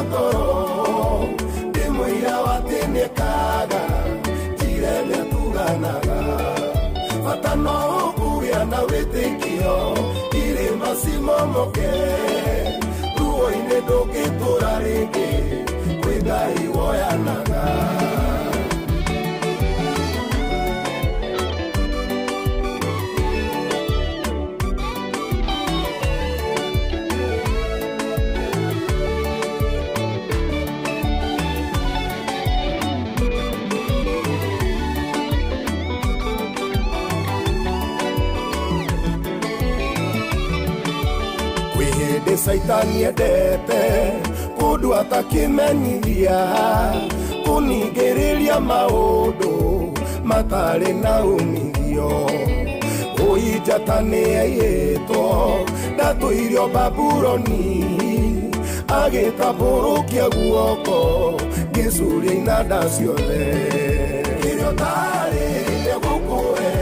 ngoro ndĩ mũira wa atĩ nĩekaga njira ĩrĩa tuganaga bata no kũgĩa na wĩtĩkio irĩma cimomoke ruo-inĩ ndũngĩtũra rĩngĩ kwĩ Ngai woyanaga. Saitani endete kundu atakimenyithia kuningĩrĩria maũndũ matarĩ na umithio ũi njata nĩaiyĩtwo ndatũirio Babuloni agĩtambũrũkia guoko ngĩcuria inanda ciothe kĩrĩa ũtarĩ nĩgũkũhe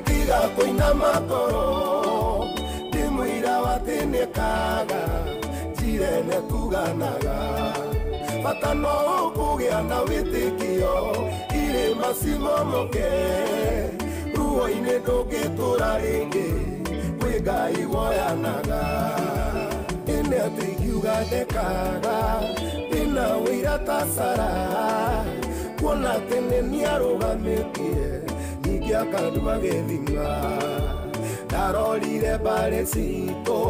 tiga kũinama ngoro nĩekaga njira ĩrĩa tuganaga bata no kũgĩa na wĩtĩkio irĩma cimomoke ruo-inĩ ndũngĩtũra rĩngĩ kwĩ Ngai woyanaga ĩnĩ atĩ ingiuga ndekaga ndĩna ũira ta Sara kuona atĩ nĩ niarũgamĩtie ningĩ akanduma gĩthima ndarorire mbarĩ citũ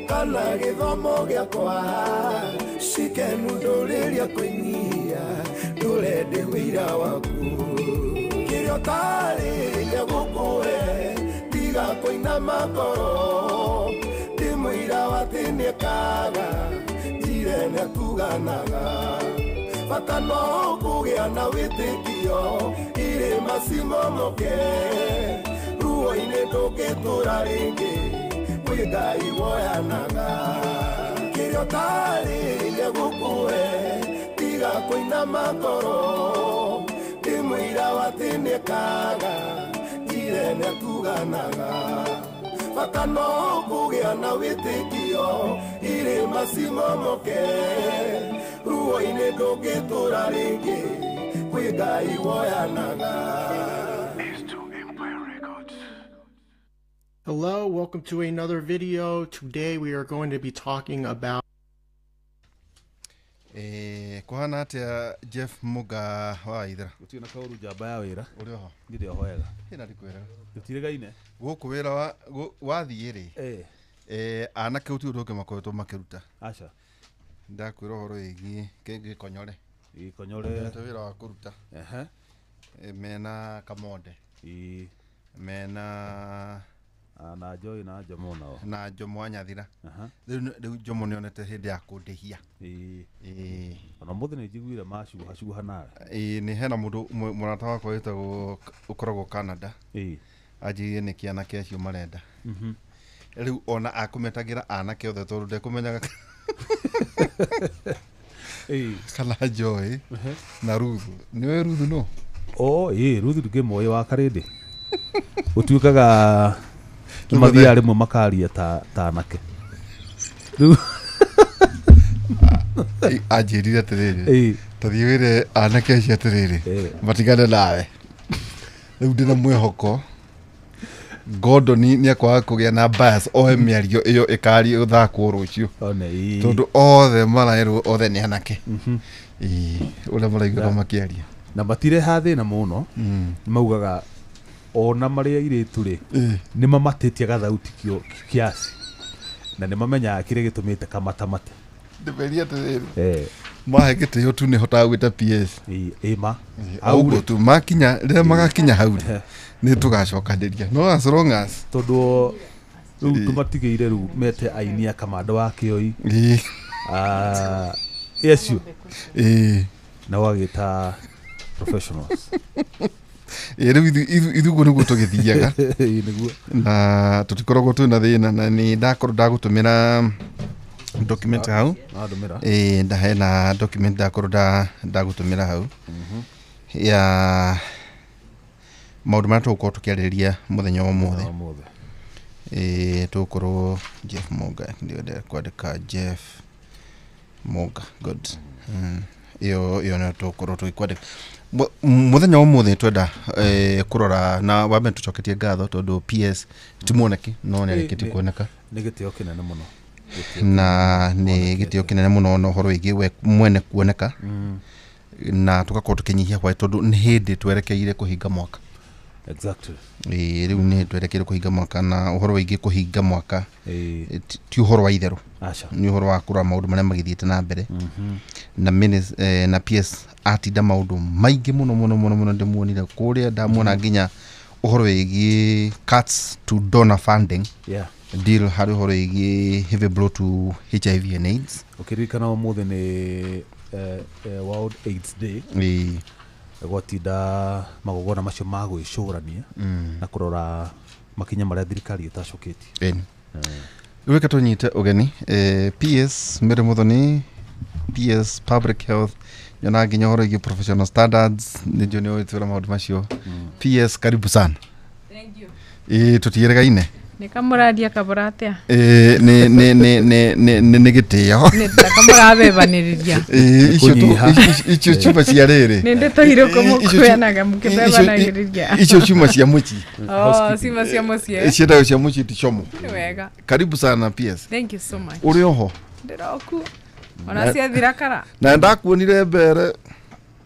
kana gĩthomo gĩakwa cikenu ndũrĩria kwĩnyihia ndũre ndĩ wĩira waku kĩrĩa ũtarĩ nĩgũkũhe tiga kũinama ngoro ndĩ mũira wa atĩ nĩekaga njira ĩrĩa tuganaga bata no kũgĩa na wĩtĩkio irĩma cimomoke ruo-inĩ ndũngĩtũra rĩngĩ kwĩ Ngai woyanaga kĩrĩa ũtarĩ nĩgũkũhe tiga kũinama ngoro ndĩ mũira wa atĩ nĩekaga njira ĩrĩa tuganaga bata no kũgĩa na wĩtĩkio irĩma cimomoke ruo-inĩ ndũngĩtũra rĩngĩ kwĩ Ngai woyanaga. Hello, welcome to another video. Today we are going to be talking about kuhana atia Jeff Muga wa ithira gutirĩ na kaũru njamba ya wĩra ũrĩ oho ndirĩ oho wega ĩna ndikwĩra tũtirĩgaine gũkũ wĩra wathiĩ rĩ anake gũtirĩ ũndũ ũngĩ makoretwo makĩruta aca ndakwĩra ũhoro wĩgiĩ gĩkonyore gĩkonyore wĩra wa kũruta mena Kamonde mena na Joy na Jomo nao na Jomo Anyathira rĩu Jomo nĩonete hĩndĩ ya kũndĩhia ona mũthĩ nĩ njiguire macuhacuha nawe nĩ hena mũndũ mũrata wakwa wĩtagwo ũkoragwo Canada anjĩrire nĩ kĩanake acio marenda rĩu ona akũmetagĩra anake othe tondũ ndekũmenyaga kana Joy na Ruthu nĩwe Ruthu no Ruthu ndingĩmũĩ wa Karĩndĩ gũtuĩkaga mathiaga rĩmwe makaria ta anake rĩu anjĩrire atĩrĩrĩ tathiĩ wĩre anake acio atĩrĩrĩ matigane nawe rĩu ndĩna mwĩhoko Gordon nĩekwaga kũgĩa na bias ohe mĩario ĩyo ĩkario ĩthakwo rũciũ tondũ othe maraerwo othe nĩ anake ũrĩa maraiguaga makĩaria na matireha thĩna mũno maugaga ona marĩ airĩtu rĩ nĩ mamatĩtie gathauti kiasi na nĩ mamenyaga kĩrĩa gĩtũmĩte kamatamate ndĩmerie atĩrĩrĩ mahe gĩtĩo tu nĩhotaga gwĩta PS ĩma ũguo tu makinya rĩrĩa magakinya hau rĩ nĩ tũgacokanĩria no as long as tondũ rĩu tũmatigĩire rĩu mete aini a Kamanda wa Kĩoi acio na wagĩta professionals rĩu ithuĩ nĩguo tũgĩthiaga na tũtikoragwo twĩna thĩna na nĩ ndakorwo ndagũtũmĩra document hau ndahena document ndakorwo ndagũtũmĩra hau ya maũndũ marĩa tũgũkorwo tũkĩarĩrĩria mũthenya wa ũmũthĩ tũgũkorwo Jeff Muga ndĩrenda kwandĩka Jeff Mũnga, good. Iyo nĩyo tũgũkorwo tũgĩkwandĩka mũthenya wa ũmũthĩ. Twenda kũrora na wambe tũcoketie ngatho tondũ PS ti mwoneki no nĩ arĩkĩtie kuoneka. Nĩ gĩtĩo kĩnene mũno. Gĩtĩo Na nĩ gĩtĩo kĩnene mũno na ũhoro wĩgiĩ we mwene kuoneka na tũgakorwo tũkĩnyihia hwaĩ tondũ nĩ hĩndĩ twerekeire kũhinga mwaka. Ĩĩ, rĩu nĩ twerekeire kũhinga mwaka na ũhoro wĩgiĩ kũhinga mwaka ti ũhoro wa itherũ. Aca. Nĩ ũhoro wa kũrora maũndũ marĩa magĩthiĩte na mbere na na PS atinda maũndũ maingĩ mũno mũno mũno mũno. Ndĩmuonire kũrĩa, ndamuona nginya ũhoro wĩgiĩ cuts to donor funding deal harĩ ũhoro wĩgiĩ heavy blow to HIV and AIDS. Ũkĩririkana ũmũthĩ nĩ World AIDS Day. Gwatinda magongona macio ma gwĩcũrania na kũrora makinya marĩa thirikari ĩtacũkĩtie. Ĩni rĩu reke tũnyite ũgeni PS Mary Muthoni, PS Public Health. Nyona nginya ũhoro wĩgiĩ professional standards, nĩ njũĩ nĩ ũgĩtwĩra maũndũ macio. PS, karibu sana. Thank you. Ĩĩ, tũtiĩrĩgaine. Nĩ kamũraria kabora atĩa? Ĩĩ, nĩ gĩtĩo. Nĩ ta kamũrabebanĩrĩria. Ĩĩ, icio Kũnyiha. Icio cuma cia rĩrĩ. Nĩ ndeto irĩkũ mũkũheanaga mũkĩbebanagĩrĩria? Icio cuma cia mũciĩ. Oh, cima cia mũciĩ. Ciendagio cia mũciĩ, ti como. Nĩ wega. Karibu sana, PS. Thank you so much. Ũrĩ oho? Ndĩroku ona ciathira kara. Na ndakuonire mbere.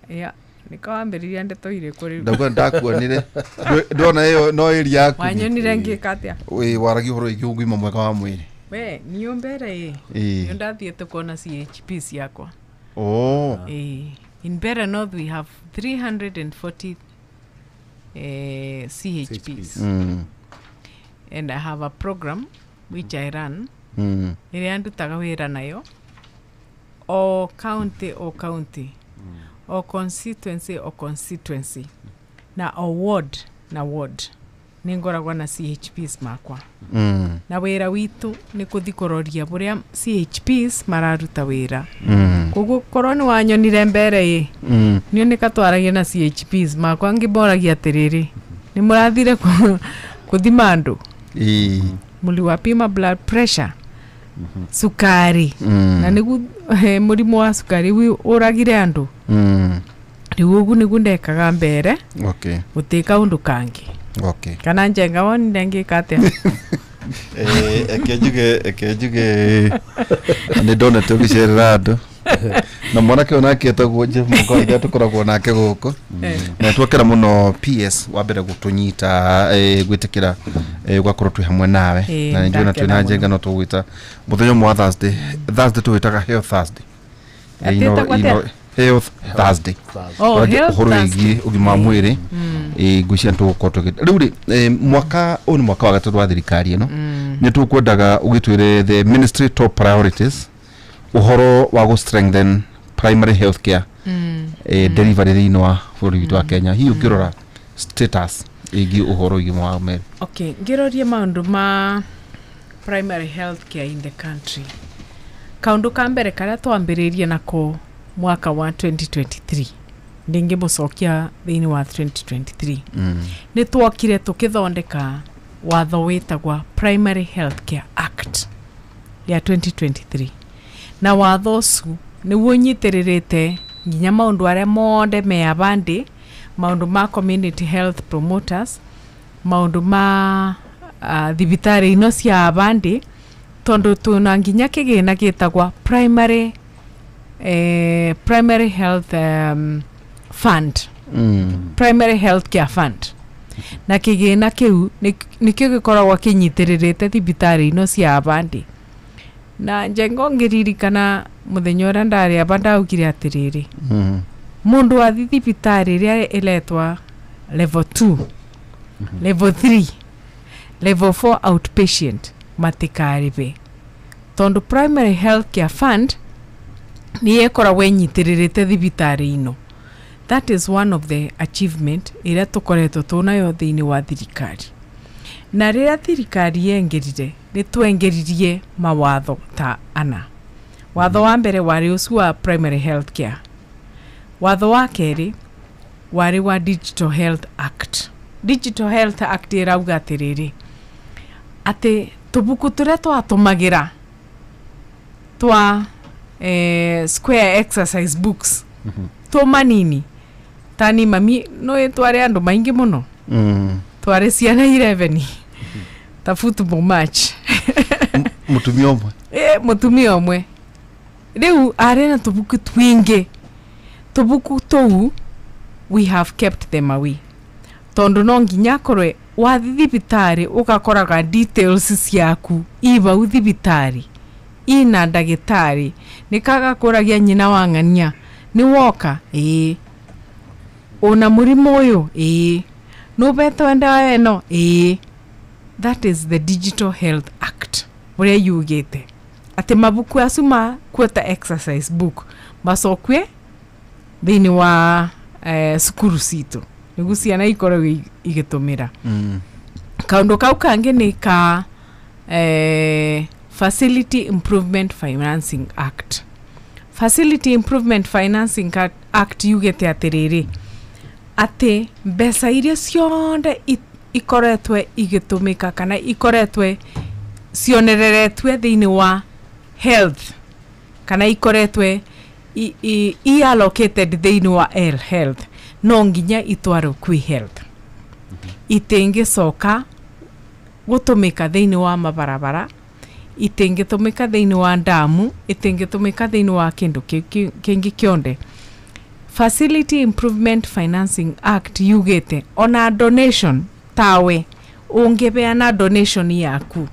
Ya, nĩko wambĩrĩria ndeto irĩkũ rĩu? Ndauga ndakuonire ndona ĩyo no ĩri yaku. Wanyonire ngĩka atĩa? Ĩ, waragia ũhoro wĩgiĩ ũgima mwega wa mwĩrĩ. We niũ mbere ĩ. Ĩĩ. Nĩ ndathiĩte kuona CHP ciakwa. Oh. Ĩĩ. In Mbeere North we have 340 CHPs. And I have a program which I run ĩrĩa ndutaga wĩra nayo o county, o county, o constituency, o constituency, na o ward na ward nĩ ngoragwo na CHPs makwa. Na wĩra witũ nĩ kũthi kũroria bũrĩa CHPs mararuta wĩra. Koguo korwo nĩ wanyonire mbere ĩ, niĩ nĩ katwaragia na CHPs makwa ngĩmoragia atĩrĩrĩ, nĩ mũrathire kũthima andũ? Mũliwapima blood pressure, sukari? Na nĩgu mũrimũ wa sukari ũragire andũ. Rĩu ũguo nĩguo ndekaga mbere. Gũtĩ kaũndũ kangĩ. Kana njenga wonire ngĩka atĩa? Eke njuge nĩ ndonete ũgĩcerera andũ na mwanake ũyũ nake etagwo Jeff Mũkaitha, tũkoragwo nake gũkũ na twakera mũno PS wa mbere gũtũnyita, gwĩtĩkĩra gũgakorwo twĩ hamwe nawe. Na nĩ njũĩ na twĩ na ndakena. Njenga no tũgwĩta mũthenya ũmwe wa Thursday. Thursday tũwĩtaga Health Thursday. Atĩ ĩtagwo atĩa? Health Thursday. Oh, Twaria Health ũhoro Thursday. wĩgiĩ ũgima wa mwĩrĩ. Ngwĩciria nĩ tũgũkorwo rĩu rĩ, mwaka ũyũ nĩ mwaka wa gatatũ wa thirikari ĩno. Nĩ tũkwendaga ũgĩtwĩre the ministry top priorities ũhoro wa gũ strengthen primary health care delivery thĩinĩ wa bũrũri witũ wa Kenya, hihi ũngĩrora status ĩgiĩ ũhoro ũgima wa mwĩrĩ. Okay, ngĩrorie maũndũ ma primary health care in the country, kaũndũ ka mbere karĩa twambĩrĩirie nako mwaka wa 2023, ndingĩmũcokia thĩinĩ wa 2023, nĩ twokire tũkĩthondeka watho wĩtagwa Primary Health Care Act ya 2023, na watho ũcio nĩguo ũnyitĩrĩrĩte nginya maũndũ arĩa mothe me abandĩ, maũndũ ma community health promoters, maũndũ ma thibitarĩ ino cia abandĩ, tondũ twĩna nginya kĩgĩna gĩtagwa primary health fund, primary health care fund, na kĩgĩna kĩu nĩkĩo gĩkoragwo kĩnyitĩrĩrĩte thibitarĩ ino cia abandĩ. Na njengo ngĩririkana mũthenya ũrĩa ndarĩ aba ndaugire atĩrĩrĩ, mũndũ athi thibitarĩ ĩrĩa ĩretwa level 2, level 3, level 4 outpatient matikarĩbe, tondũ primary health care fund nĩ ĩkoragwo ĩnyitĩrĩrĩte thibitarĩ ino. That is one of the achievement ĩrĩa tũkoretwo tũnayo thĩinĩ wa thirikari. Na rĩrĩa thirikari yengĩrire, nĩ twengeririe mawatho ta ana. Watho wa mbere warĩ ũcio wa primary health care. Watho wa kerĩ warĩ wa Digital Health Act. Digital Health Act ĩrauga atĩrĩrĩ, atĩ tũbuku tũrĩa twatũmagĩra twa square exercise books tũmanini tani mami no tware andũ maingĩ mũno tware ciana 11 ta football match Mutumia ũmwe mutumia ũmwe rĩu arĩ na tũbuku twingĩ tũbuku tũu we have kept them away tondu no nginya akorwe wathi thibitarĩ ũgakoraga details ciaku i bau thibitarĩ ina ndagĩtarĩ nĩkagakũragia nyina wa ng'ania nĩ woka ĩĩ una mũrimũ ũyũ ĩĩ nũbetwo ndawa ĩno ĩĩ. That is the Digital Health Act ũrĩa yugĩte atĩ mabuku acu ma kuota exercise book macokue thĩinĩ wa cukuru citũ nĩguo ciana ikoragwo igĩtũmĩra. Kaũndũ kau kangĩ nĩ ka Facility Improvement Financing Act. Facility Improvement Financing Act yugĩte atĩrĩrĩ atĩ mbeca iria ciothe ikoretwe igĩtũmĩka kana ikoretwe cionereretwe thĩinĩ wa health kana ikoretwe i allocated thĩinĩ wa L health no nginya itwarwo kwĩ health itingĩcoka gũtũmĩka thĩinĩ wa mabarabara itingĩtũmĩka thĩinĩ wa ndamu itingĩtũmĩka thĩinĩ wa kĩndũ kĩngĩ kĩonthe. Facility Improvement Financing Act yugĩte ona donation tawe ũngĩbeana donation yaku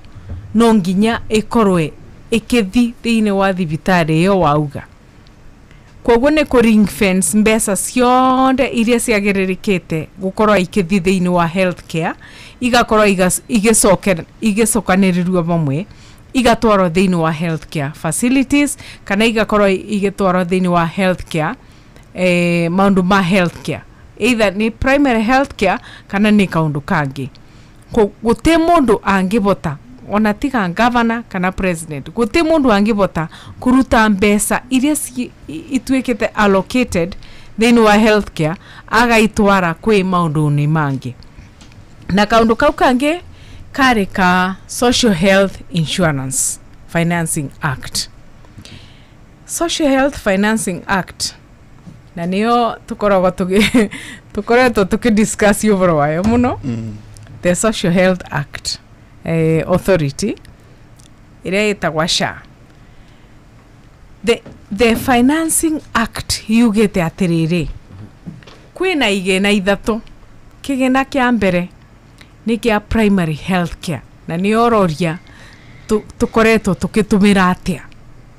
no nginya ĩkorwe ĩkĩthi thĩinĩ wa thibitarĩ ĩyo wauga. Koguo nĩ kũ ring fence mbeca ciothe iria ciagĩrĩrĩkĩte gũkorwo ikĩthi thĩinĩ wa healthcare igakorwo igĩcokanĩrĩrio hamwe igatwarwo thĩinĩ wa healthcare facilities kana igakorwo igĩtwarwo thĩinĩ wa healthcare maũndũ ma healthcare either nĩ primary healthcare kana nĩ kaũndũ kangĩ. Gũtĩ mũndũ angĩbota ona tiga governor kana president gũtĩ mũndũ angĩbota kũruta mbeca iria ituĩkĩte allocated thĩinĩ wa healthcare agaitwara kwĩ maũndũ-inĩ mangĩ. Na kaũndũ kau kangĩ karĩ ka Social Health Insurance Financing Act. Social Health Financing Act na nĩyo tũkoragwo tũkoretwo tũkĩdiscuss ũhoro wayo mũno. The Social Health Act Authority ĩrĩa ĩtagwa SHA. The Financing Act yugĩte atĩrĩrĩ kwĩna igĩna ithatũ. Kĩgĩna kĩa mbere nĩ kĩa primary health care na nĩ ororia tũkoretwo tũkĩtũmĩra atĩa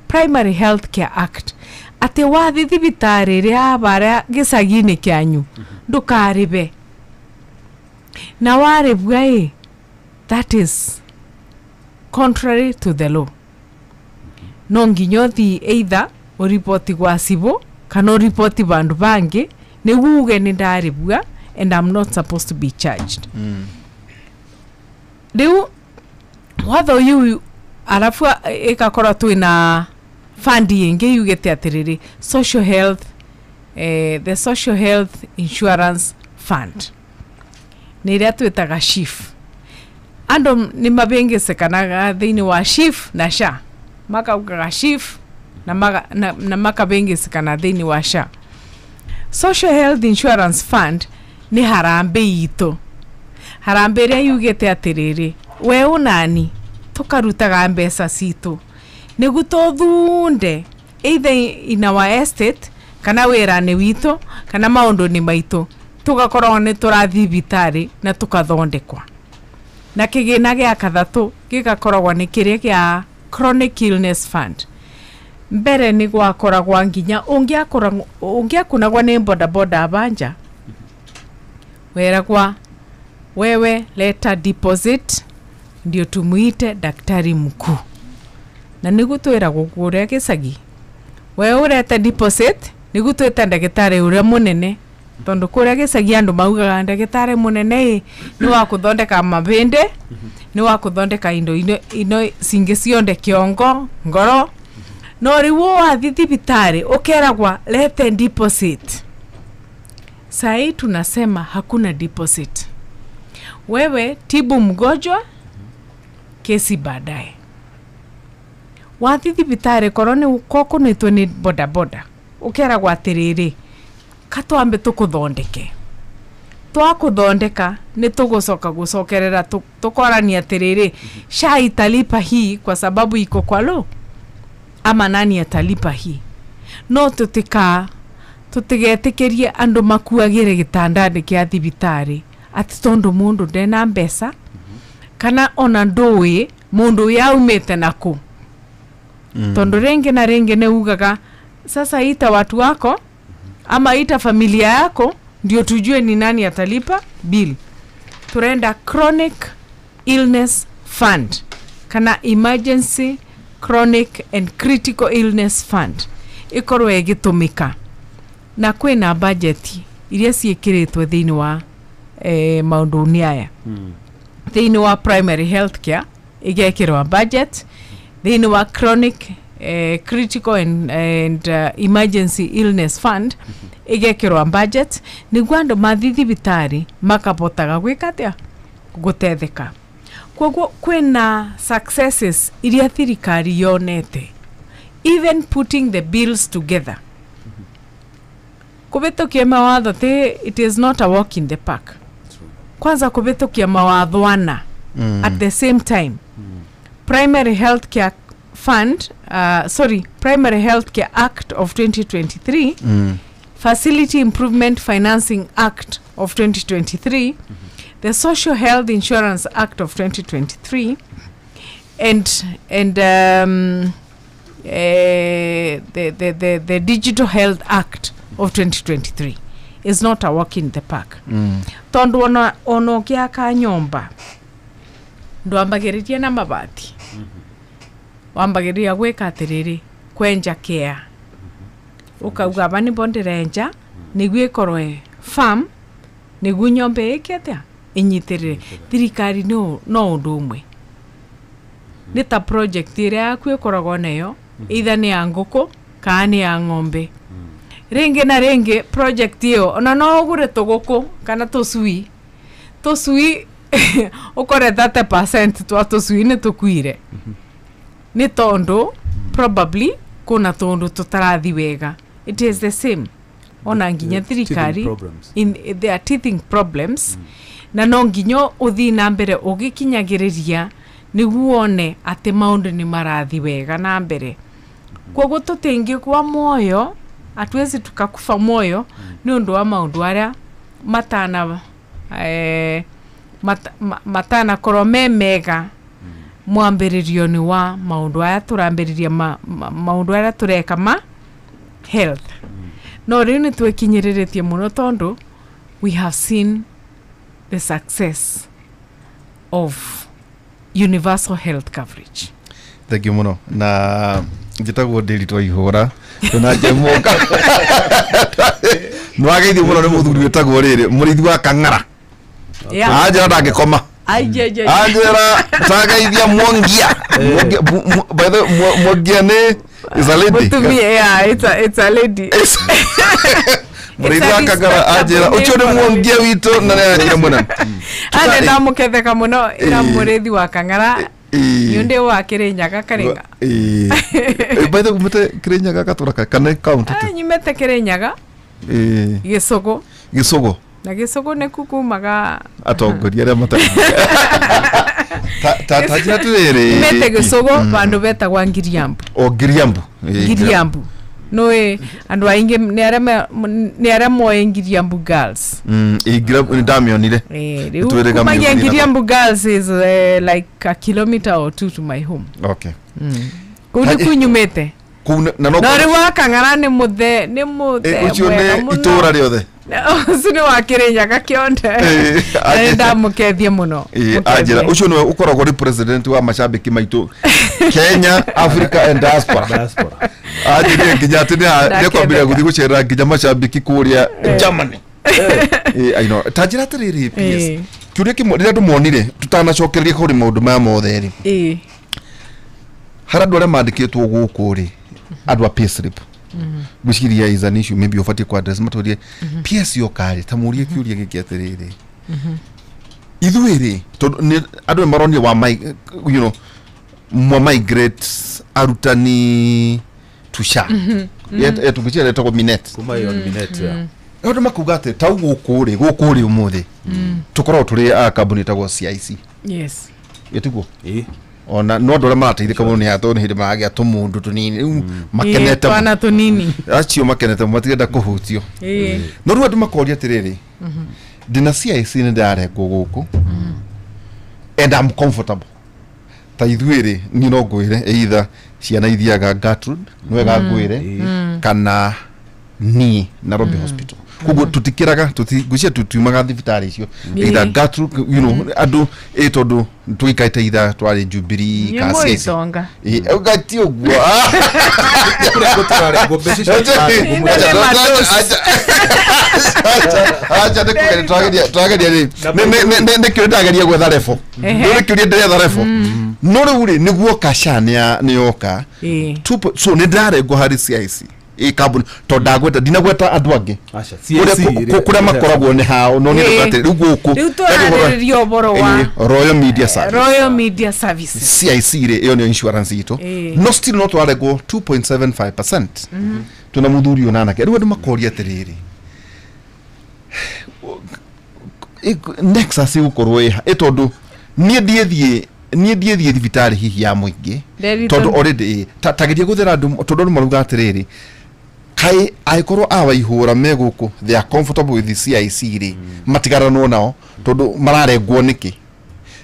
Primary Health Care Act atĩ wathi thibitarĩ ĩrĩa barĩa gĩcagi-inĩ kĩanyu ndũkarĩbe na warĩbua ĩ that is contrary to the law. No nginya ũthii either ũriboti gwa cibũ kana ũriboti bandũ bangĩ nĩguo uge nĩ ndarĩbua and I'm not supposed to be charged. Rĩu watho ũyũ arabu ĩgakorwo twĩna fund ĩngĩ yugĩte atĩrĩrĩ social health the Social Health Insurance Fund nĩ ĩrĩa twĩtaga SHIF. Andũ nĩ mabĩngĩcekanaga thĩinĩ wa SHIF na SHA makaugaga SHIF na makabĩngĩcekana thĩinĩ wa SHA. Social Health Insurance Fund nĩ harambĩ itũ harambĩ ĩrĩa yugĩte atĩrĩrĩ we ũnani tũkarutaga mbeca citũ nĩguo tũthunde either in our estate kana wĩra-inĩ witũ kana maũndũ-inĩ maitũ tũgakorwo nĩ tũrathiĩ thibitarĩ na tũkathondekwa. Na kĩgĩna gĩa kathatũ gĩgakoragwo nĩ kĩrĩa kĩa Chronic Illness Fund. Mbere nĩ gwakoragwa nginya ũngĩakunagwa nĩ bodaboda abanja weragwa wewe leta deposit ndio tumuite daktari mkuu. Na nĩguo twĩragwo kũrĩa gĩcagi we ũrete deposit nĩguo twĩte ndagĩtarĩ ũrĩa mũnene tondũ kũrĩa gĩcagi andũ maugaga ndagĩtarĩ mũnene ĩ nĩ wa kũthondeka mabĩndĩ nĩ wa kũthondeka indo ino cingĩ cionde kĩongo ngoro no rĩu wathiĩ thibitarĩ ũkeragwa lete deposit. Sai tunasema hakuna deposit. Wewe tibu mgonjwa, kesi baadaye. Wathi thibitarĩ korwo nĩ kokunĩtwo nĩ bodaboda ũkeragwo atĩrĩrĩ katwambe tũkũthondeke twakuthondeka nĩ tũgũcoka gũcokerera tũkorania atĩrĩrĩ SHA italipa hii kwa sababu iko kwa law ama nani atalipa hii. No tũtigetĩkĩrie andũ makuagĩre gĩtanda-inĩ kĩa thibitarĩ atĩ tondũ mũndũ ndena mbeca kana ona ndũĩ mũndũ ũyũ aumĩte nakũ. Tondũ rĩngĩ na rĩngĩ nĩ ugaga sasa ita watu wako ama ita familia yako ndio tujue ni nani atalipa bill. Turenda chronic illness fund kana emergency chronic and critical illness fund ikorwo ĩgĩtũmĩka na kwĩna budget iria ciĩkĩrĩtwo thĩinĩ wa maũndũ-inĩ aya. Thĩinĩ wa primary health care ĩgekĩrwo budget, thĩinĩ wa chronic critical and emergency illness fund ĩgekĩrwo budget nĩguo andũ mathiĩ thibitarĩ makabotaga gwĩka atĩa gũtetheka. Koguo kwĩna successes iria thirikari yonete even putting the bills together. Kũhĩtũkia mawatho ti it is not a walk in the park. Kwanza kũhĩtũkia mawatho ana at the same time. Primary Health Care Fund, Primary Health Care Act of 2023, Facility Improvement Financing Act of 2023, the Social Health Insurance Act of 2023, and the Digital Health Act of 2023 is not a walk in the park. Tondu ono ũgĩaka nyũmba ndwambagĩrĩria na mabati, wambagĩrĩria gwĩka atĩrĩrĩ kwenja kĩa ũkauga aba nĩbo ndĩrenja nĩguo ĩkorwo farm nĩguo nyũmba ĩke atĩa ĩnyitĩrĩre. Thirikari no ũndũ ũmwe nĩ ta project ĩrĩa yaku ĩkoragwo nayo either nĩ ya ngũkũ kana nĩ ya ng'ombe. Rĩngĩ na rĩngĩ project ĩyo ona no ũgũre tũgũkũ kana tũcui ũkore 30% twa tũcui nĩ tũkuire nĩ tondũ probably kuna tũndũ tũtarathi wega. It is the same ona nginya thirikari in there are teething problems. Na no nginya ũthiĩ na mbere ũgĩkinyagĩrĩria nĩguo wone atĩ maũndũ nĩ marathi wega na mbere. Koguo tũtingĩkua muoyo, hatuwezi tukakufa moyo nĩ ũndũ wa maũndũ arĩa matana korwo me mega mwambĩrĩrio-inĩ wa maũndũ aya tũrambĩrĩria maũndũ arĩa tũreka ma health. No rĩu nĩ twĩkinyĩrĩrĩtie mũno tondũ we have seen the success of universal health coverage. Thank you mũno. Na njĩtagwo Ndĩritũ Ihũra na Njemoka. Nĩwageithio mũno nĩ mũthuri wĩtagwo rĩrĩ mũrĩithi wa Kang'ara. Anjĩra ndangĩkoma. Anjĩra tageithia Mwongia. By the way, Mwongia nĩ is a lady. Yeah, it's a lady. Mũrĩithi wa Kang'ara anjĩra ũcio nĩ Mwongia witũ na nĩ mũno. Ane ndamũketheka mũno ĩra mũrĩithi wa Kang'ara. Yunde wa Kirinyaga Karinga. By the way, mete Kirinyaga katura kana county. Nyumete Kirinyaga. Gĩcũgũ. Gĩcũgũ. Na gĩcũgũ nĩ kukumaga atongoria arĩa matarĩ. Ta njĩra atĩrĩrĩ. Mete gĩcũgũ vandũ betagwa Ngiriambu. O Ngiriambu. Ngiriambu. Nĩũĩ andũ aingĩ nĩ arĩa moĩ Ngiriambu Girls. Ngiriambu nĩndamĩonire. Rĩu kumagia Ngiriambu Girls is like a kilometer or two to my home. Okay. Kũu nĩ kunyumĩte. Na no rĩu wa Kang'ara nĩ mũthe ũcio nĩ itũũra rĩothe. Ũcio nĩ wa Kirinyaga kĩonde. Na nĩndamũkethia mũno. Anjĩra ũcio nĩwe ũkoragwo nĩ president wa macambĩki maitũ Kenya, Africa and diaspora. Anjĩrire nginya atĩ nĩekwambĩrĩria gũthiĩ gũcerera nginya macambĩki kũrĩa Germany. I know. Ta njĩra atĩrĩrĩ PS. Kĩũria kĩmwe rĩrĩa ndĩmuonire tutanacokereria kũrĩ maũndũ maya mothe rĩ. Harĩ andũ arĩa mandĩkĩtwo gũkũ rĩ andũ a payslip. Gwĩciria is an issue maybe ũbatiĩ ku address matũrie PS yoka rĩ ta mũrie kĩũria gĩkĩ atĩrĩrĩ. Ithuĩ rĩ tondũ andũ nĩ maronire wa you know mwa migrate arutani tusha yetuguchia letagwo minet kuma iyo minet ya andu makuga ati tau guku ri guku ri umuthi tukoragwo turi a kambuni etagwo CIC. Yes. Etiguo Ona ona no andu aria marateithĩka mũno nĩ atũ nĩ hĩndĩ maragĩa tũmũndũ tũnini rĩu makenete twana tũnini acio makenete matirenda kũhutio. No rĩu andũ makoria atĩrĩrĩ, ndĩna CIC nĩ ndĩrarengwo gũkũ and I'm comfortable. Ta ithuĩ rĩ, niĩ no ngwĩre either ciana ithiaga Gertrude nĩ wega ngwĩre kana niĩ Nairobi Hospital. Koguo tutikĩraga ngwĩciria tutiumaga thibitarĩ icio either Gertrude, you know, andũ ĩ tondũ tũikaite either twarĩ Jubilee ka CIC ũgati ũguo acha nĩ twageria rĩ nĩ kĩũria ndageria gwetha refo nĩ kĩũria ndĩretha refo no rĩu rĩ nĩguo kasha nĩ yoka so nĩ ndĩrarengwo harĩ CIC ĩ kambuni tondũ ndagweta ndinagweta andũ angĩ kũrĩa makoragwo nĩ hao no nĩ atĩ rĩu gũkũ rĩu tũrarĩrĩria ũhoro wa Royal Media Services. Royal Media Services CIC rĩ ĩyo nĩyo insurance itũ no still no twarengwo 2.75% twĩna mũthuri ũyũ na anake rĩu andũ makoria atĩrĩrĩ Nexus ĩgũkorwo ĩha ĩ tondũ niĩ ndiĩthiĩ thibitarĩ hihi ya mũingĩ tondũ already tageria gũthera andũ tondũ andũ marauga atĩrĩrĩ kai angĩkorwo a Waihũra me gũkũ they are comfortable with the CIC rĩ matigaranwo nao tondũ mararengwo nĩkĩ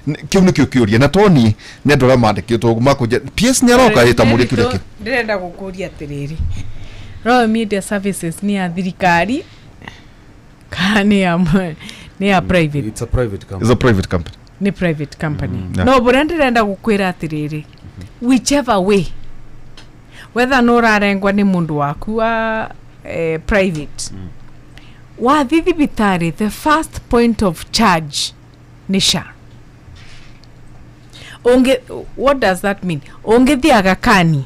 kĩu nĩkĩo kĩũria na to niĩ nĩ andũ arĩa mandĩkĩtwo makũnjia PS nĩ aroka ĩta mũrĩ kĩũria kĩu. Ndĩrenda gũkũria atĩrĩrĩ, Royal Media Services nĩ ya thirikari kana nĩ ya private? It's a private company. It's a private company. Nĩ private company. No bũrĩa ndĩrenda gũkwĩra atĩrĩrĩ, whichever way whether no ũrarengwa nĩ mũndũ waku wa private wathi thibitarĩ the first point of charge nĩ SHA. What does that mean? Ũngĩthiĩ Aga Khan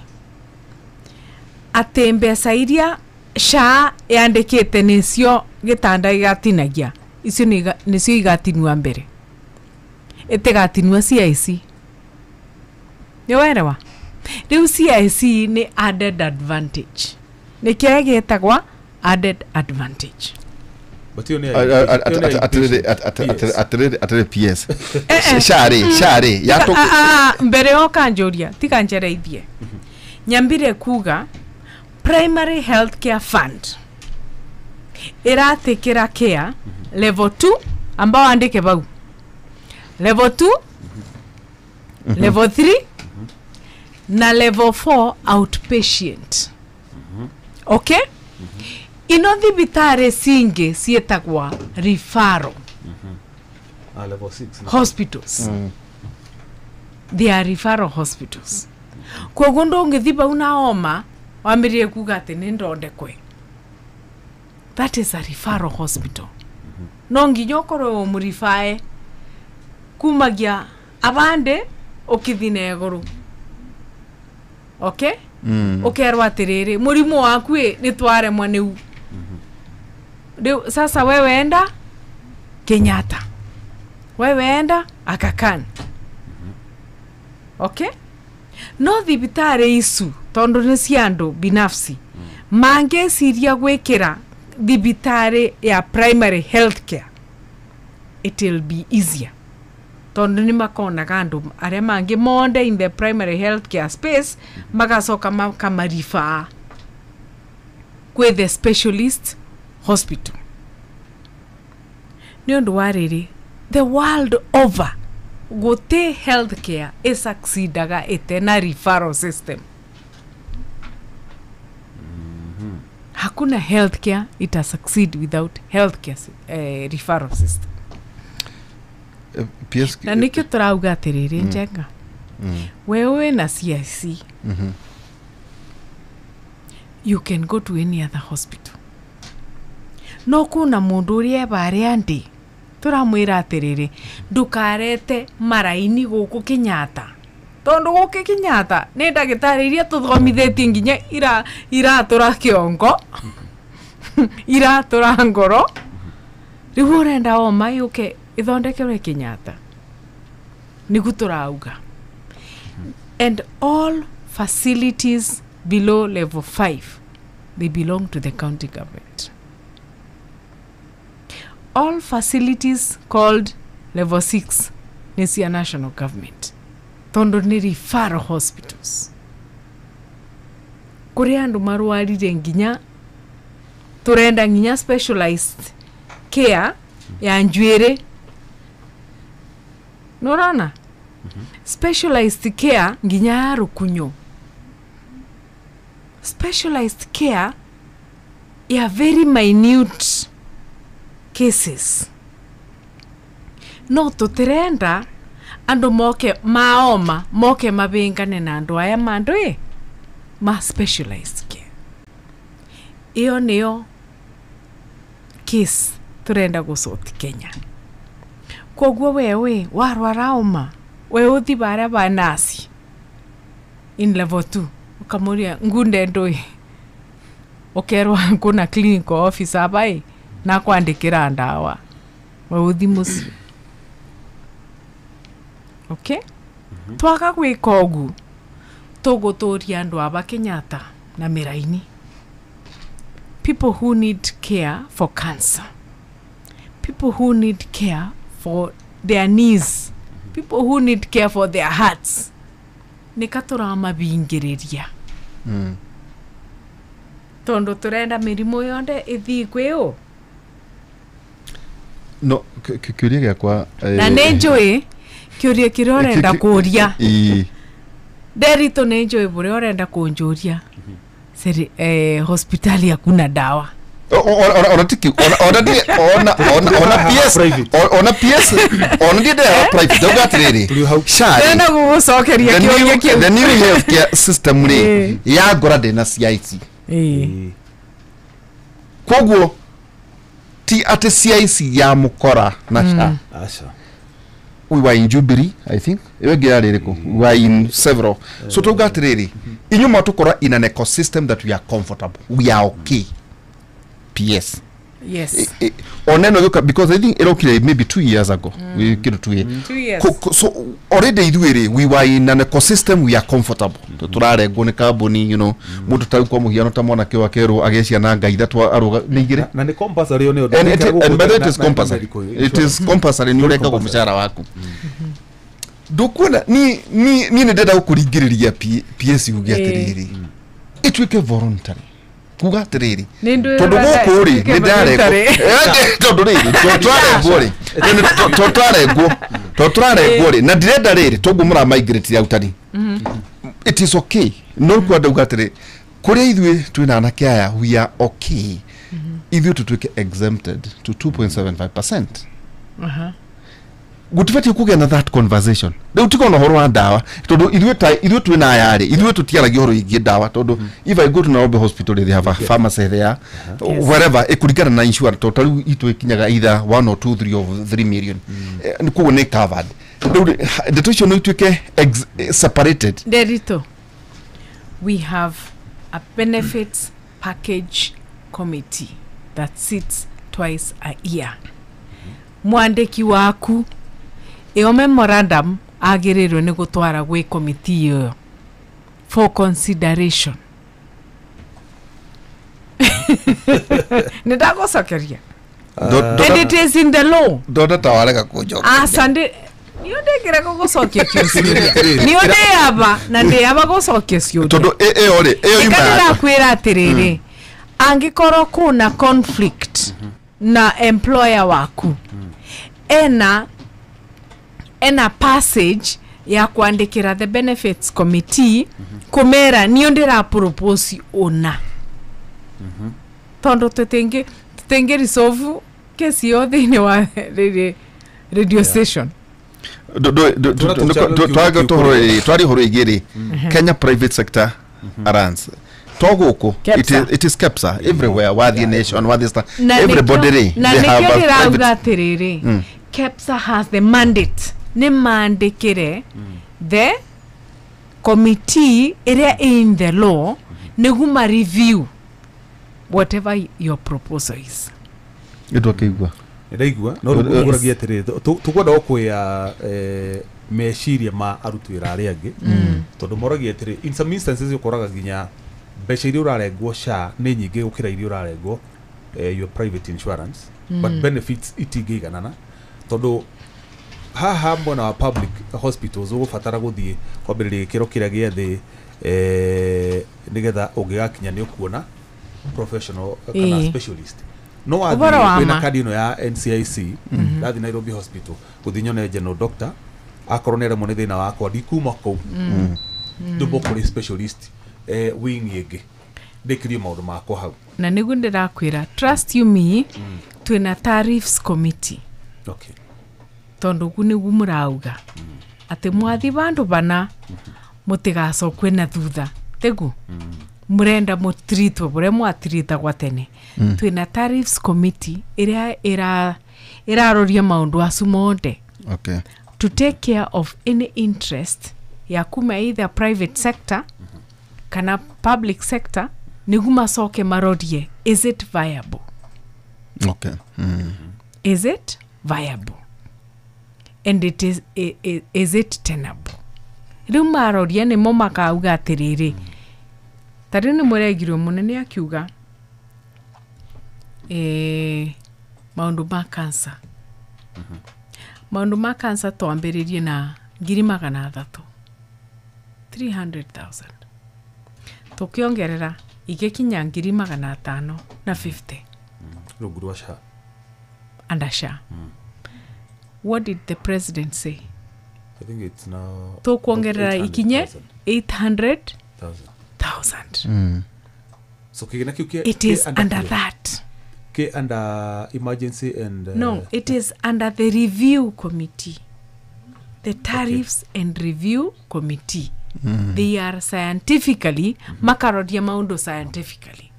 atĩ mbeca iria SHA yandĩkĩte nĩcio gĩtanda gĩgatinagia icio nĩcio igatinua mbere ĩtigatinua CIC. Nĩ werewa? Rĩu CIC nĩ added advantage. Nĩkĩo gĩtagwa added advantage. But you atĩrĩrĩ PS SHA rĩ mbere yoka njũria tiga njereithie nyambire kuga primary health care fund ĩratĩkĩra care level 2 ambao andĩke bau level 2 level 3 na level 4 outpatient. Okay? Ino thibitarĩ cingĩ ciĩtagwa referral level 6 hospitals. They are referral hospitals. Koguo ndũngĩthiĩ bau na homa wambĩrĩrie kuga atĩ nĩ ndondekwe. That is a referral hospital. No nginya ũkorwo ũmũribae kumagia abande ũkĩthiĩ na igũrũ. Okay? Ũkerwo atĩrĩrĩ mũrimũ waku ĩ nĩ twaremwa nĩu. Rĩu sasa wewe enda Kenyatta, wewe enda Aga Khan. Okay? No thibitarĩ icu tondũ nĩ cia andũ binafsi mangĩciria gwĩkĩra thibitarĩ ya primary health care it will be easier tondũ nĩ makonaga andũ arĩa mangĩ monde in the primary health care space magacoka makamarifaa kwĩ the specialist hospital. Nĩ ũndũ wa rĩrĩ the world over gũtĩ health care ĩsucceedaga ĩte na referral system. Hakuna health care ita succeed without health care referral system. Na nikio tũrauga atĩrĩrĩ Njenga, wewe na CIC you can go to any other hospital. No kuna mũndũ ũrĩa ebarĩa ndĩ tũramwĩra atĩrĩrĩ ndũkarete maraini gũkũ Kenyatta tondũ gũkũ Kenyatta nĩ ndagĩtarĩ iria tũthomithĩtie nginya iratũra kĩongo iratũra ngoro rĩu ũrenda homa yũke ithondekerwe Kenyatta nĩguo tũrauga. And all facilities below level 5, they belong to the county government. All facilities called level 6 nĩ cia national government, tondu nĩ referral hospitals kũrĩa andũ marwarire nginya turenda nginya specialized care ya njuĩrĩ, nũrona, specialized care nginya ya rũkunyo, specialized care ya very minute cases. No tũtirenda andũ moke maoma moke mabingane na andũ aya mandũ ĩ ma specialized care. Iyo nĩyo case turenda gũcoti Kenya. Koguo wewe warwara oma, we uthi baria ba nasi in level 2 ukamuria ngunde ndui, ukerwa kuna clinical officer bai na kwandikira ndawa, we uthi muci. Okay? Twaga gwika ugu tuguturia andu aba Kenyatta na miraini, people who need care for cancer, people who need care for their knees, people who need care for their hearts, nika turamabingiriria. Tondu turenda mirimu yonthe ithii kwiu. No kiuria giakwa na nĩ njũĩ kiuria kiria urenda kuria Nderitu nĩ njũĩ buria urenda kunjuria. Seri hospitali hakuna dawa. Ona tiki ona ona ona PS ona PS ona ndi dawa private ndauga atiriri SHA ndenda gugucokeria kiuria kiu. The new healthcare system ri ya ngora ndina CIC. Koguo ti ati CIC ya mukora na SHA. Acha. We were in Jubilee, I think. We were in several. So tuga atiriri inyu matukora in an ecosystem that we are comfortable. We are okay. PS. Yes. Oneno yoka, because I think it maybe 2 years ago. We get 2 years. 2 years. So already ithuĩ we were in an ecosystem we are comfortable. Tũrarengwo nĩ kambuni, you know, mũndũ ta kwa mũhiano ta mwanake wa kerwo agĩe ciana ngai ithatũ arũga nĩ igĩrĩ. Na nĩ compulsory nĩ ũndũ. And by the way, it is compulsory. It is compulsory nĩ ũrengagwo mũcara waku. Ndukuona ni ni ndĩrenda gũkũringĩrĩria PS uge atĩrĩrĩ. Ĩtuĩke voluntary. Kuga atiriri tondu guku ri ni ndarengwo tondu riri twarengwo ri tondu twarengwo ri na ndirenda riri tongu mura migrate autani. It is okay no kwenda uga atiri kuria ithuĩ twina anake aya we are okay. Ithuĩ tutuike exempted to 2.75%. Gutibati kugĩa na that conversation rĩu tikona ũhoro wa ndawa tondu ithuĩ twĩna aya rĩ ithuĩ tũtiaragia ũhoro wĩgiĩ ndawa tondu if I go to Nairobi hospital they have a pharmacy there, wherever ĩkũringana na insurance tondu tarĩu itũ ĩkinyaga either 1 or 2 3 or 3 million, koguo nĩ covered. Rĩu ndeto icio no ituĩke separated. Nderito, we have a benefits package committee that sits twice a year. Mwandĩki waku iyo memorandum agĩrĩirwo nĩ gũtwara gwĩ committee ĩyo for consideration. Nĩ ndagũcokeria. And it is in the law. Ndona ta warega kũnjokeria. Aca niĩ ndĩngĩrega gũcokia ciũria. Niĩ ndĩaba na ndĩaba gũcokia ciũria. Tondũ ĩyo rĩ ĩyo yuma. Ndĩrakwĩra atĩrĩrĩ, angĩkorwo kuna conflict na employer waku, ena passage ya kwandikira the benefits committee kumera niyo ndira propose ona. Tondu tutingi resolve kesi yothe ini wa radio station. Twari horo igiri Kenya private sector arans toguku it is KEPSA everywhere wathi nation wathi star everybody they have a private. KEPSA has the mandate ni mandikire the committee area in the law niguma review whatever your proposal is. Ndwakeigua ndaigua no nguragia atiriri tukwenda okuya Meciria ma aruti wĩra arĩa angĩ, tondũ moragia atĩrĩ, in some instances ũkoraga nginya mbeca iria ũrarengwo SHA nĩ nyingĩ gũkĩra iria ũrarengwo your private insurance, but benefits itingĩiganana, tondũ haha mwena wa public hospitals ũgũbatara gũthiĩ kwambĩrĩria gĩkĩro kĩrĩa gĩa thĩ, nĩgetha ũngĩgakinya nĩ ũkuona professional kana specialist. No Ũhoro wathiĩ wa wĩna ma. kandi ĩno ya NCIC, ndathiĩ Nairobi Hospital gũthiĩ nyone general doctor, akorwo nĩ aremwo nĩ thĩna wakwa, ndikuma kũu ndũmbwo kũrĩ specialist wing ĩngĩ ndĩkĩrio maũndũ makwa hau. Na nĩguo ndĩrakwĩra, trust you me, twĩna tariffs committee. Tondũ gu nĩguo mũrauga atĩ mwathi bandũ bana mũtigacokwe na thutha, tiguo mũrenda mũtiritwo bũrĩa mwatiritagwa tene. Twĩna tariffs committee ĩrĩa ĩraroria maũndũ acu mothe to take care of any interest ya kuma either private sector kana public sector, nĩguo macoke marorie, is it viable? Is it viable and it is, is it tenable? Rĩu maroria nĩmo makauga atĩrĩrĩ, ta rĩu nĩ mũregirwo mũnene akiuga maũndũ ma cancer, maũndũ ma cancer twambĩrĩrie na 300,000, 300,000, tũkĩongerera igĩkinya 550,000. Rungu rwa SHA. Under SHA. What did the president say? I think it's now Tũkuongerera ikinye 800,000. 800,000. So kĩgĩna kĩu It kĩ is under kĩ? that. Kĩ under emergency and No, it is under the review committee, the tariffs and review committee. They are scientifically makaroria maũndũ scientifically,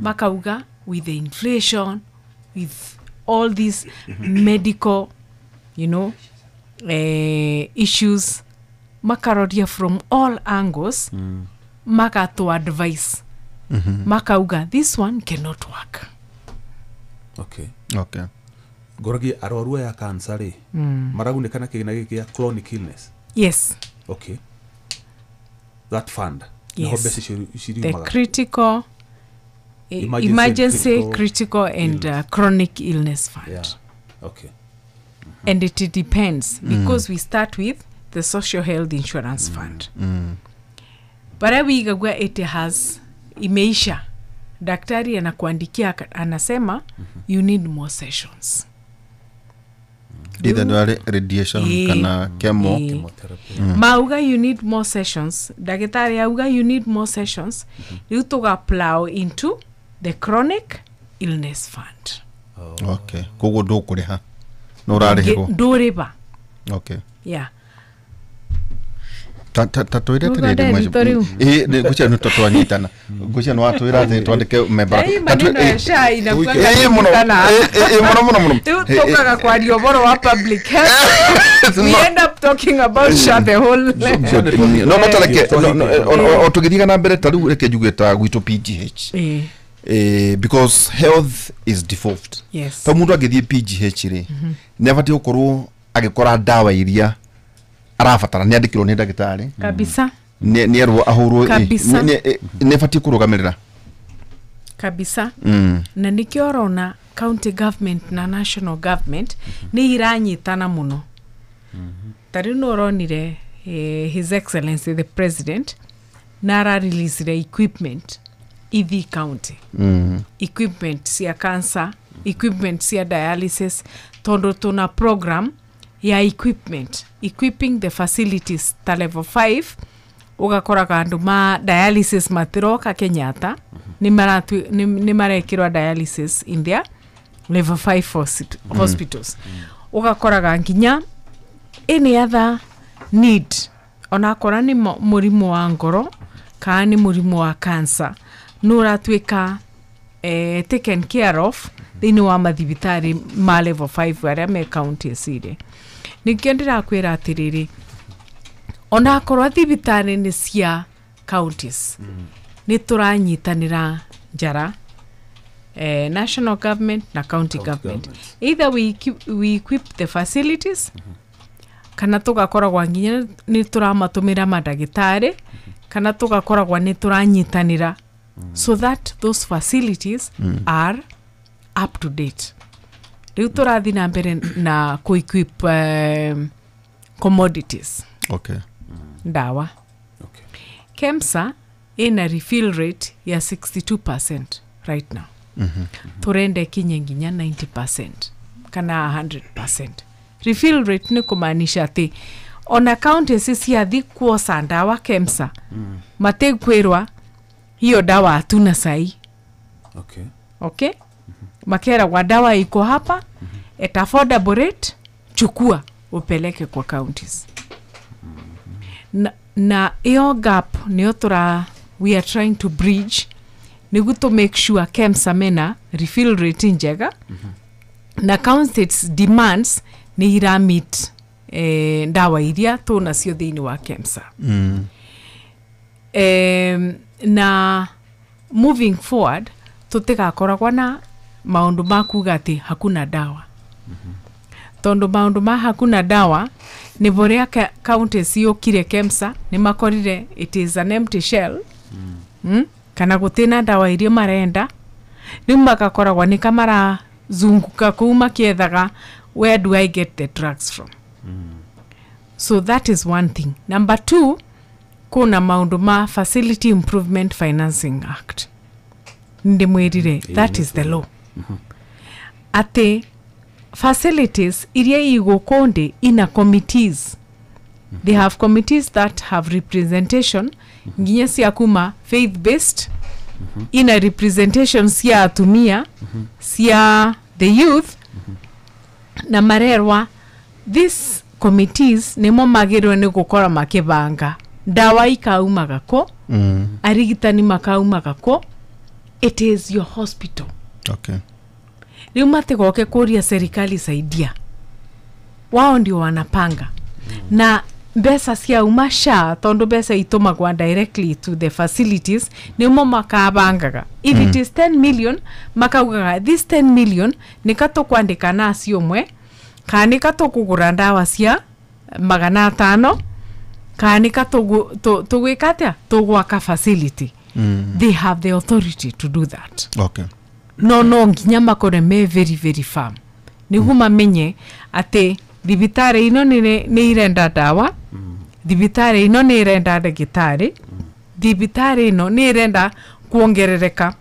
makauga with the inflation, with all these medical issues, makaroria from all angles, makatu advice, makauga this one cannot work. Ngoragia arwaru aya cancer rĩ, maragunĩka na kĩgĩna gĩkĩ gĩa chronic illness? Yes. Okay, that fund nĩho Yes. mbeca icio The ciriumaga. critical Emergency emergency critical critical and illness. Chronic illness fund. Yeah. Okay. And it depends because we start with the social health insurance fund. Bara wigagwa it has imeisha, daktari anakuandikia, anasema you need more sessions. Either ndwari radiation kana chemo. Chemotherapy. Mauga you need more sessions, ndagĩtarĩ auga you need more sessions, rĩu tũga plow into the chronic illness fund. Okay, koguo ndũkũrĩha no ũrarĩhĩrwo? Ndũrĩba. Yeah. Ta twĩre Rĩu atĩrĩrĩ, Nderi, rĩu. Ĩ, ngwĩciria nĩ twanyitana, ngwĩciria nĩ watwĩra atĩ twandĩke member. Ĩ, maneno ya SHA inakuanga Ĩ, mũno. kukutana. Ĩ, ĩ, mũno mũno mũno. Rĩu Ĩ, ĩ, tũkaga kwaria ũhoro wa public health, we end up talking about SHA the whole no tareke o tũgĩthiaga na mbere, ta rĩu reke njuge ta gwitũ PGH, because health is devolved, ta mũndũ angĩthiĩ PGH rĩ, nĩ abatiĩ gũkorwo agĩkora ndawa iria arabatara, nĩ andĩkĩrwo nĩ ndagĩtarĩ, Kabisa. nĩ erwo ahũrwo, Kabisa. nĩ abatiĩ kũrũgamĩrĩra. Kabisa. Na nĩkĩo ũrona county government na national government nĩ iranyitana mũno. Ta rĩu nĩ ũronire his excellency the president na arareleasire equipment ithi county, equipment cia cancer, equipment cia dialysis, tondũ tuna program ya equipment, equipping the facilities ta level 5, ũgakoraga andũ ma dialysis matiroka Kenyatta, nĩ marekĩrwa dialysis in their level 5 hospitals. Ũgakoraga nginya any other need, onakora nĩ mũrimũ wa ngoro kana nĩ mũrimũ wa cancer, nĩ ũratuĩka taken care of thĩinĩ wa mathibitarĩ ma level 5 arĩa me county cirĩ. Nĩkĩo ndĩrakwĩra atĩrĩrĩ, onakorwo thibitarĩ nĩ cia counties, nĩ tũranyitanĩra njara, national government na county government. Governments. Either we equip the facilities. Kana tũgakoragwa nginya nĩ tũramatũmĩra mandagĩtarĩ, kana tũgakoragwa nĩ tũranyitanĩra, so that those facilities are up to date. Rĩu tũrathiĩ na mbere na kũ-equip commodities. Okay. Ndawa. Okay. KEMSA ina refill rate ya 62% right now. Turenda ikinye nginya 90% kana 100%. Refill rate ni kumaanisha ati ona counties ciathi kuoca ndawa KEMSA, matekwirwa hiyo dawa hatuna sahi. Okay. Okay? Makeragwa dawa iko hapa at affordable rate, chukua upeleke kwa counties. Na iyo gap niyo tura we are trying to bridge nigu to make sure KEMSA mena refill rate njega, na counties demands ni ira meet ndawa iria tunacio thiini wa KEMSA. Na moving forward tutigakoragwa na maundu ma kuga ati hakuna dawa. Tondu maundu ma hakuna dawa ni boria counties ciokire KEMSA ni makorire it is an empty shell. Kana gutina dawa iria marenda, riu magakoragwa ni kamara zunguka kuu makiethaga where do I get the drugs from. So that is one thing. Number two, kuna maundu ma Facility Improvement Financing Act. Ndimwirire, that is the law. Ate facilities iria igukonde ina committees. They have committees that have representation nginya cia kuma faith based, ina representation cia atumia, cia the youth, na marerwa these committees nimo magirwe ni gukora makibanga ndawa ikaumaga ko, arigitani makaumaga ko. It is your hospital. Okay. Riu matigoke kuria serikali saidia, wao ndio wanapanga. Na mbeca cia uma SHA, tondu mbeca itumagwa directly to the facilities, nimo makabangaga. If it is 10 million, makaugaga this 10 million nika tukwandika nasi umwe, kana nika tukugura ndawa cia 500, kana nika tugwika atia, tugwaka facility. They have the authority to do that. Okay. No nginya makore me very very firm. Niguo mamenye ati thibitari ino ni irenda ndawa, thibitari ino ni irenda ndagitari, thibitari ino ni irenda kuongerereka.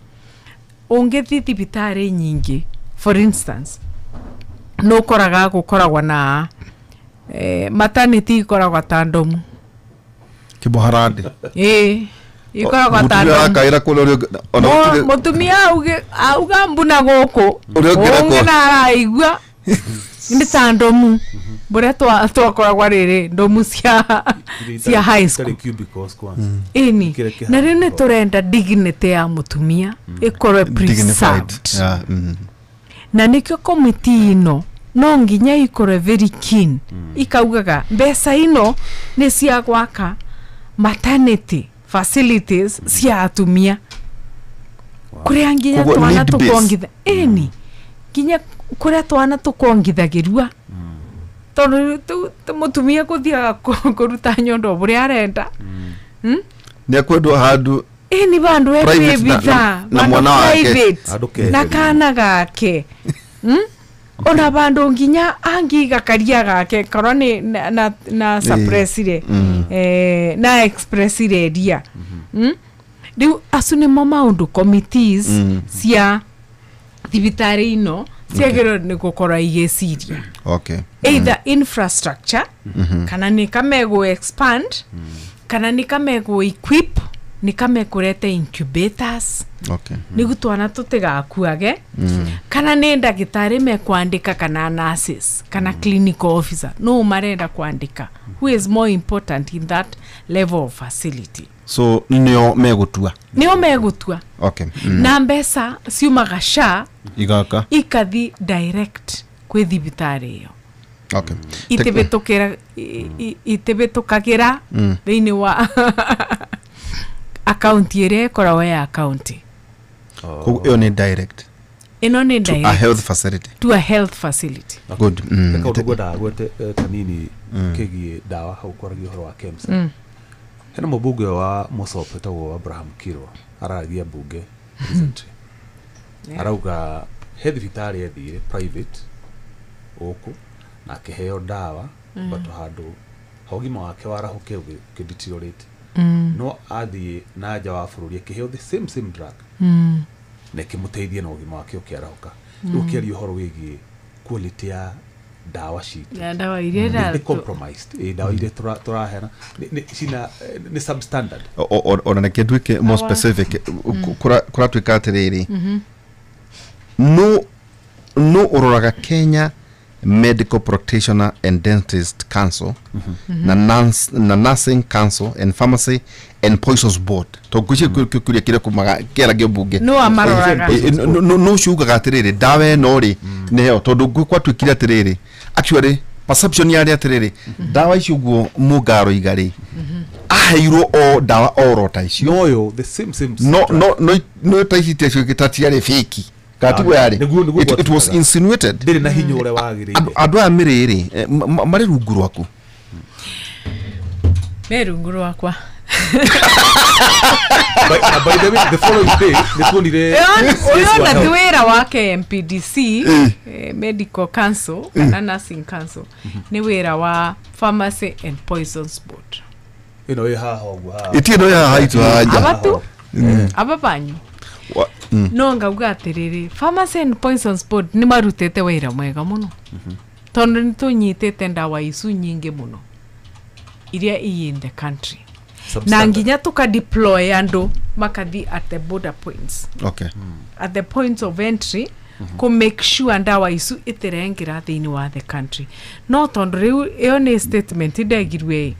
Ungithi thibitari nyingi, for instance, no koraga gukoragwa na maternity ikoragwa ta ndomu kiboharandi. Ikoragwa ta ndomu. Mutumia auga mbuna guku ungi na araigua ni ta ndomu buria twakoragwa riri ndomu cia high school. Ini na riu ni turenda dignity ya mutumia ikorwe preserved. Na nikio committee ino no nginya ikorwe very keen, ikaugaga mbeca ino ni cia gwaka maternity facilities cia atumia. Kuria nginya twana tukongitha eni nginya kuria twana tukongithagirua, tondu mutumia kuthiaga kuruta nyondo buria arenda. Ni akwendwo handu eni bandu ekwibitha na mwana wake na kana gake. Ona bandu nginya angiga karia gake korwo ni na suppressire na expressire ria. Riu acu nimo maundu committees cia thibitari ino ciagĩrĩirwo nĩ gũkorwo igĩciria. Okay. Either infrastructure, kana nĩ kamegũ expand, kana nĩ kamegũ equip, nĩ kamekũrete incubators. Okay. Nĩguo twana tũtigakuage, kana nĩ ndagĩtarĩ mekwandĩka kana nurses kana clinical officer no marenda kwandĩka, who is more important in that level of facility. So nio megutua. Nio megutua. Okay. Na mbeca ciumaga SHA igaka ikathi direct kwi thibitari iyo. Okay. Itibĩtũkĩra itibĩtũkagĩra thĩinĩ wa akaunti ĩrĩa ĩkoragwo ya county. Koguo ĩyo nĩ direct. Ĩno nĩ direct to a health facility. To a health facility. Good. Reke ũndũ ngwendaga gwete kanini Kegie dawa hau kwaragia ũhoro wa KEMSA. Hena mũmbunge wa Mosop wĩtagwo Abraham Kirwa araragia mbunge recently. Arauga he thibitarĩ ethire private gũkũ na akĩheo ndawa but handũ ha ũgima wake warahũke ũkĩ-deteriorate no athiĩ na nja wa bũrũri akĩheo the same drug na ĩkĩmũteithia na ũgima wake ũkĩarahũka. Rĩu ũkĩaria ũhoro wĩgiĩ quality ya ndawa citũ Na ndawa iria nĩ compromised, ndawa iria tũraheana cina nĩ substandard. Ona reke nduĩke more specific, kũratuĩka atĩrĩrĩ, no ũroraga Kenya Medical Practitioner and Dentist Council na Nursing Council and Pharmacy and Poisons Board tondũ kũria kĩrĩa kumaga kĩaragio mbunge no amaroraga no ciugaga atĩrĩrĩ ndawa ĩno rĩ nĩheo tondũ gwatuĩkire atĩrĩrĩ actually perception yarĩ atĩrĩrĩ ndawa icio ũguo mũngaroiga rĩ aheirwo o ndawa oro ta icio noyo the same no ta ici tatiarĩ fake katiguo yarĩ, it was insinuated ndĩrĩ na hinya ũrĩa wagĩrĩire. Andũ aya mĩrĩ rĩ marĩ rungu rwaku? Me rungu rwakwa. By the way, the following day nĩtuonire ũyũ na ti wĩra wa KMPDC Medical Council kana Nursing Council, nĩ wĩra wa Pharmacy and Poisons Board. Ĩno ĩ haha ũguo haha ĩtirĩ ĩno ĩ haha itũ haha nja abatu aba banyu no ngauga atĩrĩrĩ Pharmacy and Poisons Board nĩ marutĩte wĩra mwega mũno tondũ nĩ tũnyitĩte ndawa icu nyingĩ mũno iria i in the country na nginya tuka deploy andũ makathi at the border points, okay, at the points of entry ku make sure ndawa icu itirengira thĩinĩ wa the country. No tondũ rĩu ĩyo nĩ statement ndegirwe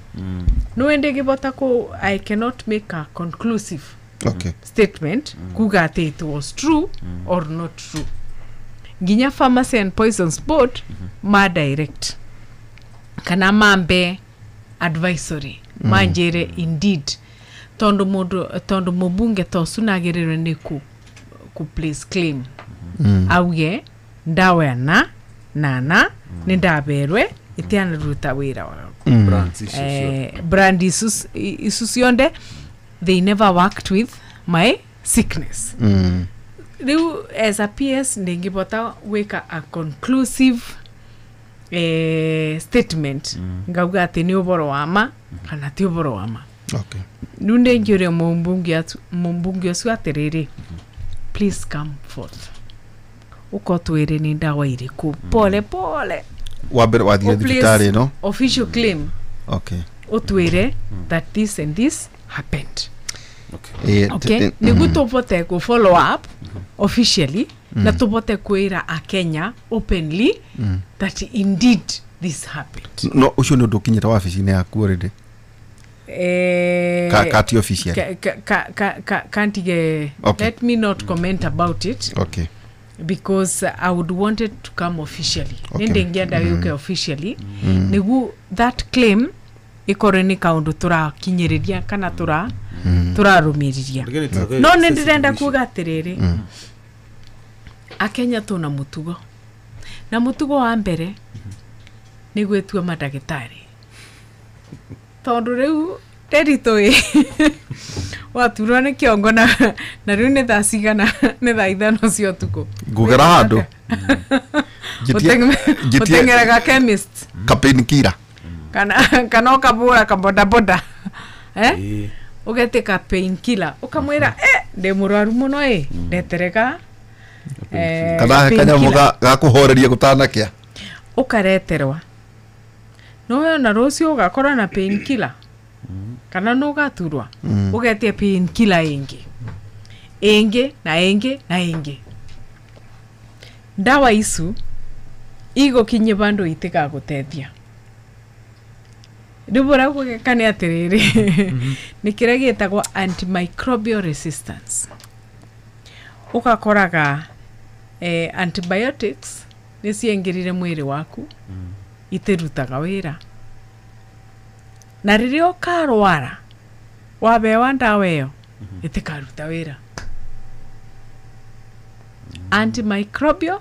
no ndĩngĩbota ku I cannot make a conclusive okay statement kuga atĩ it was true or not true. Nginya Pharmacy and Poisons Board ma direct kana mambe advisory manjere indeed tondu mundu tondu mubunge tocu nagĩrĩrwe nĩ ku place claim auge ndawa na nana nĩ ndaberwe itianaruta wĩra wao. Brand isu cionde they never worked with my sickness. Rĩu as a PS ndingĩbota gwĩka a conclusive statement ngauga atĩ nĩ ũboro wa ma kana ti ũboro wa ma. Okay. Rĩu ndĩngĩũria mũmbunge ũcio atĩrĩrĩ, please come forth ũkotwĩre nĩ ndawa irĩkũ pole pole wambere wathiĩ thibitarĩ ĩno official claim, okay, ũtwĩre that this and this happened. Okay. Okay, nĩguo tũbote kũ follow up officially na tũbote kwĩra a Kenya openly that indeed this happened. No ũcio nĩ ũndũ ũkinyĩte wabici-inĩ yaku already? Kati official. Kantige. Okay. Let me not comment about it. Okay. Because I would want it to come officially. Okay. Nĩndĩngĩenda yũke officially nĩguo that claim ikorwo nĩ kaũndũ tũrakinyĩrĩria kana tũrarũmĩrĩria. No nĩ ndĩrenda kuga atĩrĩrĩ, akenya tũna mũtugo na mũtugo wa mbere nĩ gwĩtua mandagĩtarĩ tondũ rĩu ndĩritũ waturwo nĩ kĩongo na rĩu nĩ thaa cigana nĩ thaa 5 cia ũtukũ ngũgera handũ ũteng'eraga chemist kapainkiller kana ũkabũra kabodaboda ũgetĩka painkiller ũkamwĩra ndĩ mũrwaru mũno ĩ ndeterega kana kanyamũ ga kũhoreria gũtanakĩa ũkareterwa no we ona rũciũ ũgakorwo na painkiller kana no ũgaturwa ũgetie painkiller ĩngĩ ĩngĩ na ĩngĩ na ĩngĩ. Ndawa icu igũkinyie bandũ itigagũteithia. Rĩu ũrĩa gũgĩka nĩ atĩrĩrĩ nĩ kĩrĩa gĩtagwo antimicrobial resistance. Ũgakoraga antibiotics nĩ ciaingĩrire mwĩrĩ waku itirutaga wĩra na rĩrĩa ũkarwara wabewa ndawa ĩyo ĩtikaruta wĩra. Antimicrobial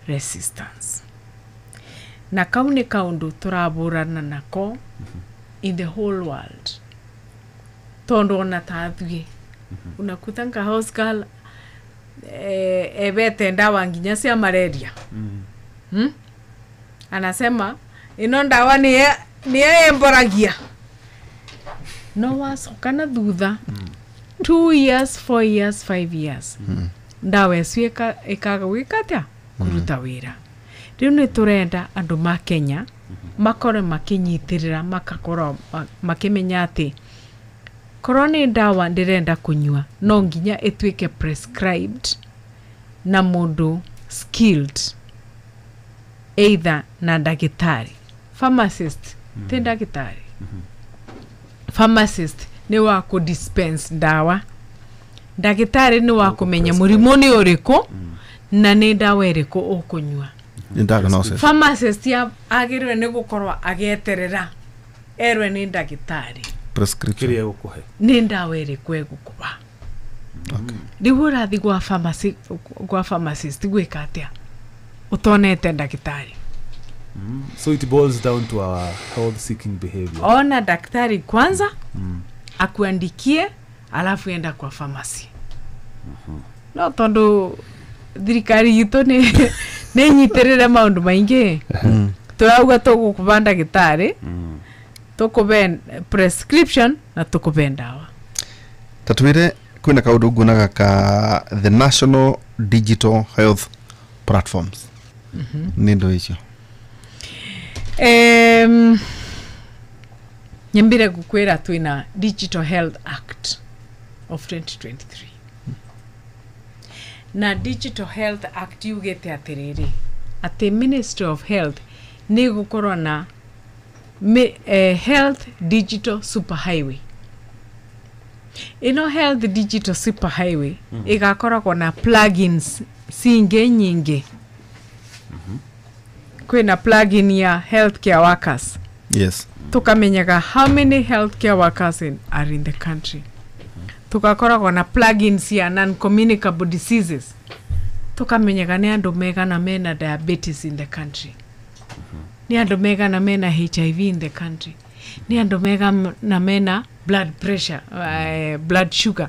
resistance. Na kau nĩ kaũndũ tũrabũrana nako in the whole world, tondu ona tathuĩ unakuta nka house girl ebete ndawa nginya cia malaria. Anasema ino ndawa niye emboragia no wacoka na thutha 2 years, 4 years, 5 years, ndawa icio ikaga gwĩka atĩa? Kũruta wĩra. Rĩu nĩ tũrenda andũ ma Kenya makorwo makĩnyitĩrĩra, makakorwo makĩmenya atĩ korwo nĩ ndawa ndĩrenda kũnyua no nginya ĩtuĩke prescribed na mũndũ skilled, either na ndagĩtarĩ, pharmacist. Ti ndagĩtarĩ, pharmacist nĩ wa kũ dispense ndawa, ndagĩtarĩ nĩ wa kũmenya mũrimũ nĩ ũrĩkũ na nĩ ndawa ĩrĩkũ ũkũnyua. Nĩ diagnosis. Pharmacist agĩrĩirwo nĩ gũkorwo agĩeterera erwe nĩ ndagĩtarĩ prescription kĩrĩa egũkũhe nĩ ndawa ĩrĩkũ egũkũha. Rĩu ũrathiĩ gwa pharmacy, gwa pharmacist gwĩka atĩa ũtonete ndagĩtarĩ? So it boils down to our health seeking behavior. Ona daktari kwanza akuandikie, alafu enda kwa pharmacy. No tondu thirikari itũ nĩ nyitĩrĩre maũndũ maingĩ, tũrauga tũgũkũba ndagĩtarĩ, tũkũbe prescription na tũkũbe ndawa. Tatwire kwina kaundu nguonaga ka the National Digital Health Platforms. Nĩ ndo icio? Nyambire gukwira twina Digital Health Act of 2023. Na Digital Health Act yugite atiriri ati Ministry of Health ni gukorwo na Health Digital Superhighway. Ino Health Digital Superhighway igakoragwo na plugins cingi nyingi. Kwina plugin ya healthcare workers. Yes. Tukamenyaga how many healthcare workers are in the country. Tugakoragwo na plugins ya non-communicable diseases. Tukamenyaga nĩ andũ megana mena diabetes in the country. Nĩ andũ megana mena HIV in the country. Nĩ andũ megana mena blood pressure, blood sugar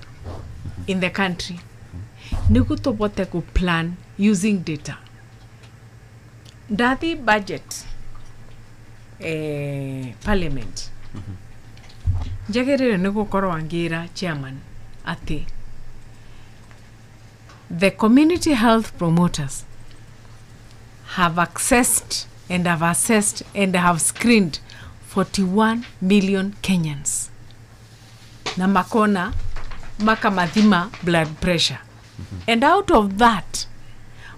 in the country. Nĩguo tũbote ku plan using data. Ndathi budget parliament. Njagĩrĩire nĩ gũkorwo ngĩra chairman atĩ the community health promoters have accessed and have assessed and have screened 41 million Kenyans. Na makona makamathima blood pressure. And out of that,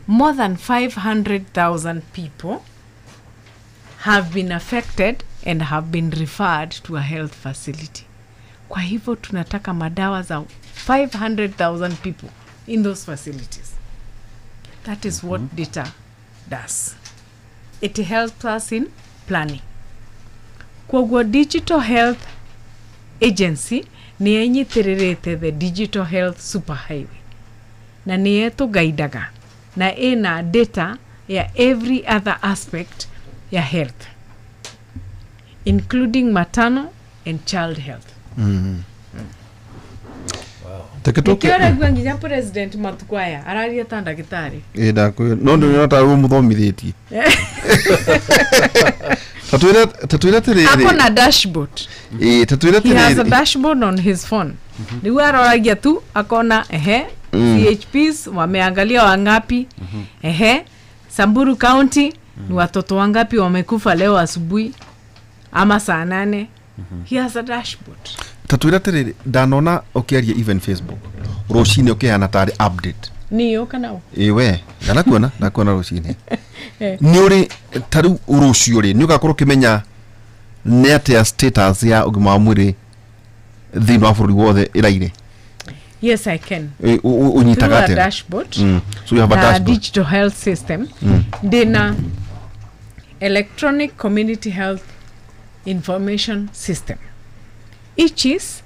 more than 500,000 people have been affected and have been referred to a health facility. Kwa hivyo tunataka madawa za 500,000 people in those facilities. That is what data does. It helps us in planning. Kwoguo Digital Health Agency nĩ ĩnyitĩrĩrĩte the Digital Health Superhighway na nĩ ĩtũgaidaga na ĩna data ya every other aspect ya health, including maternal and child health. Nikĩo ũraigua nginya president matukũ aya araria ta ndagĩtarĩ. Ĩ ndakwĩra no ndĩrona ta ũmũthomithĩtie. Tatwĩre atĩrĩrĩ, Ako na dashboard. Ĩ tatwĩre He has a atĩrĩrĩ, dashboard on his phone. Rĩu aroragia tu akona ehe CHPs wameangalia wangapi, ehe Samburu County ni watoto wangapi wamekufa leo asubuhi ama saa 8. He has a dashboard. Tatwĩre atĩrĩrĩ, ndanona ũkĩaria even Facebook rũcinĩ ũkĩheana tarĩ update. Niyo kana ũ? Ĩ we ndanakuona, ndakuona rũcinĩ. Nĩ ũrĩ ta rĩu rũciũ rĩ nĩ ũgakorwo ũkĩmenya nĩ atĩa status ya ũgima wa mwĩrĩ thĩinĩ wa bũrũri wothe ĩraire? Yes, I can. Ũnyitaga Through a atĩa? dashboard. So you have a Na dashboard. Digital health system. Ndĩna electronic community health information system. Ichis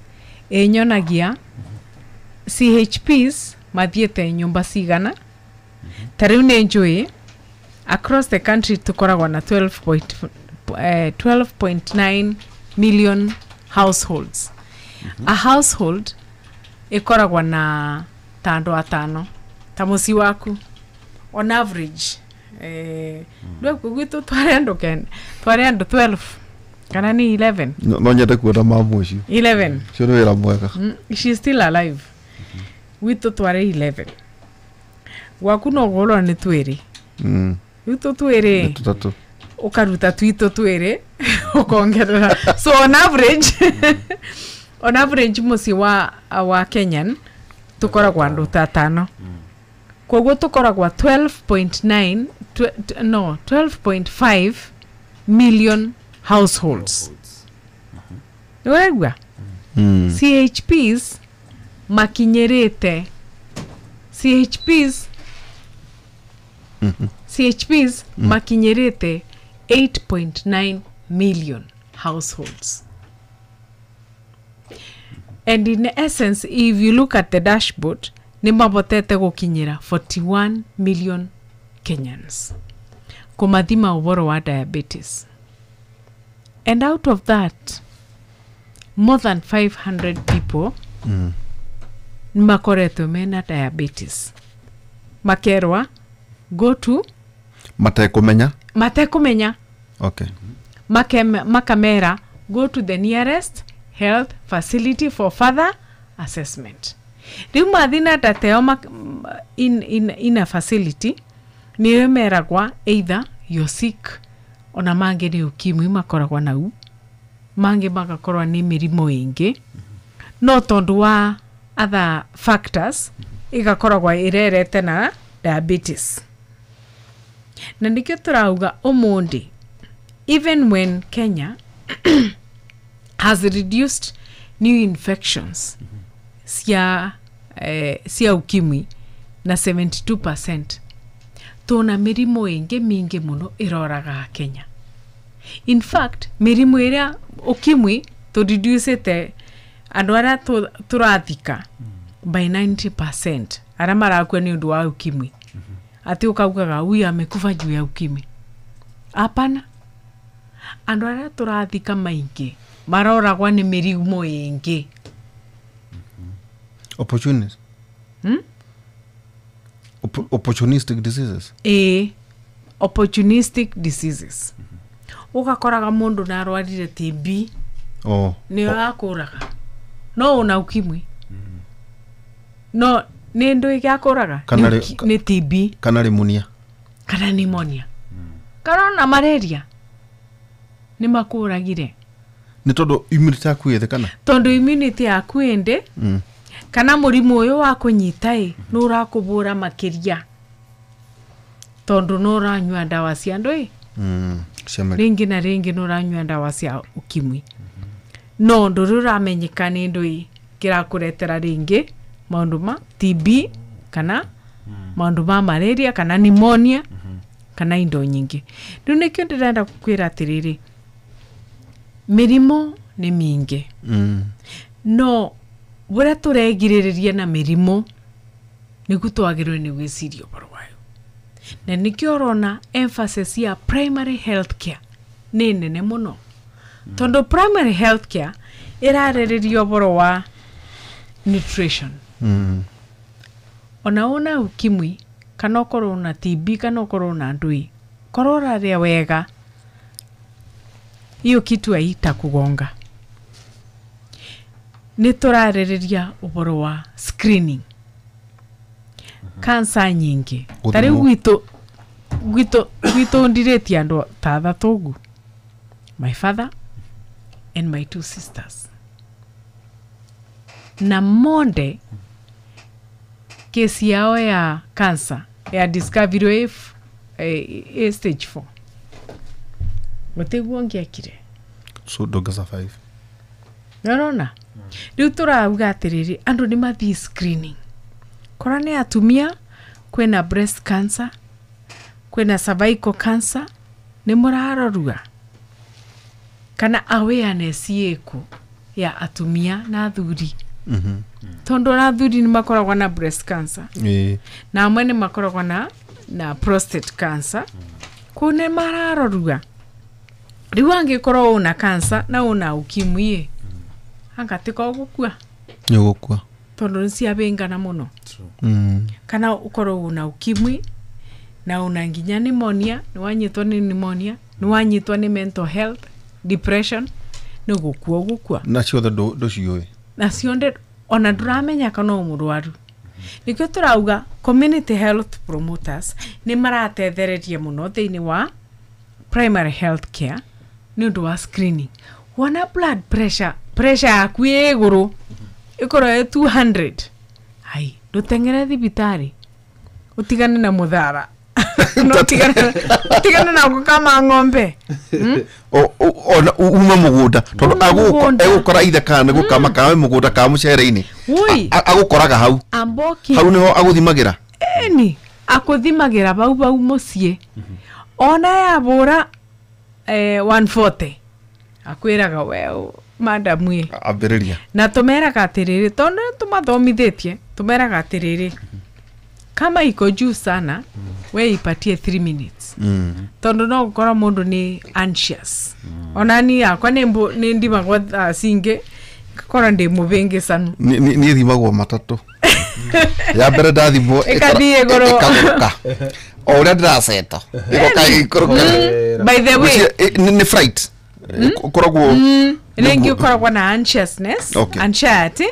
ĩnyonagia CHPs mathiĩte nyũmba cigana. Ta rĩu nĩ njũĩ Across the country tukoragwo na 12.9 million households. A household ikoragwo na ta andũ atano, ta mũciĩ waku on average, rĩu gwitũ twarĩ andũ kenda, twarĩ andũ 12 kana nĩ 11. No nyende kuona mamu ũcio. 11. Ũcio nĩ wĩra mwega. She's still alive. Gwitũ twarĩ 11, gwaku no gũrwo nĩ twĩrĩ. Gwitũ twĩrĩ. Nĩ tũtatũ. Ũkaruta twitũ twĩrĩ ũkongerera, so on average mũciĩ wa Kenyan tũkoragwo andũ ta atano. Koguo tũkoragwo 12.9, no, 12.5 million households. Nĩũraigua? CHPs makinyĩrĩte, CHPs makinyĩrĩte 8.9 million households. And in essence, if you look at the dashboard, nĩ mabotete gũkinyĩra 41 million Kenyans kũmathima ũhoro wa diabetes. And out of that, more than 500 people makoretwo mena diabetes makerwa go to Matekũmenya. Matekũmenya. Makamera go to the nearest health facility for further assessment. Rĩu mathi na data ĩyo in a facility, nĩyo meragwa either you're sick, ona mangĩ nĩ ukimwi makoragwo nau, mangĩ magakorwo nĩ mĩrimũ ĩngĩ, no tondũ wa other factors igakoragwo ĩrerete na diabetes. Na nĩkĩo tũrauga ũmũndĩ, even when Kenya has reduced new infections cia ukimwi na 72%, tuna mĩrimũ ĩngĩ mĩingĩ mũno ĩroraga Kenya. In fact, mĩrimũ ĩrĩa ukimwi tũreducĩte andũ arĩa tũrathika by 90%, arĩa marakua nĩ ũndũ wa ukimwi, atĩ ũkaugaga huyu amekufa juu ya ukimwi. Hapana, andũ arĩa tũrathika maingĩ maroragwa nĩ mĩrimũ ĩngĩ. Opportunist. Opportunistic diseases. Ĩĩ, opportunistic diseases. Ũgakoraga mũndũ na arwarire TB, nĩyo yakũraga, no una ukimwi, no nĩ ndũ ĩgĩakũraga. Kana Nĩ TB. Kana pneumonia. Kana pneumonia, kana ona malaria nĩ makũragire. Nĩ tondũ immunity yaku ĩ thĩ kana? Tondũ immunity yaku ĩndĩ kana mũrimũ ũyũ wa kũnyita ĩ nĩ ũrakũbũra makĩria tondũ nĩ ũranyua ndawa cia andũ ĩ Cia rĩngĩ na rĩngĩ nĩ ũranyua ndawa cia ukimwi, no ndũrĩ ũramenyeka nĩ ndũ kĩrakũretera rĩngĩ maũndũ ma TB kana maũndũ ma malaria kana pneumonia kana indo nyingĩ. Rĩu nĩkĩo ndĩrenda gũkwĩra atĩrĩrĩ, mĩrimũ nĩ mĩingĩ, no ũrĩa tũregirĩrĩria na mĩrimũ nĩguo twagĩrĩirwo nĩ gwĩciria ũhoro wayo. Na nĩkĩo ũrona emphasis ya primary health care nĩ nene mũno, tondũ primary health care ĩrarĩrĩria ũhoro wa nutrition. Ona una ukimwi kana ũkorwo na TB kana ũkorwo na ndũi, korwo ũrarĩa wega, hiyo kitu haitakugonga. Nĩ tũrarĩrĩria ũhoro wa screening cancer nyingĩ. Ta rĩu Gũthimwo. Gwitũ ndirĩtie andũ ta athatũ ũguo, my father and my two sisters, na monde kesi yao ya cancer ya discovery if stage 4, gũtiguo ngĩekire. So ndũngĩ survive. Nĩũrona rĩu tũrauga atĩrĩrĩ, andũ nĩ mathiĩ screening. Kora nĩ atumia, kwĩna breast cancer, kwĩna cervical cancer, nĩ mũrarorua kana awareness ĩkũ ya atumia na athuri, tondũ ona athuri nĩ makoragwo na breast cancer, na amwe nĩ makoragwo na na prostate cancer kuu nĩ mararorua rĩu angĩkorwo una cancer na una ukimwi anga tiko gukua nĩ ũgũkua tondũ nĩ ciabĩngana mũno. Kana ũkorwo una ukimwi na una nginya pneumonia, nĩ wanyitwo nĩ pneumonia, nĩ wanyitwo nĩ mental health depression, nĩ gũkua ũgũkua na ciothe ndũciũĩ na cionde ona ndũramenya kana ũ mũrwaru. Nĩkĩo tũrauga community health promoters nĩ maratethereria mũno thĩinĩ wa primary health care nĩ ũndũ wa screening. Wona blood pressure yaku ĩ igũrũ ĩkorwo ĩ 200, ai ndũteng'ere thibitarĩ ũtigane na mũthara no tigane na gũkama ng'ombe ona uma mũgũnda tondũ agũkora ithe kana nĩ gũkama kana wĩ mũgũnda kana mũcere-inĩ agũkoraga hau hau nĩho agũthimagĩra ĩni akũthimagĩra bau bau mũciĩ ona yabũra 140 akwĩraga we madam ĩ ambĩrĩria na tũmeraga atĩrĩrĩ tondũ tũmathomithĩtie tũmeraga atĩrĩrĩ kama iko juu sana we ipatie 3 minutes tondu no gukora mundu ni anxious ona ni yakwa ni ndimagwo thaa cingi ngakora ndi mubingisanu ni thimagwo matatu ya mbere ndathimwo ikathie iguru ikaguruka o uria ndiraceta igoka ikuruka. By the way ni fright ukoragwo ringi ukoragwo na anxiousness anxiety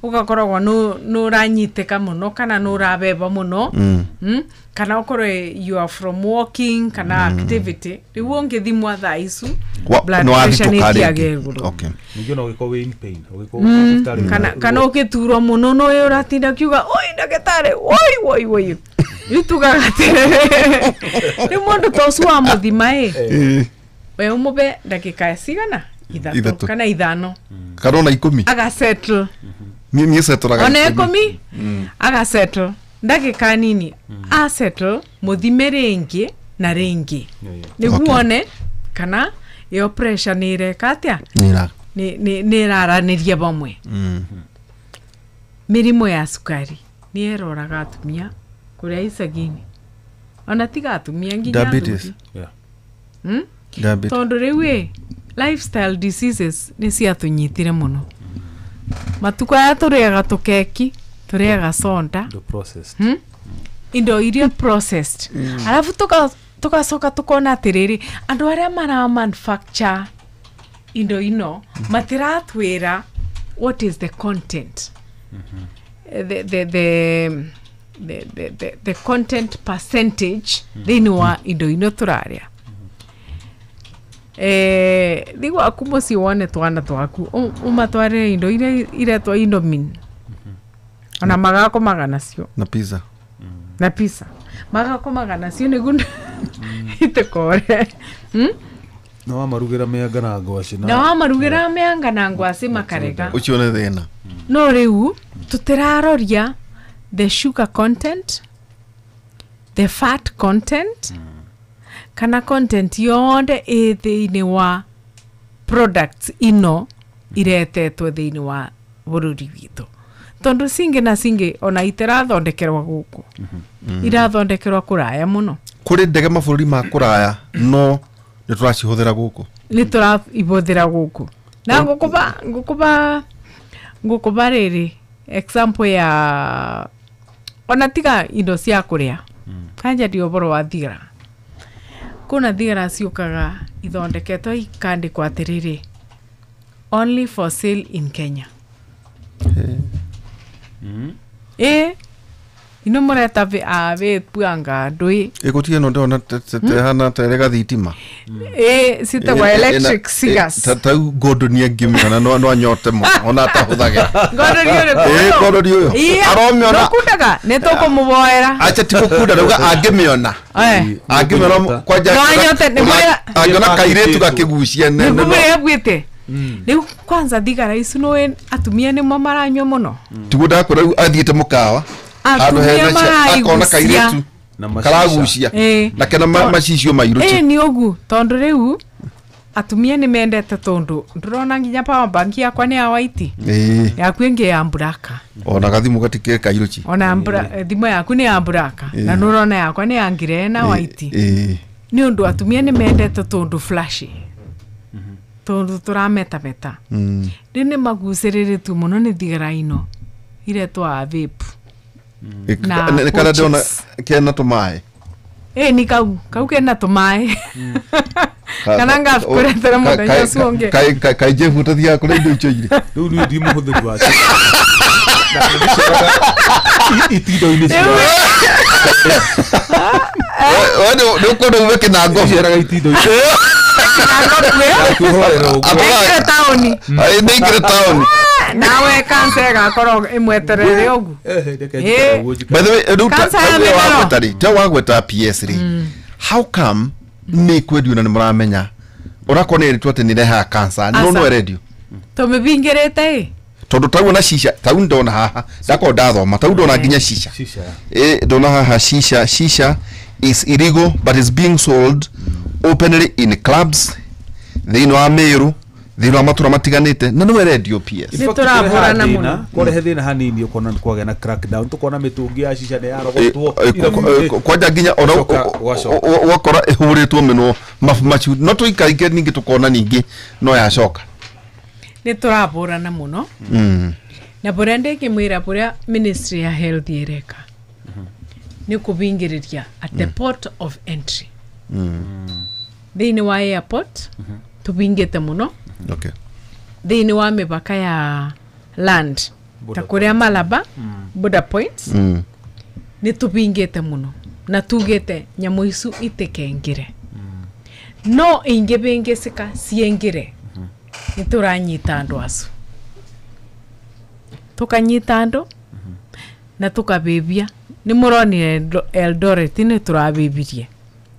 ugakoragwo nu uranyitĩka mũno kana nu urabeba mũno kana ukorwo you are from walking kana activity riu ũngĩthimwa thaa icu blood pressure nĩ ĩthiaga igũrũ. Ningĩ ona ũgĩkorwo wĩ in pain ũgĩkorwo thibitarĩ kana ũgĩturwo mũno no ũyũ ũratinda ũkiuga oi ndagĩtarĩ oi oi oi rĩu tugaga atĩrĩrĩ rĩu mũndũ ta ũcio wamũthima ĩ we ũmũbe ndagĩka cigana ithatũ kana ithano kana ona ikũmi agasettle niĩ setũraga ona ikũmi agasettle ndagĩka nini asettle mũthime rĩngĩ na rĩngĩ nĩguo one kana ĩyo pressure nĩ ĩreka atĩa nĩ ĩraranĩria vamwe. Mĩrimũ ya cukari nĩ ĩroraga atumia kũrĩa icagi-inĩ ona tiga atumia nginya athuri tondu rĩu ĩ lifestyle diseases nĩ ciatũnyitire mũno matukũ aya tũrĩaga tũkeki tũrĩaga soda indo iria processed alafu tugacoka tukona atĩrĩrĩ andũ arĩa mara manufacture indo ino matiratwĩra what is the content the content percentage thĩinĩ wa indo ino tũrarĩa. Thiĩ gwaku mũciĩ wone twana twaku ũmatwarĩre indo iria iretwo Indomie ona magakomaga nacio na pizza na pizza magakomaga nacio nĩguo itikore na wamarugĩra mĩanga na ngwacĩ na wamarugĩra mĩanga na ngwacĩ makarega ũcio nĩ thĩna. No rĩu tũtiraroria the sugar content, the fat content kana content yothe ĩ thĩinĩ wa products ino iretetwo thĩinĩ wa bũrũri witũ tondu cingĩ na cingĩ ona itirathondekerwo gũkũ irathondekerwo kũraya mũno kũrĩ ndege mabũrũri ma kũraya no nĩ tũracihũthĩra gũkũ nĩ tũraihũthĩra gũkũ na ngũkũba rĩrĩ example ya ona tiga indo cia kũrĩa kanja ndio ũhoro wa thigara kuna thigara ciũkaga ithondeketwo ikandĩkwo atĩrĩrĩ only for sale in Kenya. Ino mũreta vĩpuanga ndũĩ ĩgũtige no ndĩrona tehana terega thitima citagwo electric cigars tau Gordon angĩmĩona no anyote mũno ona atahũthagĩra Gordon ũrĩkũ Gordon ũyũ aromĩona nũkundaga nĩ tũkũmũboera acha ti gũkunda rauga angĩmĩona angĩmĩona kwanja no anyote angĩona kairĩtu gakĩgucia nĩguo abuĩte rĩu kwanza thigara ici nĩũĩ atumia nĩmo maranyua mũno tiguo ndakwĩra rĩu athiĩte mũkawa atumia akona kairĩtu karagucia na kena macicio mairũ nĩ ũguo tondũ rĩu Atumia nĩ mendete tondũ ndũrona nginya power bank yakwa nĩ ya white. Yaku ĩngĩ ya black. Ona gathimu gatikĩrĩ kairũ chi. Ona thimũ yaku nĩ ya black. Na nũrona yakwa nĩ ya grey na white. Nĩ ũndũ atumia nĩ mendete tondũ flashy. Tondũ tũrametameta. Rĩu nĩ magucĩrĩrĩtio mũno nĩ thigara ino iretwa vape. Na Nĩ karĩa ndĩrona kena tũmaĩ. Ni kau kena tũmaĩ. Kana ngakũretera mũthenya ũcio ũngĩ. Kaĩ Jeff ũtathiaga kũrĩa indo icio irĩ? Rĩu niĩ ndi mũhũthĩri wacio. Na ndĩceraga itindo-inĩ ciao. We nĩ ũkwenda ume kĩnango. Ndĩceraga itindo-inĩ. Kwĩhorera ũguo. Aingĩre taũni. Nĩingĩre taũni. Nawe kansa ĩgakorwo ĩmweterere ũguo. Reke njikare ũguo njikare. By the way, rĩu Kansa ya mĩmero. ta wagweta PS rĩ, how come nĩ kwendio na nĩ mũramenya ũrakorwo nĩ ĩrĩtwo atĩ nĩ ĩrehaga cancer no no ĩrendio Tũmĩbingĩrĩte ĩ tondũ tau na shisha tau ndona haha ndakorwo ndathoma tau ndona nginya shisha ndona haha shisha is illegal but is being sold openly in clubs thĩinĩ wa Meru thĩinĩ wa matũra matiganĩte na no ĩrendio PS. Nĩ tũrahũrana mũno. Kũrehe thĩna hanini ũkona nĩ kwagĩa na crackdown tũkona mĩtũngi ya shisha nĩ yarogotwo kwanja nginya ona ũgakora ĩhũrĩtwo mĩnwo macu no tũikaike ningĩ tũkona ningĩ no yacoka. Nĩ tũrahũrana mũno. Na bũrĩa ndĩngĩmwĩra bũrĩa Ministry ya Health ĩreka nĩ kũbingĩrĩria at the port of entry. Thĩinĩ wa airport tũbingĩte mũno. Okay. Thĩinĩ wa mĩbaka ya land ta kũrĩa Malaba border points nĩ tũbingĩte mũno na tugĩte nyamũ icu itikengĩre. No ingĩbĩngĩcĩka ciengĩre nĩ tũranyita andũ acu. Tũkanyita andũ na tũkabĩbia. Nĩ mũronire Eldoret nĩ tũrabĩbirie.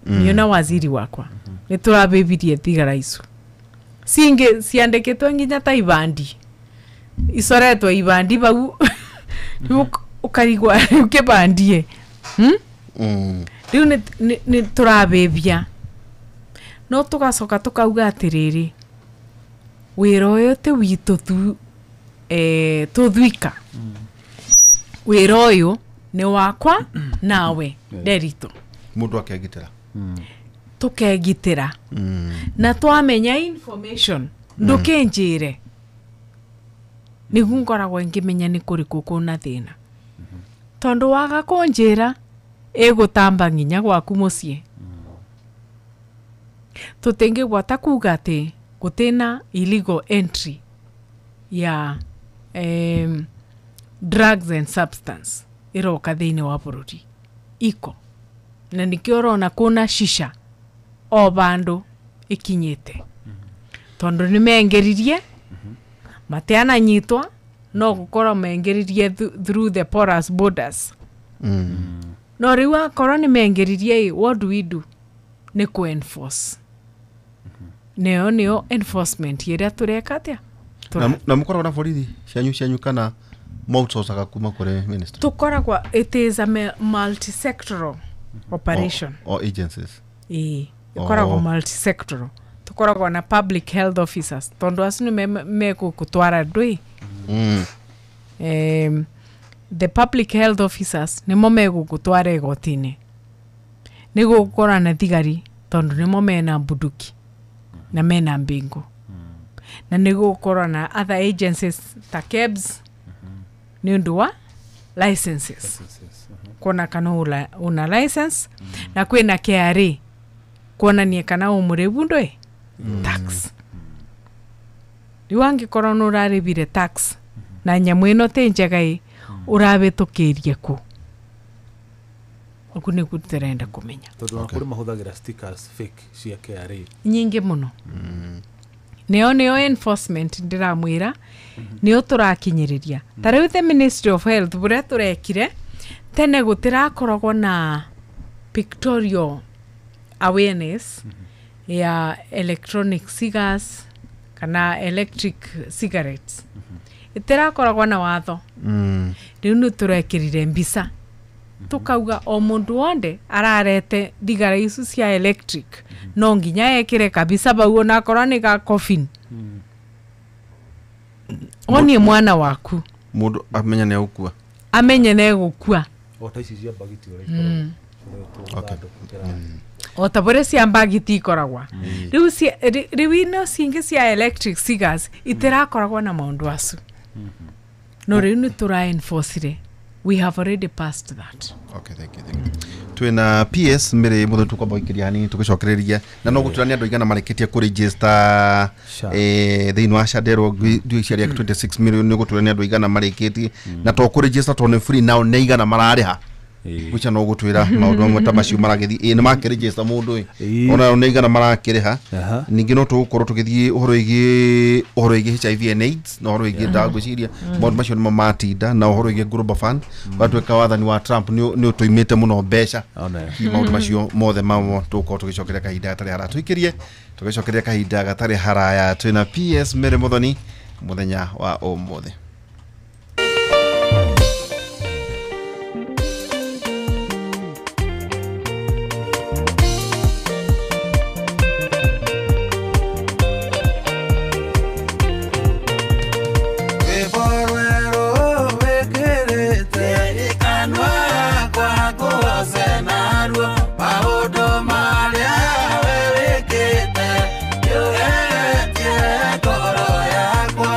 Niĩ na waziri wakwa nĩ tũrabĩbirie thigara icu. Cingĩ ciandĩkĩtwo nginya ta ibandi. Icoretwo ibandi bau rĩu ũkarigwo rĩu kĩbandie. Rĩu nĩ tũrabĩbia. No tũgacoka tũkauga atĩrĩrĩ wĩra ũyũ ti witũ tu tũthwika. Wĩra ũyũ nĩ wakwa nawe Nderitu. Mũndũ akegitĩra. Tũkegitĩra. Na twamenya information ndũkĩnjĩre nĩguo ngoragwo ngĩmenya nĩ kũrĩkũ kwĩna thĩna. Tondũ waga kũnjĩra ĩgũtamba nginya gwaku mũciĩ. Tũtingĩgwata kuga atĩ gũtĩna illegal entry ya drugs and substance ĩroka thĩinĩ wa bũrũri iko. Na nĩkĩo ũrona kwĩna shisha o bandũ ĩkinyĩte. Tondũ nĩ mengeririe matiananyitwa no gũkorwo mengeririe through the porous borders. No rĩu akorwo nĩ mengeririe what do we do? Nĩ kũ enforce. Nĩyo nĩyo enforcement ĩrĩa tũreka atĩa? Na mũkoragwo na borithi cianyu kana outsourcaga kuma kũrĩ ministry? Tũkoragwo it is a multi-sectoral operation. Or agencies. Ĩkoragwo multi-sectoral. Tũkoragwo na public health officers tondũ acio nĩ megũgũtwara ndũĩ. The public health officers nĩmo megũgũtwara igoti-inĩ. Nĩ gũgũkorwo na thigari tondũ nĩmo mena bunduki na mena mbingu. Na nĩ gũgũkorwo na other agencies ta KEBS nĩ ũndũ wa licenses. Kuona kana una license na kwĩna KRA kuonania kana ũmũrĩbu ndũĩ tax. Rĩu angĩkorwo nĩ ũrarĩbire tax na nyamũ ĩno ti njega ĩ ũrabĩtũkĩrie kũ? Ũguo nĩguo ndĩrenda kũmenya. Tondũ ona kũrĩ mahũthagĩra stickers fake cia KRA nyingĩ mũno. Nĩyo enforcement ndĩramwĩra nĩyo tũrakinyĩrĩria. Ta rĩu the Ministry of Health bũrĩa tũrekire tene gũtirakoragwo na pictorial awareness ya electronic cigars kana electric cigarettes. Itirakoragwo na watho. Rĩu nĩ tũrekĩrire mbica Tukauga o mundu wonde ararete thigara icu cia electric no nginya ekire kabisa bau onakorwo ni ga coffin. Onie mwana waku mundu amenya ni agukua, amenye ne gukua o ta ici cia mbagiti uria ikoragwo. O ta bore cia mbagiti ikoragwa riu riu ino cingi cia electric cigars itirakoragwo na maundu acu. No riu ni tura enforce, we have already passed that. Okay, thank you, thank you. Twina PS mbere muthe tukwamba ikiria hanini tugicokereria na no guturania andu igana marikitie ku register thiini wa Shanderwo ndio ciaria 26 million ni guturania andu igana marikitie na to ku register to ni free nao ne igana marariha gucha no gutwira maundu mamwe ta macio maragithi ni makiregister mundu ona ne igana marakiriha. Ningi no tugukorwo tugithie uhoro igi HIV and AIDS na uhoro igi ndagwiciria maundu macio nimo matinda na uhoro igi Global Fund gwatuika wathani wa Trump ni utuimite muno mbeca maundu macio mothe mamo tugukorwo tugicokeria kahinda gatari haraya tuikirie tugicokeria kahinda gatari haraya twina PS Mary Muthoni muthenya wa umuthi. Koro yakwa.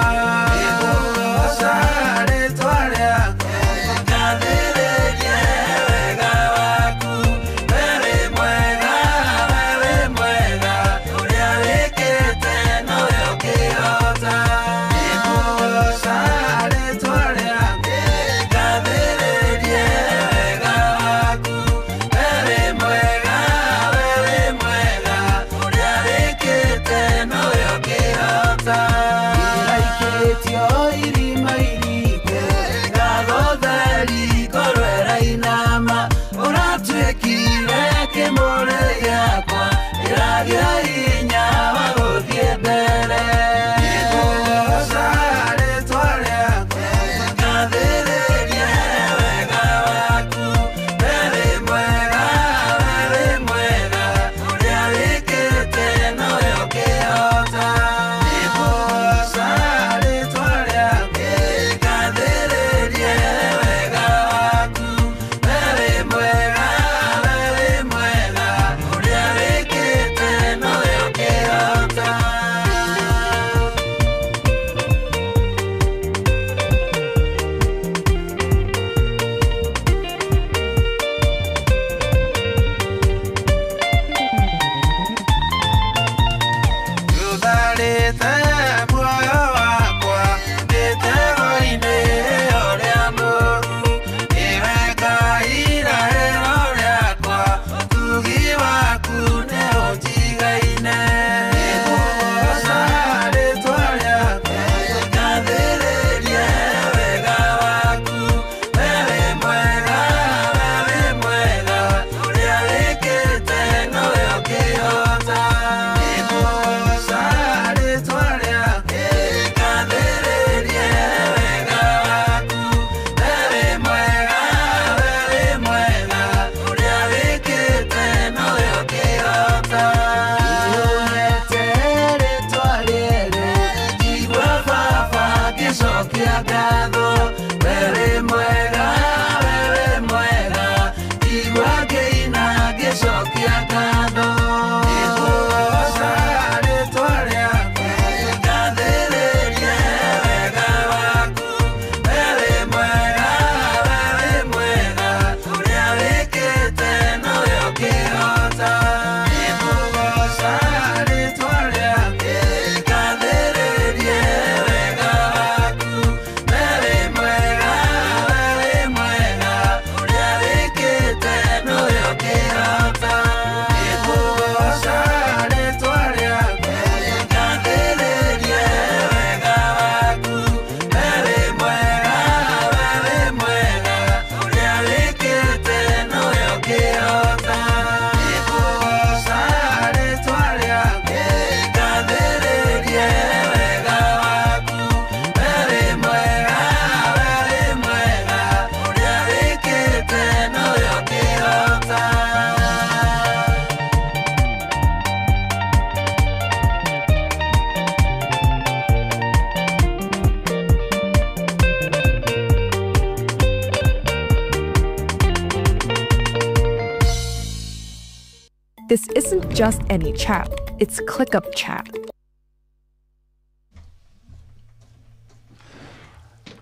This isn't just any chat, it's ClickUp Chat.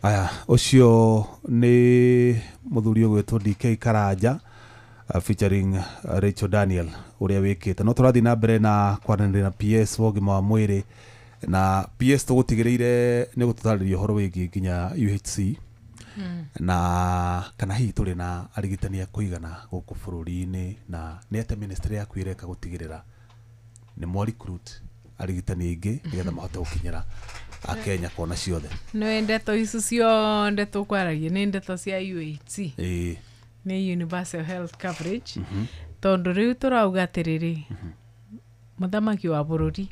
Aya, ucio ni muthuri ugwitwo DK Karanja featuring Rachel Daniel uria wikite no turathi na mbere na kwaranĩria na PS wa ũgima wa mwĩrĩ na PS tũgũtigĩrĩire nĩ gũtũtarĩria ũhoro wĩgiĩ nginya UHC na kana hihi tũrĩ na arigitani a kũigana gũkũ bũrũri-inĩ na nĩ atĩa ministry yaku ĩreka gũtigĩrĩra nĩ mwa recruit arigitani aingĩ nĩgetha mahote gũkinyĩra akenya kona ciothe. No ndeto icio cionde tũkwaragia nĩ ndeto cia UHC nĩ Universal Health Coverage tondũ rĩu tũrauga atĩrĩrĩ mũthamaki wa bũrũri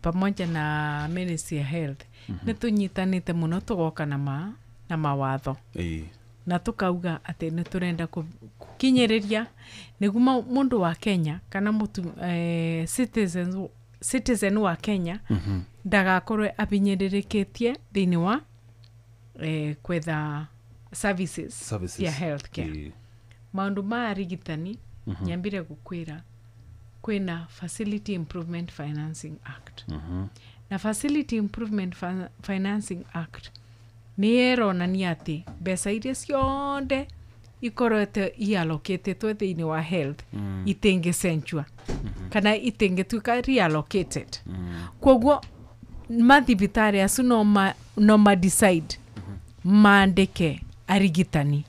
pamoja na Ministry ya Health nĩ tũnyitanĩte mũno tũgoka na mawatho na tũkauga atĩ nĩ tũrenda gũkinyĩrĩria nĩguo mũndũ wa Kenya kana citizen wa Kenya ndagakorwe abinyĩrĩrĩkĩtie thĩinĩ wa kwetha services ya healthcare. Maũndũ ma arigitani nyambire gũkwĩra kwĩna Facility Improvement Financing Act. Na Facility Improvement Financing Act nĩ ĩronania atĩ mbeca iria cionde ikorwete iallocated thĩinĩ wa health itingĩcenjua kana itingĩtuĩka reallocated. Kwoguo mathibitarĩ acu no ma decide maandĩke arigitani.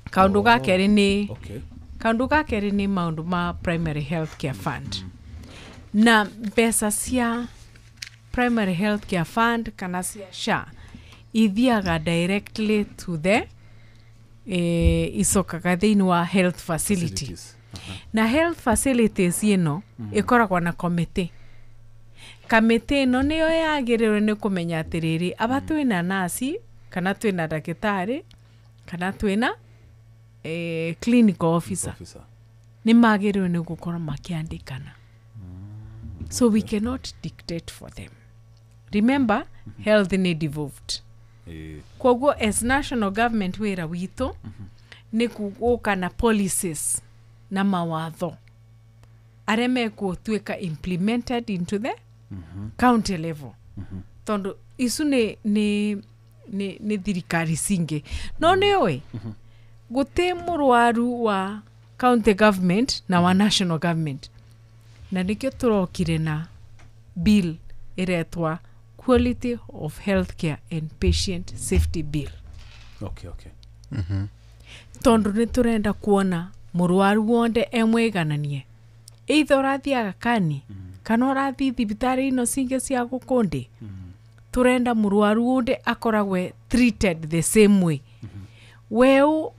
Kaũndũ ga kerĩ nĩ kaũndũ ga kerĩ nĩ maũndũ ma Primary Health Care Fund. Na mbeca cia Primary Health Care Fund kana cia SHA ithiaga directly to the icokaga thĩinĩ wa health facilities. Na health facilities ĩno ĩkoragwo na committee. Kamĩtĩ ĩno nĩyo yagĩrĩirwo nĩ kũmenya atĩrĩrĩ aba twĩna nasi kana twĩna ndagĩtarĩ kana twĩna clinical officer nĩ magĩrĩirwo nĩ gũkorwo makĩandĩkana. So we cannot dictate for them. Remember, health nĩ devolved. Kwoguo as national government wĩra witũ nĩ gũka na policies na mawatho arĩa megũtuĩka implemented into the county level. Tondũ icu nĩ thirikari cingĩ. No nĩ ũĩ gũtĩ mũrwaru wa county government na wa national government. Na nĩkĩo tũrokire na bill ĩretwa Quality of Healthcare and Patient Safety Bill. Okay. Tondũ nĩ tũrenda kuona mũrwaru wonde emwĩgananie either ũrathiĩ Aga Khan kana ũrathiĩ thibitarĩ ino cingĩ cia gũkũ ndĩ. Tũrenda mũrwaru wonde akoragwe treated the same way. Weũ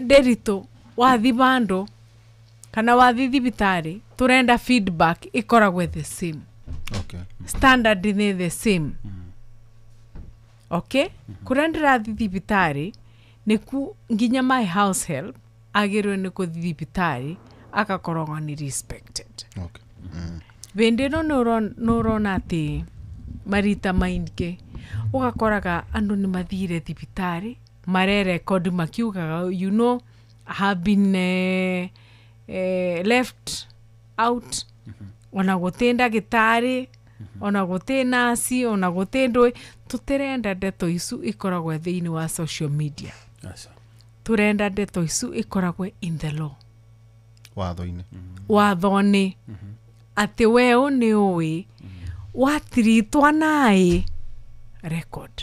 Nderitu wathi bandũ kana wathi thibitarĩ tũrenda feedback ĩkoragwe the same. Okay. Standard nĩ the same. Okay? Kũrĩa ndĩrathiĩ thibitarĩ nĩku nginya my house help agĩrĩirwo nĩ gũthiĩ thibitarĩ agakoragwo nĩ respected. Okay. Hĩndĩ ĩno nĩ ũrona atĩ marita maingĩ ũgakoraga andũ nĩ mathire thibitarĩ marerekodi makiugaga you know I have been left out ona gũtĩ ndagĩtarĩ ona gũtĩ nasi ona gũtĩ ndũĩ. Tũtirenda ndeto icu ikoragwo thĩinĩ wa social media. Tũrenda ndeto icu ikoragwo in the law. Watho-inĩ. Watho-inĩ. Atĩ weũ nĩ ũĩ watiritwa naĩ record.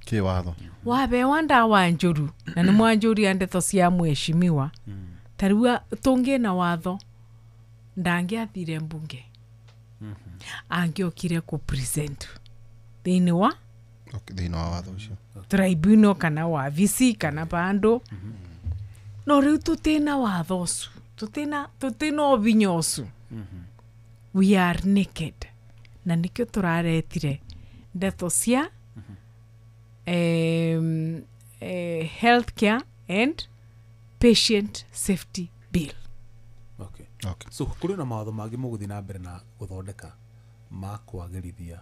Kĩ watho? Wabewa ndawa njũru na nĩ mwanjũria ndeto cia mheshimiwa. Ta rĩu tũngĩna watho ndangĩathire mbunge angĩokire kũ present thĩinĩ wa thĩinĩ wa watho ũcio tribunal kana wabici kana bandũ. No rĩu tũtĩna watho ũcio, tũtĩna ũbinya ũcio. We are naked. Na nĩkĩo tũraretire ndeto cia healthcare and patient safety bill. Okay. So kũrĩ na mawatho mangĩ mũgũthiĩ na mbere na gũthondeka ma kwagĩrithia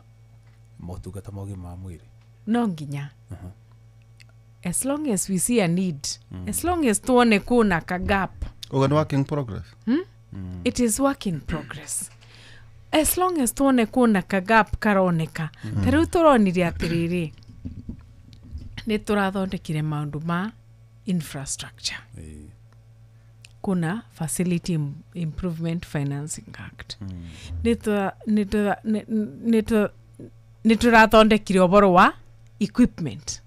motungata ma ũgima wa mwĩrĩ? No nginya. As long as we see a need, as long as tuone kuna ka gap. Uga nĩ work in progress. It is work in progress. As long as tuone kuona kagap karoneka, ta rĩu tũronire atĩrĩrĩ, nĩ tũrathondekire maũndũ ma infrastructure. Kuna Facility Improvement Financing Act. Nĩ tũrathondekire ũboro wa equipment.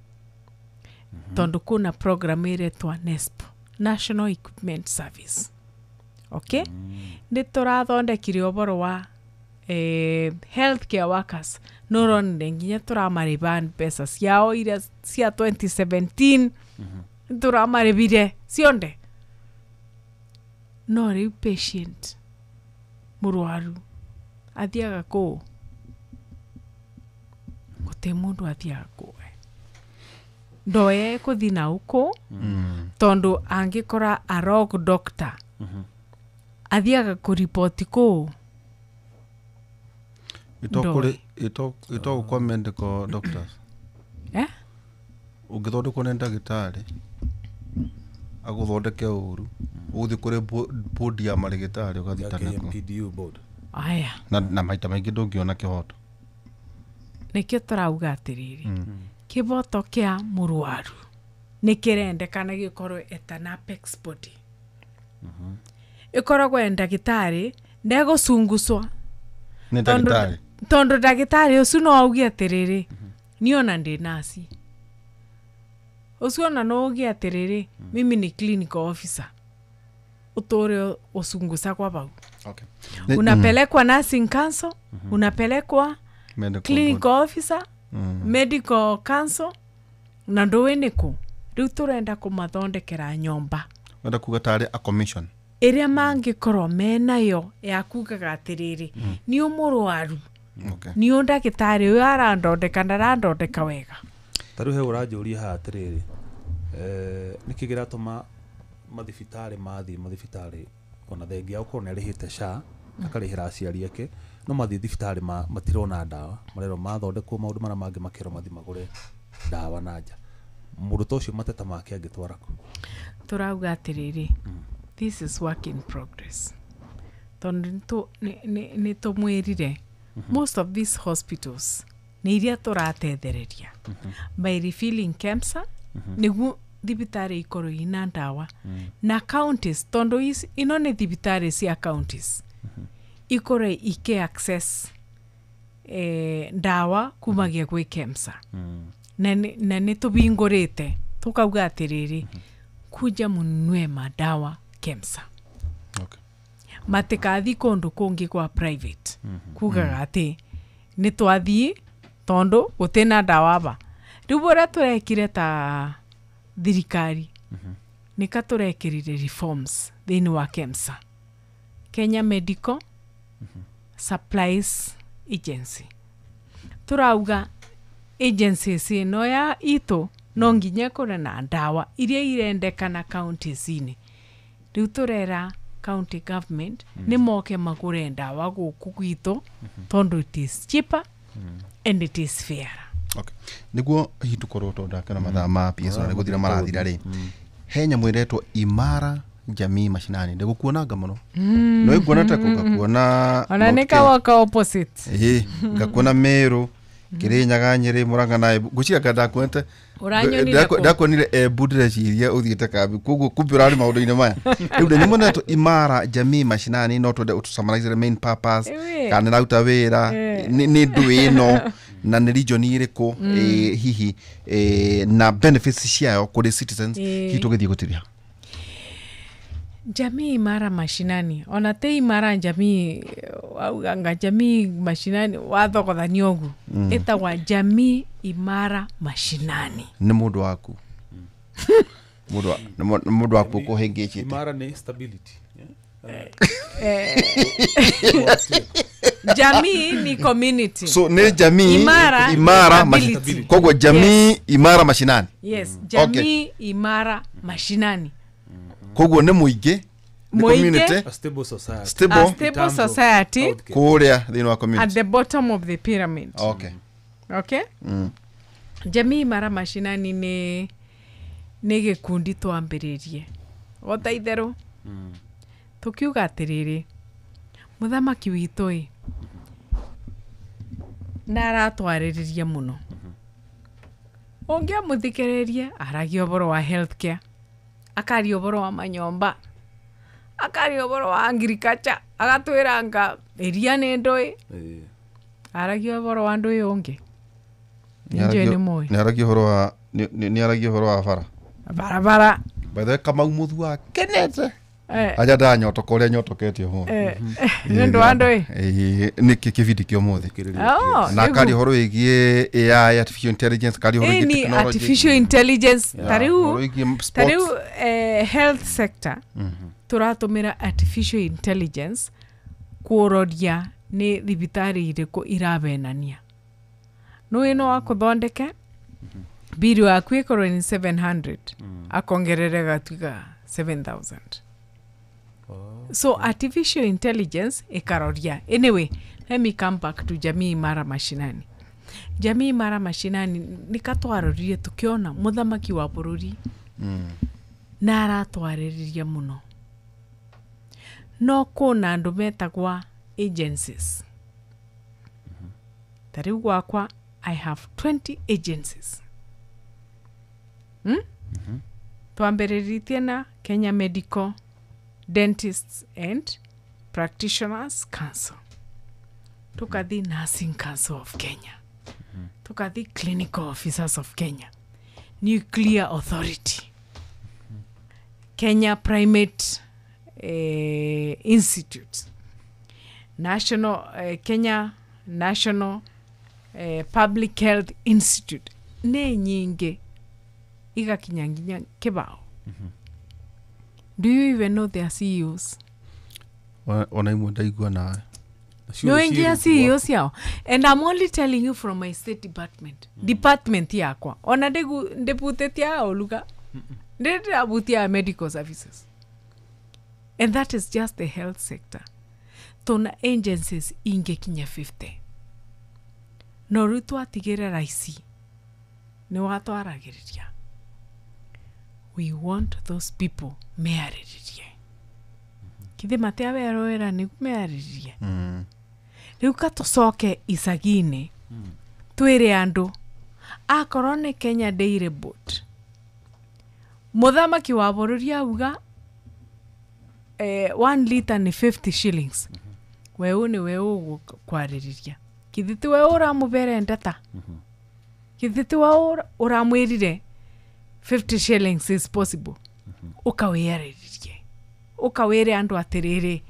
Tondũ kuna program ĩretwa NESP, National Equipment Service. Okay? Nĩ tũrathondekire ũboro wa healthcare workers. Nũronire nginya tũramarĩba mbeca ciao iria cia 2017. Tũramarĩbire cionde. No rĩu patient mũrwaru athiaga kũũ? Gũtĩ mũndũ athiaga kũũ. Ndoe kũthi na ũkũ, tondũ angĩkora a rogue doctor athiaga kũripoti kũũ. Ĩtagwo kwa medical doctors. Eh? Ũngĩthondekwo nĩ ndagĩtarĩ agũthondeke ũru, ũgũthiĩ kũrĩ board ya marĩgĩtarĩ ũgathitana kuo. KMPDU board. Aya. Na maita maingĩ ndũngĩona kĩhoto. Nĩkĩo tũrauga atĩrĩrĩ, kĩboto kĩa mũrwaru nĩ kĩrendekana gĩkorwo eta na apex body. Ĩkoragwo e ndagĩtarĩ ndegũcunguswa. Nĩ ndagĩtarĩ. Tondũ ndagĩtarĩ ũcio no auge atĩrĩrĩ, niĩ ona ndĩ nasi. Ũcio ona no auge atĩrĩrĩ, mimi ni clinical officer. Ũtũre ũcungusagwa bau. Okay. Unapelekwa nursing council, unapelekwa medical clinical officer, medical council, na ndũĩ nĩkũ. Rĩu tũrenda kũmathondekera nyũmba. Wenda kuga tarĩ a commission. Ĩrĩa mangĩkorwo menayo ya kugaga atĩrĩrĩ, nĩ mũrwaru. Okay. Nĩ ndagĩtarĩ ũyũ arandondeka ndarandondeka wega. Ta rĩu he ũranjũria haha atĩrĩrĩ, nĩkĩ kĩratũma mathibitarĩ mathiĩ mathibitarĩ ona thengia gũkorwo nĩ arĩhĩte SHA akarĩhĩra aciari ake, no mathiĩ thibitarĩ matirona ndawa, marerwo mathondekwo maũndũ marĩa mangĩ makerwo mathiĩ magũre ndawa na nja. Mũndũ ta ũcio mateta make angĩtwara kũ? Tũrauga atĩrĩrĩ, this is work in progress. Tondũ nĩ tũmwĩrire, most of these hospitals nĩ iria tũratethereria by refilling KEMSA, nĩguo thibitarĩ ikorwo ina ndawa na counties, tondũ ino nĩ thibitarĩ cia counties, ikorwo ike access ndawa kumagia gwĩ KEMSA. Na nĩ tũbingũrĩte tũkauga atĩrĩrĩ, kuja mununue madawa KEMSA. Okay. Matikathi kũndũ kũngĩ kwa private. Kugaga atĩ nĩ twathiĩ tondũ gũtĩ na ndawa ba. Rĩu ũrĩa tũrekire ta thirikari, nĩka tũrekĩrire reforms thĩinĩ wa KEMSA, Kenya Medical Supplies Agency. Tũrauga agencies ĩno ya itũ no nginya ĩkorwo na ndawa iria irendekana counties-inĩ. Rĩu tũrera county government nĩ moke magũre ndawa gũkũ gwitũ, tondũ it is cheaper and it is fairer. Okay. Nĩguo hihi tũkorwo tondũ ndakĩona mathaa ma PS na nĩgũthira marathira rĩ, he nyamũ ĩretwo Imara Jamii Mashinani. Ndĩgũkuonanga mũno. No ĩnguona ta ngakuona ona nĩ kawoka opposite. Ĩĩ, ngakuona Meru, Kirinyaga, Nyĩrĩ, Murang'a na Embu. Ngwĩciria anga ndakuonete. Ndakuonire Embu ndĩreciria ũthiĩte kambi. Koguo kumbe ũrarĩ maũndũ-inĩ maya. Rĩu nĩ nyamũ ĩretwo Imara Jamii Mashinani, no twende ũtũ the main purpose, kana ĩraruta wĩra, nĩ ndũ ĩno na nĩ region ĩrĩkũ, hihi na benefits ciayo kũrĩ citizens, hihi tũgĩthiĩ gũtiria. Jamii Imara Mashinani, ona te Imara Jamii auganga Jamii Mashinani wathogothanio ũguo, ĩtagwa Jamii Imara Mashinani. Nĩ mũndũ waku. Mũndũ waku ũkũhĩngĩcĩte. Imara nĩ stability. Jamii ni community. So nĩ jamii imara stability. Koguo Jamii Imara Mashinani. Yes, Jamii Imara Mashinani. Koguo nĩ mũingĩ, nĩ community, a stable society. Stable, a stable society kũrĩa thĩinĩ wa community. At the bottom of the pyramid. Okay. Okay? Jamii Imara Mashinani nĩ gĩkundi twambĩrĩrie. Ota itherũ Tukiuga atiriri muthamaki witũ ĩ na aratwarĩrĩria mũno. Ũngĩamũthikĩrĩria aragia ũhoro wa healthcare, akaria ũhoro wa manyomba, akaria ũhoro wa agriculture, agatwĩra nga iria nĩ ndũĩ, aragia ũhoro wa ndũĩ ũngĩ. Nĩnjũĩ nĩ mũĩ. Nĩ ũhoro wa nĩ aragia ũhoro wa bara. Barabara. By the way, Kamau Muthua kenete. Aja ndanyotoka ũrĩa nyotokete ũmũthĩ. Nĩ ũndũ wa ndũĩ? Nĩ kĩbindi kĩa ũmũthĩ. Na akaria ũhoro wĩgiĩ AI, artificial intelligence, akaria ũhoro wĩgiĩ technology. Artificial intelligence. Ta rĩu health sector tũratũmĩra artificial intelligence kũroria nĩ thibitarĩ irĩkũ irabenania. Nũĩ no akũthondeke biri waku ĩkorwo nĩ 700 akongerere gatuĩka 7000. So artificial intelligence ikaroria. Anyway, let me come back to Jamii Imara Mashinani. Jamii Imara Mashinani nikatwaroririe tukiona muthamaki wa bũrũri na aratwarĩrĩria mũno. No kũna andũ metagwa agencies. Ta rĩu gwakwa I have 20 agencies. Twambĩrĩrĩtie na Kenya Medical Dentists and Practitioners Council. Tukathi Nursing Council of Kenya. Tukathi Clinical Officers of Kenya. Nuclear Authority. Kenya Primate Institute. National Kenya National Public Health Institute. Nĩ nyingĩ igakinya nginya kibao. Do you even know their CEOs? Ona imwe ndaigua nawe. No ingia CEOs yao. And I'm only telling you from my state department. Department yakwa. Ona ndebutete oluga. Ndirabutia medical services. And that is just the health sector. Tona agencies inge kinya 50. No rĩu twatigĩre raisi nĩ watwaragĩrĩria. We want those people mearĩrĩrie. Kithe matiaberwo wĩra nĩguo mearĩrĩrie. Rĩu ka tũcoke icagi-inĩ twĩre andũ akorwo nĩ Kenya Dairy Board, mũthamaki wa bũrũri auga 1 liter nĩ 50 shillings. Weũ nĩ weũ ũgũkwarĩrĩria. Kithe ti weũ ũramũbere ndata. Kithe ti weũ ũramwĩrire 50 shillings is possible. Ũkawĩarĩrĩrie. Ũkawĩre andũ atĩrĩrĩ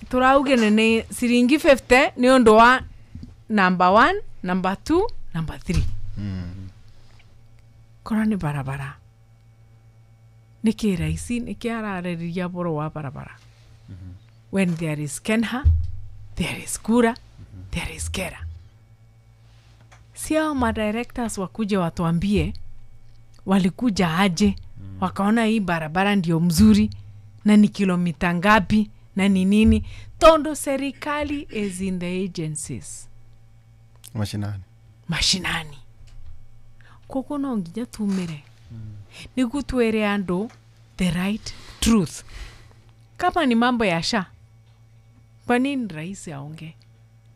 tũraugene nĩ ciringi 50 nĩ ũndũ wa number 1, number 2, number 3. Korwo nĩ barabara. Nĩkĩ raisi nĩkĩ ararĩrĩria ũhoro wa barabara? When there is Kenha, there is Kura, there is Kera. Si hao madirectors wakuje watuambie walikuja aje, wakaona hii barabara ndio mzuri na ni kilomita ngapi na ni nini. Tondo serikali is in the agencies. Mashinani. Mashinani. Koko no nginya tumire. Nĩguo twĩre andũ the right truth. Kama ni mambo ya SHA, kwa nini rais aonge?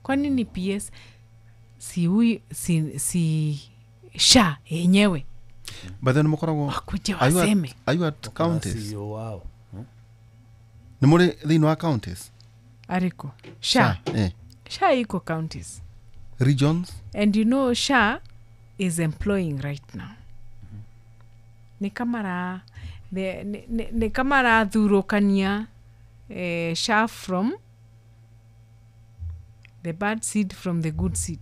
Kwa nini PS si SHA yenyewe? But then mũkoragwo wakuje waseme. Are you at counties? Nĩ mũrĩ thĩinĩ wa counties? Ariko. SHA. SHA iko counties. Regions? And you know SHA is employing right now. Nĩ kama rathurũkania SHA from the bad seed from the good seed.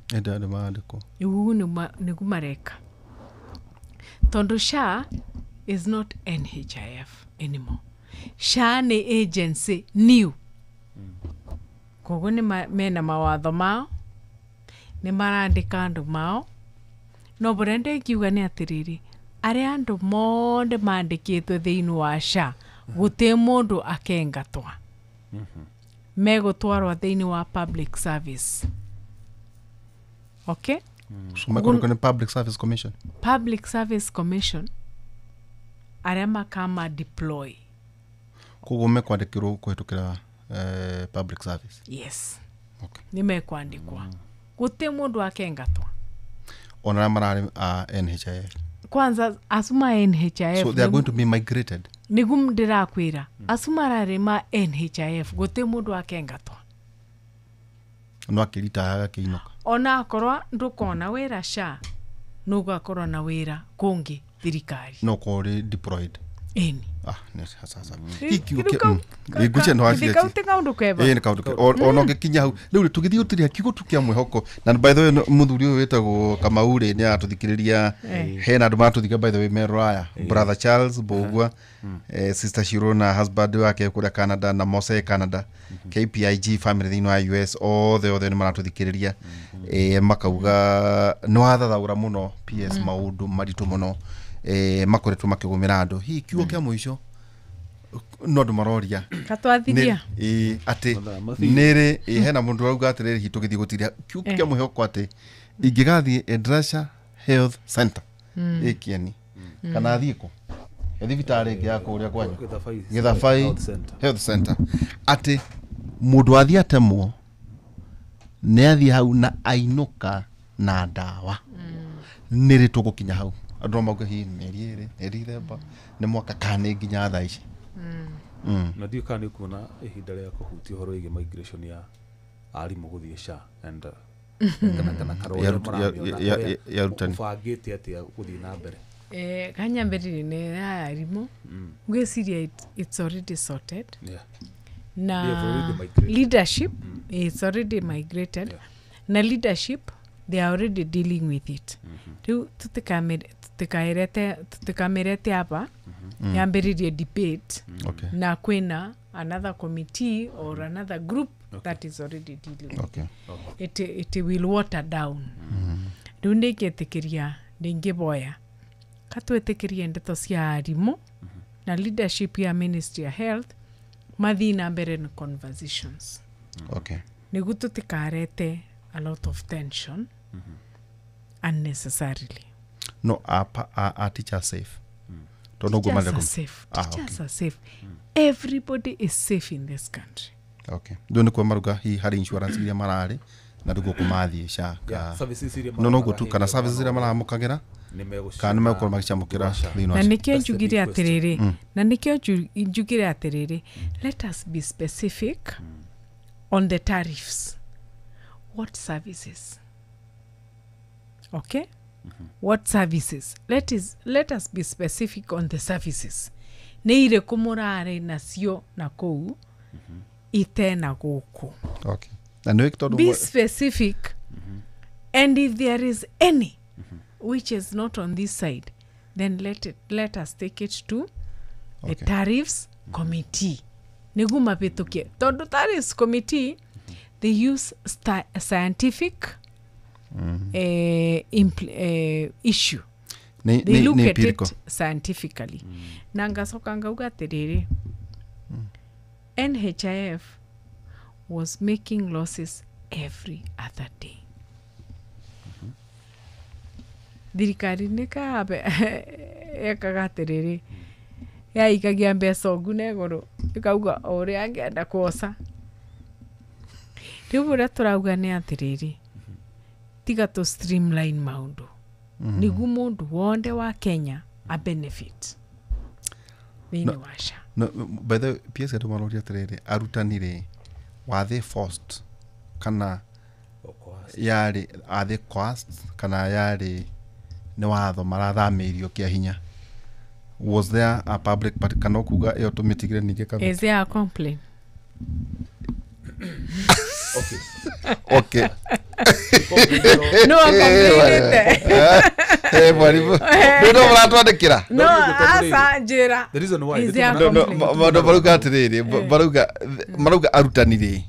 Ĩguo nĩguo mareka. Tondũ SHA is not NHIF anymore. SHA nĩ agency new. Koguo nĩ mena mawatho mao, nĩ marandĩka andũ mao. No bũrĩa ndĩngiuga nĩ atĩrĩrĩ, arĩa andũ mothe mandĩkĩtwo thĩinĩ wa SHA gũtĩ mũndũ akengatwa. Megũtwarwo thĩinĩ wa public service. Okay? So mekũrũka nĩ Public Service Commission. Public Service Commission aria makama deploy. Koguo mekwandĩkĩrwo kũhetũkĩra public service. Yes. Okay. Nĩ mekwandĩkwa. Gũtirĩ mũndũ akengatwa. Ona arĩa mararĩ a NHIF. Kwanza asuma NHIF. So they are going to be migrated. Nĩguo ndĩrakwĩra. Acu mararĩ ma NHIF gũtirĩ mũndũ akengatwa. No akĩrita agakĩinũka. Ona akorwo ndũkona wĩra SHA nũgakorwo na wĩra kũngĩ thirikari. No korwo ũrĩ deployed. Ĩni. Ah, nĩ sasa. Iguche no acio. Kau ti kaundu keba. Ĩĩ nĩ kaundu keba. Ona ũngĩkinya hau. Rĩu rĩ tũgĩthiĩ gũtiria kiugo tu kĩa mwĩhoko. Na by the way mũthuri ũyũ wĩtagwo Kamau rĩ nĩ aratũthikĩrĩria. Hena andũ maratũthikĩrĩria by the way me Rũraya. Brother Charles Mbũgua, Sister Shiro na husband wake kũrĩa Canada na Mose Canada. KPIG family thĩinĩ wa US othe othe nĩ maratũthikĩrĩria. Makauga nĩ wathathaũra mũno PS maũndũ maritũ mũno. Makoretwo makĩgũmĩra andũ. Hihi kiugo kĩa mũico no andũ maroria katwathiria atĩ nĩrĩ hena mũndũ ũrauga atĩrĩrĩ hihi tũgĩthiĩ gũtiria kiugo kĩa mwĩhoko atĩ ingĩgathiĩ Endrasha Health Center ĩ Kieni kana athiĩ kũ thibitarĩ ĩngĩ ya kũrĩa kwanyu Gĩthabai Health Center atĩ mũndũ athiĩ atemwo nĩ athiĩ hau na ainũka na ndawa. Nĩrĩ tũgũkinya hau andũ no mauge hihi mĩeri ĩrĩ nĩ Dithemba nĩ mwaka kana nĩ nginya thaa ici. Na ndiũ kana nĩ ũkuona ihinda rĩa kũhutia ũhoro wĩgiĩ migration ya arimũ gũthiĩ SHA and kana karũa ũbangĩte atĩa gũthiĩ na mbere. Kanyambĩrĩrie nĩ ya arimũ ngwĩciria it's already sorted. Yeah. Na leadership it's already migrated. Na leadership they are already dealing with it. Rĩu tũtikamerete hapa yambĩrĩrie debate. Okay. Na kwĩna another committee or another group that is already dealing with it. It will water down. Rĩu ndĩngĩtĩkĩria ndĩngĩboya katwĩtĩkĩrie ndeto cia arimũ na leadership ya Ministry ya Health mathiĩ na mbere na conversations. Okay. Nĩguo tũtikarete a lot of tension unnecessarily. No, are teachers safe? Teachers are safe. Teachers are safe. Everybody is safe in this country. Okay. Ndũ nĩ maruga hi harĩ insurance iria mararĩ na ndũguo kũmathiĩ SHA ka services iria no no gutu kana services iria maramũkagĩra kana nĩ megũkorwo magĩcamũkĩra thĩinĩ wa Na nĩkĩo njugire atĩrĩrĩ, na nĩkĩo njugire atĩrĩrĩ, let us be specific on the tariffs. What services? Okay? What services? Let us be specific on the services. Nĩ irĩkũ mũrarĩ nacio na kũu itena gũkũ. Okay. Na nĩ tondũ be specific. And if there is any which is not on this side, then let us take it to the tariffs committee. Nĩguo mabĩtũkie. Tondũ tariffs committee they use scientific issue. They look at it scientifically. Na ngacoka ngauga atĩrĩrĩ, NHIF was making losses every other day. Thirikari nĩ kabe ekaga atĩrĩrĩ, yaikagia mbeca ũguo na igũrũ ĩkauga o ũrĩa angĩenda kuoca. Rĩu ũrĩa tũrauga nĩ atĩrĩrĩ, tiga tũ streamline maũndũ nĩguo mũndũ wothe wa Kenya a benefit thĩinĩ wa SHA. No, by the way, PS andũ maroria atĩrĩrĩ, arutani rĩ were they forced kana yarĩ are they coerced kana yarĩ nĩ watho marathamĩirio kĩa hinya? Was there a public but kana kuga ĩyo tũmĩtigire ningĩ kana Is there a complaint? Okay. Okay. No, complained. Mwarimu. No mũratwandĩkĩra. No, aca njĩra. The reason why Is there a complaint? No, maũndũ marauga atĩrĩrĩ, marauga arutani rĩ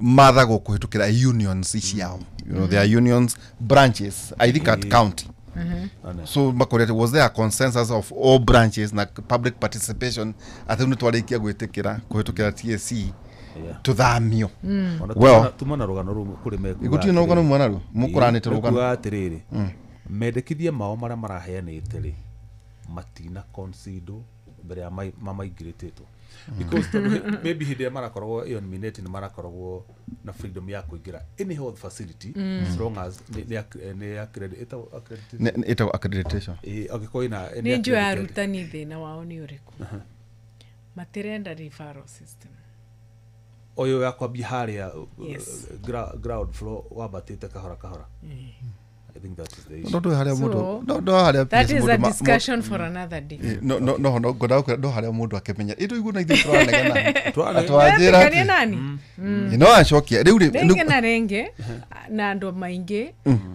mathagwo kũhĩtũkĩra unions ciao. You know, there are unions branches, I think at county. So makorete was there a consensus of all branches na public participation atĩ nĩ twarĩkia gwĩtĩkĩra kũhĩtũkĩra TSC tuthamio. Well, tuma na rũgano rũmwe kũrĩ mekuga gũtirĩ na rũgano mwana ruo mũkũranĩte rũgano mekuga atĩrĩrĩ mendekithia mao marĩa maraheanĩte rĩ Matina consider mbere ya mamaigĩrĩtĩtwo because tondũ maybe hĩndĩ ĩrĩa marakoragwo ĩyo nominated nĩ marakoragwo na freedom ya kũingĩra any health facility as long as nĩ accredited. Ĩtagwo accreditation. Angĩkorwo ĩna nä njå ya arutani thä na wao nä å rä kå matirenda referral system. Ũyũ ya kwambia harĩa Yes. ground floor wambatĩte kahora kahora. I think that is the issue. No ndå harĩa So, mũndũ no harĩa that PS is mũndũ a discussion for another day. No no no no ngwendaga kwĩra no harĩa mũndũ akĩmenya ĩ tũigu na ithuĩ tũranegena. Atwanjĩra Wetĩkania atĩ nani no acokia rĩu rĩ rĩngĩ na rĩngĩ na andũ maingĩ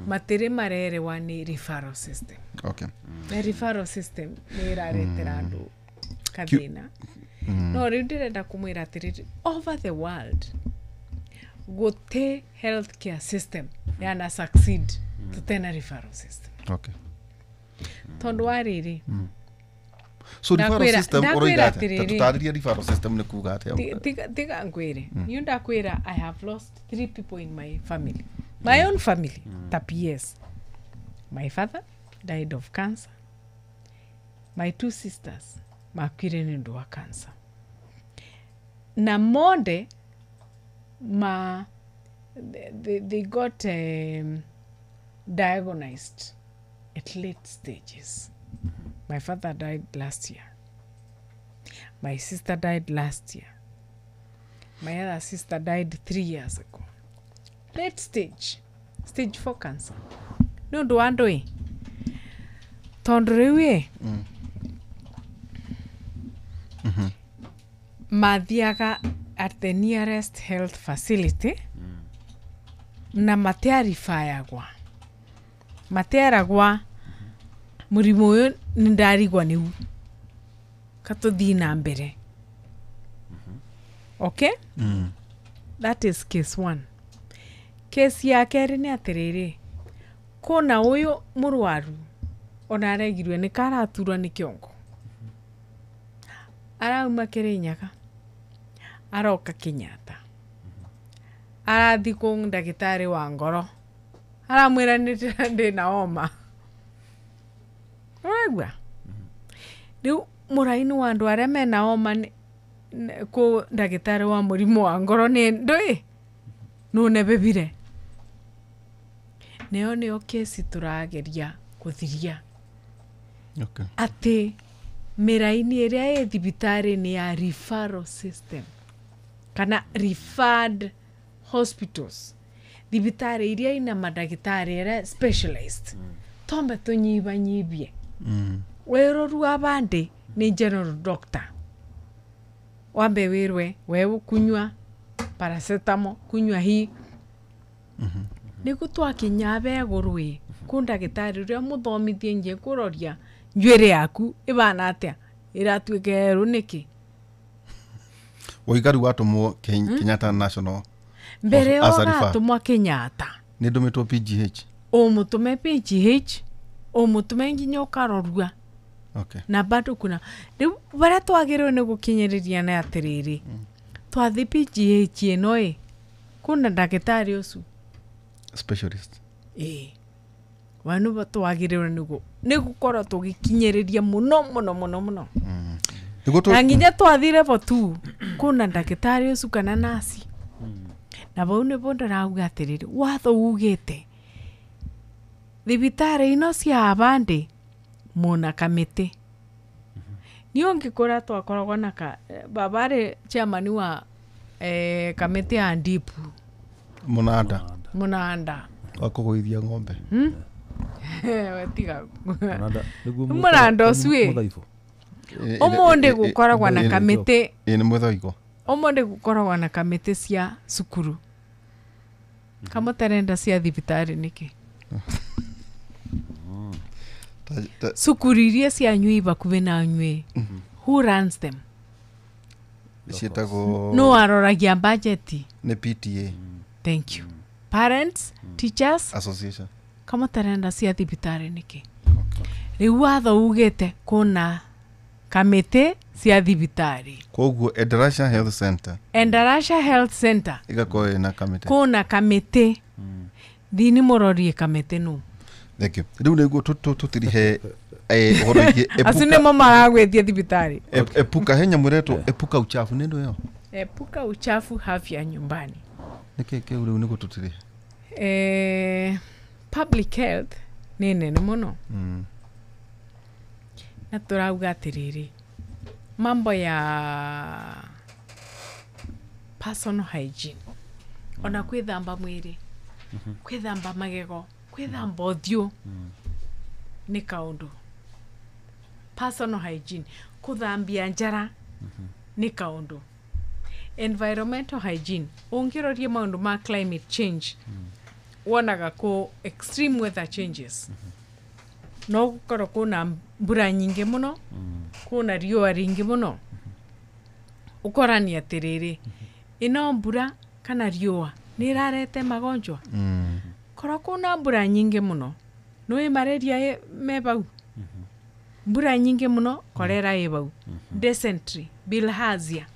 matirĩ marerewa nĩ referral system. Okay. Na referral system nĩ ĩraretera andũ kathĩna. No rĩu ndĩrenda kũmwĩra atĩrĩrĩ, over the world gũtĩ healthcare system yana succeed tũtena referral system. Okay. Tondũ wa rĩrĩ, So referral system ndakwĩra ũroiga atĩa? atĩrĩrĩ. Ta tũtarĩrie referral system nĩ kuga atĩa? Tiga ngwĩre, niĩ ndakwĩra I have lost 3 people in my family, my own family. Ta PS, my father died of cancer, my 2 sisters makuire nĩ ũndũ wa cancer, na monde ma they got diagnosed at late stages. My father died last year, my sister died last year, my other sister died 3 years ago. Late stage, stage 4 cancer. Nĩ ũndũ wa ndũ ĩ, tondũ rĩu ĩ mathiaga at the nearest health facility na matiarifayagwa, materagwa mũrimũ ũyũ nĩ ndarigwa nĩu katũthiĩ na mbere. Okay? That is case 1. Case ya kerĩ nĩ atĩrĩrĩ, kũna ũyũ mũrwaru ona aregirwe nĩ karaturwo nĩ kĩongo, arauma Kĩrĩnyaga aroka Kenyatta, arathi kũ ndagĩtarĩ wa ngoro aramwĩra ndĩna homa. Ũraigua? Rĩu mũraini wa andũ arĩa mena homa kũ ndagĩtarĩ wa mũrimũ wa ngoro nĩ ndũĩ nũnebebire. Nĩyo nĩyo kesi tũrageria kũthiria. Okay. Atĩ mĩraini ĩrĩa ĩ thibitarĩ nĩ ya referral system kana referred hospitals, thibitarĩ iria ina mandagĩtarĩ arĩa specialized, tombe tũnyibanyibie. Wĩrũru wa bandĩ nĩ general doctor, wambe wĩrwe wewe kunywa paracetamol, kunywa hii. Nĩguo twakinya begũrũ ĩ kũ ndagĩtarĩ ũrĩa mũthomithie nginya kũroria njuĩrĩ yaku ĩbana atĩa, ĩratuĩka yerũ nĩkĩ. Woiga rĩu watũmwo Kenyatta National mbere As a refer. ũgatũmwo Kenyatta nĩ ndũmĩtwo PGH, ũmũtũme PGH, ũmũtũme nginya ũkarorua. Okay. Na bado kuna rĩu barĩa twagĩrĩirwo nĩ gũkinyĩrĩria nĩ atĩrĩrĩ, twathi PGH ĩno ĩ kuna ndagĩtarĩ ũcio specialist. Ĩ wanu twagĩrĩirwo nĩ gũkorwo tũgĩkinyĩrĩria mũno mũno mũno mũno. Nĩguo Na nginya twathi level 2 kuna ndagĩtarĩ ũcio kana nasi. Na bau nĩbo ndĩrauga atĩrĩrĩ, watho ugĩte thibitarĩ ino cia abandĩ muna kamĩtĩ. Niĩ ũngĩkora twakoragwo na baba arĩ chairman wa kamĩtĩ ya Ndipu mũnanda mũnanda wa kũgũithia ng'ombe. We tiga. Mũnanda nĩguo Mũnanda ũcio ĩ. mũthaibũ. Ũmũthĩ gũkoragwo na kamĩtĩ, Ĩ nĩ mwĩthoiko. ũmũthĩ gũkoragwo na kamĩtĩ cia cukuru. Kamũtarenda cia thibitarĩ nĩkĩ? Cukuru iria cianyu i bakuhĩ na nyuĩ, who runs them? Ciĩtagwo No aroragia budget. Nĩ PTA. Thank you. Parents, teachers Association. Kamũtarenda cia thibitarĩ nĩkĩ? Rĩu watho ugĩte kũna kamĩtĩ cia thibitarĩ. Koguo Endarasha Health Center Endarasha Health Center ĩgakorwo ĩna kamĩtĩ. kũna kamĩtĩ. Thini mũrorie kamĩtĩ nũ. Thank you. Rĩu nĩguo tũtirihe Ũhoro wĩgiĩ Acio nĩmo maragwĩtie thibitarĩ. Epuka he nyamũ ĩretwo epuka uchafu nĩ ndũ ĩyo. Epuka uchafu afya nyumbani. Nĩkĩ kĩu rĩu nĩguo tũtirĩhe? Public health nĩ nene mũno. Na tũrauga atĩrĩrĩ, mambo ya personal hygiene, ona kwĩthamba mwĩrĩ, kwĩthamba magego, kwĩthamba ũthiũ nĩ kaũndũ. Personal hygiene, kũthambia njara nĩ kaũndũ. Environmental hygiene, ũngĩroria maũndũ ma climate change, wonaga kũ extreme weather changes, no gũkorwo kwĩna mbura nyingĩ mũno, kwĩna riũa rĩingĩ mũno, ũkorani atĩrĩrĩ, ĩno mbura kana riũa nĩ ĩrarete magonjwa. Korwo kwĩna mbura nyingĩ mũno, nĩũĩ malaria me bau, mbura nyingĩ mũno, cholera ĩ bau, dysentery, bilharzia.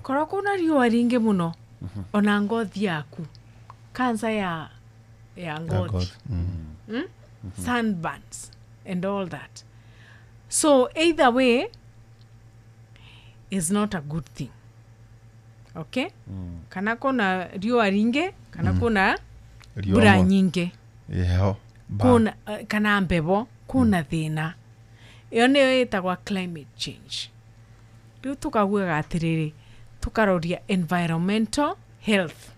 Korwo kwĩna riũa rĩingĩ mũno, ona ngothi yaku, cancer ya ngothi, sunburns and all that. So either way is not a good thing. Okay? Kana kuna riũa ringi, kana kuna mbura nyingi, kuna kana mbebo, kuna thina. Iyo niyo ĩtagwo climate change. Rĩu tukaugaga atĩrĩrĩ, tukaroria environmental health.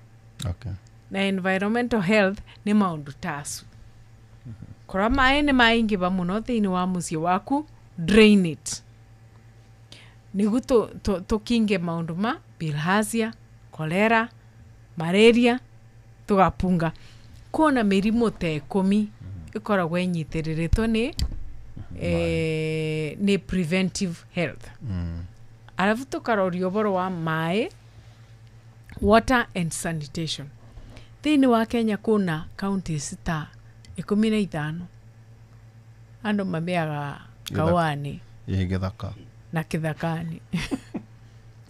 Okay. Na environmental health nĩ maũndũ ta acu. Korwo maĩ nĩ maingĩba mũno thĩinĩ wa mũciĩ waku, drain it. Nĩguo tũkinge maũndũ ma bilharzia, cholera, malaria, tũgapunga. Kuona mĩrimũ ta 10 ĩkoragwo ĩnyitĩrĩrĩtwo nĩ nĩ preventive health. Arabu tũkaroria ũhoro wa maĩ, water and sanitation. Thĩinĩ wa Kenya kuna counties ta 15 andũ mameaga kawani gĩthaka na kĩthakani.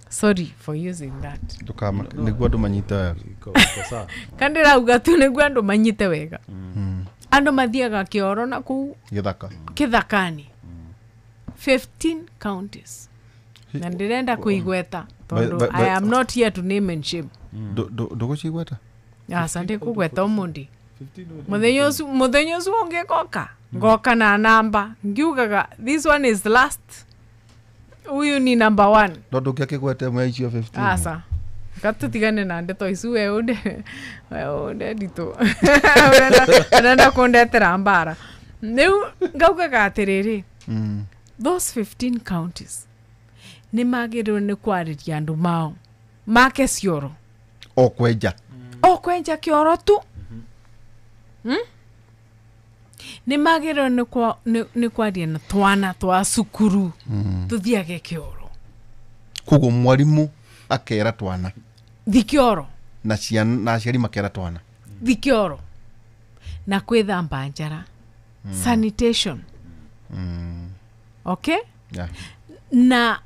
Sorry for using that. Nĩguo andũ manyite wega. Kandĩrauga tu nĩguo andũ manyite wega. Andũ mathiaga kĩoro na kũu gĩthakani. 15 counties. Na ndĩrenda kũigweta tondũ I am not here to name and shame. Ndũgũcigweta? Aca ndĩkũgweta ũmũndĩ. Mũthenya ũcio ũngĩgoka ngoka na namba ngiugaga this one is last, huyu ni number 1. No ndũngĩakĩgweta ĩmwe ya icio 15. Aca gatutigane na ndeto icu we unde nditũ ũrenda kũndetera mbara. Rĩu ngaugaga atĩrĩrĩ, those 15 counties nĩ magĩrĩirwo nĩ kwarĩria andũ mao make cioro o kwenja kĩoro tu. Nĩ magĩrĩirwo nĩ kwaria na twana twa cukuru tuthiage kĩoro. Koguo mwarimu akera twana thi kĩoro, na ciana na aciari makera twana thi kĩoro, na kwĩthamba njara, sanitation. Okay? Yeah. Na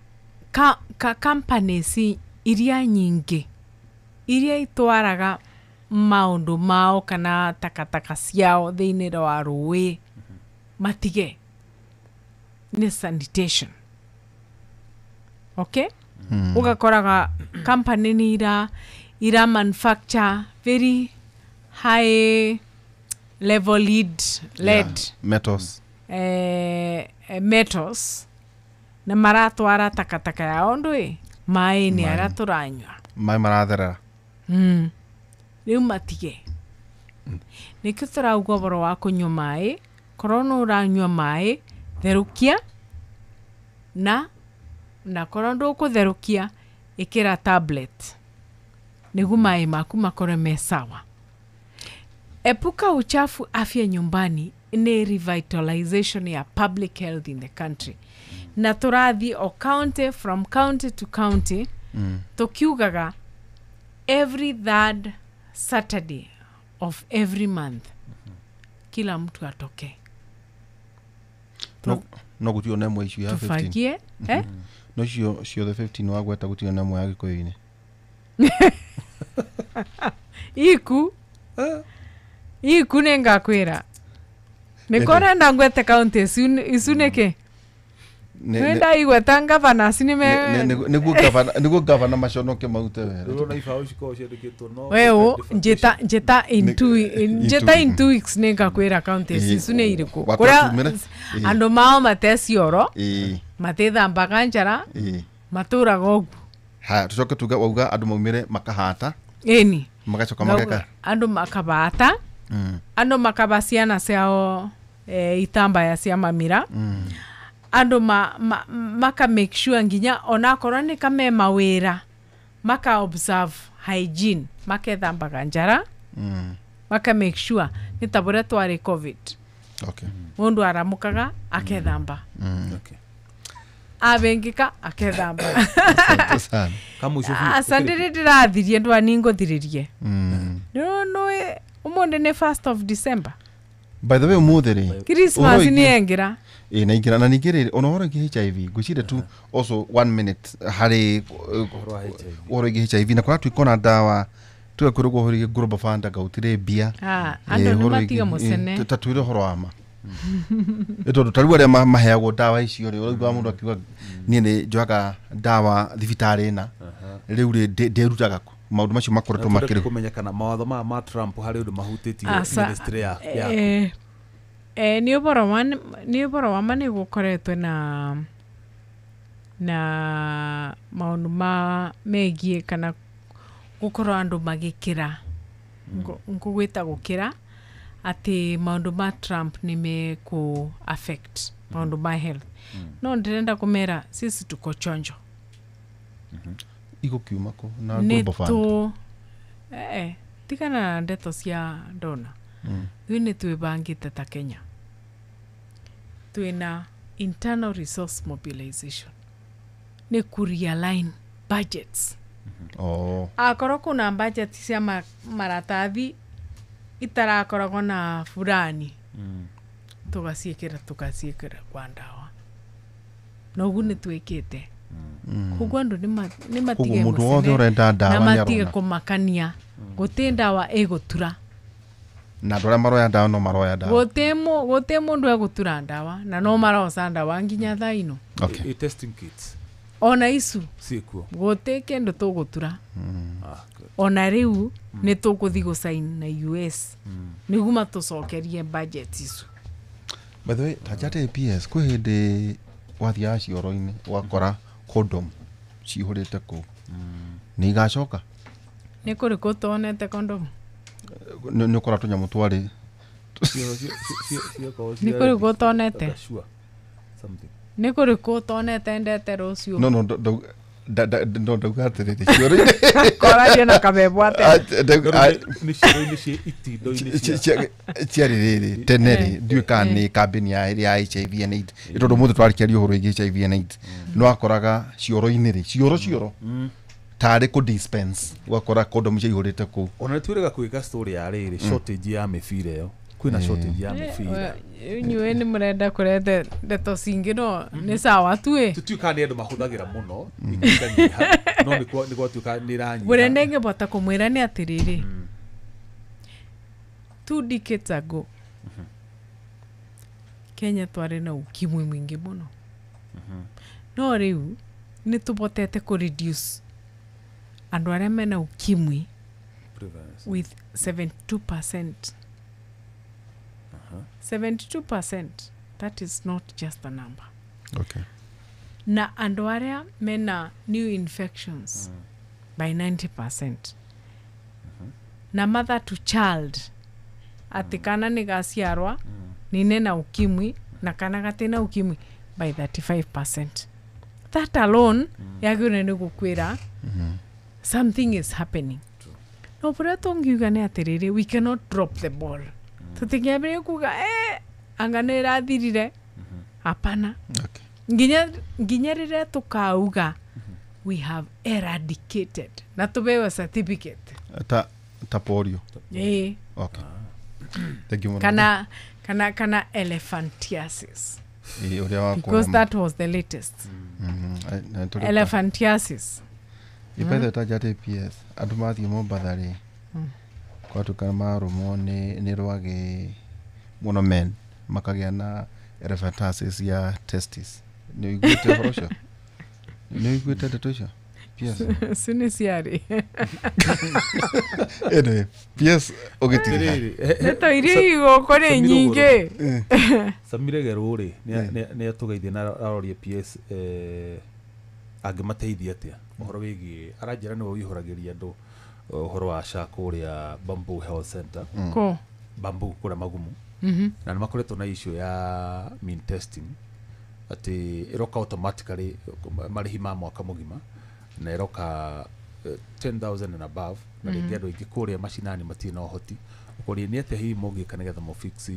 ka companies iria nyingĩ iria itwaraga maũndũ mao kana takataka ciao thĩinĩ wa rũĩ matige nĩ sanitation. Okay? Ũgakoraga company nĩ ira manufacture very high level lead yeah, metals, metals na maratwara takataka yao ndũĩ maĩ-inĩ arĩa tũranyua, maĩ maratherera. Rĩu matige. Nĩkĩo tũrauga ũhoro wa kũnyua maĩ. Korwo nĩ ũranyua maĩ, therũkia, na korwo ndũkũtherũkia, ĩkĩra tablet nĩguo maĩ maku makorwo me sawa. Epuka uchafu afya nyumbani ni revitalization ya public health in the country. Na tũrathiĩ o county, from county to county, tũkiugaga every third Saturday of every month kila mtu atoke. No gũtirĩ ona ĩmwe icio ya 15. Tufagie, eh? No icio ciothe 15 wagweta gũtirĩ ona ĩmwe ya Gĩkũyũ-inĩ. Iku nĩ ngakwĩra. Nĩkorenda ngwete kaunti icu nĩkĩ? Nenda igweta ngavana cinime. Nĩguo gavana maconoke maute wera. Ndĩrona ibaũ cikoragwo ciandĩkĩtwo no Weũ njĩta in 2 weeks nĩngakwĩra kaunti icu nĩ irĩkũ. Kũrĩa andũ mao matecioro, matithambaga njara, matũraga ũguo. Ha tucoke tuga wauga andũ maumĩre makahata. Ĩni. Magacoka mageka. Andũ makabata. Andũ makaba ciana ciao itambaya cia mamira. Andũ maka make sure nginya onakorwo nĩ kame mawĩra maka observe hygiene, makethambaga njara, maka make sure nĩ ta bũrĩa twarĩ COVID. Okay. Mũndũ aramukaga akethamba. Okay. Abengika akethamba. Asante ndĩrathirie ndwani ngũthiririe. No ũmũthĩ nĩ 1st of December. By the way ũmũthĩ rĩ Christmas nĩ yengira. Na ingĩra na ningĩ rĩ ona ũhoro wĩgiĩ HIV ngwĩciria tu also 1 minute harĩ ũhoro wĩgiĩ HIV na kũrĩa twikona ndawa tugakwĩrwo ũhoro wĩgiĩ Global Fund anga gũtirĩ mbia. Andũ nĩ matiga mũcene. Ta twĩre ũhoro wa ma. Nĩ tondũ ta rĩu arĩa maheagwo ndawa icio rĩ ũraigua mũndũ akiuga niĩ nĩ njoyaga ndawa thibitarĩ na rĩu rĩ ndĩrutaga kũ maũndũ macio makoretwo makĩrĩ kũmenya kana mawatho maya ma Trump harĩ ũndũ mahutĩtie ministry ya nĩ ũboro wa ma nĩ gũkoretwo na maũndũ ma megiĩ kana gũkorwo andũ magĩkĩra ngũgwĩta gũkĩra atĩ maũndũ ma Trump nĩ mekũ affect maũndũ ma health. No ndĩrenda kũmera sisi tuko chonjo. Igũkiuma kũ na Global Fund? Tigana na ndeto cia ndona. Ithuĩ nĩ twĩbangĩte ta Kenya. Twĩna internal resource mobilization. Nĩ kũ realign budgets. Akorwo kuna budget cia maratathi itarakoragwo na furani, tugaciĩkĩra kwa ndawa. Na ũguo nĩ twĩkĩte. Koguo andũ nĩ matige mũndũ wothe ũrenda ndawa na matige kũmakania. Gũtĩ ndawa ĩgũtura. Na andũ arĩa maroya ndawa no maroya ndawa. Gũtĩ mũndũ egũtura ndawa na no maroca ndawa nginya thaa ino. Okay. Testing kits. Ona icu ciĩkuo. Gũtĩ kĩndũ tũgũtura. Ona rĩu nĩ tũgũthiĩ gũsign na US nĩguo matũcokerie budget icu. By the way, ta njate PS kwĩ hĩndĩ wathiaga cioro-inĩ ũgakora condom cihũrĩte kũu. Nĩ igacoka? Nĩ kũrĩkũ ũtonete condom? Nĩ ũkora tũnyamũ twarĩ. Nĩ kũrĩkũ ũtonete? Nĩ kũrĩkũ ũtonete ndete rũciũ? No ndauga atĩrĩrĩ cioro-inĩ. Koraria na kabebwo atĩa? Nĩ cioro-inĩ cia itindo-inĩ cia ciarĩ rĩrĩ tene rĩ ndiũĩ kana nĩ kambĩni ya HIV and AIDS tondũ ũmũthĩ twarĩkĩaria ũhoro wĩgiĩ HIV and AIDS nĩ wakoraga cioro-inĩ rĩ cioro tarĩ kũ dispense ũgakora condom ciaihũrĩte kũu. Ona nĩ twĩrĩga kwĩka story ya rĩrĩ shortage ya mĩbira ĩyo. Kwĩna shortage ya mĩbira. Inyuĩ nĩ mũrenda kũrete ndeto cingĩ no nĩ sawa tu ĩ. Tũtiũĩ kana nĩ andũ mahũthagĩra mũno ikanyiha no nĩ gwatuĩka nĩ ĩranyiha. Ũrĩa ndĩngĩbota kũmwĩra nĩ atĩrĩrĩ 2 decades ago Kenya twarĩ na ukimwi mwingĩ mũno. No rĩu nĩ tũbotete kũ reduce andũ arĩa mena ukimwi with 72%. 72%, that is not just a number. Okay. Na andũ arĩa mena new infections by 90%. Na mother to child atĩ kana nĩ gaciarwa nĩ na ukimwi na kana gatĩ ukimwi by 35%. That alone yagĩrĩirwo nĩ gũkwĩra something is happening. No bũrĩa tũngiuga nĩ atĩrĩrĩ we cannot drop the ball. Tũtingĩambĩrĩria kuga anga nĩ ĩrathirire. Hapana. Okay. Nginya rĩrĩa tũkauga we have eradicated na tũbewe certificate ta polio. Okay. Thank you. Kana elephantiasis. Because that was the latest. Elephantiasis. Ipethe ta njate PS andũ mathiĩ Mombatha rĩ gwatuĩka marũmwo nĩ rwagĩ mũno men makagĩa na elephantiasis ya testis. Nĩ ũiguĩte ũhoro ũcio? Nĩ ũiguĩte ndeto icio? PS. Cini ciarĩ. Anyway, PS ũgĩtiriha. Ndeto iria igũkũ nĩ nyingĩ. Samire Gerũ rĩ nĩ atũgeithia na aroria PS angĩmateithia atĩa ũhoro wĩgiĩ aranjĩra nĩwe ũihũragĩria andũ ũhoro wa SHA kũrĩa Bamboo Health Center. Kũ? Bamboo kũrĩa Magumu. Na nĩ makoretwo na issue ya mean testing atĩ ĩroka automatically marĩhi ma mwaka mũgima na ĩroka 10,000 and above na rĩngĩ andũ aingĩ kũrĩa macinani matirĩ na ũhoti ũkoria nĩ atĩa hihi mũngĩka nĩgetha mũfix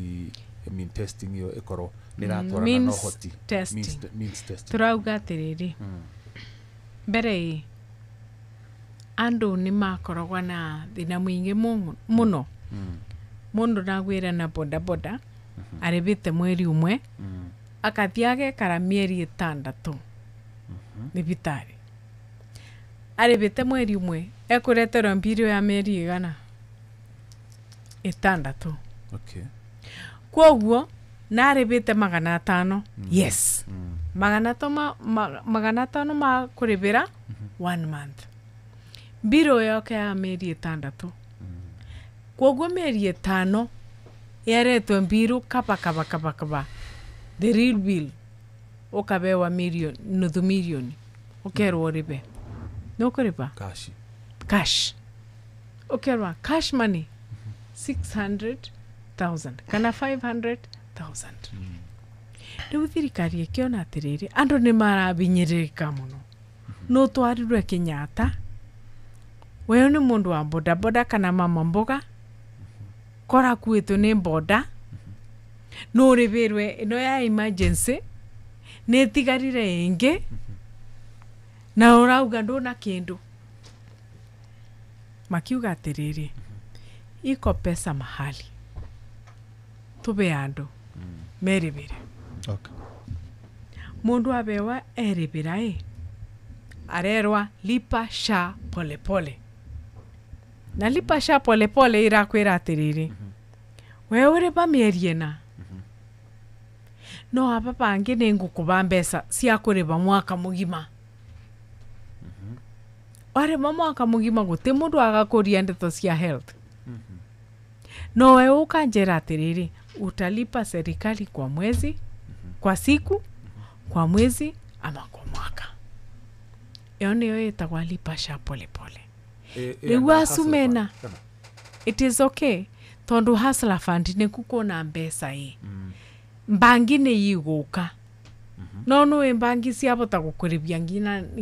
mean testing ĩyo ĩkorwo nĩ ĩratwarana na ũhoti. Means testing. Tũrauga atĩrĩrĩ, mbere ĩ andũ nĩ makoragwo na thĩna mũingĩ mũno. Mũndũ nagwĩra na bodaboda arĩbĩte mweri ũmwe akathiĩ agekara mĩeri 6 thibitarĩ. Arĩbĩte mweri ũmwe ekũreterwo mbirio ya mĩeri igana 6. Okay. Kwoguo narĩbĩte 500. Yes. 500 ma kũrĩbĩra 1 month. Mbiro yoke ya mĩeri 6. Kwoguo mĩeri 5 yaretwo mbiru kaba kaba kaba kaba. The real bill ukabewa milioni, nuthu milioni ukerwo ũrĩbe. Nĩ ũkũrĩba? Cash. Cash. Ukerwa cash money 600,000 kana 500,000. Rĩu thirikari ĩkĩona atĩrĩrĩ andũ nĩ marabinyĩrĩrĩka mũno. No twarirwe Kenyatta. Wewe nĩ mũndũ wa bodaboda kana mama mboga kora kuĩtwo nĩ boda no ũrĩbĩrwe ĩno ya emergency nĩ ĩtigarire ĩngĩ na ũrauga ndũna kĩndũ. Makiuga atĩrĩrĩ iko pesa mahali tũbe andũ merĩbĩre. Okay. Mũndũ abewa erĩbĩra ĩ arerwa lipa SHA polepole. Na lipa SHA polepole irakwĩra atĩrĩrĩ we ũrĩba mĩeri 4 no aba bangĩ nĩ ngũkũba mbeca cia kũrĩba mwaka mũgima. Warĩba mwaka mũgima gũtĩ mũndũ agakũria ndeto cia health. No we ũkanjĩra atĩrĩrĩ utalipa serikali kwa mwezi, kwa siku, kwa mwezi ama kwa mwaka. Ĩyo nĩyo ĩtagwa lipa SHA polepole. Rĩu acumena it is okay tondu Hustler Fund nĩ kũkona mbeca ĩ mbangi nĩ igũka. No nĩ mbangi ciabota gũkũrĩbia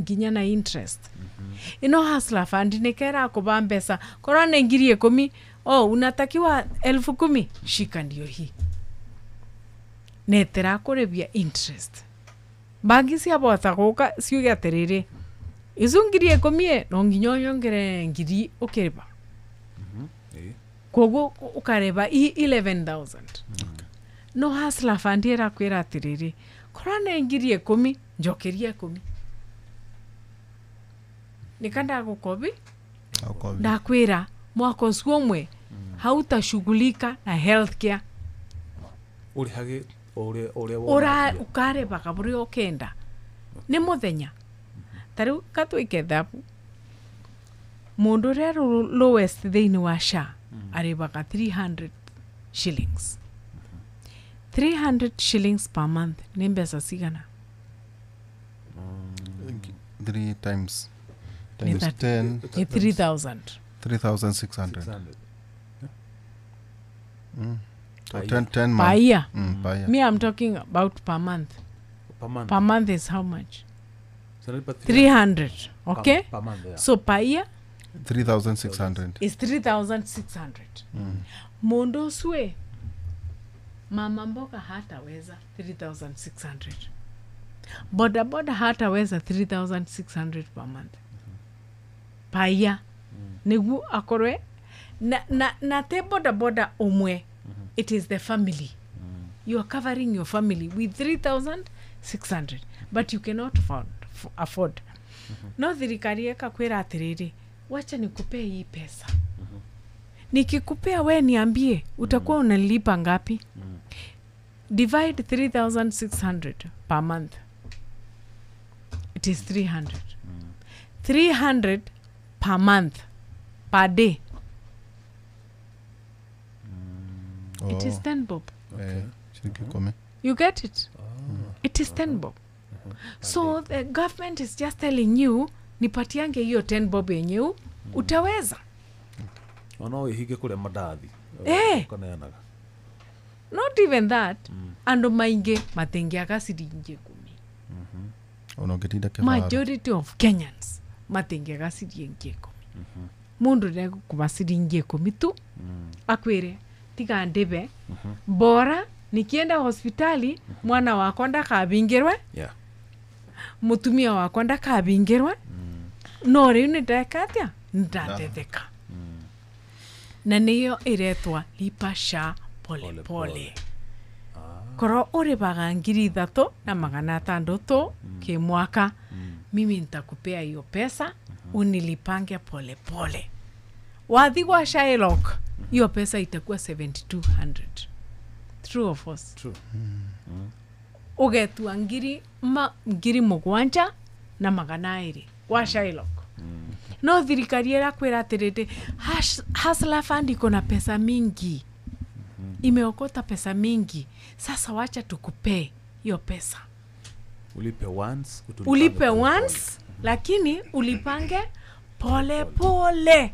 nginya na interest. Ino Hustler Fund nĩ kera kũba mbeca korwo nĩ 10,000 oh unatakiwa 10,000 shika ndio hii netera kũrĩbia interest. Mbangi ciabota gũka ciuge atĩrĩrĩ icu 10,000 no nginya nyongere 1,000 ũkĩrĩba. Koguo ũkarĩba 11,000. No Hustler Fund ĩrakwĩra atĩrĩrĩ korwo nĩ 10,000 njokeria 10. Nĩka ndagũkobi ndakwĩra mwaka ũcio ũmwe hautashughulika na healthcare. Ũrĩhage ũrĩa wona ũkarĩbaga bũrĩa ũkenda nĩ mũthenya. Ta rĩu katwĩke thabu mũndũ ũrĩa lowest thĩinĩ wa SHA arĩbaga 300 shillings. 300 shillings per month nĩ mbeca cigana? 3 times 10 ni 3,000. 3,600. So 10 months. Per year. Per year. Me, I'm talking about per month. Per month. Per month is how much? So 300. Okay? Per month, yeah. So per year 3,600. Is 3,600. Mundu swe mama mboga hataweza 3,600. Boda boda hataweza 3,600 per month. Per year. Negu akorwe na te boda boda omwe. It is the family. You are covering your family with 3,600, but you cannot afford. No thirikari ekakwira atiriri, wacha nikupee hii pesa. Nikikupea we niambie utakuwa unalipa ngapi? Divide 3600 per month, it is 300. 300 per month, per day. It is 10 bob. Ciringi. You get it? It is 10 bob. So the government is just telling you, nipatiange hiyo 10 bob yenyewe, utaweza. Ona wĩhinge kũrĩa mandathi. Ũkaneanaga. Not even that. Andũ maingĩ matingiaga ciringi 10. Ona ũngĩtinda kĩbara. Majority of Kenyans matingiaga ciringi 10. Mundu ndegũkũma ciringi 10 tu. Akwĩre tiga ndĩbe. Bora nikienda hospitali mwana wakwa ndakabingirwe. Yeah. Mutumia wakwa ndakabingirwe. No rĩu nĩndeka atĩa? Ndatetheka. Na nĩyo ĩretwa lipa SHA pole pole. Korwo ũrĩbaga 3600 kimwaka, mimi nitakupea hiyo pesa, unilipange pole pole. Wathi gwa Shylock, hiyo pesa itakuwa 7200. True or false? True. Ugetua 7,200 gwa Shylock. No thirikari ĩrakwĩra atĩrĩrĩ, Hustler Fund iko na pesa mingi. Imeokota pesa mingi. Sasa wacha tukupee hiyo pesa. Ulipe once, ulipe once, lakini ulipange pole pole.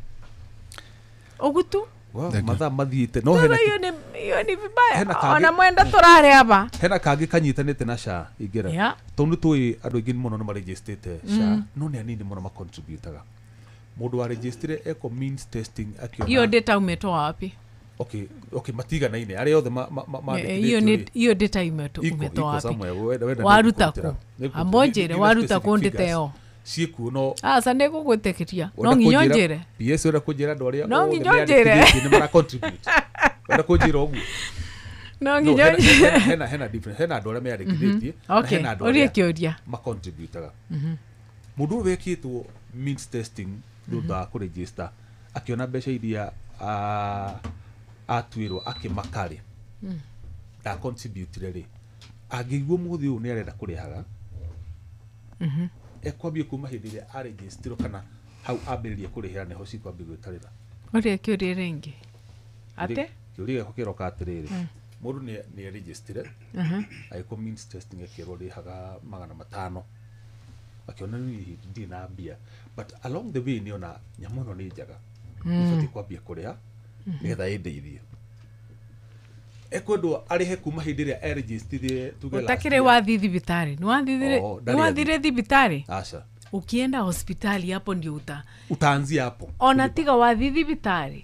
Ogutu? Wow, mathaa mathiĩte. No hena hiyo ni vibaya. Ona mwenda tũrare hapa. Hena kangĩ kanyitanĩte na SHA ingĩra. Yeah. Tondũ tũĩ andũ aingĩ mũno nĩ marejistĩte SHA. No nĩ anini mũno macontributaga. Mũndũ wa registire eko means testing akiona. Hiyo data umetoa wapi? Okay, matiganaine arĩa othe mandĩkithĩtio. Hiyo data umetoa wapi? Waruta kũ? Ambonjere waruta kũ ndĩte yo. Ciĩkuo no. Aca nĩngũgwĩtĩkĩria. No nginya ũnjĩre. PS wenda kũnjĩra andũ arĩa no nginya ũnjĩre nĩ mara contribute. Wenda kũnjĩra ũguo. No nginya ũnjĩre. Hena different. Hena andũ arĩa meyandĩkithĩtie na hena andũ arĩa arĩa macontributaga. Mũndũ ũyũ wekĩtwo means testing thutha wa kũregister akĩona mbeca iria atuĩrwo akĩmakarĩ ndacontributire rĩ, angĩigua mũthĩ ũyũ nĩ arenda kũrĩhaga, ekwambia kuma hĩndĩ ĩrĩa aregistirwo kana hau ambĩrĩria kũrĩhĩra nĩho cikwambia gwĩtarĩra. Ũrĩa kĩũria rĩngĩ ate kĩũria gĩakwa kĩroka atĩrĩrĩ, mũndũ nĩ aregistire agĩkwo means testing akĩrwo rĩhaga 500, akiona nĩ ndirĩ na mbia, but along the way nĩona nyamũ ĩno nĩ njega, nĩbatiĩ kwambia kũrĩha nĩgetha ĩndeithie. Ekwendwo arĩhe kuma hĩndĩ ĩrĩa aregistire tuge last utakire year. Wathi thibitarĩ ndarĩ nĩwathire thibitarĩ. Aca. Ukienda hospitali hapo ndio utaanzia hapo. Ona tiga wathi thibitarĩ,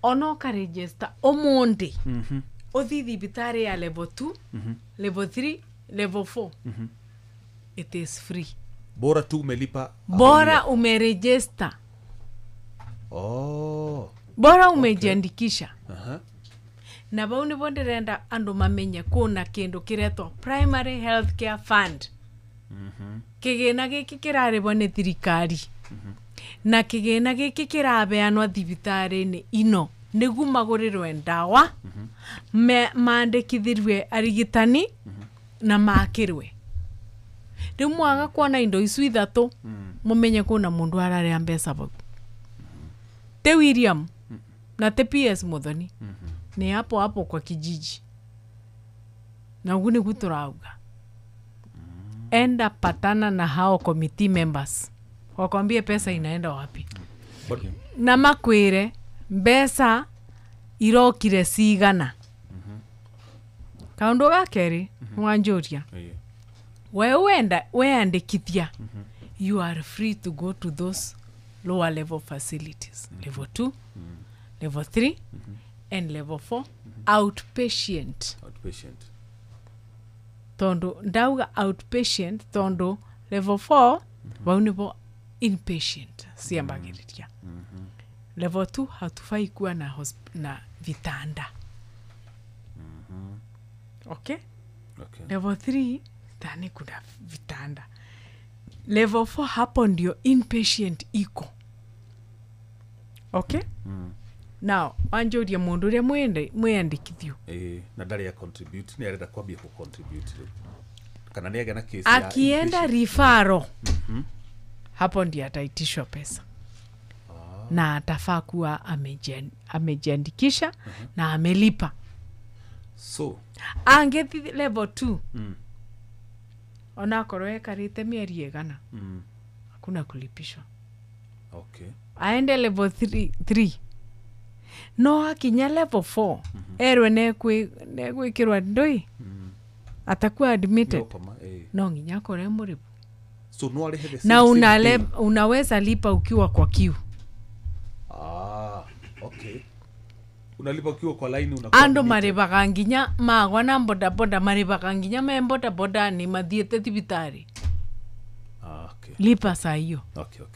ona ũkarejista ũmũndĩ, ũthi thibitarĩ ya level 2, level 3, level 4. It is free. Bora tu umelipa. Bora umerejista. Oh. Bora umejiandikisha. Okay. Na bau nĩbo ndĩrenda andũ mamenye kũna kĩndũ kĩretwo Primary Health Care Fund. Kĩgĩna gĩkĩ kĩrarĩbwo nĩ thirikari. Na kĩgĩna gĩkĩ kĩrabeanwo thibitarĩ-inĩ ino nĩguo magũrĩrwe ndawa, mandĩkithĩrwe arigitani na makĩrwe. Rĩu mwaga kuona indo icu ithatũ, mũmenye kũna mũndũ ararĩa mbeca bau. Te William na te PS Muthoni ni hapo hapo kwa kijiji. Na ugu nĩguo tũrauga. Enda patana na hao committee members, wakwambie pesa inaenda wapi. Na makwĩre mbeca irokire cigana. Kaũndũ ga kerĩ, mwanjũria, we wenda weandĩkithia, you are free to go to those lower level facilities, level 2, level 3, and level 4 outpatient. Outpatient. Tondu ndauga outpatient tondu level 4 bau nibo inpatient ciambagĩrĩria. Level 2 hatufai kuwa na na vitanda. Okay? Okay. Level 3 tani kuna vitanda. Level 4 hapo ndio inpatient iko. Okay? Now wanjũria mũndũ ũrĩa mwĩandĩkithio na ndarĩ ya contribute, nĩ arenda kwambia ku contribute rĩu. Kana nĩ agĩa na case ya akienda referral, hapo ndiye ataitishwa pesa. Na atafaa kuwa amejiandikisha na amelipa. So angethi level 2 onakorwo ekarite mieri igana, hakuna kulipishwa. Okay. Aende level 3 no akinya level 4 erwe negwikirwa ndoi, atakuwa admitted. No nginya akore muribu. So no arehe the na unaweza lipa ukiwa kwa queue. Okay. Unalipa ukiwa kwa line, unakuwa andu maribaga nginya magwa na boda boda, maribaga nginya me boda boda ni mathiete thibitari. Okay. Lipa saa hiyo. Okay.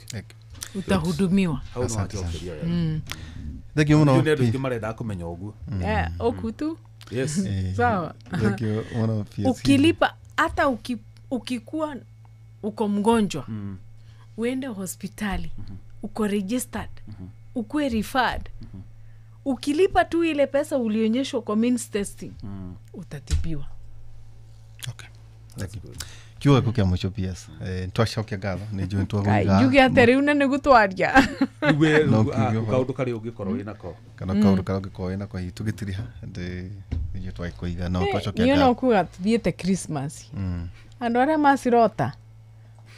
Utahudumiwa. Asante. Thank you muno. Ndio ndio marenda kumenya uguo. Okutu. Yes. Sawa. Thank you muno. Ukilipa hata ukikuwa uko mgonjwa, uende hospitali, uko registered, ukuwe referred, ukilipa tu ile pesa ulionyeshwa kwa means testing, utatibiwa. Okay. Thank you. Kiuga gĩkũ kĩa mũico PS, twacokia ngatho nĩ njũĩ twagũiga njuge atĩ rĩu na nĩ gũtwaria kaũndũ karĩa ũngĩkorwo wĩnako kana kaũndũ karĩa ũngĩkorwo wĩnako hihi tũgĩtiriha nĩnjũĩ twagĩkũiga no twacokia ngatho. Niĩ no kuga tũthiĩte Christmas, andũ arĩa macirota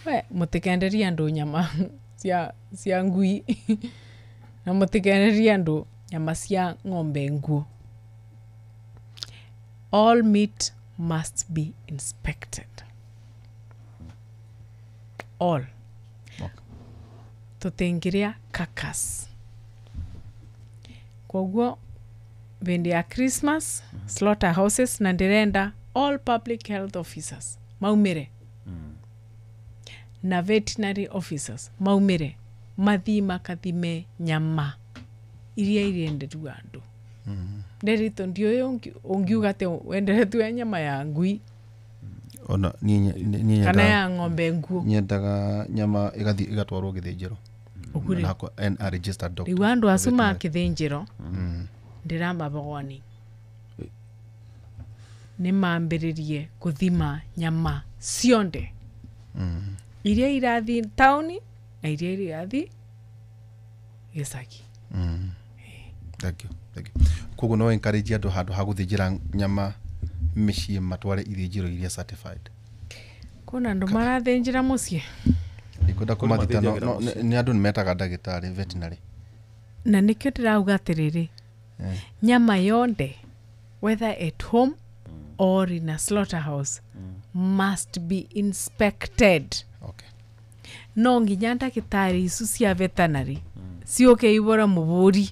we mũtikenderie andũ nyama cia ngui na mũtikenderie andũ nyama cia ng'ombe nguo. All meat must be inspected. All. Okay. Tutingiria carcass. Koguo bindi ya Christmas, slaughterhouses na ndirenda all public health officers maumire, na veterinary officers maumire mathi makathime nyama iria irenderua andu. Nderito ndio ungiuga ati wenderetwe nyama ya ngui ona ni kana ya ng'ombe nguo. Nyendaga nyama igathi igatwarwo githinjiro na registered doctor. Riu andu acu ma kithinjiro ndiramabogoni ni mambiririe kuthima nyama cionde iria irathi tauni na iria irathi gicagi. Thank you. Thank you. Koguo no encourage andu handu ha guthinjira nyama mĩciĩ matware ithinjiro iria certified. Kuna andu marathinjira muciĩ ndikwenda kũmathita no nĩ andũ nĩmetaga ndagĩtarĩ veterinary na nĩkĩo ndĩrauga atĩrĩrĩ, nyama yonde whether at home or in a slaughterhouse must be inspected. Okay. No nginya ndagĩtarĩ icu cia veterinary ciũke ibora mũbũri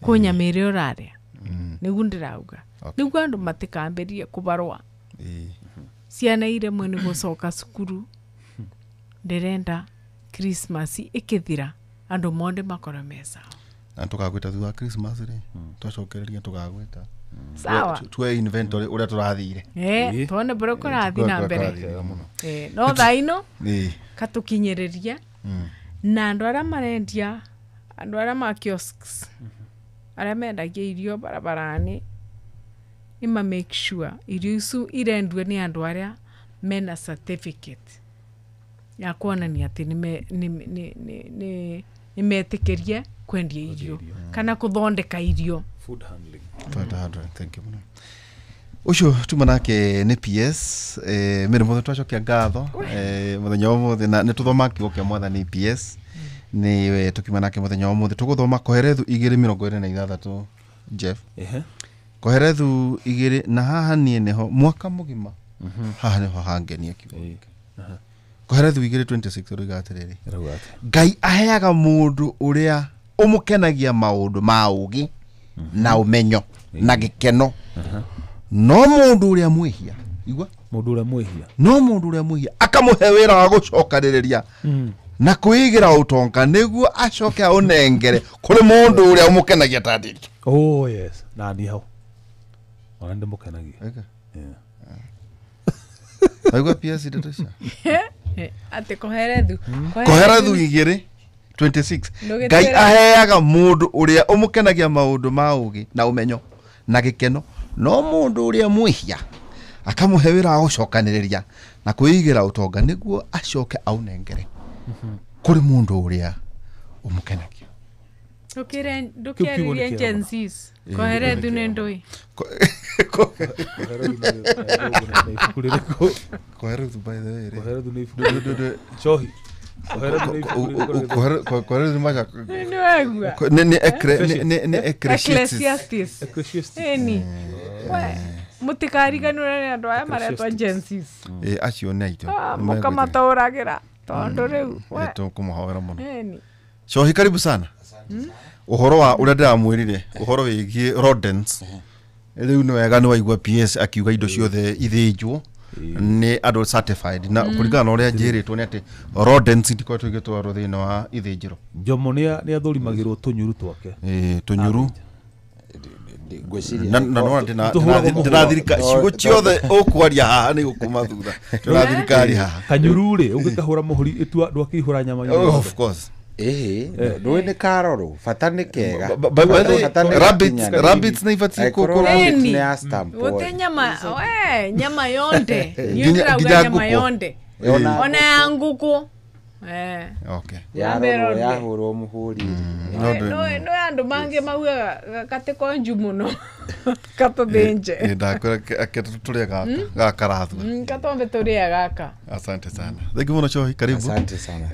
kũ nyama ĩrĩa ũrarĩa. Nĩguo ndĩrauga. Nĩguo andũ matikambĩrie kũbarũa. Ciana iremwe nĩ gũcoka cukuru. Ndĩrenda Christmas ĩkĩthira andũ monde makorwo me sawa. Na tũkagwĩta thutha wa Christmas rĩ, twacokereria tũkagwĩta. Sawa. Tuwe inventory ũrĩa tũrathire. Tuone bũrĩa kũrathiĩ na mbere. No thaa ino katũkinyĩrĩrie na andũ arĩa marendia, andũ arĩa ma kiosks, arĩa mendagia irio barabarani, nĩ ma make sure irio icu irendwo nĩ andũ arĩa mena certificate ya kuonania atĩ nĩ metĩkĩrie kwendia irio kana kũthondeka irio. Food handling. Food handling. Thank you mũno. Ũcio tuma nake nĩ PS mĩrĩ mothe twacokia ngatho mũthenya ũmũthĩ na nĩ tũthoma kiugo kĩa mwathani PS nĩ tũkiuma nake mũthenya ũmũthĩ tũgũthoma Koherethu 2:26 Jeff. Koherethu 2 na haha niĩ nĩho mwaka mũgima haha nĩho hangenia kiugo gĩkĩ. Koherethu 2:26 ũroiga atĩrĩrĩ, Ngai aheaga mũndũ ũrĩa ũmũkenagia maũndũ ma ũũgĩ na ũmenyo na gĩkeno, no mũndũ ũrĩa mwĩhia, igua, mũndũ ũrĩa mwĩhia, no mũndũ ũrĩa mwĩhia akamũhe wĩra wa gũcokanĩrĩria na kwĩigĩra ũtonga nĩguo acoke aũnengere kũrĩ mũndũ ũrĩa ũmũkenagia ta ndiri. Oh yes, na ni hau ona ndĩmũkenagia. Aigua PS ndeto icio atĩ Koherethu Koherethu 2 26 Ngai aheaga mũndũ ũrĩa ũmũkenagia maũndũ ma ũũgĩ na ũmenyo na gĩkeno, no mũndũ ũrĩa mwĩhia akamũhe wĩra wa gũcokanĩrĩria na kwĩigĩra ũtonga nĩguo acoke aũnengere kũrĩ mũndũ ũrĩa ũmũkenagia. Ndũkĩarĩrie Gen Zs koherethu nĩ ndũĩ. Koherethu by the way. Koherethu nĩ ibuku Chohi. Koherethu macha. Nĩ Ecclesiastes. Ĩni. Mũtikariganĩrwo nĩ andũ aya maretwo Gen Zs. Acio nĩ aitũ. Mũkamatũragĩra tondũ rĩu. Tũkũmũhoera mũno. Chohi, karibu sana. Ũhoro wa ũrĩa ndĩramwĩrire ũhoro wĩgiĩ rodents rĩu nĩ wega nĩ waigua PS akiuga indo ciothe ithĩnjwo nĩ andũ certified na kũringana na ũrĩa njĩrĩtwo nĩ atĩ rodents itikoretwo igĩtwarwo thĩinĩ wa ithĩnjĩro. Njomo nĩ athũrimagĩrwo tũnyuru twake. Tũnyuru na no ndĩna thirikari ciugo ciothe ũkwaria haha nĩ gũkuma thutha ndĩna thirikari haha kanyuru rĩ ũngĩkahũra mũhũri ĩtua ndwakĩihũra nyama. Of course. Ndũĩ nĩ karorwo bata nĩ kega. Rabbits nĩ ibatiĩ kũkorwo nĩ ya stamp. Gũte nyama we nyama yonde niĩ ndĩrauga nyama yonde ona ya ngũkũ. Okay. Yarorwo yahũrwo mũhũri. No andũ mangĩ maugaga gatĩ konju mũno katũthĩnje. Ndakwĩra tũrĩe gaka gakarathua. Katombe tũrĩe gaka. Asante sana. Thank you mũno Chohi, karibu. Asante sana.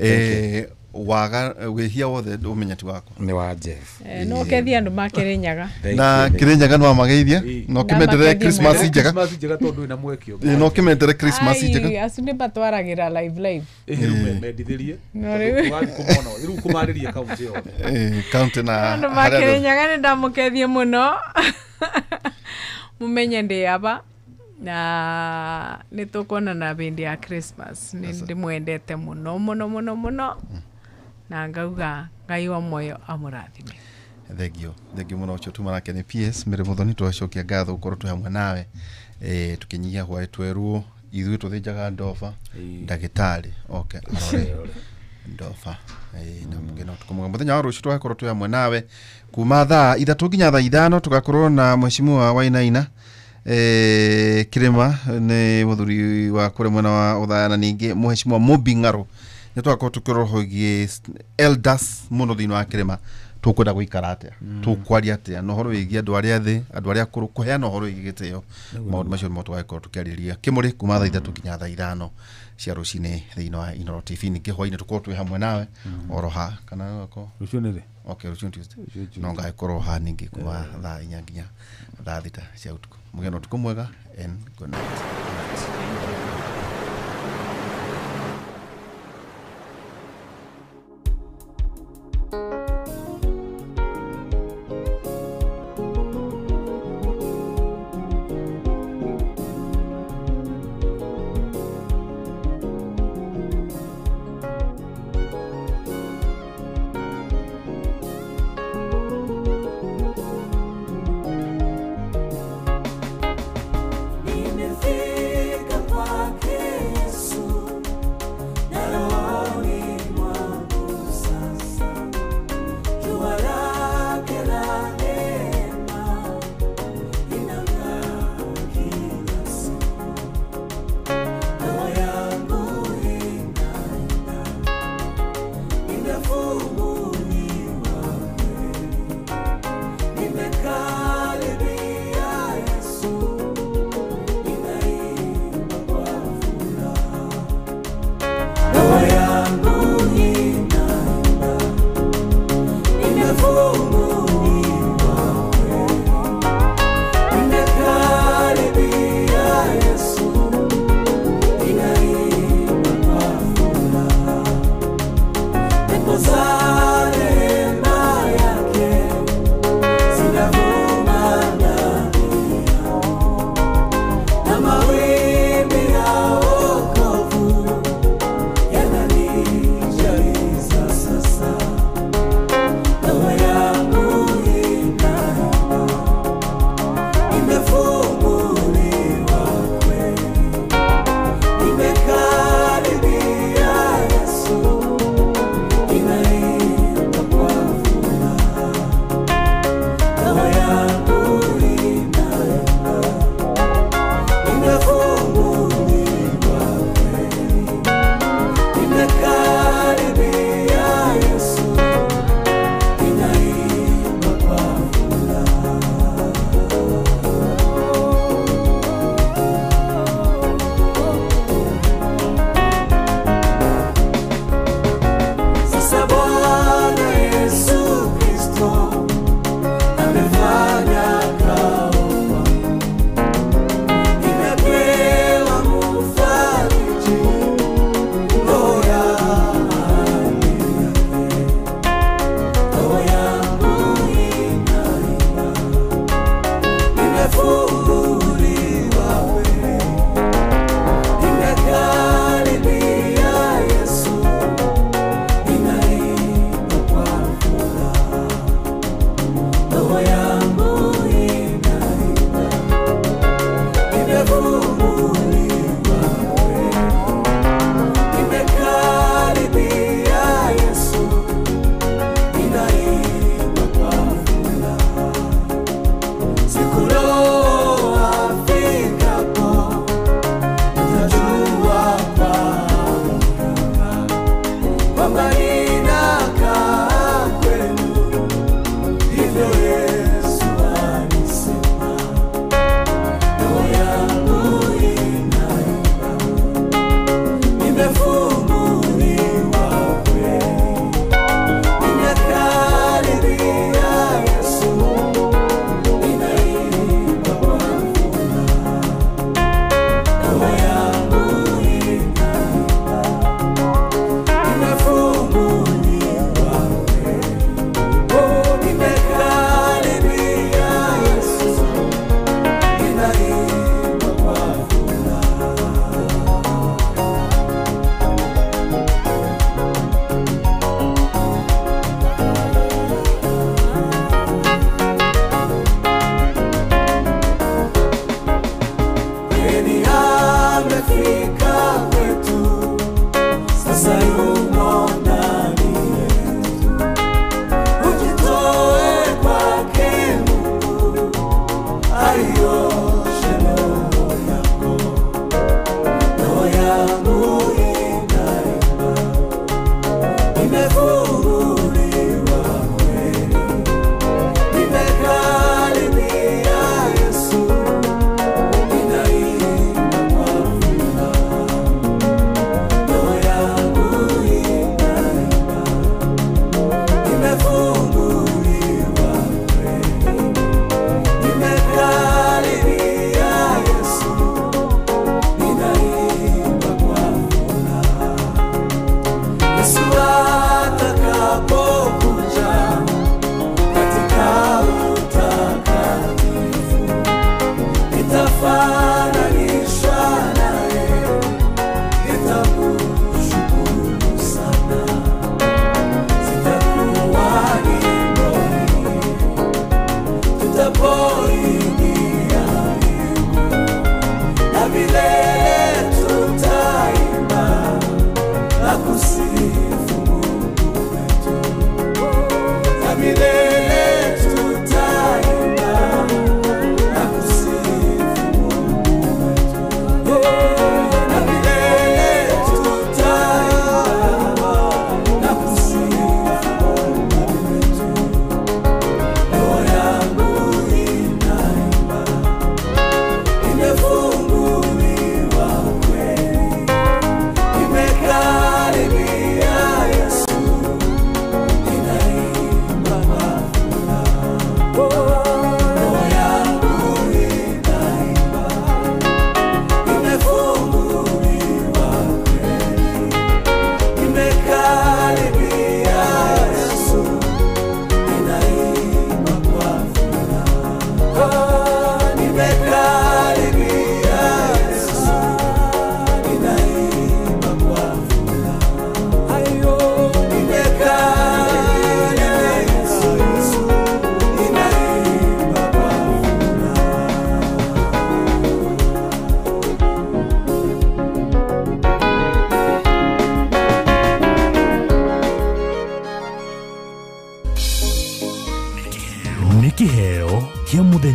Waga wĩhia wothe ũmenya ti wakwa nĩ wa Jeff. No kethi andũ ma Kĩrĩnyaga na Kĩrĩnyaga no amageithia no kĩmendere Christmas njega. Christmas njega tondũ ĩna mwekio. No kĩmendere Christmas njega. Acu nĩ matwaragĩra live rĩu mendithĩrie kũmona rĩu kũmarĩria kaunti yothe. Kaunti na andũ ma Kĩrĩnyaga nĩ ndamũkethie mũno mũmenye ndĩ aba na nĩ tũkuonana hĩndĩ ya Christmas. Nĩ ndĩmwendete mũno mũno mũno mũno na ngauga Ngai wa muoyo amũrathime. Thengio thengio mũno ũcio tuma nake nĩ PS Mary Muthoni twacokia ngatho gũkorwo twĩ hamwe nawe tũkĩnyihia hwaĩ twerwo ithuĩ tũthĩnjaga ndoba ndagĩtarĩ oke arore ndoba na mũgeno tũkũmũga mũthenya wa rũciũ tũgakorwo twĩ hamwe nawe kuma thaa 3 nginya thaa 5 tũgakorwo na mheshimiwa Wainaina Kirima nĩ mũthuri wa kũrĩa mwena wa Othaya na ningĩ mheshimiwa Mumbi Ng'arũ nĩ tũgakorwo tũkĩrora elders mũno thĩinĩ wa Kirima tũkwenda gũikara atĩa tũkwaria atĩa na ũhoro wĩgiĩ andũ arĩa thĩ andũ arĩa akũrũ kũheana ũhoro wĩgiĩ gĩtĩo maũndũ macio nĩmo tũgagĩkorwo tũkĩarĩrĩria kĩmũrĩ kuma thaa 3 nginya thaa 5 cia rũcinĩ thĩinĩ wa Inooro TV ningĩ hwainĩ tũkorwo twĩ hamwe nawe oro ha kana gũgakorwo rũciũ nĩ rĩ? Okay, rũciũ Tuesday no ngagĩkorwo ha ningĩ kuma thaa 4 nginya thaa 6 cia ũtukũ. Mũgĩe na ũtukũ mwega and good night. Nimefika kwa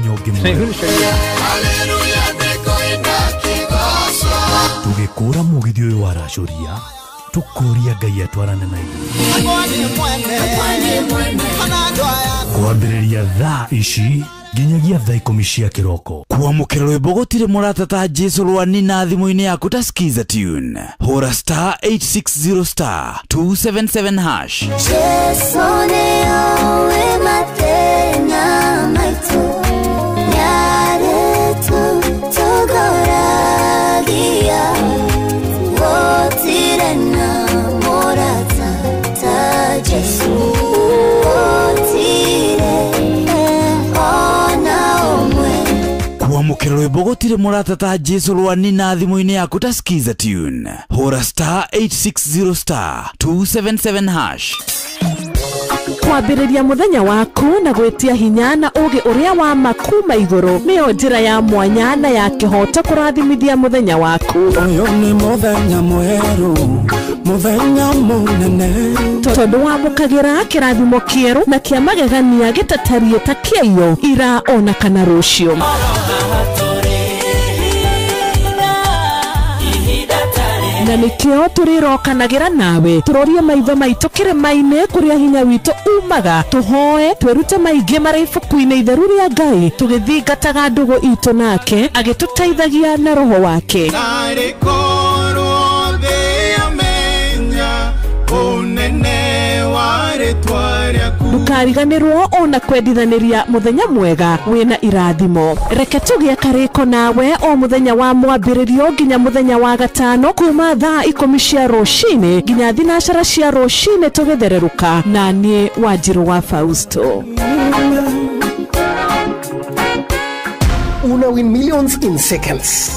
Mũthenya ũngĩ mwerũ. Tũgĩkũra mũgithi ũyũ waracũria, tũkũria Ngai atwarane na ithuĩ. Kwambĩrĩria thaa ici nginyagia thaa 10 cia kĩroko. Kwamũkĩra rwĩmbo gũtirĩ mũrata ta Jesu rwanina thimũ-inĩ yaku ta Skiza Tune. Hũra star 860 star 277 hash. Jesu nĩoĩ mathĩna maitũ, nĩarĩtũ tũgoragia, gũtirĩ na mũrata ta Jesu, gũtirĩ ona ũmwe. Kwamũkĩra rwĩmbo gũtirĩ mũrata ta Jesu rwanina thimũ-inĩ yaku ta Skiza Tune. Hũra star 860 star 277 hash. Kwambĩrĩria mũthenya waku na gwĩtia hinya na ũgĩ ũrĩa wa makuma igũrũ nĩyo njĩra ya mwanya na ya kĩhoto kũrathimithia mũthenya waku. Ũyũ nĩ mũthenya mwerũ, mũthenya mũnene, tondũ wamũkagĩra kĩrathimo kĩerũ na kĩa magegania gĩtatariĩ ta kĩaiyo ira ona kana rũciũ. Na nĩkĩo tũrĩrokanagĩra nawe tũrorie maitho maitũ kĩrĩma-inĩ kũrĩa hinya witũ umaga, tũhoe twĩrute maingĩ marĩ ibuku-inĩ itheru rĩa Ngai, tũgĩthingataga ndũgũ itũ nake agĩtũteithagia na roho wake. Narĩ korwo thĩ yamenya ũnene wa rĩtwa rĩaku. Ndũkariganĩrwo ona kwendithanĩria mũthenya mwega wĩna irathimo. Reke tũgĩe karĩko nawe o mũthenya wa mwambĩrĩrio nginya mũthenya wa gatano kuma thaa 10 cia rũcinĩ nginya 9 cia rũcinĩ tũgĩthererũka na niĩ Wanjirũ wa Fausto. Una win millions in seconds.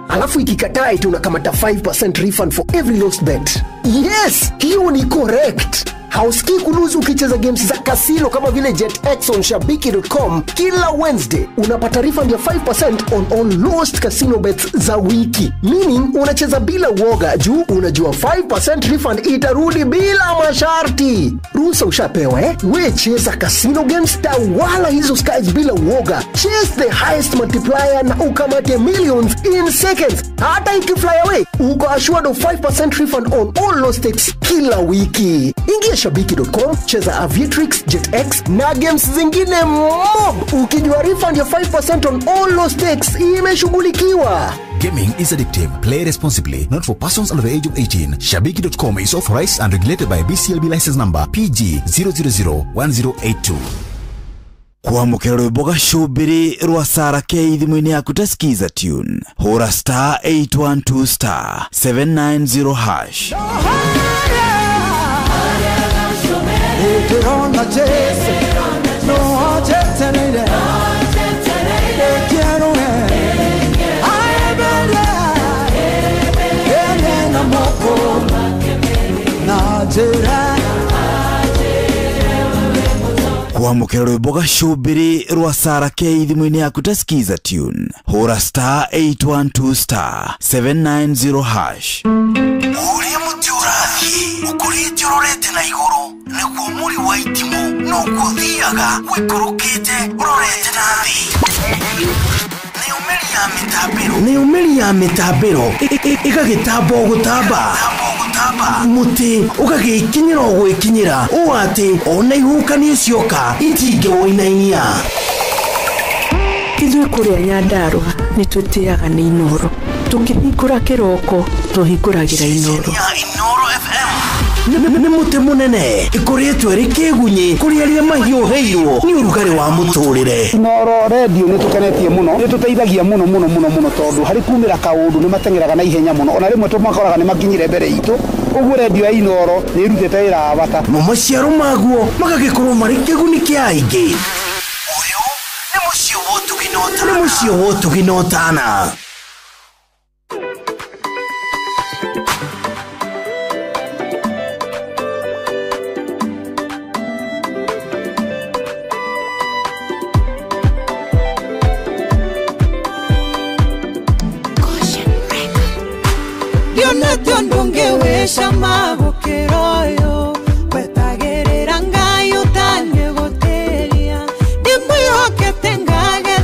Alafu ikikataa eti unakamata 5% refund for every lost bet. Yes, hiyo ni correct. Hausikii kuluzu ukicheza games za kasino kama vile JetX on shabiki.com. Kila Wednesday unapata refund ya 5% on all lost casino bets za wiki. Meaning unacheza bila uoga juu unajua 5% refund itarudi bila masharti. Ruhusa ushapewa eh? We cheza casino games, tawala hizo skies bila uoga. Chase the highest multiplier na ukamate millions in seconds. Hata ikifly away, uko assured of 5% refund on all lost stakes kila wiki. Ingia shabiki.com, cheza Aviatrix, JetX na games zingine mob. Ukijua refund ya 5% on all lost stakes imeshughulikiwa. Gaming is addictive. Play responsibly. Not for persons under the age of 18. Shabiki.com is authorized and regulated by BCLB license number PG 0001082. Kwamũkĩra rwĩmbo gacũmbĩrĩ rwa Sarah K thimũ-inĩ yaku ta Skiza Tune. Hũra star 812 star 790 hash. Ndĩrona Jesu, no anjetereire, ndĩkĩerũe, aemberie, ene na moko, na njĩra. Kwamũkĩra rwĩmbo gacũmbĩrĩ rwa Sarah K thimũ-inĩ yaku ta Skiza Tune. Hũra star 812 star 790 hash. Ũrĩa mũtĩ ũrathiĩ ũkũrĩte ũrorete na igũrũ nĩguo mũri wa itimũ noguo ũthiaga ũikũrũkĩte ũrorete na thĩ. Nĩyo mĩri ya mĩtambĩro ĩgagĩtamba o gũtamba, mũtĩ ũgagĩkinyĩra o gwĩkinyĩra ũũ atĩ ona ihuhũkanio cioka itingĩwũinainia. Ithuĩ kũrĩa Nyandarũa nĩ twĩtĩaga nĩ Inooro. Tũkĩhingũra kĩroko tũhingũragĩra Inooro. Nĩ mũtĩ mũnene ĩkũrĩtwo ĩrĩ kĩgunyĩ kũrĩ arĩa mahiũhĩirwo nĩ ũrugarĩ wa mũtũrĩre. Inooro redio nĩ tũkenetie mũno, nĩ tũteithagia mũno mũno mũno mũno tondũ harĩ kumĩra kaũndũ nĩ mateng'eraga na ihenya mũno, ona rĩmwe tũmakoraga nĩ makinyire mbere itũ. Ũguo redio ya Inooro nĩ ĩrutĩte wĩra wa bata. Mo maciaro maguo magagĩkorwo marĩ kĩguni kĩa aingĩ. Ũyũ nĩ mũciĩ wa ũtugi na ũtana. Nĩ mũciĩ wa ũtugi na ũtana. Ndungewesha magũkĩroyo wetagĩrĩra Ngai ũtangĩgũtĩria ndĩmwĩhokete ngagetha.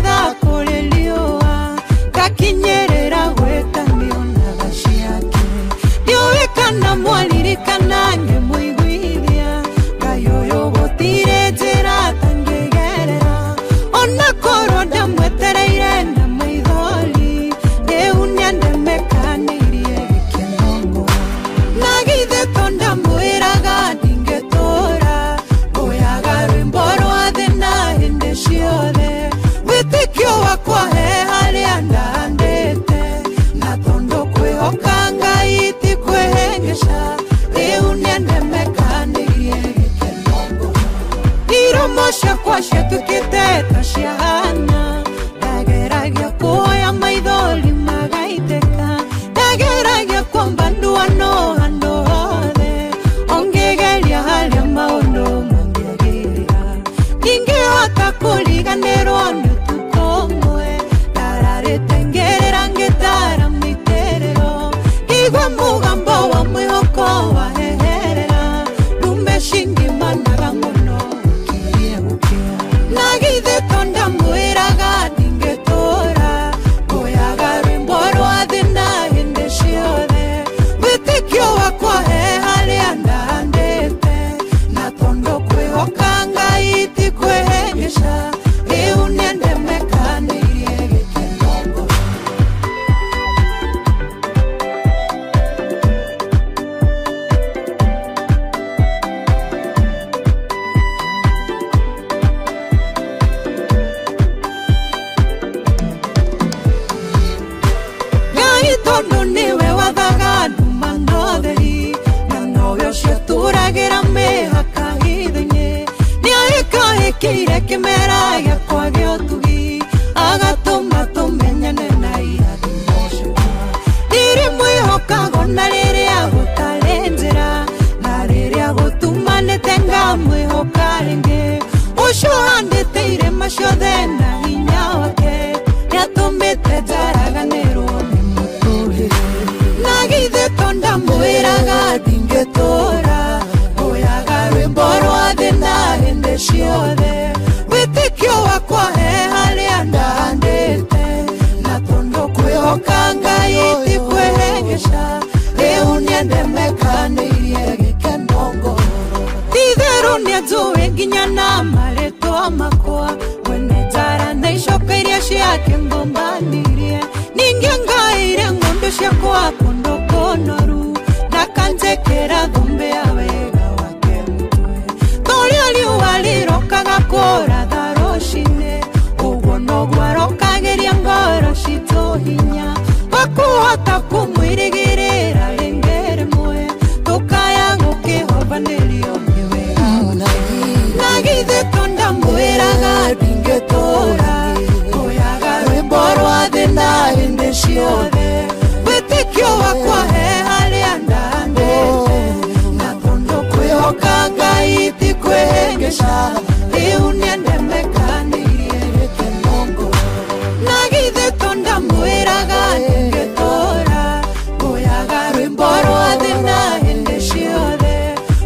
ciakwa ciatuĩkĩte ta ciahana ndageragia kuoya maithori magaitĩka ndageragia kwamba nduano handũ hothe ongĩgeria harĩa maũndũ mangĩagĩrĩra ndingĩhota kũriganĩrwo nĩ ũtukũ ũmwe ndararĩte ngĩrĩra ngĩtara mĩitĩrĩro ngĩigua mũgambo wa mwĩhoko waheherera ndume cingimanaga mũno kirie gũkĩa na githĩ to ndamwĩraga ndingĩtũra ngũyaga rwĩmbo rwa thĩna hĩndĩ ciothe wĩtĩkio wakwa he harĩa ndahandĩte na tondũ kwĩhoka Ngai ti kwĩhĩngĩca rĩu nĩndemekanĩirie gĩkeno ngoro. Ngai tondũ nĩwe wathaga nduma na ũtheri na nowe ũcio ũtũragĩra mĩhaka hitho-inĩ nĩahĩkahĩkĩire kĩmera gĩakwa gĩa ũtugi agatũma tũmenyane na irathimo ciakwa ndĩrĩmwĩhokaga ona rĩrĩa gũtarĩ njĩra na rĩrĩa gũtumanĩte ngamwĩhoka rĩngĩ ũcio ũhandĩte irĩma ciothe na hinya wake nĩatũmĩte njaraganĩrwo nĩ mũtũrĩre na githĩ to ndamwĩraga ndingĩtũra ngũyaga rwĩmbo rwa thĩna hĩndĩ ciothe wĩtĩkio wakwa he harĩa ndahandĩte na tondũ kwĩhoka Ngai ti kwĩhĩngĩca rĩu nĩndemekanĩirie gĩkeno ngoro ti-itherũ nĩanjũĩ nginya na marĩtwa makwa mwene njara na icoka iria ciake ngombanirie ningĩ ngaire ng'ondu ciakwa kũndũ kũnoru na kanjĩkĩra thũmbĩ ya wega wake mũtwe torĩa riũa rĩrokaga kũratha rũcinĩ ũguo noguo arokagĩria ngoro citũ hinya wa kũhota kũmwĩrĩgĩrĩra rĩngĩ rĩmwe tũkaya gũkĩhobanĩrio nĩ wega na githĩ to ndamwĩraga ndingĩtũra ngũyaga rwĩmbo rwa thĩna hĩndĩ ciothe wĩtĩkio wakwa he harĩa ndahandĩte na tondũ kwĩhoka Ngai ti kwĩhĩngĩca rĩu nĩndemekanĩirie gĩkeno ngoro na githĩ to ndamwĩraga ndingĩtũra ngũyaga rwĩmbo rwa thĩna hĩndĩ ciothe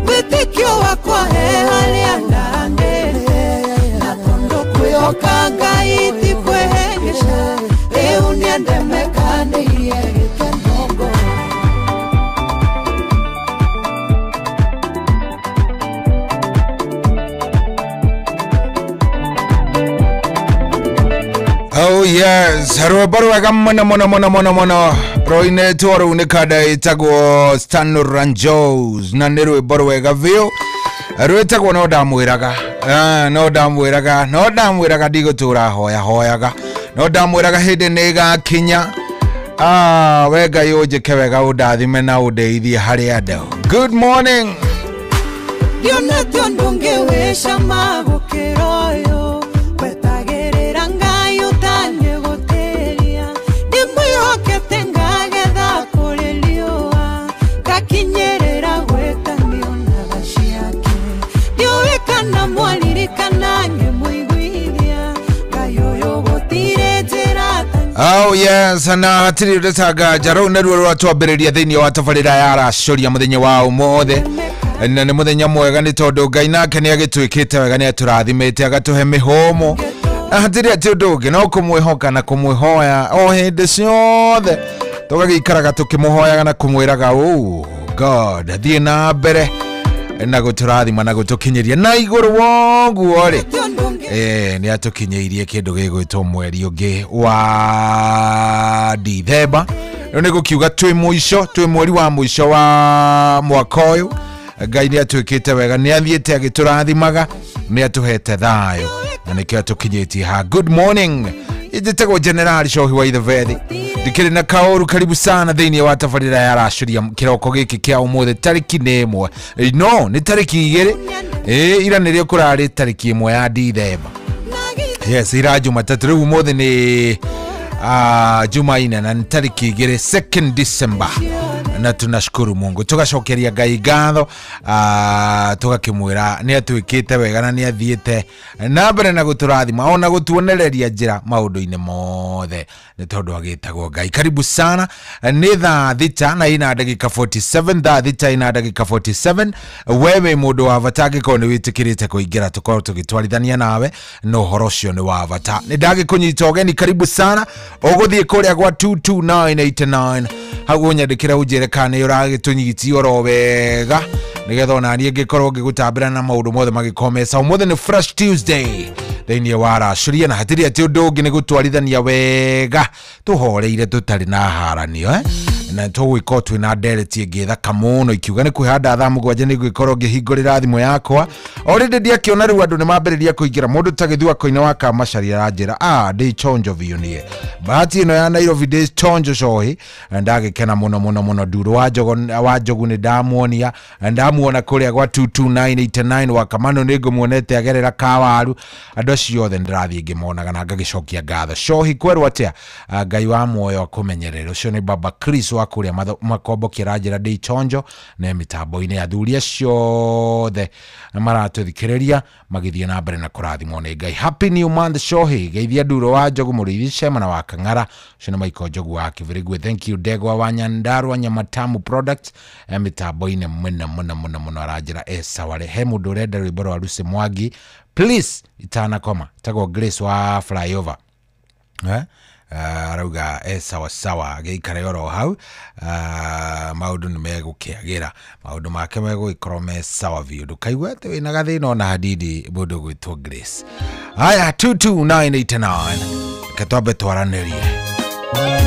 wĩtĩkio wakwa he harĩa ndahandĩte na tondũ kwĩhoka Ngai ti kwĩhĩngĩca rĩu nĩndemekanĩirie gĩkeno ngoro. Oh yes, rwĩmbo rwega mũno mũno mũno mũno mũno rũinĩtwo rũu nĩ kanda ĩtagwo Stan Ranjos na nĩ rwĩmbo rwega biũ rwĩtagwo no ndamwĩraga no ndamwĩraga no ndamwĩraga ndigũtũra hoya hoyaga no ndamwĩraga hĩndĩ nĩ ĩgakinya we Ngai ũnjĩke wega ũndathime na ũndeithie harĩ andũ. Good morning. Ndionete ũndũ ũngĩ wĩcama gũkĩra ũyũ wetagĩrĩra Ngai ũtangĩgũtĩria ndĩmwĩhokete ngagetha kũrĩ riũa ngakinyĩrĩra gwĩtanio na tha ciake ndiũĩ kana mwaririkana ngĩmũiguithia Ngai ũyũ gũtirĩ njĩra. Oh yes, na hatirĩ ũndũ rũu nĩruo rwatwambĩrĩria thĩinĩ wa tabarĩra ya Aracũria mũthenya wa ũmũthĩ na nĩ mũthenya mwega nĩ tondũ Ngai nake nĩ agĩtwĩkĩte wega nĩ atũrathimĩte agatũhe mĩhũmũ na hatirĩ atĩ ũndũ ũngĩ no kũmwĩhoka na kũmwĩhoya o hĩndĩ ciothe tũgagĩikaraga tũkĩmũhoyaga na kũmwĩraga oh God thiĩ na mbere na gũtũrathima na gũtũkinyĩria na igũrũ woguo rĩ nĩ atũkinyĩirie kĩndũ gĩgwĩtwo mweri ũngĩ wa Dithemba rĩu nĩ gũkiuga twĩ mũico twĩ mweri wa mũico wa mwaka ũyũ Ngai nĩ atwĩkĩte wega nĩ athiĩte agĩtũrathimaga nĩ atũhete thayũ na nĩkĩo atũkinyĩtie ha. Good morning, njĩtagwo General Cohi wa Ithebethi ndikĩrĩ na kaũru karibu sana thĩinĩ wa tabarĩra ya Aracũria kĩroko gĩkĩ kĩa ũmũthĩ tarĩki nĩ ĩmwe no nĩ tarĩki 2 Ira nĩrĩo kũrarĩ tarĩki 1 ya Dithemba. Yes, ira Jumatatu rĩu ũmũthĩ nĩ Jumanne na nĩ tarĩki 2 2nd December. Na tunashukuru Mungu tugacokeria Ngai ngatho, tugakimwira ni atwikite wega na ni athiite na mbere na guturathima ona gutuonereria njira maundu-ini mothe ni tondu agitagwo Ngai. Karibu sana, ni thaa 6 na ina ndagika 47, thaa 6 ina ndagika 47. Wewe mundu wa bata angikorwo ni witikirite kuingira tukorwo tugitwarithania nawe no horo ucio ni wa bata. Ni ndagikunyita ugeni, karibu sana. Uguthie kuria gwa 22989 hau unyandikira unjire kana nĩ ũragĩtũnyiti oro wega nĩgetha ona niĩ ngĩkorwo ngĩgũtambĩra na maũndũ mothe magĩkorwo mesa. Ũmũthĩ nĩ Fresh Tuesday thĩinĩ wa Racũria na hatirĩ atĩ ũndũ ũngĩ nĩ gũtwarithania wega tũhoreire tũtarĩ na haranio na tũgũgĩkorwo twĩna ndereti ĩngĩ thaka mũno ikiuga nĩ kwĩhanda thaa 7 nĩ ngũgĩkorwo ngĩhingũrĩra thimũ yakwa. Already ndiakĩona rĩu andũ nĩ mambĩrĩria kũingĩra. Mũndũ ta Gĩthua Koine wa Kamacaria aranjĩra ndĩ chonjo biũ niĩ bahati ĩno ya Nairobi ndĩ chonjo cohi ndagĩkena mũno mũno mũno. Nduru wa Njogu nĩ ndamuonia, ndamuona kũrĩa gwa 22989 wa Kamano nĩ ngũmuonete agerera Kawaru. Andũ acio othe ndĩrathiĩ ngĩmonaga na ngagĩcokia ngatho. Cohi kwerwo atĩa? Ngai wa muoyo akũmenyerere. Ũcio nĩ Baba Chris wa kũrĩa Makombo kĩranjĩra ndĩ chonjo na mĩtambo-inĩ. Athuri acio othe maratũthikĩrĩria magĩthiĩ na mbere na kũrathimwo nĩ Ngai. Happy new month Cohi. Geithia Nduro wa Njogu, Mũrĩithi Cema na wa Kang'ara. Ũcio nĩ Michael Njogu wa Kĩbĩrĩgwe. Thank you Ndegwa wa Nyandarua Nyamatamu Products mĩtambo-inĩ mũno mũno mũno mũno aranjĩra esaware. He mũndũ ũrenda rwĩmbo rwa Lucy Mwangi please itanakoma, tagwo Grace wa Flyover arauga sawa sawa gĩikare oro hau, maũndũ nĩ megũkĩagĩra, maũndũ make megũgĩkorwo me sawa biũ, ndũkaigue atĩ wĩna gathĩna ona hanini mũndũ ũgwĩtwo Grace. Haya 22989 reke twambe twaranĩrie. What?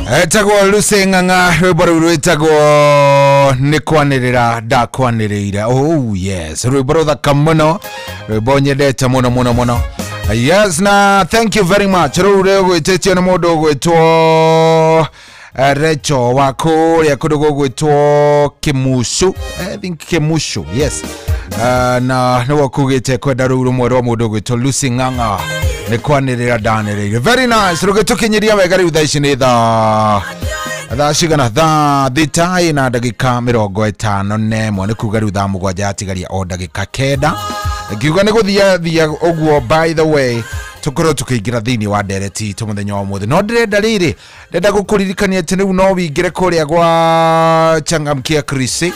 Etagwo Lucy Ng'ang'a rwĩmbo rũu rwĩtagwo nĩ kwanĩrĩra ndakwanĩrĩire. Oh yes, rwĩmbo rũthaka mũno, rwĩmbo nyendete mũno mũno mũno. Yes, na thank you very much. Rũu rũgwĩtĩtio nĩ mũndũ ũgwĩtwo Recho wa kũrĩa kũndũ gũgwĩtwo Kĩmucu. I think Kĩmucu, yes. Na nĩwe ũkugĩte kwenda rũu rũmwe rwa mũndũ ũgwĩtwo Lucy Ng'ang'a nĩ kwanĩrĩra ndanĩrĩire. Very nice. Rũgĩtũkinyĩria wega rĩu thaa ici nĩ thaa cigana? Thaa 3 na ndagĩka 51, nĩ kuga rĩu thaa 7 yatigaria o ndagĩka 9. Ngiuga nĩ gũthia thia ũguo. By the way, tũkorwo tũkĩingĩra thĩinĩ wa ndereti itũ mũthenya wa ũmũthĩ, no ndĩrenda rĩrĩ, ndĩrenda gũkũririkania atĩ rĩu no wĩingĩre kũrĩa gwa Changamkia Krisi.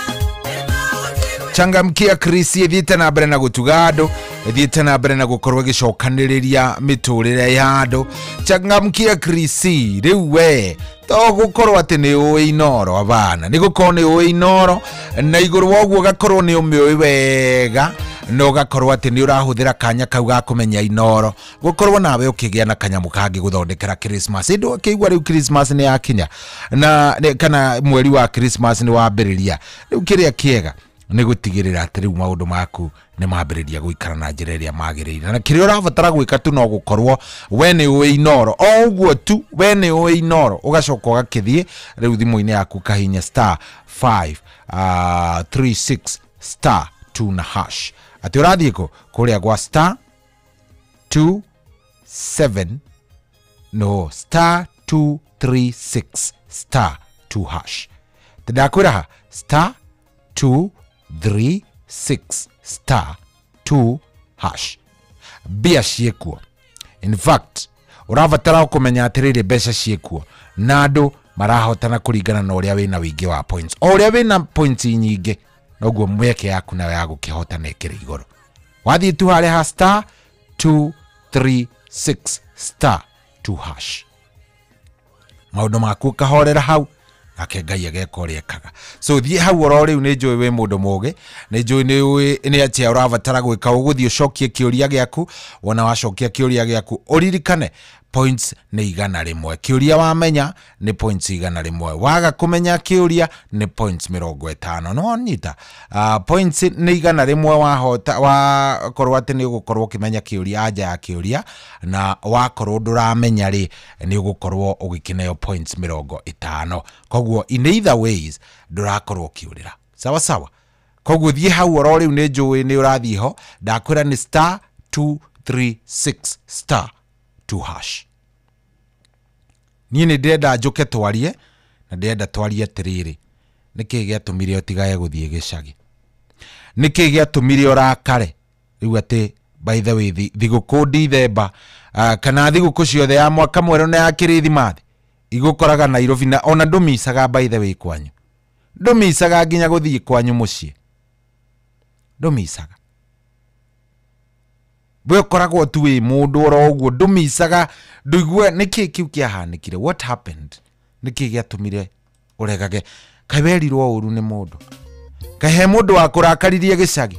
Changamkia Krisi ĩthiĩte na mbere na gũtuga andũ, ĩthiĩte na mbere na gũkorwo ĩgĩcokanĩrĩria mĩtũrĩre ya andũ. Changamkia Krisi rĩu we to gũkorwo atĩ nĩ ũĩ Inooro, abana nĩ gũkorwo nĩ ũĩ Inooro, na igũrũ wa ũguo ũgakorwo nĩ ũmĩũĩ wega, na ũgakorwo atĩ nĩ ũrahũthĩra kanya kau ga kũmenya Inooro gũkorwo nawe ũkĩgĩa na kanyamũ kangĩ gũthondekera Christmas. Ĩndĩ ũkĩigua rĩu Christmas nĩ yakinya na kana mweri wa Christmas nĩ wambĩrĩria, rĩu kĩrĩa kĩega nĩ gũtigĩrĩra atĩ rĩu maũndũ maku nĩ mambĩrĩria gũikara na njĩra ĩrĩa magĩrĩire, na kĩrĩa ũrabatara gwĩka tu no gũkorwo we nĩ ũĩ Inooro, o ũguo tu we nĩ ũĩ Inooro, ũgacoka ũgakĩthiĩ rĩu thimũ-inĩ yaku kahinya star 5 36 star 2 na hash. Atĩ ũrathiĩ kũ? Kũrĩa gwa star 2 7 no star 2 3 6 star 2 hash. Ndakwĩra ha star 2 3 6 star 2 hash. Mbia ciĩkuo. In fact, ũrabatara kũmenya atĩrĩrĩ mbeca ciĩkuo na andũ marahotana kũringana na ũrĩa wĩna wĩingĩ wa points. O ũrĩa wĩna points nyingĩ noguo mweke yaku nayo ya gũkĩhotana ĩkĩrĩ igũrũ. Wathiĩ tu harĩa ha star 2 3 6 star 2 hash, maũndũ maku ũkahorera hau, nake Ngai ageka ũrĩa ekaga. So thiĩ hau oro rĩu, nĩ njũĩ wĩ mũndũ mũgĩ, nĩ njũĩ nĩ atĩa ũrabatara gwĩka. Ũgũthiĩ ũcokie kĩũria gĩaku, wona wacokia kĩũria gĩaku ũririkane points nĩ 100. Kĩũria wamenya nĩ points 100, waga kũmenya kĩũria nĩ points 50. No nyita points nĩ 100 wahota wakorwo atĩ nĩ ũgũkorwo ũkĩmenya kĩũria, anja ya kĩũria, na wakorwo ndũramenya rĩ nĩ ũgũkorwo ũgĩkĩneo points 50. Koguo in either ways ndũrakorwo ũkĩũrĩra. Sawa sawa. Koguo thiĩ hau oro rĩu, nĩ njũĩ nĩ ũrathiĩ ho, ndakwĩra nĩ star 2 3 6 star 2 hash. Niĩ nĩ ndĩrenda njũke twarie, na ndĩrenda twarie atĩrĩrĩ, nĩkĩĩ gĩatũmire ũtigage gũthiĩ gĩcagi? Nĩkĩĩ gĩatũmire ũrakare rĩu atĩ by the way thigũkũ Dithemba kana thigũkũ ciothe ya mwaka mwerũ na ya kĩrĩthimathi igũkoraga Nairobi, na ona ndũmicaga by the way kwanyu, ndũmicaga nginya gũthiĩ kwanyu mũciĩ, ndũmicaga we ũkoragwo tu wĩ mũndũ oro ũguo, ndũmicaga ndũigue nĩkĩĩ kĩu kĩahanĩkire, what happened, nĩkĩĩ gĩatũmire ũregage, kaĩ werirwo ũru nĩ mũndũ, kaĩ he mũndũ wakũrakaririe gĩcagi,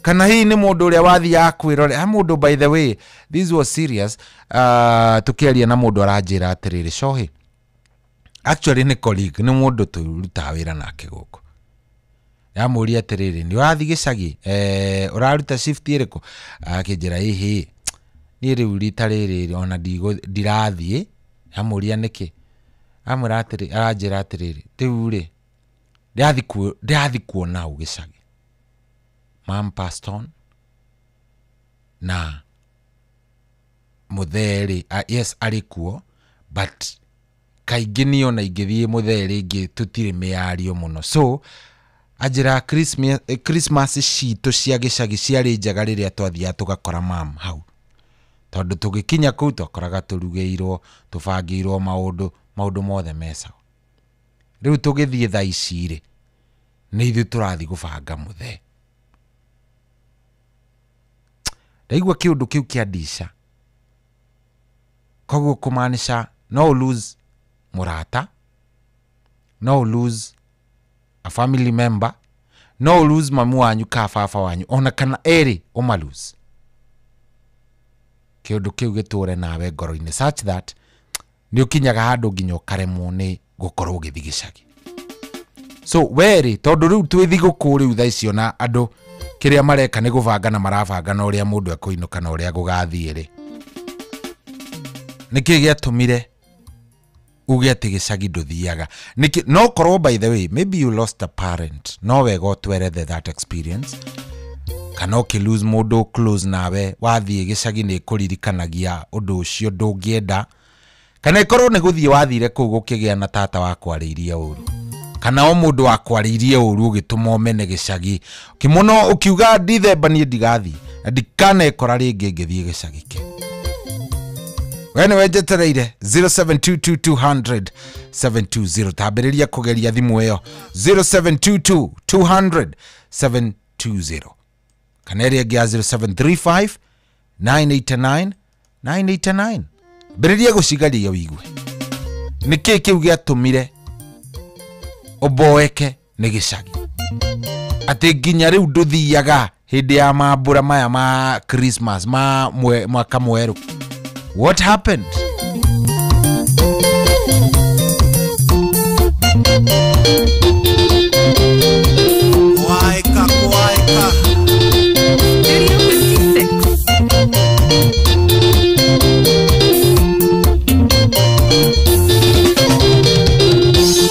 kana hihi nĩ mũndũ ũrĩa wathiaga kwĩrorera. He mũndũ by the way, this was serious, tũkĩaria na mũndũ aranjĩra atĩrĩrĩ, Cohi, actually nĩ colleague, nĩ mũndũ tũrutaga wĩra nake gũkũ, yamũria atĩrĩrĩ, nĩ ũrathiĩ gĩcagi, ũraruta shift ĩrĩkũ? Akĩnjĩra ĩhĩ, niĩ rĩu rita rĩrĩ ona ndirathiĩ. Amũria nĩkĩ? Amwĩra atĩrĩ, aranjĩra atĩrĩrĩ, rĩu rĩ ndĩrathiĩ kuona hau gĩcagi, mam passed on, na mũthee rĩ, yes arĩ kuo, but kaingĩ niĩ ona ingĩthiĩ mũthee rĩngĩ tũtirĩ mĩario mũno. So anjĩra Christmas citũ cia gĩcagi ciarĩ njega rĩrĩa twathiaga tũgakora mam hau, tondũ tũgĩkinya kũu twakoraga tũrugĩirwo, tũbangĩirwo maũndũ mothe me sawa. Rĩu tũgĩthiĩ thaa ici rĩ, nĩ ithuĩ tũrathiĩ gũbanga mũthee. Ndaigua kĩũndũ kĩu kĩa ndica, koguo kũmaanisha no lose mũrata, no lose a family member, no lose mamu wanyu ka baba wanyu, ona kana erĩ ũma lose. Kĩũndũ kĩu gĩtũre nawe ngoro-inĩ such that Nĩ ũkinyaga handũ nginya ũkaremwo nĩ gũkorwo ũgĩthiĩ gĩcagi. So weri tondũ rĩu twĩ thigũkũ rĩu thaa icio na andũ kĩrĩa mareka nĩ gũbanga na marabanga na ũrĩa mũndũ ekũinũka na ũrĩa gũgathiĩ rĩ, nĩkĩ gĩatũmire uge atĩ gĩcagi ndũthiaga? Nĩkĩ? No korwo, by the way, maybe you lost a parent, no wega ũtwerethe that experience, kana ũkĩ lose mũndũ close nawe, wathiĩ gĩcagi nĩ kũririkanagia ũndũ ũcio ndũngĩenda, kana ĩkorwo nĩ gũthiĩ wathire kũu gũkĩgĩa na tata wakwarĩirie ũru, kana o mũndũ wakwarĩirie ũru ũgĩtũma ũmene gĩcagi kĩmũno, ũkiuga ndithemba niĩ ndigathiĩ na ndikanekora rĩngĩ ngĩthiĩ gĩcagi kĩ. We nĩwe njetereire 0722 200 720. Tambĩrĩria kũgeria thimũ ĩyo 0722 200 720, kana ĩrĩa ĩngĩ ya 0735 989 989. Mbĩrĩria gũcigaria ũigue nĩkĩ kĩu gĩatũmire ũboeke nĩ gĩcagi, atĩ nginya rĩu ndũthiaga hĩndĩ ya mambũra maya ma Christmas, ma mwaka mwerũ. What happened? Waika, waika. Studio 56.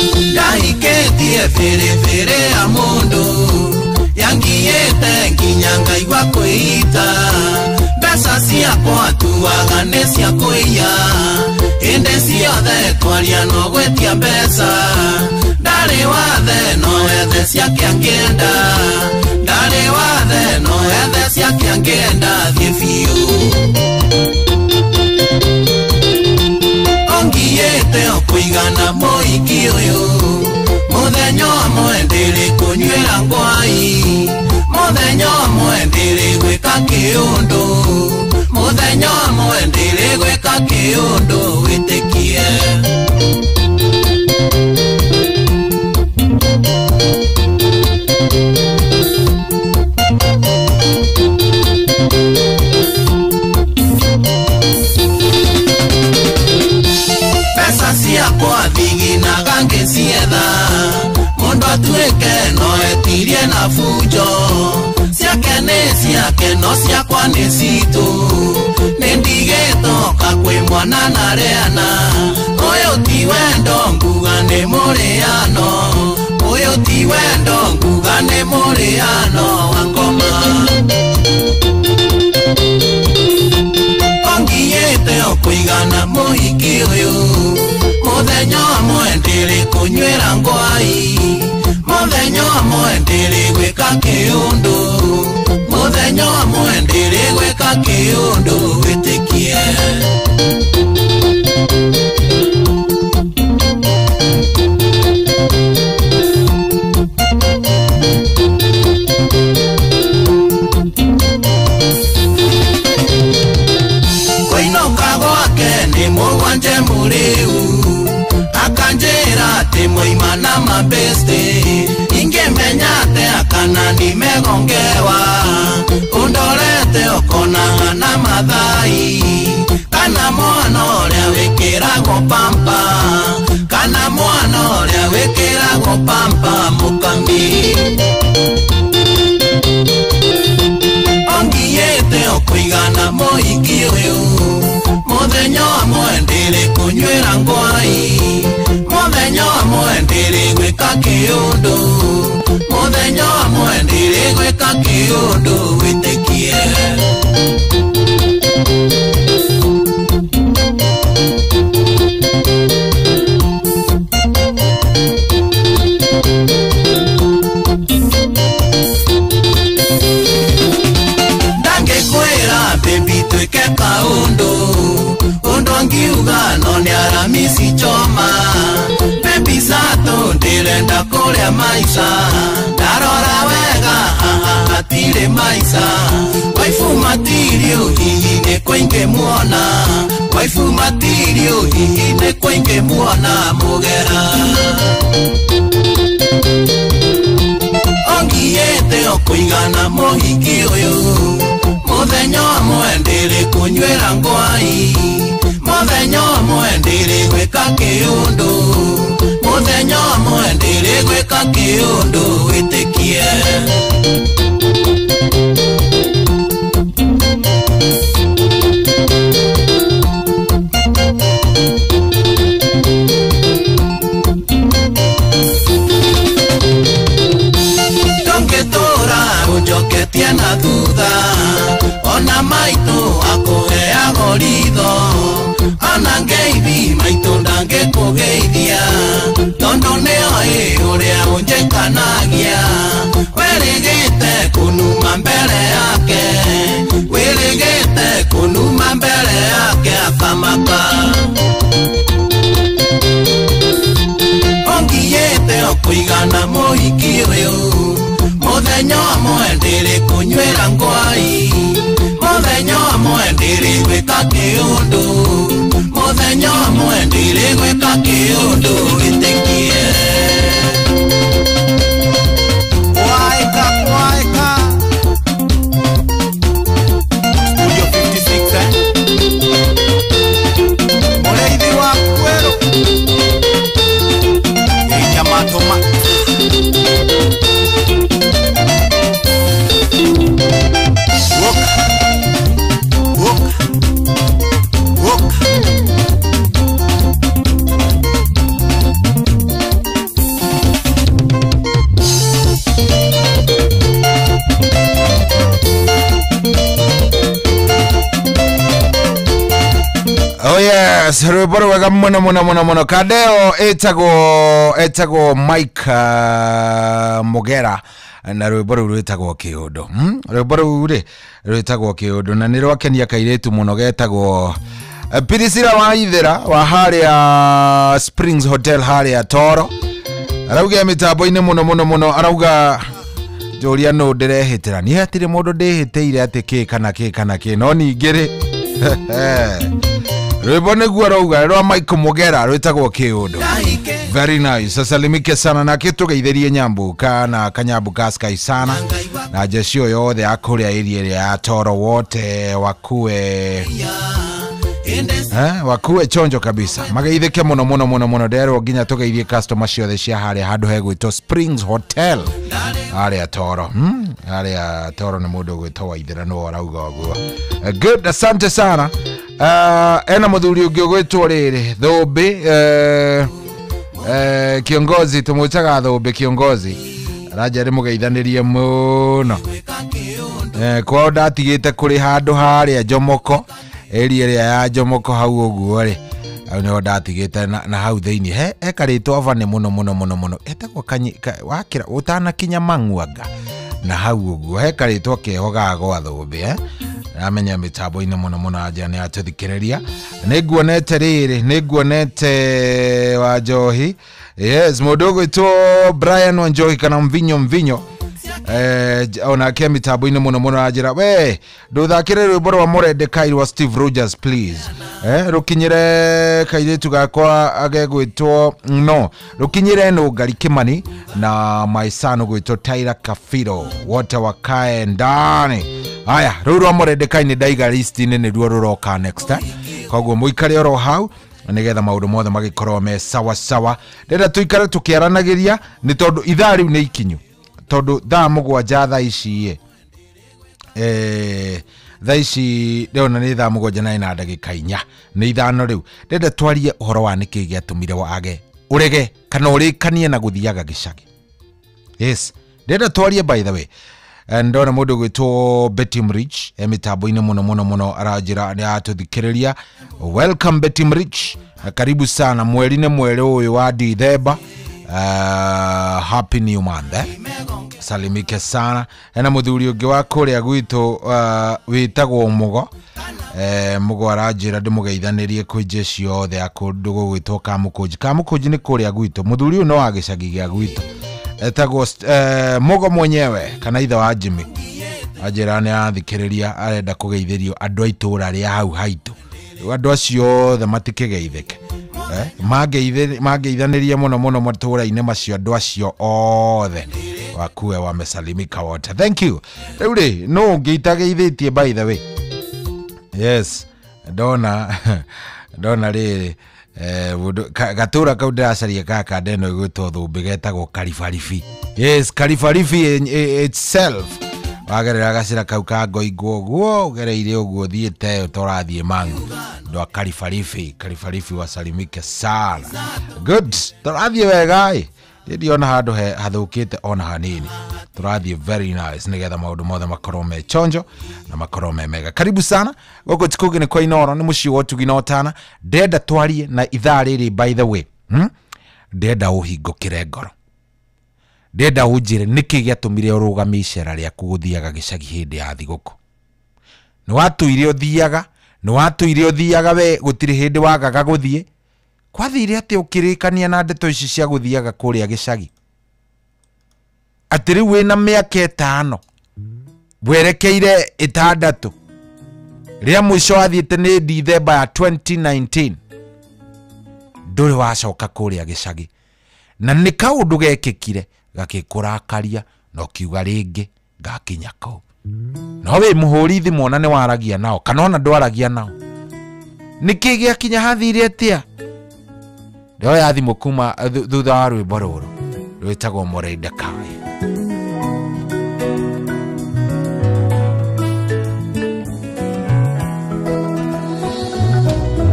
Ndahikĩtie biribiri ya mũndũ yangiĩte nginya ngaigua kwĩita, mbeca ciakwa tuaga nĩ cia kũiya, hĩndĩ ciothe twaria no gwĩtia mbeca, ndarĩ wathe no ethe ciake angĩenda, ndarĩ wathe no ethe ciake angĩenda, thiĩ biũ. Ongiĩte o kũigana mũhiki ũyũ, mũthenya ũmwe ndĩrĩ kũnyuĩra ngwai, mũthenya ũmwe ndĩrĩ gwĩka kĩũndũ, mũthenya ũmwe ndĩrĩ gwĩka kĩũndũ, wĩtĩkie. Mbeca ciakwa thiginaga ngĩcietha, mũndũ atuĩke no etirie na bunjo, ciake nĩ ciake no ciakwa nĩ citũ, nĩ ndigĩtoka kwĩ mwana na rĩana, ũyũ ti wendo nguga nĩ mũrĩano, ũyũ ti wendo nguga nĩ mũrĩano wa ngoma. Ongiĩte o kũigana mũhiki ũyũ, mũthenya ũmwe ndĩrĩ kũnyuĩra ngwai, mũthenya ũmwe ndĩrĩ gwĩka kĩũndũ, mũthenya ũmwe ndĩrĩ gwĩka kĩũndũ, wĩtĩkie. Kũinũka gwake nĩ mũgwanje mũrĩu, akanjĩra atĩ moima na mabeste, ingĩmenya atĩa kana nimegongewa, ũndorete ũkonaga na mathai, kana mwana ũrĩa wĩkĩragwo pampa, kana mwana ũrĩa wĩkĩragwo pampa mũkami. Ongiĩte o kũigana mũhiki ũyũ, mũthenya ũmwe ndĩrĩ kũnyuĩra ngwai, mũthenya ũmwe ndĩrĩ gwĩka kĩũndũ, mũthenya ũmwe ndĩrĩ gwĩka kĩũndũ, wĩtĩkie. Ndangĩkwĩra baby twĩke kaũndũ, ũndũ angiuga no nĩ aramisi choma, baby sato ndĩrenda kũrĩa maica, ndarora wega haha hatirĩ maica, waifu matirio hihi nĩ kũingĩmuona, waifu matirio hihi nĩ kũingĩmuona mũgera. Ongiĩte o kũigana mũhiki ũyũ, mũthenya ũmwe ndĩrĩ kũnyuĩra ngwai, mũthenya ũmwe ndĩrĩ kĩũndũ mũthenya ũmwe ndĩrĩgwĩka kĩũndũ wĩtĩkie. Ndũngĩtũra ũnjoketie na thutha ona maitũ akũheago ritho ona ngeithi maitũ ndangĩkũgeithia tondũ nĩoĩ ũrĩa ũnjĩkanagia wĩrĩgĩte kũnuma mbere yake wĩrĩgĩte kũnuma mbere yake akamaka ongiyĩte okũigana mũhiki ũyũ mũthenya ũmwe ndĩrĩkũnywĩra ngwai mũthenya ũmwe ndĩrĩgwĩka kĩũndũ mũthenya ũmwe ndĩrĩgwĩka kĩũndũ wĩtĩkie. Waika waika Studio 56 Mũrĩithi wa kwerũ Geithia matũma Woka woka woka. Oh yes, rwĩmbo rwega mũno mũno mũno mũno. Kadeo etagwo Mike Mugera na rwĩmbo rũu rwĩtagwo Kĩũndũ. Rwĩmbo rũu rĩ rwĩtagwo Kĩũndũ na nĩ rwakenia kairĩtu mũno getagwo Pirisira wa Ithera wa harĩa Springs Hotel harĩa Toro. Arauga mĩtambo-inĩ mũno mũno mũno, arauga njũria nũ ndĩrehĩtĩra. Niĩ hatirĩ mũndũ ndĩhĩtĩire atĩ kĩ kana kĩ kana kĩ, no ningĩ rĩ rwĩmbo nĩguo rauga rwa Mike Mugera rwĩtagwo Kĩũndũ. Very nice. Asalimike sana na kĩtũgeithĩrie Nyambuka na Kanyambuka Sky sana na jeshi yothe ya kũrĩa area ĩrĩa ya Toro wote wakue wakue chonjo kabisa. Mageithĩke mũno mũno mũno mũno. Nderwo nginya tũgeithie customer ciothe cia harĩa handũ hegwĩtwo Springs Hotel harĩa Toro. Harĩa Toro nĩ mũndũ ũgwĩtwo Waithera nĩwe arauga ũguo. Good, asante sana. Ena mũthuri ũngĩ ũgwĩtwo rĩrĩ Thũmbĩ, kiongozi tũmwĩtaga Thũmbĩ kiongozi aranja rĩmũgeithanĩrie mũno. Kwao ndatigĩte kũrĩ handũ harĩa Jomoko area ĩrĩa ya Jomoko hau ũguo rĩ hau nĩho ndatigĩte na hau thĩinĩ he ekarĩtwo bane mũno mũno mũno mũno etagwo wakĩra ũtanakinya Mang'uanga na hau ũguo hekarĩtwo keho ga gwa Thũmbĩ. Ramenya mĩtambo-inĩ mũno mũno anja nĩ atũthikĩrĩria. Nĩnguonete rĩrĩ, nĩnguonete Wanjohi. Yes, mũndũ ũgwĩtwo Brian Wanjohi kana Mvinyo Mvinyo onake mĩtambo-inĩ mũno mũno anjĩra we ndũthakĩre rwĩmbo rwa Mũrendekai rwa Steve Rogers please. Rũkinyĩre kairĩtu gakwa agegwĩtwo no rũkinyĩre Nũngari Kimani na my son ũgwĩtwo Tyler Kafiro wote wakae ndani. Haya, rũu rwa Mũrendekai nĩ ndaiga list-inĩ nĩruo rũroka next. Koguo mũikare oro hau nĩgetha maũndũ mothe magĩkorwo me sawa sawa. Ndĩrenda tũikare tũkĩaranagĩria nĩ tondũ ithaa rĩu nĩ ikinyu, tondũ thaa 7 thaa ici thaa ici ndĩrona nĩ thaa 7:04 nĩ 5 rĩu. Ndĩrenda twarie ũhoro wa nĩkĩ gĩatũmire wage ũrege kana ũrĩkanie na gũthiaga gĩcagi. Yes, ndĩrenda twarie by the way. Ndona mũndũ ũgwĩtwo Betty Mrich mĩtambo-inĩ mũno mũno mũno aranjĩra nĩ atũthikĩrĩria. Welcome Betty Mrich, karibu sana. Mweri nĩ mweri ũyũ wa Dithemba. Happy new month. Salimike sana. Ena mũthuri ũngĩ wa kũrĩa gwitũ wĩtagwo Mũgo. Mũgo aranjĩra ndĩmũgeithanĩrie kwĩ jeshi yothe ya kũndũ gũgwĩtwo Kamũkũnji. Kamũkũnji nĩ kũrĩa gwitũ. Mũthuri ũyũ no wa gĩcagi gĩa gwitũ. Etagwo Mũgo mwenyewe kana ithe wa Jimmy. Anjĩra nĩ athikĩrĩria arenda kũgeithĩrio andũ a itũũra rĩa hau haitũ. Andũ acio othe matikĩgeithĩke. Mangeithanĩrie mũno mũno matũũra-inĩ macio andũ acio othe wakue wamesalimika wote. Thank you. Rĩu rĩ no ũngĩ itageithĩtie by the way. Yes, ndona rĩrĩ Gatũra kau ndĩracaria gaka ndeno ĩgwĩtwo thũmbĩ getagwo Karibaribi. Yes, Karibaribi itself. Wagerera gacĩra kau ka Ngoingwo ũguo ũgereire ũguo ũthiĩte ũtorathiĩ Mang'u. Andũ a Karibaribi, Karibaribi wasalimike sana. Good, tũrathiĩ wega ĩ. Ndiona handũ hathũkĩte ona hanini. Tũrathiĩ very nice nĩgetha maũndũ mothe makorwo me chonjo na makorwo me mega. Karibu sana gũkũ ti kũngĩ nĩ kwa Inooro, nĩ mũciĩ wa ũtugi na ũtana. Ndenda twarie na ithaa rĩrĩ by the way. Ndenda ũhingũkĩre ngoro. Ndenda ũnjĩre nĩkĩ gĩatũmire ũrũgamie icera rĩaku gũthiaga gĩcagi hĩndĩ ya thigũkũ. Nĩ watũire ũthiaga, nĩ watũire ũthiaga we gũtirĩ hĩndĩ wagaga gũthiĩ. Kwathire atĩ ũkĩrĩkania na ndeto ici cia gũthiaga kũrĩa gĩcagi. Atĩ rĩu wĩna mĩaka 5 werekeire 6 rĩa mũico wathiĩte nĩ Dithemba ya 2019 ndũrĩ wacoka kũrĩa gĩcagi. Na nĩ kaũndũ gekĩkire gagĩkũrakaria na ũkiuga rĩngĩ ngakinya kũu. No wĩ mũhũri thimũ ona nĩ waragia nao kana ona ndwaragia nao. Nĩkĩ gĩakinya hathire atĩa? Ndoya thimũ kuma thutha wa rwĩmbo rũrũ rwĩtagwo Mordecai.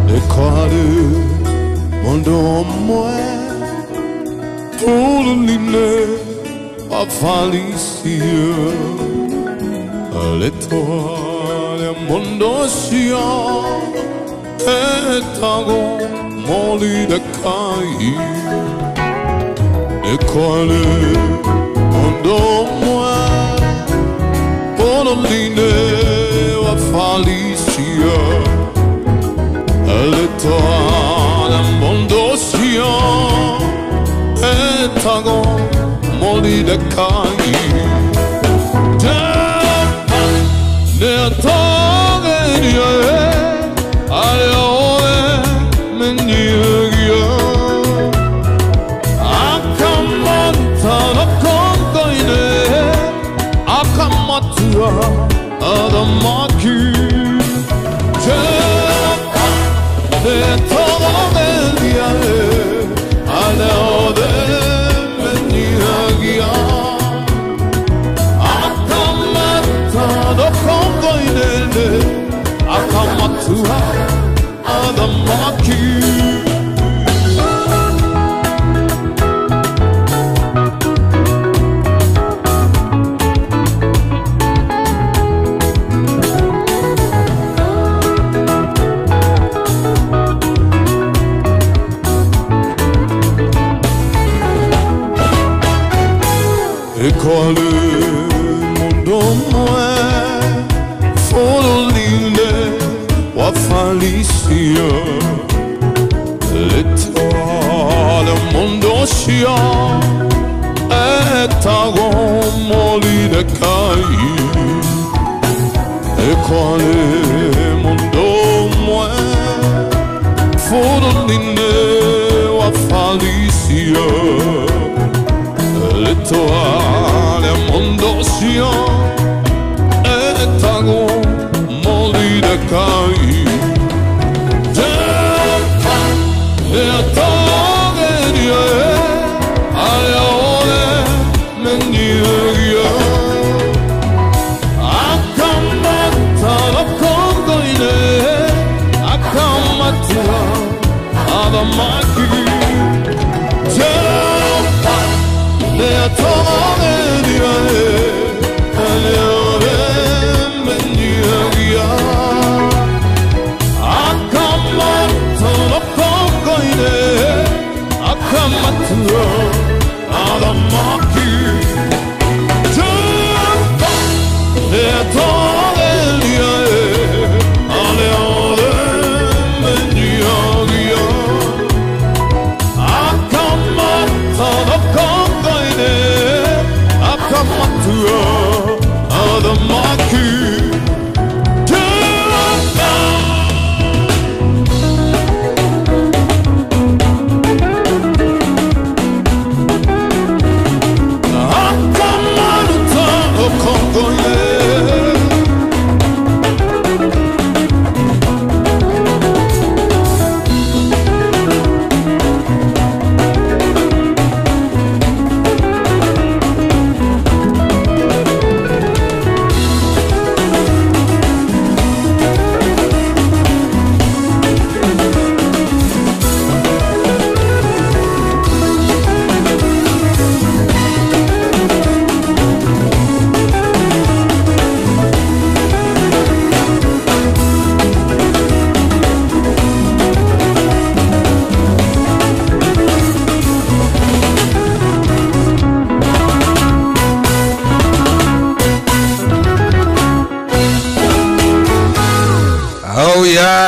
Nĩkwarĩ mũndũ ũmwe bũrũri-inĩ wa Falisio, rĩtwa rĩa mũndũ ũcio etagwo Mordecai. Nĩkwarĩ mũndũ ũmwe bũrũri-inĩ wa Falisio, rĩtwa rĩa mũndũ ũcio etagwo Mordecai. Nĩatagĩrio arĩa othe menyihagia, akamaruta rũkũngũ-inĩ, akamatua athamaki. Jehova nĩatagĩria arĩa othe menyihagia, akamaruta rũkũngũ-inĩ, akamatua athamaki. Nĩkwarĩ mũndũ ũmwe bũrũri-inĩ wa Falisio, rĩtwa rĩa mũndũ ũcio etagwo Mordecai. Nĩkwarĩ mũndũ ũmwe bũrũri-inĩ wa Falisio, rĩtwa rĩa mũndũ ũcio etagwo Mordecai. Jehova nĩatagĩria arĩa othe menyihagia, akamaruta rũkũngũ-inĩ, akamatua athamaki. Jehova nĩatagĩria arĩa othe menyihagia, akamaruta rũkũngũ-inĩ, akamatua athamaki. Jehova nĩatagĩria arĩa othe menyihagia, akamaruta rũkũngũ-inĩ, akamatua athamaki. Jehova akamaruta rũkũngũ-inĩ,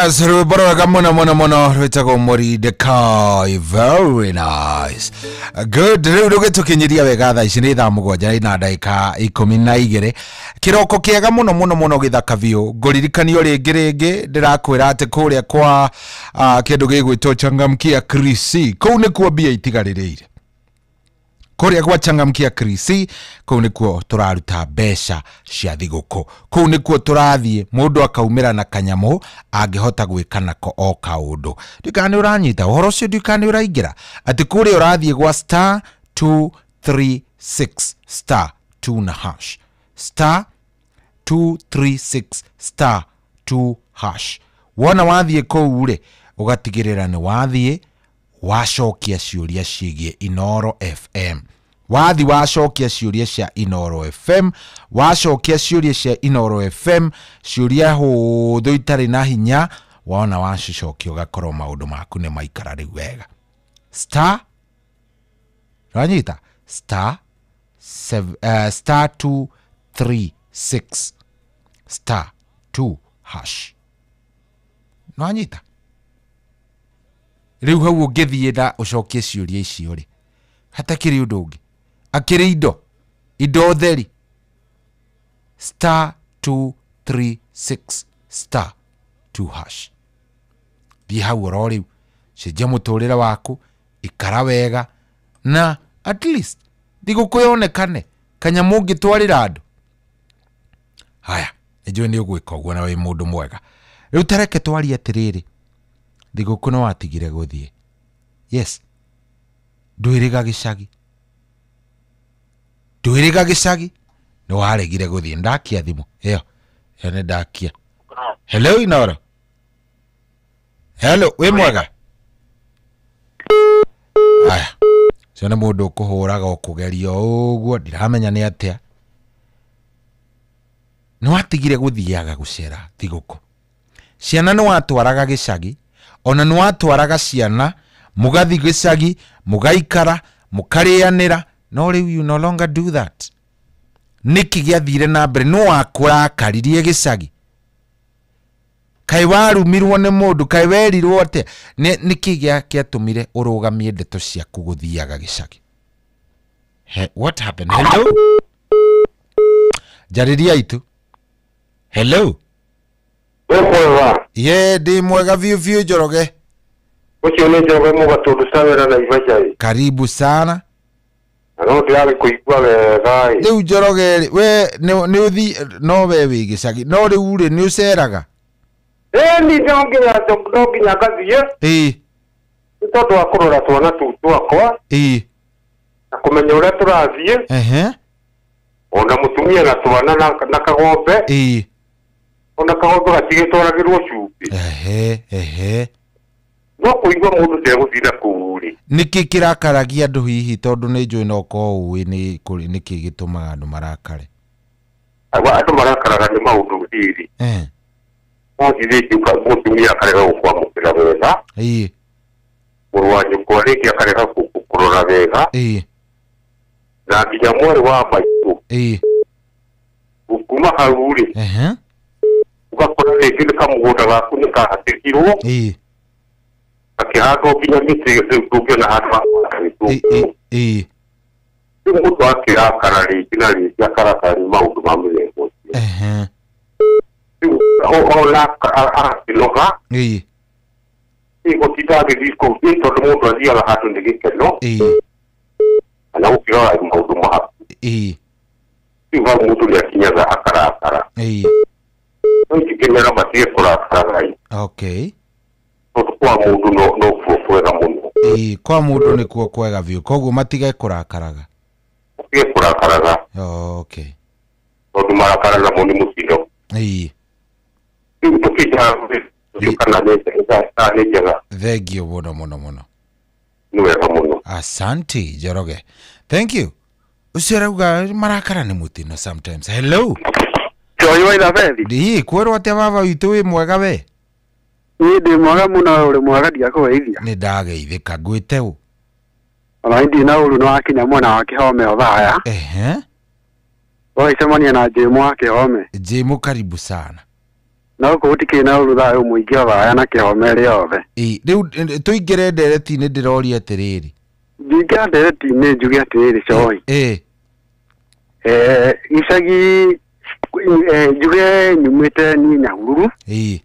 Yes, rwĩmbo rwega mũno mũno mũno rwĩtagwo Mordecai. Very nice. Good. Rĩu rũgĩtũkinyĩria wega thaa ici nĩ thaa 7 na ndagĩka 12. Kĩroko kĩega mũno mũno mũno gĩthaka biũ. Ngũririkanio rĩngĩ ndĩrakwĩra atĩ kũrĩa kwa kĩndũ gĩgwĩtwo Changamkia Krisi, kũu nĩkuo mbia itigarĩrĩire. Kũrĩa gwa Changamkia Krisi kũu nĩkuo tũraruta mbeca cia thigũkũ, kũu nĩkuo tũrathiĩ mũndũ akaumĩra na kanyamũ angĩhota gwĩka nako o kaũndũ. Ndikana nĩ ũranyita ũhoro ũcio, ndikana nĩ ũraingĩra atĩ kũrĩa ũrathiĩ gwa star 236 star 2 na hash, star 236 star 2 hash. Wona wathiĩ kũu rĩ, ũgatigĩrĩra nĩ wathiĩ wacokia ciũria ciĩgiĩ Inooro FM. Wathi wacokia ciũria cia Inooro FM, wacokia ciũria cia Inooro FM, ciũria hũthũ itarĩ na hinya, wona wacicokia ũgakorwo maũndũ maku nĩ maikara rĩu wega. Star ranyita star 7 star 236 star 2 hash. Nwanyita rĩu hau ũngĩthiĩ na ũcokie ciũria icio rĩ, hatakĩrĩ ũndũ ũngĩ, akĩrĩ indo theri. Star 236 star 2 hash. Thiĩ hau oro rĩu, cenjia mũtũrĩre waku, ikara wega, na at least thigũkũ yonekane kanyamũ ũngĩtwarĩra andũ. Haya, nĩnjũĩ nĩ ũgwĩka ũguo na wĩ mũndũ mwega. Rĩu tareke twarie atĩrĩrĩ, thigũkũ nĩ watigire gũthiĩ. Yes, ndwĩrĩga gĩcagi, ndwĩrĩga gĩcagi nĩ waregire gũthiĩ. Ndakia thimũ ĩyo ĩyo nĩ ndakia. Hello Inooro. Hello, wĩ mwega? Aya, ũcio nĩ mũndũ ũkũhũraga ũkũgeria ũguo, ndiramenya nĩ atĩa. Nĩ watigire gũthiaga gũcera thigũkũ, ciana nĩ watwaraga gĩcagi, ona nĩ watwaraga ciana mũgathi gĩcagi, mũgaikara, mũkarĩanĩra, no rĩu you no longer do that. Nĩkĩ gĩathire na mbere? Nĩ wakũrakaririe gĩcagi? Kaĩ warumirwo nĩ mũndũ? Kaĩ werirwo atĩa? Nĩkĩ gĩatũmire ũrũgamie ndeto ciaku gũthiaga gĩcagi? What happened? Hello? Njarĩria itu. Hello? Ye, ndĩ mwega biũ biũ Njoroge. Ũcio nĩ Njoroge Mũgatũndũ Cawera na Ibacai. Karibu sana. No ndĩrarĩ kũigua wega ĩ. Rĩu Njoroge rĩ, we nĩ ũthi no we wĩ gĩcagi, no rĩu rĩ nĩ ũceraga? Ĩni no nginya ngathiĩ. Ĩĩ. Nĩ tondũ wa kũrora twana tũu twakwa. Ĩĩ. Na kũmenya ũrĩa tũrathiĩ. Ehe. Ona mũtumia na twana na kagombe. Ĩĩ. Ona kagombe gatigĩtwaragĩrwo cumbĩ. Ehe, ehe. No kũigua mũndũ ndegũthiĩ na kũu rĩ. Nĩkĩ kĩrakaragia andũ hihi, tondũ nĩ njũĩ no ũkorwo ũĩ nĩkĩ gĩtũmaga andũ marakare? Andũ marakaraga nĩ maũndũ rĩrĩ. Eh. Wathiĩ rĩngĩ mũtumia akarega gũkwamũkĩra wega. Ĩĩ. Mũrũ wa nyũkwa rĩngĩ akarega gũkũrora wega. Ĩĩ. Na nginya mwarĩ wa maitũ. Ĩĩ. Kuma hau rĩ. Ehe. Ũgakora rĩngĩ nĩ kamũgũnda gaku nĩ kahatĩkirwo. Ĩĩ. Akĩhandwo nginya mĩtĩ rĩu ndũngĩona handũ ha kũhanda gĩtũngũrũ. Ĩĩ. Rĩu mũndũ akĩrakara rĩngĩ na rĩngĩ akarakara nĩ maũndũ ma mũthemba ũcio. Ehe. Rĩu ona agakĩnoga. Ĩĩ. Gũtinda agĩthiĩ kũu nĩ tondũ mũndũ athiaga handũ nĩ gĩkeno. Ĩĩ. Kana gũkĩrora maũndũ maku. Ĩĩ. Rĩu hau mũndũ nĩ akinyaga akarakara. Ĩĩ. No ingĩkĩmera matige kũrakara ĩ. Okay. Tondũ kwa mũndũ no kuo kwega mũno. Ĩĩ, kwa mũndũ nĩkuo kwega biũ, koguo matige kũrakaraga. Matige kũrakaraga. Okay. Tondũ marakara namo nĩ mũtino. Ĩĩ. Rĩu tũkĩnja kana nĩ njega. Thengiũ mũno mũno mũno. Nĩ wega mũno. Asante Njoroge. Thank you. Ũcio arauga marakara nĩ mũtino sometimes. Hello. Joy wa Irabethi. Ĩĩ, kwĩrwo atĩa baba witũ wĩ mwega we? Niĩ ndĩ mwega mũno, ũrĩ mwega ndiakũgeithia. Nĩ ndageithĩka, ngwĩte ũ? Ona ndirĩ na ũru nĩ wakinya mwena wa Kĩhome Othaya. Ehe. Ũgagĩcemania na Jĩmũ wa Kĩhome. Jĩmũ karibu sana. No gũkũ gũtikĩrĩ na ũru thayũ mũingĩ othaya na kĩhome rĩothe. Ĩ rĩu tũingĩre ndereti-inĩ ndĩroria atĩrĩrĩ. Njingĩra ndereti-inĩ njuge atĩrĩrĩ coĩ. Ĩ. Gĩcagi njuge nyumĩte niĩ Nyahururu. Ĩ.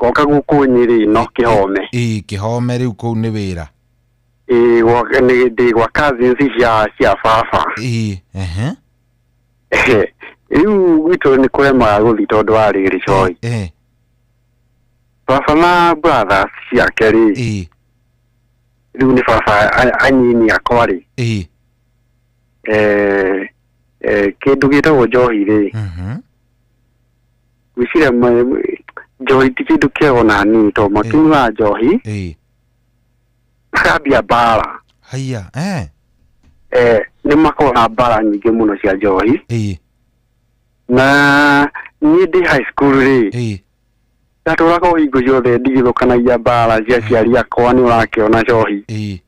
Ngoka gũkũ Nyĩrĩ ĩno Kĩhome. Ĩ Kĩhome rĩu kũu nĩ wĩra. Ĩ ndĩ gwa cousins cia baba. Ĩ ehe. Rĩu gwitũ nĩ kũremaga gũthiĩ tondũ wa rĩrĩ coĩ. Ĩ. Baba na brothers ciake rĩ. Ĩ. Rĩu nĩ baba anyini akwa rĩ. Ĩ. Kĩndũ gĩtagwo njohi rĩ. Gwĩciria njohi ti kĩndũ kĩega ona hanini tondũ makĩnyuaga njohi. Ĩ. Makambia mbara. Haiya. Nĩ makoragwo na mbara nyingĩ mũno cia njohi. Ĩ. Na niĩ ndĩ high school rĩ. Ĩ. Ndatũraga o hingo ciothe ndigithũkanagia mbara cia aciari akwa nĩ ũrakĩona njohi. Ĩ.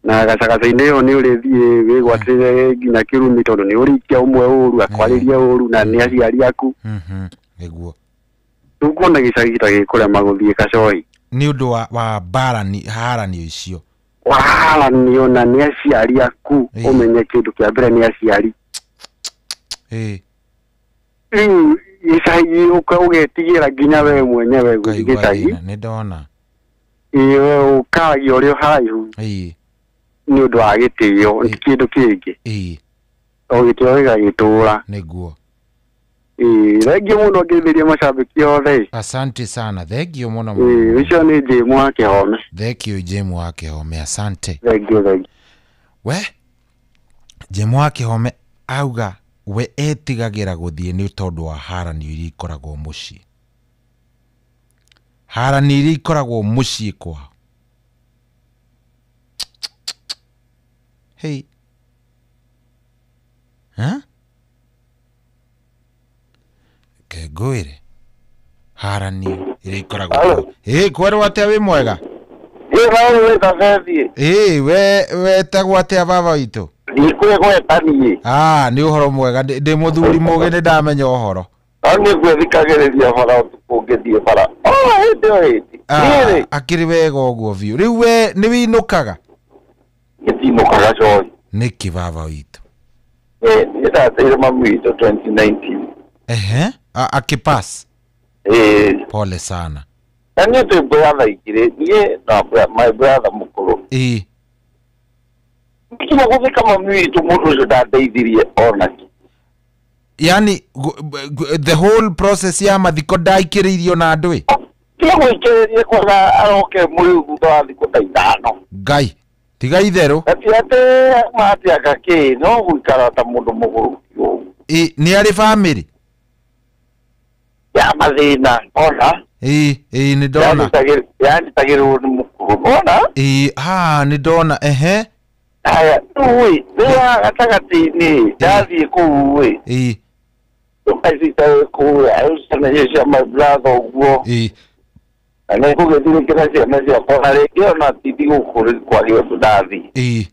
Na gacagaca-inĩ ĩyo nĩ ũrĩthiĩ wĩgwatĩrĩre nginya kĩrumi tondũ nĩ ũrĩikia ũmwe ũru akwarĩrie ũru na nĩ aciari aku. Nĩguo. Rĩu kuona gĩcagi ta gĩkũrema gũthiĩ kacohi. Nĩ ũndũ wa mbarani haranio icio. Waharanio na nĩ aciari aku ũmenye kĩndũ kĩa mbere nĩ aciari. Ĩ. Rĩu gĩcagi ũgetigĩra nginya we mwenyewe gũthiĩ gĩcagi. Nĩ ndona. Ĩ we ũkaragia ũrĩ o haraihu. Ĩ. Nĩ ũndũ wa gĩtĩo ti kĩndũ kĩngĩ. Ĩ. O gĩtĩo gĩgagĩtũra. Nĩguo. Ĩ thengiũ mũno ngĩthĩrie macambĩki othe. Asante sana thengiũ mũno. Ĩ ũcio nĩ Jim wa Kĩhome. Thengiũ Jim wa Kĩhome asante. Thengiũ thengiũ. We Jim wa Kĩhome auga we etigagĩra gũthiĩ nĩ tondũ wa haranio iria ikoragwo mũciĩ. Haranio iria ikoragwo mũciĩ kwao. Hey. Huh? Kengũĩre haranio iria ikoragwo. Ĩ kwerwo atĩa wĩ mwega? Ĩ hau wĩ Thabethi. Ĩ we wetagwo atĩa baba witũ? Ndikwĩgweta niĩ. Ah, nĩ ũhoro mwega ndĩ mũthuri mũgĩ nĩ ndamenya ũhoro. No nĩ ngwĩthikagĩrĩria bara ũtukũ ngĩthiĩ bara. O hĩndĩ o hĩndĩ. Ah, akĩrĩ wega ũguo biũ. Rĩu we nĩ wĩinũkaga? Gĩtinũkaga coĩ. Nĩkĩ baba witũ? Niĩ ndateire mami witũ 2019. Ehe, akĩpass. Ĩ. Pole sana. Na niĩ twĩ brother igĩrĩ, niĩ na my brother mũkũrũ. Ĩ. Nginya gũthika mami witũ mũndũ ũcio ndandeithirie onake. Yani the whole process ya mathiko ndaikĩrĩirio na andũ ĩ? Tiga gwĩkĩrĩria kwaga aroke mũrĩu thutha wa thikũ ta 5. Ngai. Tiga itherũ. Ati atĩ matiaka kĩ no gũikara ta mũndũ mũgũrũki ũguo. Ĩ nĩ arĩ family? Ya mathĩna ona. Ĩ ĩ nĩ ndona. Yanditagĩrwo nĩ mũkũrũ ona. Ĩ ha nĩ ndona ehe. Aya rĩu ĩ rĩrĩa gatagatĩ-inĩ ndathiĩ kũu ĩ. Ĩ. Tũkaicita kũu ciana cia my brother ũguo. Ĩ. Na nĩ ngũgĩthirĩkĩra ciana ciakwa na rĩngĩ ona tithi gũkũ kwagĩ ũndũ ndathiĩ. Ĩ.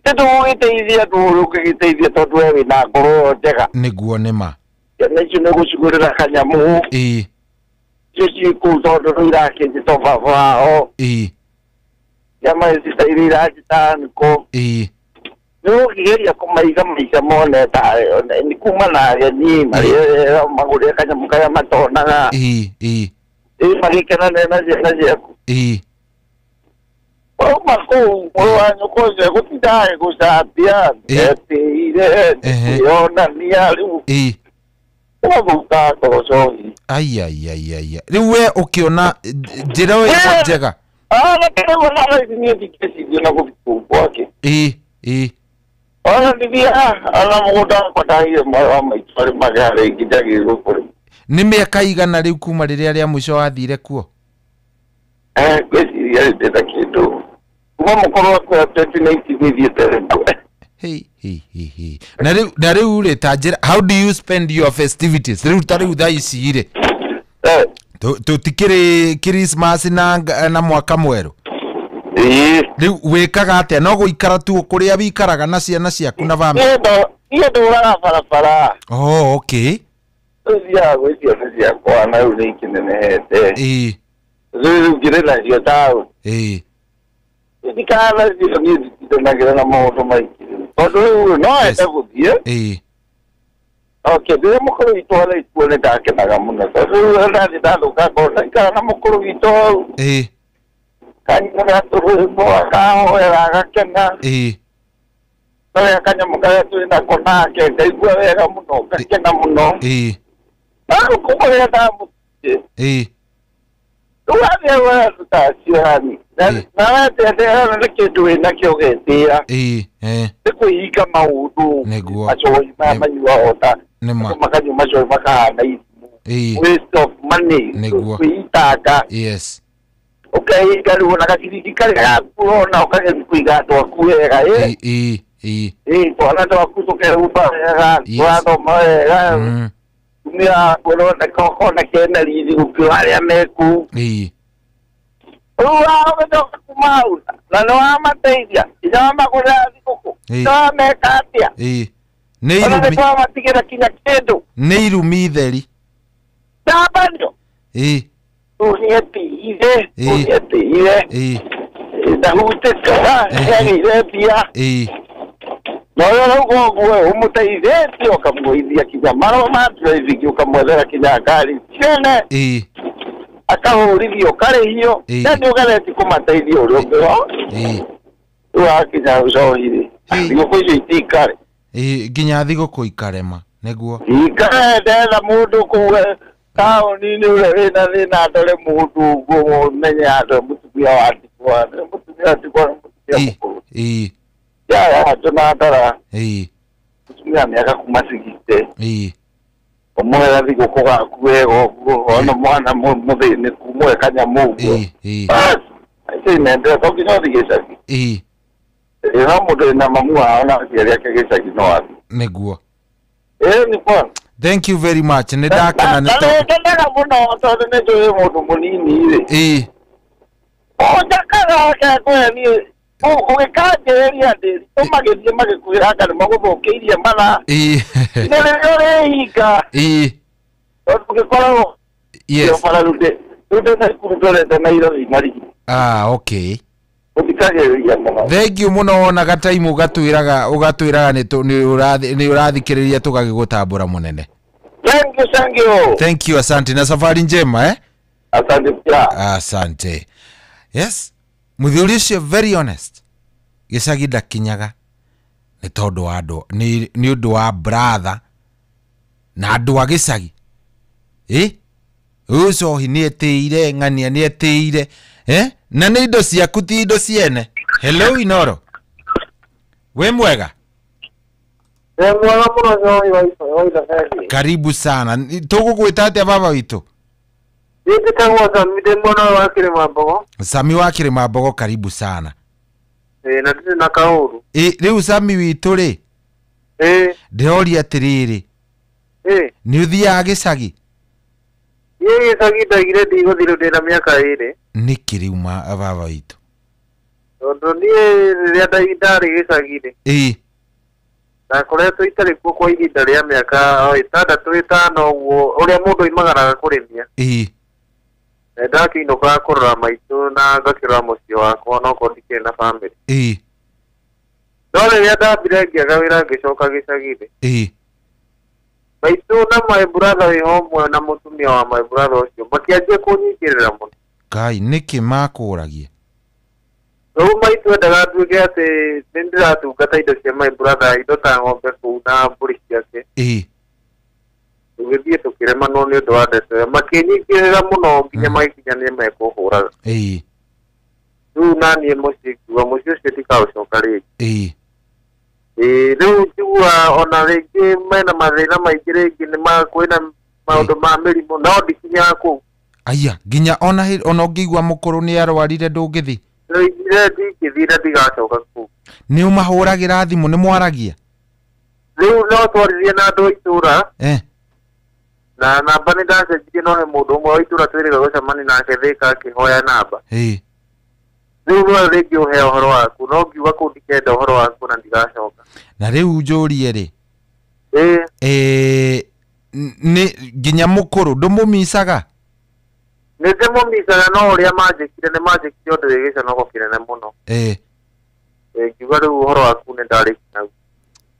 Tondũ ũgĩteithia andũ ũrĩa ũngĩgĩteithia tondũ we wĩna ngoro ĩyo njega. Nĩguo nĩ ma. Ciana icio nĩ gũcigũrĩra kanyamũ. Ĩ. Icio ciĩ kũu tondũ nĩ irakĩnjĩta baba wao. Ĩ. Cia my sister iria iranjĩta uncle. Ĩ. Nĩ ũkĩgeria kũmaiga maica mone ta nĩ kuma na ageni marĩa magũrĩre kanyamũ karĩa matonaga. Ĩ ĩ. Ĩ magĩkenane na ciana ciaku. Ĩ. Wauma kũu mũrũ wa nyũkwa ũcio egũtinda agĩgũcambia etĩire kwĩyonania rĩu. Ĩ. Ũgathũka ngoro cohi. Ai ai ai ai. Rĩu we ũkĩona njĩra ĩyo njega. Ah, na rĩu ona thaa ici niĩ ndingĩciria na gũthiĩ kũu gwake. Ĩ ĩ. Ona ndithiaga ona mũgũnda wakwa ndaheire mwarĩ wa maitũ arĩmage rĩngĩ njagĩrĩirwo kũrĩma. Nĩ mĩaka igana rĩu kuma rĩrĩa rĩa mũico wathire kuo? Ngwĩciria ndĩ na kĩndũ kuma mũkũrũ wakwa 2019 thiĩte rĩmwe. Hey, hey, hey, hey. Na rĩu rĩ ta njĩra how do you spend your festivities? Rĩu ta rĩu thaa ici rĩ. Tũtikĩrĩ Christmas na mwaka mwerũ. Rĩu wĩkaga atĩa? No gũikara tu kũrĩa wĩikaraga na ciana ciaku na family? Niĩ ndũraga barabara. Oh, okay. Thiaga gwĩ ciana ciakwa na rĩu nĩ ikĩnenehete. Rĩu ngĩrĩ nacio taũni. Ndikana nacio niĩ nditindanagĩra na maũndũ maingĩ tondũ rĩu no ende gũthiĩ. Okay, rĩrĩa mũkũrũ witũ arĩ kuo nĩ ndakenaga mũno tondũ rĩu ndathiĩ ndathũka ngoro ndaikara na mũkũrũ witũ hau. Kanyuaga tũrwĩmbo akahoera agakena. Karĩa kanyamũ karĩa twĩ nako nake ngaigua wega mũno ngakena mũno. Na rĩu kuma rĩrĩa ndamũtigie rĩu athiĩ wega andũ ta acio yani na wetendera nĩ kĩndũ wĩnakĩo ũgetĩĩra. Nĩ kwĩhinga maũndũ macohi maya manyuaga ota andũ makanyua macohi makahana irimũ. Waste of money. Kwĩitanga. Ũkehinga rĩu ona gaciringi karĩa gaku ũrona ũkageria kũiga andũ aku wega. Twana twaku tũkehumba wega tũrathoma wega. Tumia waku ũroneka ũkona kena riri gũkĩra arĩa me kũu. Rĩu wagĩcoka kuma hau na nĩ wamateithia nginya wamagũrĩra thigũkũ nĩ wameka atĩa ona nĩ twamatigĩra kinya kĩndũ. Nĩ irumi theri. Ndambanio. Rĩu nĩetĩire rĩu nĩetĩire ndahutĩkaga nĩagĩire mbia. Na ũrĩa ũrauga ũguo ũmũteithĩtie ũkamũgũithia kinya marũa ma driving ũkamwethera kinya ngari ciene. Akahũrithio ũkarĩhio na nĩ ũgeretie kũmateithia ũrĩa ũngĩ. Rĩu wakinya ũcohi rĩ thigũkũ icio itikare. Nginya thigũkũ ikarema nĩguo. Ikare ndetha mũndũ kũu taũni-inĩ ũrĩa wĩna thĩna ndore mũndũ ũguo menye andũ mũtumia wa ndigwa mũtumia wa ndigwa nĩ mũtumia mũkũrũ. Yaya andũ na ndora mũtumia wa mĩaka kuma 60. Ũmũhe thigũkũ gaku wega ũguo ona mwana mũthĩnĩku ũmũhe kanyamũ ũguo. Bas aici nendete to nginya ũthiĩ gĩcagi. No mũndũ wĩna mamu wao na aciari ake gĩcagi no athiĩ. Nĩguo. Nĩ bwana. Thank you very much. Nĩ ndakena nĩ tondũ ngenaga mũno tondũ nĩ njũĩ mũndũ mũnini rĩ. Ũnjakaga ngakũhe niĩ ũgĩkanjĩrĩria ndĩri magĩthiĩ magĩkwĩra anga nĩ magũthũkĩirie mathaa. Nĩ rĩrĩa ũrĩhinga. Tondũ ũgĩkoragwo bara rĩu ndĩ Nakuru ndorete Nairobi marigũ. Okay. Ũthikagĩrĩria mũno. Thank you mũno wona gataimu ũgatwĩraga nĩ ũrathikĩrĩria tũgagĩgũtambũra mũnene. Thank you, thank you. Thank you, asante na safari njema. Asante pia. Asante. Yes. Mũthuri ũcio very honest. Gĩcagi ndakinyaga nĩ tondũ wa andũ nĩ ũndũ wa brother na andũ a gĩcagi. Ũyũ cohi nĩ etĩire ng'ania nĩ etĩire na nĩ indo ciaku ti indo ciene. Hello Inoro. Wĩ mwega? Wĩ mwega mũno cohi wa Ithabethi. Karibu sana. Tũgũgwĩta atĩa baba witũ? Njĩtagwo Sami ndĩ mwena wa Kĩrĩma-Mbogo. Sami wa Kĩrĩma-Mbogo karibu sana. Na ndirĩ na kaũru. Rĩu Sami witũ rĩ. Ndĩroria atĩrĩrĩ. Nĩ ũthiaga gĩcagi? Niĩ gĩcagi ndaigire ndigũthiĩ rĩu ndĩna mĩaka 2. Nĩkĩ rĩu baba witũ? Tondũ niĩ rĩrĩa ndarĩ gĩcagi rĩ. Ndakoretwo itarĩ kuo kwa ihinda rĩa mĩaka 6 5 ũguo ũrĩa mũndũ oimagaraga kũrĩmia. Ndakĩinũkaga kũrora maitũ na ngakĩrora mũciĩ wakwa onokorwo ndikĩrĩ na bamĩrĩ. No rĩrĩa ndambire ngĩaga wĩra ngĩcoka gĩcagi rĩ. Maitũ na my brother wĩ hamwe na mũtumia wa my brother ũcio makĩanjia kũnyitĩrĩra mũno. Ngai nĩkĩ makũragia? Rĩu maitũ endaga nduĩke atĩ nĩ ndĩratungata indo cia my brother indo ta ng'ombe kũu na mbũri ciake. Tũgĩthiĩ tũkĩremanwo nĩ ũndũ wa ndeto ĩyo makĩnyitĩrĩra mũno nginya magĩkinya nĩ mekũhũraga. Rĩu naniĩ mũciĩ ngiuga mũciĩ ũcio ndikaũcoka rĩngĩ. Rĩu njigua ona rĩngĩ mena mathĩna maingĩ rĩngĩ nĩ kwĩna maũndũ ma mĩrimũ no ndikinyaga kũu. Aya nginya ona ũngĩigua mũkũrũ nĩ arwarire ndũngĩthiĩ? Ndoigire ndingĩthiĩ na ndigacoka kũu. Nĩ ũmahũragĩra thimũ nĩ mwaragia? Rĩu no twaririe na andũ a itũũra. Na namba nĩ ndacenjirie no he mũndũ ũmwe wa itũũra twĩrĩga gũcemania nake Thĩka akĩhoya namba. Rĩu no rĩngĩ ũhe ũhoro waku no ngiuga kũu ndikenda ũhoro waku na ndigacoka. Na rĩu njũrie rĩ. Nĩ nginya mũkũrũ ndũmũmicaga? Nĩ ndĩmũmicaga no ũrĩa manjĩkire nĩ manjĩkire ũndũ wĩ gĩconoko kĩnene mũno. Ngiuga rĩu ũhoro waku nĩ ndarĩkia naguo.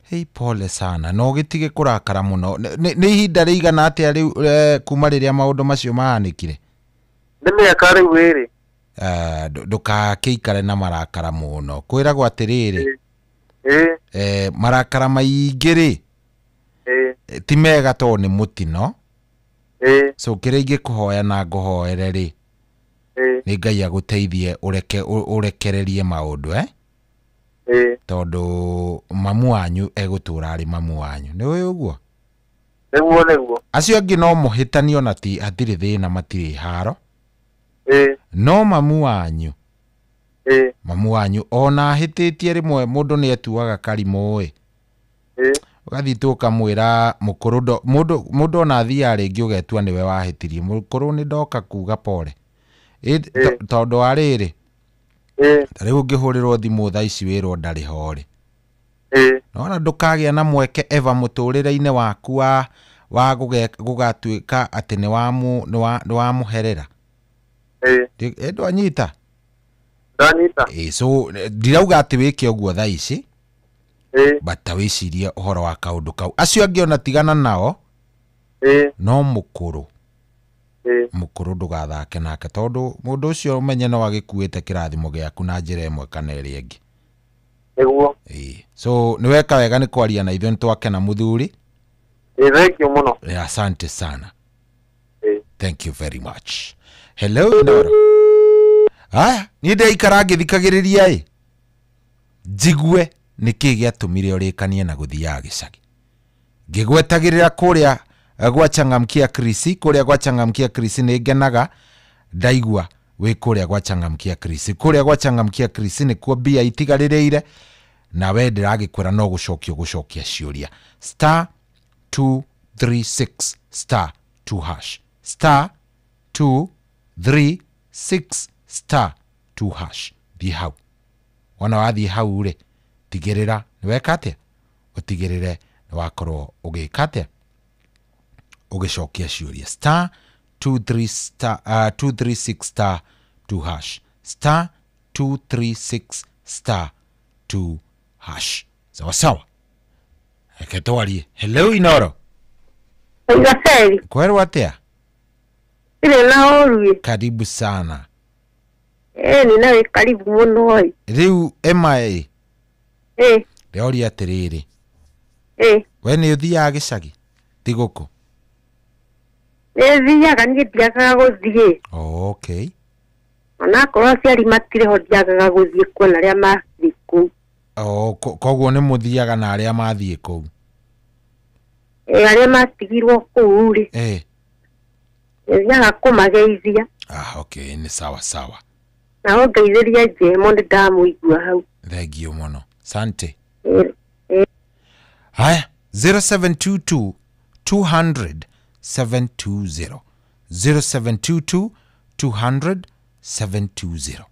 Hei, pole sana. No gĩtige kũrakara mũno. Nĩ ihinda rĩigana atĩa rĩu kuma rĩrĩa maũndũ macio mahanĩkire? Nĩ mĩaka rĩu ĩrĩ. Ndũgakĩikare na marakara mũno. Kwĩragwo atĩrĩrĩ, marakara maingĩ rĩ, ti mega tondũ nĩ mũtino. So kĩrĩa ingĩkũhoya na ngũhoere rĩ, nĩ Ngai agũteithie ũrekererie maũndũ, tondũ mamu wanyu egũtũra arĩ mamu wanyu. Nĩ ũĩ ũguo? Nĩguo nĩguo. Acio angĩ no mũhĩtanio na ti hatirĩ thĩna, matirĩ haro. No mamu wanyu, mamu wanyu ona ahĩtĩtie rĩmwe mũndũ nĩ etuaga karimũ ĩ. Ũgathiĩ tu ũkamwĩra mũkũrũ, mũndũ ona athiaga rĩngĩ ũgetua nĩwe wahĩtirie. Mũkũrũ nĩ ndoka kuga pole. Tondũ wa rĩrĩ, ta rĩu ũngĩhũrĩrwo thimũ thaa ici wĩrwo ndarĩ ho rĩ, nona ndũkagĩa na mweke eva mũtũrĩre-inĩ waku wa gũgatuĩka atĩ nĩ wamũherera. Ndwanyita? Ndanyita. So ndirauga atĩ wĩke ũguo thaa ici, but ta wĩcirie ũhoro wa kaũndũ kau. Acio angĩ ona tigana nao, no mũkũrũ, mũkũrũ ndũgathake nake tondũ mũndũ ũcio ũmenye no agĩkuĩte kĩrathimo gĩaku na njĩra ĩmwe kana ĩrĩa ĩngĩ. Nĩguo. So nĩ weka wega nĩ kwaria na ithuĩ, nĩ twakena mũthuri. Thank you mũno. Asante sana. Thank you very much. Hello Noro. Aya, niĩ ndĩraikara ngĩthikagĩrĩria ĩ, njigue nĩkĩ gĩatũmire ũrĩkanie na gũthiaga gĩcagi. Ngĩgwetagĩrĩra kũrĩa gwa Changamkia Krisi, kũrĩa gwa Changamkia Krisi nĩ ngenaga ndaigua wĩ kũrĩa gwa Changamkia Krisi. Kũrĩa gwa Changamkia Krisi nĩkuo mbia itigarĩrĩire, na we ndĩragĩkwĩra no gũcokia gũcokia ciũria. Star 236 star 2 hash. Star 236 star 2 hash. Thiĩ hau. Wona wathiĩ hau rĩ, tigĩrĩra nĩ weka atĩa? Ũtigĩrĩre nĩ wakorwo ũgĩka atĩa? Ũgĩcokia ciũria. Star 236 star 2 hash. Star 236 star 2 hash. Sawa sawa. Reke twarie. Hello Inoro. Kwerwo atĩa? Ndirĩ na ũru. Karibu sana. Nĩ nawe karibu mũno. Rĩu Emma ĩ, ndĩroria atĩrĩrĩ, we nĩ ũthiaga gĩcagi ti gũkũ? Nĩ thiaga, niĩ ndiagaga gũthiĩ. Okay. Onakorwo aciari matirĩ ho ndiagaga gũthiĩ kuona arĩa mathiĩ kũu. Koguo nĩ mũthiaga na arĩa mathiĩ kũu? Arĩa matigirwo kũu rĩ, thiaga kũmageithia. Okay, nĩ sawa sawa. Na ũngeithĩrie Njemo nĩ ndamũigua hau. Thank you mũno. Sante. Haya, 0722 200 720. 0722 200 720.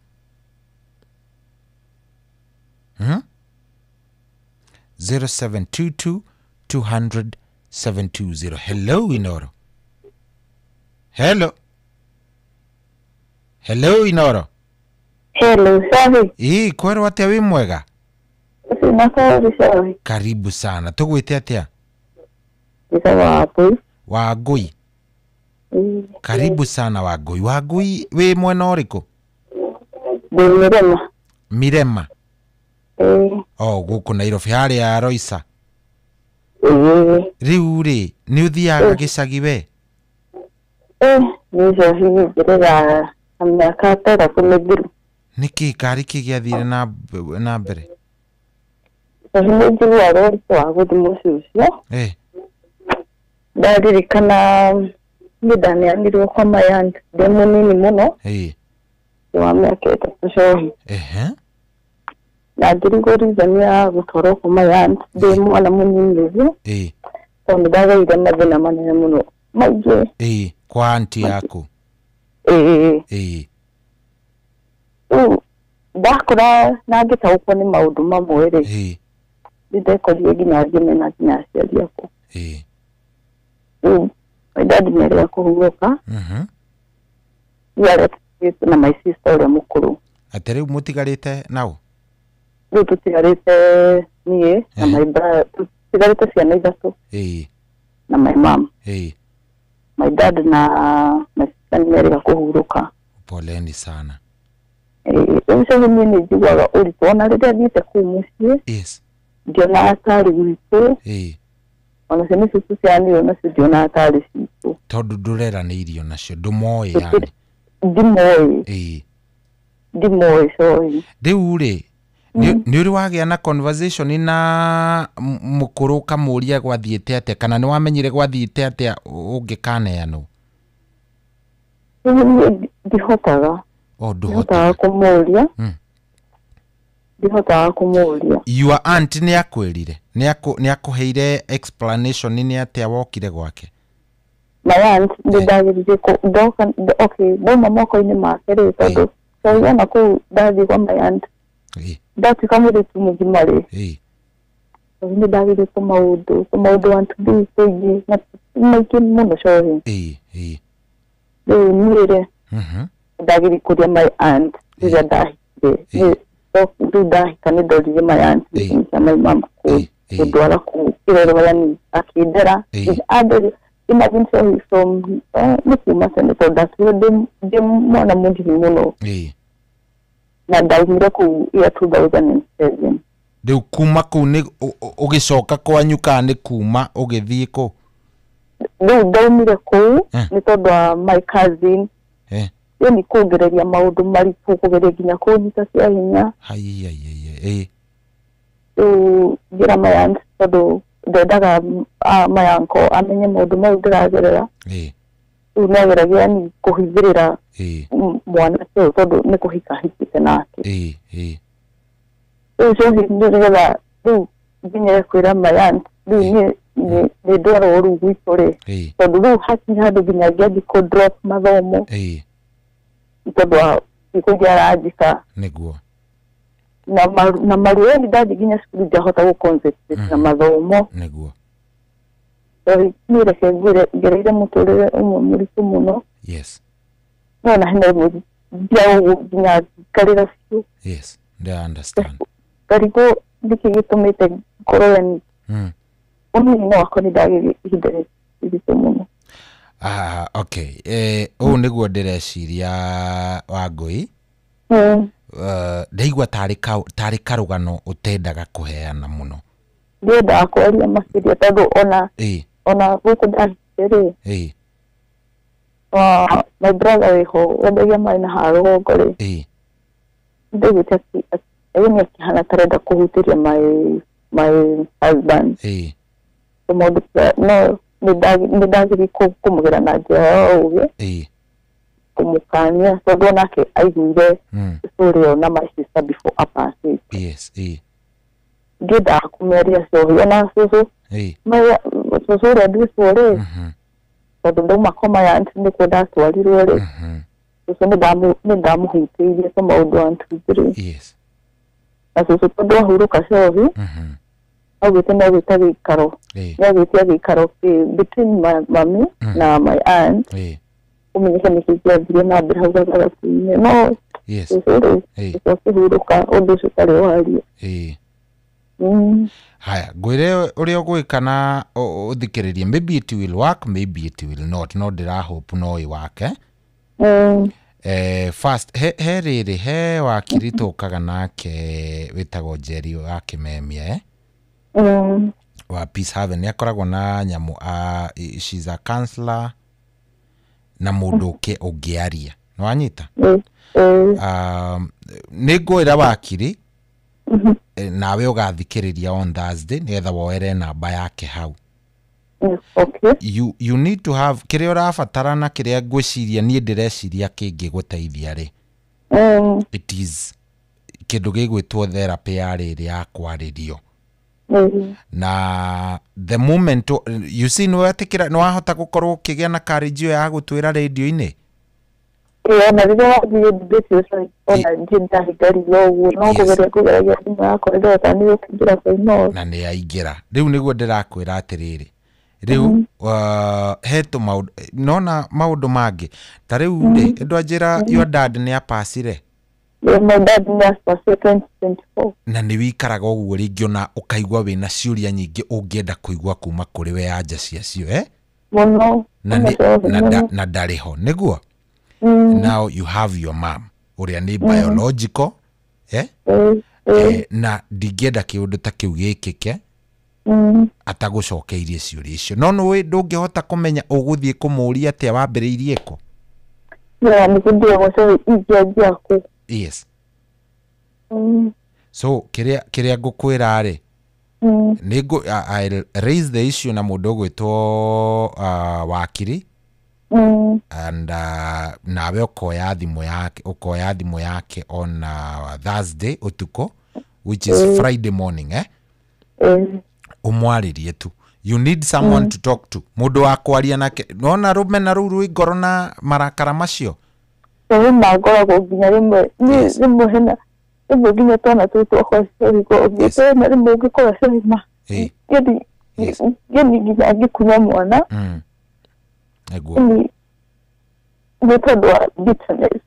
0722 200 720. Hello Inoro. Hello. Hello Inoro. Hello, safi. Kwerwo atĩa wĩ mwega? Sina safi safi. Karibu sana. Tũgwĩte atĩa? Njĩtagwo Wangũi. Wangũi. Karibu sana Wangũi. Wangũi wĩ mwena ũrĩkũ? Ndĩ Mirema. Mirema. Gũkũ Nairobi harĩa Roisa. Rĩu rĩ, nĩ ũthiaga gĩcagi we? Niĩ cohi njĩrĩga mĩaka 3 mĩthiru. Nĩkĩ karĩ kĩ gĩathire na mbere? Cohi nĩ njiguaga ũritũ wa gũthiĩ mũciĩ ũcio. Ndaririkana niĩ ndaneanirwo kwa my aunt ndĩ mũnini mũno. Wa mĩaka 3 cohi. Na ngĩrigwo reason ya gũtwarwo kwa my aunt ndĩ mwana mũnini ũguo. Tondũ nĩ ndagereire mathĩna manene mũno maingĩ. Kwa auntie yaku? Rĩu ndakũra na ngĩtaũkwo nĩ maũndũ mamwe rĩ, nĩ ndekorire nginya ngĩmena nginya aciari akwa. My dad nĩ arĩa kũhurũka. Rĩu arĩa tũtigĩte na my sister ũrĩa mũkũrũ. Atĩ rĩu mũtigarĩte nao? Rĩu tũtigarĩte niĩ na my brother, tũtigarĩte ciana ithatũ. Na my mom. My dad na my sister nĩ merĩga kũhurũka. Poleni sana. Rĩu cohi niĩ nĩ njiguaga ũritũ ona rĩrĩa thiĩte kũu mũciĩ. Yes. Ndionaga tarĩ gwitũ. Ona ciana icio tũciaranĩirwo nacio ndionaga tarĩ citũ. Tondũ ndũreranĩirio nacio, ndũmoĩ yani. Ndimoĩ. Ndimoĩ cohi. Rĩu rĩ, nĩ ũrĩ wagĩa na conversation na mũkũrũ ũkamũria gwathiĩte atĩa, kana nĩ wamenyire gwathiĩte atĩa ũngĩkaneanwo? Rĩu ndihotaga. Ndihotaga kũmũria. Ndihotaga kũmũria. Your aunt nĩ akwĩrire? Nĩ akũheire explanation nĩ atĩa wokire gwake? My aunt nĩ ndageririe ndoka, okay, ndauma moko-inĩ make rĩ, tondũ ona kũu ndathiĩ kwa my aunt ndatuĩka mũirĩtu mũgima rĩ, nĩ ndageririe tũmaũndũ 1 2 3 tũingĩ na maingĩ mũno cohi. Rĩu niĩ rĩ, ndageririe kũria my aunt rĩrĩa ndahikire. Rĩu ndahika nĩ ndoririe my aunt na my mom kũndwara kũu kĩrerwa, yani akĩndera. Imagine cohi from nĩ kuma tene tondũ ndatigire ndĩ mwana mũnini mũno. Na ndaumire kũu year 2007. Rĩu kuma kũu nĩ ũgĩcoka kwanyu kana nĩ kuma ũgĩthiĩ kũ? Rĩu ndaumire kũu nĩ tondũ wa my cousin. Rĩu nĩ kũngereria maũndũ maritũ, kũgeria nginya kũnyita cia hinya. Rĩu ngĩra my aunt tondũ ndendaga my uncle amenye maũndũ mau ndĩragerera. Rĩu nĩageragia ni kũhithĩrĩra mwanake ũyũ tondũ nĩ kũhika ahikĩte nake. Rĩu cohi nĩgetha rĩu nginyere kwĩra my aunt rĩu niĩ nĩ ndwarwo rĩu gwitũ rĩ, tondũ rĩu hakinya handũ nginya ngĩanjia kũ drop mathomo tondũ wa ciĩko iria aranjĩka. Nĩguo. Na maruo nĩ ndathiĩ nginya cukuru ndiahota gũ concentrate na mathomo. Nĩguo. Niĩ reke ngwĩre ngereire mũtũrĩre ũmwe mũritũ mũno. Yes. No na hena ĩmwe ndiaũguo nginya ngarĩra biũ. Yes, I understand. Ngarigwo nĩkĩ gĩtũmĩte ngorwo yani ũnini wakwa nĩ ndagĩire ihinda iritũ mũno. Okay. Ũũ nĩguo ndĩreciria Wangũi. Ndaigua tarĩ karũgano ũtendaga kũheana mũno. Ndiendaga kwaria makĩria tondũ ona gũkũ ndahikire rĩ, my brother wĩho wendagia maĩ na haha rũgongo rĩ, ndaiguĩte yani akĩhana tarenda kũhutĩria my husband. Maũndũ no nĩ ndagĩrĩire kũmũgĩra na njĩra ya ũũgĩ, kũmũkania tondũ onake aiguire story ĩyo na my sister before apasĩte. Yes. Ndiendaga kũmĩaria cohi ona cũcũ cũcũ ũrĩa nduĩtwo rĩ, tondũ ndauma kwa my aunt nĩkuo ndatwarirwo rĩ, cũcũ nĩ ndamũhutĩirie tũmaũndũ 1 2 3. Yes. Na cũcũ tondũ ahurũka cohi, augĩte no gwĩta gĩikaro, nĩ agwĩtia gĩikaro between my mami na my aunt, ũmenyeke nĩkĩ kĩathire na mbere hau gatagatĩ-inĩ. No cũcũ rĩ, cũcũ akĩhurũka ũndũ ũcio ũtarĩ waria. Haya, ngwĩre ũrĩa ũgwĩka na ũthikĩrĩrie. Maybe it will work, maybe it will not. No ndĩra hope no ĩwake. First, he rĩrĩ, he wakiri tũkaga nake wĩtagwo Njeri wa Kĩmemia, wa Peace Haven. Nĩ akoragwo na nyamũ, she's a counselor na mũndũ ũngĩaria. Nĩ wanyita? Nĩ ngwĩra wakiri nawe ũgathikĩrĩria on Thursday nĩgetha woere namba yake hau. Okay. You need to have kĩrĩa ũrabatara na kĩrĩa ngwĩciria niĩ ndĩreciria kĩngĩgũteithia rĩ. It is kĩndũ gĩgwĩtwo therapy ya rĩrĩ ya kwarĩrio. Na the moment you see nĩ wetĩkĩra nĩ wahota gũkorwo ũkĩgĩa na courage ĩyo ya gũtwĩra radio-inĩ. Ona rĩrĩa wathiĩ debate ũcio ona niĩ ndahingaririo ũguo no kũgeria kũgeragia thimũ yakwa ĩrĩa nĩ gũkĩingĩra kwa Inooro. Na nĩ yaingĩra. Rĩu nĩguo ndĩrakwĩra atĩrĩrĩ, Rĩu he tũmaũndũ nona maũndũ mangĩ ta rĩu rĩ ndwanjĩra your dad nĩ apacire. My dad nĩ apacire 2024. Na nĩ wikaraga ũguo rĩngĩ ona ũkaigua wĩna ciũria nyingĩ ũngĩenda kũigua kuma kũrĩ we anja ciacio Mũno. Na ndarĩ ho nĩguo. Now you have your mom ũrĩa nĩ biological na ndingĩenda kĩũndũ ta kĩu gĩkĩke atagũcokeirie ciũria icio no nĩũĩ ndũngĩhota kũmenya ũgũthiĩ kũmũũria atĩa wambĩrĩirie kũ. Yes. So kĩrĩa ngũkwĩra rĩ nĩngũ I'll raise the issue na mũndũ ũgwĩtwo wakiri and nawe ũkoya thimũ yake on Thursday ũtukũ which is Friday morning umwarĩrie tu. You need someone to talk to, mũndũ wa kwaria nake. Nona rũmena rũu rwĩ ngoro na marakara macio ngoragwo nginya rĩmwe rĩmwe hena rĩmwe nginya twana tũu twakwa hena rĩmwe ũngĩkorwo cema yani nginya angĩkunya mwana nĩguo nĩ tondũ wa bitterness.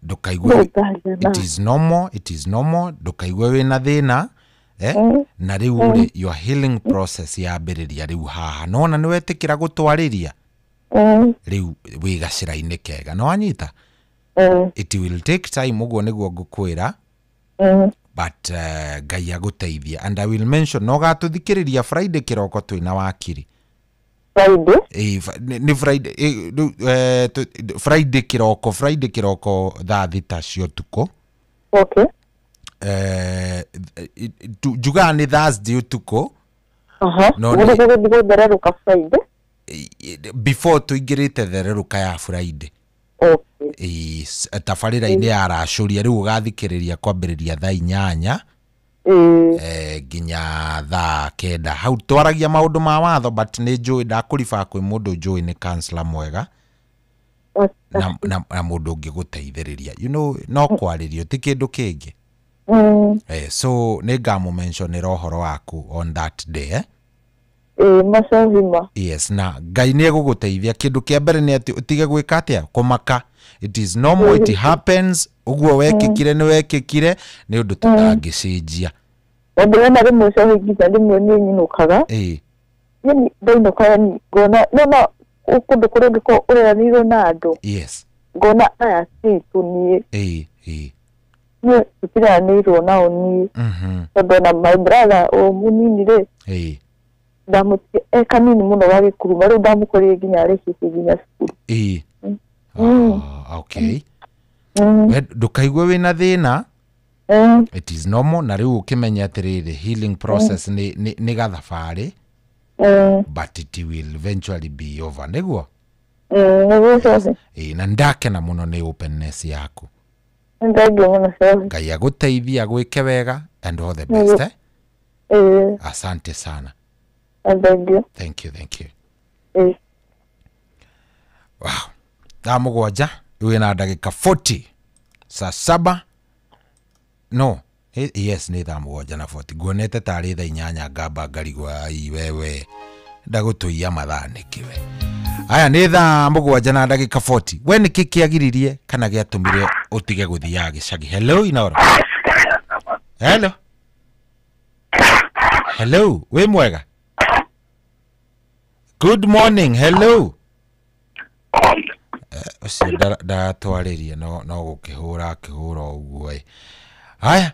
Ndũkaigue it is normal ndũkaigue wĩna thĩna na rĩu rĩ your healing process yambĩrĩria rĩu haha nona nĩ wetĩkĩra gũtwarĩria rĩu wĩ gacĩra-inĩ kega no wanyita. It will take time ũguo nĩguo ngũkwĩra but Ngai agũteithia and I will mention no gatũthikĩrĩria Friday kĩroko twĩna wakiri. Friday? Nĩ Friday Friday kĩroko thaa 6 cia ũtukũ. Okay. Njugaga nĩ Thursday ũtukũ. No nĩ Friday before tũingĩrĩte thererũka ya Friday. Okay. Tabarĩra-inĩ ya racũria rĩu ũgathikĩrĩria kwambĩrĩria thaa 8 nginya thaa 9 hau twaragia maũndũ ma watho but nĩ njũĩ ndakũriba kwĩ mũndũ njũĩ nĩ counselor mwega na mũndũ ũngĩgũteithĩrĩria you know no kwarĩrio ti kĩndũ kĩngĩ. So nĩ ngamũmentionĩra ũhoro waku on that day Yes, na Ngai nĩ egũgũteithia. Kĩndũ kĩa mbere nĩ atĩ ũtige gwĩka atĩa kũmaka. It is normal, it happens. Ũguo wekĩkire nĩ wekĩkire nĩ ũndũ tũtangĩcenjia. Tondũ wena rĩmwe cohi nginya rĩmwe niĩ nyinũkaga yani ndainũka yani ngona nona kũndũ kũrĩa ũngĩkorwo ũreranĩirwo na andũ. Yes. Ngona aya ti tu niĩ niĩ tũtireranĩirwo nao niĩ tondũ ona my brother o mũnini rĩ ndamũtiga e kanini mũno gagĩkuruma rĩu ndamũkorire nginya arĩkĩtie nginya cukuru. Okay. Ndũkaigue wĩna thĩna. It is normal na rĩu ũkĩmenya atĩrĩrĩ healing process nĩ gathabarĩ but it will eventually be over nĩguo. Na ndakena mũno nĩ openness yaku. Ngai agũteithia agwĩke wega and all the best. Asante sana. Thank you. Thank you. Wow. Thaa 7 wĩna ndagĩka 40 saa 7 no yes nĩ thaa 7 na 40 nguonete tarĩ thaa 8 ngamba ngarigwo ai wewe ndagũtũiya mathaa nĩkĩ we. Aya nĩ thaa 7 na ndagĩka 40 we nĩkĩ kĩagiririe kana gĩatũmire ũtige gũthiaga gĩcagi? Hello Inooro. Hello. Hello, wĩ mwega? Good morning. Hello. Ũcio ndatwarĩria no gũkĩhũra akĩhũra ũguo. Haya,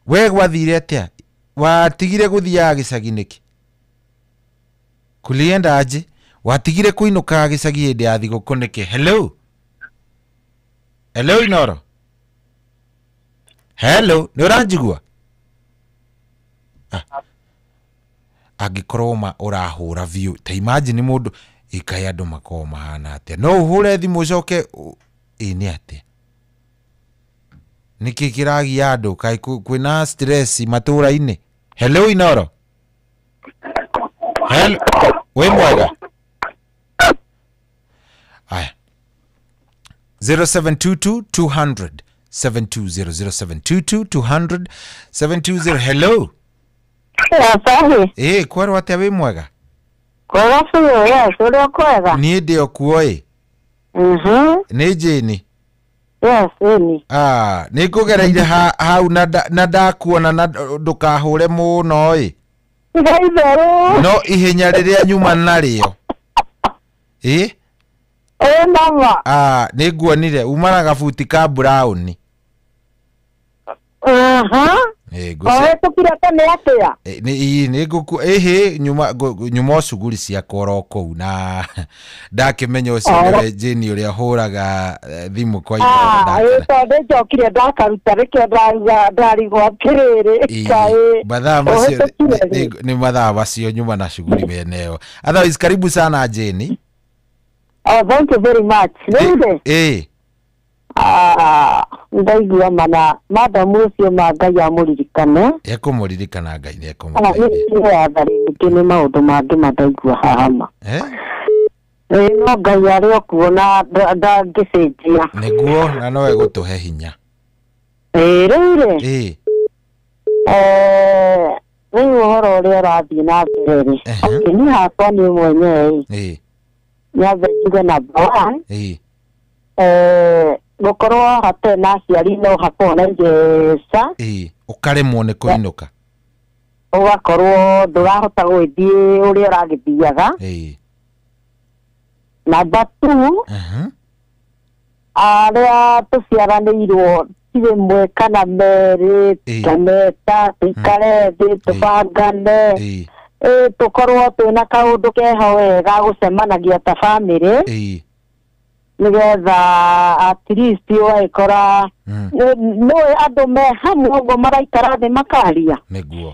we gwathire atĩa? Watigire gũthiaga gĩcagi nĩkĩ? Kulienda aje? Watigire kũinũkaga gĩcagi hĩndĩ ya thigũkũ nĩkĩ? Hello. Hello Inooro. Hello, nĩ ũranjigua? Angĩkorwo ma ũrahũra biũ ta imagine mũndũ ikaĩ andũ makorwo mahana atĩa no ũhũre thimũ ũcoke ĩ nĩ atĩa nĩkĩ kĩragia andũ kaĩ kwĩna stress matũra-inĩ. Hello Inooro. Hello, wĩ mwega? Aya 0722 200 720 0722 200 720. Hello. Kwerwo atĩa wĩ mwega? Kwega biũ, yes, ũrĩa kwega. Niĩ ndĩ o kuo ĩ. Nĩ Jane. Yes, ĩni. Ah, nĩ ngũgereire hau na ndakuona na ndũkahũre mũno ĩ. Tiga itherũ. No ihenya rĩrĩa nyuma narĩo. Ĩ? Ĩ nama. Ah, nĩ nguonire uma na gabuti ka brown. Ũhĩtũkire tene atĩa? Nĩ ngũku ĩhĩ nyuma cuguri ciakwa oro kũu na ndakĩmenya ũcio nĩwe Jane ũrĩa hũraga thimũ kwa ihinda. Tondũ njokire ndakaruta nĩkĩo ndarigwo atĩrĩrĩ kaĩ. Mathaa macio nĩ mathaa macio nyuma na cuguri mene ĩyo. Otherwise karibu sana Jane. Oh, thank you very much. Rĩu rĩ? Ndaigua mana madamu ũcio ma Ngai amũririkane. Ekũmũririkana Ngai nĩ ekũmũteithia. Ningĩ nĩ maũndũ mangĩ mandaigua haha ma. No Ngai arĩ o kuo na ndangĩcenjia. Nĩguo na no egũtũhe hinya. Rĩu rĩ? Rĩu ũhoro ũrĩa ũrathiĩ na mbere rĩ, niĩ hakwa niĩ mwenyewe ĩ, nyambe njuge number one, gũkorwo hatarĩ na aciari no hakorwo na igeca. Ũkaremwo nĩ kũinũka. Ũgakorwo ndũrahota gũgĩthiĩ ũrĩa ũragĩthiaga. Number two, arĩa tũciaranĩirwo ti rĩmwe kana merĩ, tũkameta, tũikare thĩ, tũbangane, tũkorwo twĩna kaũndũ keho wega gũcemanagia ta bamĩrĩ. Nĩgetha at least ũgagĩkora nĩũĩ andũ me hamwe ũguo maraikara thĩ makaria. Nĩguo.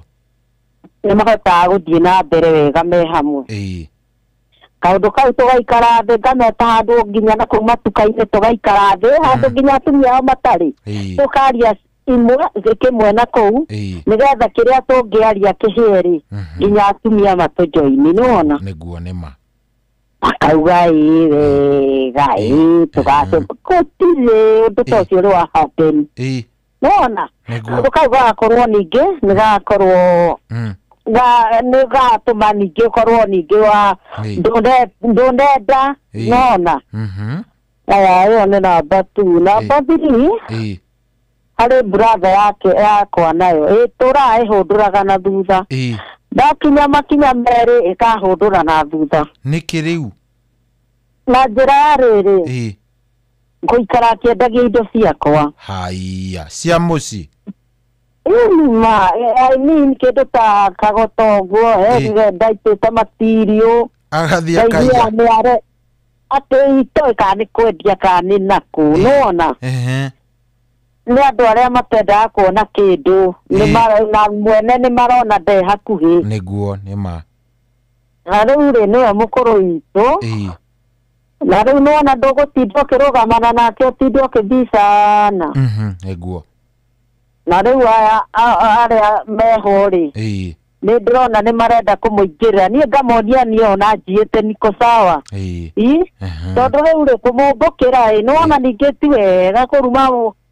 Nĩ mahotaga gũthiĩ na mbere wega me hamwe. Kaũndũ kau tũgaikara thĩ ngameta handũ nginya na kũu matuka-inĩ tũgaikara thĩ handũ nginya atumia ao matarĩ. Tũkaria imwe kĩmwe na kũu nĩgetha kĩrĩa tũngĩaria kĩhĩe rĩ nginya atumia matũjoini nĩwona. Nĩguo nĩ ma. Akauga ĩ wega ĩ tũgace gũtirĩ ũndũ ta ũcio ũrĩ wa happen. Nĩwona kaũndũ kau gagakorwo ningĩ nĩ gagakorwo nĩ gatũma ningĩ ũkorwo ningĩ wa ndũnenda nĩwona. Aya ĩyo nĩ namba 2. Namba 3 harĩ brother yake yakwa nayo ĩtũraga ĩhũndũraga na thutha. Ndakinya makinya merĩ ĩkahũndũra na thutha. Nĩkĩ rĩu? Na njĩra ya rĩrĩ, ngũikara akĩendagia indo ciakwa. Haiya, cia mũciĩ? Ĩni ma, I mean kĩndũ ta kagoto ũguo, ndaitĩte matirio. Agathiĩ akaiya. Atĩ itoĩ kana nĩ kwendia kana nĩ nakũ, nĩwona? Nĩ andũ arĩa matendaga kuona kĩndũ, na mwene nĩ marona nde hakuhĩ. Nĩguo nĩ ma. Na rĩu rĩ nĩwe mũkũrũ witũ. Na rĩu nĩwona ndũgũtinda ũkĩrũgamana nake ũtinde ũkĩbicana. Nĩguo. Na rĩu aya arĩa meho rĩ, nĩ ndĩrona nĩ marenda kũmũingĩrĩra. Niĩ ngamonia niĩ ona njiĩte niko sawa. Tondũ rĩu rĩ kũmũmbũkĩra ĩ, nĩwona ningĩ ti wega kũruma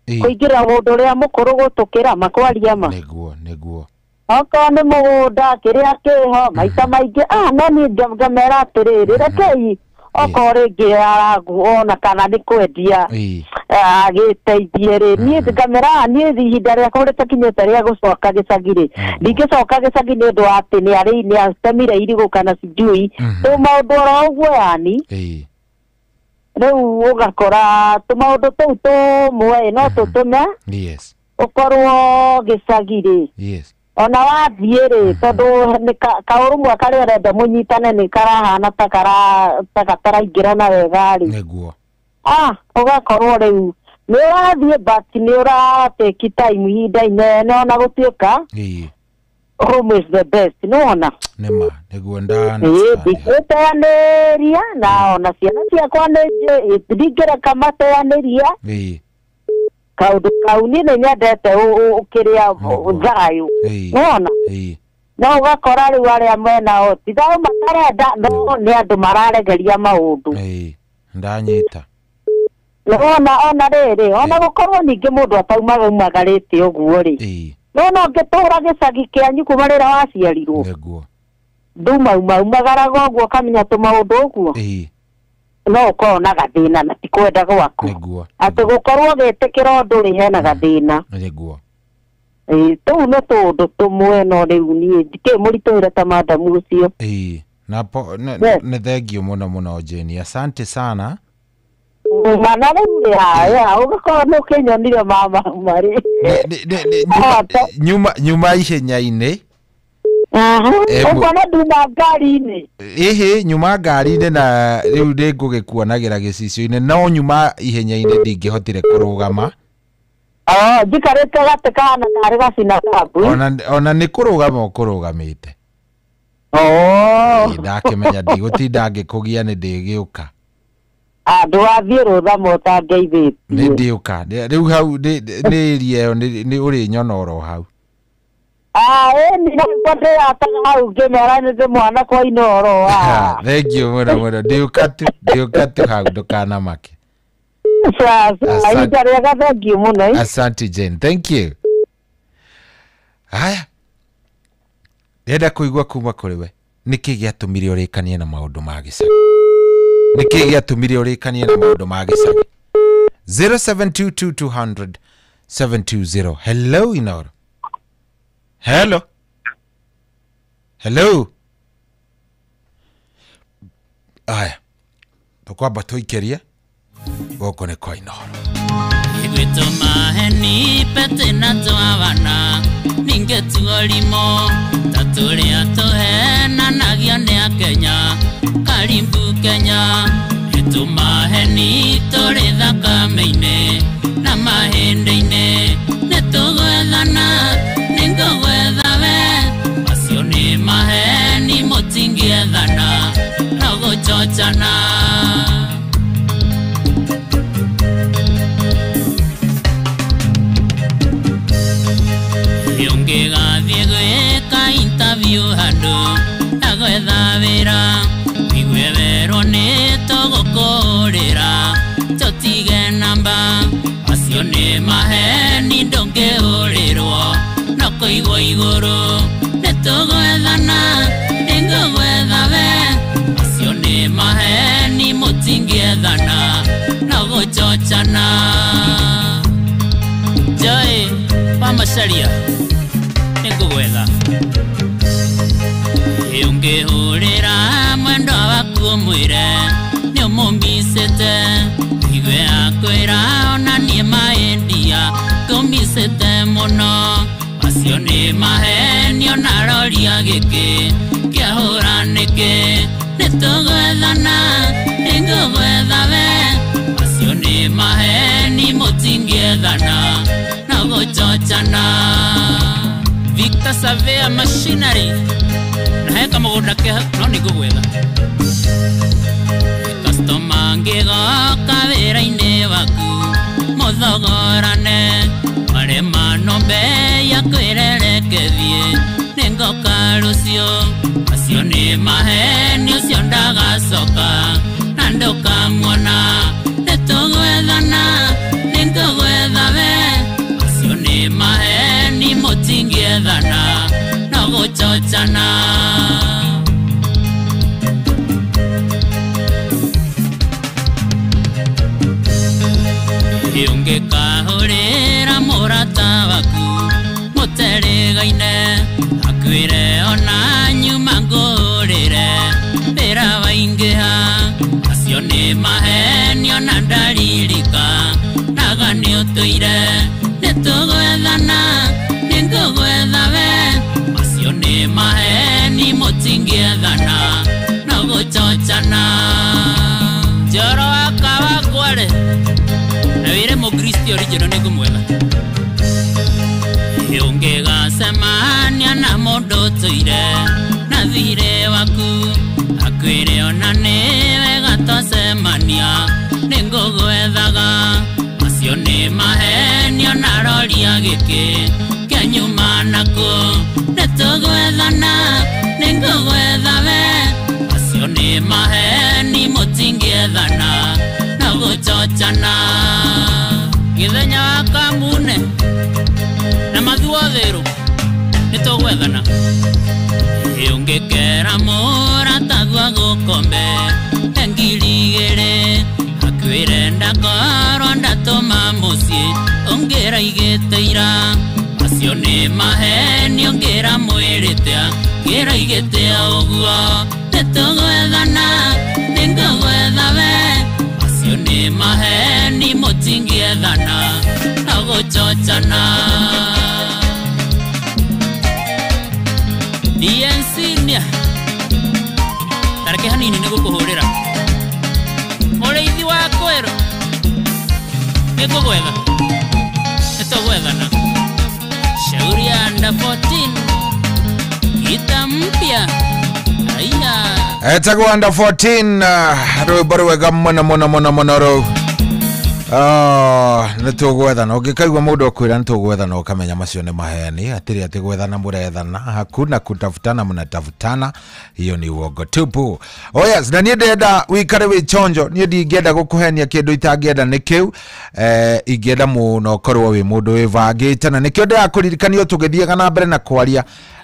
kũingĩra mũndũ ũrĩa mũkũrũ gũtũkĩra makwaria ma. Nĩguo nĩguo. Okorwo nĩ mũgũnda kĩrĩa kĩho maita maingĩ no niĩ ngamera atĩrĩrĩ rekei okorwo rĩngĩ araguona kana nĩ kwendia agĩteithie rĩ niĩ ngamera niĩ ihinda rĩakwa rĩtakinyĩte rĩa gũcoka gĩcagi rĩ ndingĩcoka gĩcagi nĩ ũndũ wa atĩ nĩ arĩ nĩ atemire irigũ kana sijui tũmaũndũ oro ũguo yani. Rĩu ũgakora tũmaũndũ tũu tũmwe no tũtũme ũkorwo gĩcagi rĩ ona wathiĩ rĩ tondũ nĩ kaũrũmwe karĩa ũrenda mũnyitane nĩ karahana ta gataraingĩrana wega rĩ. Nĩguo. Ũgakorwo rĩu nĩ ũrathiĩ but nĩ ũratake time ihinda inene ona gũtuĩka home is the best nĩwona. Nĩma nĩguo ndana. Ndingĩteanĩria na ona ciana ciakwa ndingĩreka mateanĩria. Kaũndũ kau niĩ nĩ nyendete ũkĩrĩa thayũ nĩwona. No ũgakora rĩu arĩa menao ti thayũ matarenda no nĩ andũ mararegeria maũndũ. Ndanyita. Nĩwona ona rĩrĩ ona gũkorwo ningĩ mũndũ ataumaga umagarĩte ũguo rĩ no no ngĩtũra gĩcagi kĩanyu kuma rĩrĩa waciarirwo. Nĩguo. Nduma umagaraga ũguo ũkamenya tũmaũndũ ũguo. No ũkorwo na gathĩna na ti kwenda gwaku. Atĩ gũkorwo ũgĩtĩkĩra ũndũ rĩ hena gathĩna. Nĩguo. Tũu nĩ tũũndũ tũmwe no rĩu niĩ ndikĩrĩ mũritũhĩre ta madamu ũcio. Na nĩ thengio mũno mũno Jane, asante sana. Mana rĩu haya ũgĩkorwo nĩ ũkĩnyonire mama marĩ. Nyuma ihenya-inĩ. Ũkona nduma ngari-inĩ. Ĩhĩ nyuma ngari-inĩ na rĩu nĩngũgĩkuonagĩra gĩcicio-inĩ no nyuma ihenya-inĩ ndingĩhotire kũrũgama. Njikarĩte gatĩ kahana tarĩ gacina tabu. Ona nĩ kũrũgama ũkũrũgamĩte. Ndakĩmenya ndigũtinda ngĩkũgia nĩ ndĩgĩũka. Ndũgathiĩ rũtha mũtangeithĩtie. Nĩ ndĩũka. Rĩu hau nĩ area ĩyo nĩ ũrĩnyona oro hau. Ĩni nĩguo ndĩrataga hau ngĩmera nĩ ndĩ mwana kwa Inooro. Thengiũ mũno mũno ndĩũka tu hau ndũkanamake. Ihinda rĩega thengiũ mũno. Asante Jane, thank you. Haya, ndĩrenda kũigua kuma kũrĩ we nĩkĩ gĩatũmire ũrĩkanie na maũndũ ma gĩcagi? Nĩkĩ gĩatũmire ũrĩkanie na maũndũ ma gĩcagi? 0722 200 720. Hello Inooro. Hello. Hello. Aya, tũkwamba tũikĩrie gũkũ nĩ kwa Inooro. Igwĩtwo maheni pete na twabana ningĩ tuorimo ta tũrĩa tũhenanagio nĩ Akenya karibu Kenya nĩtũmaheni tũrĩ thakame-inĩ na mahĩndĩ-inĩ nĩtũgwethana nĩngũgwetha we macio nĩ maheni mũtingĩethana no gũchochana. Ũngĩgathiĩ gwĩka interview handũ na gwetha wĩra wigue werwo nĩ tũgũkũrĩra tũtige namba macio nĩ maheni ndũngĩhũrĩrwo no kũigwo igũrũ nĩtũgwethana nĩngũgwetha we macio nĩ maheni mũtingĩethana no gũchochana. Joy Mama Sharia nĩngũgwetha ũngĩhũrĩra mwendwa waku ũmwĩre nĩũmũmicĩte igue akwĩra ona niĩ maendia ngũmicĩte mũno macio nĩ maheni ona roria gĩkĩ kĩahũra nĩkĩ nĩtũgwethana nĩngũgwetha we macio nĩ maheni mũtingĩethana no gũchochana. Victor Savea Machinery na heka mũgũnda ke no nĩngũgwetha customer angĩgoka wĩra-inĩ waku mũthogorane maremano mbei akwĩrerekethie nĩngoka rũciũ macio nĩ maheni ũcio ndagacoka na ndũkamuona nĩtũgwethana nĩngũgwetha we macio nĩ maheni mũtingĩethana no gũchochana. Ũngĩkahũrĩra mũrata waku mũterĩgaine akwĩre ona nyuma ngũrĩre wĩra waingĩha macio nĩ maheni ona ndaririka naga nĩ ũtũire nĩtũgwethana nĩngũgwetha we macio nĩ maheni mũtingĩethana no gũchochana. Njoro wakwa rĩ na wĩre mũkristo original nĩngũmwetha. Ũngĩgacemania na mũndũ ũtũire na thirĩ waku akwĩre ona nĩ wega twacemania nĩngũgwethaga macio nĩ maheni ona roria gĩkĩ kĩanyuma nakuo nĩtũgwethana nĩngũgwetha we macio nĩ maheni mũtingĩethana no gũchochana. Gĩthenya wa Kamune na mathuotherũ nĩtũgwethana. Ũngĩkera mũratagua gũkombe ngiri igĩrĩ akwĩre ndakorwo ndatũma mũciĩ ũngĩra igĩte ira macio nĩ maheni ũngĩra mwĩrĩte ngĩra igĩte ũguo nĩtũgwethana nĩngũgwetha we macio nĩ maheni mũtingĩethana no gũchochana. DNC nia tareke hanini nĩ gũkũhũrĩra mũrĩithi wa kwero nĩngũgwetha nĩtũgwethana. Shauri ya under 14 kita mpya aya etagwo under 14 rwĩmbo rwega mũno mũno mũno mũno rũu. Nĩtũgwethana ũngĩkaigua mũndũ akwĩra nĩtũgwethana ũkamenya macio nĩ maheni atĩrĩ atĩ gwethana mũrethana hakuna kutafutana mnatafutana hiyo ni uongo tupu. Oh yes, na niĩ ndĩrenda wikare wĩ chonjo niĩ ndingĩenda gũkũhenia kĩndũ itangĩenda nĩ kĩu ingĩenda mũno ũkorwo wĩ mũndũ wĩbangĩte na nĩkĩo ndĩrakũririkania tũgĩthiaga na mbere na kwaria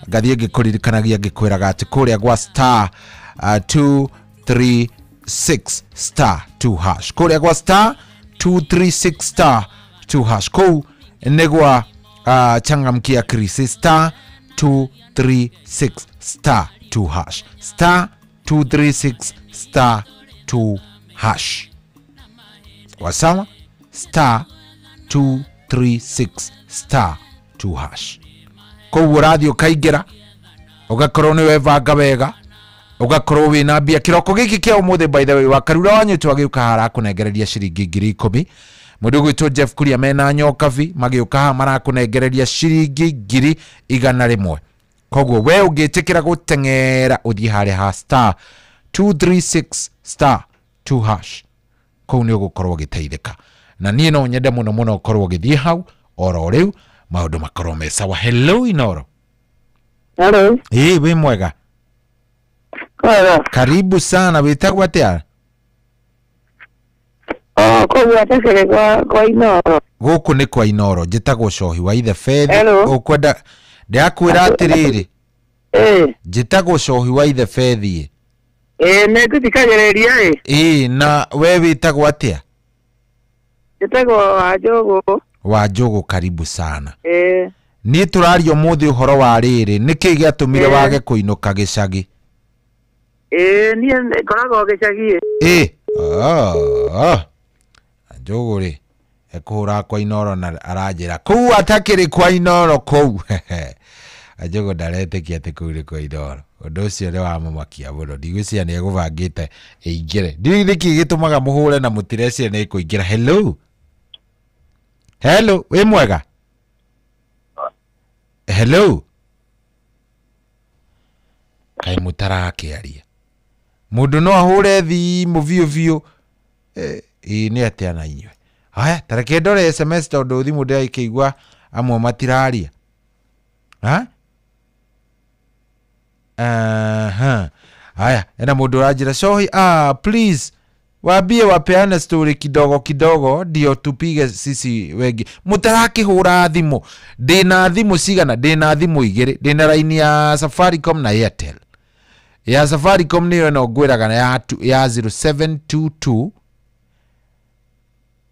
ngathiĩ ngĩkũririkanagia ngĩkwĩraga atĩ kũrĩa gwa star 236 star 2 hash kũrĩa gwa star 236 star 2 hash kou negwa changamkia Chris star 236 star 2 hash star 236 star 2 hash wasawa star 236 star 2 hash kou radio kaigera ugakorwo ni wevanga wega ugakorwo wina mbia kiroko giki kia umuthi. By the way wakarura wanyu agiuka harakunengereria ciringi 10,000 mundu gwitwo Jeff Kuria mena nyokabi magiuka haha marakunengereria ciringi 100,000 koguo we ungitikira guteng'era uthie haria ha star 236 star 2 hash kou ni ugukorwo ugiteithika na nie no nyende muno muno ukorwo ugithie hau oro riu maundu makorwo me sawa. Hello Inoro. Hello. Ĩ wi mwega. Kwega. Karibu sana wĩtagwo atĩa? Oh, koguo atekere kwa Inoro. Gũkũ nĩ kwa Inoro njĩtagwo Cohi wa Ithe Bethi. Ũkwenda ndĩrakwĩra atĩrĩrĩ. Njĩtagwo Cohi wa Ithe Bethi. Nĩ ngũthikagĩrĩria ĩ. Ĩ na we wĩtagwo atĩa? Njĩtagwo Wanjũgũ. Wanjũgũ karibu sana. Niĩ tũraria ũmũthĩ ũhoro wa rĩrĩ nĩkĩ gĩatũmire wage kũinũka gĩcagi? Niĩ ngoragwo gĩcagi. Njũgũ rĩ ekũhũra kwa Inoro na aranjĩra kũu atakĩrĩ kwa Inoro kũu. Njũgũ ndaretĩkia atĩ kũu nĩ kwa Inoro ũndũ ũcio nĩ wamũmakia mũno ndigwĩciria nĩ egũbangĩte ĩingĩre ndiũĩ nĩkĩ gĩtũmaga mũhũre na mũtireciria nĩ ĩkũingĩra. Hello. Hello wĩ mwega? Hello. Kaĩ mũtarakĩaria mũndũ no ahũre thimũ biũ biũ ĩ nĩ atĩa na inyuĩ. Haya tareke ndore SMS tondũ thimũ ndĩrakĩigua amwe matiraria. Haya ena mũndũ ũranjĩra Cohi please waambie wapeane story kidogo kidogo ndio tupige sisi wengi. Mũtarakĩhũra thimũ ndĩna thimũ cigana ndĩna thimũ igĩrĩ ndĩna raini ya Safaricom na Airtel. Ya Safaricom niyo ĩno ngwĩraga ya 0722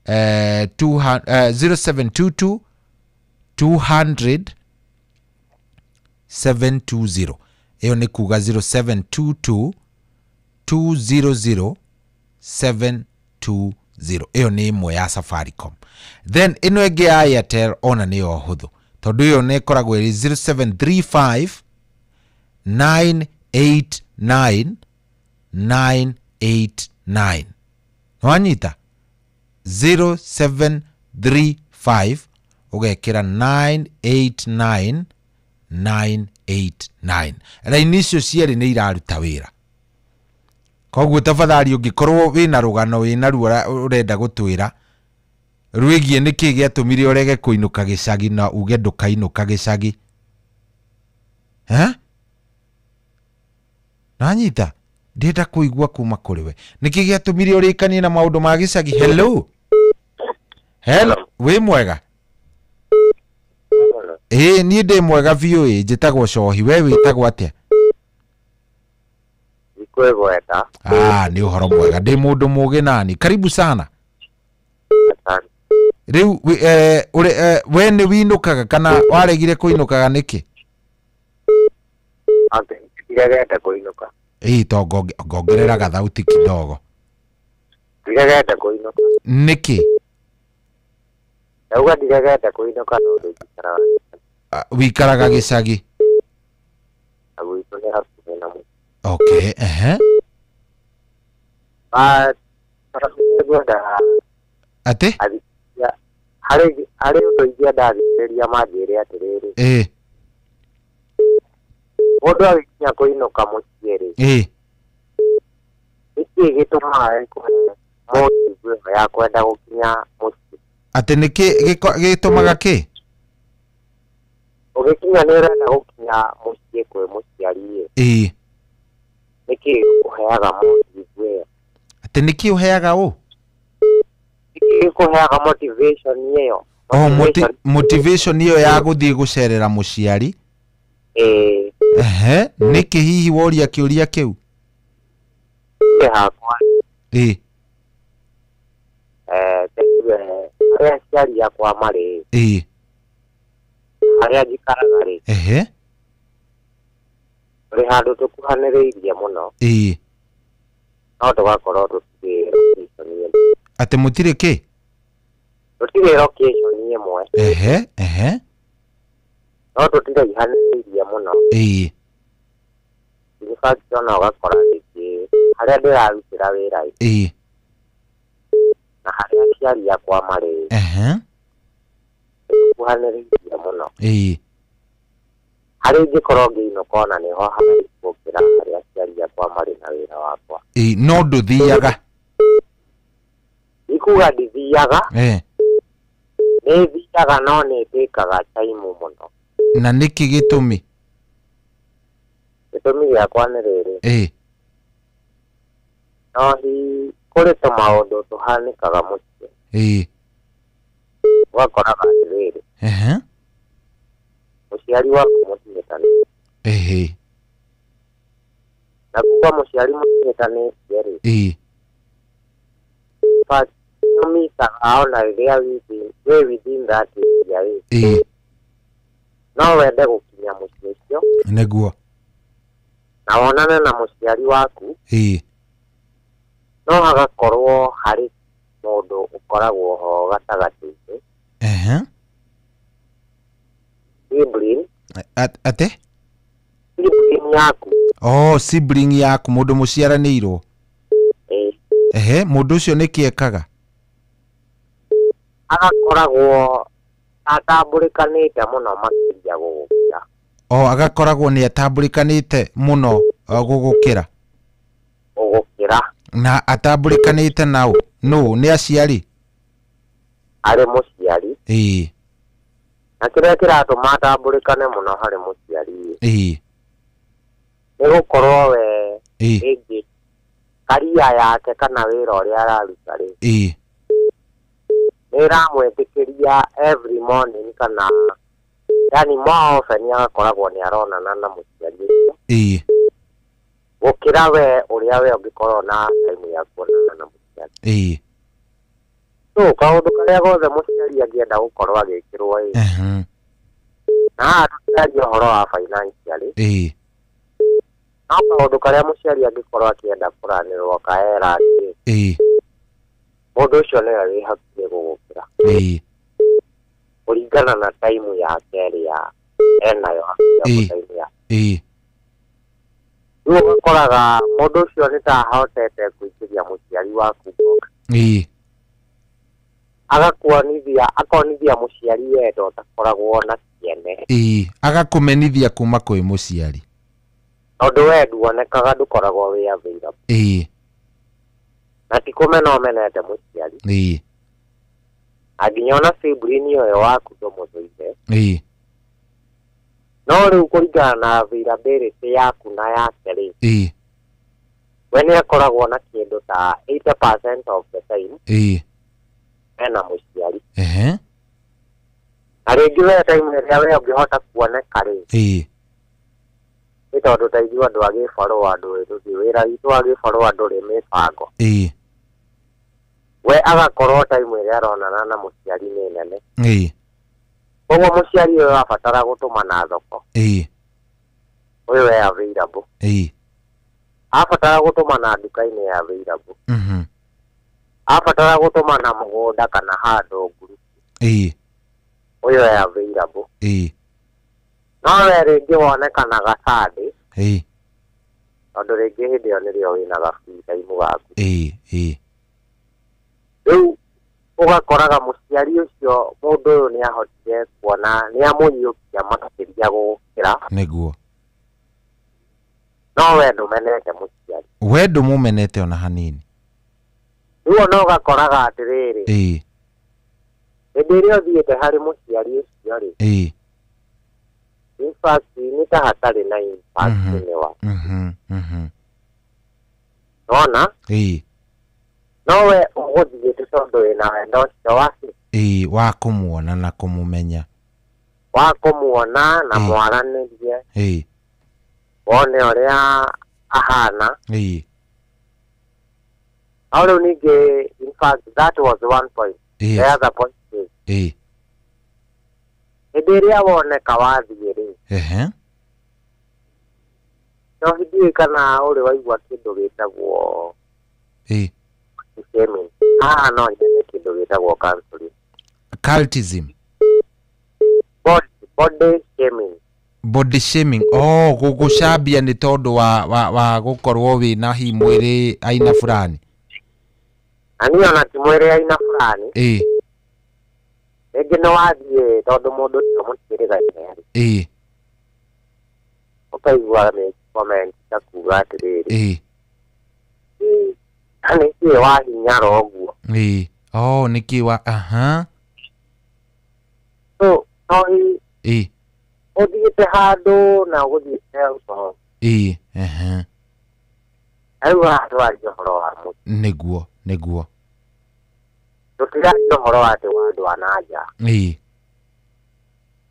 0722 200 720 ĩyo nĩ kuga 0722 200 720 ĩyo nĩ ĩmwe ya Safaricom. Then ĩno ĩngĩ ya Airtel ona nĩyo hũthũ tondũ ĩyo nĩ ĩkoragwo ĩrĩ 0735 989 989 wanyita 0735 ũgekĩra 989 989 raini icio cierĩ nĩ iraruta wĩra koguo tafadhali ũngĩkorwo wĩna rũgano wĩna ruo ũrenda gũtwĩra rwĩgiĩ nĩkĩ gĩatũmire ũrege kũinũka gĩcagi na uge ndũkainũka gĩcagi nanyita ndĩrenda kũigua kuma kũrĩ we nĩkĩ gĩatũmire ũrĩkanie na maũndũ ma gĩcagi. Hello. Hello wĩ mwega? Ĩ niĩ ndĩ mwega biũ ĩ njĩtagwo Cohi we wĩtagwo atĩa? Ndikwĩgweta. Ah, nĩ ũhoro mwega. Ndĩ mũndũ mũgĩ nani. Karibu sana. Asante. Rĩu we nĩ winũkaga kana waregire kũinũkaga nĩkĩ? Okay, ndiregete kũinũka. Ĩĩ to ngongerera gathauti kidogo. Ndiregete kũinũka. Nĩkĩ? Ndauga ndiregete kũinũka tondũ njikaraga. Wikaraga gĩcagi? Na gwitũ nĩ hakuhĩ na mũciĩ. Okay, ehe. Ngwenda atĩ? Harĩ ũndũ ingĩenda athikĩrĩria manjĩre atĩrĩrĩ. Ĩĩ. Mũndũ agĩkinya kũinũka mũciĩ rĩ. Ĩĩ. Nĩkĩĩ gĩtũmaga ĩkũhe motive ĩyo ya kwenda gũkinya mũciĩ? Atĩ nĩkĩ gĩtũmaga kĩ? Ũgĩkinya nĩ ũrenda gũkinya mũciĩ kwĩ mũciari ĩ. Ĩĩ. Nĩkĩĩ ũheaga motive ĩyo? Atĩ nĩkĩĩ ũheaga ũ? Nĩkĩĩ gĩkũheaga motivation ĩyo? Oh, motivation ĩyo ya gũthiĩ gũcerera mũciari? Ĩĩ. Ehe, nĩkĩ hihi woria kĩũria kĩu? Niĩ hakwa. Ĩĩ. Harĩa aciari akwa marĩ. Ĩĩ. Harĩa njikaraga rĩ. Ehe. Tũrĩ handũ tũkuhanĩrĩirie mũno. Ĩĩ. No tũgakorwo tũtirĩ location ĩmwe. Atĩ mũtirĩ kĩ? Tũtirĩ location ĩmwe. Ehe, ehe. No tũtiraihanĩrĩirie mũno. Ĩĩ. In fact ona ũgakora rĩngĩ harĩa ndĩrarutĩra wĩra ĩ. Ĩĩ. Na harĩa aciari akwa marĩ. Ehe. Tũkuhanĩrĩirie mũno. Ĩĩ. Harĩa ingĩkorwo ngĩinũka ona nĩho haraihu gũkĩra harĩa aciari akwa marĩ na wĩra wakwa. Ĩĩ, no ndũthiaga. Ikuga ndithiaga. Ĩĩ. Nĩ thiaga no nĩ ndĩkaga time mũno. Na nĩkĩ gĩtũmi? Gĩtũmi gĩakwa nĩ rĩrĩ. Ĩĩ. No hi kũrĩ tũmaũndũ tũhanĩkaga mũciĩ. Ĩĩ. Ũgakoraga atĩrĩrĩ. Ehe. Mũciari waku mũtihĩtanĩtie. Ehe. Na kuga mũciari mũtihĩtanĩtie rĩ. Ĩĩ. But nĩũmitaga ona rĩrĩa wĩ within that area rĩ. Ĩĩ. No wende gũkinya mũciĩ ũcio. Nĩguo. Na wonane na mũciari waku. Ĩĩ. No hagakorwo harĩ mũndũ ũkoragwo ho gatagatĩ-inĩ. Ehe. Sibling. Atĩ? Sibling yaku. Oh, sibling yaku mũndũ mũciaranĩirwo. Ĩĩ. Ehe, mũndũ ũcio nĩkĩ ekaga? Agakoragwo atambũrĩkanĩte mũno makĩria gũgũkĩra. Oh, agakoragwo nĩ atambũrĩkanĩte mũno gũgũkĩra. Gũgũkĩra. Na atambũrĩkanĩte nao no nĩ aciari? Arĩ mũciari. Ĩĩ. Na kĩrĩa kĩratũma atambũrĩkane mũno harĩ mũciari. Ĩĩ. Nĩ gũkorwo we Ĩĩ. rĩngĩ karia yake kana wĩra ũrĩa araruta rĩ. Ĩĩ. Nĩ ĩramwĩtĩkĩria every morning kana yani more often agakoragwo nĩ aronana na mũciari ũcio. Ĩĩ. Gũkĩra we ũrĩa we ũngĩkorwo na time ya kuonana na mũciari. Ĩĩ. So kaũndũ karĩa gothe mũciari angĩenda gũkorwo agĩkĩrwo ĩ. Ehe. Na haha tũtiraria ũhoro wa financially. Ĩĩ. No kaũndũ karĩa mũciari angĩkorwo akĩenda kũranĩrwo kaera rĩ. Ĩĩ. Mũndũ ũcio nĩwe wĩ hakuhĩ gũgũkĩra. Ĩĩ. Kũringana na time yake ĩrĩa enayo Ĩĩ. time yake. Ĩĩ. Rĩu ũgakoraga mũndũ ũcio nĩ ta ahotete kũingĩria mũciari waku box. Ĩĩ. Agakuonithia akonithia mũciari wendo ũtakoragwo na kĩene. Ĩĩ, agakũmenithia kuma kwĩ mũciari. Tondũ we nduonekaga ndũkoragwo wĩ available. Ĩĩ. Na ti kũmena ũmenete mũciari. Ĩĩ. Na nginya ona sibling ũyũ waku ndũmũthũire. Ĩĩ. No rĩu kũringana na availability yaku na yake rĩ. Ĩĩ. We nĩ akoragwo na kĩndũ ta 80% of the time. Ĩĩ. Ena mũciari. Ehe. Na rĩngĩ we time ĩrĩa we ũngĩhota kuoneka rĩ. Ĩĩ. Nĩ tondũ ta ithuĩ andũ a gĩbarũa ndũĩ tũthiĩ wĩra witũ wa gĩbarũa ndũrĩ mĩbango. Ĩĩ. We agakorwo time ĩrĩa aronana na mũciari nĩ nene. Ĩĩ. Koguo mũciari ũyũ abatara gũtũmana thoko. Ĩĩ. Ũyũ e available. Ĩĩ. Abatara gũtũmana nduka-inĩ ya available. Mhm. Abatara gũtũmana mũgũnda kana handũ ngurubu. Ĩĩ. Ũyũ e available. Ĩĩ. No we rĩngĩ wonekanaga Sunday. Ĩĩ. Tondũ rĩngĩ hĩndĩ ĩyo nĩrĩo wĩna ga-free time gaku. Ĩĩ. Ĩĩ. Rĩu ũgakoraga mũciari ũcio mũndũ ũyũ nĩahotire kuona nĩamũiyũkia makĩria gũkĩra. Nĩguo. No we ndũmenete mũciari. We ndũmũmenete ona hanini. Rĩu ona ũgakoraga atĩrĩrĩ. Ĩĩ. Hĩndĩ ĩrĩa ũthiĩte harĩ mũciari ũcio rĩ. Ĩĩ. In fact nĩ ta hatarĩ na impact nĩ wa. Mhm. Mhm. Nona? Ĩĩ. No we ũgũthiĩte tondũ wĩna wendo ũcio wake. Ĩĩ, wa kũmuona na kũmũmenya. Wa kũmuona na mwaranĩrie. Ĩĩ. Wone ũrĩa ahana. Ĩĩ. No rĩu ningĩ in fact that was one point. Yes. The other point is. Ĩĩ. Hĩndĩ ĩrĩa woneka wathiĩ rĩ. Ehe. No ndiũĩ kana ũrĩ waigua kĩndũ gĩtagwo. Ĩĩ. Shaming. Haha no nyone kĩndũ gĩtagwo counseling. Cultism. Body shaming. Body shaming. Oh, gũgũcambia nĩ tondũ wa gũkorwo wĩna hi mwĩrĩ aina fulani. Na niĩ ona ti mwĩrĩ aina fulani. Ĩĩ. Rĩngĩ nĩ wathiĩ tondũ mũndũ ũcio mũtikĩrĩgaine rĩ. Ĩĩ. Ũkaigua comment ta kuga atĩrĩrĩ. Ĩĩ. Na nĩkĩĩ wahinyara ũguo? Ĩĩ. Oh, nĩkĩĩ wa aha. So, no hi. Ĩĩ. Ũthiĩte handũ na ũgũthiĩte ũcoke. Ĩĩ. Ehe. Rĩu haha tũraria ũhoro wa mũciĩ. Nĩguo, nĩguo. Tũtiraria ũhoro wa atĩ wa andũ a na nja. Ĩĩ.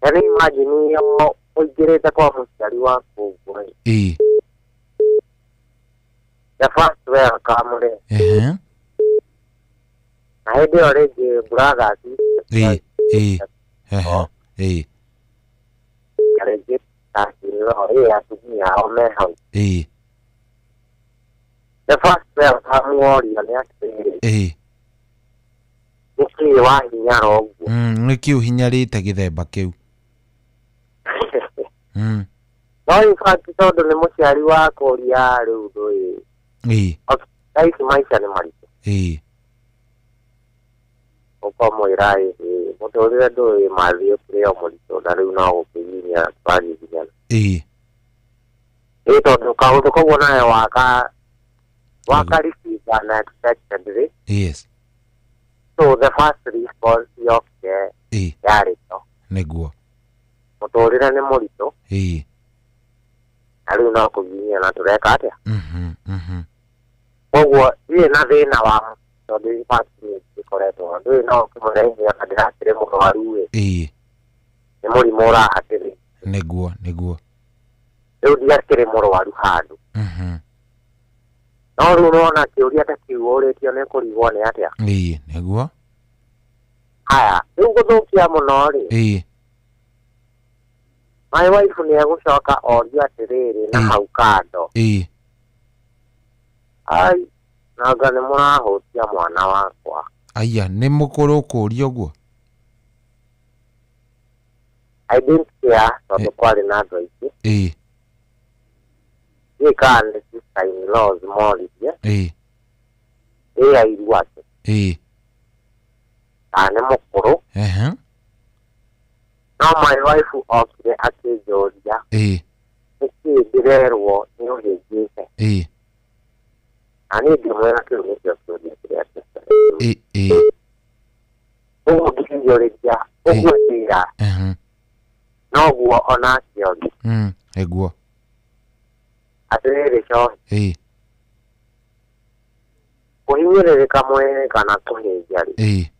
Yaani imagine yo ũingĩrĩte kwa mũciari waku ũguo ĩ. Ĩĩ. The first welcome rĩ. Ehe. Na hĩndĩ ĩyo rĩngĩ brothers. Ĩĩ. Ĩĩ. Ehe. Ĩĩ. Rĩngĩ ĩ atumia ao me hau. Ĩĩ. The first welcome worio nĩ atĩrĩrĩ. Ĩĩ. Nĩkĩĩ wahinyara ũguo? Nĩkĩĩ ũhinyarĩte gĩthemba kĩu? No in fact tondũ nĩ mũciari wakũria rĩu ndũĩ. Ĩĩ. Thaa ici maica nĩ maritũ. Ĩĩ. Ũkamwĩra ĩĩ mũtũrĩre ndũĩ mathiĩ ũkĩrĩ o mũritũ na rĩu no gũkĩginya tũragiginyana. Ĩĩ. Ĩĩ tondũ kaũndũ koguo nawe waka receive unexpectedly. Yes. So the first response yokire yarĩ no. Nĩguo. Mũtũrĩre nĩ mũritũ. Ĩĩ. Na rĩu no kũgiginyana tũreka atĩa? Mhm. Mhm. Koguo ndirĩ na thĩna wa tondũ in fact niĩ ndikoretwo ndũĩ no ũkĩmwĩra ĩĩ ona ndĩrakĩrĩ mũrwaru ĩ. Ĩĩ. Nĩ mũrimũ ũrahatĩrĩria. Nĩguo, nĩguo. Rĩu ndiakĩrĩ mũrwaru handũ. Mhm. No rĩu nĩwona kĩũria ta kĩu ũrĩtio nĩ kũrigwo nĩ atĩa? Ĩĩ, nĩguo. Haya, rĩu gũthũkia mũno rĩ. Ĩĩ. My wife nĩ egũcoka orio atĩrĩrĩ na hau kando. Ĩĩ. Ai, nanga nĩ mũrahũtia mwana wakwa. Aya, nĩ mũkũrũ kũũria ũguo? I didn't care tondũ kwarĩ na andũ aingĩ. Ĩĩ. Ndiũĩ kana nĩ sister in laws moririe. Ĩĩ. Ĩ airu ake. Ĩĩ. Kana nĩ mũkũrũ. Ehe. No my wife okire akĩnjũria. Ĩĩ. Nĩkĩĩ ndĩrerwo nĩ ũhĩngĩte? Ĩĩ. Na niĩ ngĩmwĩra kĩu nĩkĩo kĩũria kĩrĩa kĩega. Ĩĩ. Ĩĩ. Ũguo ngĩkĩnjũrĩria ũguo njĩra. Ehe. Noguo onake oria. Nĩguo. Atĩrĩrĩ cohi. Ĩĩ. Kũhinyĩrĩrĩka mwĩrĩ kana kũhĩnja rĩ. Ĩĩ.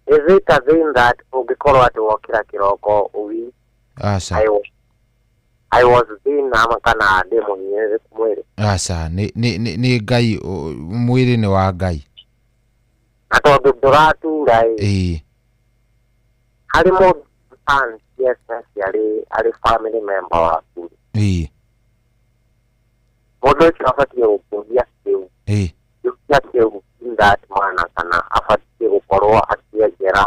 Is it a thing that ũngĩkorwo atĩ wokĩra kĩroko ũwi? Aca. I was thin ama kana ndĩ mũhinyĩrĩrĩku mwĩrĩ. Aca nĩ Ngai mwĩrĩ nĩ wa Ngai. Na tondũ ndũratura ĩ. Harĩ mũndũ yes arĩ family member waku. Mũndũ ũcio abatiĩ gũkũria kĩu. Gĩũkia kĩu in that manner kana abatiĩ gũkorwo akĩenjera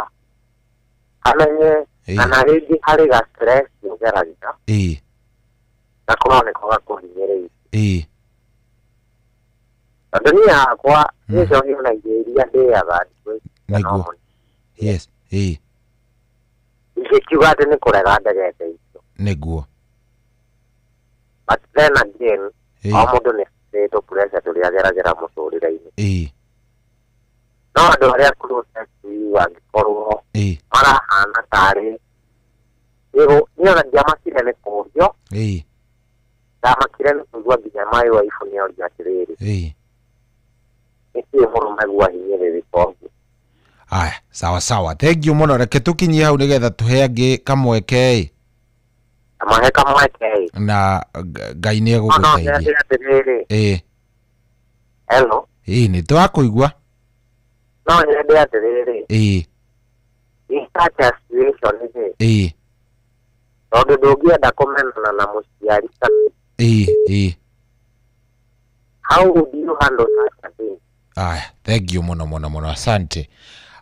amenye kana rĩngĩ harĩ ga stress ũgeragia. Gakorwo nĩko gakũhinyĩrĩirie. Tondũ niĩ hakwa niĩ njohi ona irio iria ndĩaga nĩguo. Yes. Ingĩkiuga atĩ nĩ kũrega ndegete icio. Nĩguo. But then again, o mũndũ nĩ arĩ pressure tũrĩa ageragĩra mũtũrĩre-inĩ. No andũ arĩa closest to you angĩkorwo marahana tarĩ niĩ ona ndiamakire nĩ kũũrio. Ndamakire nĩ kũigua nginya my wife nĩoria atĩrĩrĩ. Nĩkĩĩ mũrũme ahinyĩrĩrĩka ũguo? Aya, sawa sawa. Thank you mũno. Reke tũkinyie hau nĩgetha tũhe angĩ kamweke. Mahe kamweke. Na Ngai nĩ egũgũteithia. Hello. Nĩ tũrakũigua. No nyende atĩrĩrĩ. In such a situation rĩ. Tondũ ndũngĩenda kũmenana na mũciari. How would you handle such a thing? Aya, thank you mũno mũno mũno. Asante.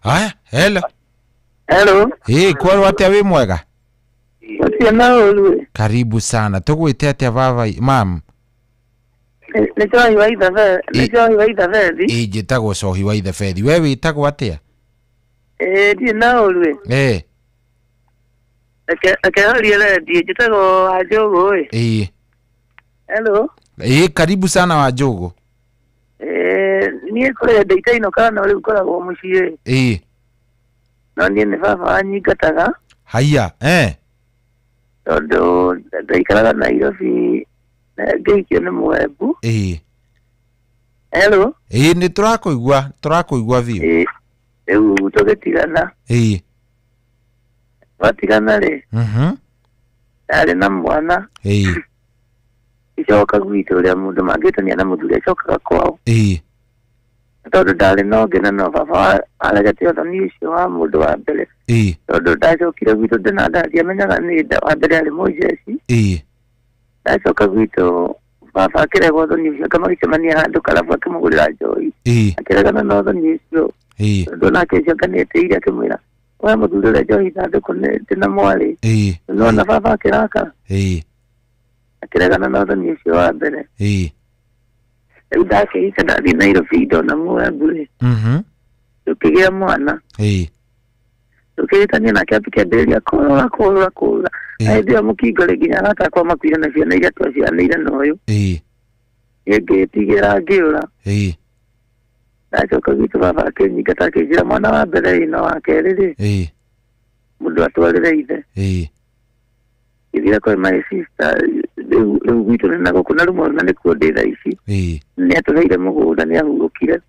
Aya, hello. Hello. Kwarwo atĩa wĩ mwega? Ũru. Karibu sana. Tũgwĩte atĩa baba mam? Nĩ Cohi wa Ithabethi. Nĩ Cohi wa Ithabethi. Njĩtagwo Cohi wa Ithabethi. We wĩtagwo atĩa? Ndirĩ na ũru. Reke horie redio. Njĩtagwo Wanjũgũ ĩ. Hello. Karibu sana Wanjũgũ. Niĩ kũrĩa ndaitainũkaga no rĩu ngoragwo mũciĩ. No niĩ nĩ baba wanyingataga. Haiya. Tondũ ndaikaraga Nairobi na ngĩhikio nĩ Mũembu. Hello. Nĩ tũrakũigua, tũrakũigua biũ. Rĩu tũgĩtigana. Twatigana rĩ. Ndarĩ na mwana. Icoka gwitũ ũrĩa mũndũ mangĩtania na mũthuri acokaga kwao. Tondũ ndarĩ na ũngĩ na no baba aregete ũthoni ũcio wa mũndũ wa mbere. Tondũ ndacokire gwitũ ndĩna nda ndiamenyaga nĩ nda wa mbere arĩ mũjeci. Ndacoka gwitũ baba akĩrega ũthoni ũcio akamagĩcemania handũ karabu akĩmũgũrĩra njohi. Akĩregana na ũthoni ũcio. Tondũ nake ũcio anga nĩetĩire akĩmwĩra we mũthuri ũrĩa njohi ithandũkũ ndĩna mwarĩ. Nĩwona baba akĩrakara. Akĩregana na ũthoni ũcio wa mbere. Rĩu ndakĩhika ndathiĩ Nairobi ndona Mũembu rĩ. Tũkĩgĩa mwana. Tũkĩhĩtania nake akĩambĩrĩria kũrũra kũrũra kũrũra. Na hĩndĩ ĩyo mũkingo rĩ nginya arata akwa makuire na ciana iria twaciaranĩire na ũyũ. Niĩ ngĩtigĩra ngĩũra. Ndacoka gwitũ baba akĩnyingata akĩnjĩra mwana wa mbere ĩ na wa kerĩ rĩ. Mũndũ atwarĩre ithe. Ngĩthiĩ kwĩ my sister rĩu gwitũ nĩ na gũkũ na rĩmwe na nĩkuo ndĩ thaa ici. Nĩ atũheire mũgũnda nĩ ahurũkire.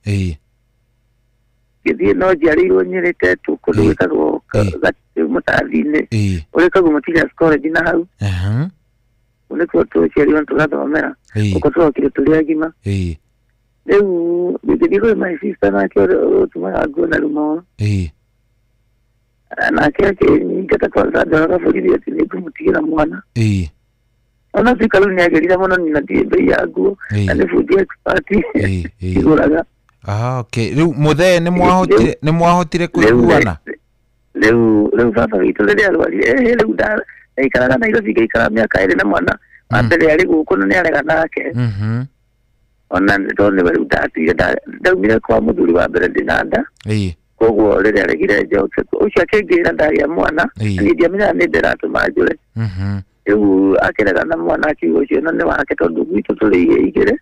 Ngĩthiĩ no njiarĩirwo Nyĩrĩ Tetũ kũndũ gwĩtagwo Mũtathi-inĩ ũrĩ Kagumo Teachers College na hau. Nĩkuo tũciarirwo na tũgathomera. Gũkũ tũrokire tũrĩ agima. Rĩu ngĩthiĩ kwĩ my sister nake ũrĩa ũtumaga nguo na rumo. Nake akĩnyingata kwanza ndoraga borithi atĩ nĩngũmũtigĩra mwana. Ona tuika rĩu nĩagĩrire mũno nina ndirĩ bei ya nguo na nĩ bundi expert igũraga. Okay. Rĩu mũthee nĩ mwahotire kũiguana? Rĩu baba witũ rĩrĩa arwarire rĩu ndaikaraga Nairobi ngĩikara mĩaka 2 na mwana wa mbere arĩ gũkũ na nĩarega nake. Ona tondũ nĩwe rĩu ndatuire ndaumire kwa mũthuri wa mbere ndĩna nda. Koguo rĩrĩa aregire njoke ũcio akĩngĩra ndagĩa mwana niĩ ndiamenyaga nĩ ndĩratũma njũre. Rĩu akĩrega na mwana akiuga ũcio na nĩ wake tondũ gwitũ tũrĩ igĩrĩ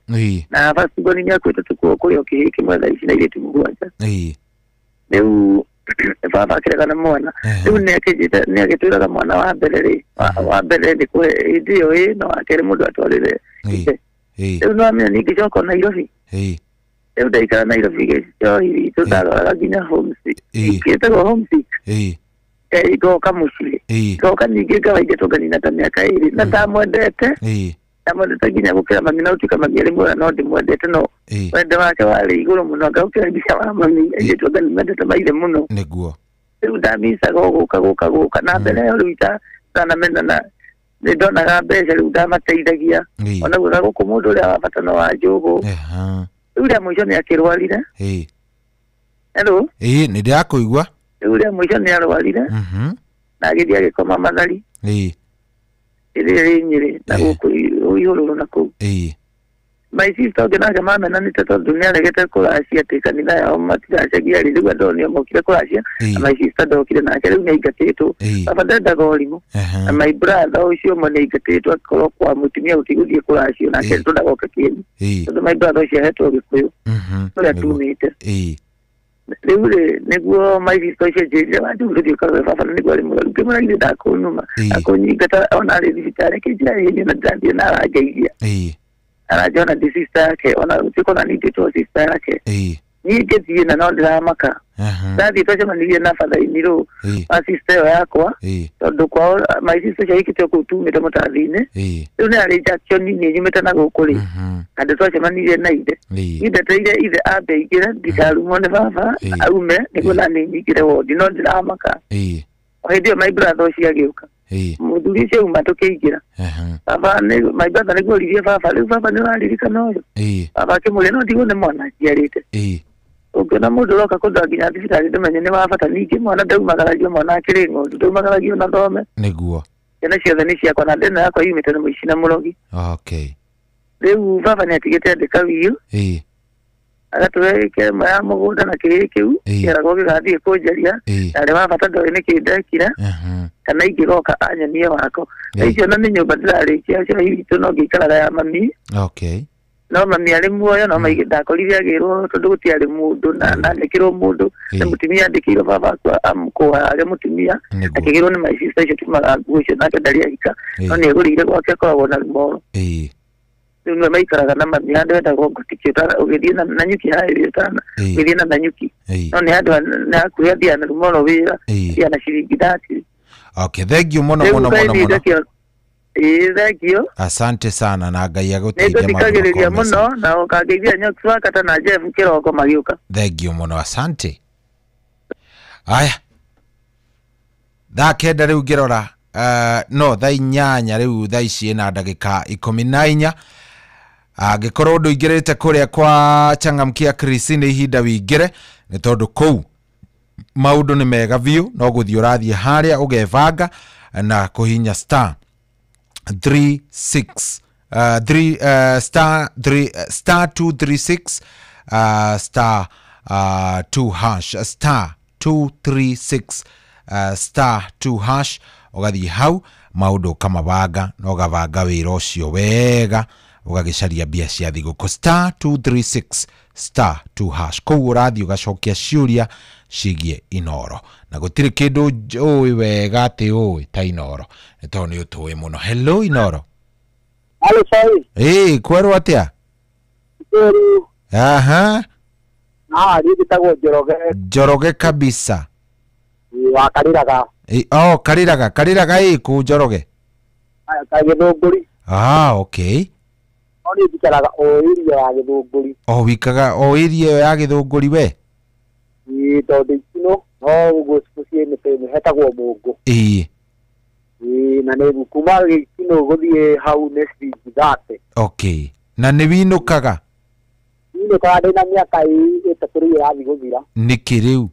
na first born nĩakuĩte tũkuo kũrĩ o kĩhĩĩ kĩmwe thaa ici na airĩtu 7. Rĩu baba akĩrega na mwana rĩu nĩagĩtwĩraga mwana wa mbere rĩ wa mbere nĩ kũhe hĩndĩ ĩyo ĩ na wa kerĩ mũndũ atwarĩre ithe. Rĩu nĩwamenya ningĩcoka Nairobi. Rĩu ndaikara Nairobi gĩcohi witũ ndarwaraga nginya homesick. Gĩtagwo homesick. Ngoka mũciĩ. Ngoka ningĩ ngawaingatwo nganina ta mĩaka 2 na ndamwendete. Ndamwendete nginya gũkĩra mami na gũtuĩka mami arĩ muoyo no ndĩmwendete no wendo wake warĩ igũrũ mũno ngagũkĩra nginya wa mami airĩtu anga nĩmendete maithe mũno. Nĩguo. Rĩu ndamicaga o gũka gũka gũka na mbere ĩyo rĩu itanamenana nĩ ndonaga mbeca rĩu ndamateithagia ona gwĩka gũkũ mũndũ ũrĩa wa bata no wa njũgũ. Rĩu rĩa mũico nĩ akĩrwarire. Hello. Nĩ ndĩrakũigua. Rĩu rĩa mũico nĩ arwarire na agĩthiĩ agĩkoma Mathari. Ĩrĩa ĩ Nyĩrĩ na gũkũ Ihũrũrũ na kũu. My sister ũngĩ nake mamenanĩte tondũ nĩ aregete kũracia atĩ kanitha yao matiracagia rĩ rĩu andũ nĩo mokire kũracia na my sister ndokire nake rĩu nĩ aingatĩtwo. Baba ndendaga ũrimũ na my brother ũcio ũmwe nĩ aingatĩtwo akorwo kwa mũtumia gũtigũthiĩ kũracio nake tũndagoka kĩeni tondũ my brother ũcio ahetwo Gĩkũyũ ũrĩa tumĩte. Rĩu rĩ nĩguo my sister ũcio anjĩrire wanjũgũ tũthiĩ ũkarore baba na nĩguo arĩ mũrwaru ngĩmwĩra githĩ ndakũnuma akũnyingata ona arĩ thibitarĩ akĩnjĩra ĩĩ niĩ na ndĩrathiĩ na arangeithia aranjona ndĩ sister yake ona gũtuĩka ona niĩ ndĩtwo sister yake niĩ ngĩthiĩ na no ndĩramaka ndathiĩ twacemanirie na father-in-law wa sister ĩyo yakwa tondũ kwao my sister ũcio aikĩte kũu tumĩte mũtathi-inĩ rĩu nĩ arĩ junction-inĩ nyumĩte na gũkũ rĩ handũ twacemanirie na ithe niĩ ndetereire ithe ambe aingĩre ndikarumwo nĩ baba aume nĩguo naniĩ nyingĩre wondi no ndĩramaka o hĩndĩ ĩyo my brother ũcio agĩũka mũthuri ũcio auma tũkĩingĩra baba nĩ my brother nĩguo oririe baba rĩu baba nĩ ũraririkana ũyũ baba akĩmũria no ndigwo nĩ mwana njiarĩte ũngĩona mũndũ ũroka kũndwara nginya thibitarĩ ndũmenye nĩ wa bata ningĩ mwana ndaumagaragio mwana akĩrĩ ng'ondu ndaumagaragio na thome nĩguo ciana ciothe nĩ ciakwa na ndĩno yakwa yumĩte nĩ mũici na mũrogi. Rĩu baba nĩ atigĩte andĩka wiũ agatũhe ĩka ĩmwe ya mũgũnda na kĩrĩ kĩu kĩeragwo gĩgathiĩ kũnjaria na arĩ wa bata ndoĩ nĩkĩ ndekire kana ingĩgoka anyonie wako icio na nĩ nyũmba ndĩrarĩkia cio witũ no ngĩikaraga ya mami. No mami arĩ muoyo no ndakorire agĩrwo tondũ gũtiarĩ mũndũ na andĩkĩrwo mũndũ nĩ mũtumia andĩkĩirwo baba akwa amũkũa mũtumia akĩgĩrwo nĩ my sister icio tumaga nguo icio nake ndarĩ ahika no nĩ egũrĩire gwake akoragwo na moro rĩu nĩwe maikaraga na mami handũ hetagwo Ngotiki ũgĩthiĩ na Nanyuki harĩa ũtana ũgĩthiĩ na Nanyuki no nĩ handũ nĩ hakuhĩ athiaga na Rumoro wĩra athiaga na ciringi 30. Okay, thank you muno muno muno muno. Thank you. Asante sana na Ngai agũteithie maũndũ mũno na ũkangeithia Nyoki wakata na Jeff kĩroko magĩũka. Thank you muno, asante. Aya. Thaa 9 rĩu ngĩrora no thaa 8 rĩu thaa ici na ndagĩka 14 angĩkorwo ndũingĩrĩte kũrĩa kwa Changamkia Chris nĩ ihinda wĩingĩre nĩ tondũ kũu maũndũ nĩ mega biũ no gũthiĩ ũrathiĩ harĩa ũgebanga na kũhinya star 36 3 star 3 star 236 star 2 hash star 236 star 2 hash ũgathiĩ hau maũndũ ũkamabanga na ũgabanga wĩra ũcio wega ũgagĩcaria mbia cia thigũkũ star 236 star 2 hash kũu ũrathiĩ ũgacokia ciũria ciĩgiĩ Inoro na gũtirĩ kĩndũ ũĩ wega atĩ ũĩ ta Inoro nĩ tondũ nĩ ũtũĩ mũno. Hello Inoro. Hello sorry. Kwerwo atĩa? Kweru. Aha. Niĩ njĩtagwo Njoroge. Njoroge kabisa. Wa Karĩraga. Oh, Karĩraga, Karĩraga ĩ kũ Njoroge? Gĩthũngũri. Okay. No niĩ njikaraga o area ya Gĩthũngũri. O wikaga o area ĩyo ya Gĩthũngũri we? Ĩĩ tondũ Ikinũ no ũguo mũciĩ nĩ hetagwo Mũngũ. Ĩĩ. Ĩĩ na nĩ kuma Gĩkinũ gũthiĩ hau nĩ ciringi 30. Okay. Na nĩ winũkaga? Winũkaga ndĩna mĩaka 3 rĩu ĩrathiĩ gũthira. Nĩkĩ rĩu?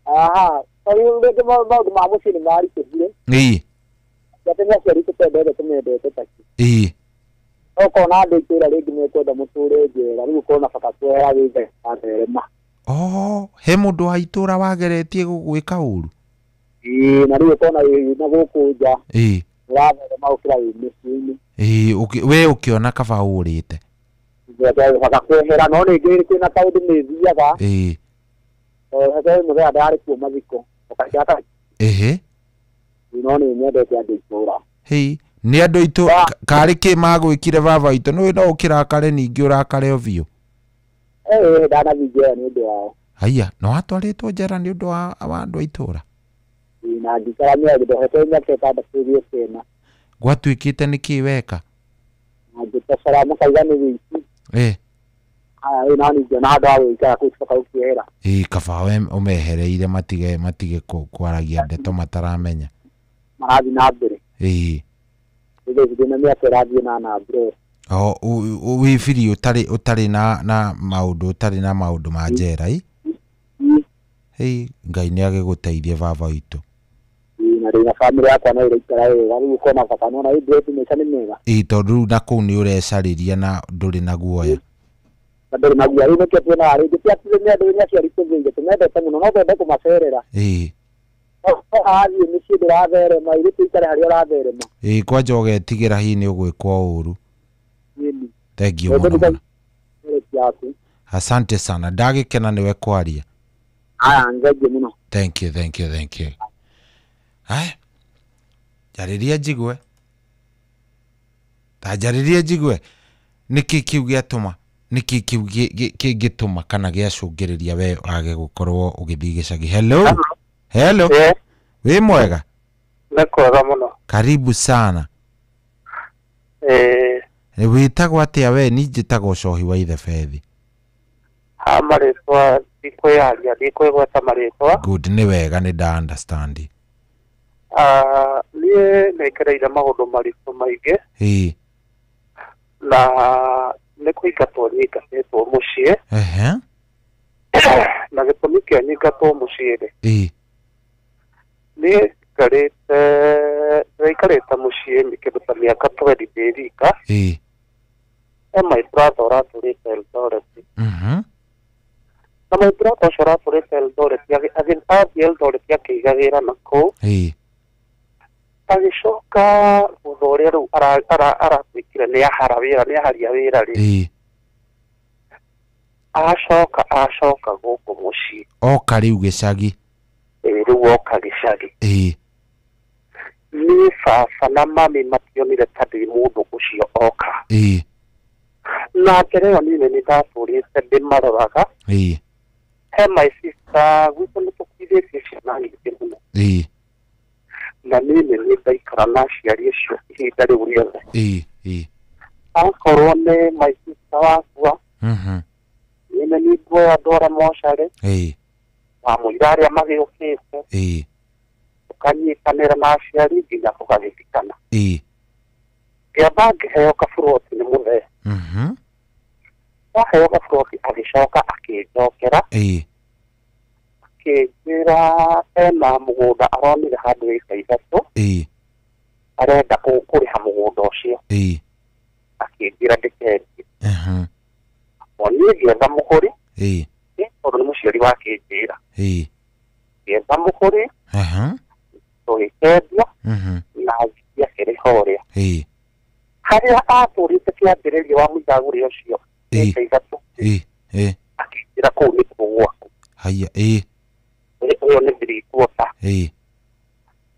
Aha, tondũ rĩngĩ maũndũ ma mũciĩ nĩ maritũhire. Ĩĩ. Atĩ nĩ aciari tũtendete tũmendete taki. Ĩĩ. Ũkona andũ itũra rĩngĩ mekwenda mũtũre njera rĩu ũkona bata kwehera wĩtherema. Oh, he mũndũ wa itũra wageretie gũgwĩka ũru? Ĩĩ, na rĩu ũkona wĩ na gũkũ nja. Ĩĩ. Ũratherema gũkĩra wĩ mĩciĩ-inĩ. Ĩĩ, we ũkĩona kaba ũrĩte. Bata kwehera no rĩngĩ kwĩna kaũndũ nĩthiaga. Ĩĩ. He mũthenya ndarĩ kuo mathiko. Ũkacaka. Ĩhĩ. No nĩ nyendete andũ itũra. Hĩ, nĩ andũ itũ karĩ kĩ magwĩkire baba witũ nĩ no ũkĩrakare ningĩ ũrakare o biũ. Ndanathiĩ njera nĩ ũndũ wao. Haiya, no watwarĩtwo njera nĩ ũndũ wa andũ a itũra? Na ngĩikara mĩaka ndohete mĩaka 6 gĩũke ĩna. Gwatuĩkĩte nĩkĩ weka? Na ngĩtocora mũkaiga nĩ wĩici. Haya rĩu nani ngĩona handũ ha gũikara kũu coka gũkĩehera. Kaba we ũmehereire matige kwaragia ndeto mataramenya. Marathiĩ na mbere. Rĩu ndĩna mĩaka ĩrathiĩ na mbere. O wĩ free ũtarĩ na maũndũ ũtarĩ na maũndũ ma njera ĩ? Ngai nĩ agĩgũteithie baba witũ. Na rĩu na bamĩrĩ yakwa no ĩraikara wega rĩu ũkona bata nona ĩ maica nĩ mega. Tondũ rĩu na kũu nĩ ũrecarĩria na ndũrĩ na guoya. Na ndũrĩ na guoya rĩu nĩkĩo tuonaga rĩngĩ ti atĩ nĩ andũ nĩ aciari tũthĩire tũmendete mũno no twende kũmacerera. No wathiĩ mĩciĩ ndũratherema irĩ tũikare harĩa ũratherema. Kwanja ũgetigĩra hihi nĩ ũgwĩkwo ũru. Thank you mũno. Asante sana. Ndagĩkena nĩwe kwaria. Aya ngeje mũno. Thank you, thank you, thank you. Haya. Njarĩria njigue. Ta njarĩria njigue. Nĩkĩ kĩu gĩatũma? Nĩkĩ kĩu kĩngĩtũma kana gĩacũngĩrĩria we wage gũkorwo ũgĩthiĩ gĩcagi? Hello. Hello. Wĩ mwega? Nĩ kwega mũno. Karibu sana. Wĩtagwo atĩa we? Niĩ njĩtagwo Cohi wa Ithebethi. Ha marĩtwa ndikwĩyaria ndikwĩgweta marĩtwa. Good, nĩ wega nĩ nda understand. Niĩ nĩngereire maũndũ maritũ maingĩ. Na nĩ kũingatwo nyingatĩtwo mũciĩ. Na gĩtũmi kĩa nyingatwo mũciĩ rĩ, niĩ ndaikarĩte mũciĩ kĩndũ ta mĩaka 20 ndĩ rika. He my brother ũratũrĩte Eldoret. Na my brother ũcio ũratũrĩte Eldoret athiĩ Eldoret akĩiga wĩra na kũu. Agĩcoka thutha ũrĩa rĩu aratuĩkire nĩ ahara wĩra nĩ aharia wĩra rĩ, acoka gũkũ mũciĩ. Oka rĩu gĩcagi. Rĩu oka gĩcagi. Niĩ baba na mami mationire ta ndĩ mũndũ ũcio oka. Na mbere ĩyo niĩ nĩ ndatũrĩte ndĩmaroraga. He my sister gwitũ nĩ tũkuithĩtie ciana nyingĩ mũno. Na niĩ nĩ ndaikara na aciari acio ihinda rĩu rĩothe. Akorwo nĩ my sister wakua, niĩ nĩ nguoya ndwara mocarĩ. Wamũira arĩa magĩũkĩte. Tũkanyitanĩra na aciari nginya tũgagĩthikana. Ngĩamba ngĩheo kaburoti nĩ mũthee. Ndaheo kaburoti agĩcoka akĩnjokera. Akĩnjĩra ena mũgũnda aronire handũ ĩka 3. Arenda kũrĩha mũgũnda ũcio. Akĩnjĩra ndĩkendie. O niĩ ngĩetha mũgũri. Tondũ nĩ mũciari wakĩnjĩra. Ngĩetha mũgũri. Tũgĩkendia. Na agĩthiĩ akĩrĩha ũrĩa. Harĩa atũrĩte kĩambĩrĩria wa mũthagũri ũcio ĩka 3. Akĩnjĩra kũu nĩkuo gwaku. Haya. Ũyũ nĩ 3/4.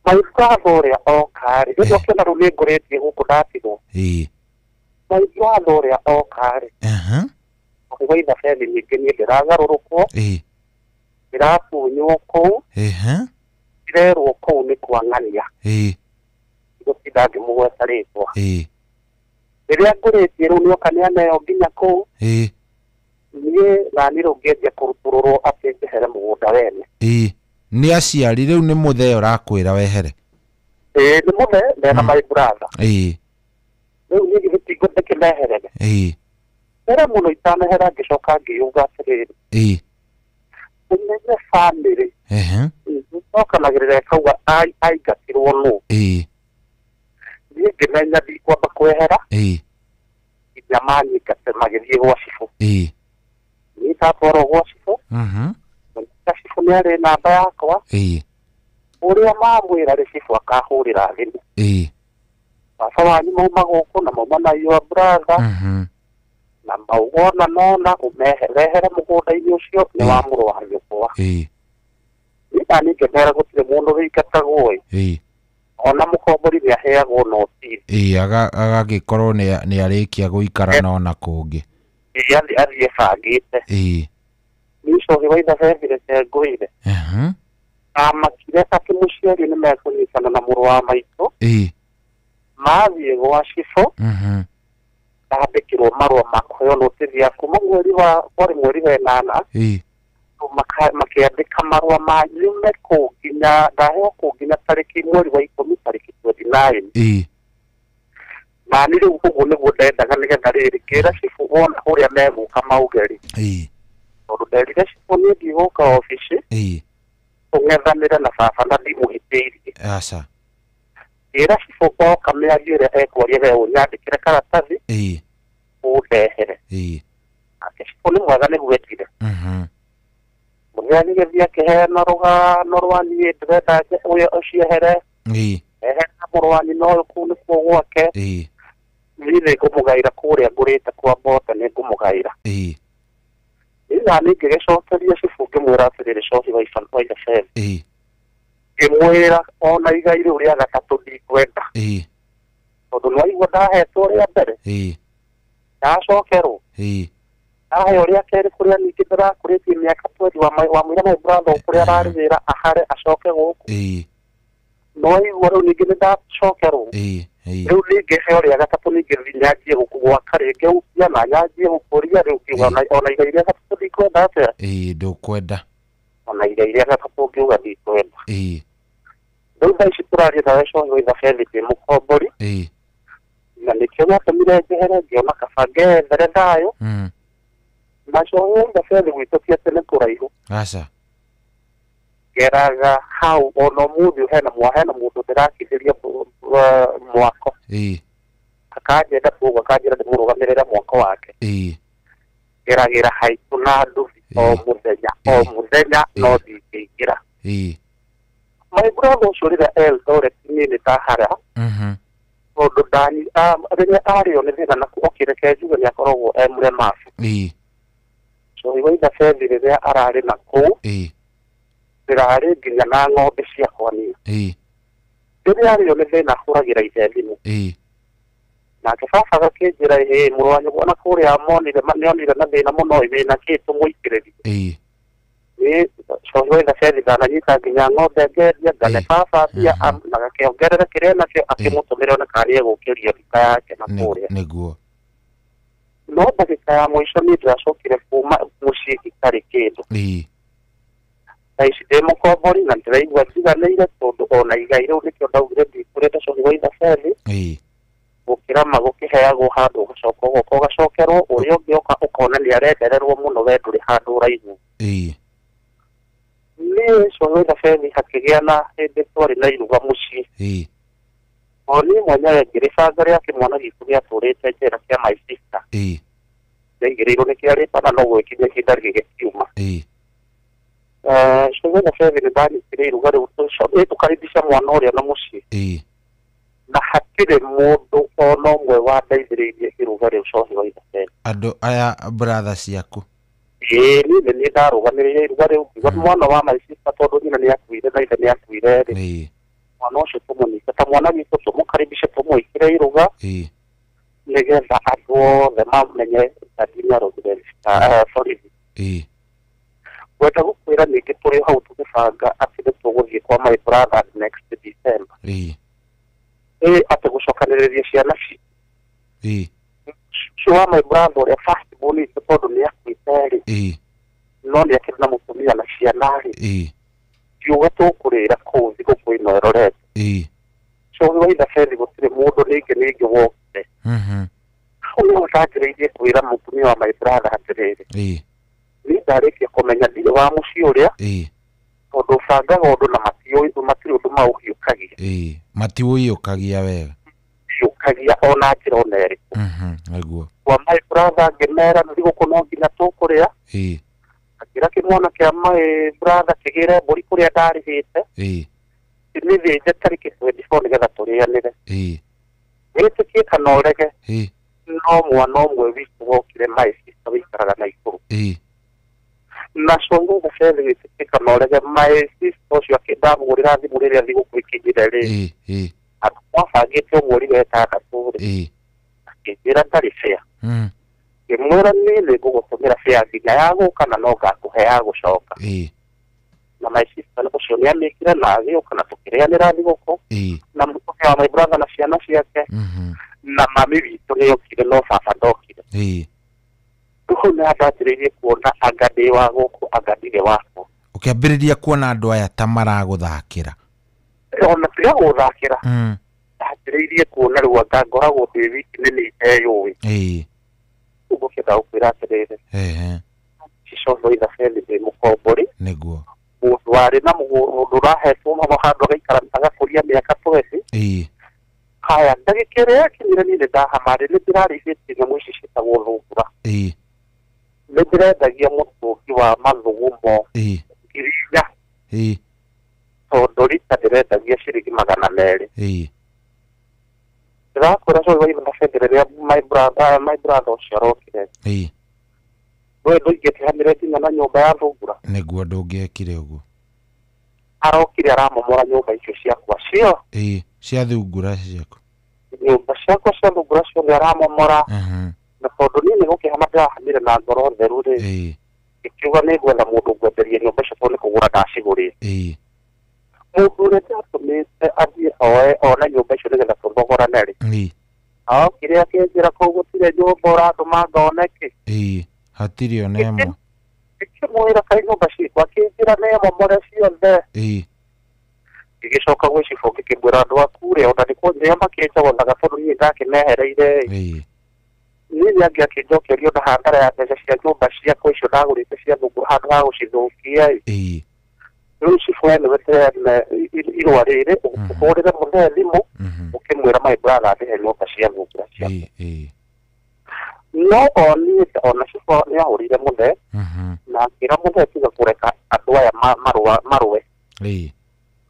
My brother ũrĩa oka rĩ, rĩu ũkĩona rĩu nĩ ngũrĩtie gũkũ ndatigwo. My brother ũrĩa oka rĩ, akĩgwa Ithebethi ningĩ niĩ ndĩragarũrũkwo. Ndĩratunywo kũu. Ndĩrerwo kũu nĩ kwa ng'ania. Ngũtinda ngĩmũgweta rĩtwa. Rĩrĩa ngũrĩtie rĩu nĩoka nĩaneo nginya kũu. Niĩ nani rĩu ngĩanjia kũrutũrũrwo atĩ njehere mũgũnda wene. Nĩ aciari rĩu nĩ mũthee ũrakwĩra wehere? Nĩ mũthee mena my brother. Rĩu niĩ githĩ ti ndĩkĩmeherere. Mbere mũno itanehera ngĩcoka ngĩyũga atĩrĩrĩ. Ũmenye bamĩrĩ. Ĩcokanagĩrĩra ĩkauga aingatirwo nũ. Niĩ ngĩmenya ndikwamba kwehera. Nginya manyingate magĩthiĩ gwa cibũ. Niĩ ndatwarwo gwa cibũ. Cibũ nĩ arĩ namba yakwa. Ũrĩa mamwĩra rĩ cibũ akahũrĩra thimũ. Baba wanyu mauma gũkũ na mauma na your brother. Na mauga ona nona ũmeherehere mũgũnda-inĩ ũcio nĩ wa mũrũ wa nyũkwa. Niĩ nani ngĩmera gũtirĩ mũndũ wĩingatagwo ĩ. Ona mũkombori nĩ aheagwo noti. Agagĩkorwo nĩ arĩkia gũikara na ona kũngĩ. Athiĩ ebangĩte. Niĩ Cohi wa Ithebethi reke ngwĩre. Amakire atĩ mũciari nĩ mekũnyitana na mũrũ wa maitũ. Mathiĩ gwa cibũ. Ndandĩkĩrwo marũa ma kũheo notithi ya kuma mweri wa kwarĩ mweri wa ĩnana. Makĩandĩka marũa ma nyume kũu nginya ndaheo kũu nginya tarĩki mweri wa 10 tarĩki 29. Na nĩ rĩu ũguo nĩguo ndendaga nĩgetha rĩrĩ ngĩra cibũ wona ũrĩa megũka mauge rĩ. Tondũ nderire cibũ niĩ ndigũka obici. Tũng'ethanĩre na baba na ndimũhĩtĩirie. Aca. Ngĩra cibũ oka mĩario ĩrĩa ekwaria we ũnyandĩkĩre karatathi. Ũndehere. Nake cibũ nĩ mwega nĩguo ekire. Mũthenya gĩthiĩ akĩheana rũgano rwa niĩ ndĩrenda ũyũ ũciehere. Eherera mũrũ wa nyina ũyũ kũu nĩkuo gwake. Niĩ nĩngũmũgaĩra kũrĩa ngũrĩte kwa Mbote nĩngũmũgaĩra. Niĩ naniĩ ngĩgĩcokeria cibũ ngĩmwĩra atĩrĩrĩ cohi wa Ithabethi. Ngĩmwĩra ona igai rĩu rĩa gatatũ ndikwenda. Tondũ nĩwaigua ndahetwo rĩa mbere. Ndacokerwo. Ndaheo rĩa kerĩ kũrĩa ningĩ ndĩrakũrĩtie mĩaka 20 wa mwĩra my brother kũrĩa ararĩ wĩra ahare acoke gũkũ. Nĩwaigua rĩu ningĩ nĩndacokerwo. Rĩu ningĩ heo rĩa gatatũ ningĩ thiĩ nyanjie gwaka rĩngĩ upya na nyanjie gũkũria rĩu ngiuga ona igai rĩa gatatũ ndikwenda atĩa. Ndũkwenda. Ona igai rĩa gatatũ ngiuga ndikwenda. Rĩu thaa ici tũraria nawe cohi wa Ithabethi ndĩ mũkombori. Na nĩkĩo gĩatũmire njehere ngĩona kaba ngethere thayũ. Na cohi wa Ithabethi gwitũ ti atĩ nĩ kũraihu. Aca. Ngeraga hau ona ũmũthĩ hena mũndũ ndĩrakithĩria mwako. Akanjenda koguo akanjĩra ndĩmũrũgamĩrĩre mwako wake. Ngeragĩra haitũ na nduthi o mũthenya o mũthenya no ndingĩingĩra. My brother ũcio rĩrĩa Eldoret niĩ nĩ ndahara. Tondũ rĩrĩa arĩo nĩ thĩna na okĩreke njuge nĩ akoragwo e mũremabu. Cohi wa Ithabethi rĩrĩa ararĩ na kũu. Ndĩrarĩ nginya na ng'ombe ciakwa niĩ. Rĩrĩa arĩo nĩ thĩna ahũragĩra ithe thimũ. Nake baba agakĩnjĩra ĩhĩ mũrũ wa nyũkwa na kũrĩa nĩonire na thĩna mũno wĩna kĩ tũmũikĩrĩrie. Niĩ cohi wa Ithabethi ndananyita nginya ng'ombe ngendia ngane baba mbia na gakĩongerere kĩrĩa nakĩo akĩmũtũmĩra ona kana nĩegũkĩria nduka yake na kũrĩa. Nĩguo. No ndagĩka ya mũico niĩ ndĩracokire kuma mũciĩ itarĩ kĩndũ. Thaa ici ndĩ mũkombori na ndĩraigua njiganĩire tondũ ona igai rĩu nĩkĩo ndaugire ndikũrenda cohi wa Ithabethi. Gũkĩra magũkĩheagwo handũ ũgacoka ũgoka ũgacokerwo ũrĩa ũngĩ oka ũkona nĩ arendererwo mũno we ndũrĩ handũ ũraigwo. Niĩ cohi wa Ithabethi hakĩgĩa na hĩndĩ twarĩ na iruga mũciĩ. O niĩ mwenyewe ngĩrĩbanga rĩa kĩmwana gitũ gĩatũrĩte njera kĩa my sister. Ndaigĩrĩirwo nĩ kĩarĩtana no gwĩkinya ihinda gĩgĩkiuma. Cohi wa Ithabethi nĩ ndanyitire iruga rĩu tũkaribisha mwana ũrĩa na mũciĩ. Na hatirĩ mũndũ ona ũmwe wandeithĩrĩirie iruga rĩu cohi wa Ithabethi. Andũ aya brother ciaku. Ĩĩ niĩ nĩ niĩ ndarũgamĩrĩire iruga rĩu ngiuga mwana wa my sister tondũ nyina nĩakuire na ithe nĩakuire rĩ. Mwana ũcio tũmũnyite ta mwana witũ tũmũkaribishe tũmwĩkĩre iruga. Nĩgetha andũ othe mamenye dadi nĩarorire borithi. Ngwenda gũkwĩra ningĩ tũrĩ hau tũgĩbanga atĩ nĩ tũgũthiĩ kwa my brother next December. Atĩ gũcokanĩrĩria ciana citũ. Ũcio wa my brother ũrĩa first born witũ tondũ nĩakuĩte rĩ. No nĩakĩrĩ na mũtumia na ciana rĩ. Ngiuga tũkũrĩra kũu thigũkũ ĩno ĩrorete. Cohi wa Ithabethi gũtirĩ mũndũ ningĩ wokire. Hau nĩho ndanjĩrĩirie kwĩra mũtumia wa my brother atĩrĩrĩ. Niĩ ndarĩkia kũmenya ndirĩ wa mũciĩ ũrĩa. Tondũ ũbangaga ũndũ na matirĩ ũndũ maũhiũkagia. Matiũhiũkagia wega. Hiũkagia ona njĩra ona ĩrĩkũ. Nĩguo. Kwa my brother ngĩmera thigũkũ no nginya tũkũrĩa. Akĩra kĩmwana kĩa my brother kĩgĩre mbũri kũrĩa ndarĩhĩte. Kĩmĩthĩnje tarĩki 24 nĩgetha tũrĩanĩre. Wĩtĩkie kana ũrege. No mwana ũmwe witũ wokire my sister wĩikaraga Naikuru. Na cohi wa Ithabethi wĩtĩkie kana ũrege my sister ũcio ndamũgũrĩra thimũ rĩrĩa thigũkũ ĩkinyire rĩ. Andũ mwabangĩte mweri wa ĩtandatũ rĩ. Akĩnjĩra ndarĩ fare. Ngĩmwĩra niĩ nĩngũgũtũmĩra fare nginya ya gũka na no ngakũhe ya gũcoka. Na my sister ũcio nĩ amĩkire na agĩũka na tũkĩrĩanĩra thigũkũ. Na mũtumia wa my brother na ciana ciake. Na mami witũ nĩ okire no baba ndokire. Rĩu nĩ ndambĩrĩirie kuona anga ndĩ wa gũkũ anga ndirĩ wakũ. Ũkĩambĩrĩria kuona andũ aya ta maragũthakĩra. Ona tiga gũthakĩra. Ndambĩrĩirie kuona rĩu anga ngoragwo ndĩ wiki nĩ niĩ iteyũĩ. Ũguo kĩenda gũkwĩra atĩrĩrĩ. Cicoho ithabethi ndĩ mũkombori. Nĩguo. Mũndũ warĩ na mũndũ ũrahetwo mũno handũ agaikara agakũria mĩaka 20. Haya ndagĩka ĩrĩa yakinyire niĩ nĩndahamarĩ nĩ ndĩrarĩithĩtie nyamũ ici ciĩtagwo thungura. Nĩ ndĩrendagia mũtũngi wa mathugumo 4,000. Tondũ rita ndĩrendagia ciringi 200. Ndĩrakwĩra coĩ wa ithabethi rĩrĩa my brother ũcio arokire. We ndũingĩtihanire nginya na nyũmba ya thungura. Nĩguo ndũngĩekire ũguo. Arokire aramomora nyũmba icio ciakwa cio. Cia thungura ciaku. Nyũmba ciakwa cia thungura ciothe aramomora. Na tondũ niĩ nĩ gũkĩhama ndĩrahamire na ngoro theru rĩ. Ngĩkiuga nĩ ngwetha mũndũ ngwenderie nyũmba icio tondũ nĩ kũgũra ndacigũrĩte. Mũndũ ũrĩa ndatũmĩte athiĩ oe one nyũmba icio nĩgetha tũthogorane rĩ. Arokire akĩnjĩra kũu gũtirĩ nyũmba ũratũma ngone kĩ. Hatirĩ ona ĩmwe. Ngĩkĩmwĩra kaĩ nyũmba ciakwa akĩnjĩra nĩ momore ciothe. Ngĩgĩcoka gwĩ cibũ ngĩkĩmwĩra andũ aku rĩ ona nĩo makĩnjogothaga tondũ niĩ ndakĩmehereire. Niĩ nĩangĩ akĩnjokeria ona hathara ya mbeca cia nyũmba ciakwa icio ndagũrĩte cia thungura handũ ha gũcithũkia. Rĩu cibũ we nĩwe ndĩrene irũa rĩrĩ ũhũrĩre mũthee thimũ ũkĩmwĩra my brother andĩhe nyũmba cia thungura ciakwa. No oni ona cibũ nĩ ahũrire mũthee na akĩra mũthee tiga kũreka andũ aya marũe.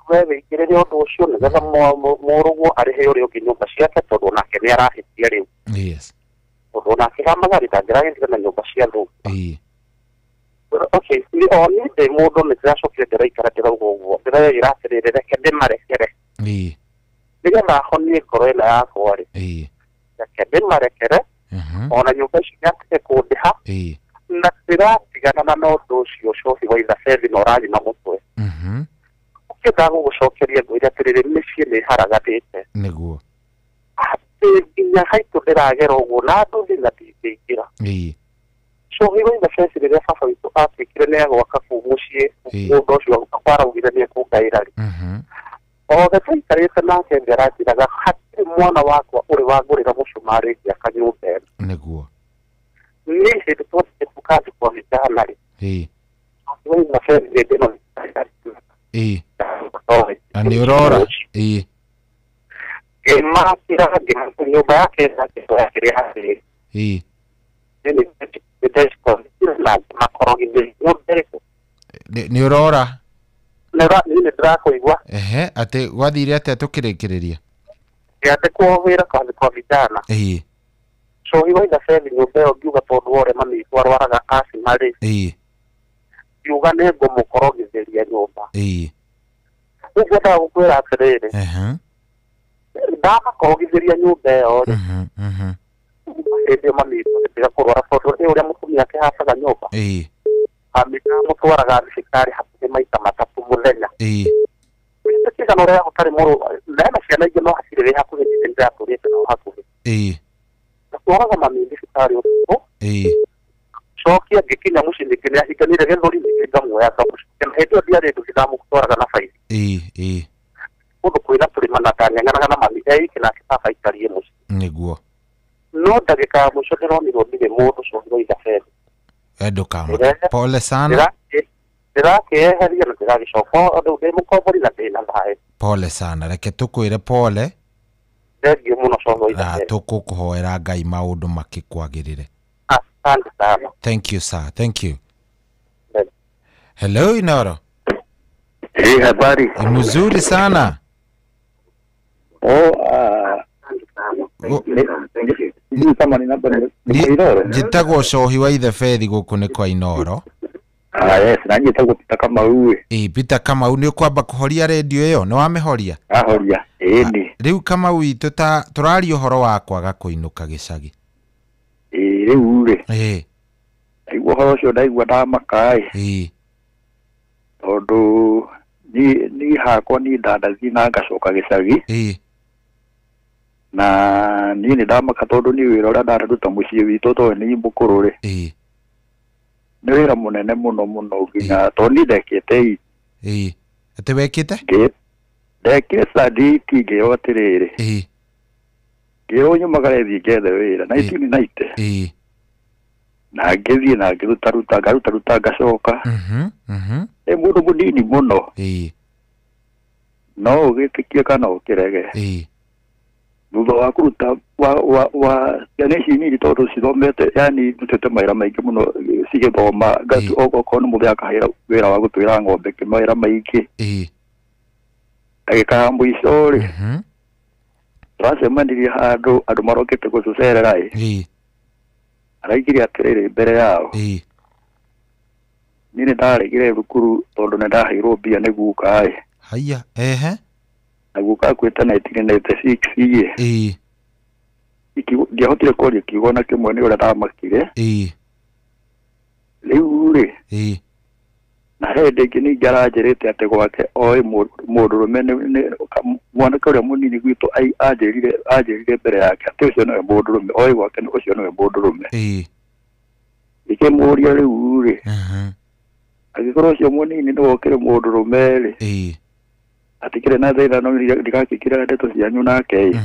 We wĩingĩrĩre ũndũ ũcio nĩgetha mũrũguo arĩhe ũrĩa ũngĩ nyũmba ciake tondũ onake nĩ arahĩtia rĩu. Tondũ onake hamagari ndangĩragĩthire na nyũmba cia thungura. Okay, oni ndĩ mũndũ nĩ ndĩracokire ndĩraikara ndĩrauga ũguo ndĩreĩra atĩrĩrĩ reke ndĩmarekere. Nĩgetha honie ngoro ĩno yakwa rĩ. Reke ndĩmarekere. Ona nyũmba ici nĩatige kũndĩha. Na ndĩratigana na ũndũ ũcio cohi wa ithabethi na ũranyima mũtwe. Ũkĩenda gũgũcokeria ngwĩre atĩrĩrĩ mĩciĩ nĩ ĩharaganĩte. Nĩguo. Atĩ nginya haitũ ndĩragera ũguo na nduthi na ndingĩingĩra. Cohi wa ithabethi rĩrĩa baba witũ atuĩkire nĩ agwaka kũu mũciĩ mũndũ ũcio araugire nĩ ekũngaĩra rĩ. Othe twaikarĩte nake thĩ aranjĩraga hatirĩ mwana wakwa ũrĩ wangũrĩra mũcumarĩ ngĩaka nyũmba ĩno. Nĩguo. Niĩ hĩndĩ twathiĩ tũkathi kwa vijana rĩ. Cohi wa ithabethi hĩndĩ ĩno Na nĩ ũrora. Ngĩmakĩra nyũmba yake yakĩrĩ harĩ. Nĩ ũrora. Nĩ ndĩrakũigua. Atĩ gwathire atĩa tũkĩrĩkĩrĩria? Ngĩandĩkwo wĩra kathi kwa vijana. Cohi wa ithabethi nyũmba ĩyo ngiuga tondũ wa ũrĩa mami witũ arwaraga asthma rĩ. Ngiuga nĩ ngũmũkorogithĩria nyũmba. Rĩu ngwendaga gũkwĩra atĩrĩrĩ. Ndamakorogithĩria nyũmba ĩyo rĩ. Hĩndĩ ĩyo mami witũ agĩtiga kũrwara tondũ nĩ ũrĩa mũtumia akĩhacaga nyũmba. Mami ndamũtwaraga thibitarĩ hakuhĩ maita matatũ mũthenya. Wĩtĩkĩra ũrĩa gũtarĩ mũrũ ndena ciana ingĩ no hatirĩ wĩ hakuhĩ niĩ nĩndĩratũrĩte nao hakuhĩ. Natwaraga mami thibitarĩ ũtukũ. Cokia ngĩkinya mũciĩ ningĩ nĩahinganire gĩthũri ningĩ ngamuoya ngamũcokia na hĩndĩ ĩyo ndiarĩ nduthi ndamũtwaraga na baithi. Kũndũ kwĩna tũrĩma na ndang'eng'anaga na mami eike nake baba aikarie mũciĩ. Nĩguo. No ndagĩka ya mũico ndĩronirwo ndirĩ mũndũ cohi wa ithabethi. Ndũkamake. Pole sana. Ndĩrakĩeheria na ndĩragĩcoka rĩu ndĩ mũkombori na ndĩna thayũ. Pole sana reke tũkwĩre pole. Thengiũ mũno cohi wa ithabethi. Na tũkũkũhoera Ngai maũndũ makĩkwagĩrĩre. Asante sana. Thank you sir, thank you. Hello Inoro. Hey, habari. Mzuri sana. Njĩtagwo Cohi wa Ithebethi gũkũ nĩ kwa Inoro. Yes, na njĩtagwo Peter Kamau. Peter Kamau nĩ ũkwamba kũhoria redio ĩyo, nĩ wamĩhoria? Ahoria, ĩni. Rĩu Kamau witũ ta tũraria ũhoro wa kwaga kũinũka gĩcagi. Rĩu rĩ. Ndaigua ũhoro ũcio ndaigua ndamaka ĩ. Tondũ ni hakwa ni ndandathiĩ na ngacoka gĩcagi. Na niĩ nĩ ndamaka tondũ nĩ wĩra ũrĩa ndanaruta mũciĩ witũ tondũ nĩ mũkũrũ rĩ. Nĩ wĩra mũnene mũno mũno nginya tondũ niĩ ndekĩte Atĩ wekĩte? Ndekire study ngĩo atĩrĩrĩ. Ngĩo nyumagare thiĩ ngethe wĩra 1990. Na ngĩthiĩ na ngĩrutaruta ngarutaruta ngacoka. Nĩ mũndũ mũnini mũno. No ũgĩtĩkie kana ũkĩrege. Thutha wa kũruta wa ciana ici nini tondũ cithomete yani ndutĩte mawĩra maingĩ mũno cigĩthoma okorwo nĩ mũthenya akahĩra wĩra wa gũtwĩra ng'ombe mawĩra maingĩ. Ndagĩka ya mũico rĩ twacemanirie handũ andũ marokĩte gũtũcerera ĩ araigire atĩrĩrĩ mbere yao. Niĩ nĩ ndaregire thukuru tondũ nĩ ndaheirwo mbia nĩ guka ĩ. Haya ehe. Na guka akuĩte 1996 ĩ. Ndiahotire kwaria kiugo na kĩmwe nĩ ũrĩa ndamakire. Rĩu rĩ na he hĩndĩ ĩngĩ ningĩ aranjĩrĩte atĩ gwake oĩ mũndũrũme mwanake ũrĩa mũnini gwitũ anjĩrire mbere yake atĩ ũcio nĩwe mũndũrũme oĩ gwake ũcio nĩwe mũndũrũme. Ngĩkĩmũria rĩu rĩ angĩkorwo ũcio mũnini nĩwe ũkĩrĩ mũndũrũme rĩ atikĩrĩ na thĩna no ndigakĩkĩra ndeto cianyu nake ĩ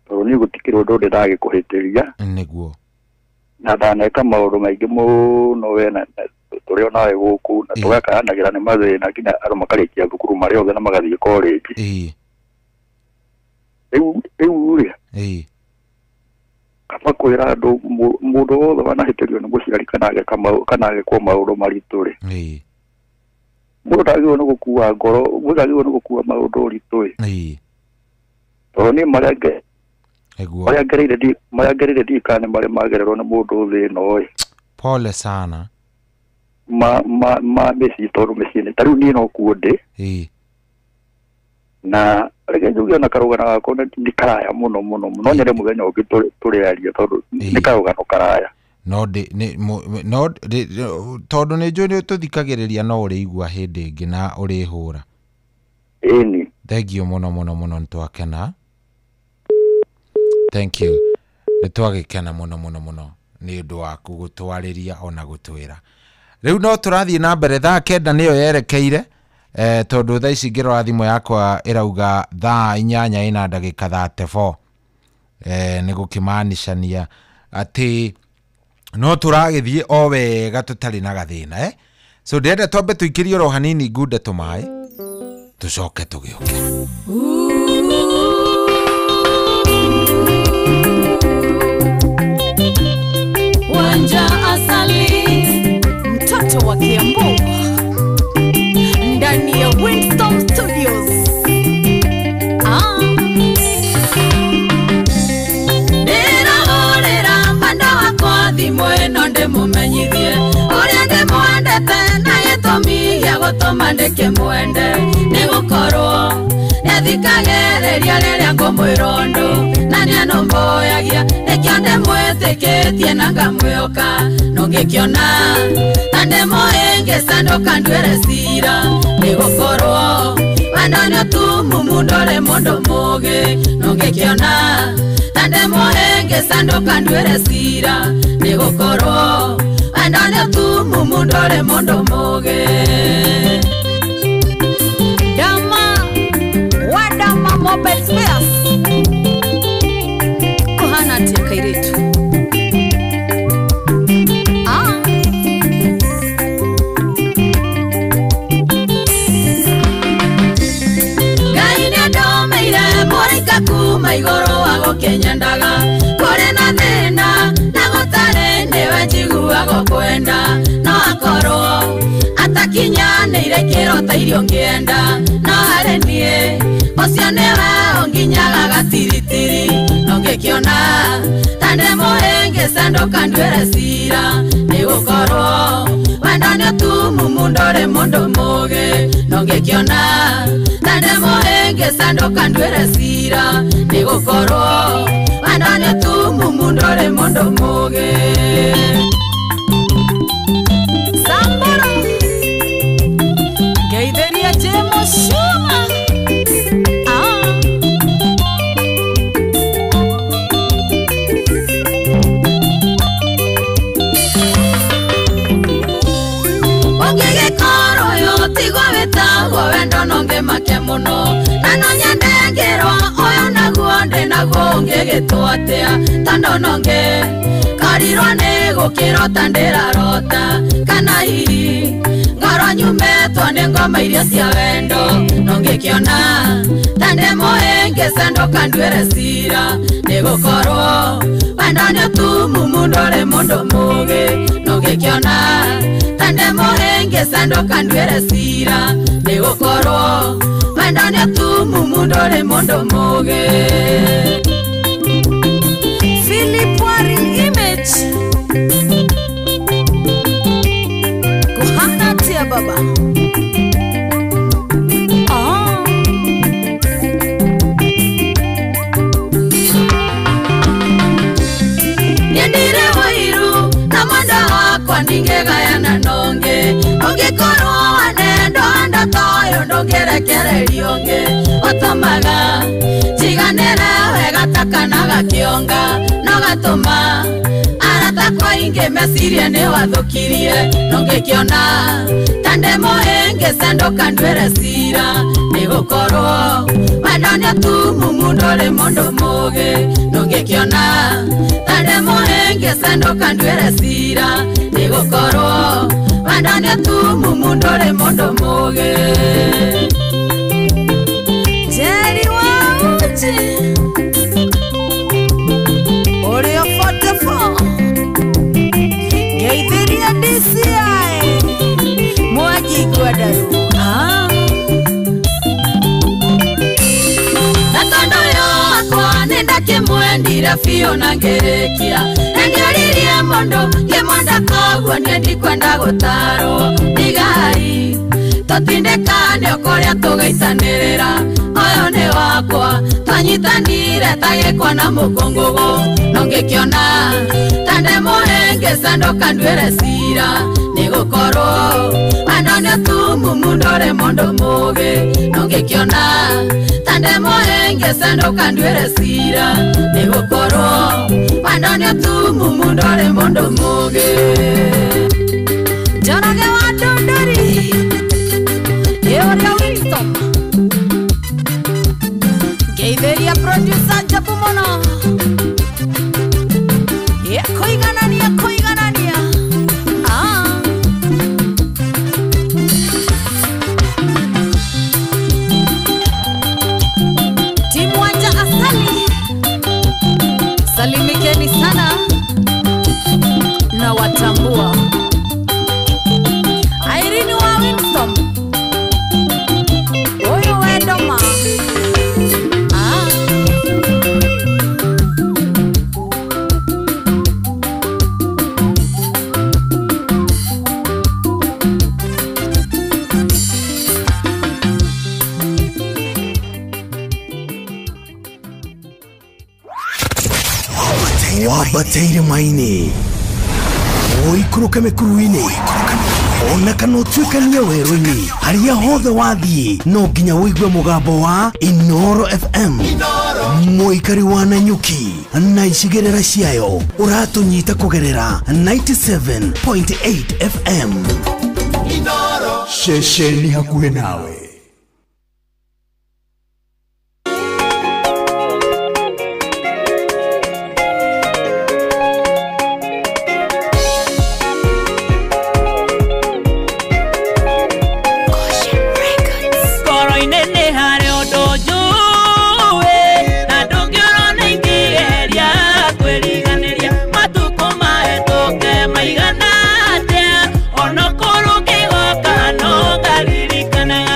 tondũ niĩ gũtikĩrĩ ũndũ ndĩ ndagĩkũhĩtĩria. Nĩguo. Na ndaneka maũndũ maingĩ mũno we na tũrĩ o nawe gũkũ na tũgakayanagĩra nĩ mathĩna nginya andũ makarĩkia thukuru marĩ othe na magathiĩ college. Rĩu rĩ kaba kwĩra andũ mũndũ wothe wanahĩtĩrio nĩ mũciari kana agekwo maũndũ maritũ rĩ mũndũ ndagĩrĩirwo nĩ gũkua ngoro, mũndũ ndagĩrĩirwo nĩ gũkua maũndũ ũritũ ĩ tondũ niĩ marĩa ngereire ndiũĩ kana nĩ marĩ magererwo nĩ mũndũ thĩ ĩno ĩ. Pole sana. Ma mĩciĩ tondũ mĩciĩ ta rĩu niĩ no kuo ndĩ. Na reke njuge ona karũgano gakwa nĩ karaya mũno mũno mũno nyende mũthenya ũngĩ tũrĩarie tondũ nĩ karũgano karaya. No tondũ nĩ njũĩ nĩ tũthikagĩrĩria no ũrĩigua hĩndĩ ĩngĩ na ũrĩhũra. Ĩni. Thank you mũno mũno mũno nĩ twakena. Thank you. Nĩ twagĩkena mũno mũno mũno nĩ ũndũ waku gũtwarĩria ona gũtwĩra. Rĩu no tũrathiĩ na mbere thaa 9 nĩyo yerekeire tondũ thaa ici ngĩrora thimũ yakwa ĩrauga thaa 8 ina ndagĩka 34. Nĩ gũkĩmanicania atĩ no tũragĩthiĩ o wega tũtarĩ na gathĩna So ndĩrenda twambe tũikĩrie oro hanini ngunde tũmaĩ tũcoke tũgĩũke. Wanja Asali, mtoto wa Kiambu, ndani ya Windstorm Studios. Ndĩrahũrĩra mwenda wakwa thimũ ĩno ndĩmũmenyithie ũrĩa ndĩmwendete na gĩtũmi gĩa gũtũma ndĩkĩmwende nĩ gũkorwo nĩathikagĩrĩria rĩrĩa ngũmwĩra ũndũ na nĩanũmbũyagia nĩkĩo ndĩmwĩtĩkĩtie na ngamwĩhoka no ngĩkĩona ta ndĩmũhĩngĩca ndũkanduĩre cira nĩ gũkorwo wendo nĩ ũtumumu ndũrĩ mũndũ mũũgĩ no ngĩkĩona ta ndĩmũhĩngĩca ndũkanduĩre cira nĩ gũkorwo wendo nĩ ũtumumu ndũrĩ mũndũ mũũgĩ. Dama wadama mobile spares kuhana atia kairitu. Ngai nĩandomeire mũraika kuma igũrũ wa gũkĩnyendaga kũrĩ na thĩna na gũtarĩ nĩwe njiguaga kwenda no akorwo atakinyanĩire kĩro ta irio ngĩenda no harĩ niĩ ũcio nĩwe ũnginyaga gatiritiri no ngĩkĩona ta ndĩmũhĩngĩca ndũkanduĩre cira nĩ gũkorwo wendo nĩ ũtumumu ndũrĩ mũndũ mũũgĩ no ngĩkĩona ta ndĩmũhĩngĩca ndũkanduĩre cira nĩ gũkorwo wendo nĩ ũtumumu ndũrĩ mũndũ mũũgĩ. Samburu. ĩgĩtwo atĩa tondũ nonge karirwo nĩ gũkĩrota ndĩrarota kana hihi ngoro nyumetwo nĩ ngoma iria cia wendo nongĩkĩona ta ndĩ mũhĩngĩce ndũkanduĩre cira nĩgũkorwo wendo nĩ ũtumumu ndũrĩ mũndũ mũũgĩ nongĩkĩona ta ndĩ mũhĩngĩce ndũkanduĩre cira nĩgũkorwo wendo nĩ ũtumumu ndũrĩ mũndũ mũũgĩ. Philip Warren Image Kuhana tia baba. Nyendire wairu na mwenda wakwa ndingĩgayana nonge ũngĩkorwo wanendo enda toyũ ndũngĩrekererio ũngĩ ũtũmaga njiganĩre wega ta kana gakĩonga no gatũma arata akwa aingĩ mecirie nĩ wathũkirie nongĩkĩona ta ndĩ mũhĩngĩce ndũkanduĩre cira nĩgũkorwo wendo nĩ ũtumumu ndũrĩ mũndũ mũũgĩ nongĩkĩona ta ndĩ mũhĩngĩce ndũkanduĩre cira nĩgũkorwo wendo nĩ ũtumumu ndũrĩ mũndũ mũũgĩ. Jerry wa uji Oreo 44 Geithiria DCI Mwangi Ngwendaru. Na tondũ yakwa nĩ ndakĩmwendire biũ na ngĩrĩkia na ndioririe mũndũ ngĩmwenda koguo niĩ ndikwenda gũtarwo ndigai tũtindĩkane o kũrĩa tũgĩitanĩrĩra ũyũ nĩ wakwa twanyitanire ta gĩkwa na mũkũngũgũ nongĩkĩona ta ndĩ mũhĩngĩce ndũkanduĩre cira nĩgũkorwo wendo nĩ ũtumumu ndũrĩ mũndũ mũũgĩ nongĩkĩona ta ndĩ mũhĩngĩce ndũkanduĩre cira nĩgũkorwo wendo nĩ ũtumumu ndũrĩ mũndũ mũũgĩ. Njoroge wa Ndũndũri Ũrĩa Winston Ngeithĩria producer Njabu mũno kũiganania kũiganania. Timu Wanja Asali salimikeni sana na watambua. Irene wa Winston Oyo Wedoma. Wambateire maini ũikũrũke mĩkuru-inĩ ona kana ũtuĩkanie werũ-inĩ harĩa hothe wathiĩ no nginya ũigue mũgambo wa Inooro FM mũikari wa Nanyuki na icigĩrĩra ciayo ũratũnyita kũgerera 97.8 FM. Ceceni hakuhĩ nawe. Maigana atia onokorwo ngĩgoka no ngaririkanaga.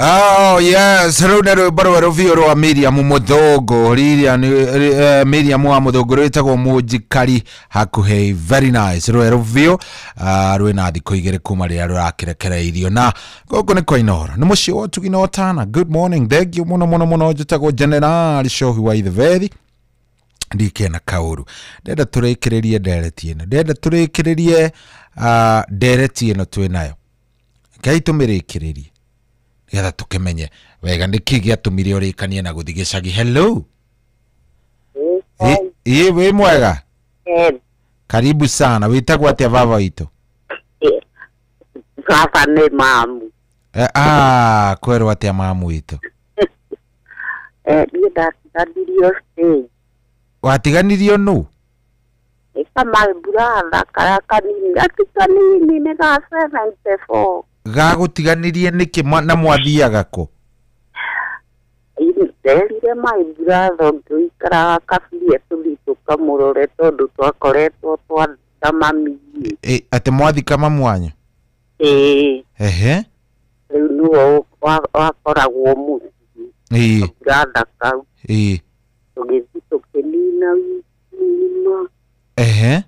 Oh yes, rĩu nĩ rwĩmbo rwerũ biũ rwa Miriam Mũthũngũ. Rĩrĩa nĩ Miriam wa Mũthũngũ rwĩtagwo Mũnjikari hakuhĩ. Very nice rwerũ biũ, rwĩna thikũ 2 kuma rĩrĩa rũrakĩrekereirio. Na gũkũ nĩ kwa Inooro, nĩ mũciĩ wa ũtugi na ũtana. Good morning, thank you mũno mũno mũno. Njĩtagwo General Shohi wa Itheveri, ndikena kaũru. Ndenda tũrĩkĩrĩrie ndereti ĩno, ndenda tũrĩkĩrĩrie ndereti ĩno twĩnayo. Ngai tũmĩrĩkĩrĩrie nĩgetha tũkĩmenye wega nĩkĩ gĩatũmire ũrĩkanie na gũthiĩ gĩcagi. Hello. Ĩ wĩ mwega? Karibu sana. Wĩtagwo atĩa baba witũ? Baba nĩ mamu. Kwerwo atĩa mamu witũ? Niĩ ndatiganirio stage. Watiganirio nũ? Ĩka my brother karĩa kanini, ati kanini nĩ ga 74. Gagũtiganirie nĩkĩ na mwathiaga kũ? Nderire my brother tũikaraga kabirie tũthiĩ tũkamũrore tondũ twakoretwo twathika mami. Atĩ mwathika mamu wanyu? Ĩĩ. Ehe. Rĩu nĩwe wakoragwo mũciĩ. Ĩĩ. Brother kau. Ĩĩ. Tũgĩthiĩ tũkĩnina wiki ng'ima. Ehe.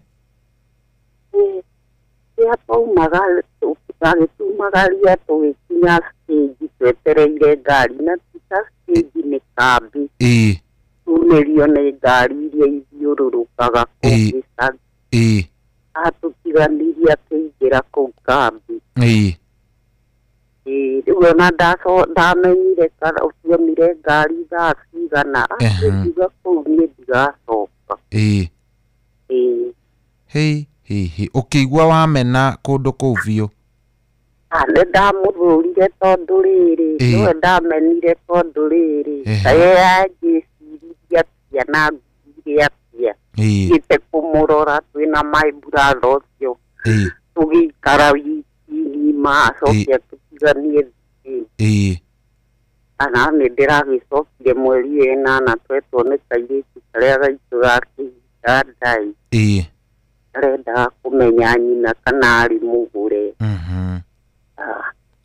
Rĩrĩa twaumagaria tũgĩkinya stage twetereire ngari, na ti ta stage nĩ kambĩ. Ĩĩ. Tumĩrio nĩ ngari iria ithiũrũrũkaga kũu gĩcagi. Ĩĩ. Atũtiganirie akĩingĩra kũu kambĩ. Ĩĩ. Ĩĩ, rĩu ona ndamenyire kana ũtionire ngari thaa cigana, akĩngiuga kũu niĩ ndigacoka. Ĩĩ. Ĩĩ. Hei hei, ũkĩigua wamena kũndũ kũu biũ? Nĩ ndamũthũrire tondũ rĩrĩ, nĩwe ndamenire tondũ rĩrĩ, anjĩciririe atĩa na ngire atĩa. Thiĩte kũmũrora twĩna my brother ũcio. Tũgĩikara wiki ng'ima acoke atũtiganie thĩ. Kana nĩ ndĩragĩcokire mweri 8 twetwo nĩ kairĩtu karĩa gaitũ gakĩhinda ndai. Arendaga kũmenya nyina kana arĩ mũgũre.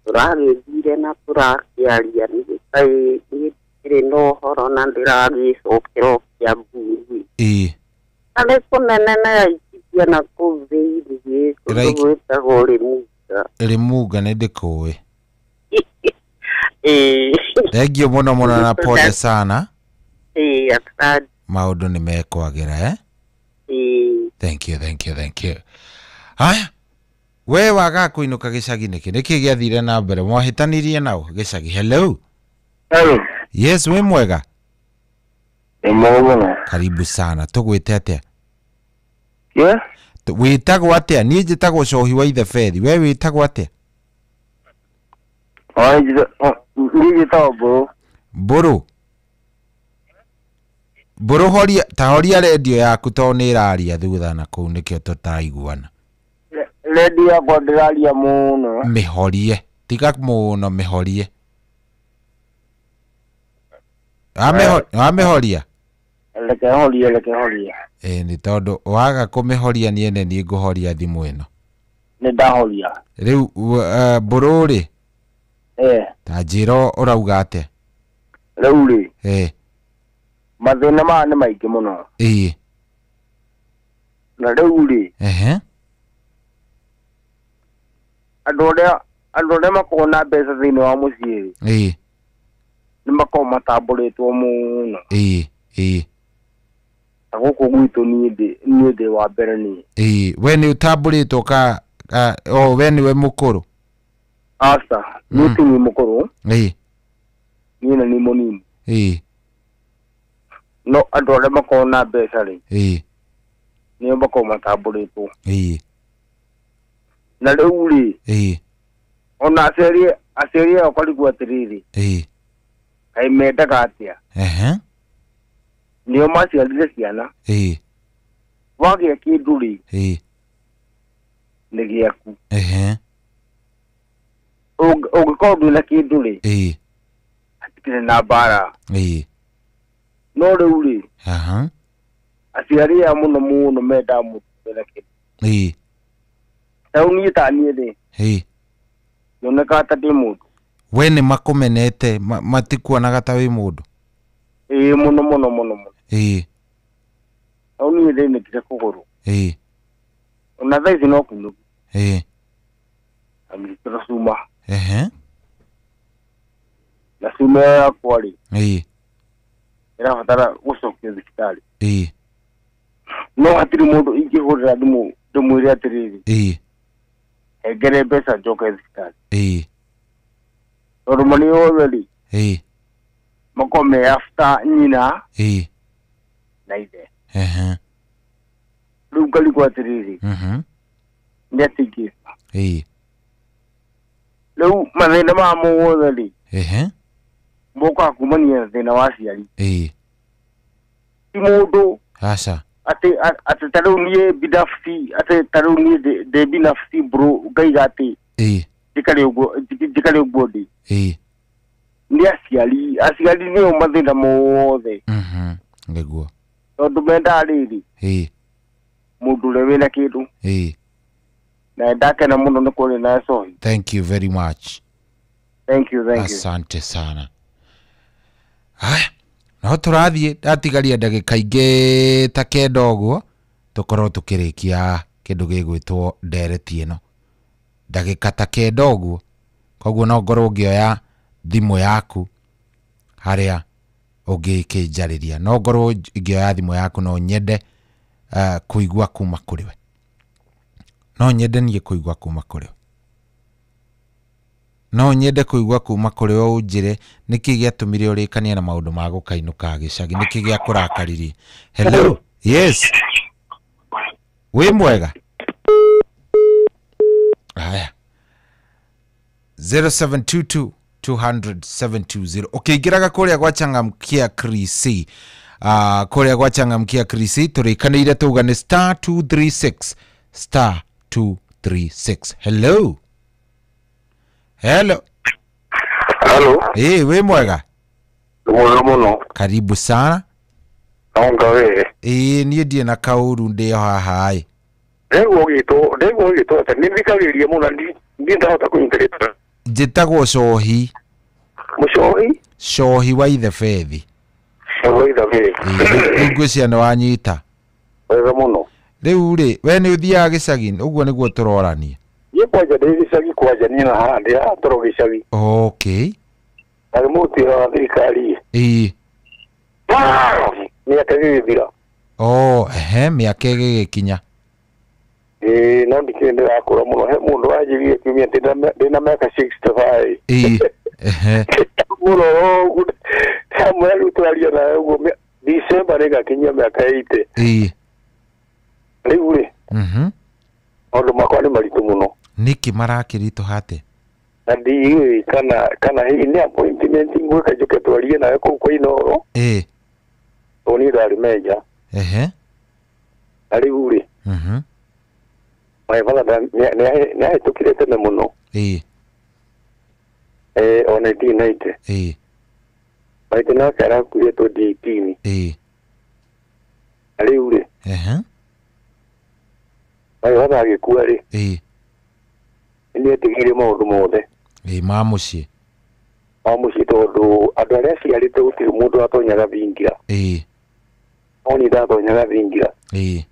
Tũragĩthire na tũrakĩaria nĩ ndĩrĩ na ũhoro na ndĩragĩcokera o Kiambu. Arĩ kũnene na yaikithia na kũu thĩiniĩ kũndũ gwĩtagwo Rĩmunga. Rĩmunga nĩ ndĩkũĩ. Thank you mũno mũno na pole sana. Ĩĩ, asante. Maũndũ nĩ mekwagĩra, eh? Thank you, thank you, thank you. Haya, we waga kũinũka gĩcagi nĩkĩ? Nĩkĩ gĩathire na mbere? Mwahĩtanirie nao gĩcagi? Hello. Hello. Yes, wĩ mwega? Nĩ mwega mũno. Karibu sana. Tũgwĩte atĩa? Yeah? Wĩtagwo atĩa? Niĩ njĩtagwo Cohi wa Itheberi. We wĩtagwo atĩa? Niĩ njĩtagwo Mbũrũ. Mbũrũ? Mbũrũ horia, ta horia redio yaku tondũ nĩ ĩraria thutha na kũu nĩkĩo tũtaraiguana. Redio yakwa ndĩraria mũno. Mĩhorie, tiga mũno mĩhorie. Wamĩhoria? Reke horie, reke horie. Ĩĩ, nĩ tondũ waga kũmĩhoria niĩ nĩ niĩ ngũhoria thimũ ĩno. Nĩ ndahoria. Rĩu Mbũrũ rĩ? Ta njĩra ũrauga atĩa? Rĩu rĩ? Mathĩna maya nĩ maingĩ mũno. Ĩĩ. Na rĩu rĩ? Andũ arĩa makoragwo na mbeca thĩinĩ wa mũciĩ rĩ? Ĩĩ. Nĩ makoragwo matambũrĩtwo mũno. Ĩĩ, ĩĩ. Ta gũkũ gwitũ niĩ ndĩ wa mbere niĩ. Ĩĩ, we nĩ ũtambũrĩtwo ka o we nĩwe mũkũrũ? Aca, niĩ ti niĩ mũkũrũ. Ĩĩ. Niĩ na niĩ mũnini. Ĩĩ. No andũ arĩa makoragwo na mbeca rĩ? Ĩĩ. Nĩo makoragwo matambũrĩtwo. Ĩĩ. Na rĩu rĩ? Ĩĩ. Ona aciari ao ũkarigwo atĩrĩrĩ. Ĩĩ. Kaĩ mendaga atĩa? Ehe. Nĩo maciarire ciana. Ĩĩ. Wagĩa kĩndũ rĩ? Ĩĩ. Nĩ gĩaku. Ehe. Ũngĩkorwo ndwĩna kĩndũ rĩ? Ĩĩ. Hatikĩrĩ na mbara. Ĩĩ. No rĩu rĩ? Aha. Aciari aya mũno mũno mendaga mũndũ wĩna kĩndũ. Ĩĩ. Ta rĩu niĩ ta niĩ rĩ? Ĩĩ. Nyonekaga ta ndĩ mũndũ. We nĩ makũmenete matikuonaga ta wĩ mũndũ? Ĩĩ mũno mũno mũno mũno. Ĩĩ. Hau niĩ ndĩnĩkire kũgũrũ. Ĩĩ. Ona thaa ici no kunũku. Ĩĩ. Angĩkĩra cuma. Ehe. Na cuma ĩyo yakwa rĩ. Ĩĩ. Ĩrabatara gũcokio thibitarĩ. Ĩĩ. No hatirĩ mũndũ ingĩhũrĩra thimũ ndĩmwĩre atĩrĩrĩ. Ĩĩ. Hengere mbeca njoke thibitarĩ. Ĩĩ. Tondũ mani othe rĩ. Ĩĩ. Makome after nyina. Ĩĩ. Na ithe. Ehe. Rĩu ngarigwo atĩrĩrĩ. Mhm. Nĩ atĩ ingĩka. Ĩĩ. Rĩu mathĩna maya mothe rĩ. Ehe. Mokaga kumania na thĩna wa aciari. Ĩĩ. Ti mũndũ. Aca. Atĩ ta rĩu niĩ binafsi, atĩ ta rĩu niĩ ndĩ binafsi bro ngaiga atĩ. Ĩĩ. Njikare ũguo ndĩ. Ĩĩ. Nĩ aciari, aciari nĩo mathĩna mothe. Mhm. Nĩguo. Tondũ mendaga rĩrĩ. Ĩĩ. Mũndũ ũrĩa wĩna kĩndũ. Ĩĩ. Na ndakena mũno nĩ kũrĩ na cohi. Thank you very much. Thank you, thank you. Asante sana. Haya, no tũrathiĩ ndatigaria ndagĩka ingĩ ta kenda ũguo tũkorwo tũkĩrĩkia kĩndũ gĩgwĩtwo ndereti ĩno. Ndagĩka ta kenda ũguo, koguo no ngorwo ngĩoya thimũ yaku harĩa ũngĩkĩnjarĩria. No ngorwo ngĩoya thimũ yaku no nyende kũigua kuma kũrĩ we. No nyende niĩ kũigua kuma kũrĩ we. No nyende kũigua kuma kũrĩ we ũnjĩre nĩkĩ gĩatũmire ũrĩkanie na maũndũ ma gũkainũka gĩcagi, nĩkĩ gĩakũrakaririe. Hello. Yes. Wĩ mwega? Haya. 0722 200 720. Ũkĩingĩraga kũrĩa gwa Changamkia Krisi. Kũrĩa gwa Changamkia Krisi tũrĩkanĩire tuga nĩ star 236 star 236. Hello. Hello. Hello. Eh, we mwega? Mwega mũno. Karibu sana. Naonga we. Eh, niĩ ndiĩ na kaũru ndĩ haha ĩ. Ndĩguo gĩtwo atĩ nĩ thikagĩrĩria mũno ndahota kũnyitĩrĩra. Njĩtagwo Cohi. Mũcohi? Cohi wa Ithe Bethi. Wa Ithe Bethi. Rĩu ngwĩciria nĩ wanyita. Wega mũno. Rĩu rĩ, we nĩ ũthiaga gĩcagi, ũguo nĩguo tũrorania. Niĩ kwanja ndĩ gĩcagi kwanja niĩ na haha ndĩ haha toro gĩcagi. Okay. Na nĩ mũtira wa thirikari. Ĩĩ. Mĩaka ĩgĩgĩthira. Oh, ehe, mĩaka ĩgĩgĩkinya. Ĩĩ, no ndikĩrĩ ndĩrakũra mũno. He mũndũ wanjĩrire kiumia ndĩna mĩaka 65. Ĩĩ. Ehe. Mũno ũguo. Hamwe rĩu tũraria nawe ũguo December nĩngakinyia mĩaka 80. Ĩĩ. Rĩu rĩ. Mhm. Maũndũ makwa nĩ maritũ mũno. Nĩkĩ marakĩritũha atĩa? Na ndiũĩ kana hihi nĩ appointment ngwĩka njũke twarie nawe kũu kwa Inooro. Ĩĩ. Tondũ niĩ ndarĩ menja. Ehe. Na rĩu rĩ. Mhm. My father nĩ ahĩtũkire tene mũno. Ĩĩ. O 1990. Ĩĩ. Maitũ nake arakuire 2018. Ĩĩ. Na rĩu rĩ. Ehe. My father agĩkua rĩ. Ĩĩ. Nĩ etigĩire maũndũ mothe. Ĩĩ, ma mũciĩ. Ma mũciĩ tondũ andũ arĩa aciarĩte gũtirĩ mũndũ atonyaga thingira. Ĩĩ. No niĩ ndatonyaga thingira. Ĩĩ.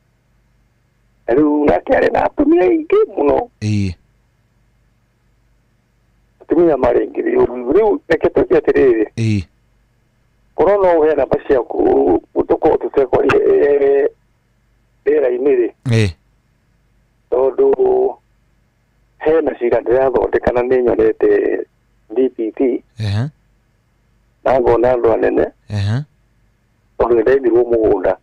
Na rĩu nake arĩ na atumia aingĩ mũno. Ĩĩ. Atumia marĩ aingĩ rĩu reke tũke atĩrĩrĩ. Ĩĩ. Korwo no ũhe namba ciaku tũkorwo tũtekwaria rĩera-inĩ rĩ. Ĩĩ. Tondũ hena cira ndĩrathondeka na nĩ nyonete DPP. Ehe. Na ngona andũ anene. Ehe. Tondũ nĩndaimĩrwo mũgũnda.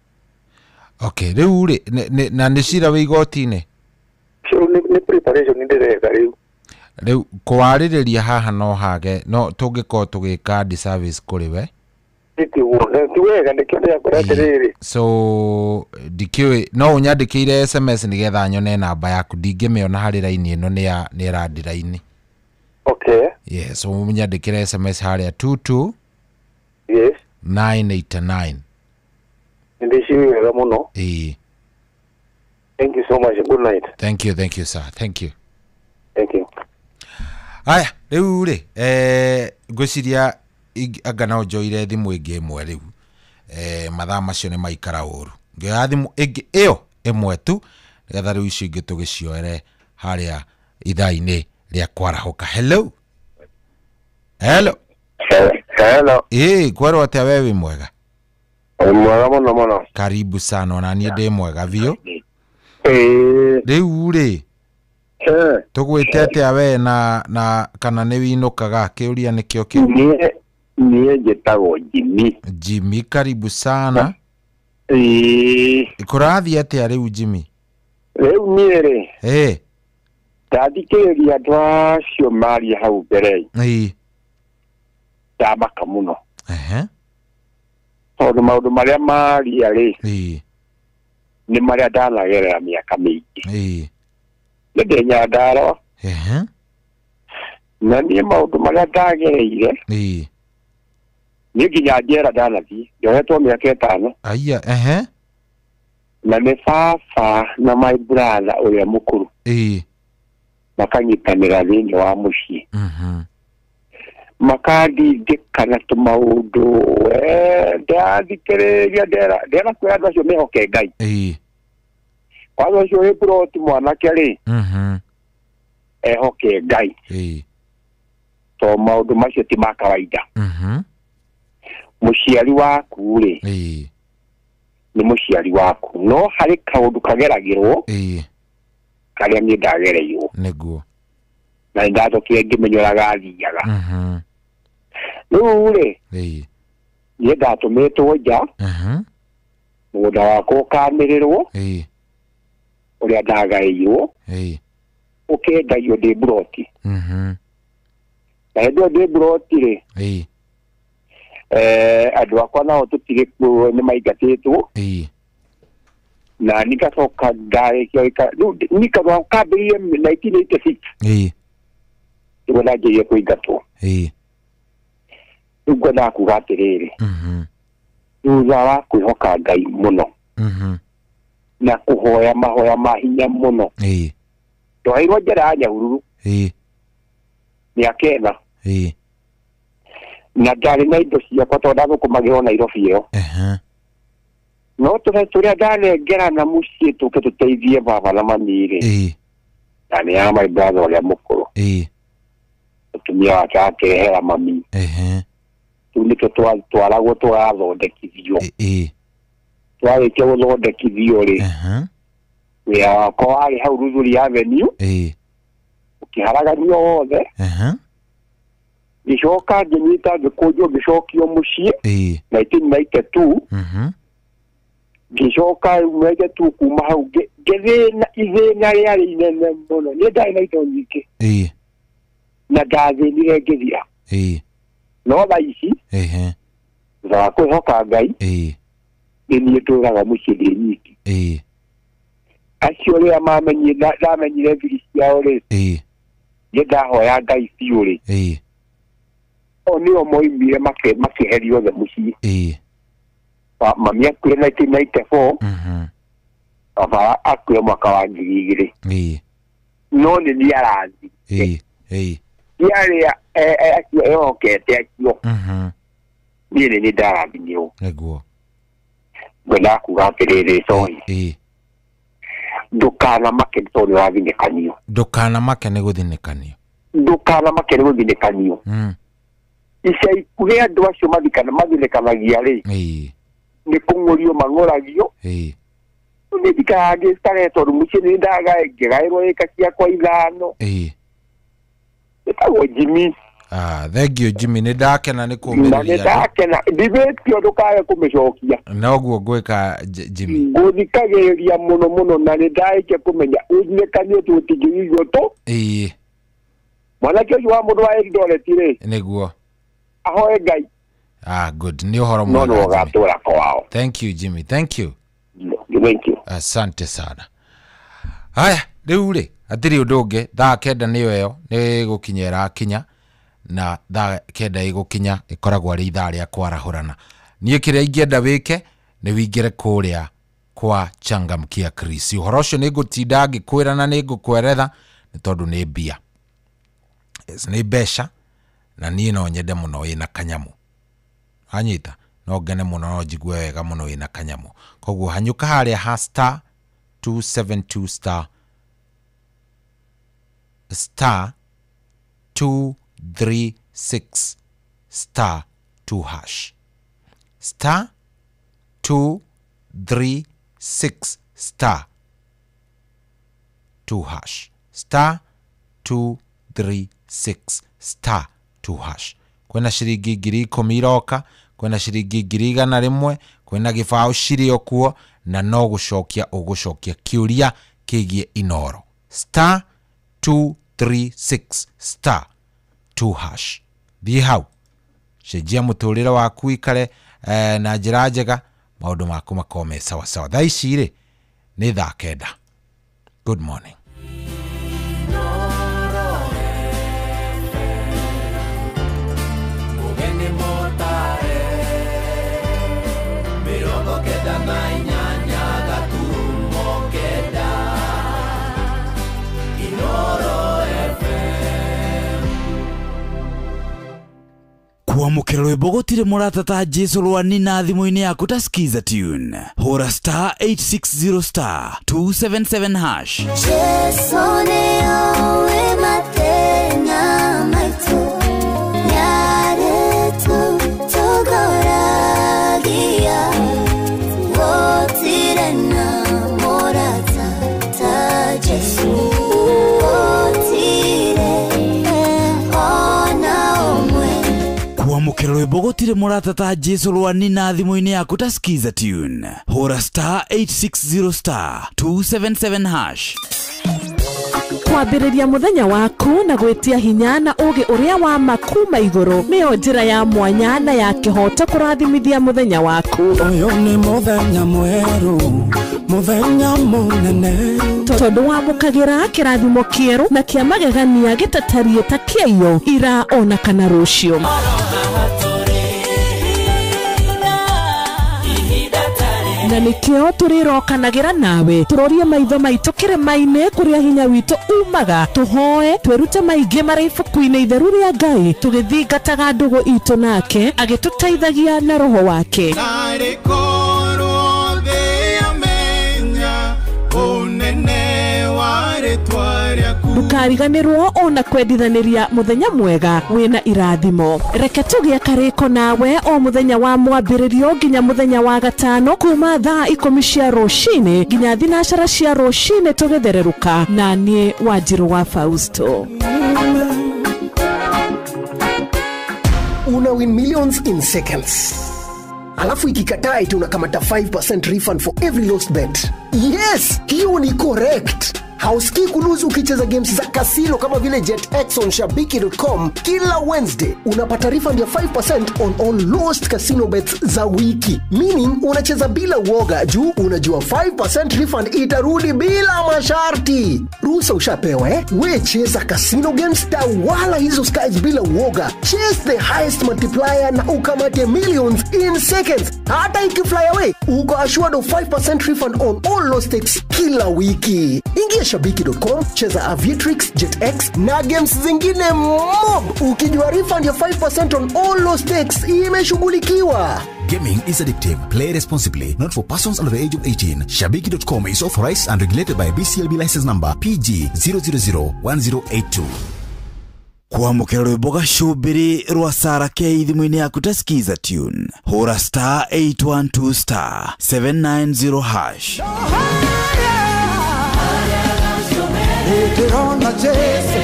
Okay, rĩu rĩ na nĩ cira wĩ igoti-inĩ? Nĩ preparation ndĩreka rĩu. Rĩu kũwarĩrĩria haha no hage no tũngĩkorwo tũgĩka disservice kũrĩ we. Ti wega nĩkĩo ndĩrakora atĩrĩrĩ. So ndikĩũĩ no ũnyandĩkĩire SMS nĩgetha nyone namba yaku ndingĩmĩona harĩ raini ĩno nĩ ya nĩ ĩrandira-inĩ. Okay. Yes, ũnyandĩkĩre SMS harĩa 22 Yes. 989. Ndĩcirie wega mũno. Ĩĩ. Thank you so much. Good night. Thank you, sir. Thank you. Thank you. Aya, Rĩu rĩ ngwĩciria anga no njoire thimũ ĩngĩ ĩmwe rĩu. Mathaa macio nĩ maikara ũru. Ngĩoya thimũ ĩngĩ ĩyo ĩmwe tu nĩgetha rĩu icio ingĩ tũgĩcioere harĩa ithaa-inĩ rĩa kwarahũka. Hello. Hello. Hello. Kwerwo atĩa we wĩ mwega? Mwega mũno mũno. Karibu sana, ona niĩ ndĩ mwega biũ. Rĩu rĩ tũgwĩte atĩa we na kana nĩ winũkaga? Kĩũria nĩkĩo kĩu. Niĩ njĩtagwo Jimmy. Jimmy, karibu sana. Kũrathiĩ atĩa rĩu Jimmy? Rĩu niĩ rĩ ndathikĩrĩria andũ acio maria hau mbere. Ndamaka mũno. Tondũ maũndũ marĩa maria rĩ nĩ marĩa ndanagerera mĩaka mĩingĩ. Nĩ ndĩ Nyandarũa. Na niĩ maũndũ marĩa ndagereire niĩ nginya njera ndanathiĩ, njohetwo mĩaka 5. Aya, Na nĩ baba na my brother ũrĩa mũkũrũ. Makanyitanĩra thĩinĩ wa mũciĩ. Makandindĩkana tũmaũndũ ndathikĩrĩria ndera kwĩra andũ acio mehoke Ngai. Kwanza ũcio wĩ buroti mwanake rĩ ehoke Ngai. To maũndũ macio ti ma kawaida. Mũciari waku rĩ nĩ mũciari waku, no harĩ kaũndũ kageragĩrwo karĩa niĩ ndagereirwo. Nĩguo. Na nĩndacokire ngĩmenya ũrĩa gathiaga. Rĩu rĩ niĩ ndatũmĩtwo nja, mũgũnda wakwa ũkanĩrĩrwo ũrĩa ndagaĩirwo ũkendagio ndĩ buroti. Na hĩndĩ ĩyo ndĩ buroti rĩ andũ akwa nao tũtirĩ kuo nĩ maingatĩtwo. Na nikacoka ndarĩkia rĩu nikacoka kambĩrĩrie 1986. Nĩguo ndanjĩrĩirie kũingatwo. Rĩu ngwendaga kuga atĩrĩrĩ, thutha wa kwĩhoka Ngai mũno na kũhoya mahoya ma hinya mũno, ndoheirwo njera ya Nyahururu mĩaka 4. Na ndarĩ na indo ciakwa tondũ ndathũkũmagĩrwo Nairobi ĩyo. No tũrĩa ndanengerana mũciĩ tũke tũteithie baba na mami rĩ, na nĩ ya my brother ũrĩa mũkũrũ. Mũtumia wake akĩrehera mami. Rĩu nĩkĩo twaragwo tũgathondekithio. Twarĩkia gũthondekithio rĩ, wĩra wakwa warĩ hau Luthuli Avenue, ũkĩharaganio wothe. Ngĩcoka ngĩnyita ngĩkũnjwo ngĩcokio mũciĩ 1992. Ngĩcoka 92 kuma hau ngĩthĩna ithĩna rĩarĩ inene mũno. Niĩ ndarĩ na indo nyingĩ na ndathĩnire ngĩthira. No thaa ici thutha wa kwĩhoka Ngai nĩ niĩ ndũraga mũciĩ ndĩ nyiki. Acio rĩrĩa ndamenyire thiri ciao rĩ, niĩ ndahoya Ngai biũ rĩ, o nĩo moimire makĩeherio othe mũciĩ. Mami akuire 1994, baba akuire mwaka wa 2000. No nĩ niĩ arathire. Ti arĩa acio ehokete acio, niĩ nĩ niĩ ndarathimirwo. Nĩguo. Ngwendaga kuga atĩrĩrĩ, sorry, ndũkanamake nĩ tondũ nĩũrathinĩkanio. Ndũkanamake nĩ gũthinĩkanio. Ndũkanamake nĩ gũthinĩkanio. Ica ikuhĩ andũ acio mathinĩkanagia rĩ, nĩ kũng'ũrio mang'ũragio. Niĩ ndikaraga ngĩstarehe tondũ mũciĩ nĩ ngĩgaĩrwo ĩka ciakwa 5. Ĩtagwo Jimmy. Thank you Jimmy, nĩ ndakena nĩ kũũmĩrĩria. Na nĩ ndakena ndibĩtio ndũkae kũmĩcokia. Noguo ngwĩka Jimmy. Ngũthikagĩrĩria mũno mũno na nĩ ndarĩkia kũmenya ũthinĩkanio tũtingĩigua tũ. Mwanake ũcio wa mũndũ wa Eldoret rĩ, nĩguo ahoe Ngai. Good, nĩ ũhoro mwega. No ũgatũra kwao. Thank you Jimmy, thank you. Thank you. Asante sana. Haya, rĩu rĩ hatirĩ ũndũ ũngĩ, thaa 9 nĩyo ĩyo nĩ gũkinya ĩrakinya, na thaa 9 ĩgũkinya ĩkoragwo arĩ ithaa rĩa kwarahũrana. Niĩ kĩrĩa ingĩenda wĩke nĩ wĩingĩre kũrĩa kwa Changamkia Chris. Ũhoro ũcio nĩ ngũtinda ngĩkwĩra na nĩ ngũkweretha nĩ tondũ nĩ mbia. Yes, nĩ mbeca na niĩ no nyende mũno wĩna kanyamu. Anyita no ngene mũno no njigue wega mũno wĩna kanyamu. Koguo hanyũka harĩa ha star 272 star star 236 star 2 hash star 236 star 2 hash star 236 star 2 hash. Kwena ciringi 10,000 iroka, kwena ciringi 100,000, kwena gĩbaũ cirĩ o kuo na no gũcokia ũgũcokia kĩũria kĩgiĩ Inoro. Star 236 star 2 hash. Thiĩ hau cenjia mũtũrĩre waku ikare na njĩra njega, maũndũ maku makorwo me sawa sawa. Thaa ici rĩ nĩ thaa 9. Good morning. Kwamũkĩra rwĩmbo gũtirĩ mũrata ta Jesu rwani na thimũ-inĩ yaku ta Skiza Tune. Hũra star 860 star 277 hash. Jesu nĩoĩ mathĩna maitũ, nĩarĩtũ tũgoragia, gũtirĩ na mũrata ta Jesu, gũtirĩ ona ũmwe. Kwamũkĩra rwĩmbo gũtirĩ mũrata ta Jesu rwani na thimũ-inĩ yaku ta Skiza Tune. Hũra star 860 star 277 hash. Kwambĩrĩria mũthenya waku na gwĩtia hinya na ũgĩ ũrĩa wa makuma igũrũ nĩyo njĩra ya mwanya na ya kĩhoto kũrathimithia mũthenya waku. Ũyũ nĩ mũthenya mwerũ, mũthenya mũnene, tondũ wamũkagĩra kĩrathimo kĩerũ na kĩa magegania gĩtatariĩ ta kĩaiyo ira ona kana rũciũ. Na nĩkĩo tũrĩrokanagĩra nawe tũrorie maitho maitũ kĩrĩma-inĩ kũrĩa hinya witũ umaga, tũhoe twĩrute maingĩ marĩ ibuku-inĩ itheru rĩa Ngai, tũgĩthingataga ndũgũ itũ nake agĩtũteithagia na roho wake. Narĩ korwo thĩ yamenya ũnene wa rĩtwa rĩaku. Ndũkariganĩrwo ona kwendithanĩria mũthenya mwega wĩna irathimo. Reke tũgĩe karĩko nawe o mũthenya wa mwambĩrĩrio nginya mũthenya wa gatano kuma thaa 10 cia rũcinĩ nginya 9 cia rũcinĩ tũgĩthererũka na niĩ Wanjirũ wa Fausto. Una win millions in seconds. Alafu ikikataa eti unakamata 5% refund for every lost bet. Yes, hiyo ni correct. Hausikii kuluzu ukicheza games za kasino kama vile JetX on shabiki.com. Kila Wednesday unapata refund ya 5% on all lost casino bets za wiki. Meaning unacheza bila uoga juu unajua 5% refund itarudi bila masharti. Ruhusa ushapewa eh? We cheza casino games tawala hizo skies bila uoga. Chase the highest multiplier na ukamate millions in seconds. Hata ikifly away uko assured of 5% refund on all lost stakes kila wiki. Ingia shabiki.com, cheza Aviatrix, JetX na games zingine mob. Ukijua refund ya 5% on all lost stakes imeshughulikiwa. Gaming is addictive. Play responsibly. Not for persons under the age of 18. Shabiki.com is authorized and regulated by BCLB license number PG 0001082. Kwamũkĩra rwĩmbo gacũmbĩrĩ rwa Sara K thimũ-inĩ yaku ta Skiza Tune. Hũra star 812 star 790 hash. Ndirona Jesu,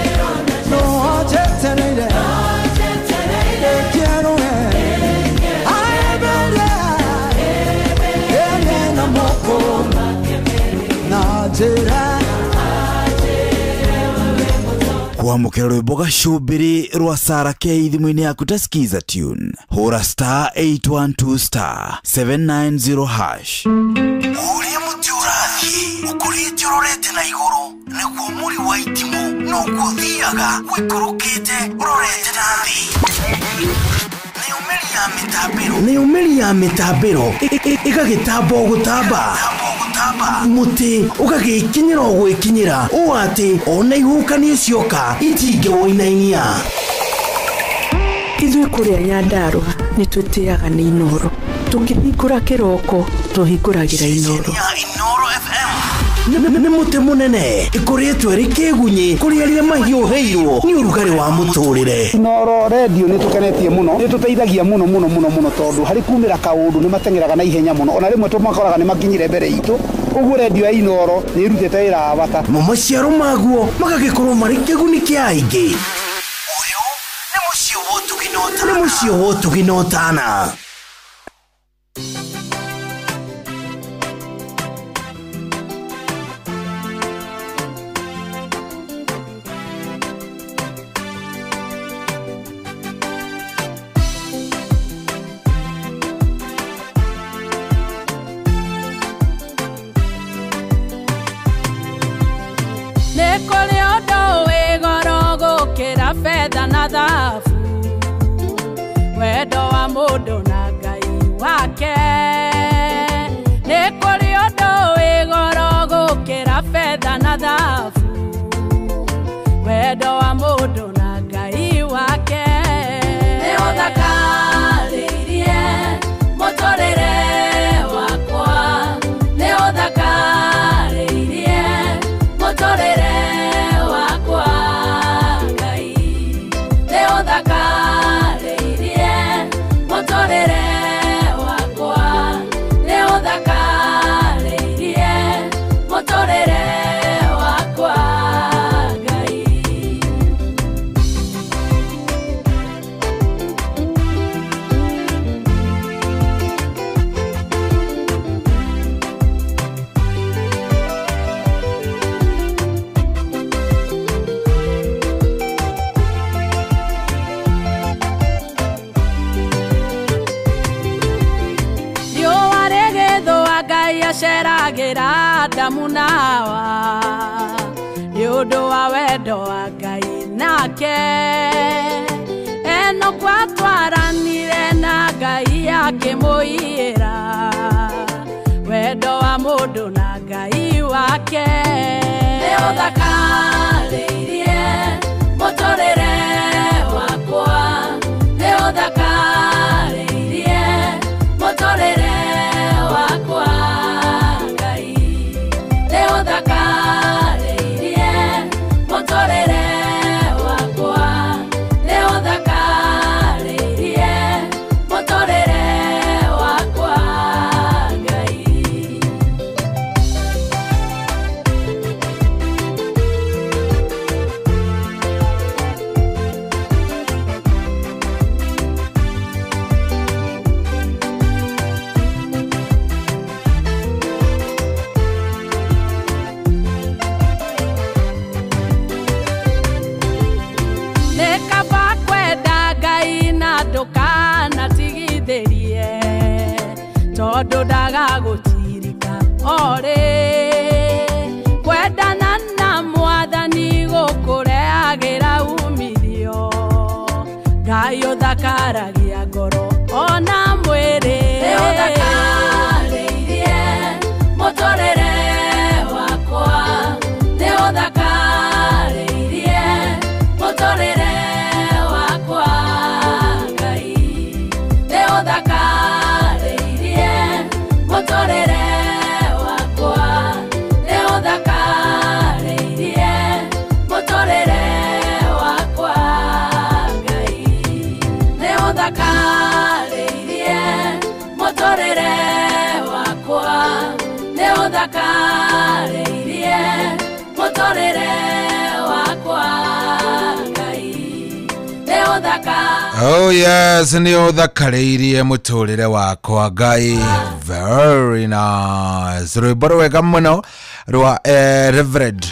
no ajeteneire, ekierue, aebere, ene na moko, na njĩra. Kwamũkĩra rwĩmbo gacũmbĩrĩ rwa Sara K thimũ-inĩ yaku ta Skiza Tune. Hũra star 812 star 790 hash. Ũrĩa mũtĩ ũrathiĩ ũkũrĩte ũrorete na igũrũ nĩguo mũri wa itimũ noguo ũthiaga wĩikũrũkĩte ũrorete na thĩ. Nĩ Nayo mĩri ya mĩtambĩro ĩgagĩtamba o gũtamba, mũtĩ ũgagĩkinyĩra o gwĩkinyĩra, ũũ atĩ ona ihuhũkanio cioka itingĩwũinainia. Ithuĩ kũrĩa Nyandarũa nĩ twĩtĩaga nĩ Inooro. Tũkĩhingũra kĩroko tũhingũragĩra Inooro. Nĩ mũtĩ mũnene ĩkoretwo ĩrĩ kĩgunyĩ kũrĩ arĩa mahiũhĩirwo nĩ ũrugarĩ wa mũtũrĩre. Inooro redio nĩ tũkenetie mũno, nĩ tũteithagia mũno mũno mũno mũno, tondũ harĩ kumĩra kaũndũ nĩ mateng'eraga na ihenya mũno, ona rĩmwe tũmakoraga nĩ makinyire mbere itũ. Ũguo redio ya Inooro nĩ ĩrutĩte wĩra wa bata. Mo maciaro maguo magagĩkorwo marĩ kĩguni kĩa aingĩ. Ũyũ nĩ mũciĩ wa ũtugi na ũtana. Nĩ mũciĩ wa ũtugi na ũtana. Fedha na thahabu, wendo wa mũndũ na Ngai wake. Nĩ kũrĩ ũndũ wĩ goro gũkĩra fedha na thahabu, wendo wa mũndũ na Ngai wake. Nĩ ũthakarĩirie mũtũrĩre wakwa, nĩ ũthakarĩirie mũtũrĩre wakwa. Ũthakarĩirie mũtũrĩre wakwa, nĩ ũthakarĩirie mũtũrĩre wakwa Ngai. Aceragĩra Adamu na Hawa nĩ ũndũ wa wendo wa Ngai nake. Enoku atwaranire na Ngai akĩmũiyĩra wendo wa mũndũ na Ngai wake. Nĩ ũthakarĩirie mũtũrĩre wakwa, nĩ ũthakarĩirie mũtũrĩre wakwa Ngai. Nĩ ũthakarĩirie mũtũrĩre wakwa, nĩ ũthakarĩirie mũtũrĩre wakwa Ngai. Ndũkanatigithĩrie tondũ ndagagũtirika orĩ. Kwendana na Mwathani gũkũrehagĩra umithio, Ngai ũthakaragia ngoro ona mwĩrĩ. Nĩ ũthakarĩirie mũtũrĩre wakwa, nĩ ũthakarĩirie mũtũrĩre wakwa Ngai. Nĩ ũthakarĩirie mũtũrĩre wakwa, nĩ ũthakarĩirie mũtũrĩre wakwa Ngai. Nĩ ũthakarĩirie mũtũrĩre wakwa, nĩ ũthakarĩirie mũtũrĩre wakwa Ngai. Nĩ ũthaka. Oh yes, nĩ ũthakarĩirie mũtũrĩre wakwa Ngai. Very nice. Rwĩmbo rwega mũno rwa Reverend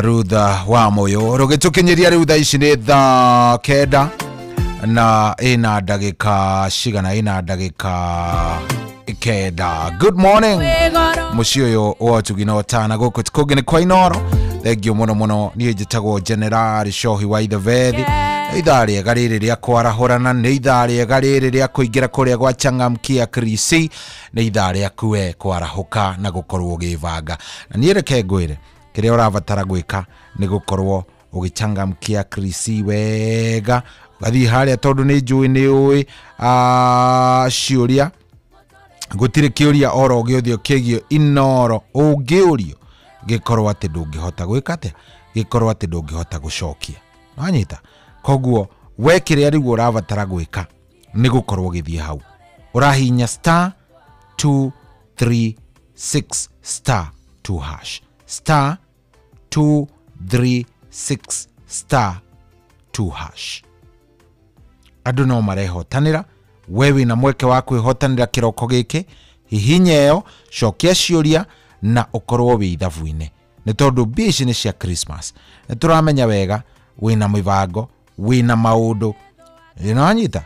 Rutha wa Moyo rũgĩtũkinyĩria rĩu thaa ici nĩ thaa 9 na ĩna ndagĩka cigana, ĩna ndagĩka 9. Good morning mũciĩ ũyũ wa ũtugi na ũtana gũkũ kũngĩ nĩ kwa Inooro. Thengiũ mũno mũno. Niĩ njĩtagwo General Shohi wa Ithebethi. Ithaa rĩega rĩrĩ rĩa kwarahũrana, nĩ ithaa rĩega rĩrĩ rĩa kũingĩra kũrĩa gwa changamkia Krisi, nĩ ithaa rĩaku we kwarahũka na gũkorwo ũgĩbanga. Na niĩ reke ngwĩre kĩrĩa ũrabatara gwĩka nĩ gũkorwo ũgĩchangamkia Krisi wega, ũgathiĩ harĩa tondũ nĩ njũĩ nĩ ũĩ ciũria gũtirĩ kĩũria oro gĩothe kĩgiĩ Inooro ũngĩũrio gĩkorwo atĩ ndũngĩhota gwĩka atĩa, gĩkorwo atĩ ndũngĩhota gũcokia. Wanyita? Koguo we kĩrĩa rĩu ũrabatara gwĩka nĩ gũkorwo ũgĩthiĩ hau ũrahihinya star 236 star 2 hash, star 236 star 2 hash. Andũ no marehotanĩra, we wĩna mweke wa kwĩhotanĩra kĩroko gĩkĩ, hihinya ĩyo, cokia ciũria na ũkorwo wĩ ithabu-inĩ, nĩ tondũ mbia ici nĩ cia Christmas. Nĩ tũramenya wega wĩna mĩbango, wĩna maũndũ, nĩwanyita?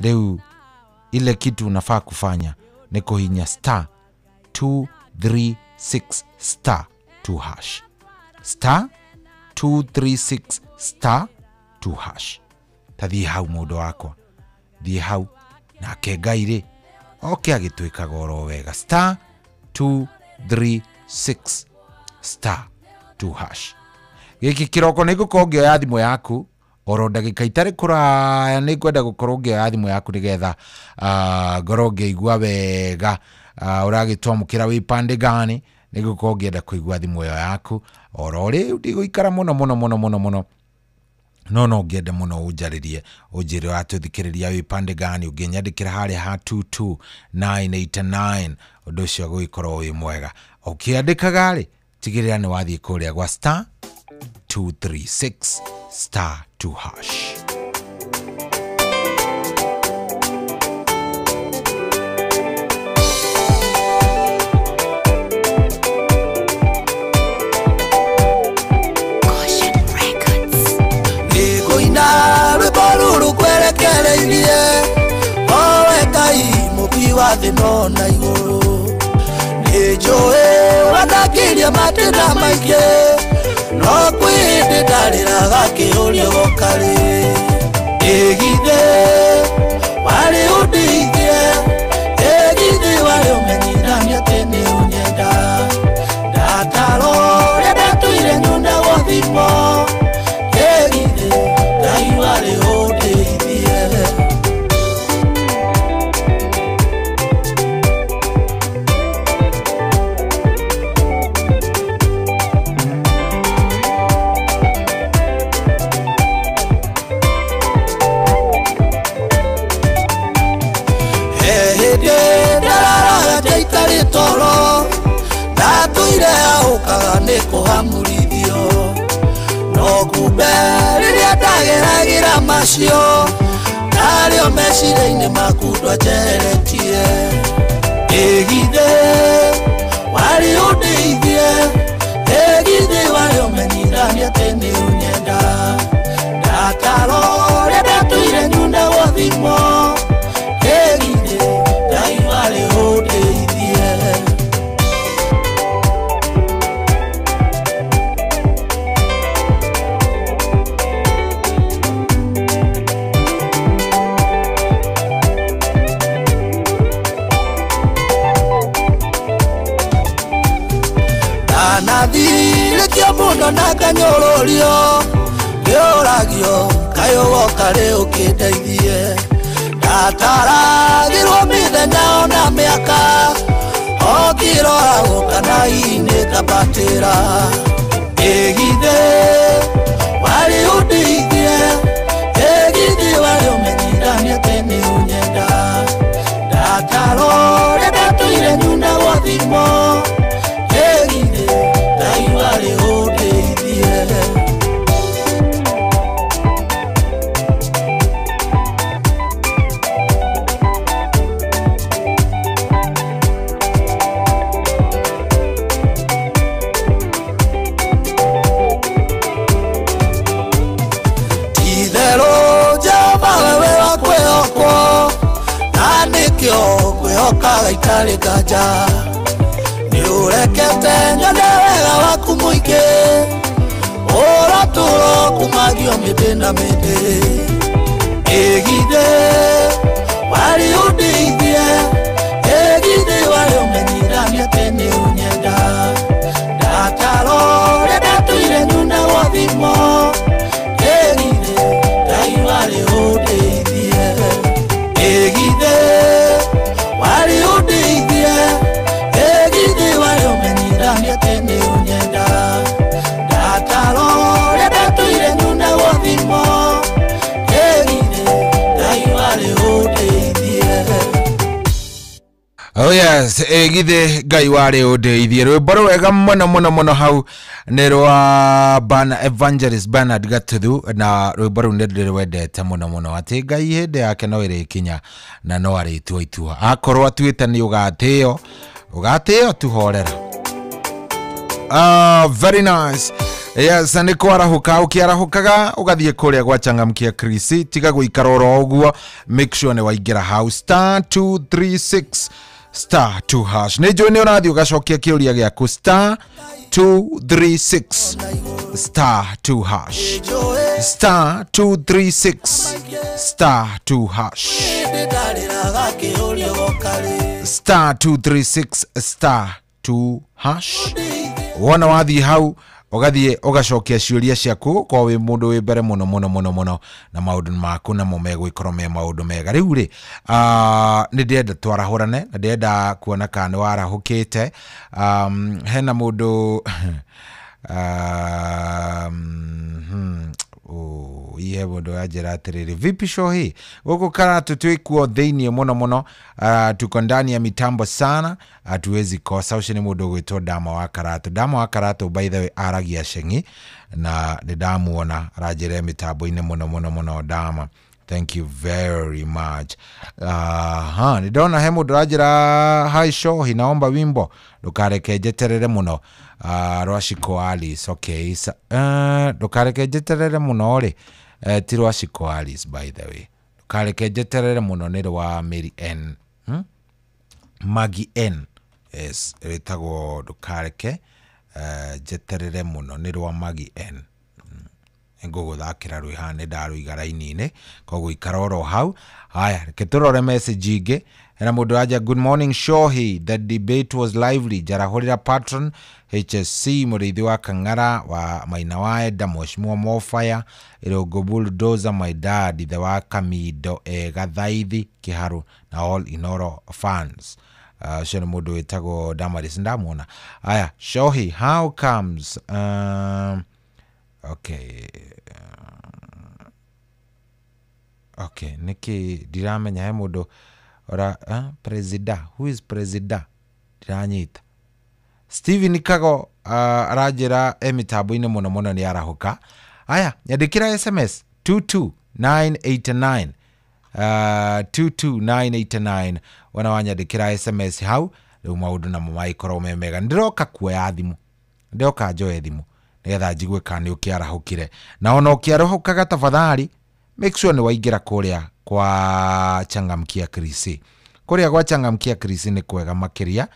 Rĩu ile kitu unafaa kufanya ni kuhinya star 236 star 2 hash, star 236 star 2 hash. Tathiĩ hau mũndũ wakwa, thiĩ hau nake Ngai rĩ oke agĩtwĩkaga oro wega, star 236 star 2 hash. Gĩkĩ kĩroko nĩ ngũkorwo ngĩoya thimũ yaku oro ndagĩka itarĩ kũraya, nĩ ngwenda gũkorwo ngĩoya thimũ yaku nĩgetha ngorwo ngĩigua wega ũragĩtwamũkĩra wĩ pande gani, nĩ ngũkorwo ngĩenda kũigua thimũ ĩyo yaku oro rĩu. Ndigũikara mũno mũno mũno mũno mũno, no ngĩende mũno ũnjarĩrie ũnjĩre ũratũthikĩrĩria wĩ pande gani, ũngĩnyandĩkĩra harĩa ha 22989 ũndũ ũcio gũgĩkorwo wĩ mwega. Ũkĩandĩkaga rĩ, tigĩrĩra nĩ wathiĩ kũrĩa gwa star 236 star 2 hash. Nĩngũina rwĩmbo rũrũ kwerekereirie owe Ngai mũmbi wa thĩ no na igũrũ, nĩ njũĩ wanakirie matĩna maingĩ, no kwĩ hĩndĩ ndarĩraga kĩũrio gokarĩ. Ĩgithĩ warĩ ũndeithie, ĩgithĩ warĩ ũmenyithanie atĩ nĩ ũnyenda, ndataro ũrĩa ndatũire nyunagwo thimo, ĩgithĩ Ngai warĩ ũndeithie. Toro ndatũire aũkaga nĩ kũhamũrithio, no kumbe rĩrĩa ndageragĩra macio ndarĩo meciria-inĩ maku ndwanjeheretie. Ĩgithĩ warĩ ũndeithie, ĩgithĩ warĩ ũmenyithanie atĩ nĩ ũnyenda, ndataro ũrĩa ndatũire nyunagwo thimo, ĩgithĩ Ngai warĩ ũndeithie. Ndanathirĩkio mũno na nganyũrũrio, ngĩũragio kaĩ ũgoka rĩ ũkĩndeithie, ndataragĩrwo mĩthenya ona mĩaka, o ngĩroragwo kana hihi nĩ ngabatĩra. Ĩgithĩ warĩ ũndeithie, ĩgithĩ warĩ ũmenyithanie atĩ nĩ ũnyenda, ndataro ũrĩa ndatũire nyunagwo thimo, ĩgithĩ Ngai warĩ ũndeithie. Kwĩhokaga itarĩ nganja, nĩ ũrekete nyone wega waku mũingĩ, ũratũra Ũtũũro kũmagio mĩtĩ na mĩtĩ Ĩgithĩ warĩ ũndeithie Ĩgithĩ warĩ ũmenyithanie atĩ nĩ ũnyenda Ndataro ũrĩa ndatũire nyunagwo thimo Ĩgithĩ Ngai warĩ ũndeithie Ĩgithĩ warĩ ũndeithie Ĩgithĩ warĩ ũmenyithanie atĩ nĩ ũnyenda Ndataro ũrĩa ndatũire nyunagwo thimo Ĩgithĩ Ngai warĩ ũndeithie. Oh yes, ĩgithĩ Ngai warĩ ũndeithie. Rwĩmbo rwega mũno mũno mũno hau nĩ rwa Bana Evangelist Bernard Gatuthu, na rwĩmbo rũu nĩ ndĩrwendete mũno mũno, atĩ Ngai hĩndĩ yake no ĩrĩkinya na no arĩtua itua. Akorwo atuĩte nĩ ũgatĩo, ũgatĩo tuhorera. Very nice. Yes, nĩ kwarahũka, ũkĩarahũkaga ũgathiĩ kũrĩa gwa Changamkia Krisi, tiga gũikara oro ũguo, make sure nĩ waingĩra hau star 236 star 2 hash. Nĩ njũĩ nĩ ũrathiĩ ũgacokia kĩũria gĩaku star 236 star 2 hash, star 236 star 2 hash, star 236 star 2 hash. Wona wathiĩ hau ũgathiĩ ũgacokia ciũria ciaku kwa wĩ mũndũ wĩ mbere mũno mũno mũno mũno, na maũndũ maku namo megũikorwo me maũndũ mega. Rĩu rĩ, nĩ ndĩrenda twarahũrane na ndĩrenda kuona kana nĩ warahũkĩte. Hena mũndũ ihe mũndũ anjĩra atĩrĩrĩ, vipi shohi gũkũ Karatu twĩkuo thĩiniĩ mũno mũno, tuko ndani ya mitambo sana, hatuwezi kosa. Ũcio nĩ mũndũ ũgwĩtwo Dama wa Karatu. Dama wa Karatu by the way aragia ceng'i na nĩ ndamuona aranjĩra mitambo-inĩ mũno mũno mũno. Dama, thank you very much. Nĩ ndona he mũndũ aranjĩra hi shohi, naomba wimbo ndũkareke njeterere mũno, rwa Shiko Alice. Okay, ndũkareke njeterere mũno rĩ, ti rwa Shiko Alice by the way, ndũkareke njeterere mũno nĩ rwa Mary N, Maggie N. Yes, rĩtagwo ndũkareke njeterere mũno, nĩ rwa Maggie N. Ngũgũthakĩra rwĩ haha, nĩ ndarũiga raini-inĩ, koguo ikara oro hau. Haya, reke tũrore message ingĩ. Hena mũndũ anja, good morning Shohi, the debate was lively. Njarahũrĩra patron HSC mũrĩithi wa Kang'ara wa Maina wa Enda, Mheshimiwa Mofaya Irũngũ Bulldozer, my dad ithe wa Kamindo Gathaithi Kĩharu na all Inoro fans. Ũcio nĩ mũndũ wĩtagwo Damaris, ndamuona. Haya, Shohi, how comes okay, okay, niki ndiramenya he mũndũ ora presida, who is presida, ndiranyita. Steven Kago aranjĩra e mĩtambo-inĩ mũno mũno nĩ arahũka. Aya, nyandĩkĩra SMS 22989, 22989 wona wanyandĩkĩra SMS hau, rĩu maũndũ namo magĩkorwo me mega. Ndĩroka kuoya thimũ, ndĩroka njoe thimũ nĩgetha njigue kana nĩ ũkĩarahũkire, na ona ũkĩarahũkaga tafadhali make sure nĩ waingĩra kũrĩa kwa Changamkia Krisi. Kũrĩa gwa Changamkia Krisi nĩ kwega makĩria,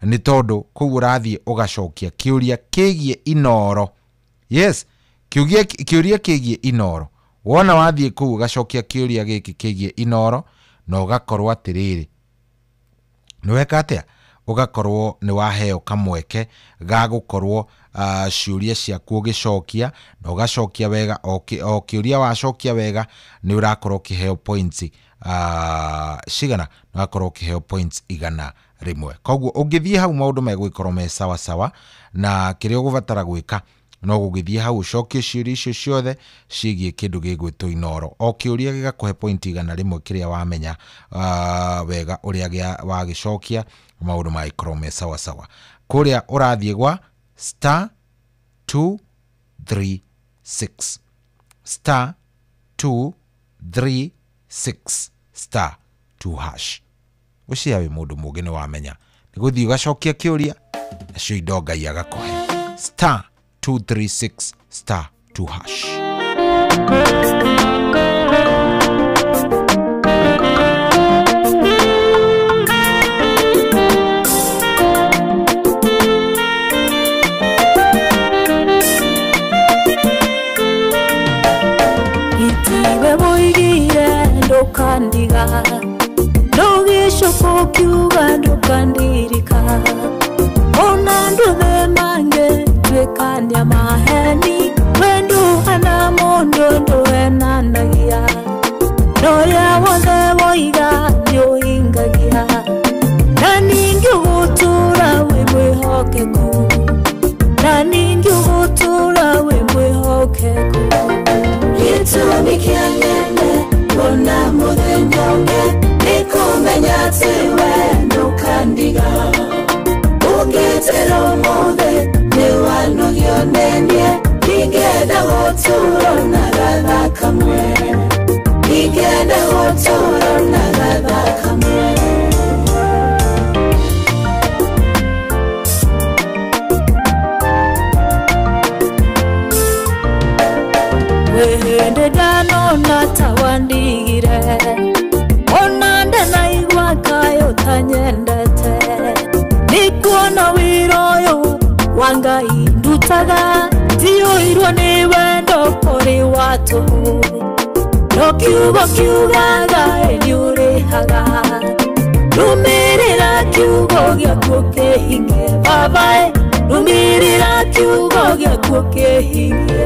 nĩ tondũ kũu ũrathiĩ ũgacokia kĩũria kĩgiĩ Inoro. Yes, kĩũria kĩgiĩ Inoro. Wona wathiĩ kũu ũgacokia kĩũria gĩkĩ kĩgiĩ Inoro, na ũgakorwo atĩrĩrĩ, nĩ weka atĩa? Ũgakorwo nĩ waheo kamweke ga gũkorwo ciũria ciaku ũgĩcokia, na ũgacokia wega. O kĩũria wacokia wega nĩ ũrakorwo ũkĩheo points cigana, nĩ ũrakorwo ũkĩheo points 100. Koguo ũngĩthiĩ hau maũndũ megũgĩkorwo me sawa sawa, na kĩrĩa ũgũbatara gwĩka no gũgĩthiĩ hau ũcokie ciũria icio ciothe ciĩgiĩ kĩndũ gĩgwĩtwo Inoro. O kĩũria gĩgakũhe point 100 kĩrĩa wamenya wega ũrĩa wagĩcokia, maũndũ magĩkorwo me sawa sawa. Kũrĩa ũrathiĩ gwa star 236 star 236 star 2 hash. Ũcio wĩ mũndũ mũũgĩ nĩ wamenya nĩ gũthiĩ ũgacokia kĩũria, nacio indo Ngai agakũhe. Star 236 star 2 hash. Ndũkandiga Ndũgĩcoka ũkiuga ndũkandirika Ona andũ mange tuĩkania maheni Wendo hana mũndũ ndũhenanagia Noria wothe woiga nĩũhingagia Na ningĩ ũgũtũra wĩ mwĩhokeku Na ningĩ ũgũtũra wĩ mwĩhokeku Gĩtũmi kĩa nyende kuona mũthenya ũngĩ nĩ kũmenya atĩ we ndũkandiga Ũngĩtĩra ũmũthĩ nĩwanogio nĩ niĩ Ndingĩenda gũtũũra na gatha kamwe Ndingĩenda gũtũũra na gatha kamwe Wehende ndanona ta wandigire Ona ndanaigua kaĩ ũtanyendete Nĩkuona wĩra ũyũ wa Ngai ndutaga Ndiyũirwo nĩ wendo kũrĩ wa tũhũ No kiugo kiugaga nĩũrĩhaga Rũmĩrĩra kiugo gĩaku kĩhinge babae Rũmĩrĩra kiugo gĩaku kĩhinge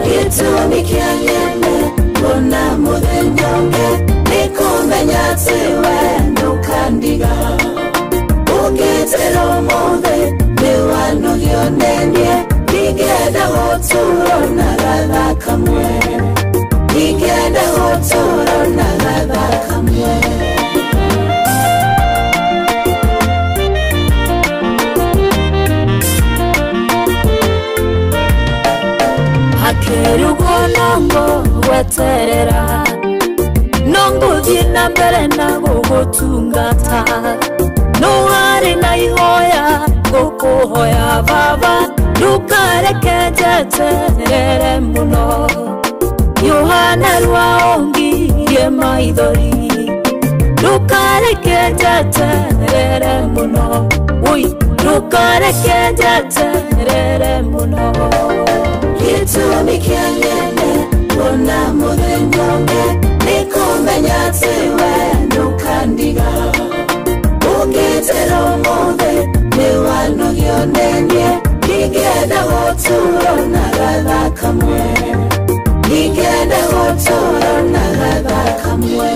Gĩtũmi kĩa nyende kuona mũthenya ũngĩ nĩ kũmenya atĩ we ndũkandiga Ũngĩtĩra ũmũthĩ nĩwanogio nĩ niĩ Ndingĩenda gũtũũra na gatha kamwe Ndingĩenda gũtũũra na gatha kamwe Hakĩrĩ ũguo no ngũgweterera No ngũthiĩ na mbere na gũgũtungata No harĩ na ihoya ngũkũhoya baba Ndũkareke njeterere mũno Yohana rwa ongirie maithori Ndũkareke njeterere mũno Ui, ndũkareke njeterere mũno Gĩtũmi kĩa nyende kuona mũthenya ũngĩ nĩ kũmenya atĩ we ndũkandiga Ũngĩtĩra ũmũthĩ nĩwanogio nĩ niĩ Ndingĩenda gũtũũra na gatha kamwe Ndingĩenda gũtũũra na gatha kamwe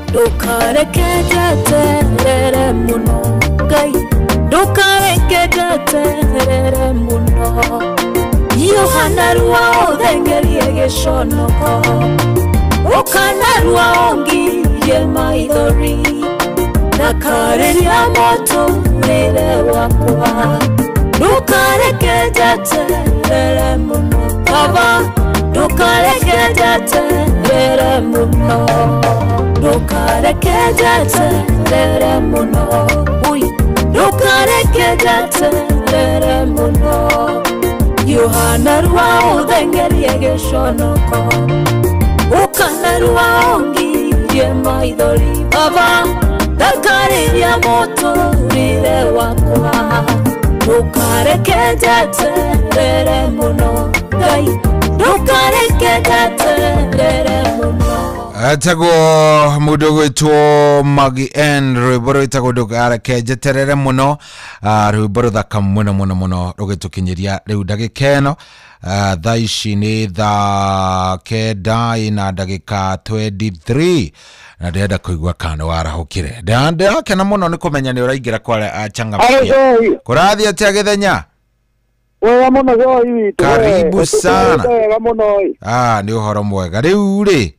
Ndũkareke njeterere mũno Ngai Ndũkareke njeterere mũno Yohana rwa ũthengerie gĩconoko Ũkana rwa ũngirie maithori Ndakarĩria mũtũrĩre wakwa Ndũkareke njeterere mũno Baba Ndũkareke njeterere mũno Ndũkareke njeterere mũno Ui, ndũkareke njeterere mũno Yohana rwa ũthengerie gĩconoko Ũkana rwa ũngirie maithori Baba ndakarĩria mũtũrĩre wakwa Ndũkareke njeterere mũno Ngai Ndũkareke njeterere mũno Etagwo mũndũ gwĩtwo Maggie N rwĩmbo rwĩtagwo ndũkareke njeterere mũno rwĩmbo rũthaka mũno mũno mũno rũgĩtũkinyĩria rĩu ndagĩka ĩno thaa ici nĩ thaa 9 na ndagĩka 23 na ndĩrenda kũigua kana nĩwarahũkire ndĩrakena mũno nĩ kũmenya nĩ ũraingĩra kwa achangamkia kũrathiĩ atĩa gĩthenya Wega mũno Joy witũ karibu sana wega mũno nĩ ũhoro mwega rĩu rĩ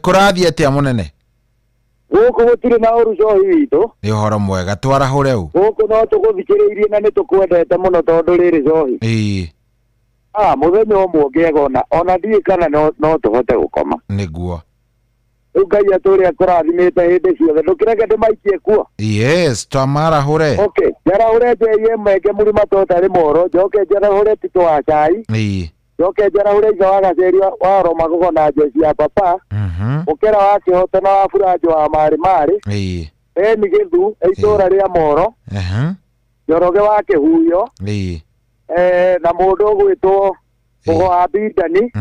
kũrathiĩ atĩa mũnene Gũkũ gũtirĩ na ũru Joy witũ nĩ ũhoro mwega twarahũre u gũkũ no tũgũthikĩrĩirie na nĩ tũkwendete mũno tondũ rĩrĩ Joy mũthenya ũmwe ũngĩega ona ndiũĩ kana no tũhote gũkoma nĩguo Rĩu Ngai atũrĩa kũrathimĩte hĩndĩ ciothe ndũkĩreke ndĩmaikie kuo yes twamarahũre okay njarahũre JM enge mũrima totarĩ moro njoke njarahũre Tito wa cai njoke njarahũre Ithe wa Gaceri wa Oromagogo na Jesi ya papa Mũkera wa Kĩhoto na wa Buranjo wa Marĩ Marĩ Beni Gĩthu itũũra rĩa Moro Njoroge wa Kĩhuyo na mũndũ ũgwĩtwo Mũgo wa Bindani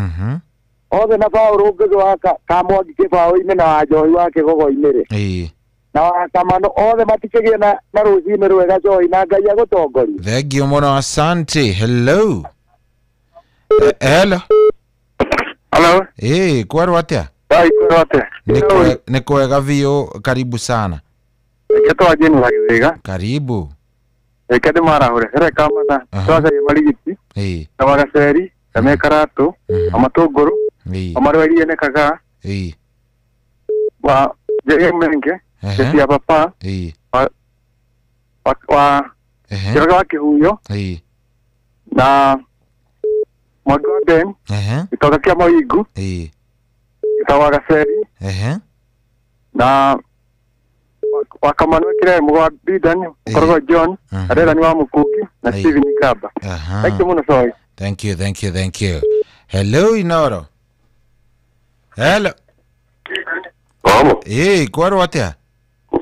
othe na Paũlũ Ngũgĩ wa Kamwangi kĩbaũ-inĩ na wa Njohi wa Kĩgogo-inĩ rĩ na wa Kamano othe matikĩgĩe na rũcinĩ rwega Njohi na Ngai agũtongorie. Thank you mũno, asante. Hello. Hello. Hello. Kwerwo atĩa? Kwerwo atĩa? Nĩ kwega biũ, karibu sana. Ngetwa Jane wa Gĩthĩga. Karibu. Reke ndĩmarahũre here kamana twacaria marigiti na magaceri na mekaratũ na matũngũrũ na marwarie nĩ kagaa wa Njege Menge ya papa wa Njoroge wa Kĩhuyo na Mwangi wa Ben gĩtonga kĩa Mawingu gĩtagwo Gaceri na Wakamanu kire Mũgo wa Bindani Mukorogo John Aderani wa Mukuki na Steven Kaba. Thank you muno sorry. Thank you, thank you, thank you. Hello Inoro. Hello. Amo. Kwerwo atĩa?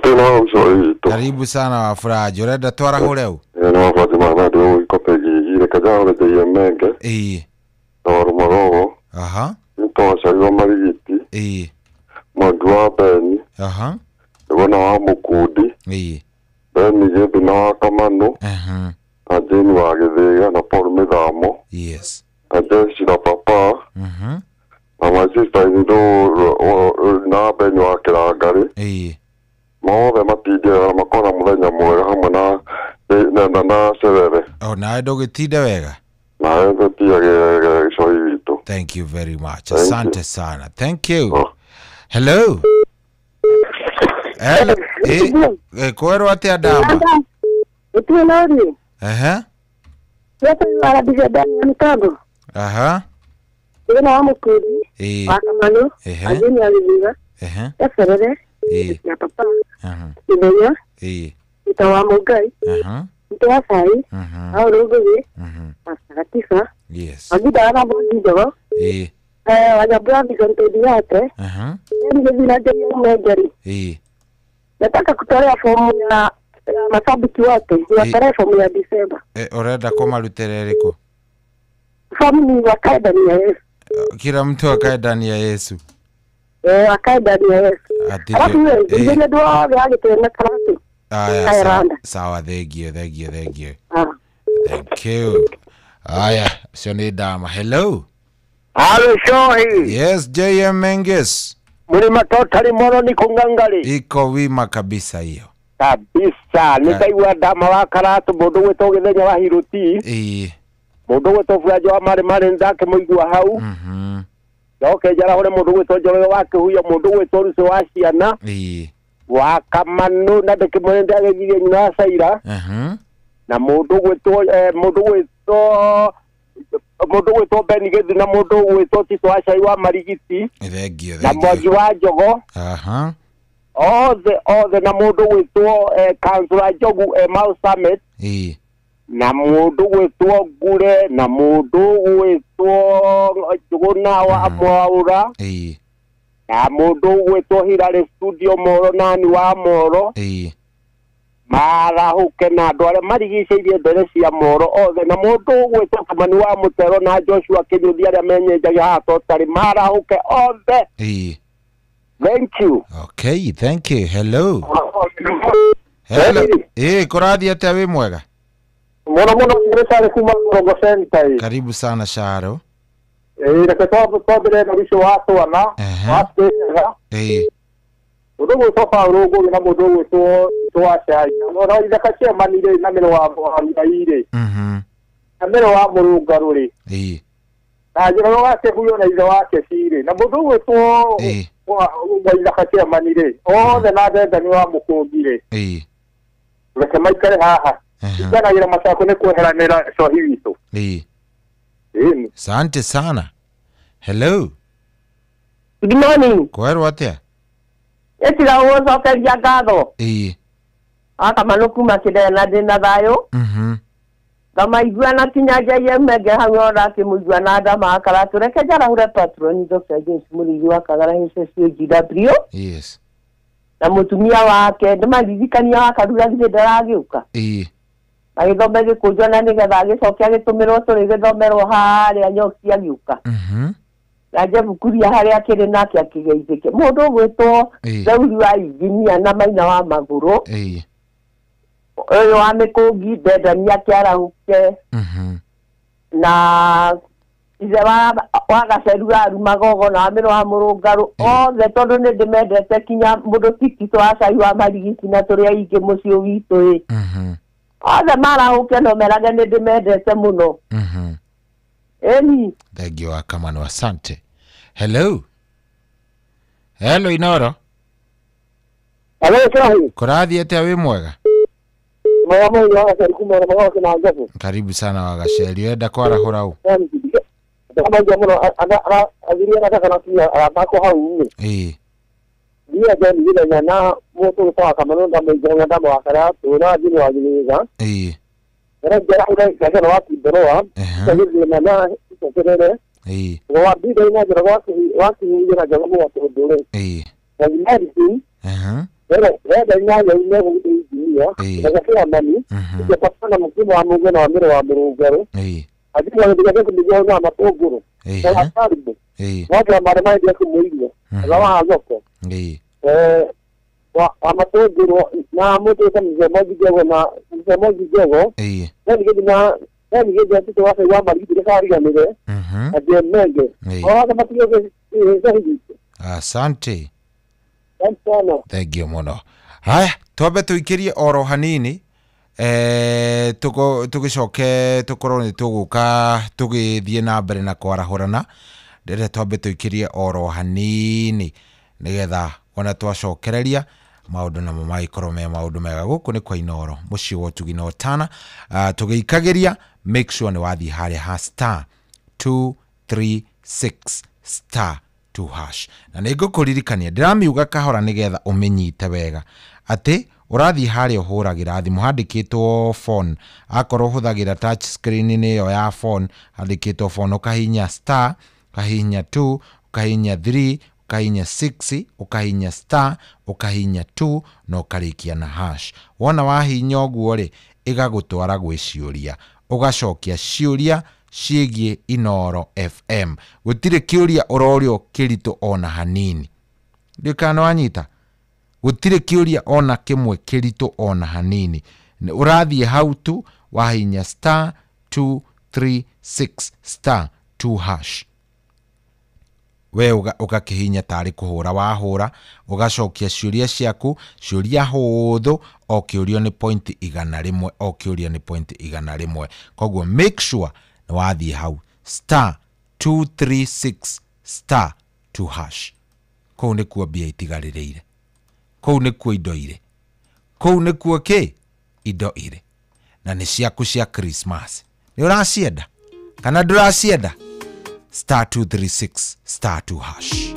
Tena usoi. Karibu sana wafuraji. Urenda twarahure u? No Fatima na ndio ikopegi ile kaja ule ya Menge. Na Warumarogo. Nitwacariwa marigiti. Mwangi wa Beni. Ndĩwona wa Mũkundi. Beni Gĩthina wa Kamanu. Na Jane wa Gĩthĩga na Paul Mĩthamo. Yes. Na Jesi na papa. Na my sister in law na Beni wa Kĩrangarĩ. Mothe matindĩra makona mũthenya mwega hamwe na Cerere. O nawe ndũgĩtinde wega? Nawe ndũtiyage gĩcoi witũ. Thank you very much. Asante sana. Thank you. Hello. Hello. Kwerwo atĩa Ndamba? Gũtirĩ Ndĩna wa Mũkundi wa Kamanu Ajeni wa Gĩthĩga Eberere na papa Ithenya Ita wa Mũngai Ita wa Cai Paũlũ Ngũgĩ wa Gatiba Maginda wa Mwangi Njogo Wanyambura Vicente yake nataka kutolea fomu ya mashabiki wote niwatolee fomu ya Disemba. Urenda kũmarutĩra ĩrĩkũ? Fomu ni wakae ndani ya Yesu. Kila mtu akae ndani ya Yesu. Akae ndani ya Yesu. Alafu wewe ndio othe agĩtwĩna karatu. Aya, sawa, thank you, thank you, thank you. Thank you. Aya, cio nĩ Ndama. Hello. Halo Shohi. Yes, JM Menges. Mlima totally mono ni kungangali. Iko wima kabisa hiyo. Kabisa. Nitaigua Ndama wa Karatu mũndũ gwĩtwo Gĩthenya wa Hiruti. Mũndũ gwĩtwo Buranjo wa Marĩ Marĩ ndake mũigua hau. Njoke njarahũre mũndũ gwĩtwo Njoroge wa Kĩhuyo mũndũ gwĩtwo Rucũ wa Ciana. Wa Kamanu na ndĩkĩmwĩre ndĩageithirie nyina wa Caira. Na mũndũ gwĩtwo mũndũ gwĩtwo Beni Gĩthu na mũndũ gwĩtwo Tito wa Cai wa Marigiti. Thank you, na Mwangi wa Njogo. Othe na mũndũ gwĩtwo Councillor Njogu Mau Summit. Na mũndũ gwĩtwo Ngure na mũndũ gwĩtwo Njuguna wa Mwaura. Na mũndũ gwĩtwo Hilary Studio Moro nani wa Moro. Marahũke na andũ arĩa marigicĩirie ndere cia Moro othe na mũndũ gwĩtwo Kamani wa Mũtero na Joshua Kĩnyũthi arĩa menyenjagia haha Totally marahũke othe. Thank you. Okay, thank you. Hello. Hello. Kũrathiĩ atĩa wĩ mwega? Mũno mũno ndĩrĩ kuma Ngorongo Center. Karibu sana Sharo. Reke twambĩre na ũcio wa twana wa Kĩnyaga. Mũndũ gwĩtwo Paũlũ Ngũgĩ na mũndũ gwĩtwo wa Cai. Na ithaka ciamanire na mĩro wa Ngai rĩ. Na mĩro wa Mũrũngarũ rĩ. Na Njoroge wa Kĩhuyo na ithe wake Cirĩ. Na mũndũ gwĩtwo wa ithaka ciamanire othe na Ndengani wa Mũkũngi rĩ. Reke maikare haha. Ikanagĩra macako nĩ kweheranĩra cohi witũ. Asante sana. Hello. Good morning. Kwerwo atĩa? Ĩtiga gũgũcokeria ngatho. Akamanu kuma Kĩndere na ndĩna thayũ. Ngamaigua na kinya JM Menge hau ona akĩmũigua na Ndama wa Karatu. Reke njarahũre patroni Dr. James Mũrĩithi wa Kagara HSGW. Yes. Na mũtumia wake ndĩmaririkania wa Karura githĩ ndaragĩũka. Agĩthome gĩkũnjo na nĩgetha agĩcoke agĩtũmĩrwo tũrĩ gĩthomerwo harĩa nyoki agĩũka. Na Jeff Kuria harĩa akĩrĩ nake akĩgeithĩke. Mũndũ ũgwĩtwo Thauri wa injinia na Maina wa Magũrũ. Ũyũ wa mĩkũngi Ndendani akĩarahũke. Na ithe wa Gaceru wa Magogo na wa Mĩro wa Mũrũngarũ othe tondũ nĩ ndĩmendete kinya mũndũ Tikito wa Cai wa Marigiti na tũrĩ aingĩ mũciĩ witũ ĩ. Othe marahũke no merage nĩ ndĩmendete mũno. Eni. Thank you Wakamano, asante. Hello. Hello Inoro. Hello Sahi. Kũrathiĩ atĩa wĩ mwega? Karibu sana Wagaceri. Wenda kwarahũra ũ? Asante. Thank you muno. Haya, twambe tuikirie oro hanini tugicoke tukorwo ni tuguka tugithie na mbere na kwarahurana. Ndĩrenda twambe tuikirie oro hanini nigetha ona twacokereria maundu namo magikorwo me maundu mega. Guku ni kwa Inoro muciĩ wa ũtugi na ũtana. Tugĩikagiria make sure ni wathi haria ha star 236 star 2 hash. Na nĩ ngũkũririkania ndĩramiuga kahora nĩgetha ũmĩnyite wega atĩ ũrathiĩ harĩa ũhũragĩra thimũ handĩkĩtwo phone. Akorwo ũhũthagĩra touch screen nĩ ĩyo ya phone, handĩkĩtwo phone, ũkahihinya star, ũkahihinya 2, ũkahihinya 3, ũkahihinya 6, ũkahihinya star, ũkahihinya 2 na ũkarĩkia na hash. Wona wahihinya ũguo rĩ, ĩgagũtwara gwĩ ciũria, ũgacokia ciũria ciĩgiĩ Inoro FM. Gũtirĩ kĩũria ũrorio kĩritũ ona hanini. Ndiũĩ kana nĩwanyita? Gũtirĩ kĩũria ona kĩmwe kĩritũ ona hanini. Ũrathiĩ hau tu wahihinya star 236 star 2 hash. We ũgakĩhihinya tarĩ kũhũra wahũra, ũgacokia ciũria ciaku, ciũria hũthũ, o kĩũrio nĩ point 100, o kĩũria nĩ point 100. Koguo make sure nĩ wathiĩ hau star 236 star 2 hash. Kũu nĩkuo mbia itigarĩrĩire, kũu nĩkuo indo irĩ, kũu nĩkuo kĩ indo irĩ, na nĩ ciaku cia Christmas. Nĩ ũracienda kana ndũracienda? Star 236 star 2 hash.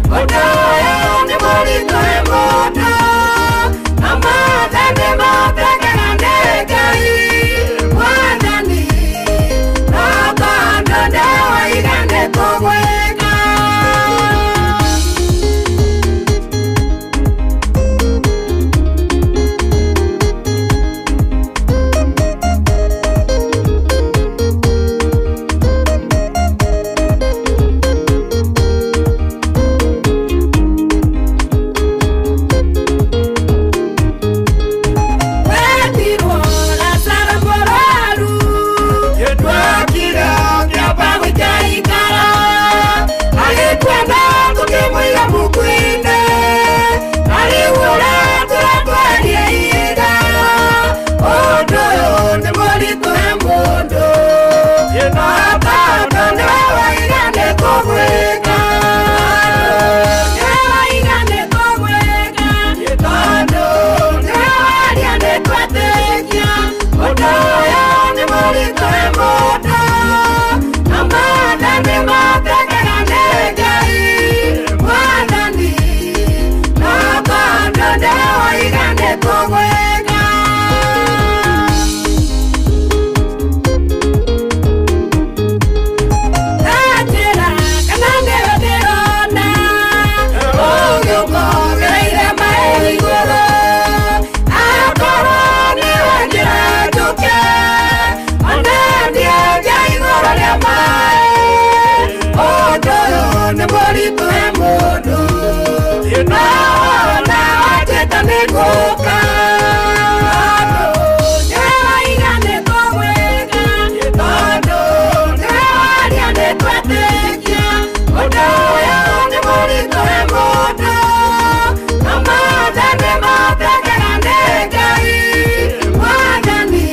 We're nĩngũka. Tondũ nĩwe waiga nĩtũgwĩka, tondũ nĩwe waria nĩtwetĩkia. Ũndũ ũyũ nĩ mũritũ he mũndũ, no mothe nĩmatekega nĩ Ngai Mwathani.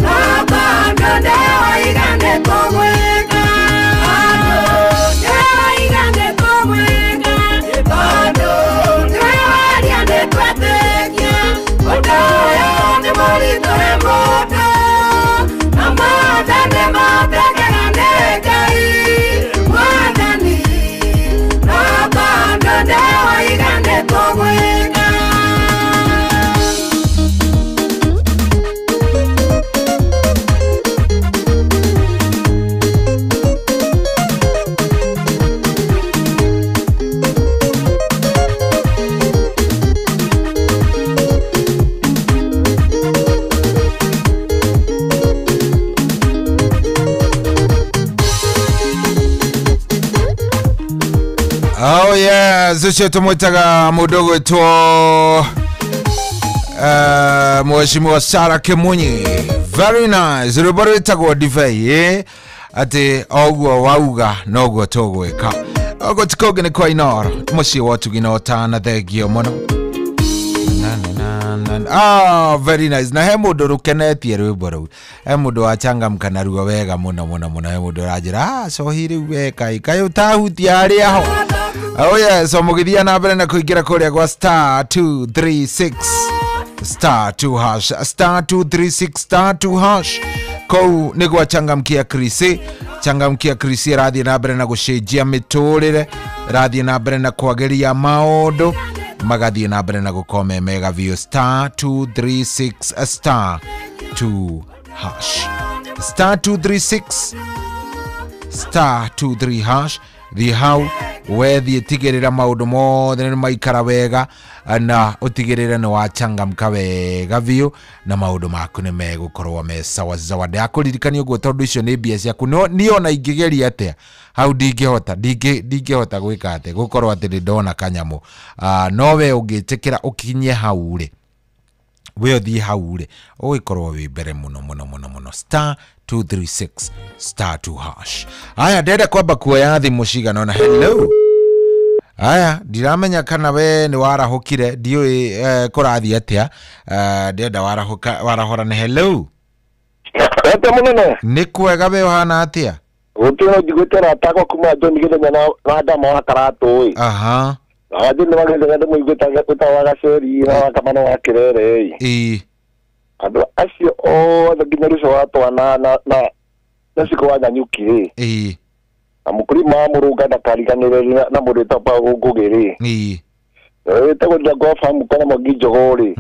No tondũ nĩwe waiga nĩtũgwĩka, tondũ nĩwe waiga nĩtũgwĩka, tondũ nĩwe waria nĩtwetĩkia. Ũndũ ũyũ nĩ mũritũ he mũndũ, no mothe nĩmatekega nĩ Ngai Mwathani. No tondũ nĩwe waiga nĩtũgwĩka. Oh yes, ucio tumwitaga mundu gwitwo Mheshimiwa Sarah Kimunyi. Very nice. Rwimbo rwitagwo ndibei ati oguo wauga noguo tugwika. Oguo ti kũngĩ nĩ kwa Inooro mũciĩ wa ũtugi na ũtana. Thengio mũno. Na, na, na. Ah, very nice. Na he mũndũ rũkenetie rwĩmbo rũu, he mũndũ wachangamka naruo wega mũno mũno mũno. He mũndũ ũranjĩra ah cohi rĩu we kai kai ũtahutia harĩa ho. Oh yes, so mũgĩthiĩ na mbere na kũingĩra kũrĩa gwa star 236 star 2 hash, star 236 star 2 hash. Kũu nĩ gwa changamkia Krisi. Changamkia Krisi ĩrathiĩ na mbere na gũcenjia mĩtũrĩre, ĩrathiĩ na mbere na kwagĩria maũndũ, magathiĩ na mbere na gũkorwo me mega biũ. Star 236 star 2 hash, star 236 star 23 hash. Thiĩ hau wethiĩ tigĩrĩra maũndũ mothe nĩ maikara wega, na ũtigĩrĩre nĩ wachangamka wega biũ, na maũndũ maku nĩ megũkorwo me sawa sawa. Ndakũririkania ũguo tondũ icio nĩ mbia ciaku. No niĩ ona ingĩgeria atĩa hau ndingĩhota, ndingĩhota gwĩka atĩa gũkorwo atĩ nĩ ndona kanyamũ. No we ũngĩtĩkĩra ũkinye hau rĩ, we ũthiĩ hau rĩ, ũgĩkorwo wĩ mbere mũno mũno mũno mũno. Star 236 star 2 hash. Aya, ndĩrenda kwamba kuoya thimũ cigana ũna. Hello. Aya, ndiramenya kana we nĩ warahũkire, ndiũĩ kũrathiĩ atĩa. Ndĩrenda warahũra nĩ hello. Ete mũnene. Nĩ kwega we ũhana atĩa? Gũtirĩ njiguĩte ũratakwa kuma John Gĩthenya na Adama wa Karatũ ĩ. Aha. Na Wajini wa Gĩthenya ndĩmũiguĩte wĩtagwo wa Gaceri na wa Kamano wa Kĩrere ĩ. Ĩĩ. Andũ acio othe nginya Ruco wa Twana na Ciko wa Nyanyuki rĩ. Ĩĩ. Na mũkũrima wa Mũrũnga ndakariganĩre na mũndũ wĩtagwo Paul Ngũgĩ rĩ. Ĩĩ. Wĩtagwo Njango Famu kana Mwangi Njogoo rĩ.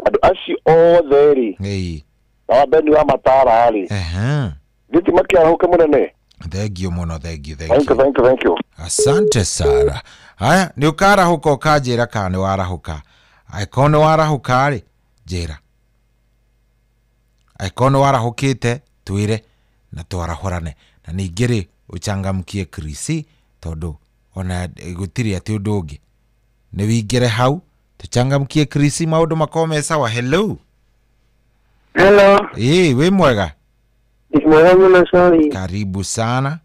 Andũ acio othe rĩ. Ĩĩ. Na wa Beni wa Matara rĩ. Ehe. Gĩti makĩarahũke mũnene. Thengio mũno, thengio, Thank you, thank you, thank you. Asante Sara. Haya, nĩ ũkarahũka ũkanjĩra kana nĩ warahũka. Angĩkorwo nĩ warahũka rĩ, njĩra. Angĩkorwo nĩ warahũkĩte, twĩre na twarahũrane. Na ningĩ rĩ, ũchangamkie Krisi tondũ ona gũtirĩ atĩ ũndũ ũngĩ. Nĩ wĩingĩre hau, tũchangamkie Krisi maũndũ makorwo me sawa. Hello. Hello. Ĩĩ, wĩ mwega? Ni mwega mũno sorry. Karibu sana.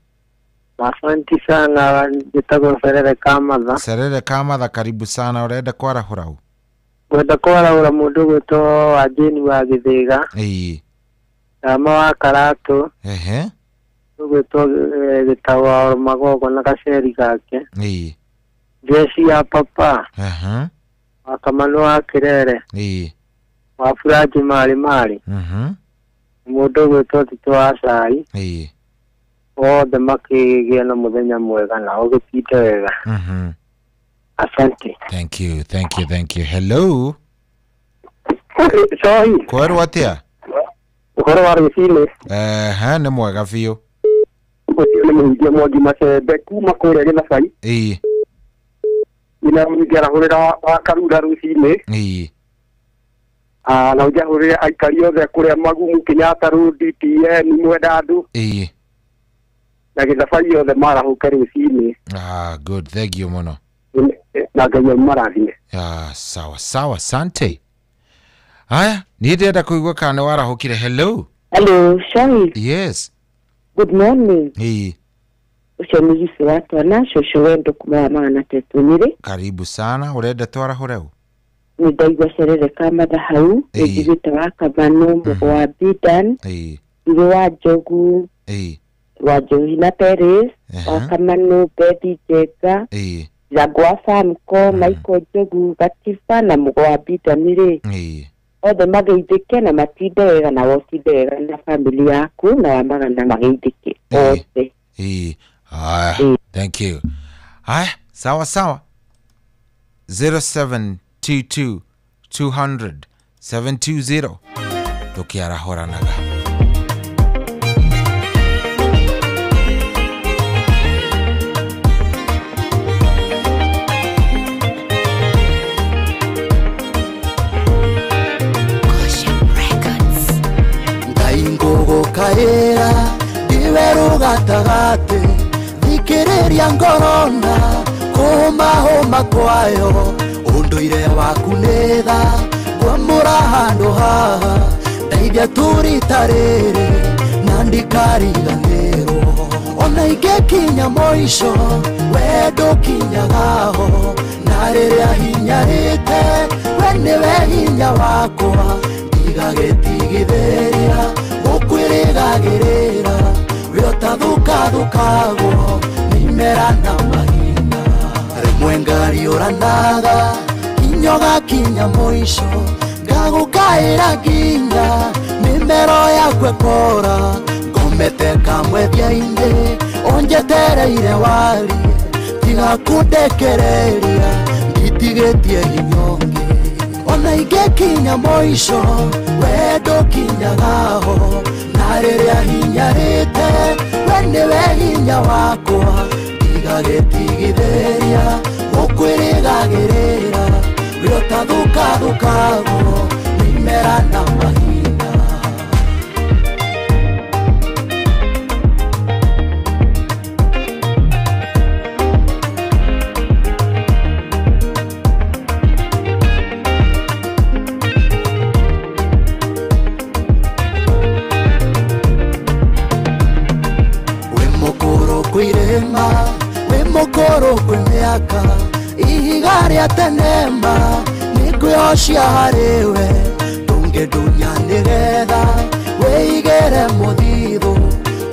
Asante sana, njĩtagwo Serere Kamatha. Serere Kamatha, karibu sana. Ũrenda kwarahũra ũ? Ngwenda kwarahũra mũndũ ũgwĩtwo Wajeni wa Gĩthĩga. Ĩĩ. Rama wa Karatũ. Ehe. Ũgwĩtwo Gĩtaũ wa Magogo na gaceri gake. Ĩĩ. Jeshi ya Papa. Ehe. Wa Kamano wa Kĩrere. Ĩĩ. Wa Furaji Marĩ Marĩ. Mũndũ ũgwĩtwo Tito wa Cai. Ĩĩ. Othe makĩgĩa na mũthenya mwega na ũgĩtinde wega. Asante. Thank you, thank you, thank you. Hello. Sorry. Kwerwo atĩa? Ũhoro wa rũcinĩ. Ehe, nĩ mwega biũ. Ũcio nĩ mũhunjia Mwangi Macembe kuma kũrĩa Gĩthabai. Ĩĩ. Ina mũingĩarahũrĩra wa Karura rũcinĩ. Ĩĩ. Na ũnjahũrĩre aikari othe kũrĩa Magumu, Kenyatta Road, DTN, Mwendandũ. Ĩĩ. Na Gĩthabai othe marahũke rũcinĩ. Ah, good. Thank you mũno. Na Ngai amarathime. Sawa sawa, asante. Haya, niĩ ndĩrenda kũigua kana nĩ warahũkire. Hello. Hello, Shai. Yes. Good morning. Ĩĩ. Ũcio nĩ Gĩcĩ wa twana cũcũ wendo kuma wa magana tetũ Nyĩrĩ. Karibu sana, ũrenda twarahũre ũ? Nĩ ndaigua cerere ka matha hau, nĩnjiguĩte wa Kamano, Mũgo wa Bidan, Irĩ wa Njogu, wa Njohi na Paris, wa Kamano, Bethi Njenga, Ndirango wa Famco, Michael Njogu, Gatiba na Mũgo wa Bidan rĩ. Othe mageithĩke na matinde wega na wotinde wega na family yaku na wa magana mageithĩke othe. Haya, thank you. Haya, sawa sawa. 0722 200 720 tukiarahoranaga. Kaera iweru gatagate thikĩrĩria ngorona kũhũmahũma kwayo ũndũire waku nĩ tha kwamũra handũ haha ndeithia tũrita rĩrĩ na ndikariganĩrwo ona ingĩkinya mũico we ndũkinyagaho na rĩrĩa hinyarĩte we nĩwe hinya wakwa ndigagĩtigithĩria ukwirigagirira wiotathukathukagwo mimera na mahinda rimwe ngariũranaga kinyoga kinya mũico ngagũkaĩra nginya mĩmero yaku ĩkora ngomete kamwethia-inĩ ũnjetereire warie tiga kũndekereria nditigĩtie hinya ũngĩ ona ingĩkinya mũico we ndũkinyagaho na rĩrĩa hinyarĩte we nĩwe hinya wakwa ndigagĩtigithĩria ũkwĩrĩgagĩrĩra wĩotathũkathũkagwo mĩmera na mahinda. Kwirema we mukuru kwi miaka ihiga rĩa tenema nĩngwĩhocia harĩwe ndũngĩndunya nĩgetha wĩigĩre mũthithũ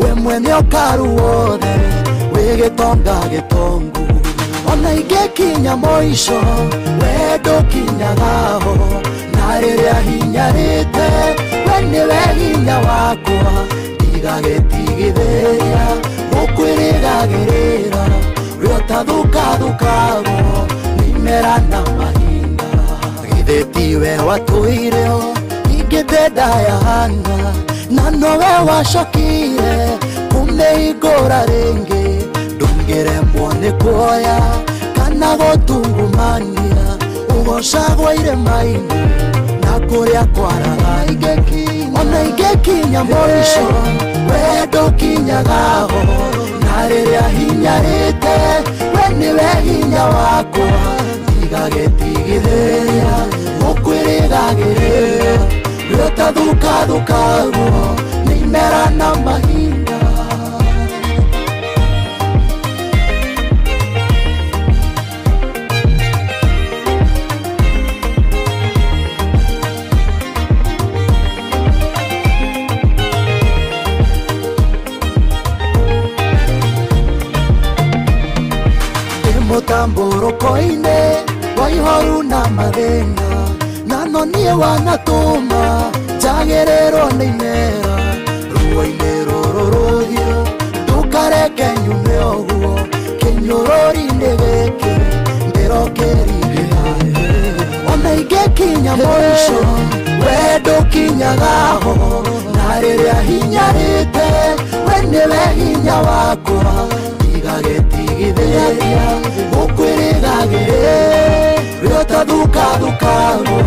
we mwene ũkaru wothe wĩ gĩtonga gĩtongu ona ingĩkinya mũico we ndũkinyagaho na rĩrĩa hinyarĩte we nĩwe hinya wakwa ndigagĩtigithĩria ukwirigagirira wiotathukathukagwo mĩmera na mahinda githĩ tiwe watũire ingĩte ndayahana na nowe wacokire kũmĩhingũra rĩngĩ ndũngĩremwo nĩ kuoya kana gũtungumania ũgocagwo irĩma-inĩ na kũrĩa kwaraga ona ingĩkinya mũico we ndũkinyagaho na rĩrĩa hinyarĩte we nĩwe hinya wakwa ndigagĩtigithĩria ũkwĩrĩgagĩrĩra wĩotathũkathũkagwo nĩ imera na mahinda. Mũtambũrũko-inĩ wa ihoru na mathĩna na no niĩ wanatũma njagĩrĩrwo nĩ imera ruo-inĩ rũrũ rũhiũ ndũkareke nyume ũguo kĩnyũrũri-inĩ gĩkĩ ndĩrokĩrire ona ingĩkinya mũico we ndũkinyagaho na rĩrĩa hinyarĩte we nĩwe hinya wakwa ndigagĩtigithĩria ukwirigagĩrĩra wĩotathũkathũkagwo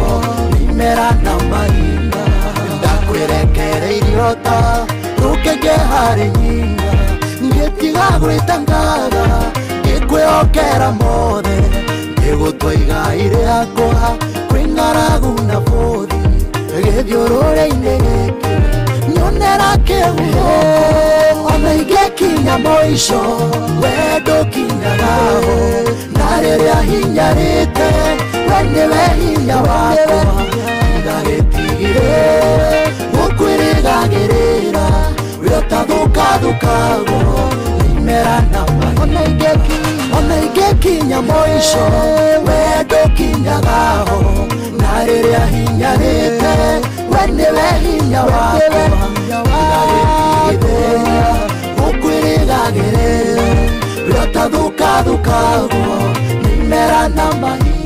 mĩmera na mahinda ndakwĩrekereirio ta rũkenge harĩ nyina ngĩtiga gwĩtangatha ngĩkwĩhokera mothe Nĩgũtwa igai rĩakwa kwĩ ng'aragu na bũthi gĩthiũrũrĩ-inĩ gĩkĩ nyonera kĩhuhũko ona ingĩkinya mũico wendo kinyaga ho na rĩrĩa hinyarĩte we nĩwe hinya wakwa ndagĩtigire gũkwĩrĩgagĩrĩra we ũtathũkathũkagwo imera na mahinda ona ingĩkinya mũico wendo kinyaga ho na rĩrĩa hinyarĩte we nĩwe hinya wakwa ndagĩtigire gũkwĩrĩgagĩrĩra we ũtathũkathũkagwo imera na mahinda.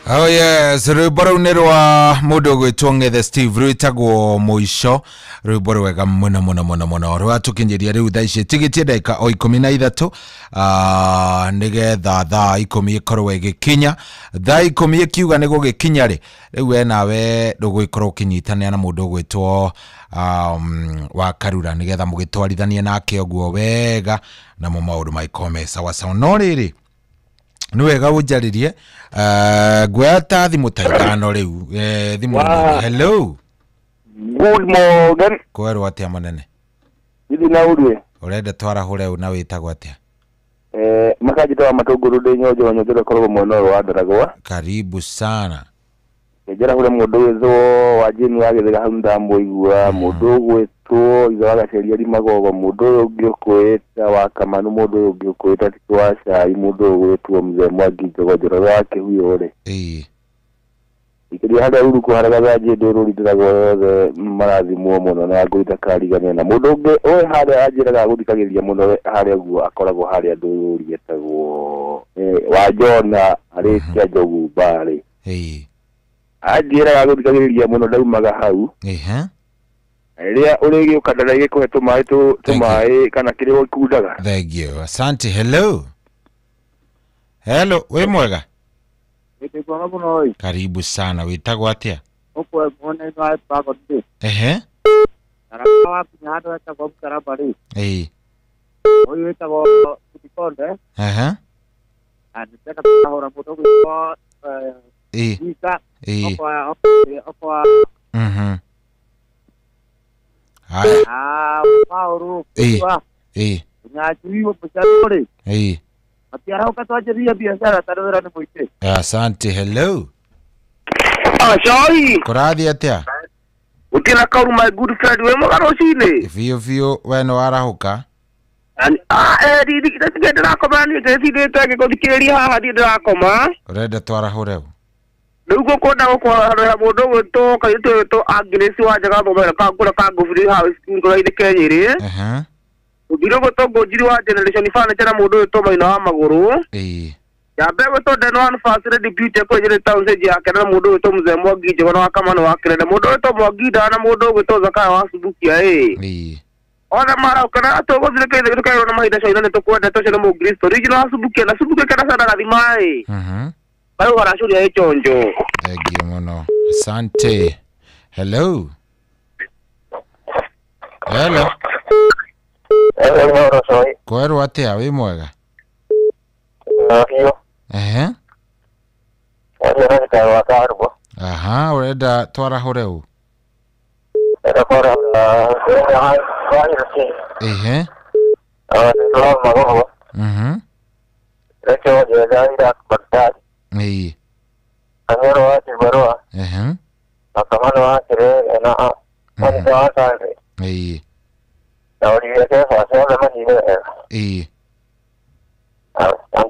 Oh yes, rwĩmbo rũu nĩ rwa mũndũ ũgwĩtwo Ng'ethe Steve rwĩtagwo mũico, rwĩmbo rwega mũno mũno mũno mũno rwatũkinyĩria rĩu thaa ici tigĩtie ndagĩka o 13 nĩgetha thaa 10 ĩkorwo ĩgĩkinya. Thaa 10 ĩkiuga nĩ gũgĩkinya rĩ, rĩu we nawe ndũgũgĩkorwo ũkĩnyitanĩra na mũndũ ũgwĩtwo wa Karura nĩgetha mũgĩtwarithanie nake ũguo wega namo maũndũ magĩkorwo me sawa sawa. No rĩrĩ nĩ wega ũnjarĩrie nguoya ta thimũ ta ithano rĩu thimũ. Hello, good morning. Kwerwo atĩa mũnene? Ithi na ũrue ũrenda twarahũre ũ na wĩtagwo atĩa? Makanjĩta wa matũngũrũ ndĩ nyonjo nyonjo koragwo mwena ũyũ wa Ndaragwa. Karibu sana. Njarahũre mũndũ wĩtwo wa Jane wa Gĩthega hau ndamũigua, mũndũ ũgwĩtwo Ithe wa Gaceriari Magogo, mũndũ ũyũ ũngĩ ũkwĩta wa Kamanu, mũndũ ũyũ ũngĩ ũkwĩta Tito wa Cai, mũndũ ũyũ ũgwĩtwo Mzee Mwangi Njogo Njoroge wa Kĩhuyo rĩ. Ikĩria harĩa Uhuru kũharaga Njĩ Ndũrũri ndĩragwo yothe marathimwo mũno na ngũi itakarigania na mũndũ ũngĩ ũyũ harĩa anjĩraga gũthikagĩrĩria mũno harĩa ũguo akoragwo harĩa Ndũrũri etagwo wa Jona arĩ Kĩanjogu Mbarĩ. Anjĩraga gũthikagĩrĩria mũno ndaumaga hau. Rĩrĩa ũrĩgĩũka ndarĩgĩkũhe tũmaĩ tũmaĩ kana kĩrĩa ũkundaga. Thank you. Asante. Hello. Hello, wĩ mwega? Karibu sana. Wĩtagwo atĩa? Ehe. Ehe. Asante. Hello. Sorry. Kũrathiĩ atĩa? Ũtĩna kauru my good friend we mwega rũcinĩ. Biũ biũ we nĩ warahũka? Ndĩrakoma niĩ ndĩcindĩte ngĩgũthikĩrĩria haha niĩ ndĩrakoma. Ũrenda twarahũre ũ? Rĩu ngũkwenda gũkwarahũra mũndũ ũgwĩtwo kairĩtu ũgwĩtwo Agnes wa Njaga Thomera kangũra kangũbiri hau ngũra-inĩ Kenyĩrĩ. Mũthuri ũgwĩtwo Ngũnjiri wa Generation Furniture na mũndũ ũgwĩtwo Maina wa Magũrũ. Nyambe gwĩtwo Den One First Lady Beauty kũrĩa Nyĩrĩ Town Stage ya Kenya na mũndũ ũgwĩtwo Mzee Mwangi Njogona wa Kamano wa Kĩrende, mũndũ ũgwĩtwo Mwangi Ndawa na mũndũ ũgwĩtwo Zakayo wa Subukia. Othe marauka na tũgũthire kĩithe tũkairwo na mahinda caina nĩ tũkwendete ũcio nĩ Mũkristo original wa Subukia na Subukia kenda sana gathima ĩ. Barũ aracũria ĩchonjo. Thank you mũno. Asante. Hello. Hello. Kwerwo atĩa wĩ mwega? Ehe. Aha, ũrenda twarahũre ũ? Ehe.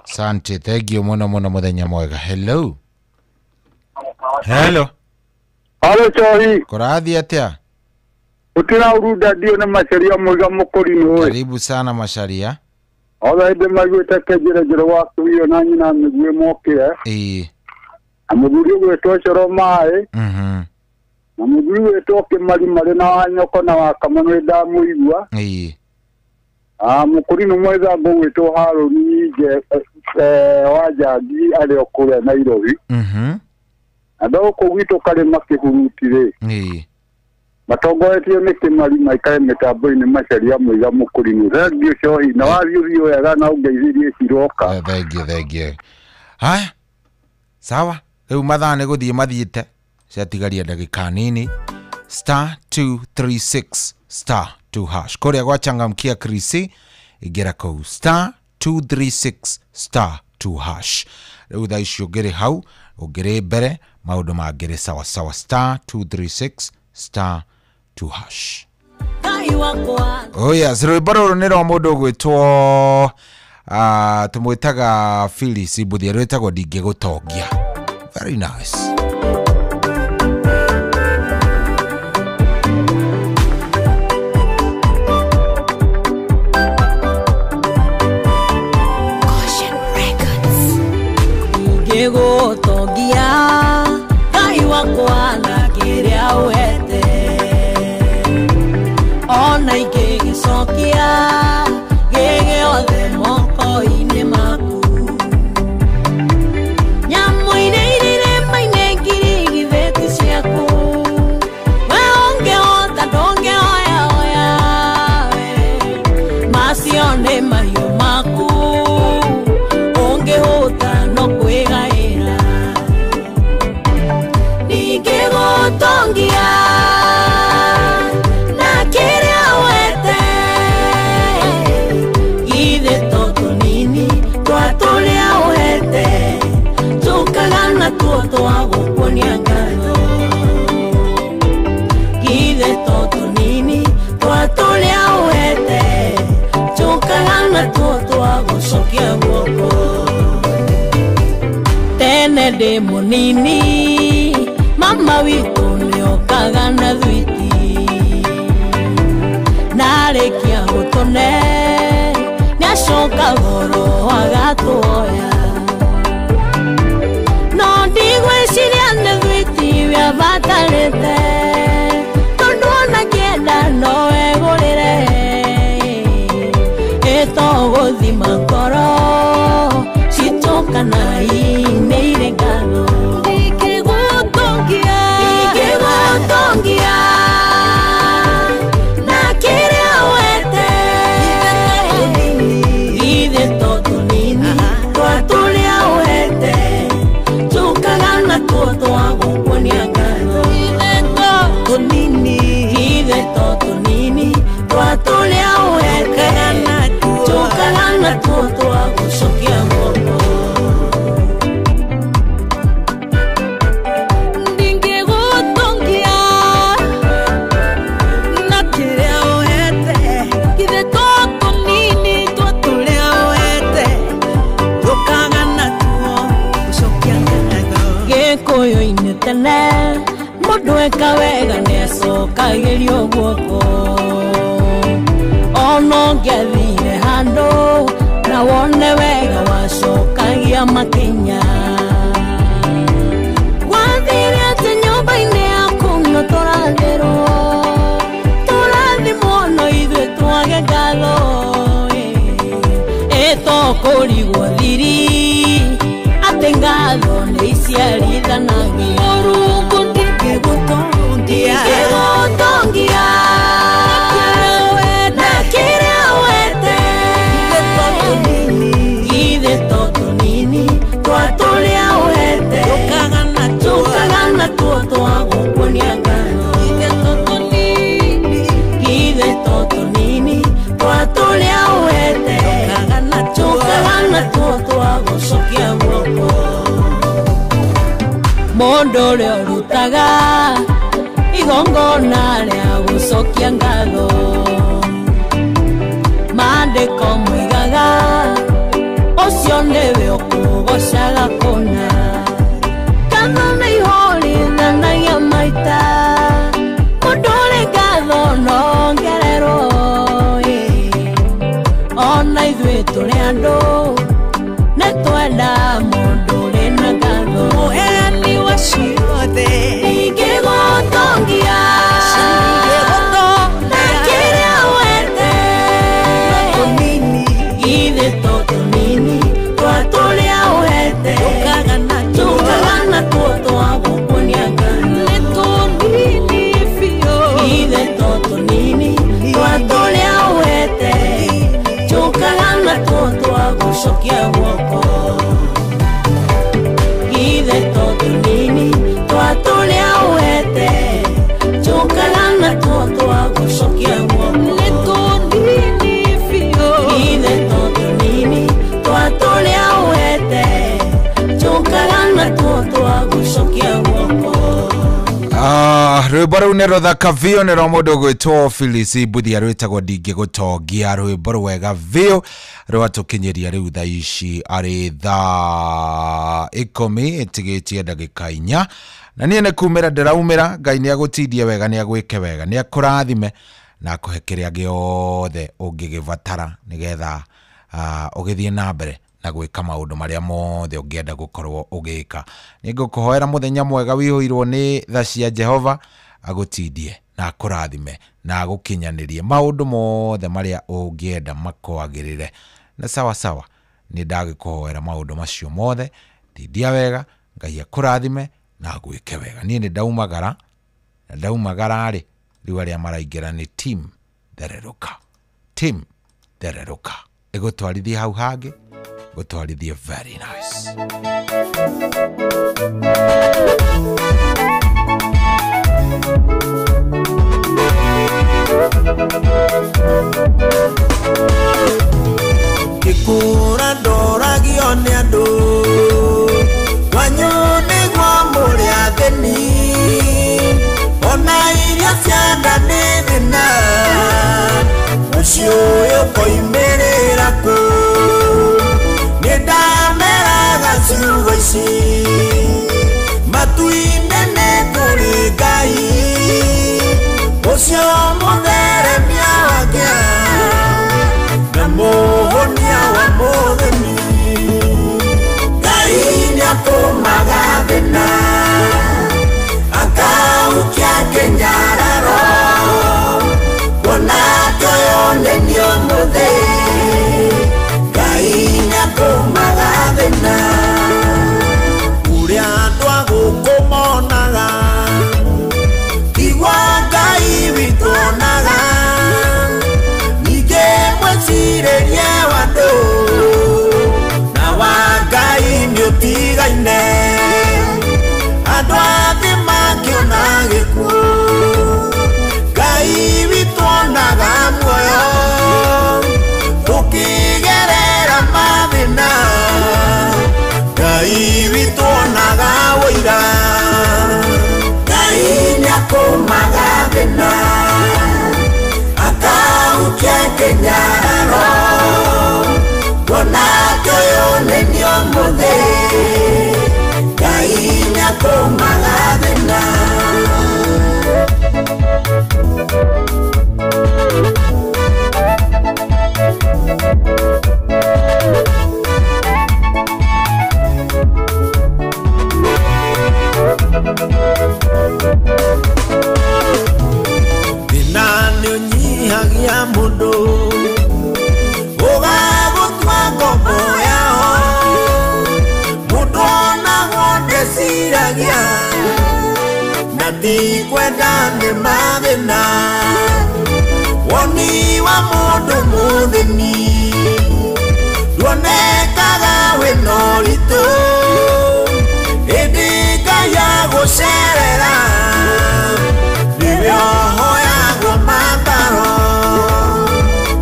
Asante, thank you mũno mũno mũthenya mwega. Hello. Hello. Hello Chohi. Kũrathiĩ atĩa? Ũtĩra ũrunda ndio na Macharia mwega mũkũrinũ. Karibu sana Macharia. Othe hĩndĩ maiguĩte kĩnjĩra njerũ wa kuio na nyina mĩguĩ mokĩre. Na mũthuri ũgwĩtwo Coro Maĩ. Na mũthuri ũgwĩtwo Kĩmari marĩ na Wanyoko na wa Kamano nĩndamũigua. Mũkũrinũ mwetha ũgwĩtwo Harũni wa Njangi arĩ o kũrĩa Nairobi. Andũ gũkũ gwitũ karĩma kĩhuruti rĩ. Matongoretio nĩ Kĩmari maikare mĩtambo-inĩ Macharia mwega mũkũrinũ. Thengiũ Cohi na wathiĩ ũthiĩ wega na ũngeithĩrie ciroka. Thengiũ, thengiũ. Haya, sawa, rĩu mathaa nĩ gũthiĩ mathiĩte, ciatigaria ndagĩka nini. Star 236 star 2 hash kũrĩa gwachangamkia Krisi, ingĩra kũu star 236 star 2 hash. Rĩu thaa ici ũngĩrĩ hau, ũngĩrĩ mbere, maũndũ mangĩrĩ sawa sawa. Star 236 star 2 hash. Oh yes, rwĩmbo rũrũ nĩ rwa mũndũ ũgwĩtwo tũmwĩtaga Phyllis Mbuthia, rwĩtagwo Ndingĩgũtongia. Very nice. Ndingĩgũtongia Ngai wakwa na kĩrĩa ũhete, ona ingĩgĩcokia gĩgĩothe moko-inĩ maku. Nyamũ-inĩ iria irĩma-inĩ ngiri githĩti ciaku, we ũngĩhota ndũngĩoyaoya we, macio nĩ mahiũ maku, ũngĩhũta no kwĩgaĩra. Ndingĩgũtongia na kĩrĩa ũhete, githĩ to tũnini twa tũrĩa ũhete, tũkaga natuo twa gũkuonia ngatho. Githĩ to tũnini twa tũrĩa ũhete, tũkaga natuo twa gũcokia guoko. Tene ndĩ mũnini mama witũ nĩokaga na thwiti, narĩkia gũtũne nĩacoka goro agatuoya. No ndigwĩciria nĩ thwiti wĩabatarĩte, tondũ ona kĩenda no egũrĩre, ĩtogũthima ngoro citũ kana inĩ irĩ ngatho. Ndingĩgũtongia, ndingĩgũtongia na kĩrĩa ũhete, githĩ to tũnini twa tũrĩa ũhete, tũkaga natuo twa gũkuonia ngatho. Githĩ to tũnini twa tũrĩa ũhete, tũkaga natuo twa gũcokia guoko. Gĩkũyũ-inĩ tene mũndũ eka wega nĩacokagĩrio guoko, ona ũngĩathire handũ na wone wega wacokagia makinya. Gwathire atĩ nyũmba-inĩ yaku no tũrathĩrwo, tũrathimwo no ithuĩ twage ngatho, ĩtokũrigwo thiri atĩ ngatho nĩ iciarithanagia. Mũrungu ndingĩgũtongia, ndingĩgũtongia na kĩrĩa ũhete, githĩ to tũnini twa tũrĩa ũhete, tũkaga natuo twa gũkuonia ngatho. Githĩ to tũnini twa tũrĩa ũhete, tũkaga natuo twa gũcokia guoko. Mũndũ ũrĩa ũrutaga igongona rĩa gũcokia ngatho, maandĩko moigaga ũcio nĩwe ũkũgocaga kũna. Ngatho nĩ ihorithanagia maita, mũndũ ũrĩ ngatho no ongererwo. Ona ithuĩ tũrĩ andũ nĩ twenda mũndũ ũrĩ na ngatho. Mũheani wa ciothe, ndingĩgũtongia na kĩrĩa ũhete, githĩ to tũnini twa tũrĩa ũhete, Rwĩmbo rũu nĩ rũthaka biũ, nĩ rwa mũndũ ũgwĩtwo Phyllis Mbuthia, rwĩtagwo Ndingĩgũtongia. Rwĩmbo rwega biũ rwatũkinyĩria rĩu thaa ici arĩ thaa 10 ĩtigĩtie ndagĩka 4. Na niĩ nĩ kumĩra ndĩraumĩra. Ngai nĩ agũtindie wega, nĩ agwĩke wega, nĩ akũrathime na akũhe kĩrĩa gĩothe ũngĩgĩbatara nĩgetha ũgĩthiĩ na mbere na gwĩka maũndũ marĩa mothe ũngĩenda gũkorwo ũgĩka. Nĩ ngũkũhoera mũthenya mwega wĩihũirwo nĩ tha cia Jehova, agũtindie na akũrathime na agũkinyanĩrie maũndũ mothe marĩa ũngĩenda makwagĩrĩre. Na sawa sawa, nĩ ndagĩkũhoera maũndũ macio mothe. Tindia wega, Ngai akũrathime na agwĩke wega. Niĩ nĩ ndaumagara, na ndaumagara rĩ, rĩu arĩa maraingĩra nĩ team thererũka, team thererũka ĩgũtwarithie hau hangĩ, gũtwarithie very nice. Ngĩkũra ndoragio nĩ andũ, kwanyu nĩguo mũrĩ athĩni, ona irio cia nda nĩ thĩna, mũciĩ ũyũ ũkoimĩrĩra kũ? Nĩ ndameraga ciugo ici, matu-inĩ nĩ kũrĩ Ngai, ũcio mũtheremia wa kĩa na mũhonia wa mũthĩni. Ngai nĩatũmaga thĩna akaukia kĩnyararo, kuona atĩ ũyũ nĩ niĩ ũmũthĩ. Ngai nĩatũmaga thĩna ũrĩa andũ a gũkũ monaga, tiguo Ngai witũ onaga. Ningĩ mwĩcirĩrie wa andũ na wa Ngai nĩũtigaine, andũ a thĩ makĩona gĩkuũ, Ngai witũ onaga muoyo. Tũkĩgerera mathĩna, Ngai witũ onaga ũira. Ngai nĩatũmaga thĩna akaukia kĩnyararo, kuona atĩ ũyũ nĩ niĩ ũmũthĩ. Ngai nĩatũmaga thĩna. Thĩna nĩũnyihagia mũndũ, ũgagũtua ngombo yao. Mũndũ onagwo ndeciragia, na ti kwenda nĩ mathĩna. Woni wa mũndũ mũthĩni nduonekaga wĩna ũritũ, ĩndĩ Ngai agũcerera nĩwe ũhoyagwo mataro.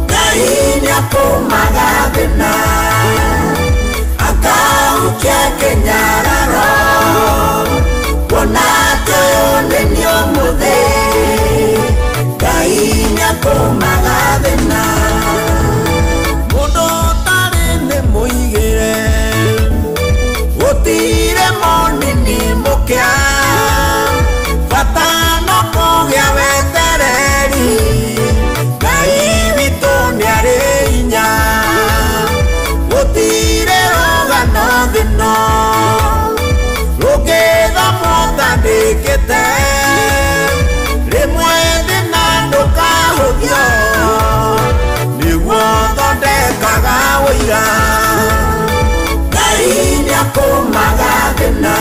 Ngai nĩatũmaga thĩna akaukia kĩnyararo, kuona atĩ ũyũ nĩ niĩ ũmũthĩ. Ngai nĩatũmaga thĩna. Mũndũ ũtarĩ nĩ mũigĩre, gũtirĩ monini mũkĩa, bata no kũgĩa wetereri. Ngai witũ nĩarĩ hinya, gũtirĩ rũgano thĩ-ĩno rũngĩthamwo ũtandĩkĩte. Rĩmwe thĩna ndũkahũthio, nĩguo ũthondekaga ũira. Ngai nĩatũmaga thĩna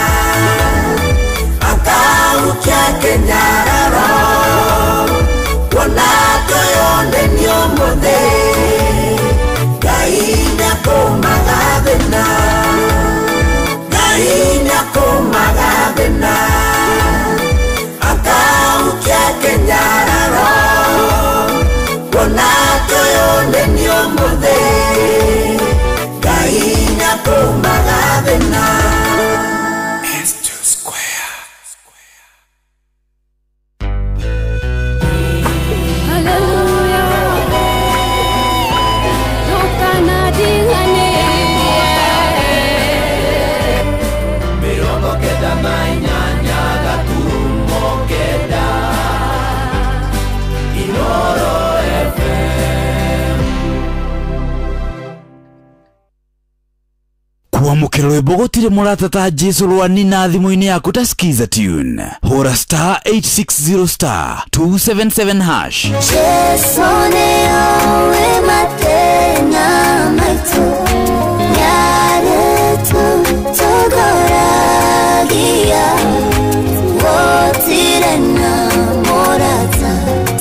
akaukia kĩnyararo, kuona atĩ ũyũ nĩ niĩ ũmũthĩ. Ngai nĩatũmaga thĩna. Ngai nĩatũmaga thĩna akaukia kĩnyararo, kuona atĩ ũyũ nĩ niĩ ũmũthĩ. Ngai nĩatũmaga thĩna. S2 Square. Kwamũkĩra rwĩmbo gũtirĩ mũrata ta Jesu rwa Nina thimũ-inĩ yaku ta Skiza tune. Hũra star 860 star 277 hash. Jesu nĩoĩ mathĩna maitũ, nĩarĩtũtongoragia, gũtirĩ na mũrata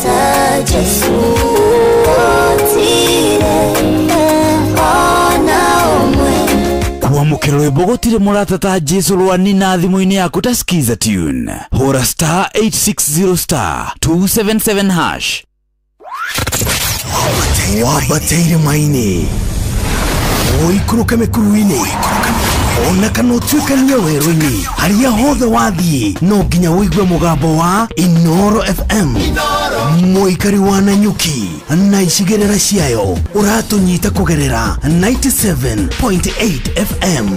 ta Jesu, gũtirĩ ona ũmwe. Kwamũkĩra rwĩmbo gũtirĩ mũrata ta Jesu rwa Nina thimũ-inĩ yaku ta Skiza tune. Hũra star 860 star 277 hash. Wambateire maini ũikũrũke mĩkuru-inĩ ona kana ũtuĩkanie werũ-inĩ harĩa hothe wathiĩ no nginya ũigue mũgambo wa Inoro FM. Mũikari wa Nanyuki na icigĩrĩra ciayo ũratũnyita kũgerera 97.8 FM.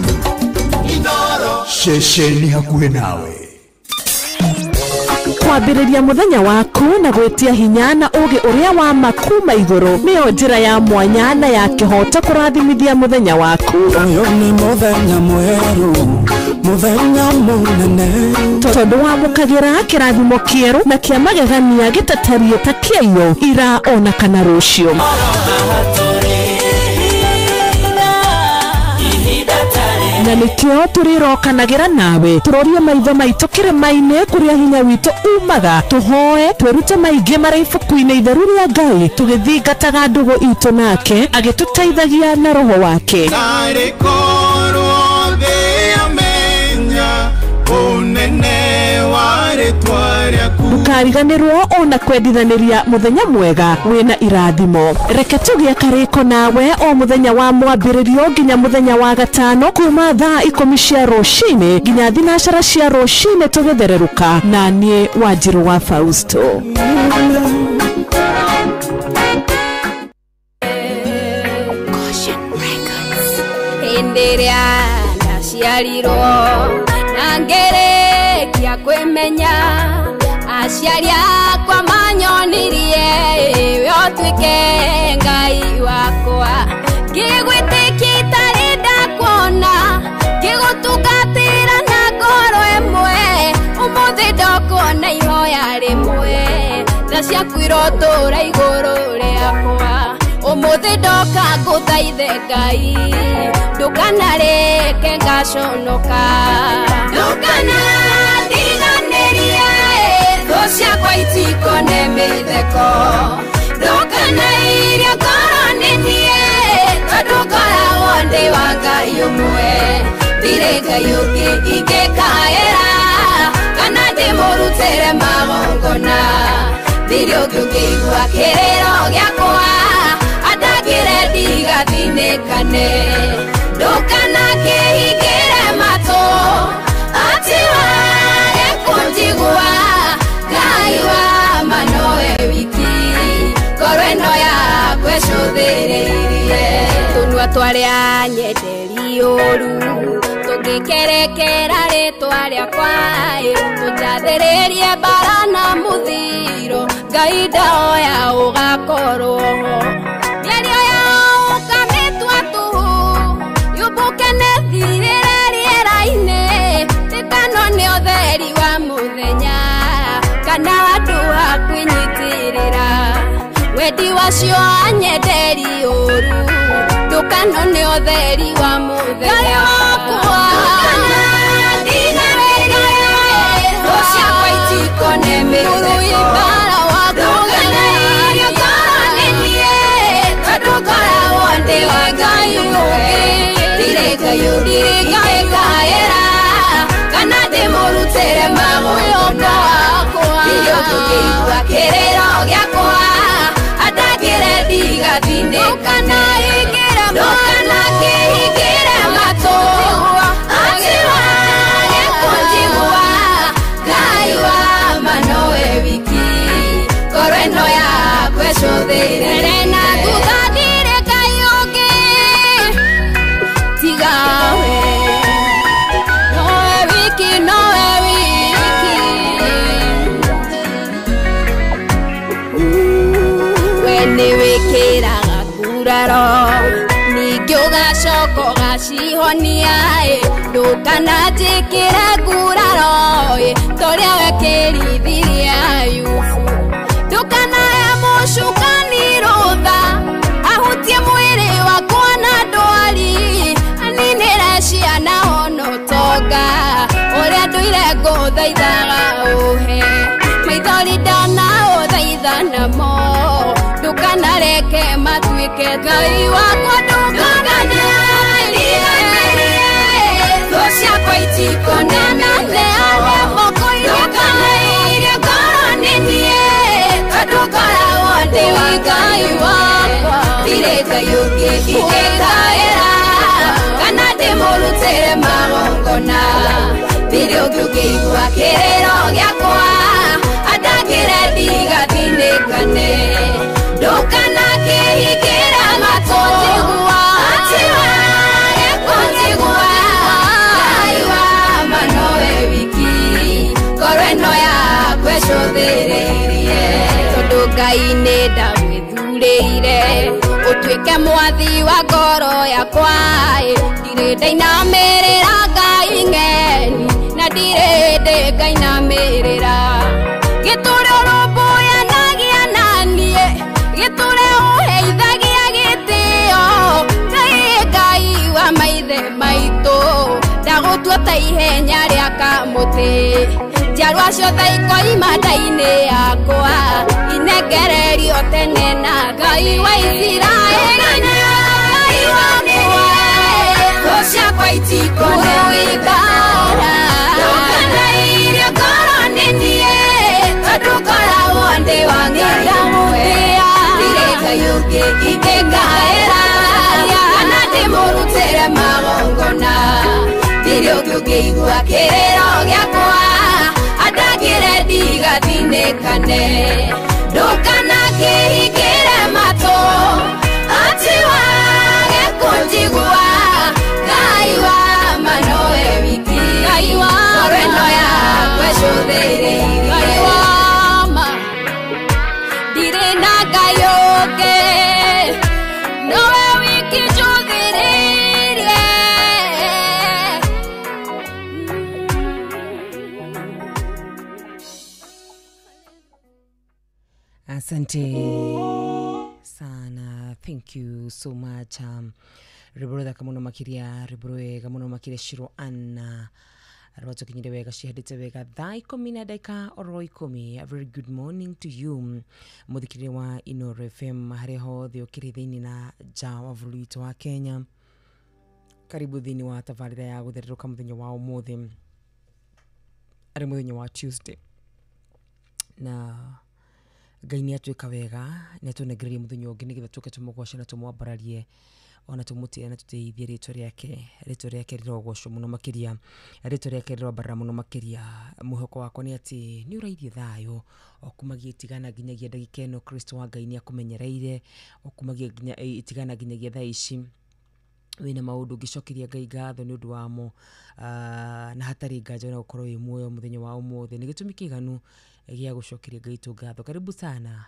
Ceceni hakuhĩ nawe. Kwambĩrĩria mũthenya waku na gwĩtia hinya na ũgĩ ũrĩa wa makuma igũrũ nĩyo njĩra ya mwanya na ya kĩhoto kũrathimithia mũthenya waku. Ũyũ nĩ mũthenya mwerũ, mũthenya mũnene, tondũ wamũkagĩra kĩrathimo kĩerũ na kĩa magegania gĩtatariĩ ta kĩaiyo ira ona kana rũciũ. Na nĩkĩo tũrĩrokanagĩra nawe tũrorie maitho maitũ kĩrĩma-inĩ kũrĩa hinya witũ umaga, tũhoe twĩrute maingĩ marĩa ibuku-inĩ itheru rĩa Ngai tũgĩthingataga ndũgũ itũ nake agĩtũteithagia na roho wake. Narĩ korwo thĩ yamenya ũnene wa rĩtwa rĩaku. Ndũkariganĩrwo ona kwendithanĩria mũthenya mwega wĩna irathimo. Reke tũgĩe karĩko nawe o mũthenya wa mwambĩrĩrio nginya mũthenya wa gatano kuma thaa 10 cia rũcinĩ nginya 9 cia rũcinĩ tũgĩthererũka na niĩ Wanjirũ wa Fausto. Hĩndĩ ĩrĩa ndaciarirwo na ngĩrĩkia kwĩmenya, aciari akwa manyonirie we ũtuĩke Ngai wakwa, ngĩgwĩtĩkia itarĩ ndakuona, ngĩgũtungatĩra na ngoro ĩmwe, ũmũthĩ ndokuona ihoya rĩmwe, tha ciaku irotũũra igũrũ rĩakwa. Ũmũthĩ ndoka ngũthaithe Ngai, ndũkanareke ngaconoka, ndũkanandiganĩrie thũ ciakwa itikone mĩtheko, ndũkanairie ngoro nĩ niĩ, tondũ ngoragwo ndĩ wa Ngai ũmwe, ndirĩ Ngai ũngĩ ingĩkaĩra kana ndĩmũrutĩre magongona, ndirĩ ũngĩ ũngĩigua kĩrĩro gĩakwa andagĩre ndigathinĩkane, ndũkanakĩhingĩre matũ atĩ wage kũnjigua, Ngai wa ma nowe wiki, ngoro ĩno yakwa ĩcũthĩrĩirie. Tũnua twarĩa nyenderi ũru tũngĩkerekera rĩtwa rĩakwa, tũnjathĩrĩrie mbara na mũthiro, Ngai ndahoya ũgakorwo ho. Mĩario yao ũkamĩtua tũhũ, yũmbũke na ĩthirĩre rĩera-inĩ, tĩkano nĩ ũtheri wa mũthenya kana handũ ha kwĩnyitĩrĩra, wendi wacio anyenderi ũru, ndũkano nĩ ũtheri wa mũthenya. Ngai wakwa, ndũkanandiganĩrie thũ ciakwa itikone mĩtheko, ndũkanairie ngoro nĩ niĩ, tondũ ngoragwo ndĩ wa Ngai ũmwe, ndirĩ Ngai ũngĩ ingĩkaĩra kana ndĩmũrutĩre magongona, ndirĩ ũngĩ ũngĩigua kĩrĩro gĩakwa andagĩre ndigathinĩkane, ndũkanakĩhingĩre matũ atĩ wage kũnjigua, Ngai wa ma nowe wiki, ngoro ĩno yakwa ĩcũthĩrĩrie. Na thutha ndirĩ Ngai ũngĩ tiga we, nowe wiki, nowe wiki. We nĩwĩkĩraga nguraro ningĩ ũgacoka ũgacihonia, Ndũkananjĩkĩre nguraro torĩa wekĩrithirie Ayubu. Ndũkanahe mũcukani rũtha ahutie mwĩrĩ wakwa na ndwari, aninĩre ciana ona ũtonga ũrĩa ndũire ngũthaithaga ũhe. Maithori ndanaũthaitha namo, ndũkanareke matuĩke Ngai wakwa. Ndũkanariganĩrie thũ ciakwa itikonanane moko-inĩ, ndũkanairie ngoro nĩ niĩ, tondũ ngoragwo ndĩ wa Ngai wakwa. Ndirĩ Ngai ũngĩ ingĩkaĩra kana ndĩmũrutĩre magongona. Ndirĩ ũngĩ ũngĩigua kĩrĩro gĩakwa andangĩre ndigathinĩkane. Ndũkanakĩhingĩre matũ njigua, atiwage kũnjigua. Ngai wa ma nowe wiki, ngoro ĩno yakwa ĩcũthĩrĩirie. Tondũ Ngai nĩ ndagwĩthurĩire ũtuĩke mwathi wa ngoro yakwa. Ndirĩ ndainamĩrĩra Ngai ng'eni, na ndirĩ ndĩ ngainamĩrĩra. Gĩtũre ũrũmbũyanagia na niĩ, gĩtũre ũheithagia gĩtĩo. Ngai Ngai wa maithe maitũ, ndagũtua ta ihenya rĩa kamũtĩ. Njiarwa ciothe ikoima nda-inĩ yakwa, inengererio tene na Ngai wa Isiraeli. Ngai wakwa, thũ ciakwa itikonewĩkara. Ndũkanairie ngoro nĩ niĩ, tondũ ngoragwo ndĩ wa Ngai ũmwe. Ndirĩ Ngai ũngĩ ingĩkaĩra kana ndĩmũrutĩre magongona. Ndirĩ ũngĩ ũngĩigua kĩrĩro gĩakwa andangĩre ndigathinĩkane. Ndũkanakĩhingĩre matũ atiwage kũnjigua. Ngai wa ma nowe wiki, Ngai wa ngoro ĩno yakwa ĩcũthĩrĩirie. Ngai wa ma, ndirĩ na Ngai ũngĩ, nowe wiki njũthĩrĩirie. Asante sana, thank you so much. Rwĩmbo rũthaka mũno makĩria, rwĩmbo rwega mũno makĩria Shiro Anna rwatũkinyire wega cihandĩte wega thaa 10 na ndagĩka oro 10. A very good morning to you mũthikĩrĩria wa Inooro FM harĩa hothe ũkĩrĩ thĩinĩ na nja wa bũrũri witũ wa Kenya. Karibu thĩinĩ wa tabarĩra ya gũthererũka mũthenya wa ũmũthĩ, arĩ mũthenya wa Tuesday, na Ngai nĩ atuĩka wega, nĩ atũnengereria mũthenya ũngĩ nĩgetha tũke tũmũgoce na tũmwambararie ona tũmũtĩe na tũtĩithie rĩtwa rĩake. Rĩtwa rĩake rĩrogocwo mũno makĩria, rĩtwa rĩake rĩroambarara mũno makĩria. Mwĩhoko wakwa nĩ atĩ nĩ ũrairie thayũ o kumagia itigana nginyagia ndagĩka ĩno. Kristo wa Ngai nĩ akũmenyereire o kumagia nginya itigana nginyagia thaa ici. Wĩna maũndũ ũngĩcokeria Ngai ngatho nĩ ũndũ wamo, na hatarĩ nganja no ũkorwo wĩ muoyo mũthenya wa ũmũthĩ. Nĩ gĩtũmi kĩiganu gĩa gũcokeria Ngai witũ ngatho. Karibu sana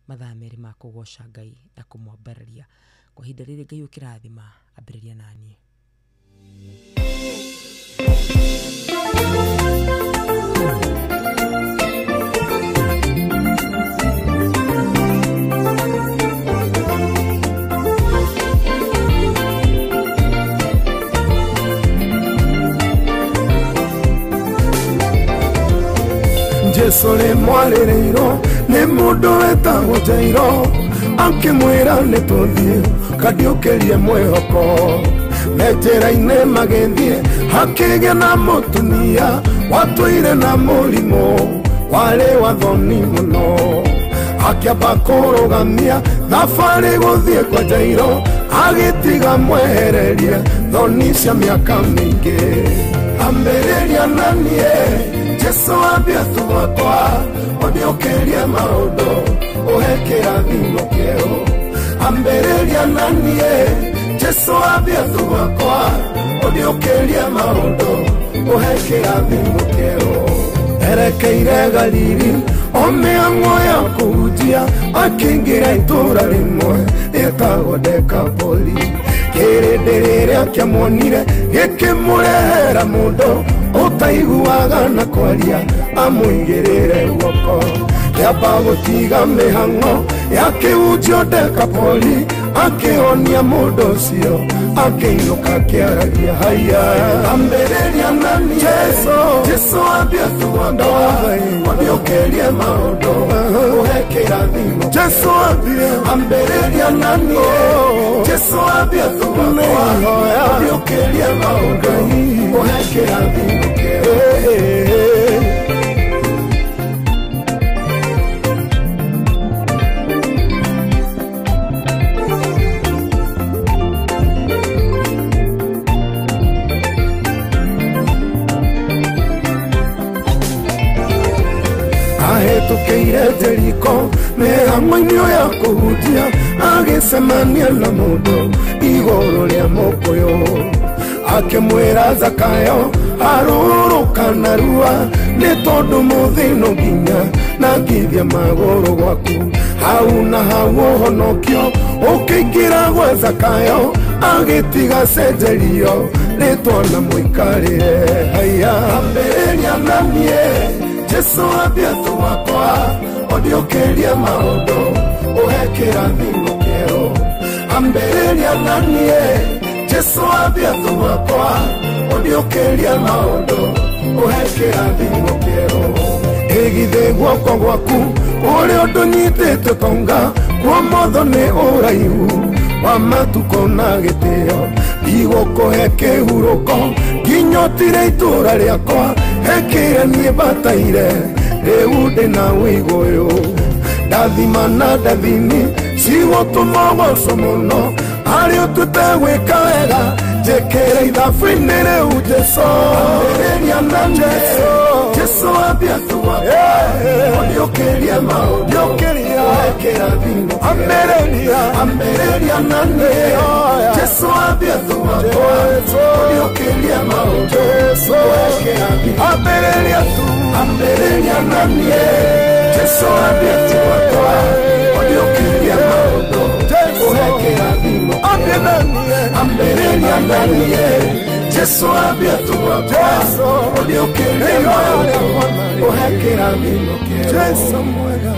mathaa merĩ ma kũgoca Ngai na kũmwambararia. Kwa ihinda rĩrĩ Ngai ũkĩrathima, ambĩrĩria naniĩ. Jesu rĩmwarĩrĩirwo nĩ mũndũ wetagwo Jairo, akĩmwĩra nĩ tũthiĩ kandiũkĩrie mwĩhoko. Me njĩra-inĩ magĩthiĩ hakĩgĩa na mũtumia watũire na mũrimũ warĩ wa thoni mũno. Akĩamba kũrũgamia thabarĩ gũthiĩ kwa Jairo, agĩtiga mwehererie thoni cia mĩaka mĩingĩ. Ambĩrĩria na niĩ Jesu ambia tu gwakwa, ũndiũkĩrie maũndũ ũhe kĩrathimo kĩerũ. Ambĩrĩria na niĩ Jesu ambia tu gwakwa, ũndiũkĩrie maũndũ ũhe kĩrathimo kĩerũ. Erekeire Galili o mĩhang'o ya kũhunjia, akĩingĩra itũũra rĩmwe rĩtagwo Dekapoli. Kĩrĩndĩ rĩrĩa kĩamuonire gĩkĩmũrehera mũndũ ũtaiguaga na kwaria amũigĩrĩre guoko. Kĩamba gũtiga mĩhang'o ya kĩhunjio Dekapoli, akĩhonia mũndũ ũcio akĩinũka akĩaragia haya. Ambĩrĩria nani Jesu, Jesu ambia tu wakwa, ũndĩũkĩrie maũndũ ũhe kĩrathimo. Jesu ambia, ambĩrĩria nani Jesu ambia tu wakwa, ũndĩũkĩrie maũndũ ũhe kĩrathimo kĩerũ. Ahĩtũkĩire Jeriko mĩhang'o-inĩ ya kũhunjia, agĩcemania na mũndũ igũrũ rĩa mũkũyũ. Akĩmwĩra Zakayo harũrũka narua, nĩ tondũ mũthĩ no nginya na ngithia magũrũ gwaku. Hau na hau ũhonokio ũkĩingĩra gwa Zakayo, agĩtiga cenjerio rĩtwa na mũikarĩre. Haya, ambĩrĩria na niĩ Jesu ambia tu wakwa, ũndĩũkĩrie maũndũ ũhe kĩrathimo kĩerũ. Ambĩrĩria na niĩ Jesu ambia tu wakwa, ũndĩũkĩrie maũndũ ũhe kĩrathimo kĩerũ. Ĩgithĩ guoko gwaku ũrĩa ũndũnyitĩte tonga, kuomotho nĩ ũraihu wa matukũ na gĩtĩo. Ndigũkũhe kĩhurũko nginya ũtire itũũra rĩakwa, hekĩre niĩ bataire rĩu ndĩna wĩigũyũ. Ndathima na ndathimi cigũtũma ũgoco mũno, harĩ ũtuĩte gwĩka wega njĩkĩre ithabu-inĩ rĩu Jesu. Ambĩrĩria na Jesu, Jesu ambia tu wakwa, ũndĩũkĩrie maũndũ ũhe kĩrathimo. Ambĩrĩria, ambĩrĩria na niĩ Jesu ambia tu wakwa, ũndĩũkĩrie maũndũ ũhe kĩrathimo. Ambĩrĩria tu, ambĩrĩria na niĩ Jesu ambia tu wakwa, ũndĩũkĩrie maũndũ ũhe kĩrathimo. Ambĩrĩria na niĩ Jesu ambia tu wakwa, ũndĩũkĩrie maũndũ ũhe kĩrathimo kĩerũ. Jesu mwega.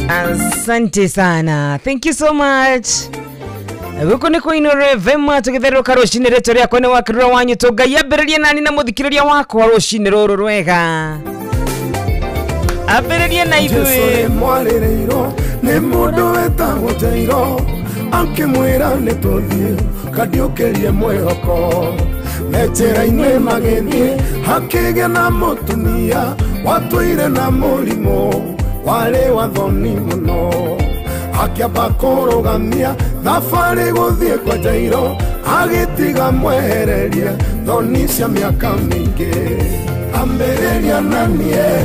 Asante sana. Thank you so much. Guku nĩ kũinũre vema tũgĩtherũka rũcinĩ rĩtwa rĩakwa nĩ wakĩrũra wanyu tũngai ambĩrĩria nani na mũthikĩrĩria wakwa rũcinĩ rũrũ rwega. Ambĩrĩria na ithuĩ. Jesu mwarĩrĩirwo nĩ mũndũ wetagwo Jairo, akĩmwĩra nĩ tũthiĩ kandiũkĩrie mwĩhoko. Me njĩra-inĩ magĩthiĩ hakĩgĩa na mũtumia watũire na mũrimũ warĩ wa thoni mũno. Akĩamba kũrũgamia thabarĩ gũthiĩ kwa Jairo, agĩtiga mwehereria thoni cia mĩaka mĩingĩ. Ambĩrĩria na niĩ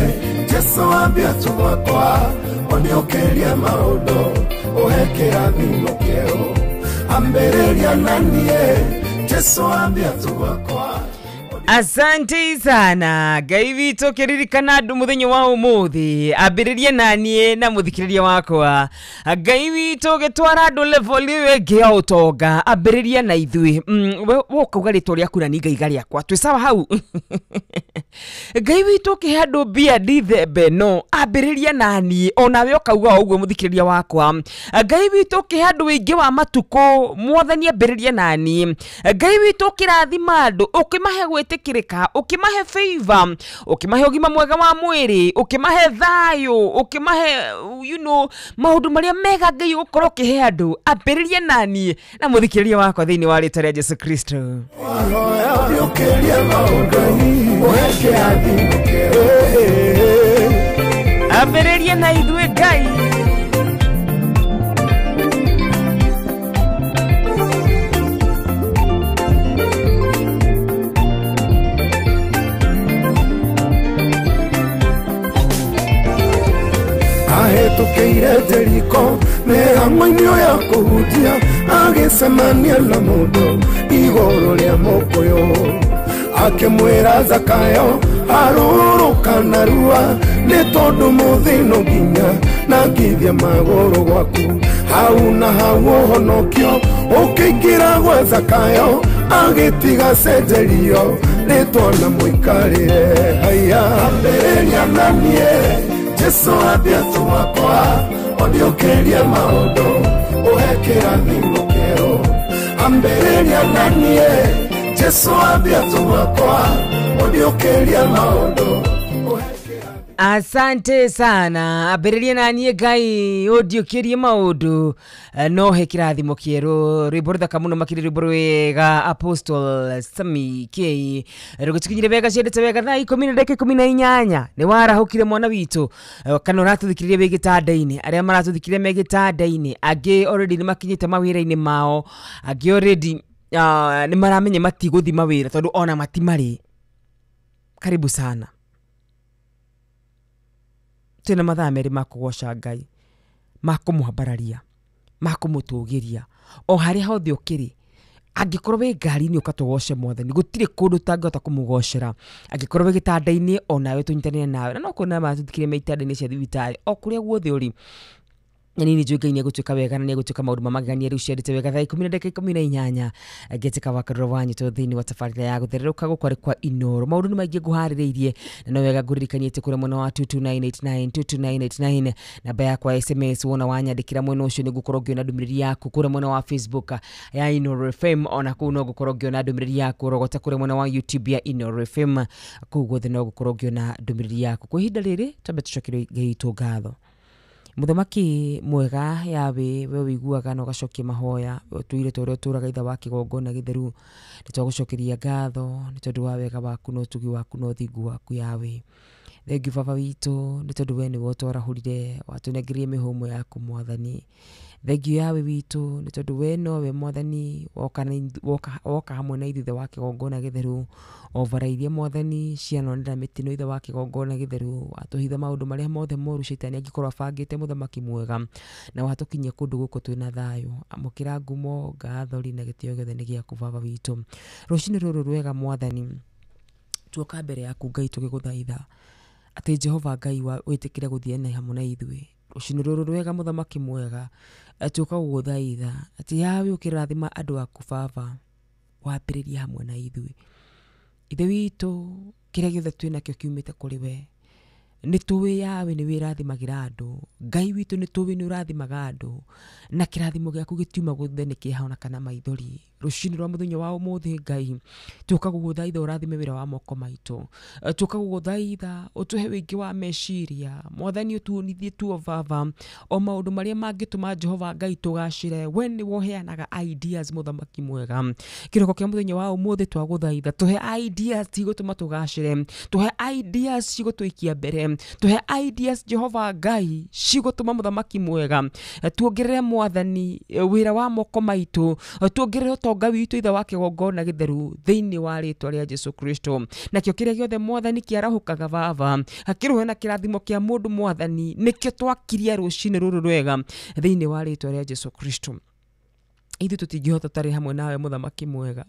Jesu ambia tu wakwa, ũndĩũkĩrie maũndũ ũhe kĩrathimo kĩerũ. Ambĩrĩria na niĩ Jesu ambia tu wakwa. Asante sana. Ngai witũ kĩririkana andũ mũthenya wa ũmũthĩ, ambĩrĩria na niĩ na mũthikĩrĩria wakwa. Ngai witũ gĩtwara andũ level ĩyo ĩngĩ ya ũtonga, ambĩrĩria na ithuĩ. We ũkauga rĩtwa rĩaku na niĩ ngaiga rĩakwa, twĩ sawa hau? Ngai witũ ũkĩhe andũ mbia ndithembe no, ambĩrĩria na niĩ, onawe ũkauga o ũguo mũthikĩrĩria wakwa. Ngai witũ ũkĩhe andũ ũingĩ wa matukũ, mwathani ambĩrĩria na niĩ. Ngai witũ ũkĩrathima andũ, ũkĩmahe gwĩtĩkĩrĩka, ũkĩmahe favor, ũkĩmahe ũgima mwega wa mwĩrĩ, ũkĩmahe thayũ, ũkĩmahe you know maũndũ marĩa mega Ngai ũgũkorwo ũkĩhe andũ, ambĩrĩria na niĩ na mũthikĩrĩria wakwa thĩinĩ wa rĩtwa rĩa Jesu Kristo. Ambĩrĩria na ithuĩ Ngai. Ahĩtũkĩire Jeriko mĩhang'o-inĩ ya kũhunjia, agĩcemania na mũndũ igũrũ rĩa mũkũyũ. Akĩmwĩra Zakayo harũrũka narua, nĩ tondũ mũthĩ no nginya na ngithia magũrũ gwaku. Hau na hau ũhonokio Ũkĩingĩra gwa Zakayo agĩtiga cenjerio rĩtwa na mũikarĩre. Haya, ambĩrĩria na niĩ Jesũ ambia tu wakwa ũndiũkĩrie maũndũ ũhe kĩrathimo kĩerũ. Ambĩrĩria na niĩ Jesũ ambia tu wakwa ũndiũkĩrie maũndũ. Asante sana. Ambĩrĩria na niĩ Ngai ũndiũkĩrie maũndũ no he kĩrathimo kĩerũ. Rwĩmbo rũthaka mũno makĩria, rwĩmbo rwega Apostle Sami K. Rũgĩtũkinyire wega ciendete wega thaa 10:18. Nĩ warahũkire mwana witũ, kana ũratũthikĩrĩria wĩ gĩtanda-inĩ, arĩa maratũthikĩrĩria me gĩtanda-inĩ, angĩ already nĩ makinyĩte mawĩra-inĩ mao, angĩ already nĩ maramenya matigũthi mawĩra tondũ ona matimarĩ. Karibu sana. Twĩna mathaa merĩ ma kũgoca Ngai, ma kũmwambararia, ma kũmũtũgĩria o harĩa hothe ũkĩrĩ. Angĩkorwo wĩ ngari-inĩ ũka tũgoce mwathani, gũtirĩ kũndũ ũtangĩhota kũmũgocera. Angĩkorwo wĩ gĩtanda-inĩ onawe tũnyitanĩre nawe, na no kuona maratũthikĩrĩria me itanda-inĩ cia thibitarĩ, o kũrĩa guothe ũrĩ. Na niĩ nĩnjũĩ Ngai nĩegũtuĩka wega na nĩegũtuĩka maũndũ ma magegania. Rĩu ciendete wega thaa 10:18 ngĩtĩka wa Karura wa Nyito thĩinĩ wa tabarĩra ya gũthererũka gũkũ arĩ kwa Inoro. Maũndũ nĩ maingĩ ngũharĩrĩirie na no wega ngũririkanie atĩ kũrĩa mwena wa 22989 22989 namba yakwa ya SMS wona wanyandĩkĩra mwena ũcio nĩngũkorwo ngĩona ndũmĩrĩri yaku. Kũrĩa mwena wa Facebook ya Inoro FM ona kũu no ngũkorwo ngĩona ndũmĩrĩri yaku. Rogota kũrĩa mwena wa YouTube ya Inoro FM kũu guothe no ngũkorwo ngĩona ndũmĩrĩri yaku. Kwa ihinda rĩrĩ twambe tũcokerie Ngai witũ ngatho. Mũthamaki mwega yawe, we wĩiguaga na ũgacokia mahoya, ũtũire ta ũrĩa ũtũraga ithe wa kĩgongona gĩtheru. Nĩ twagũcokeria ngatho nĩ tondũ wa wega waku na ũtugi waku na ũthingu waku yawe. Thengiũ baba witũ nĩ tondũ we nĩwe ũtwarahũrire, watũnengerie mĩhũmũ yaku mwathani. Thengiũ yawe witũ nĩ tondũ we nowe mwathani woka hamwe na ithuĩ ithe wa kĩgongona gĩtheru, obarairie mwathani cianonera mĩtino ithe wa kĩgongona gĩtheru, watũhitha maũndũ marĩa mothe moru caitani angĩkorwo abangĩte mũthamaki mwega, na watũkinyia kũndũ gũkũ twĩna thayũ. Amũkĩra ngumo, ngatho na gĩtĩo gĩothe nĩ gĩaku baba witũ. Rũcinĩ rũrũ rwega mwathani, tuoka mbere yaku Ngai tũgĩgũthaitha atĩ Jehova Ngai wa wĩtĩkĩre gũthiĩ hamwe na ithuĩ. Rũcinĩ rũrũ rwega mũthamaki mwega, tuoka gũgũthaitha atĩ yawe ũkĩrathima andũ aku baba, wambĩrĩrie hamwe na ithuĩ. Ithe witũ, kĩrĩa gĩothe twĩ nakĩo kiumĩte kũrĩ we. Nĩ tũĩ yawe nĩ wĩrathimagĩra andũ. Ngai witũ nĩ tũĩ nĩ ũrathimaga andũ, na kĩrathimo gĩaku gĩtiuma gũthe nĩ kĩeha ona kana maithori. Rũcinĩ rwa mũthenya wa ũmũthĩ Ngai, tuoka gũgũthaitha ũrathime wĩra wa moko maitũ. Tuoka gũgũthaitha ũtũhe wĩingĩ wa meciria mwathani, ũtuonithie tuo baba o maũndũ marĩa mangĩtũma Jehova Ngai tũgacĩre. We nĩwe ũheanaga ideas mũthamaki mwega. Kĩroko kĩa mũthenya wa ũmũthĩ twagũthaitha tũhe ideas cigũtũma tũgacĩre, tũhe ideas cigũtũikia mbere, tũhe ideas Jehova Ngai cigũtũma mũthamaki mwega tuongerere mwathani wĩra wa moko maitũ, tuongerere ũtonga witũ ithe wa kĩgongona gĩtheru thĩinĩ wa rĩtwa rĩa Jesu Kristo. Nakĩo kĩrĩa gĩothe mwathani kĩarahũkaga baba hakĩrũhe na kĩrathimo kĩa mũndũ mwathani, nĩkĩo twakiria rũcinĩ rũrũ rwega thĩinĩ wa rĩtwa rĩa Jesu Kristo. Ithuĩ tũtingĩhota tũtarĩ hamwe nawe mũthamaki mwega,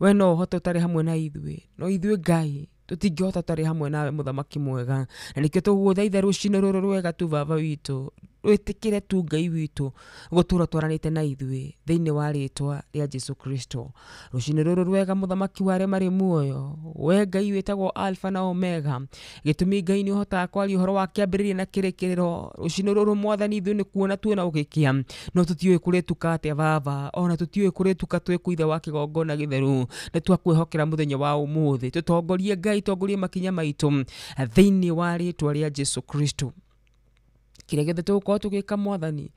we no ũhote ũtarĩ hamwe na ithuĩ, no ithuĩ Ngai tũtingĩhota tũtarĩ hamwe nawe mũthamaki mwega. Na nĩkĩo tũgũgũthaitha rũcinĩ rũrũ rwega tu baba witũ, wĩtĩkĩre tu Ngai witũ gũtũra twaranĩte na ithuĩ thĩinĩ wa rĩtwa rĩa Jesu Kristo. Rũcinĩ rũrũ rwega mũthamaki wa arĩa marĩ muoyo, we Ngai wĩtagwo Alpha na Omega, gĩtũmi Ngai nĩ ũhotaga kwaria ũhoro wa kĩambĩrĩria na kĩrĩkĩrĩro. Rũcinĩ rũrũ mwathani ithuĩ nĩ kuona tuona ũgĩkĩa, no tũtiũĩ kũrĩtuka atĩa baba, ona tũtiũĩ kũrĩtuka twĩ kũ ithe wa kĩgongona gĩtheru. Nĩ twakwĩhokera mũthenya wa ũmũthĩ, tũtongorie Ngai, tongorie makinya maitũ thĩinĩ wa rĩtwa rĩa Jesu Kristo. Kĩrĩa gĩothe tũgũkorwo tũgĩka mwathani,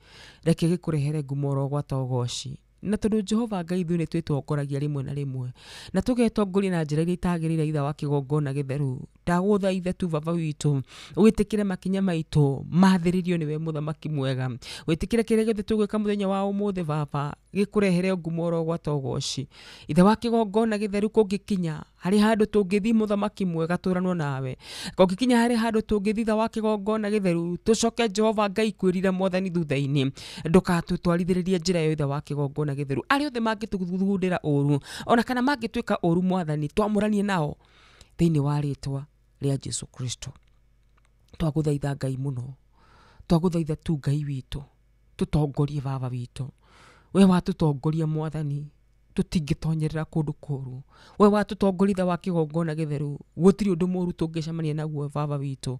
reke gĩkũrehere ngumo oro gwata ũgoci. Na tondũ Jehova Ngai ithuĩ nĩ twĩtongoragia rĩmwe na rĩmwe, na tũgetongoria na njĩra iria itagĩrĩire ithe wa kĩgongona gĩtheru, ndagũthaitha tu baba witũ wĩtĩkĩre makinya maitũ mathĩrĩrio nĩwe mũthamaki mwega. Wĩtĩkĩre kĩrĩa gĩothe tũgwĩka mũthenya wa ũmũthĩ baba gĩkũrehere ngumo oro gwata ũgoci. Ithe wa kĩgongona gĩtheru, kũngĩkinya harĩ handũ tũngĩthiĩ mũthamaki mwega tũranwo nawe, kũngĩkinya harĩ handũ tũngĩthiĩ ithe wa kĩgongona gĩtheru tũcoke Jehova Ngai kwĩrira mwathani thutha-inĩ, ndũgatũtwarithĩrĩrie njĩra ĩyo ithe wa kĩgongona gĩtheru. Arĩa othe mangĩtũthugundĩra ũru ona kana mangĩtwĩka ũru mwathani, twamũranie nao thĩinĩ wa rĩtwa rĩa Jesu Kristo. Twagũthaitha Ngai mũno, twagũthaitha tu Ngai witũ tũtongorie baba witũ. We watũtongoria mwathani tũtingĩtonyerera kũndũ kũru. We watũtongoria ithe wa kĩgongona gĩtheru gũtirĩ ũndũ mũru tũngĩcemania naguo baba witũ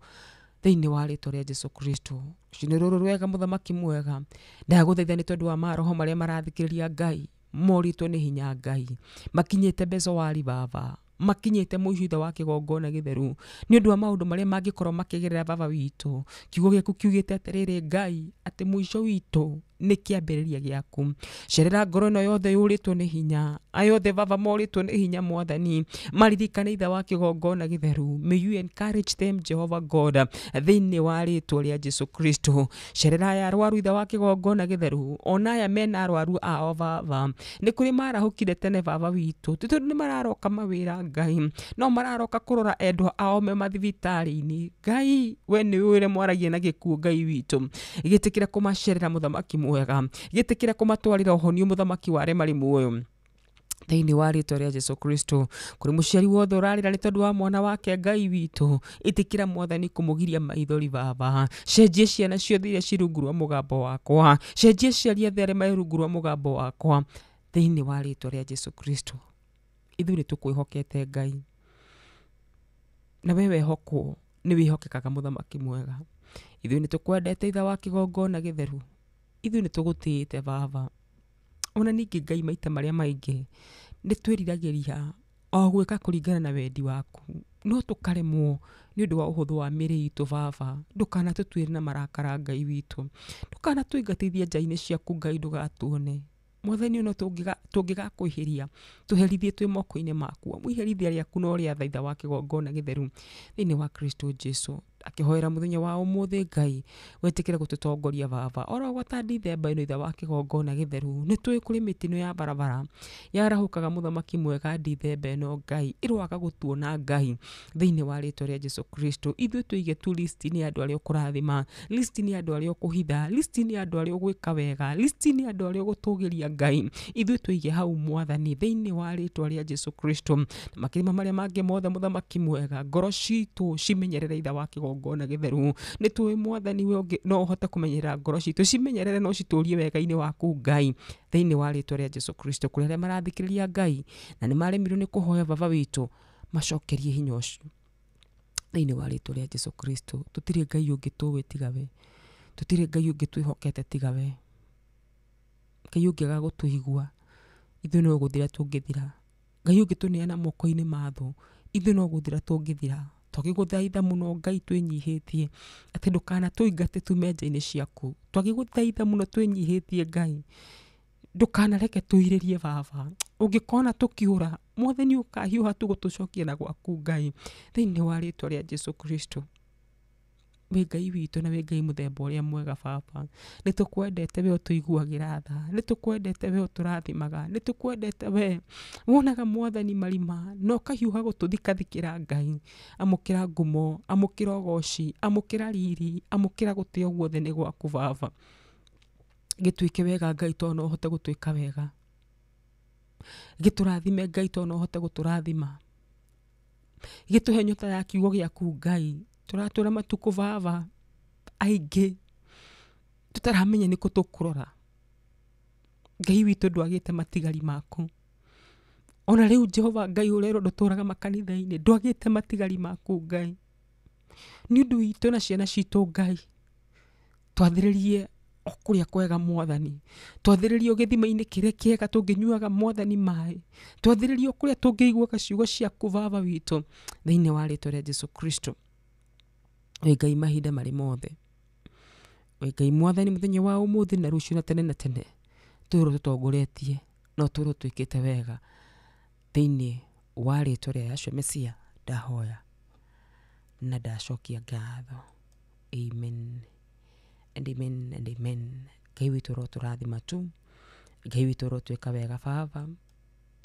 thĩinĩ wa rĩtwa rĩa Jesu Kristo. Rũcinĩ rũrũ rwega mũthamaki mwega, ndagũthaitha nĩ tondũ wa maroho marĩa marathikĩrĩria Ngai morĩtwo nĩ hinya Ngai, makinyĩte mbeco wari baba, makinyĩte mũico ithe wa kĩgongona gĩtheru nĩ ũndũ wa maũndũ marĩa mangĩkorwo makĩgerera baba witũ. Kiugo gĩaku kiugĩte atĩrĩrĩ Ngai, atĩ mũico witũ nĩ kĩambĩrĩria gĩaku. Cerera ngoro ĩno yothe yũrĩtwo nĩ hinya, aya othe baba morĩtwo nĩ hinya mwathani, maririkane ithe wa kĩgongona gĩtheru. May you encourage them Jehovah God thĩinĩ wa rĩtwa rĩa Jesu Kristo. Cerera aya arwaru ithe wa kĩgongona gĩtheru, ona aya mena arwaru ao baba, nĩ kũrĩ marahũkire tene baba witũ, ti tondũ nĩ mararoka mawĩra Ngai, no mararoka kũrora endwa ao me mathibitarĩ-inĩ. Ngai we nĩ ũrĩa mwaragia na gĩkuũ Ngai witũ, gĩtĩkĩra kũmacerera mũthamaki mwega, gĩtĩkĩra kũmatwarĩra ũhonio mũthamaki wa arĩa marĩ muoyo thĩinĩ wa rĩtwa rĩa Jesu Kristo. Kũrĩ mũciari wothe ũrarĩra nĩ tondũ wa mwana wake Ngai witũ, ĩtĩkĩra mwathani kũmũgiria maithori baba. Cenjia ciana ciothe iria ciĩ rungu rwa mũgambo wakwa, cenjia aciari othe arĩa marĩ rungu rwa mũgambo wakwa thĩinĩ wa rĩtwa rĩa Jesu Kristo. Ithuĩ nĩ tũkwĩhokete Ngai, na we wehokwo nĩ wĩhokekaga mũthamaki mwega. Ithuĩ nĩ tũkwendete ithe wa kĩgongona gĩtheru, ithuĩ nĩ tũgũtĩĩte baba. Ona ningĩ Ngai maita marĩa maingĩ nĩ twĩriragĩria o gwĩka kũringana na wendi waku, no tũkaremwo nĩ ũndũ wa ũhũthũ wa mĩĩrĩ itũ baba. Ndũkanatũtuĩre na marakara Ngai witũ, ndũkanatũingatithie nja-inĩ ciaku Ngai, ndũgatuone mwathani. Ona tũngĩgakwĩhĩria tũherithie twĩ moko-inĩ maku, amu iherithia rĩaku no rĩa tha ithe wa kĩgongona gĩtheru thĩinĩ wa Kristo Jesu. Akĩhoera mũthenya wa ũmũthĩ Ngai wĩtĩkĩre gũtũtongoria baba, oro gwata Dithemba ĩno ithe wa kĩgongona gĩtheru. Nĩ tũĩ kũrĩ mĩtino ya barabara yarahũkaga mũthamaki mwega Dithemba ĩno Ngai, ĩroaga gũtuona Ngai thĩinĩ wa rĩtwa rĩa Jesu Kristo. Ithuĩ tũige tu list-inĩ ya andũ arĩa ũkũrathima, list-inĩ ya andũ arĩa ũkũhitha, list-inĩ ya andũ arĩa ũgwĩka wega, list-inĩ ya andũ arĩa ũgũtũgĩria Ngai. Ithuĩ tũige hau mwathani thĩinĩ wa rĩtwa rĩa Jesu Kristo. Na makĩria marĩa mangĩ mothe mũthamaki mwega, ngoro citũ cimenyerere ithe wa kĩgongona gĩtheru. Nĩ tũĩ mwathani we ũngĩ no ũhote kũmenyerera ngoro citũ, cimenyerere no citũrie wega-inĩ waku Ngai thĩinĩ wa rĩtwa rĩa Jesu Kristo. Kũrĩ arĩa marathikĩrĩria Ngai na nĩ maremirwo nĩ kũhoya baba witũ, macokerie hinya ũcio thĩinĩ wa rĩtwa rĩa Jesu Kristo. Tũtirĩ Ngai ũngĩ tũĩ tiga we, tũtirĩ Ngai ũngĩ twĩhokete tiga we. Ngai ũngĩaga gũtũigua ithuĩ no gũthira tũngĩthira. Ngai ũngĩtũneana moko-inĩ ma thũ ithuĩ no gũthira tũngĩthira. Twagĩgũthaitha mũno Ngai twĩnyihĩtie atĩ ndũkanatũingate tume nja-inĩ ciaku. Twagĩgũthaitha mũno twĩnyihĩtie Ngai, ndũkanareke tũirĩrie baba. Ũngĩkona tũkĩũra mwathani ũkahiũha tu gũtũcokia na gwaku Ngai thĩinĩ wa rĩtwa rĩa Jesu Kristo. Wĩ Ngai witũ na wĩ Ngai mũthemba ũrĩa mwega baba. Nĩ tũkwendete we ũtũiguagĩra tha, nĩ tũkwendete we ũtũrathimaga, nĩ tũkwendete we wonaga mwathani marima na ũkahiũha gũtũthikathikĩra Ngai. Amũkĩra ngumo, amũkĩra ũgoci, amũkĩra riri, amũkĩra gũtĩo guothe nĩ gwaku baba. Gĩtuĩke wega Ngai tondũ no ũhote gũtuĩka wega. Gĩtũrathime Ngai tondũ no ũhote gũtũrathima. Gĩtũhe nyota ya kiugo gĩaku Ngai. Tũratũra matukũ baba aingĩ tũtaramenya nĩ kũ tũkũrora. Ngai witũ ndwagĩte matigari maku. Ona rĩu Jehova Ngai ũrerwo ndũtũraga makanitha-inĩ, ndwagĩte matigari maku Ngai. Nĩ ũndũ witũ na ciana citũ Ngai, twathĩrĩrie o kũrĩa kwega mwathani, twathĩrĩrie gĩthima-inĩ kĩrĩa kĩega tũngĩnyuaga mwathani maĩ, twathĩrĩrie kũrĩa tũngĩiguaga ciugo ciaku baba witũ thĩinĩ wa rĩtwa rĩa Jesu Kristo. Wĩ Ngai mahinda marĩ mothe, wĩ Ngai mwathani mũthenya wa ũmũthĩ na rũciũ na tene na tene, twĩrwo tũtongoretie no twĩrwo twĩkĩte wega thĩinĩ wa rĩtwa rĩa Yahshua Mesia. Ndahoya na ndacokia ngatho. Amen and amen and amen. Ngai witũ ũrotũrathima tu, Ngai witũ ũrotwĩka wega baba,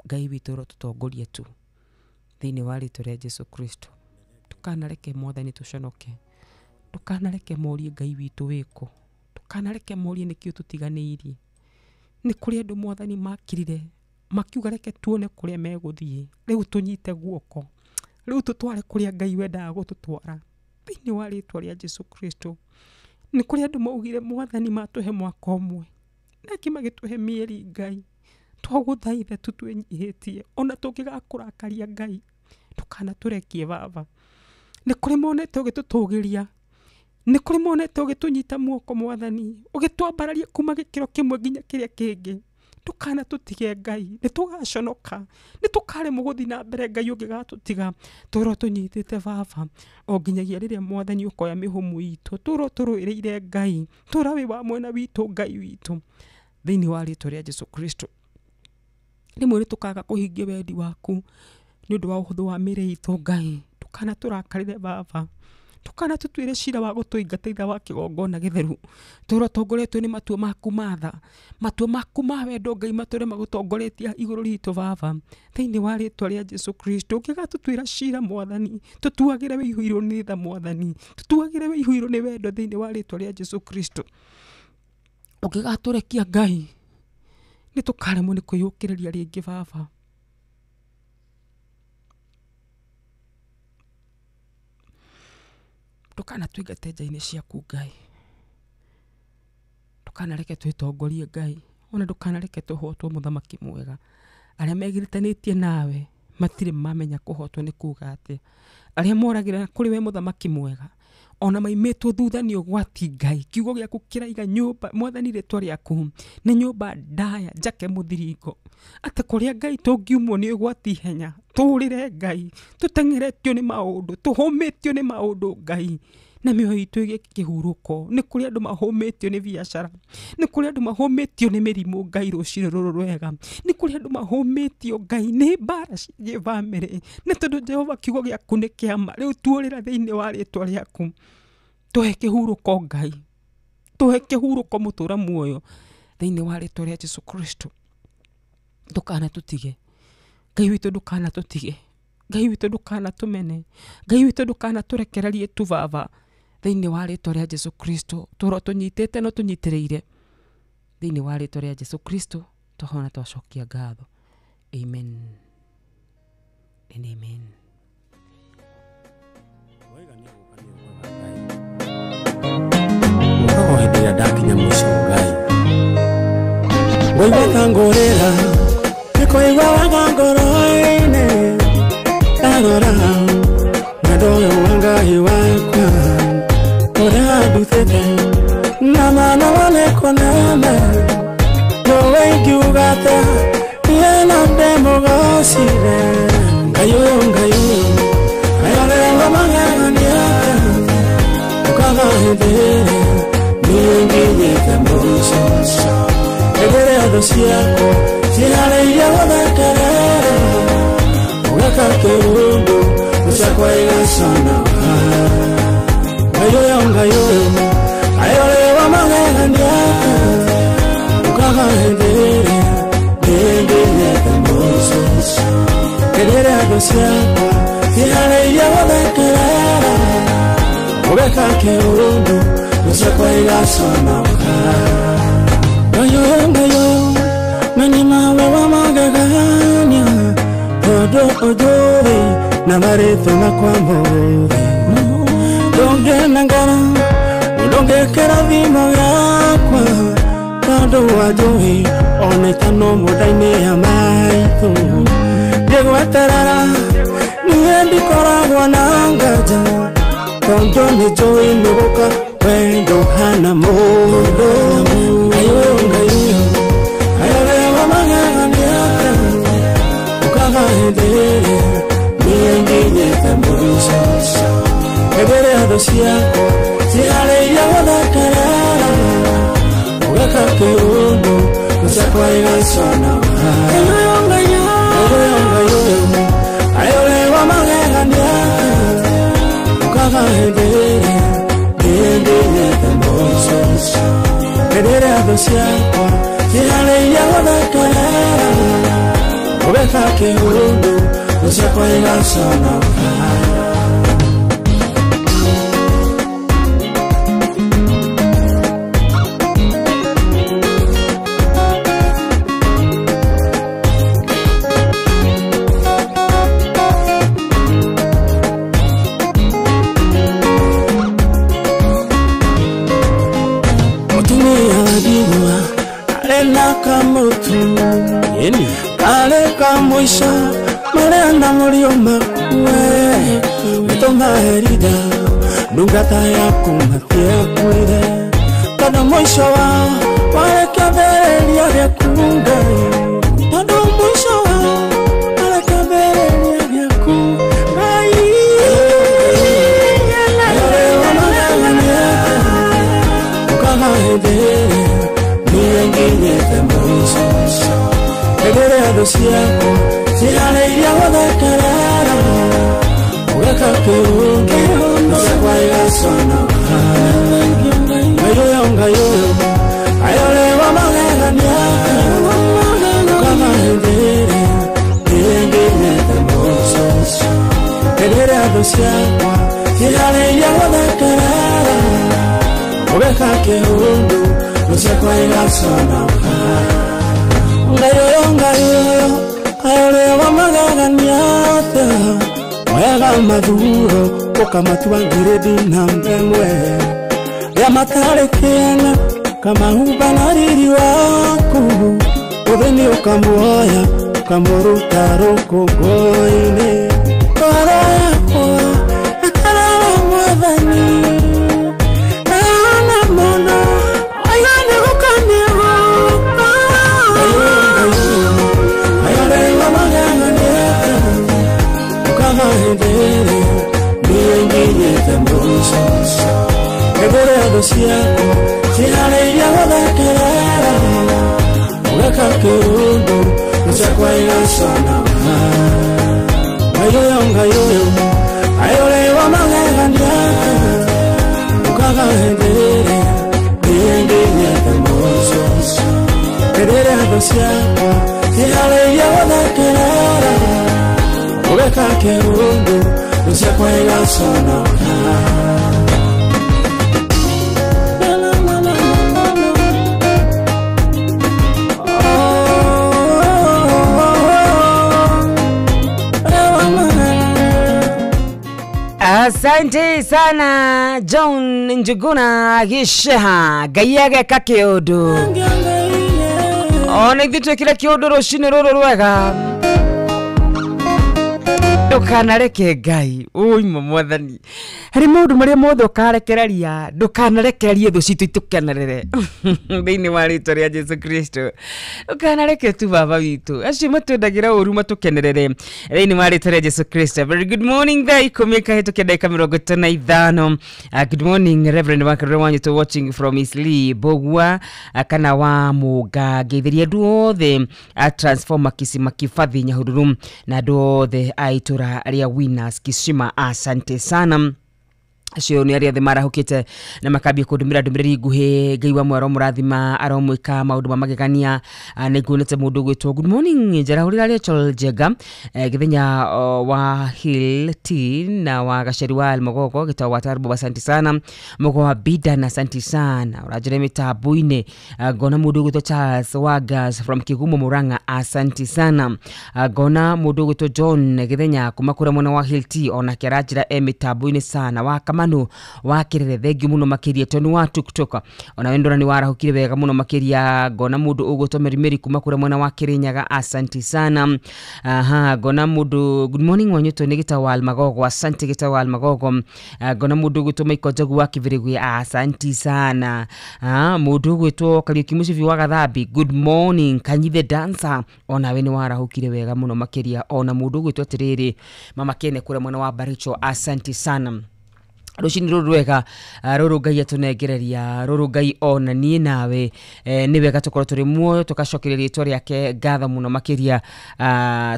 Ngai witũ ũrotũtongoria tu thĩinĩ wa rĩtwa rĩa Jesu Kristo. Ndũkanareke mwathani tũconoke, ndũkanareke morie Ngai witũ wĩkũ, ndũkanareke morie nĩkĩo tũtiganĩirie. Nĩ kũrĩ andũ mwathani makirire makiuga reke tuone kũrĩa megũthiĩ, rĩu tũnyite guoko, rĩu tũtware kũrĩa Ngai wendaga gũtũtwara thĩinĩ wa rĩtwa rĩa Jesu Kristo. Nĩ kũrĩ andũ maugire mwathani matũhe mwaka ũmwe, Na angĩ magĩtũhe mĩeri Ngai. Twagũthaitha tu twĩnyihĩtie ona tũngĩgakũrakaria Ngai ndũkanatũrekie baba. Nĩ kũrĩ monete ũgĩtũtũgĩria, nĩ kũrĩ monete ũgĩtũnyita moko mwathani, ũgĩtwambararia kuma gĩkĩro kĩmwe nginya kĩrĩa kĩngĩ. Ndũkanatũtige Ngai, nĩ tũgaconoka, nĩ tũkaremwo gũthiĩ na mbere Ngai ũngĩgatũtiga. Tũrwo tũnyitĩte baba o nginyagia rĩrĩa mwathani ũkoya mĩhũmũ itũ, tũrwo tũrũĩrĩire Ngai, tũra wĩ wa mwena witũ Ngai witũ, thĩinĩ wa rĩtwa rĩa Jesũ Kristo. Rĩmwe nĩ tũkaga kũhingia wendi waku nĩ ũndũ wa ũhũthũ wa mĩĩrĩ itũ Ngai. Ndũkanatũrakarĩre baba, ndũkanatũtuĩre cira wa gũtũingata itha wa kĩgongona gĩtheru. Tũrwo tongoretio nĩ matua maku matha, matua maku ma wendo Ngai matũre magũtongoretie igũrũ ritũ baba, thĩinĩ wa rĩtwa rĩa Jesũ Kristo. Ũngĩgatũtuĩra cira mwathani, tũtuagĩre wĩihũirwo nĩ tha mwathani, tũtuagĩre wĩihũirwo nĩ wendo thĩinĩ wa rĩtwa rĩa Jesũ Kristo. Ũngĩgatũrekia Ngai, nĩ tũkaremwo nĩ kwĩyũkĩrĩria rĩngĩ baba. Ndũkanatũingate nja-inĩ ciaku Ngai, ndũkanareke twĩtongorie Ngai, ona ndũkanareke tũhotwo mũthamaki mwega. Arĩa megiritanĩtie nawe matirĩ mamenya kũhotwo nĩ kuga atĩa. Arĩa moragĩra kũrĩ we mũthamaki mwega, ona maimĩtwo thutha nĩ ũgwati Ngai. Kiugo gĩaku kĩraiga nyũmba mwathani, rĩtwa rĩaku nĩ nyũmba ndaya njake mũthiringo, atĩ kũrĩa Ngai tũngiumwo nĩ ũgwati ihenya, tũũrĩre Ngai, tũteng'eretio nĩ maũndũ, tũhũmĩtio nĩ maũndũ Ngai, na mĩoyo itũ ĩgĩe kĩhurũko. Nĩ kũrĩ andũ mahũmĩtio nĩ biacara, nĩ kũrĩ andũ mahũmĩtio nĩ mĩrimũ Ngai rũcinĩ rũrũ rwega, nĩ kũrĩ andũ mahũmĩtio Ngai nĩ mbara ciĩgiĩ bamĩrĩ, nĩ tondũ Jehova kiugo gĩaku nĩ kĩama. Rĩu tuũrĩra thĩinĩ wa rĩtwa rĩaku, tũhe kĩhurũko Ngai, tũhe kĩhurũko mũtũra muoyo thĩinĩ wa rĩtwa rĩa Jesũ Kristo. Ndũkanatũtige Ngai witũ, ndũkanatũtige Ngai witũ, ndũkanatũmene Ngai witũ, ndũkanatũrekererie tu baba, thĩinĩ wa rĩtwa rĩa Jesũ Kristo. Tũrwo tũnyitĩte no tũnyitĩrĩire thĩinĩ wa rĩtwa rĩa Jesũ Kristo, twahona twacokia ngatho. Amen and amen. O hĩndĩ ĩrĩa ndakinya mũico Ngai, ngũigua ta ngũrĩra, nĩkũigua wega ngoro-inĩ, ndarora wendo ũyũ wa Ngai wakwa ũrĩa andutĩte na mana wale kũnene, nĩwe ingiuga atĩa niĩ no ndĩmũgocire. Ngai ũyũ, Ngai ũyũ, Ngai ũrĩa wa magegania, ũkaga hĩndĩ ĩrĩa niĩ nginyĩte mũico, hĩndĩ ĩrĩa thũ ciakwa ciharĩirie gũthekerera, ũgeka kĩrundu thũ ciakwa igaconoka. Ngai ũyũ, Ngai ũyũ, Ngai ũrĩa wa magegania, ũkaga hĩndĩ ĩrĩa niĩ nginyĩte mũico, hĩndĩ ĩrĩa thũ ciakwa ciharĩirie gũthekerera, ũgeka kĩrundu thũ ciakwa igaconoka. Ngai ũyũ, Ngai ũyũ, na nĩ mawe wa magegania, tondũ ũnjũĩ na marĩtwa makwa mothe. Ndũngĩnengera, ndũngĩkĩra thimo yakwa, tondũ wanjũĩ ona ĩtano mũnda-inĩ ya maitũ. Ngĩgweterera niĩ ndikoragwo na nganja, tondũ nĩnjũĩ nĩgũka wendo ũhana mũndũ. Ngai ũyũ, Ngai ũyũ, Ngai ũrĩa wa magegania, ũkaga hĩndĩ ĩrĩa niĩ nginyĩte mũico, hĩndĩ ĩrĩa thũ ciakwa ciharĩirie gũthekerera, ũgeka kĩrundu thũ ciakwa igaconoka. Ngai ũyũ, Ngai ũyũ, Ngai ũyũ, Ngai ũrĩa wa magegania, ũkaga hĩndĩ ĩrĩa niĩ nginyĩte mũico, hĩndĩ ĩrĩa thũ ciakwa ciharĩirie gũthekerera, ũgeka kĩrundu thũ ciakwa igaconoka. Ĩni karĩ ka mũico marĩa na mũriũ makue gĩtũmaherithia ndungata yaku matiakuire tondũ mũico wao warĩ kĩambĩrĩria gĩaku Ngai tondũ mũico wao warĩ kĩambĩrĩria gĩaku Ngai ũrĩ wa magegania ũkaga hĩndĩ ĩrĩa niĩ nginyĩte mũico hĩndĩ ĩrĩa thũ ciakwa ciharĩirie gũthekerera ũgeka kĩũndũ ciakwa igaconoka Ngai ũyũ Ngai ũyũ Ngai ũrĩ wa magegania ũkaga hĩndĩ ĩrĩa niĩ nginyĩte mũico hĩndĩ ĩrĩa thũ ciakwa ciharĩirie gũthekerera ũgeka kĩũndũ thũ ciakwa igaconoka Ngai ũyũ Ngai ũyũ Ngai ũrĩ wa magegania oyaga mathuro ũkamatua ngirĩndi namba ĩmwe rĩa matarĩ kĩene ũkamahumba na riri waku ũthĩni ũkamuoya ũkamũruta rũkũngũ-inĩ ngoro yakwa ĩkarara Mwathani ndahana mũno oiga nĩ gũka nĩ gũka Ngai ũrĩ wa magegania ũkaga hĩndĩ ĩrĩa niĩ nginyĩte mũico hĩndĩ ĩrĩa thũ ciakwa ciharĩirie gũthekerera ũgeka kĩũndũ thũ ciakwa igaconoka Ngai ũyũ Ngai ũyũ Ngai ũrĩ wa magegania ũkaga hĩndĩ ĩrĩa niĩ nginyĩte mũico hĩndĩ ĩrĩa thũ ciakwa ciharĩirie gũthekerera ũgeka kĩũndũ thũ ciakwa igaconoka Asante sana John Njuguna Gisheha Ngai ageka kĩũndũ ona ithuĩ twĩkĩre kĩũndũ rũcinĩ rũrũ rwega ndũkanareke Ngai ũima Mwathani harĩ maũndũ marĩa mothe ũkarekereria ndũkanarekererie thũ citũ itũkenerere thĩinĩ wa rĩtwa rĩa Jesu Kristo ndũkanareke tu baba witũ acio matwendagĩra ũru matũkenerere thĩinĩ wa rĩtwa rĩa Jesu Kristo. Very good morning thaa ikũmi kahĩtũkia ndagĩka 55. Good morning Reverend Wakarure Wanyitũ watching from Eastleigh Bogua kana wa Mũga ngeithĩria andũ othe a Transformer Kisima Kibathi Nyahururu na andũ othe a itũra rĩa Winners Kisima asante sana acio nĩ arĩa othe marahũkĩte na makambia kũndũmĩra ndũmĩrĩri nguhĩ Ngai wa mwero mũrathima aromwĩka maũndũ ma magegania. Nĩ nguonete mũndũ ũgwĩtwo good morning njarahũrĩra Rachel Njenga Gĩthenya wa Hill T na wa Gaceri wa Almogogo gĩtao wa Tarbo asante sana Mũgo wa Bida na asante sana ũranjĩra mĩtambo-inĩ. Ngona mũndũ ũgwĩtwo Charles Wagas from Kigumo Murang'a asante sana. Ngona mũndũ ũgwĩtwo John Gĩthenya kuma kũrĩa mwena wa Hill T onake aranjĩra e mĩtambo-inĩ sana wa Kamanu wa Kirere thengiũ mũno makĩria tonu wa TikTok ona we ndora nĩ warahũkire wega mũno makĩria. Ngona mũndũ ũgwĩtwo Mary kuma kũrĩa mwena wa Kirinyaga asante sana. Aha ngona mũndũ good morning Wanyũtũ nĩ Gĩtao wa Almagogo asante Gĩtao wa Almagogo. Ngona mũndũ ũgwĩtwo Michael Njogu wa Kibirigwi asante sana. Mũndũ ũgwĩtwo Kariuki Mũcibi wa Gathambi good morning Kanyithe dancer ona we nĩ warahũkire wega mũno makĩria. Ona mũndũ ũgwĩtwo atĩrĩrĩ Mama Kene kũrĩa mwena wa Baricho asante sana. Rũcinĩ rũrũ rwega rũrũ Ngai atũnengereria rũrũ Ngai ona niĩ nawe nĩ wega tũkorwo tũrĩ muoyo tũgacokeria rĩtwa rĩake ngatho mũno makĩria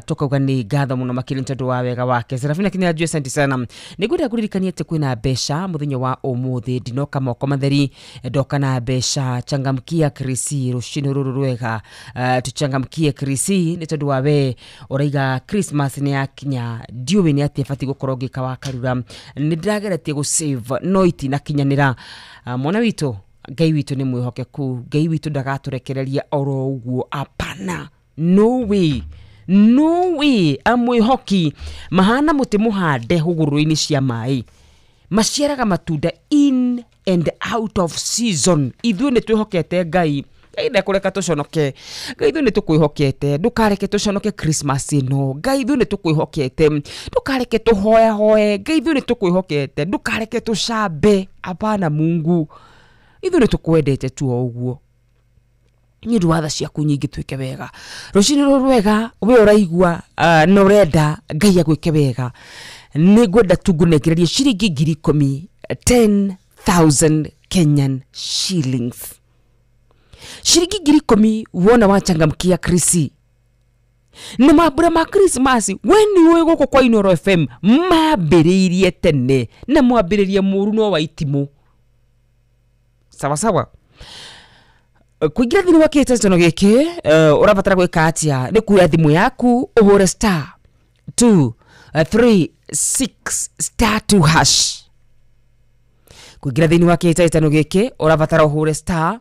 tũkauga nĩ ngatho mũno makĩria nĩ tondũ wa wega wake. Serafina Kinyanjui asante sana. Nĩ ngwenda kũririkania atĩ kwĩna mbeca mũthenya wa ũmũthĩ ndinoka moko matheri ndoka na mbeca changamkia Krisi rũcinĩ rũrũ rwega tuchangamkie Krisi nĩ tondũ wa we ũraiga Christmas nĩ yakinya ndiũĩ nĩ atĩa batiĩ gũkorwo ngĩka wa karura nĩ ndĩrageretie save no itinakinyanĩra. Mwana witũ Ngai witũ nĩ mwĩhokeku Ngai witũ ndagatũrekereria oro ũguo apana no way no way amwĩhoki mahana mũtĩ mũhande hũgũrũrũ-inĩ cia maĩ maciaraga matunda in and out of season. Ithuĩ nĩ twĩhokete Ngai Ngai ndekũreka tũconoke. Ngai ithuĩ nĩ tũkwĩhokete, ndũkareke tũconoke Christmas ĩno. Ngai ithuĩ nĩ tũkwĩhokete, ndũkareke tũhoehoe. Ngai ithuĩ nĩ tũkwĩhokete, ndũkareke tũcambe. Hapana Mungu, ithuĩ nĩ tũkwendete tu o ũguo nĩ ũndũ wa tha ciaku nyingĩ twĩke wega. Rũcinĩ rũrũ rwega we ũraigua na ũrenda Ngai agwĩke wega, nĩ ngwenda tu ngũnengererie ciringi 10,000, 10,000 Kenyan shillings. Ciringi 10,000 wona wachangamkia Krisi. Nĩ mambura ma Christmas we nĩ ũĩ gũkũ kwa Inooro FM mambĩrĩirie tene na mwambĩrĩria mũru no wa itimũ. Sawa sawa. Kũingĩra thĩinĩ wa kĩhĩtahĩtano gĩkĩ ũrabatara gwĩka atĩa? Nĩ kuoya thimũ yaku ũhũre star 2 3 6 star 2 hash. Kũingĩra thĩinĩ wa kĩhĩtahĩtano gĩkĩ ũrabatara ũhũre star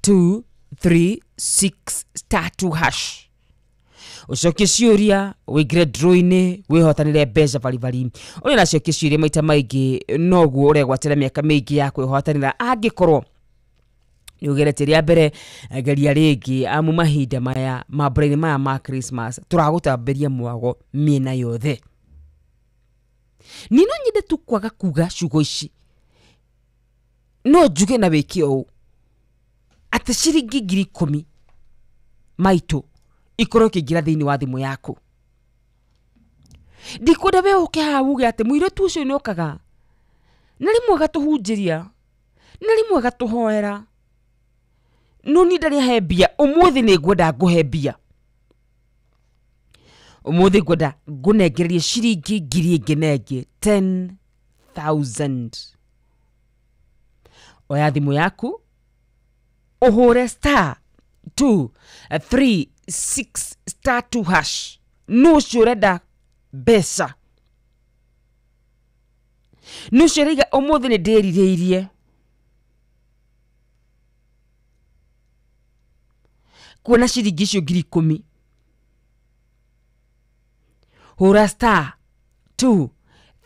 2 3 6 star 2 hash. Ũcokie ciũria wĩingĩre draw-inĩ wĩhotanĩre mbeca baribari. Ũrĩa ũracokia ciũria maita maingĩ noguo ũregwatĩra mĩaka mĩingĩ ya kwĩhotanĩra. Angĩkorwo nĩ ũgeretie rĩa mbere, geria rĩngĩ, amu mahinda maya mambura-inĩ maya ma Christmas tũragũtambĩria mwago mĩena yothe. Niĩ no nyende tu kwaga kuga ciugo ici, no njuge na wĩke ũũ atĩ ciringi 10,000 maitũ ikorwo ikĩingĩra thĩinĩ wa thimũ yaku. Ndikwenda we ũke haha uge atĩ mũirĩtu ũcio nĩokaga na rĩmwe agatũhunjĩria na rĩmwe agatũhoera, no niĩ ndarĩ ahe mbia. Ũmũthĩ nĩ ngwenda ngũhe mbia. Ũmũthĩ ngwenda ngũnengererie ciringi 1,000 ĩngĩ na ĩngĩ, 10,000. Oya thimũ yaku ũhũre star 2 3 6 star 2 hash. Nũ ũcio ũrenda mbeca? Nũ ũcio ũraiga ũmũthĩ nĩ ndĩrirĩirie kuona ciringi icio 10,000? Hũra star 2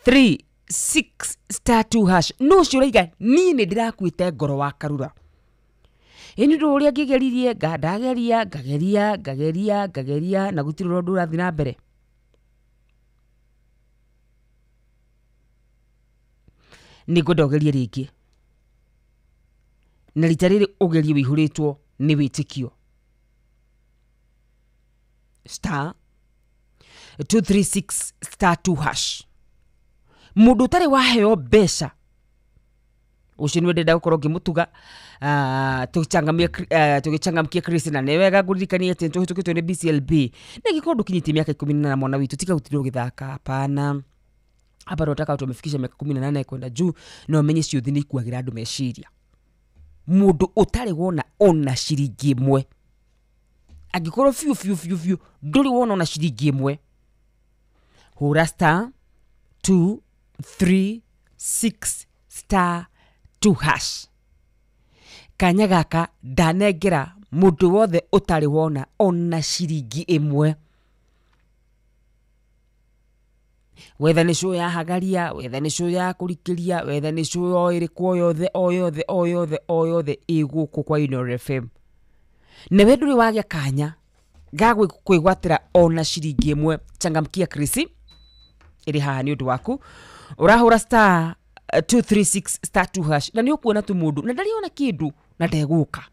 3 6 star 2 hash. Nũ ũcio ũraiga niĩ nĩ ndĩrakuĩte ngoro wa Karura? Ĩ nĩ ũndũ ũrĩa ngĩgeririe, ndageria ngageria ngageria ngageria na gũtirĩ ũndũ ũrathiĩ na mbere. Nĩ ngwenda ũgerie rĩngĩ, na rita rĩrĩ ũgerie wĩihũrĩtwo nĩ wĩtĩkio. Star 236 star 2 hash. Mũndũ ũtarĩ waheo mbeca ũcio nĩwe ndĩrenda gũkorwo ngĩmũtuga, tũgĩchangamkia Chris, na nĩ wega ngũririkanie atĩ nĩtũhĩtũkĩtwo nĩ BCLB. Na ingĩkorwo ndũkinyĩtie mĩaka 18 mwana witũ, tiga gũtinda ũgĩthaka. Hapana, hapa tunataka watu wamefikisha miaka 18 kwenda juu, na ũmenye ciũthi nĩ ikuagĩra andũ meciria. Mũndũ ũtarĩ wona ona ciringi ĩmwe, angĩkorwo biũ biũ biũ biũ ndũrĩ wona ona ciringi ĩmwe, hũra star 2 3 6 star 2 hash. Kanya gaka ndanengera mũndũ wothe ũtarĩ wona ona ciringi ĩmwe. Wetha nĩ show ya Hagaria, wetha nĩ show ya kũrikĩria, wetha nĩ show o ĩrĩkũ o yothe o yothe o yothe o yothe ĩ gũkũ kwa Inooro FM, na we ndũrĩ wagĩa kanya ga kwĩgwatĩra ona ciringi ĩmwe, changamkia Chris ĩrĩ haha nĩ ũndũ waku. Ũrahũra star 236 star 2 hash na nĩ ũkuona tu mũndũ na ndarĩ ona kĩndũ na ndegũka.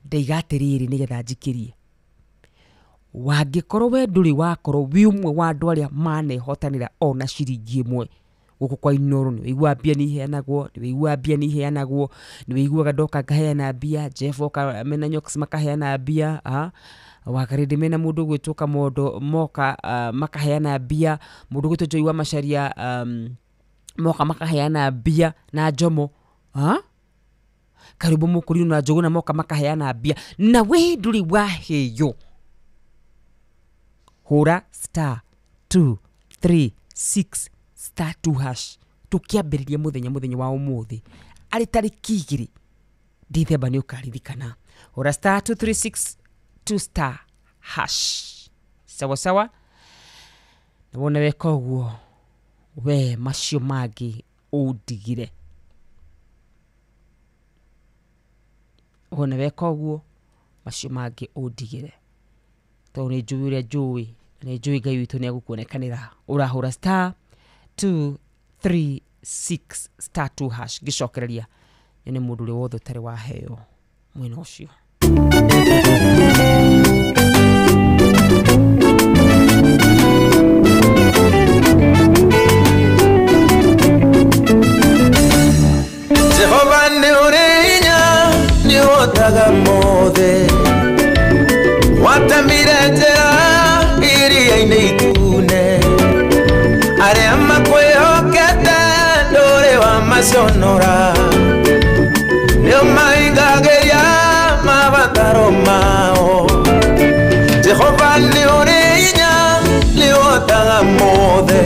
Ndaiga atĩrĩrĩ nĩgetha njikĩrie, wangĩkorwo we ndũrĩ wakorwo wĩ ũmwe wa andũ arĩa manehotanĩra ona ciringi ĩmwe gũkũ kwa Inooro, nĩ wĩiguaga mbia nĩ iheanagwo, nĩ wĩiguaga mbia nĩ iheanagwo, nĩ wĩiguaga ndoka ngaheana mbia, Jeff oka mena Nyox makaheana mbia, Wakarĩndĩ mena mũndũ ũgwĩtwo Kamondo moka makaheana mbia, mũndũ ũgwĩtwo Joy wa Macharia moka makaheana mbia na Njomo, Karibu Mũkũrinũ na Njũgũna moka makaheana mbia, na we ndũrĩ waheo. Hũra star 2 3 6 star 2 hash. Tũkĩambĩrĩria mũthenya wa ũmũthĩ arĩ tarĩki 2 Dithemba nĩ ũkaririkana. Hũra star 236 2 star hash. Sawa sawa. Na wona weka ũguo we macio mangĩ ũndigire. Wona weka ũguo macio mangĩ ũndigĩre tondũ nĩ njũĩ ũrĩa njũĩ na nĩ njũĩ Ngai witũ nĩ egũkuonekanĩra. Ũrahũra star 2 3 6 star 2 hash ngĩcokereria nyone mũndũ ũrĩa wothe ũtarĩ waheo mwena ũcio. Jehova nĩ ũrĩ hinya nĩ ũhotaga mothe, watemire njĩra iria-inĩ itune, arĩa makwĩhokete ndũrĩ wamaconora, nĩ ũmaingagĩria mabataro mao. Jehova nĩ ũrĩ hinya nĩ ũhotaga mothe,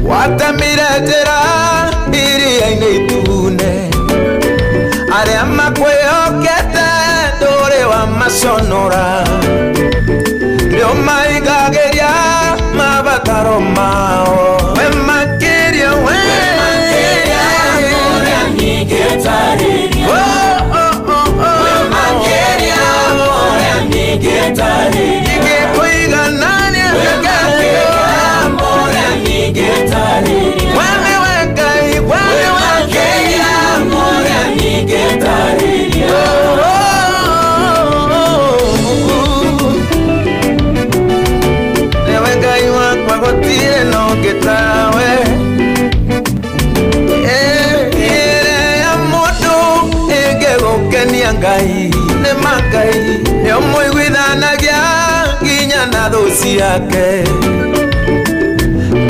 watemire njĩra iria-inĩ itune, arĩa makwĩhokete ndũrĩ wamaconora, nĩ ũmaingagĩria mabataro mao. We makĩria, we makĩria ũrĩa ningĩtarĩria, we makĩria ũrĩa ningĩtarĩria, ingĩkũiganania we makĩria ũrĩa ningĩtarĩria, we nĩwe Ngai, we makĩria ũrĩa ningĩtarĩria. Nĩwe Ngai wakwa gũtirĩ na ũngĩ tawe. Ĩrĩa ya mũndũ ĩngĩgũkenia Ngai nĩ ma Ngai nĩ ũmũiguithanagia nginya na thũ ciake.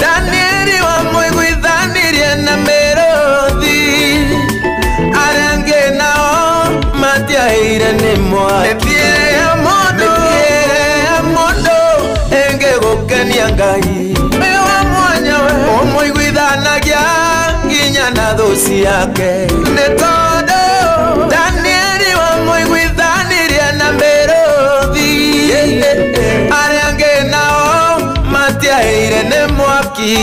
Danieli wamũiguithanirie na mĩrũthi, arĩa angĩ nao matiaheire nĩ mwaki. Mĩthiĩre ya mũndũ ĩngĩgũkenia Ngai wĩ wa mwanya we, ũmũiguithanagia nginya na thũ ciake. Nĩ tondũ Danieli wamũiguithanirie na mĩrũthi, arĩa angĩ nao matiaheire nĩ mwaki.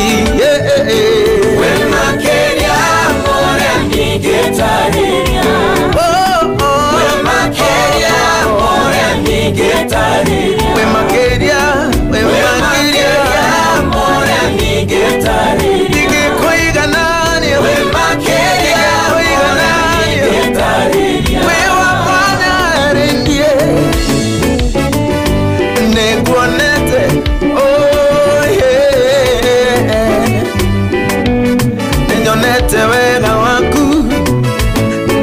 We makĩria ũrĩa ningĩtarĩria, we makĩria ũrĩa ningĩtarĩria, we makĩria, we makĩria ũrĩa ningĩtarĩria, ingĩkũiganania we makĩria ũrĩa ningĩtarĩria, we wa mwanya rĩndiĩ nĩnguonete, oh yeah, nĩnyonete wega waku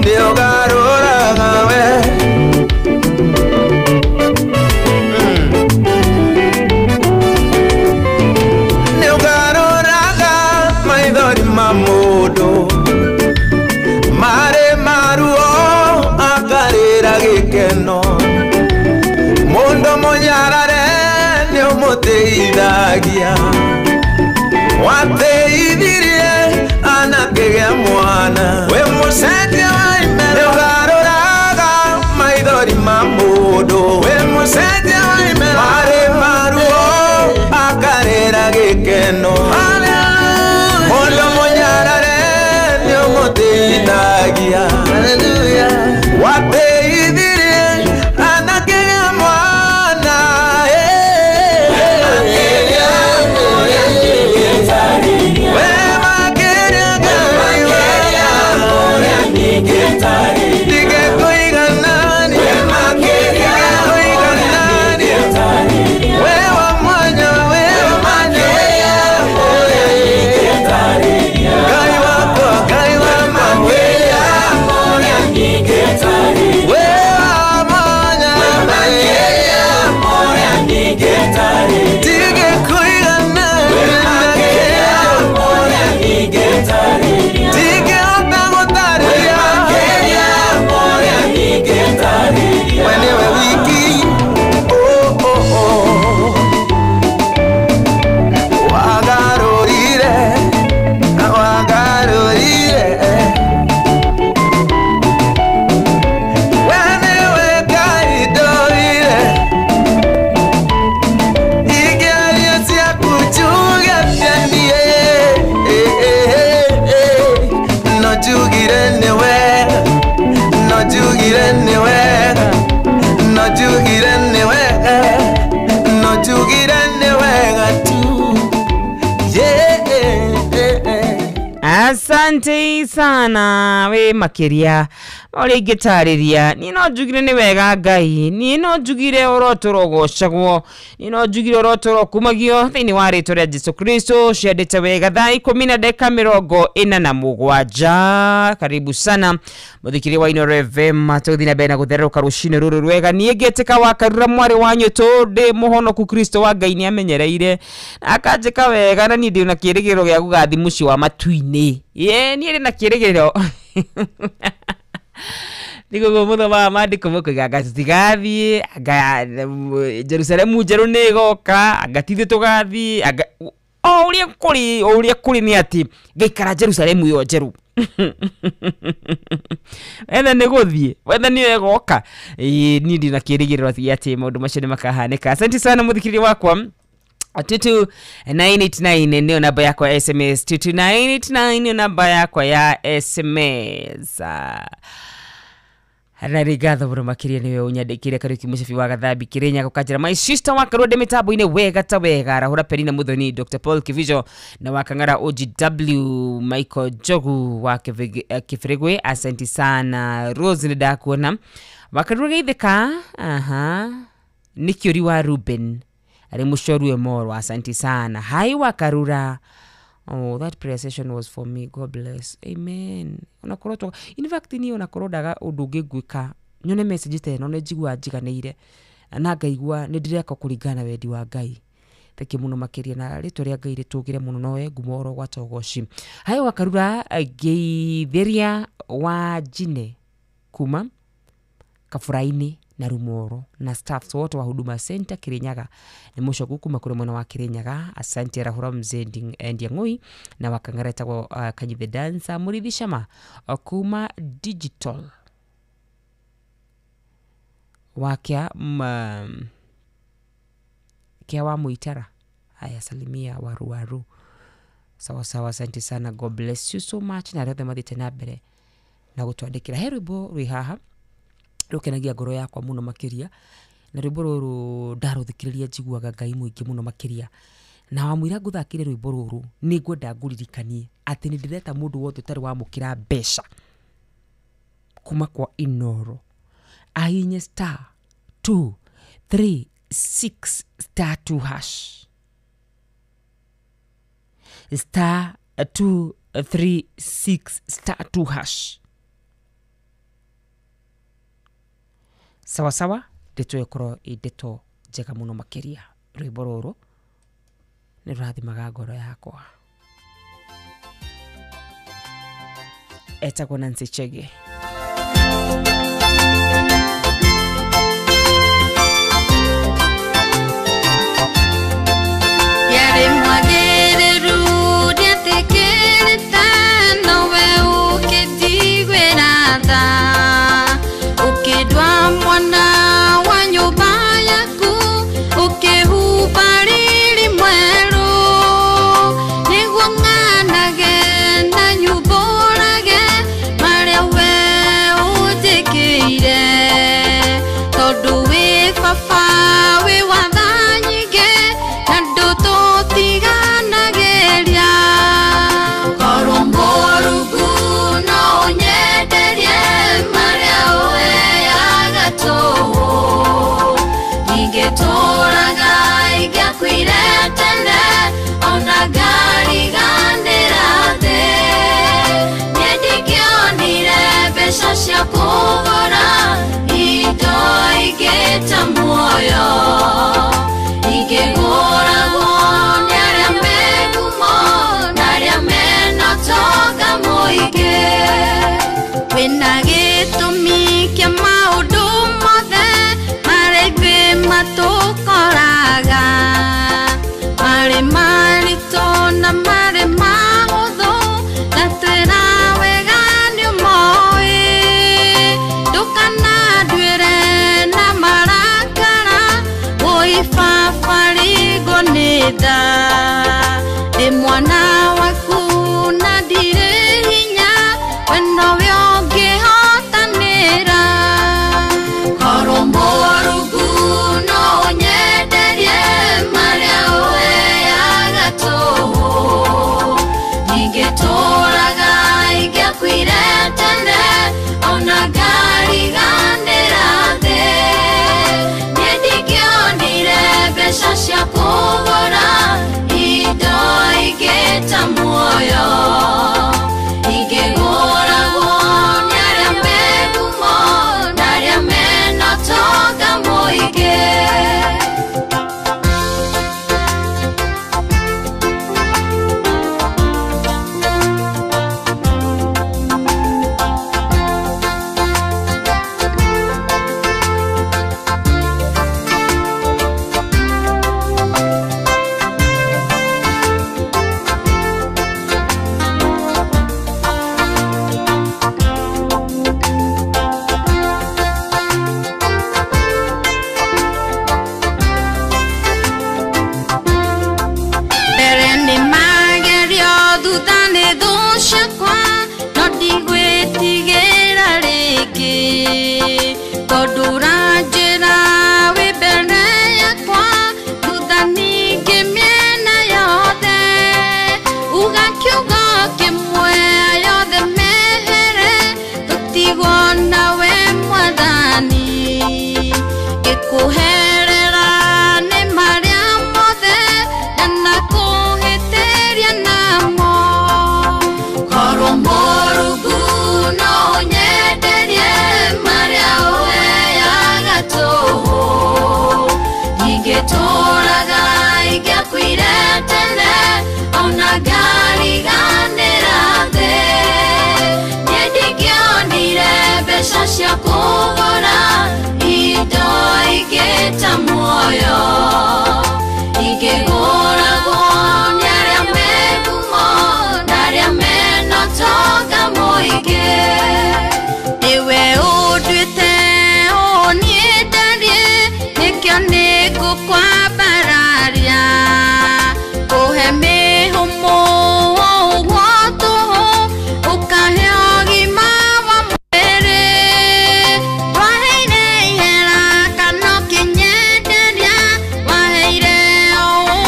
nĩũgarũraga we. Nĩũgarũraga maithori ma mũndũ marĩ maruo akarĩra gĩkeno, mũndũ mũnyarare nĩũmũteithagia, wateithirie anakĩgĩa mwana, wĩ mũcenjia wa imera. Nĩũgarũraga maithori ma mũndũ, wĩ mũcenjia wa imera, marĩ maruo akarĩra gĩkeno, mũndũ mũnyarare nĩũmũteithagia, wateithirie anakĩgĩa mwana. We makĩria Ngai, we Asante sana we makiria uri ngitariria ni no njugire ni wega Ngai ni no njugire urotũrogocagwo ni no njugire urotũrokumagio thiini wa ritwa ria Jesu Kristo. Ciendete wega thaa 10:47. Karibu sana muthikiri wa Inooro FM tuthi na mbere na guthererũka rucini ruru rwega. Niĩ ngĩtĩka wa Karura mwarĩ wa Nyũtũ ndĩ mũhonoku Kristo wa Ngai nĩ amenyereire akanjĩka wega na niĩ ndĩ na kĩrĩgĩrĩro gĩa gũgathiĩ mũciĩ wa matu-inĩ. Ĩĩ niĩ ndĩ na kĩrĩgĩrĩro niguo mũthoma wa maandĩko mũkoiga anga tũtigathiĩ anga Jerusalemu njerũ nĩ ĩgoka anga ti ithuĩ tũgathiĩ anga o ũrĩa kũrĩ o ũrĩa kũrĩ nĩ atĩ ngaikara Jerusalemu ĩyo njerũ. Wetha nĩ gũthiĩ wetha nĩyo ĩgoka. Ĩĩ niĩ ndĩ na kĩrĩgĩrĩro atĩ maũndũ macio nĩ makahanĩka. Asante sana mũthikĩrĩria wakwa. 22989 nĩyo namba yakwa ya SMS. 22989 nĩyo namba yakwa ya SMS. Na rigatho mũno makĩria nĩwe ũnyandĩkĩire Kariuki Mũcibi wa Gathambi Kĩrĩnyaga ũkanjĩra my sister wa Karua ndĩ mĩtambo-inĩ wega ta wega. Arahũra Penina Muthoni, Dr Paul Kivijo na wa Kang'ara OGW Michael Njogu wa Kĩbĩrĩgwe. Asante sana Rose nĩ ndakuona. Wa Karua Geithĩka aha nĩ Kĩũri wa Ruben ari mũcorue Moro. Asante sana. Hai wa Karura. Oh, that prayer session was for me. God bless. Amen. Onakorwo in fact ni onakorwo ndaga undu ungi ngwika nyone message ta ĩno nĩ njiguaga njiganĩire na ngaigua nĩ ndĩreka kũringana na wendi wa Ngai. Thank mũno makĩria na rĩtwa rĩa Ngai rĩtũgĩre mũno nowe ngumo oro gwata ũgoci. Hai wa Karura ngeithĩria wa Njine kuma Kaburaini na Rumoro na staffs wote wa Huduma Center Kirinyaga ni mucoku kuma kuri mwena wa Kirinyaga. Asante Rahura Mzee Ndiang'ui na wakang'ara etagwo Kanyithe Dancer Murithi Shama kuma digital wa kia kia wa Muitara. Haya, salimia waruwaru. Sawa sawa, asante sana. God bless you so much na arĩa othe mathiĩte na mbere na gũtwandĩkĩra. He rwĩmbo rwĩ haha rũkenagia ngoro yakwa mũno makĩria na rwĩmbo rũrũ ndarũthikĩrĩria njiguaga Ngai mũingĩ mũno makĩria na wamwĩra ngũthakĩre rwĩmbo rũrũ nĩ ngwenda ngũririkanie atĩ nĩ ndĩreta mũndũ wothe ũtarĩ wamũkĩra mbeca kuma kwa Inooro ahinye star 2 3 6 star 2 hash star 2 3 6 star 2 hash. Sawa sawa, ndeto ĩkorwo ĩ ndeto njega mũno makĩria. Rwĩmbo rũrũ nĩ rũrathimaga ngoro yakwa. Etagwo Nancy Chege. Yarĩ mwagĩrĩru ndietĩkĩrĩte nowe ũkĩnjiguĩra tha ũkĩndua mwana wa nyũmba yaku ũkĩhumba riri mwerũ nĩguo ng'anage na nyumbũrage marĩa we ũnjĩkĩire tondũ wĩ baba wĩ wa tha nyingĩ na ndũtũtiganagĩria. Korwo Mũrungu no ũnyenderie marĩa ũheaga tũhũ ingĩtũraga ingĩakuire tene ona ngariganĩra thĩ. Niĩ ndingĩonire mbeca cia kũgũra indo ingĩ ta muoyo ingĩgũragwo nĩ arĩa me ngumo na arĩa mena ũtonga mũingĩ. Wĩna gĩtũmi kĩa maũndũ mothe marĩa ithuĩ matũkoraga marĩ maritũ na marĩ mahũthũ na twĩra wega nĩũmoĩ. Ndũkananduĩre na marakara wũi baba rigwo nĩ tha ndĩ mwana waku na ndirĩ hinya we nowe ũngĩhotanĩra. Korwo Mũrungu no ũnyenderie marĩa ũheaga tũhũ ingĩtũraga kũgũra indo ingĩ ta muoyo ingĩgũragwo nĩ arĩa me ngumo na arĩa mena ũtonga mũingĩ. Kũgũra indo ingĩ ta muoyo ingĩgũragwo nĩ arĩa me ngumo na arĩa mena ũtonga mũingĩ. Nĩwe ũnduĩte ũũ niĩ ndariĩ nĩkĩo nĩngũkwambararia kũhe mĩhũmũ ũguo tũhũ ũkahe ũgima wa mwĩrĩ. Waheire ihera kana ũkĩnyenderia waheire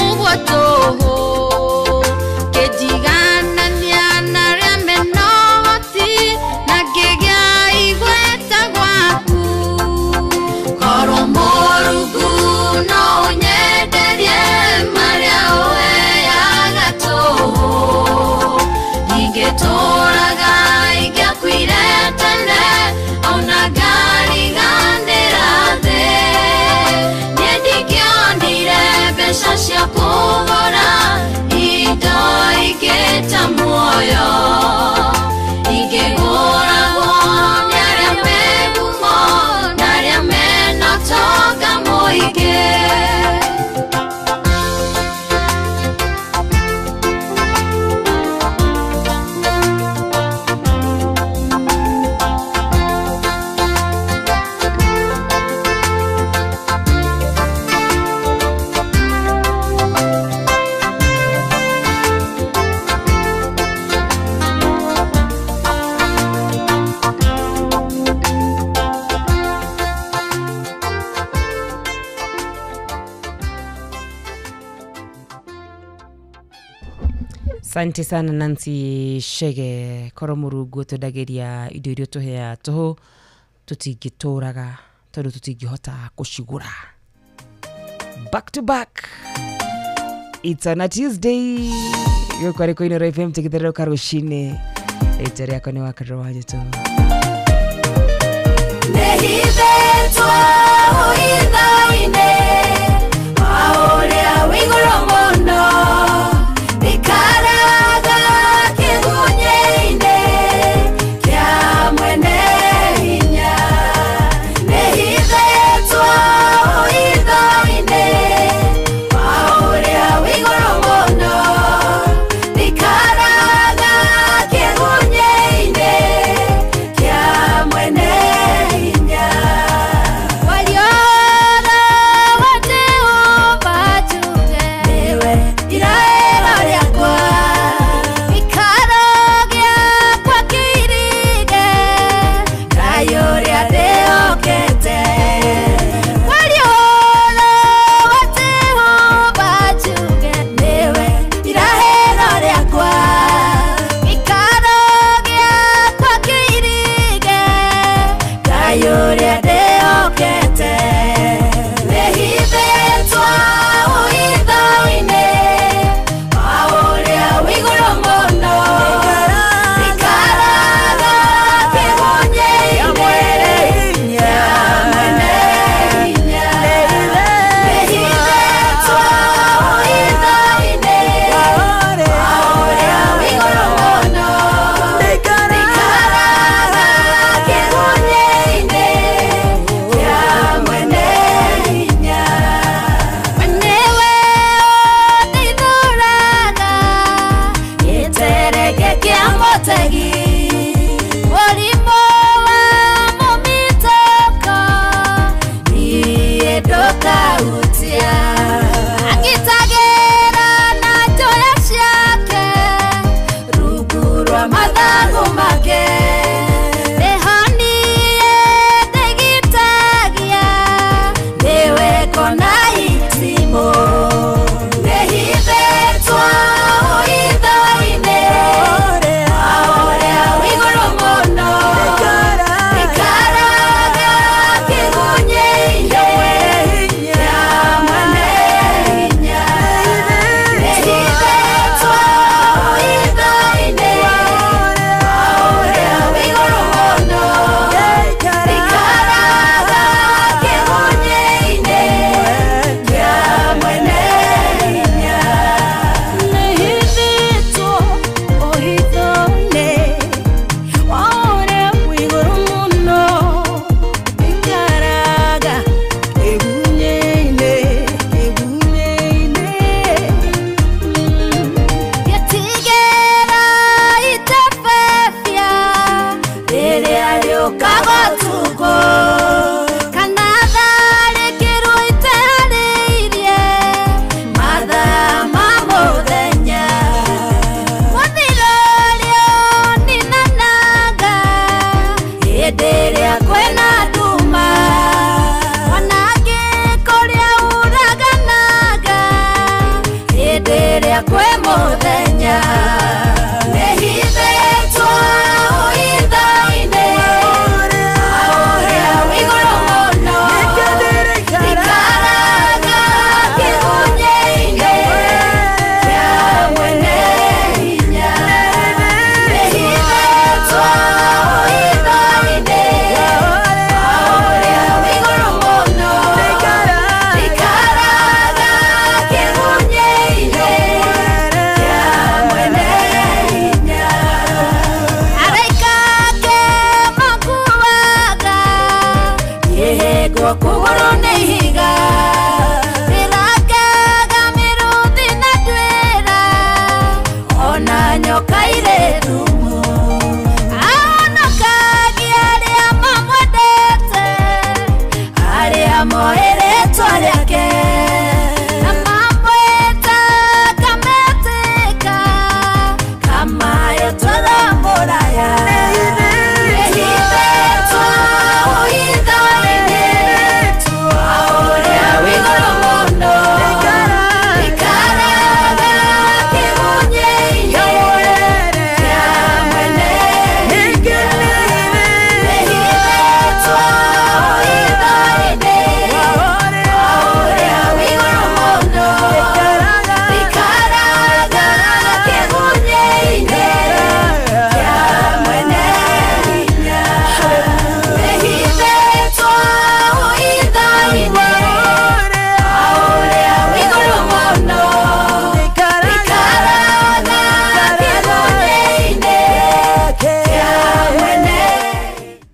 ũguo tũhũ kĩnjiganania na arĩa mena ũhoti na ngĩgĩa igweta gwaku. Korwo Mũrungu no ũnyenderie marĩa ũheaga tũhũ ingĩtũraga ingĩakuire tene ona ngariganĩra thĩ. Niĩ ndingĩonire mbeca cia kũgũra indo ingĩ ta muoyo ingĩgũragwo nĩ arĩa me ngumo na arĩa mena ũtonga mũingĩ. Asante sana Nancy Shege koro Mũrungu twendagiria indo iria tũheaga tũhũ tũtingĩtũraga tondũ tũtingĩhota kũcigũra. Back to back, it's on a Tuesday gũkũ arĩ Inooro FM tũgĩthererũka rũcinĩ. Rĩtwa rĩakwa nĩ Wakarũrũ wa Njũtũ. Nĩhithĩtwo hitho-inĩ wa ũrĩa wĩ igũrũ mũno ikaraga kĩgunyĩ-inĩ kĩa mwene hinya. Nĩhithĩtwo hitho-inĩ wa ũrĩa wĩ igũrũ mũno ikaraga kĩgunyĩ-inĩ kĩa mwene hinya. Waliora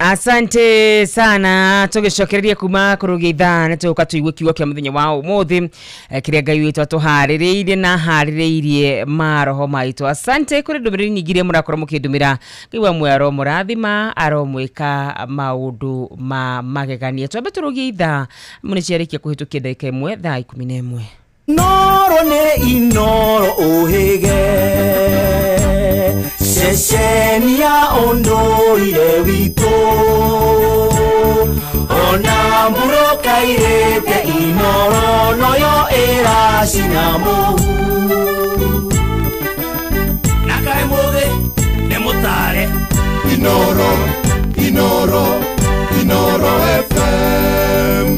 Asante sana tugicokereria kuma kurugia ithaa nĩ tũgũka tũigue kiugo kĩa mũthenya wa ũmũthĩ kĩrĩa Ngai witũ atũharĩrĩirie na harĩrĩirie maroho maitũ. Asante kũrĩ ndũmĩrĩri nyingĩ iria mũrakorwo mũkĩndũmĩra. Ngai wa muoyo aromũrathima, aromwĩka maũndũ ma magegania. Twambe tũrũgie ithaa mũnĩ ciarĩkia kũhĩtũkia ndagĩka 1 thaa 11. Noro nĩ Inoro ũhĩge ceceni ya ũndũire witũ ona mburoka irĩte Inoro noyo ĩracina mũhu na kaĩ mũthĩ nĩ mũtare Inoro Inoro Inoro FM.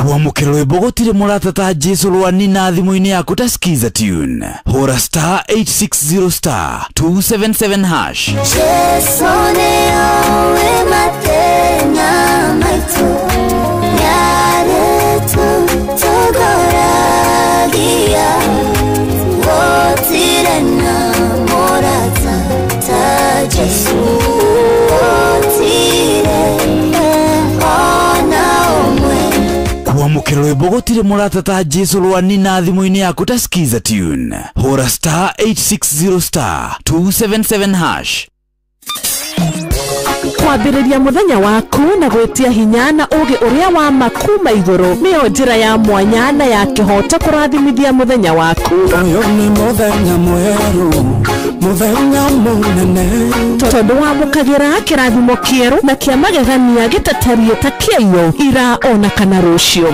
Kwamũkĩra rwĩmbo gũtirĩ mũrata ta Jesu rwani na thimũ-inĩ yaku ta Skiza Tune. Hũra star 860 star 277 hash. Jesu nĩoĩ mathĩna maitũ, nĩarĩtũtongoragia, gũtirĩ na mũrata ta Jesu, gũtirĩ ona ũmwe. Kwamũkĩra rwĩmbo gũtirĩ mũrata ta Jesu rwani na thimũ-inĩ yaku ta Skiza Tune. Hũra star 860 star 277 hash. Kwambĩrĩria mũthenya waku na gwĩtia hinya na ũgĩ ũrĩa wa makuma igũrũ nĩyo njĩra ya mwanya na ya kĩhoto kũrathimithia mũthenya waku. Ũyũ nĩ mũthenya mwerũ, mũthenya mũnene, tondũ wamũkagĩra kĩrathimo kĩerũ na kĩa magegania gĩtatariĩ ta kĩaiyũ ira ona kana rũciũ.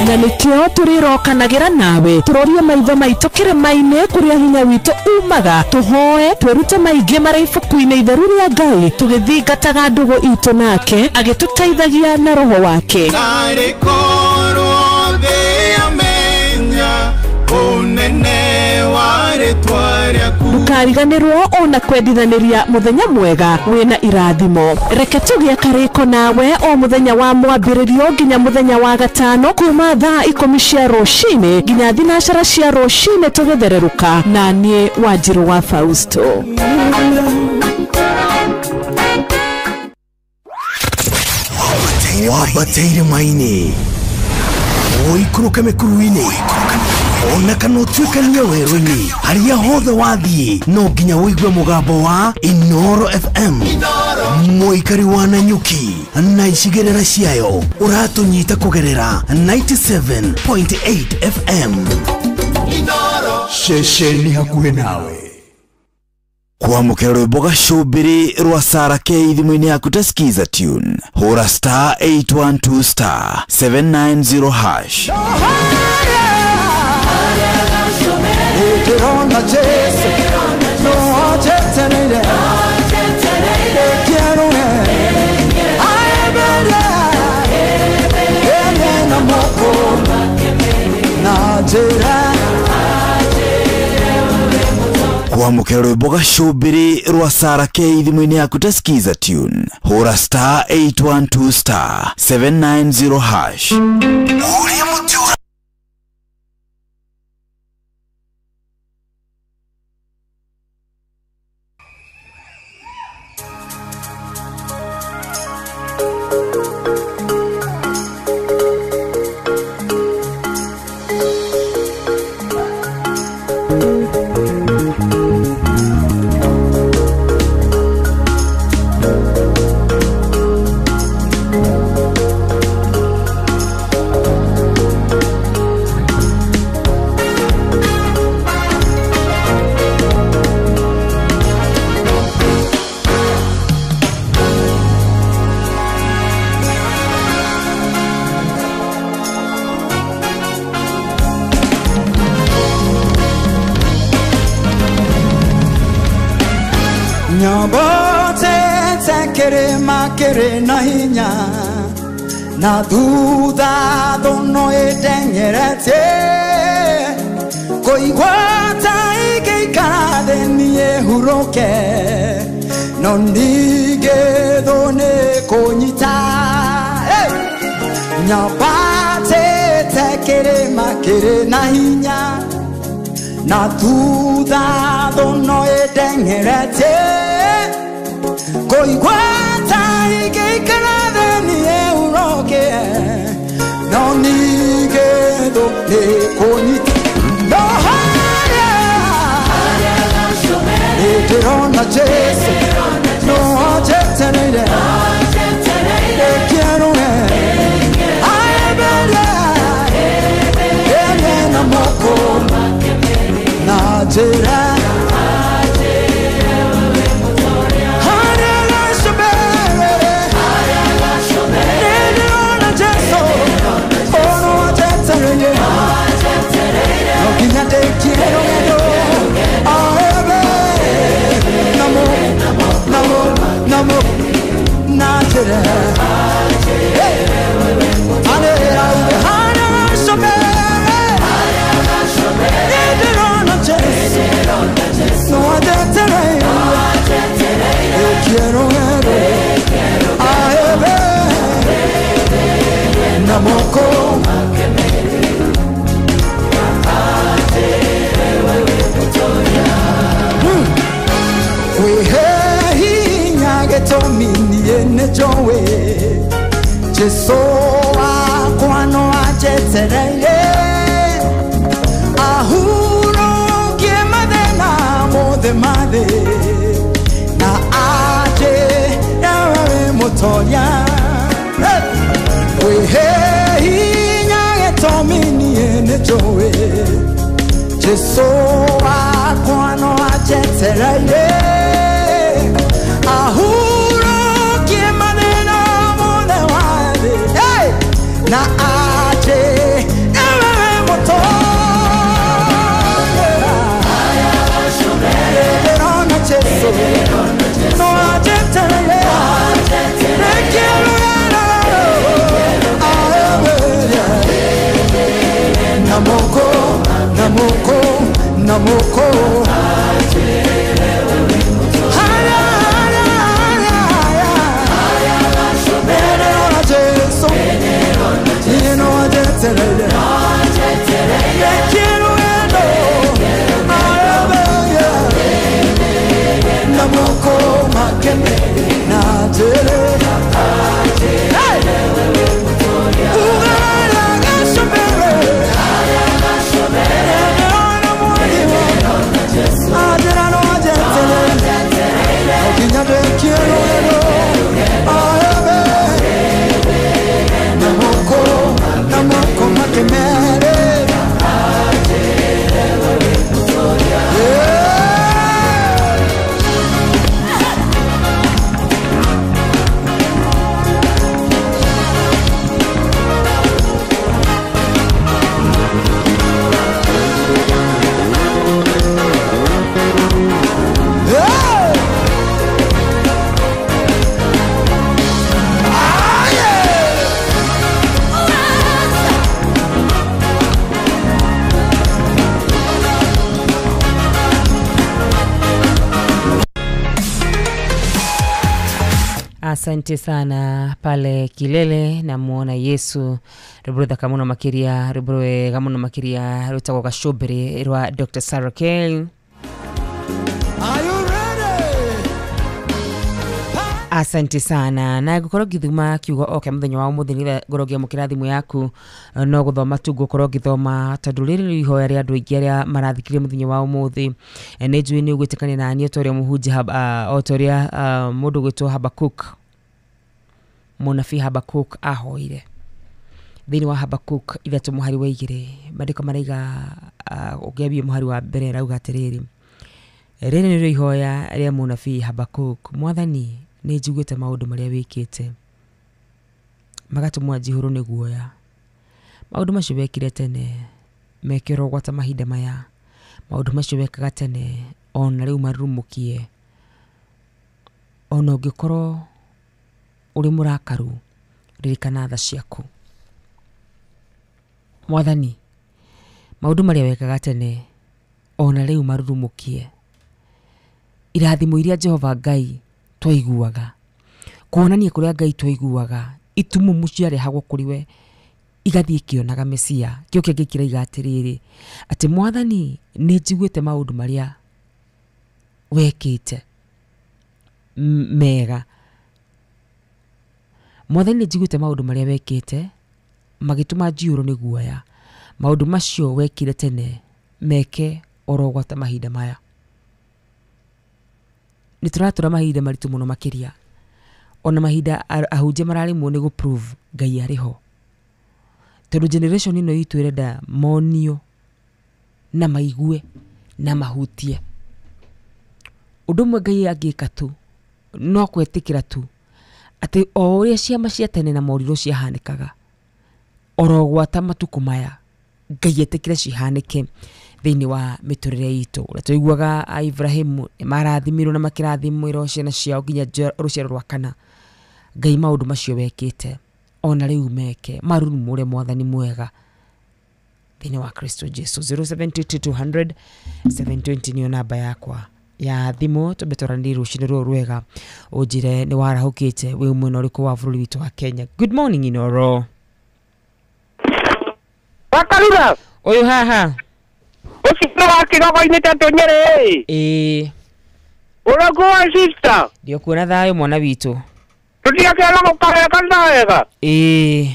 Na nĩkĩo tũrĩrokanagĩra nawe tũrorie maitho maitũ kĩrĩma-inĩ kũrĩa hinya witũ umaga, tũhoe twĩrute maingĩ marĩa ibuku-inĩ itheru rĩa Ngai tũgĩthingataga ndũgũ itũ nake agĩtũteithagia na roho wake. Narĩ korwo thĩ yamenya ũnene wa rĩtwa rĩaku. Ndũkariganĩrwo ona kwendithanĩria mũthenya mwega wĩna irathimo. Reke tũgĩe karĩko nawe o mũthenya wa mwambĩrĩrio nginya mũthenya wa gatano kuma thaa 10 cia rũcinĩ nginya 9 cia rũcinĩ tũgĩthererũka na niĩ Wanjirũ wa Fausto. Wambateire maini ũikũrũke mĩkuru-inĩ ona kana ũtuĩkanie werũ-inĩ harĩa hothe wathiĩ no nginya ũigue mũgambo wa Inoro FM. Mũikari wa Nanyuki na icigĩrĩra ciayo ũratũnyita kũgerera 97.8 FM. Ceceni hakuhĩ nawe. Kwamũkĩra rwĩmbo gacũmbĩrĩ rwa Sarah K thimũ-inĩ yaku ta Skiza Tune. Hũra star 812 star 790 hash. Ndĩrona Jesu no anjetereire kĩarũe aemere ene na moko na njĩra. Kwamũkĩra rwĩmbo gacũmbĩrĩ rwa Sarah K thimũ-inĩ yaku ta Skiza Tune. Hũra star 812 star 790 hash. Ũrĩa mũtĩ kĩrĩ na hinya na thutha thũno ĩteng'eretie kũigua ta ĩngĩikara thĩ niĩ hurũke no ningĩ thũ nĩ kũnyita. Nyambatĩte kĩrĩma kĩrĩ na hinya Na thutha thũ no ĩndeng'erete Kũigua ta ingĩikara thĩ niĩ hurũke No ningĩ thũ nĩ kũnyita No harĩa Nĩndĩrona Jesũ No anjetereire Ndĩkĩrũe Aemberie Ene na moko Na njĩra Jesu wakwa no anjetereire Ahurũkie mathĩna mothe ma thĩ Na anjĩre we wĩ mũtoria Kwĩhe hinya gĩtũmi niĩ nĩnjũĩ Jesu wakwa no anjetereire Ahurũkie mathĩna mothe ma thĩ Na aje ewe motoria Nĩndĩrona Jesũ no anjetereire Namoko, namoko, namoko Haya, haya, haya, Nĩndĩrona Jesũ No anjetereire Namoko makene na njĩra Asante sana pale kilele namuona Yesu rwĩmbo kamuno makiria rwĩmbo kamuno makiria rwĩtagwo gacũmbĩrĩ rwa Dr. Sarah Kane. Are you ready? Asante sana na gukorwo ngithuma kiugo oke muthenya wa umuthi nitha ngorwo ngiamũkĩra thimũ yaku no guthoma tu ngukorwo ngithoma tondu rĩrĩ nĩ ihoya rĩa andũ aingĩ arĩa marathikirie muthenya wa umuthi. Nĩ njũĩ nĩ ũgwĩtĩkania na niĩ ta ũrĩa mũhunjia o ta ũrĩa mũndũ ũgwĩtwo Habakuk, mũnabii Habakuk ahoire thĩinĩ wa Habakuk 3:2 maandĩko maraiga ũngĩambia mũhari wa mbere arauga atĩrĩrĩ, rĩrĩ nĩrĩo ihoya rĩa mũnabii Habakuk: Mwathani, nĩ njiguĩte maũndũ marĩa wĩkĩte magatũmwo njihũrwo nĩ guoya. Maũndũ macio wekire tene mekĩrwo gwata mahinda maya, maũndũ macio wekaga tene ona rĩu marurumũkie. Ona ũngĩkorwo ũrĩ mũrakaru, ririkana tha ciaku. Mwathani, maũndũ marĩa wekaga tene ona rĩu marurumũkie. Irathimo iria Jehova Ngai twaiguaga, kuonania kũrĩa Ngai twaiguaga, itumumu ciarehagwo kũrĩ we Igathiĩ ikĩonaga Mesia. Kĩo kĩngĩ kĩraiga atĩrĩrĩ, atĩ Mwathani nĩ njiguĩte maũndũ marĩa wekĩte mega. Mwathani nĩ njiguĩte maũndũ marĩa wekĩte magĩtũma njiyũrwo nĩ guoya. Maũndũ macio wekire tene meke oro gwata mahinda maya. Nĩ tũratũra mahinda maritũ mũno makĩria. Ona mahinda ahunjia mararemwo nĩ gũ prove Ngai arĩ ho. Tondũ generation ĩno itũ ĩrenda monio na maigue na mahutie. Ũndũ ũmwe Ngai angĩka tu no kwĩtĩkĩra tu atĩ o ũrĩa ciama cia tene na morirũ ciahanĩkaga oro gwata matukũ maya Ngai etĩkĩre cihanĩke thĩinĩ wa mĩtũrĩre itũ. Ũrĩa tũiguaga a Ibrahimu marathimirwo na makĩrathimĩrwo ciana ciao nginya rũciaro rwa kana. Ngai maũndũ macio wekĩte ona rĩu meke marurumũre Mwathani mwega thĩinĩ wa Kristo Jesu. 0722 200 720 nĩyo namba yakwa ya thimũ. Twambe twaranĩrie rũcinĩ rũrũ rwega, ũnjĩre nĩ warahũkĩte wĩ mwena ũrĩkũ wa bũrũri witũ wa Kenya. Good morning Inoro. Wakarura ũyũ haha ũcio wa kĩgogo-inĩ ta tũnyĩrĩ. Ĩĩ ũrakuwa sister. Ndiokuona thayũ mwana witũ. Tũtigakĩona gũkareka na wega. Ĩĩ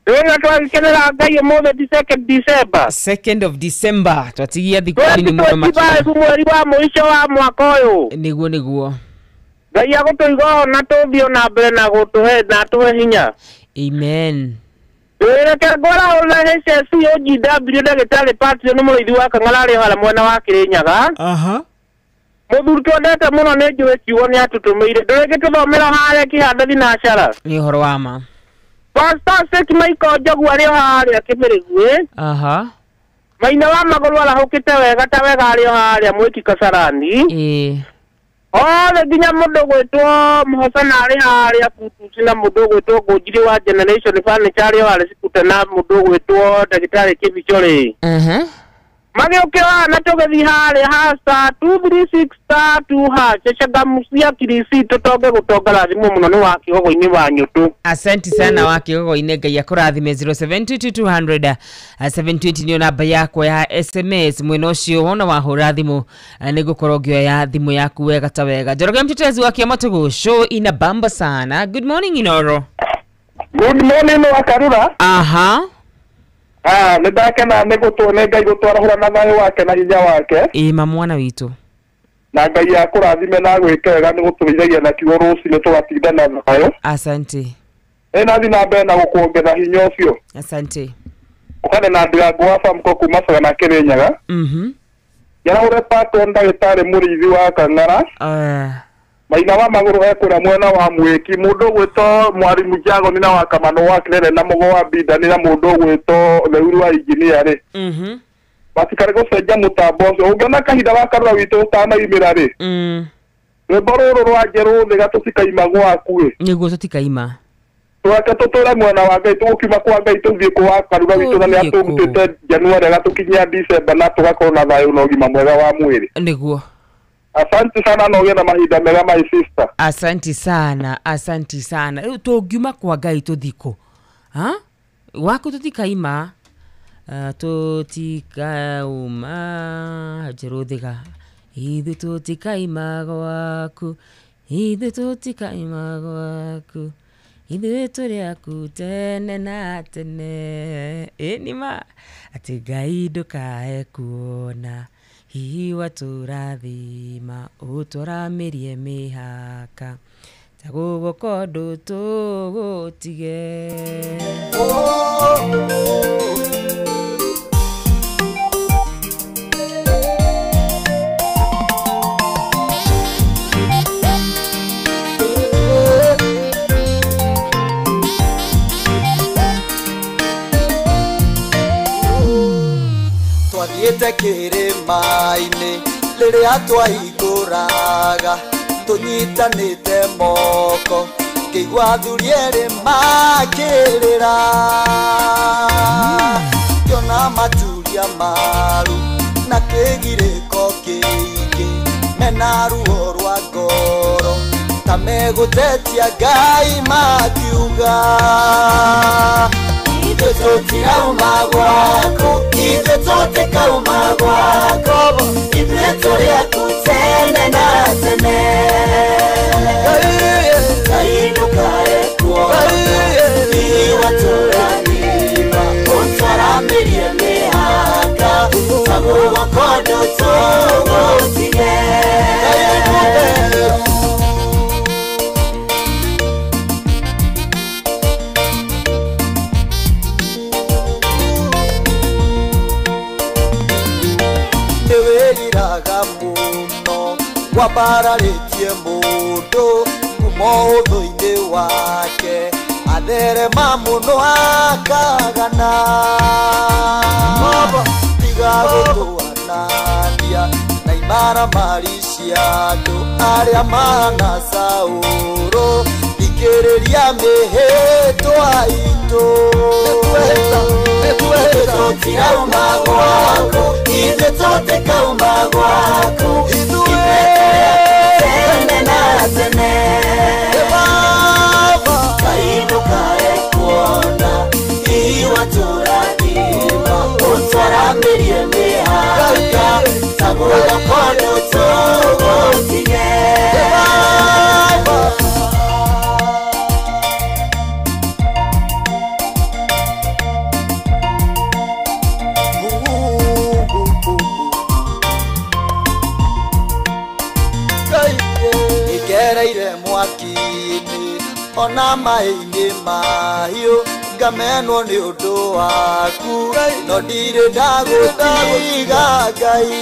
Rĩrĩa twakenera Ngai ũmũthĩ ti 2nd December. 2nd of December twatigia thikũ nini mũno makĩria. Mweri wa mũico wa mwaka ũyũ. Nĩguo nĩguo. Ngai agũtũiga na tũthiĩ na mbere na gũtũhe na atũhe hinya. Amen. Reke ngora ũna HSC OGW ndagĩtarĩ Patrick nĩ mũrĩithi wa Kang'ara arĩ harĩa mwena wa Kĩrĩnyaga. Aha. Mũthuri twendete mũno nĩ njũĩ kiugo nĩ atũtũmĩire. Ndũrĩgĩtũthomera harĩa kĩhanda thinacara. Nĩ ũhoro wa ma. Pastor Sek Michael Njogu arĩ o harĩa Kĩmĩrĩguĩ. Aha. Maina wa magũrũ arahũkĩte wega ta wega arĩ o harĩa Mwĩki Kasarani. Ĩĩ. Othe nginya mũndũ gwĩtwo Mũhocana arĩ harĩa Kutuci na mũndũ gwĩtwo Ngũnjiri wa Generation Furniture arĩ o harĩa Cikute na mũndũ gwĩtwo ndagĩtarĩ Kĩbicho rĩ. Magĩũkĩra na tũgĩthiĩ harĩa ha star 236 star 2 hash changamcia kirisi tũtonge gũtonga rathimwo mũno nĩ wa kĩgogo-inĩ wa Nyũtũ. Asante sana wa kĩgogo-inĩ, Ngai akũrathime. 0722 200 720 nĩyo namba yakwa ya SMS. Mwena ũcio wona wahũra thimũ nĩ ngũkorwo ngĩoya thimũ yaku wega ta wega. Njoroge mtetezi wa Kĩamatugu show ina bamba sana. Good morning Inoro. Good morning Wakarura. Aha. Nĩ ndakena nĩ gũtwo nĩ Ngai gũtwarahũra na thayũ wake na hinya wake. Ĩĩ ma mwana witũ. Na Ngai akũrathime na gwĩke wega nĩ gũtũrĩithagia na kiugo rũcinĩ tũgatinda na thayũ. Asante. Ĩ nathiĩ na mbere na gũkuongerera hinya ũcio. Asante. Ũkane na ndirango wa Famco kuma Sagana Kĩrĩnyaga. Njarahũre patwo ndagĩtarĩ mũrĩithi wa Kang'ara. Maina wa magũrũ ekũrĩa mwena wa Mwĩki. Mũndũ ũgwĩtwo Mwarimu Jagoni na wa Kamano wa Kĩrere na Mũgo wa Bindani na mũndũ ũgwĩtwo Leuru wa Injinia rĩ. Matikarĩ gũcenjia mũtambo ũcio. Ũngĩona kahinda wa Karura witũ ũtanaimĩra rĩ. Rwĩmbo rũrũ rwa Njerũ thĩga tũtikaima gwaku ĩ. Nĩguo tũtikaima. Twake tũtũre mwena wa Ngai tũgũkiuma kwa Ngai tũthiĩ kwa Karura witũ na nĩatũrutĩte January agatũkinyia December na tũgakorwo na thayũ na ũgima mwega wa mwĩrĩ. Nĩguo. Asante sana na ũgĩe na mahinda mega my sister. Asante sana, asante sana. Rĩu tũngiuma kwa Ngai tũthiĩ kũ? Ha? Waku tũtikaima. Tũtikauma Njerũ thĩga. Ithuĩ tũtikaima gwaku. Ithuĩ tũtikaima gwaku. Ithuĩ tũrĩ aku tene na tene. Ĩ nĩ ma atĩ Ngai ndũkae kuona. Hihi watũrathima ũtwaramĩrie mĩhaka ta gũgũko ndũtũgũtige. Twathiĩte kĩrĩma-inĩ rĩrĩa twaikũraga tũnyitanĩte moko ngĩigua athuri erĩ makĩrĩra ngĩona maturia maru na kĩgirĩko kĩingĩ mena ruo rwa ngoro ta megũtetia Ngai makiuga Ithuĩ tũtirauma gwaku, ithuĩ tũtikauma gwaku, ithuĩ tũrĩ aku tene na tene. Ngai ndũkae kuona iwatũrathima, ũtwaramĩrie mĩhaka, ta guoko ndũtũgũtige. Nĩwĩriraga mũno wambararĩtie mũndũ kuma ũthũ-inĩ wake, atherema mũno akagana. Tiga gũtũanania na imaramari cia andũ arĩa mahana Saũlũ, thikĩrĩria mĩhĩtwa itũ. Ithuĩ tũtirauma gwaku, ithuĩ tũtikauma gwaku, ithuĩ tene na tene. Ngai ndũkae kuona iwatũrathima, ũtwaramĩrie mĩhaka, ta guoko ndũtũgũtige. Ngereire mwaki-inĩ ona maĩ-inĩ mahiũ, ngamenwo nĩ ũndũ waku, no ndirĩ ndagũtiga Ngai.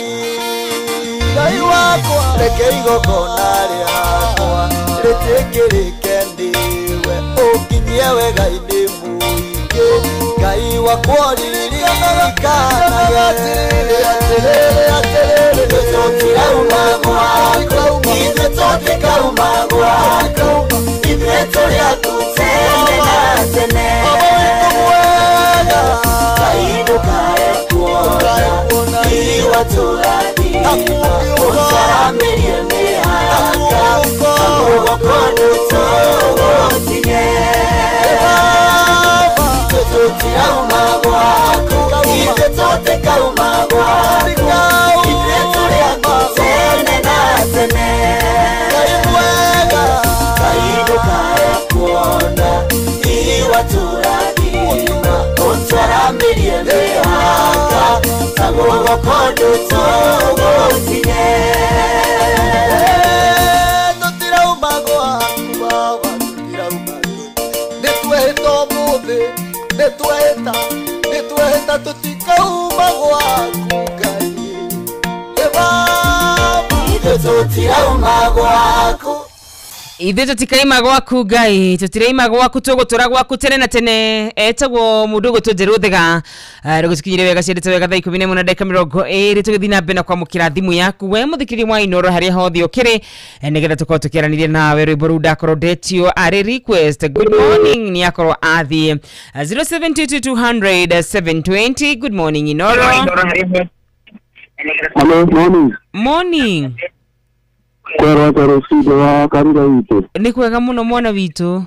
Ngai wakwa, reke igongona rĩakwa rĩtĩkĩrĩke nĩwe, ũnginyie wega-inĩ mũingĩ, Ngai wakwa ũririkanage. Ithuĩ tũtirauma gwaku, ithuĩ tũtikauma gwaku, ithuĩ tũrĩ aku tene na tene. Ngai ndũkae kuona iwatũrathima, ũtwaramĩrie mĩhaka, ta guoko ndũtũgũtige. Ithuĩ tũtirauma gwaku, ithuĩ tũtikauma gwaku, ithuĩ tũrĩ aku tene na tene. Ngai ndũkae kuona iwatũrathima, ũtwaramĩrie mĩhaka, ta guoko ndũtũgũtige. Tũtirauma gwaku Baba, tũtirauma, nĩtwehĩta ũmũthĩ, nĩtwehĩta, nĩtwehĩta tũtikauma gwaku Ngai. Ithuĩ tũtirauma gwaku, ithuĩ tũtikaima gwaku Ngai, tũtiraima gwaku, tũgũtũra gwaku tene na tene. Etagwo mũndũ ũgwĩtwo Njerũ Thega, rũgũtũkinyire wega ciendete wega thaa 11 na ndagĩka 20, tũgĩthiĩ na mbere na kwamũkĩra thimũ yaku we mũthikĩria wa Inooro harĩa hothe ũkĩrĩ, nĩgetha tũkorwo tũkĩaranĩria nawe. Rwĩmbo rũu ndakorwo ndetio arĩ request. Good morning nĩ akorwo athiĩ 0722 200 720. Good morning Inooro. Hello, morning. Morning. Kwero rũcinĩ wa kanitha witũ. Nĩ kwega mũno mwana witũ.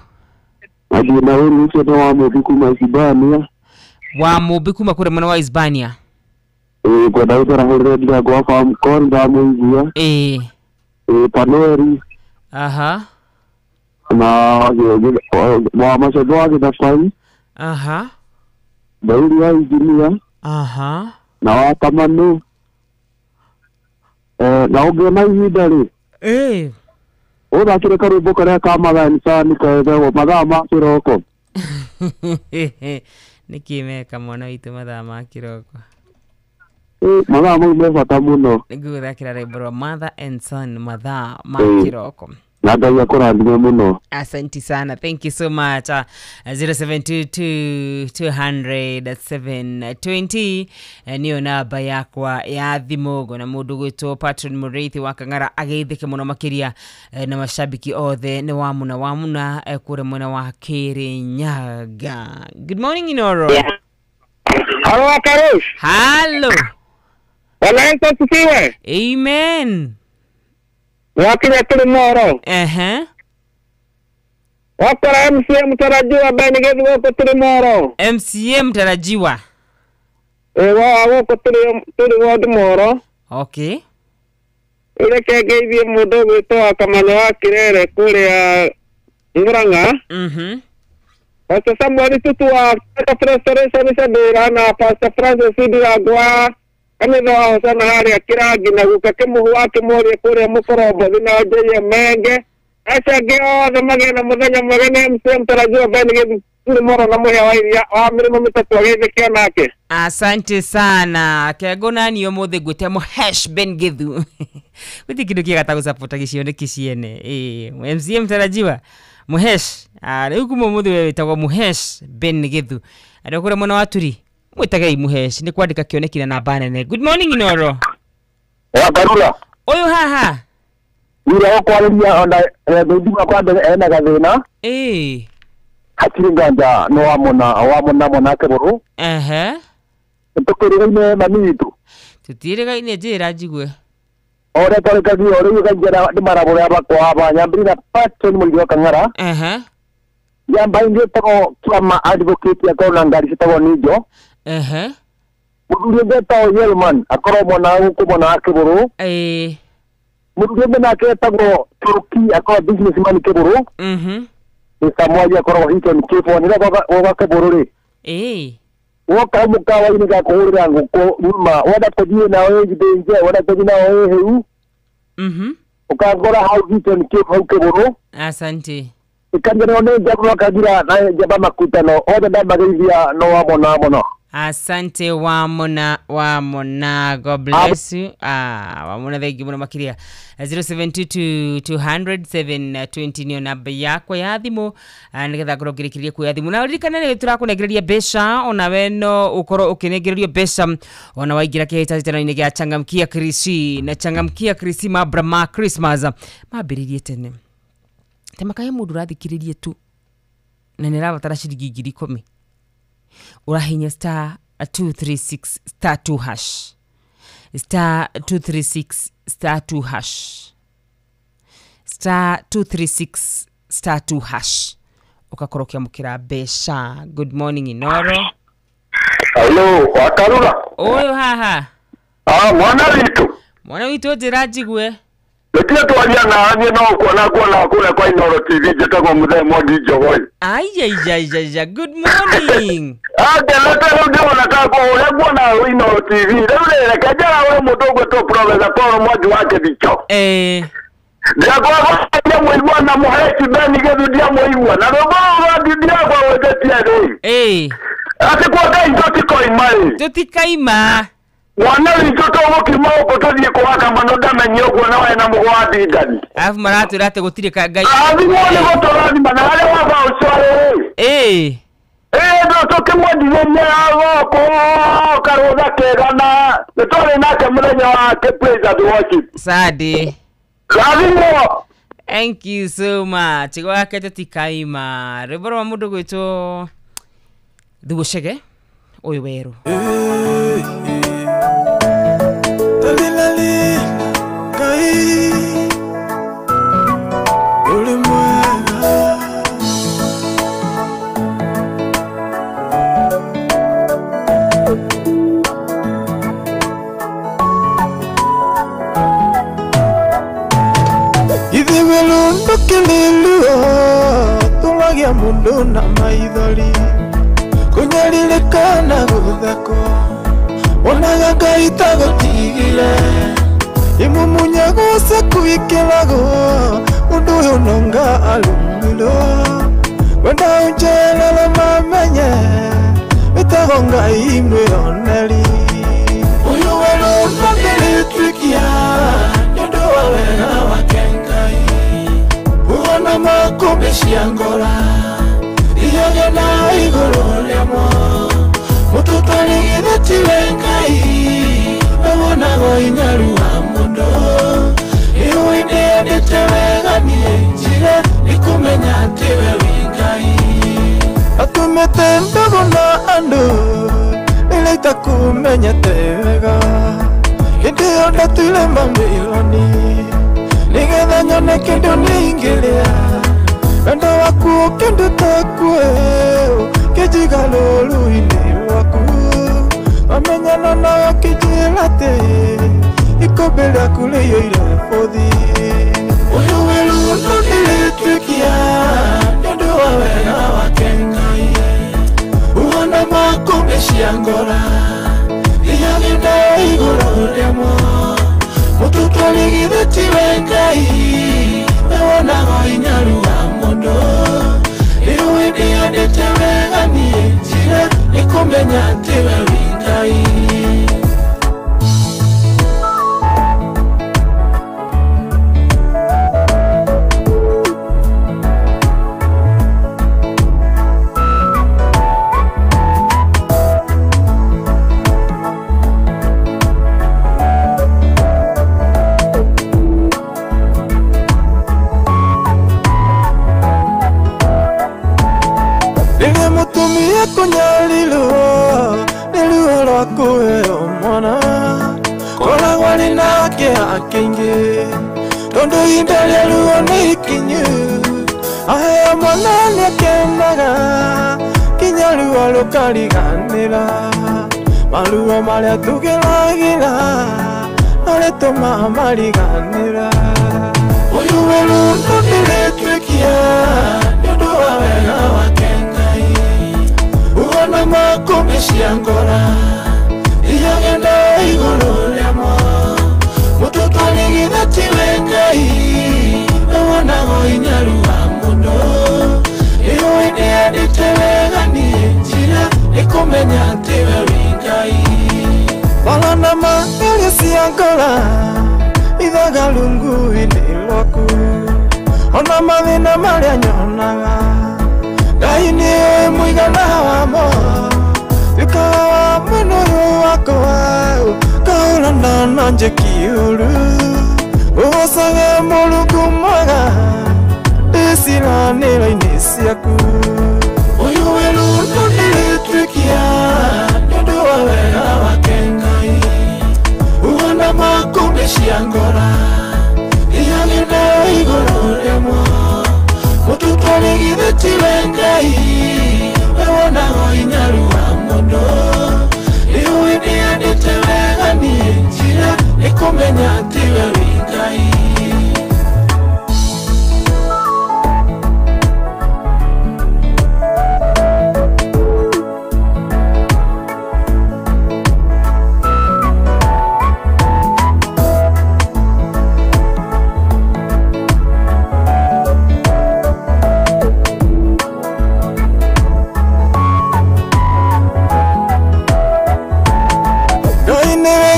Athiĩ na ũyũ ũcio nĩ wa Mũmbi kuma Hispania. Wa Mũmbi kuma kũrĩa mwena wa Hispania. Ĩĩ, ngwenda gũtwarahũrĩre ndirango wakwa mkono ndamũigua. Ĩĩ. Ĩĩ, Panueli. Aha. Na wa Macembe wa Gĩthabai. Aha. Daudi wa Injinia. Aha. Na wa Kamanu. Na ũngĩona ihinda rĩ, ĩĩ, ũthakĩre karwĩmbo karĩa ka mathaa kaethagwo mathaa ma kĩroko. Nĩkĩ meka mwana witũ mathaa ma kĩroko? Mathaa mau me bata mũno. Nĩngũgũthakĩra rwĩmbo rwa Mother and Son, mathaa ma kĩroko. Na Ngai akũrathime mũno. Asante sana, thank you so much. 0722 200 720 niyo namba yakwa ya thimũ. Na mũndũ gwĩtwo Patron Mũrĩithi wa Kang'ara ageithĩke mũno makĩria, na mashabiki othe nĩ wamuna kũrĩa mwena wa Kirinyaga. Good morning Inooro. Hello Akarush. Hello. Bwana Yesu asifiwe. Amen. Wakinya tuli moro. Ehe. Wakora MCA mtarajiwa Ben Githu gũkũ tũrĩ Moro. MCA mtarajiwa. Wa gũkũ tũrĩ ward Moro. Okay. Reke ngeithie mũndũ ũgwĩtwo Kamanyo wa Kirere kũrĩa Murang'a. Pastor Samuel Tutu wa Restoration Sandira na Pastor Francis Ndirangwa kanitha wa Hosana harĩa Kĩrangi na guka Kĩmũhu wa Kĩmũria kũrĩa Mũkorombothi na Njĩria Menge. Acio angĩ othe magĩe na mũthenya mwega. Nĩ MCA mtarajiwa Ben Githu tũrĩ Moro na mũhĩa wa iria wa mĩrĩmo mĩtatũ ageithĩke onake. Asante sana. Kego nani ũmũthĩ ngwĩte Mũhesh Ben Githu. Gũtirĩ kĩndũ kĩega ta gũcapota gĩcioneki ciene. MCA mtarajiwa Muhesh. Rĩu kuma ũmũthĩ we wĩtagwo Muhesh Ben Githu. Andũ kũrĩa mwena wa Turi mwĩtagei Muhesh nĩ kwandĩka kĩoneki na namba nene. Good morning Inoro. Wa Karura. Ũyũ haha. Ira okwarĩria ona thĩndima kwa mbere ena gathĩna. Hatirĩ nganja no wamona mona Kĩbũrũ. Tũkĩrĩgaine mami witũ. Tũtiĩrĩgaine njĩra njigue. Ore twarĩkagia rĩu gaingĩra nĩ marabũrĩa bakwa ba nyambĩrĩria na Patson Mũrĩithi wa Kang'ara. Njamba ingĩ ĩtagwo Kĩama advocate akorwo na ngari ciĩtagwo Ninjo. Mũthuri ũngĩ etagwo Yelman akorwo mwena gũkũ mwena wa Kĩbũrũ. Mũthuri ũngĩ nake etagwo Turuki akorwo businessman Kĩbũrũ. Mr. Mwaji akorwo Hilton Kĩbũ nĩ gwa Kĩbũrũ rĩ. Woka mũkawa-inĩ ga kũhũrĩra ngũkũ nyuma wenda tũthiĩ nao ĩthĩnje wenda tũthiĩ nao ĩhĩu. Ũkangora hau Hilton Kĩbũ hau Kĩbũrũ. Asante. Ikanjĩrwo nĩ njamba Kagira na njamba Makutano othe ndamageithia no wamona mũno. Asante wamona wamona. God bless you. Wamona thengi mũno makĩria. 072 200 720 nĩyo namba yakwa ya thimũ nĩgetha ngorwo ngĩrĩkĩrĩria kuoya thimũ. Na ũririkane nĩ tũrakũnengereria mbeca onawe no ũkorwo ũkĩnengererio mbeca ona waingĩra kĩhĩtahĩtano-inĩ gĩa Changamkia Krisi na Changamkia Krisi mambura ma Christmas mambĩrĩrie tene. Temakahe mũndũ ũrathikĩrĩrie tu na nĩ arabatara ciringi 10,000 ũrahinya star 236 star 2 hash star 236 star 2 hash star 236 star 2 hash ũgakorwo ũkĩamũkĩra mbeca. Good morning Inoro. Hello, Wakarura. Ũyũ haha. Mwana witũ. Mwana witũ njĩra njigue. Nĩkĩo twaria na niĩ no kuona kuona kũrĩa kwa Inoro TV njĩtagwo Mũthee Mwangi Njogoi. Aiya, good morning. Ngenete rĩu ndĩrona ta kũrĩa nguona Inoro TV. Rĩu rĩ reke njaraũre mũndũ ũgwĩtwo Professor Paul Mwangi wa Kĩthicho. Ndiakoragwo ndiamũigua na Mũheshi Ben Githu ndiamũigua na rwĩmbo rũu rwa ndiakwa gwĩtĩtie rĩ. Atĩ kwa Ngai tũtikoima ĩ. Tũtikaima. Mwana witũ tũgũkiuma gũkũ tũthiĩ kũhaka mano ndamenye ũguo na we na mũgwa ndindani. Arabu maratwĩra atĩ gũtirĩ ka Ngai. Athimwo nĩ gũtũrathima na harĩa waba ũcio rĩ. Tũkĩmwendithĩria gũkũ karũtha kega na nĩ twarĩ nake mũthenya wa praise and worship. Sadi. Rathimwo. Thank you so much. Gwake tũtikaima. Rwĩmbo rwa mũndũ gwĩtwo Thugucege ũyũ werũ. Tulagia mundu na maithori kunyaririkana gutheko wonaga Ngai ta gũtigire imumunyagwo cakuikĩragwo mũndũ ũyũ nonga arumirwo wenda ũnjerere mamenye wĩtagwo Ngai mwĩoneri ũyũ werũ ndangĩrĩtuĩkia nĩ ũndũ wa wega wake Ngai uona makũmbĩ cia ngora ihage na igũrũ rĩamo mũtũtarĩ githĩ tiwe Ngai wewonagwo inyaru wa mũndũ iũĩ ndĩendete wega niĩ njire nĩkũmenya atĩ we wĩ Ngai atũmĩte ndũgũ na andũ rĩrĩa itakũmenyete wega hĩndĩ ĩyo ndatuire mamirioni nĩgetha nyone kĩndũ nĩingĩrĩa Wendo waku ũkĩnduta kuo Kĩnjiga rũru-inĩ rwaku Wamenyana nawe ũkĩnjĩra atĩ Ikũmbĩ rĩaku rĩiyũire bũthi Ũyũ werũ no ndĩrĩtuĩkia Nĩ ũndũ wa wega wake Ngai Uhana makũmbĩ cia ngora Ihagĩnda igũrũ rĩamo Mũtũtwari githĩ tiwe Ngai We wonaga inyaru wa mũndũ Nĩũĩ ndĩhandĩte wega niĩ njĩra Nĩ kũmenya atĩ we wĩ Ngai Kĩingĩ tondũ ihinda rĩa ruo nĩ ikinyu aheo mwana nĩakenaga kinya ruo rũkariganĩra maruo marĩa tũgeragĩra no rĩtũmaga mariganĩra Ũyũ werũ no ndĩrĩtuĩkia nĩ ũndũ wa wega wake Ngai Uhana makũmbĩ cia ngora ihagĩnda igũrũ rĩamo Mũtũtwari githĩ tiwe Ngai We wonaga inyaru wa mũndũ Nĩũĩ ndĩhandĩte wega niĩ njĩra Nĩ kũmenya atĩ we wĩ Ngai Wala na magerio cia ngora Ithaga rungu-inĩ rwaku Ona mathĩna marĩa nyonaga Ngai nĩũĩ mũigana wamo Tuĩkaga wa mwena ũyũ wakwa Kaũrana na njĩki ũru Ũgocage Mũrungu mwega Ndĩciranĩro-inĩ ciaku Ũyũ werũ no ndĩrĩtuĩkia Nĩ ũndũ wa wega wake Ngai Uhana makũmbĩ cia ngora Ihagĩnda igũrũ rĩamo Mũtũtwari githĩ tiwe Ngai We wonaga inyaru wa mũndũ Nĩũĩ ndĩhandĩte wega niĩ njĩra Nĩ kũmenya atĩ we wĩ Ngai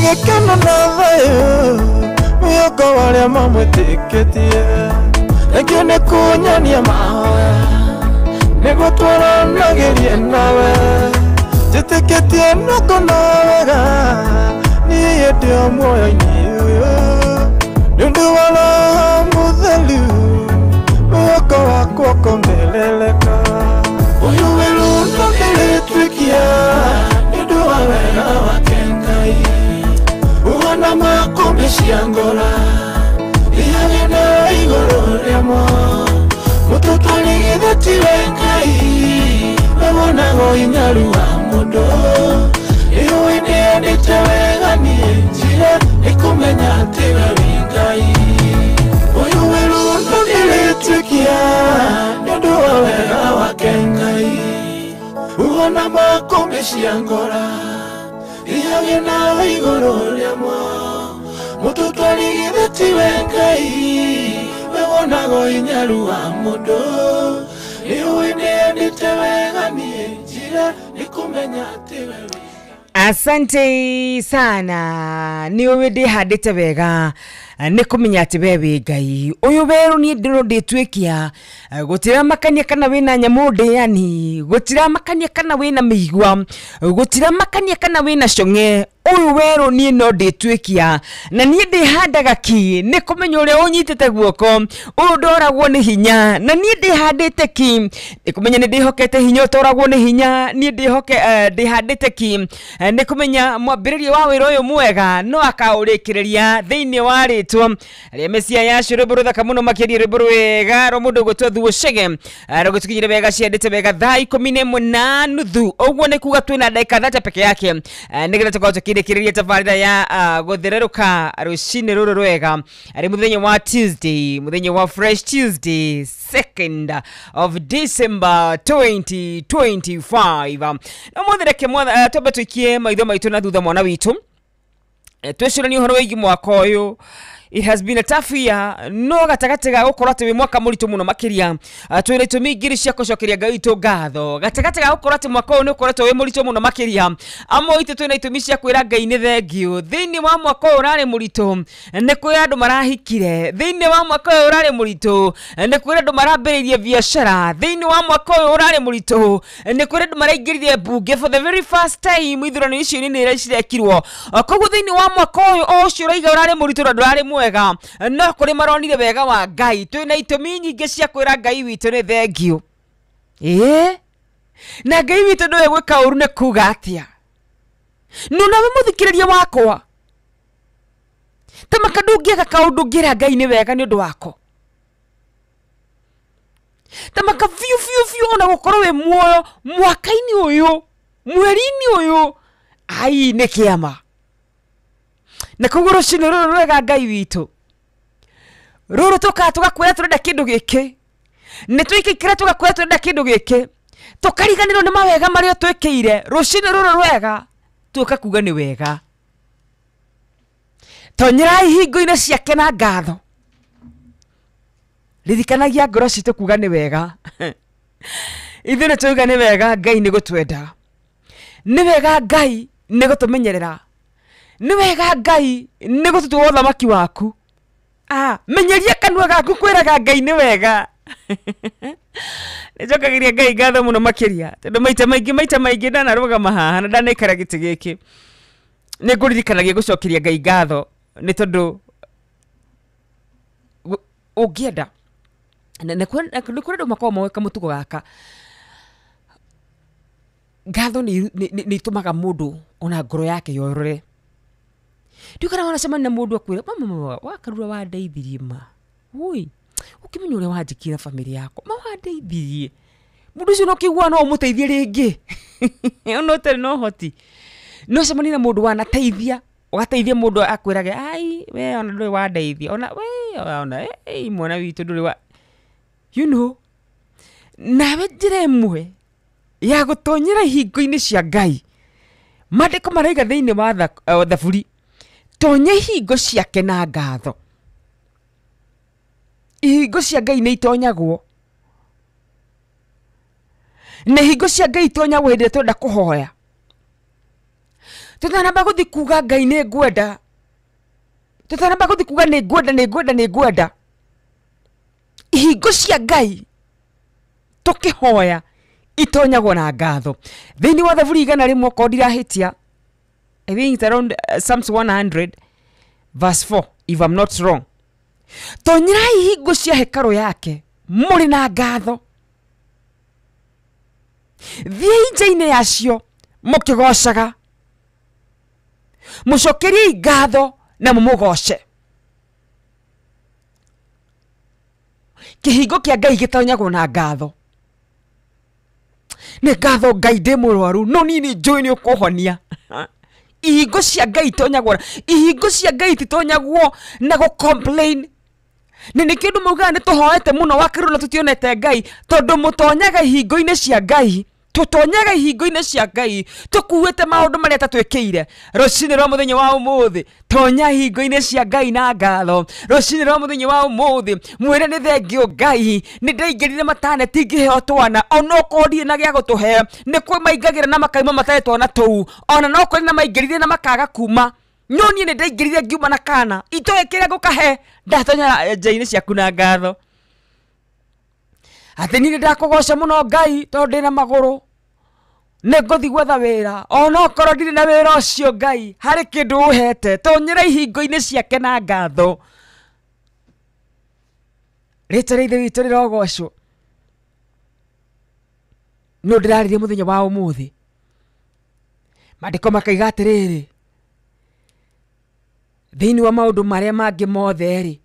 Gĩkeno na thayũ mwĩhoko warĩa mamwĩtĩkĩtie Thengiũ nĩ kũnyonia mahoya Nĩguo twaranagĩrie nawe Njĩtĩkĩtie no ngona wega Niĩ ndĩ o muoyo-inĩ ũyũ Nĩ ũndũ wa Roho Mũtheru Mwĩhoko wakwa ũkongerereka Ũyũ werũ no ndĩrĩtuĩkia Nĩ ũndũ wa wega wake Ngai Uhana makũmbĩ cia ngora Ihagĩnda igũrũ rĩamo Mũtũtwari githĩ tiwe Ngai We wonaga inyaru wa mũndũ Nĩũĩ ndĩhandĩte wega niĩ njĩra Nĩ kũmenya atĩ we wĩ Ngai Ũyũ werũ no ndĩrĩtuĩkia Nĩ ũndũ wa wega wake Ngai Uhana makũmbĩ cia ngora Ihagĩnda igũrũ rĩamo Mũtũtwari githĩ tiwe Ngai We wonaga inyaru wa mũndũ Nĩũĩ ndĩhandĩte wega niĩ njĩra Nĩ kũmenya atĩ we wĩ Asante sana nĩũĩ ndĩhandĩte wega nĩ kũmenya atĩ we wĩ Ngai ũyũ werũ niĩ ndĩro ndĩtuĩkia gũtiramakania kana wĩna nyamũ ndĩani gũtiramakania kana wĩna mĩigua gũtiramakania kana wĩna cong'e ũyũ werũ niĩ no ndĩtuĩkia na niĩ ndĩhandaga ki nĩ kũmenya ũrĩa ũnyitĩte guoko ũyũ ndoragwo nĩ hinya na niĩ ndĩhandĩte ki nĩ kũmenya nĩ ndĩhokete hinya ũtoragwo nĩ hinya niĩ ndĩhandĩte ki nĩ kũmenya mwambĩrĩrio wa wĩra ũyũ mwega no akaũrĩkĩrĩria thĩinĩ wa rĩtwa rĩa mecia yacu rwĩmbo rũthaka mũno makĩria rwĩmbo rwega rwa mũndũ ũgwĩtwo Thuo Chege rũgĩtũkinyĩre wega ciendete wega thaa 14:30 ũguo nĩ kuga twĩna ndagĩka 30 peke yake nĩgetha tũkorwo tũkĩrĩkĩrĩria tabarĩra ya gũthererũka rũcinĩ rũrũ rwega arĩ mũthenya wa Tuesday, mũthenya wa Fresh Tuesday 2nd of December 2025. Na mũthĩ reke twambe tũikie maitho maitũ na thutha mwana witũ twĩcũranie ũhoro wĩgiĩ mwaka ũyũ. It has been a tough year no gatagatĩ ga gũkorwo atĩ wĩ mwaka mũritũ mũno makĩria twĩna itũmi ngiri cia gũcokeria Ngai witũ ngatho. Gatagatĩ ga gũkorwo atĩ mwaka ũyũ nĩ ũkoretwo wĩ mũritũ mũno makĩria amwe aitũ twĩna itũmi cia kwĩra Ngai nĩ thengiũ. Thĩinĩ wa mwaka ũyũ ũrarĩ mũritũ nĩ kwĩ andũ marahikire, thĩinĩ wa mwaka ũyũ ũrarĩ mũritũ nĩ kwĩ andũ marambĩrĩirie biacara, thĩinĩ wa mwaka ũyũ ũrarĩ mũritũ nĩ kwĩ andũ maraingĩrire mbunge for the very first time ithurano icio nini iria cirekirwo. Koguo thĩinĩ wa mwaka ũyũ o ũcio ũraiga ũrarĩ mũritũ na ndũrarĩ mwega no kũrĩ maronire wega wa Ngai. Twĩna itũmi nyingĩ cia kwĩra Ngai witũ nĩ thengiũ. Ĩĩ na Ngai witũ ndũĩ gwĩka ũru nĩ kuga atĩa. No nawe mũthikĩrĩria wakwa tamaka ndũngĩaga kaũndũ ũngĩra Ngai nĩ wega nĩ ũndũ wako. Tamaka biũ biũ biũ ona gũkorwo wĩ muoyo mwaka-inĩ ũyũ mweri-inĩ ũyũ ai nĩ kĩama. Na koguo rũcinĩ rũrũ rwega Ngai witũ rũrũ tũkaga tũgakwĩra tũrenda kĩndũ gĩkĩ nĩ tũikaikara tũgakwĩra tũrenda kĩndũ gĩkĩ tũkariganĩrwo nĩ mawega marĩa twĩkĩire. Rũcinĩ rũrũ rwega tũka kuga nĩ wega. Tonyerai ihingo-inĩ ciake na ngatho, ririkanagia ngoro citũ kuga nĩ wega. Ithuĩ nĩ twauga nĩ wega Ngai nĩ gũtwenda, nĩ wega Ngai nĩ gũtũmenyerera, nĩ wega Ngai nĩ gũtũtua ũthamaki waku. Menyeria kanua gaku kwĩraga Ngai nĩ wega. Nĩnjokagĩria Ngai ngatho mũno makĩria tondũ maita maingĩ ndanarũgama haha na ndanaikara gĩtĩ gĩkĩ nĩ ngũririkanagia gũcokeria Ngai ngatho nĩ tondũ ũngĩenda nĩ kũrĩ andũ makoragwo moĩ kamũtugo gaka. Ngatho nĩ itũmaga mũndũ ona ngoro yake yorore. Ndiũ kana wanacemania na mũndũ akwĩra mama wakarura wandeithirie ma ui ũkĩmenya ũrĩa wanjĩkire na bamĩrĩ yakwa ma wandeithirie. Mũndũ ũcio no kĩigua no ũmũteithie rĩngĩ ona ũtarĩ na ũhoti. No ũcemanie na mũndũ wanateithia ũgateithia mũndũ akwĩrage ai we ona ndũrĩ wandeithia ona we ona mwana witũ ndũrĩ wa you know. Nawe njĩra ĩmwe ya gũtonyera ihingo-inĩ cia Ngai maandĩko maraiga thĩinĩ wa thaburi tonya ihingo ciake na ngatho. Ihingo cia Ngai nĩ itonyagwo na ihingo cia Ngai itonyagwo hĩndĩ ĩrĩa twenda kũhoya. Tũtanamba gũthiĩ kuga Ngai nĩ ngwenda, tũtanamba gũthiĩ kuga nĩ ngwenda nĩ ngwenda nĩ ngwenda, ihingo cia Ngai tũkĩhoya itonyagwo na ngatho. Thĩinĩ wa thaburi 100 okorwo ndirahĩtia, I think it's around Psalms 100 verse 4 if I'm not wrong. Tonyerai ihingo cia hekarũ yake mũrĩ na ngatho, thiĩi nja-inĩ yacio mũkĩgocaga, mũcokeriei ngatho na mũmũgoce. Kĩhingo kĩa Ngai gĩtonyagwo na ngatho. Nĩ ngatho Ngai ndĩ mũrwaru no niĩ nĩ njũĩ nĩ ũkũhonia. Ihingo cia Ngai itonyagwo, ihingo cia Ngai ititonyagwo na gũ complain. Nĩ nĩkĩo andũ maugaga nĩ tũhoete mũno wakĩrwo na tũtionete Ngai tondũ mũtonyaga ihingo-inĩ cia Ngai. Tũtonyaga ihingo-inĩ cia Ngai tũkuĩte maũndũ marĩa tatwĩkĩire. Rũcinĩ rwa mũthenya wa ũmũthĩ tonya ihingo-inĩ cia Ngai na ngatho. Rũcinĩ rwa mũthenya wa ũmũthĩ mwĩre nĩ thengiũ Ngai nĩ ndaingĩrire mataneti ngĩheo twana onokorwo ndirĩ na gĩa gũtũhe. Nĩ kwĩ maingagĩra na makauma matarĩ twana tũu ona no kũrĩ na maingĩrire na makaga kuma no niĩ nĩ ndaingĩrire ngiuma na kana itoĩ kĩrĩa ngũkahe ndatonya nja-inĩ ciaku na ngatho. Atĩ niĩ nĩ ndakũgoca mũno Ngai tondũ ndĩna magũrũ nĩ ngũthiĩ gwetha wĩra ona okorwo ndirĩ na wĩra ũcio Ngai harĩ kĩndũ ũhete. Tonyera ihingo-inĩ ciake na ngatho. Rĩtwa rĩa Ithe witũ rĩrogocwo. No ndĩrarĩria mũthenya wa ũmũthĩ maandĩko makaiga atĩrĩrĩ Thĩinĩ wa maũndũ marĩa mangĩ mothe rĩ,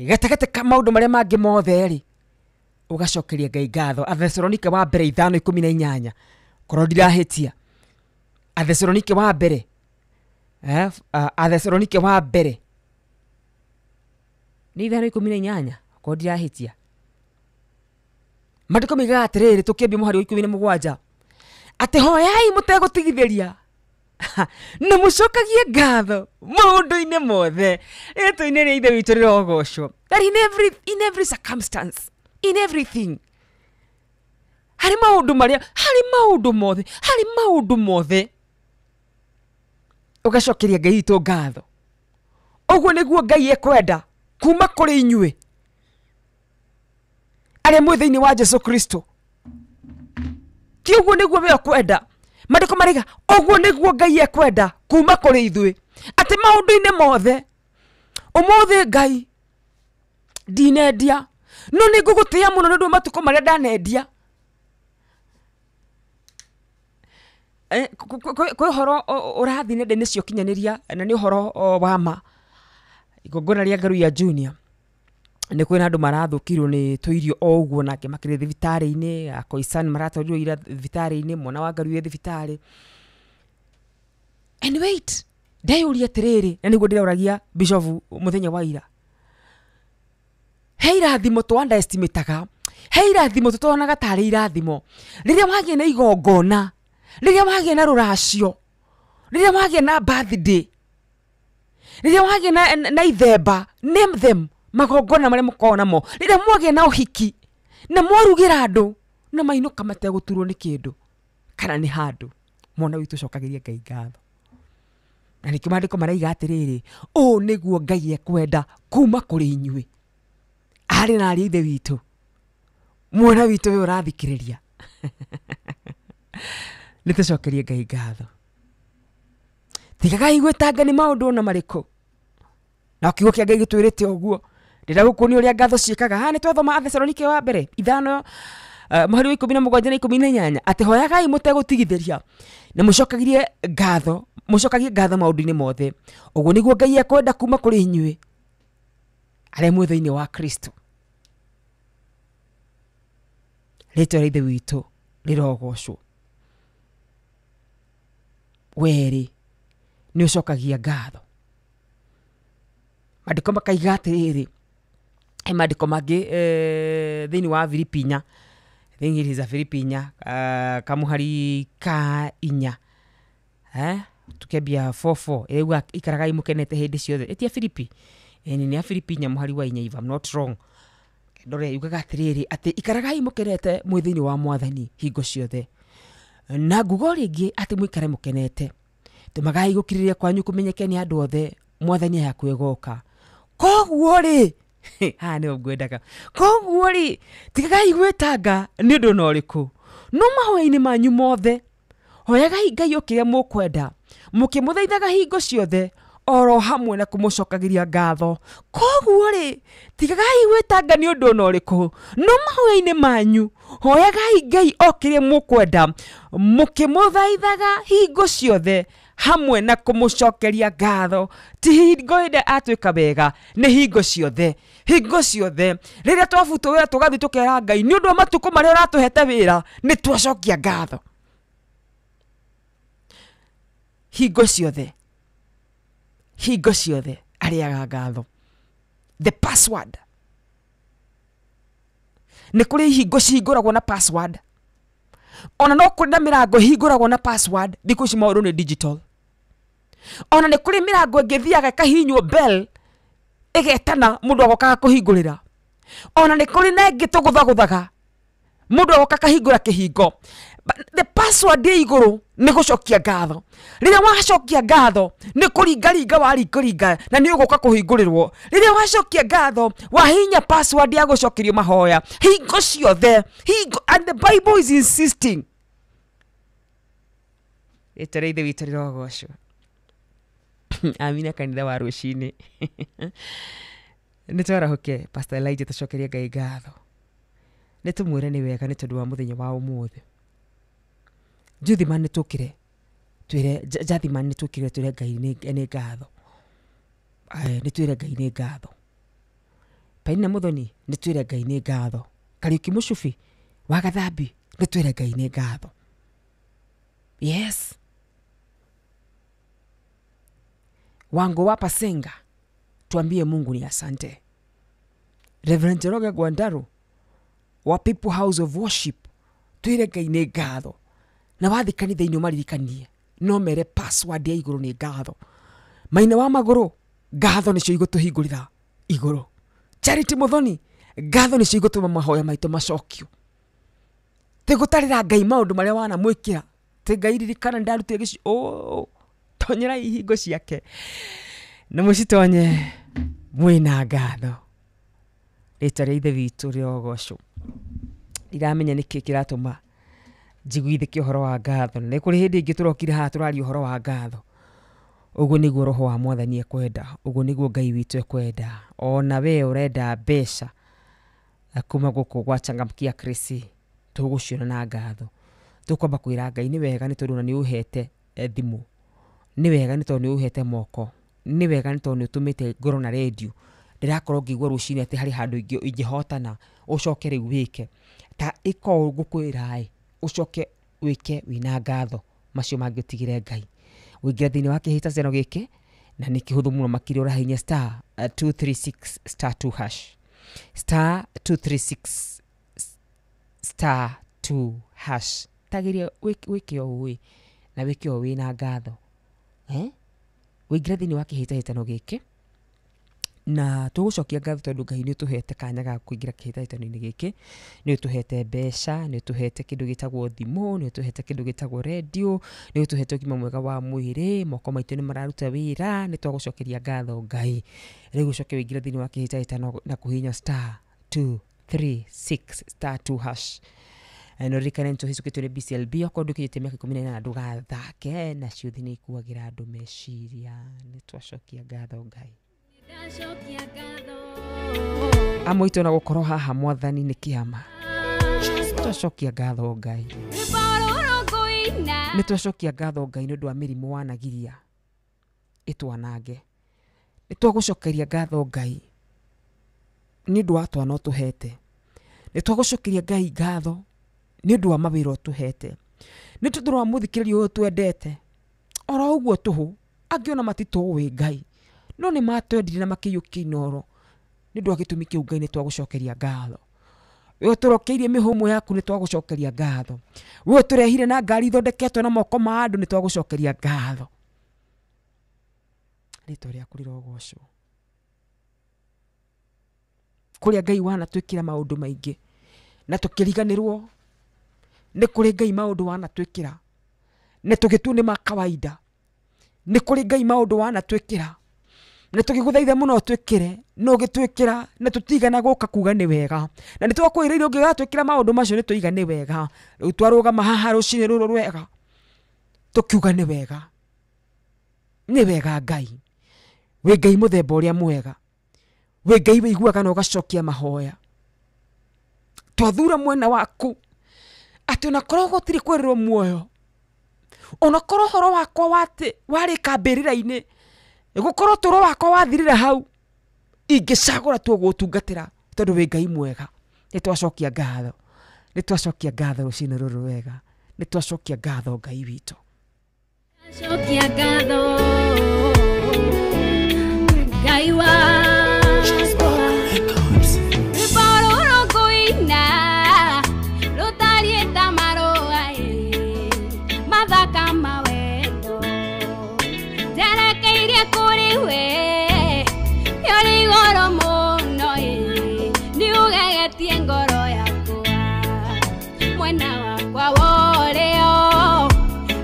gatagatĩ ka maũndũ marĩa mangĩ mothe rĩ, ũgacokeria Ngai ngatho. Athesalonike wa mbere 5:18, korwo ndirahĩtia. Athesalonike wa mbere, Athesalonike wa mbere nĩ 5:18, korwo ndirahĩtia. Maandĩko moigaga atĩrĩrĩ, tũkĩambia mũhari wa 17, atĩ hoyai mũtegũtigithĩria na mũcokagie ngatho maũndũ-inĩ mothe, rĩĩtwa-inĩ rĩa Ithe witũ rĩrogocwo. That in every circumstance, in everything, harĩ maũndũ marĩa, harĩ maũndũ mothe, harĩ maũndũ mothe, ũgacokeria Ngai witũ ngatho. Ũguo nĩguo Ngai ekwenda kuma kũrĩ inyuĩ arĩa mwĩ thĩinĩ wa Jesu Kristo. Ti ũguo nĩguo we ũkwenda. Maandĩko maraiga ũguo nĩguo Ngai ekwenda kuma kũrĩ ithuĩ, atĩ maũndũ-inĩ mothe. Ũmũthĩ Ngai ndinendia, no nĩ ngũgũtĩĩa mũno nĩ ũndũ wa matukũ marĩa ndanendia. Kwĩ ũhoro ũrathiĩ nenda-inĩ cia ũkinyanĩria, na nĩ ũhoro wa ma. Igongona rĩa Ngaruiya Junior, nĩ kwĩna andũ marathũkirwo nĩ tũirio o ũguo, nake makĩrĩ thibitarĩ-inĩ, Akoisan maratwarirwo ira thibitarĩ-inĩ, mwana wa Ngaruiya thibitarĩ. And wait, ndeyũria atĩrĩrĩ, na nĩguo ndĩroragia Bishop mũthenya wa ira, he irathimo tũ underestimataga, he irathimo tũtonaga tarĩ irathimo. Rĩrĩa wagĩa na igongona, rĩrĩa wagĩa na rũracio, rĩrĩa wagĩa na birthday, rĩrĩa wagĩa na ithemba, name them, magongona marĩa mũkoragwo namo, rĩrĩa mwagĩa na ũhiki na mwarugĩra andũ na mainũka mategũturwo nĩ kĩndũ kana nĩ handũ, mwana witũ cokagĩria Ngai ngatho. Na nĩkĩo maandĩko maraiga atĩrĩrĩ, ũũ nĩguo Ngai ekwenda kuma kũrĩ inyuĩ arĩ na arĩ Ithe witũ. Mwana witũ ũyũ ũrathikĩrĩria, nĩ tũcokerie Ngai ngatho. Tigagai gwĩtanga nĩ maũndũ ona marĩkũ, na kiugo kĩa Ngai gĩtwĩrĩte ũguo. Ndĩrenda gũkuonia ũrĩa ngatho ciĩkaga. Haha nĩ twathoma Athesalonike wa mbere 5 mũhari wa 17 na 18, atĩ hoyagai mũtegũtigithĩria na mũcokagie ngatho, mũcokagie ngatho maũndũ-inĩ mothe. Ũguo nĩguo Ngai ekwenda kuma kũrĩ inyuĩ arĩa mwĩ thĩinĩ wa Kristo. Rĩĩtwa rĩa Ithe witũ rĩrogocwo. Werĩ nĩ ũcokagia ngatho. Maandĩko makaiga atĩrĩrĩ, he maandĩko mangĩ thĩinĩ wa Filipi 4, I think it is a Filipi 4 kamuhari ka 4, tukĩambia 4:4, ĩrauga ikaragai mũkenete hĩndĩ ciothe. Ĩtia Filipi, nĩ ya Filipi 4 mũhari wa 4, if I'm not wrong. Ndore yugaga atĩrĩrĩ, atĩ ikaragai mũkenete mwĩ thĩinĩ wa Mwathani hingo ciothe, na nguga o rĩngĩ atĩ mũikare mũkenete. Tũmagai gũkirĩrĩria kwanyu kũmenyeke nĩ andũ othe, Mwathani hakuhĩ goka. Koguo rĩ, haha nĩho ngwendaga. Koguo rĩ, tigagai gwĩtanga nĩ ũndũ ona ũrĩkũ, no mahoya-inĩ manyu mothe hoyagai Ngai o kĩrĩa mũkwenda, mũkĩmũthaithaga hingo ciothe, oro hamwe na kũmũcokagĩria ngatho. Koguo rĩ, tigagai gwĩtanga nĩ ũndũ ona ũrĩkũ, no mahoya-inĩ manyu hoyagai Ngai o kĩrĩa mũkwenda, mũkĩmũthaithaga hingo ciothe hamwe na kũmũcokeria ngatho. Ti hingo ĩrĩa atuĩka wega, nĩ hingo ciothe, hingo ciothe. Rĩrĩa twabutwo wĩra tũgathiĩ tũkera Ngai nĩ ũndũ wa matukũ marĩa ũratũhete wĩra, nĩ twacokia ngatho. Hingo ciothe, hingo ciothe arĩaga ngatho. The password, nĩ kũrĩ hingo cihingũragwo na password, ona no kũrĩ na mĩrango ĩhingũragwo na password. Thikũ ici maũndũ nĩ digital. Ona nĩ kũrĩ mĩrango ĩngĩthiaga ĩkahihinywo bell ĩgetana mũndũ agokaga kũhingũrĩra. Ona nĩ kũrĩ na ĩngĩ tũgũthagũthaga mũndũ agoka akahingũra kĩhingo. The password ĩ igũrũ nĩ gũcokia ngatho. Rĩrĩa wacokia ngatho nĩ kũringaringa waringaringa na nĩ ũgũka kũhingũrĩrwo. Rĩrĩa wacokia ngatho wahihinya password ya gũcokerio mahoya hingo ciothe, hingo. And the Bible is insisting. Rĩĩtwa rĩa Ithe witũ rĩrogocwo. Amina kanitha wa rũcinĩ. Nĩ twarahũke Pastor Elijah, tũcokerie Ngai ngatho. Nĩ tũmwĩre nĩ wega nĩ tondũ wa mũthenya wa ũmũthĩ. Njuthima nĩ tũkĩre twĩre, Jathima nĩ tũkĩre twĩre Ngai nĩ ngatho. Nĩ twĩre Ngai nĩ ngatho. Penina Muthoni nĩ twĩre Ngai nĩ ngatho. Kariuki Mũcubi wa Gathambi nĩ twĩre Ngai nĩ ngatho. Yes. Wango wa Pasenga tuambie Mungu ni asante. Reverend Njoroge Gwandaru wa People House of Worship twĩre Ngai nĩ ngatho. Na wathi kanitha-inĩ ũmaririkanie no mere password ya igũrũ nĩ ngatho. Maina wa magũrũ ngatho nĩcio igũtũhingũrĩra igũrũ. Charity Muthoni ngatho nĩcio igũtũma mahoya maitũ macokio. Tĩgũtarĩra Ngai maũndũ marĩa wanamwĩkĩra. Tĩ Ngai ririkana ndarutire gĩci tonyera ihingo ciake na mũcitonye mwĩna ngatho. Rĩtwa rĩa Ithe witũ rĩrogocwo. Ndiramenya nĩkĩ kĩratũma njiguithĩke ũhoro wa ngatho. Nĩ kũrĩ hĩndĩ ĩngĩ tũrokire haha tũraria ũhoro wa ngatho. Ũguo nĩguo roho wa mwathani ekwenda, ũguo nĩguo Ngai witũ ekwenda. Ona we ũrenda mbeca kuma gũkũ gwa Changamkia Chris tũgũciona na ngatho. Tũkwamba kwĩra Ngai nĩ wega nĩ tondũ ona nĩ ũhete thimũ, nĩ wega nĩ tondũ nĩ ũhete moko, nĩ wega nĩ tondũ nĩ ũtũmĩte ngoro na redio. Ndĩrakorwo ngĩigua rũcinĩ atĩ harĩ handũ ingĩhotana ũcoke rĩu wĩke ta ĩka ũũ ngũkwĩra ĩ ũcoke wĩke wĩna ngatho, macio mangĩ ũtigĩre Ngai. Ũingĩre thĩinĩ wa kĩhĩtahĩtano gĩkĩ na nĩ kĩhũthũ mũno makĩria ũrahihinya star 236 star 2 hash, star 236 star 2 hash. Tageria wĩke ũũ ĩ na wĩke ũũ wĩna ngatho. Ũingĩre thĩinĩ wa kĩhĩtahĩtano gĩkĩ na tũgũcokia ngatho tondũ Ngai nĩ ũtũhete kanya ga kũingĩra kĩhĩtahĩtano-inĩ gĩkĩ. Nĩ ũtũhete mbeca, nĩ ũtũhete kĩndũ gĩtagwo thimũ, nĩ ũtũhete kĩndũ gĩtagwo redio, nĩ ũtũhete ũgima mwega wa mwĩrĩ, moko maitũ nĩ mararuta wĩra, nĩ twagũcokeria ngatho Ngai. Rĩu ũcoke ũingĩre thĩinĩ wa kĩhĩtahĩtano na kũhihinya star 236 star 2 hash. No ririkane nĩtũhĩtũkĩtio nĩ BCLB okorwo ndũkinyĩtie mĩaka 18 ndũgathake na ciũthi nĩ ikuagĩra andũ meciria. Nĩ twacokia ngatho Ngai. Amwe aitũ ona gũkorwo haha mwathani nĩ kĩama. Twacokia ngatho Ngai. Nĩ twacokia ngatho Ngai nĩ ũndũ wa mĩrimũ wanagiria ĩtwanange. Nĩ twagũcokeria ngatho Ngai nĩ ũndũ wa twana ũtũhete. Nĩ twagũcokeria Ngai ngatho nĩ ũndũ wa mawĩra ũtũhete. Nĩ tondũ wa mũthikĩrĩria ũyũ twendete oro ũguo tũhũ angĩ ona matitũĩ Ngai no nĩ matwendire na makĩiyũkia Inooro. Nĩ ũndũ wa gĩtũmi kĩu Ngai nĩ twagũcokeria ngatho. We ũtũrokeirie mĩhũmũ yaku nĩ twagũcokeria ngatho. We ũtũrehire na ngari ithondeketwo na moko ma andũ nĩ twagũcokeria ngatho. Rĩtwa rĩaku rĩrogocwo. Kũrĩa Ngai wanatwĩkĩra maũndũ maingĩ na tũkĩriganĩrwo nĩ kũrĩ Ngai maũndũ wanatwĩkĩra na tũgĩtua nĩ ma kawaida. Nĩ kũrĩ Ngai maũndũ wanatwĩkĩra na tũgĩgũthaitha mũno ũtwĩkĩre no ũgĩtwĩkĩra na tũtigana gũka kuga nĩ wega. Na nĩ twakwĩrĩire ũngĩgatwĩkĩra maũndũ macio nĩ tũiga nĩ wega. Rĩu twarũgama haha rũcinĩ rũrũ rwega tũkiuga nĩ wega. Nĩ wega Ngai. Wĩ Ngai mũthemba ũrĩa mwega. Wĩ Ngai wĩiguaga na ũgacokia mahoya. Twathura mwena waku atĩ onakorwo gũtirĩ kwĩrĩrwo muoyo, onakorwo ũhoro wakwa watĩ warĩka mbĩrĩra-inĩ, gũkorwo ũtũũro wakwa wathirĩra hau, ingĩcagũra tu gũgũtungatĩra tondũ wĩ Ngai mwega. Nĩ twacokia ngatho. Nĩ twacokia ngatho rũcinĩ rũrũ wega. Nĩ twacokia ngatho Ngai witũ. Ndacokia ngatho Ngai wakwa. Rwĩmbo rũrũ ngũina rũtariĩ ta marũa mathaka ma wendo njerekeirie kũrĩ we ũrĩ igũrũ mũno nĩ ũgegetie ngoro yakwa mwena wakwa wa ũrĩo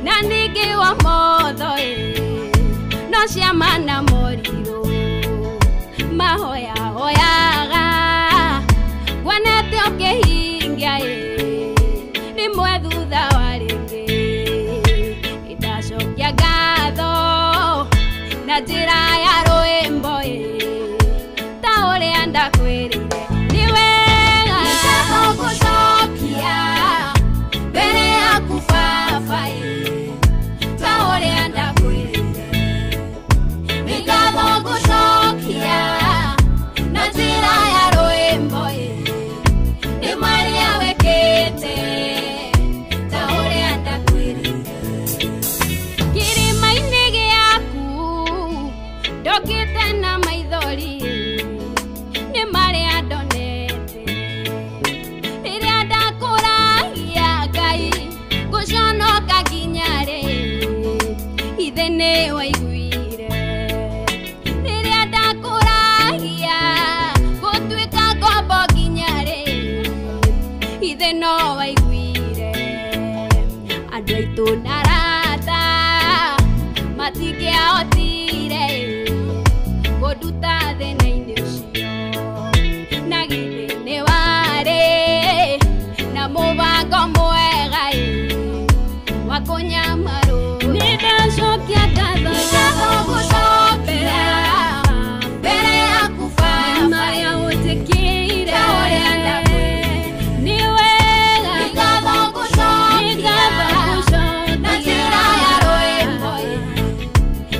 na ningĩ wa motho no ciama na morirũ mahoya hoyaga wonete ũkĩhingia rĩmwe thutha wa rĩngĩ. Ndacokia ngatho na njĩra ya rwĩmbo ta ũrĩa ndakwĩrire nĩ wega. Nĩ ngatho ngũcokia mbere yaku Baba ta ũrĩa ndakwĩrire. Nĩ ngatho ngũcokia Ndokĩte na maithori nĩ marĩa ndonete. Rĩrĩa ndakũragia Ngai ngũconoka nginya rĩ, ithe nĩ waiguire. Rĩrĩa ndakũragia gũtuĩka ngombo nginya rĩ, ithe no waiguire. Andũ aitũ na arata matingĩahotire kũnduta thĩna-inĩ ũcio, na githĩ nĩ warĩ na mũbango mwega wa kũnyamarwo. Nĩ ndacokia ngatho, ngatho gũcokia mbere yaku Baba, marĩa ũnjĩkĩire, ũrĩa ndakwĩrire nĩ wega. Ngatho gũcokia na njĩra ya rwĩmbo,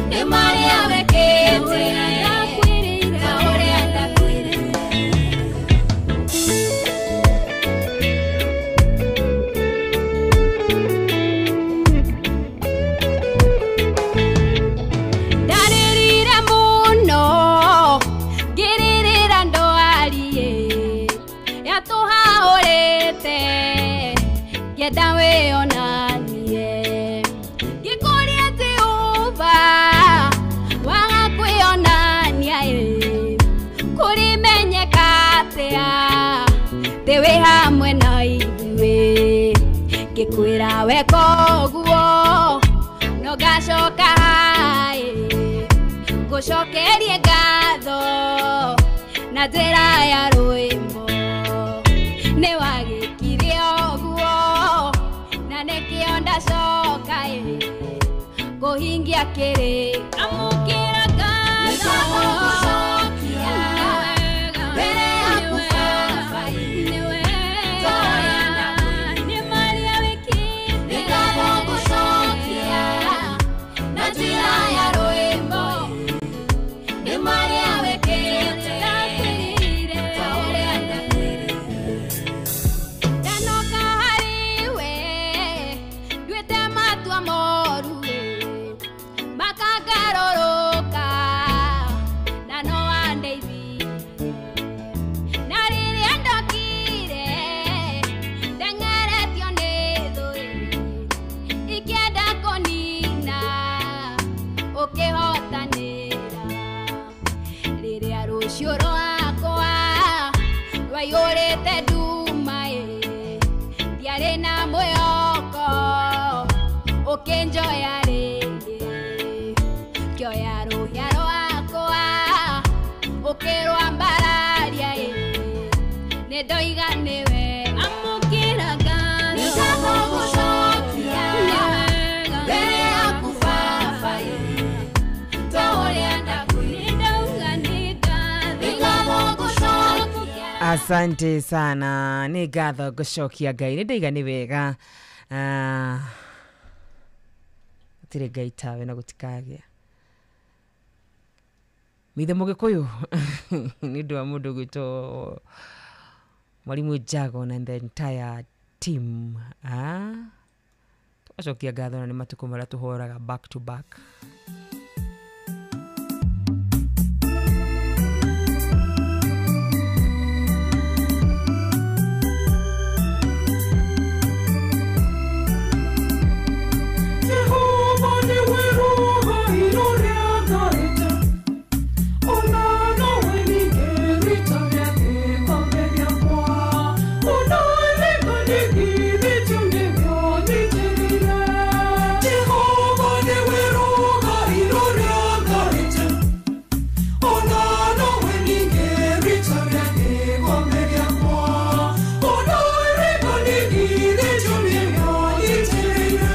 nĩ marĩa wĩkĩte, ũrĩa ndakwĩrire. Ndarĩrire mũno ngĩrĩrĩra ndwariĩ yatũhahũrĩte, ngĩenda wĩonanie. Ngĩkũria Jehova waga kwĩonania ĩ, kũrĩmenyeka atĩa atĩ wĩ hamwe na ithuĩ. Ngĩkwĩra weka ũguo no ngacoka haĩ, ngũcokerie ngatho na njĩra ya rwĩmbo. Nĩ wagĩkire ũguo na nĩkĩo ndacoka ĩ, kũhingia kĩrĩ amũkĩra ngatho mbere yaku Baba, nĩ wega nĩ marĩa wĩkĩte. Ngatho ngũcokia na njĩra ya rwĩmbo, nĩ marĩa wĩkĩte, ta ũrĩa ndakwĩrire. Ndanoka harĩ we nduĩte matua moru makangarũrũka, na no wandeithirie. Na rĩrĩa ndokire ndeng'eretio nĩ thũ ikĩenda kũnina, ũkĩhotanĩra. Rĩrĩa rũciũ rwakwa rwaiyũrĩte nduma ĩ, ndiarĩ na mwĩhoko, ũkĩnjoya rĩngĩ. Ngĩoya rũhĩa rwakwa ũkĩrwambararia ĩ, nĩ ndoiga nĩwe. Amũkĩra ngatho, ngatho ngũcokia mbere yaku Baba ĩ, ta ũrĩa ndakwĩrire. Ndauga nĩ ngatho, ngatho ngũcokia. Asante sana, nĩ ngatho ngũcokia Ngai, nĩ ndaiga nĩ wega. Gũtirĩ Ngai tawe na gũtikagĩa. Mithe Mũgĩkũyũ nĩ ũndũ wa mũndũ ũgwĩtwo Mwalimu Jagon and the entire team. Tũgacokia ngatho na nĩ matukũ marĩa tũhoraga back to back. Jehova nĩwe rũgai rũrĩa ngarĩte, ona nowe ningĩ rita rĩa gĩkombe gĩakwa. Ona rĩnganĩgithĩtio nĩguo nyitĩrĩire. Jehova nĩwe rũgai rũrĩa ngarĩte, ona nowe ningĩ rita rĩa gĩkombe gĩakwa. Ona rĩnganĩgithĩtio nĩguo nyitĩrĩire.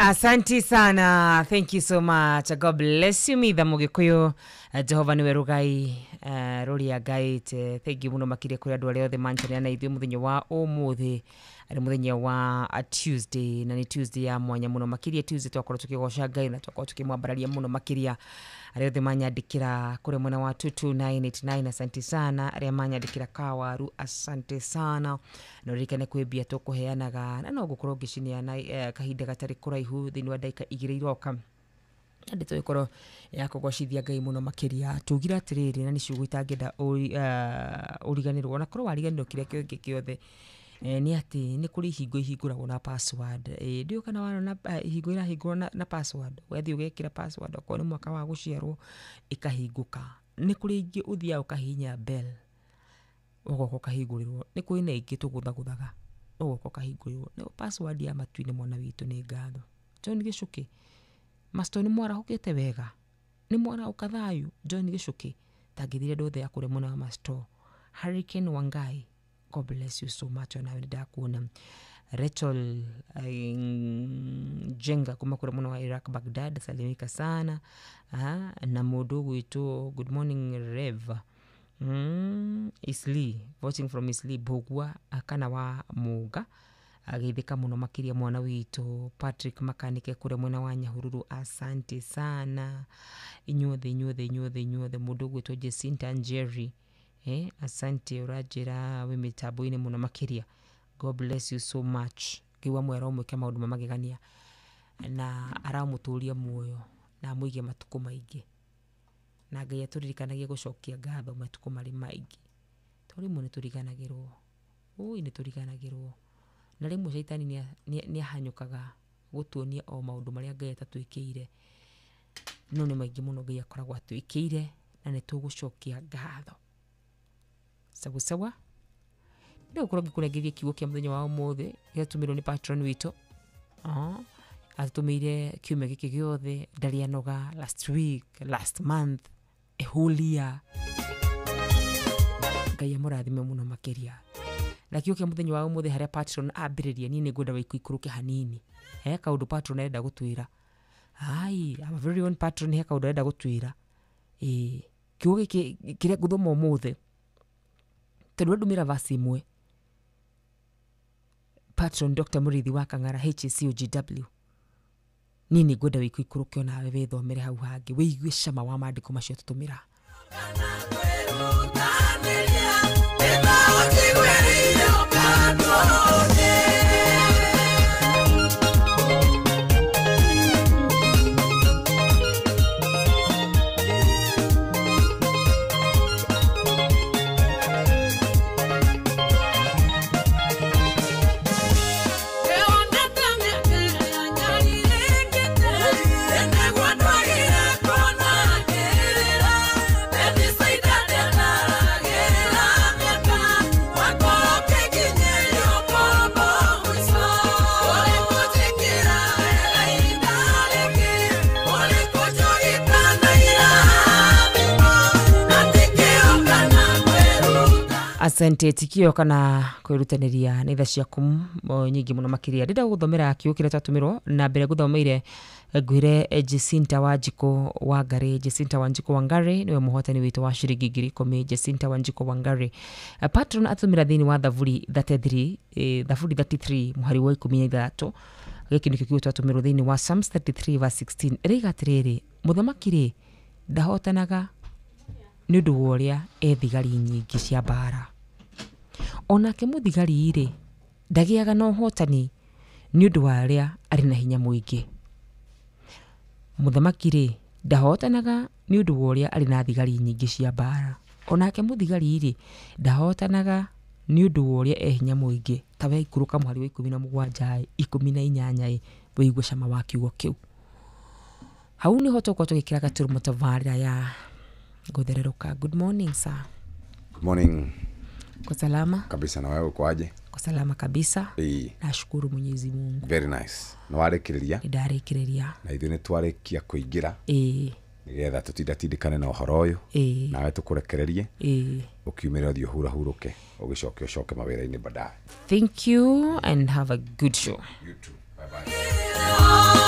Asante sana, thank you so much. God bless you. Mitha Mugikuyu, Jehova niwe rugai ruria ngaite. Thank you muno makiria kuri andu aria othe manchania na ithuĩ muthenya wa umuthi, ari muthenya wa Tuesday, na ni Tuesday ya mwanya muno makiria. Tuesday twakorwo tukigoca Ngai na twakorwo tukimwambararia muno makiria. Aria othe manyandikira kuri mwena wa 22989, asante sana. Aria manyandikira kawaru, asante sana. Na uririkane kwĩ mbia tukuheanaga na no ngukorwo ngĩcineana kahinda gatari kuraihu thiini wa ndagika igĩrĩ iroka. Ndeto ikorwo ya kugocithia Ngai muno makiria. Tugira atiriri na ni ciugo itangĩenda uriganirwo, ona korwo wariganirwo kiria kĩngĩ kĩothe, ni ati ni kuri ihingo ihingũragwo na password. Ndiũ kana warona ihingo irahingũrwo na password, wethi ũgekĩra password okorwo nĩ mwaka wa gũciarwo ĩkahingũka. Nĩ kũrĩ ingĩ ũthiaga ũkahihinya bell ũgoka ũkahingũrĩrwo, nĩ kũrĩ na ingĩ tũgũthagũthaga ũgoka ũkahingũrĩrwo. Nĩ password ya matu-inĩ mwana witũ nĩ ngatho. John Gĩcũkĩ, Masto nĩ mwarahũkĩte wega, nĩ mwarahũka thayũ. John Gĩcũkĩ tangĩthire andũ othe akũrĩ mwena wa Masto. Hurricane Wangai, God bless you so much. Onawe nĩ ndakuona. Rachel Jenga kuma kũrĩ mwena wa Iraq Baghdad, salimika sana. Na mũndũ ũgwĩtwo good morning Rev Isli, watching from Isli Bogwa kana wa Muga, ageithĩka mũno makĩria mwana witũ Patrick Makanike kũrĩa mwena wa Nyahururu, asante sana inyuothe inyuothe inyuothe inyuothe. Mũndũ ũgwĩtwo Jacinta Njeri, asante, ũranjĩra wĩ mĩtambo-inĩ mũno makĩria. God bless you so much. Ngai wa mwera ũmwĩke maũndũ ma magegania na aramũtũria muoyo na amũige matukũ maingĩ, na Ngai atũririkanagie gũcokia ngatho matukũ marĩ maingĩ, tondũ rĩmwe nĩ tũriganagĩrwo, ũi nĩ tũriganagĩrwo, na rĩmwe caitani nĩ ahanyũkaga gũtuonia o maũndũ marĩa Ngai atatwĩkĩire, no nĩ maingĩ mũno Ngai akoragwo atwĩkĩire na nĩ tũgũcokia ngatho. Sawa sawa, ndĩgũkorwo ngĩkũnengeria kiugo kĩa mũthenya wa ũmũthĩ gĩatũmĩrwo nĩ patron witũ. Atũmĩire kiumia gĩkĩ gĩothe, ndarĩ anoga, last week, last month, a whole year. Ngai amũrathime mũno makĩria. Na kiugo kĩa mũthenya wa ũmũthĩ harĩa patron ambĩrĩria, niĩ nĩngwenda wĩikũrũke hanini. He kaũndũ patron arenda gũtwĩra. Ai, our very own patron he kaũndũ arenda gũtwĩra. Kiugo gĩkĩ kĩrĩa ngũthoma ũmũthĩ, tondũ andũmĩra verse ĩmwe, patron Dr. Mũrĩithi wa Kang'ara HCOGW, niĩ nĩngwenda wĩikũrũke onawe wĩthomere hau hangĩ, wĩigue cama wa maandĩko macio tũtũmĩra. Asante tikio kana kwirutaniria nĩ tha ciaku nyingĩ mũno makĩria. Ndĩrenda gũthomera kiugo kĩrĩa twatũmĩrwo, na mbere gũthomeire ngwĩre Jacinta Wanjikũ Wangari. Jacinta Wanjikũ Wangari nĩwe mũhotani witũ wa ciringi 10,000. Jacinta Wanjikũ Wangari, patron atũmĩra thĩinĩ wa Thaburi 33, Thaburi 33 mũhari wa 16. Gĩkĩ nĩkĩo kiugo twatũmĩrwo thĩinĩ wa Psalms 33 verse 16. Ĩraiga atĩrĩrĩ, mũthamaki rĩ ndahotanaga nĩ ũndũ wa ũrĩa e thigari nyingĩ cia mbara, onake mũthigari rĩ ndagĩaga na ũhotani nĩ ũndũ wa arĩa arĩ na hinya mũingĩ. Mũthamaki rĩ ndahotanaga nĩ ũndũ wa ũrĩa arĩ na thigari nyingĩ cia mbara, onake mũthigari rĩ ndahotanaga nĩ ũndũ wa ũrĩa e hinya mũingĩ. Ta we ikũrũka mũhari wa 17 18 wĩigue cama wa kiugo kĩu. Hau nĩho tũgũkorwo tũgĩkĩra gaturumo tabarĩra ya gũthererũka. Good morning sir. Good morning. Kwa salama kabisa. Na wewe uko aje? Kwa salama kabisa. Nashukuru Mwenyezi Mungu. Very nice. Na warĩkĩrĩria? Ndarĩkĩrĩria. Na ithuĩ nĩ twarĩkia kũingĩra. Nĩgetha tũtindatindĩkane na ũhoro ũyũ. Nawe tũkũrekererie. Ũkiumĩra ũthiĩ ũhurahurũke, ũgĩcoke ũcoke mawĩra-inĩ baadaye. Thank you and have a good show. You too. Bye bye.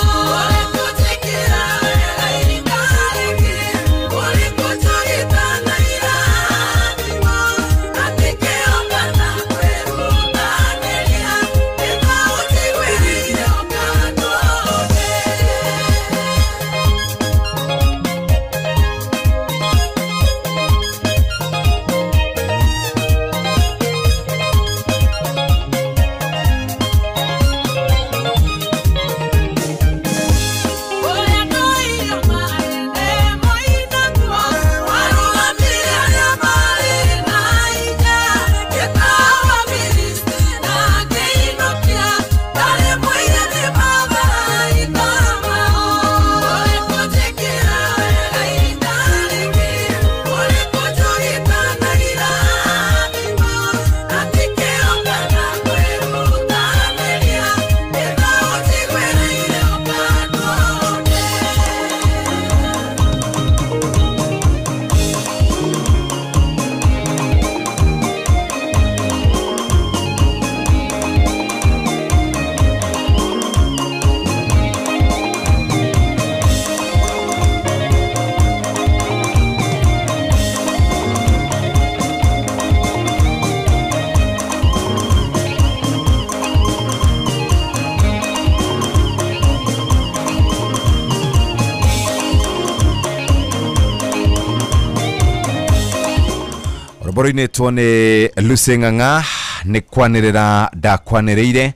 Rwĩmbo nĩ Lucy Ng'ang'a nĩ kwanĩrĩra ndakwanĩrĩire.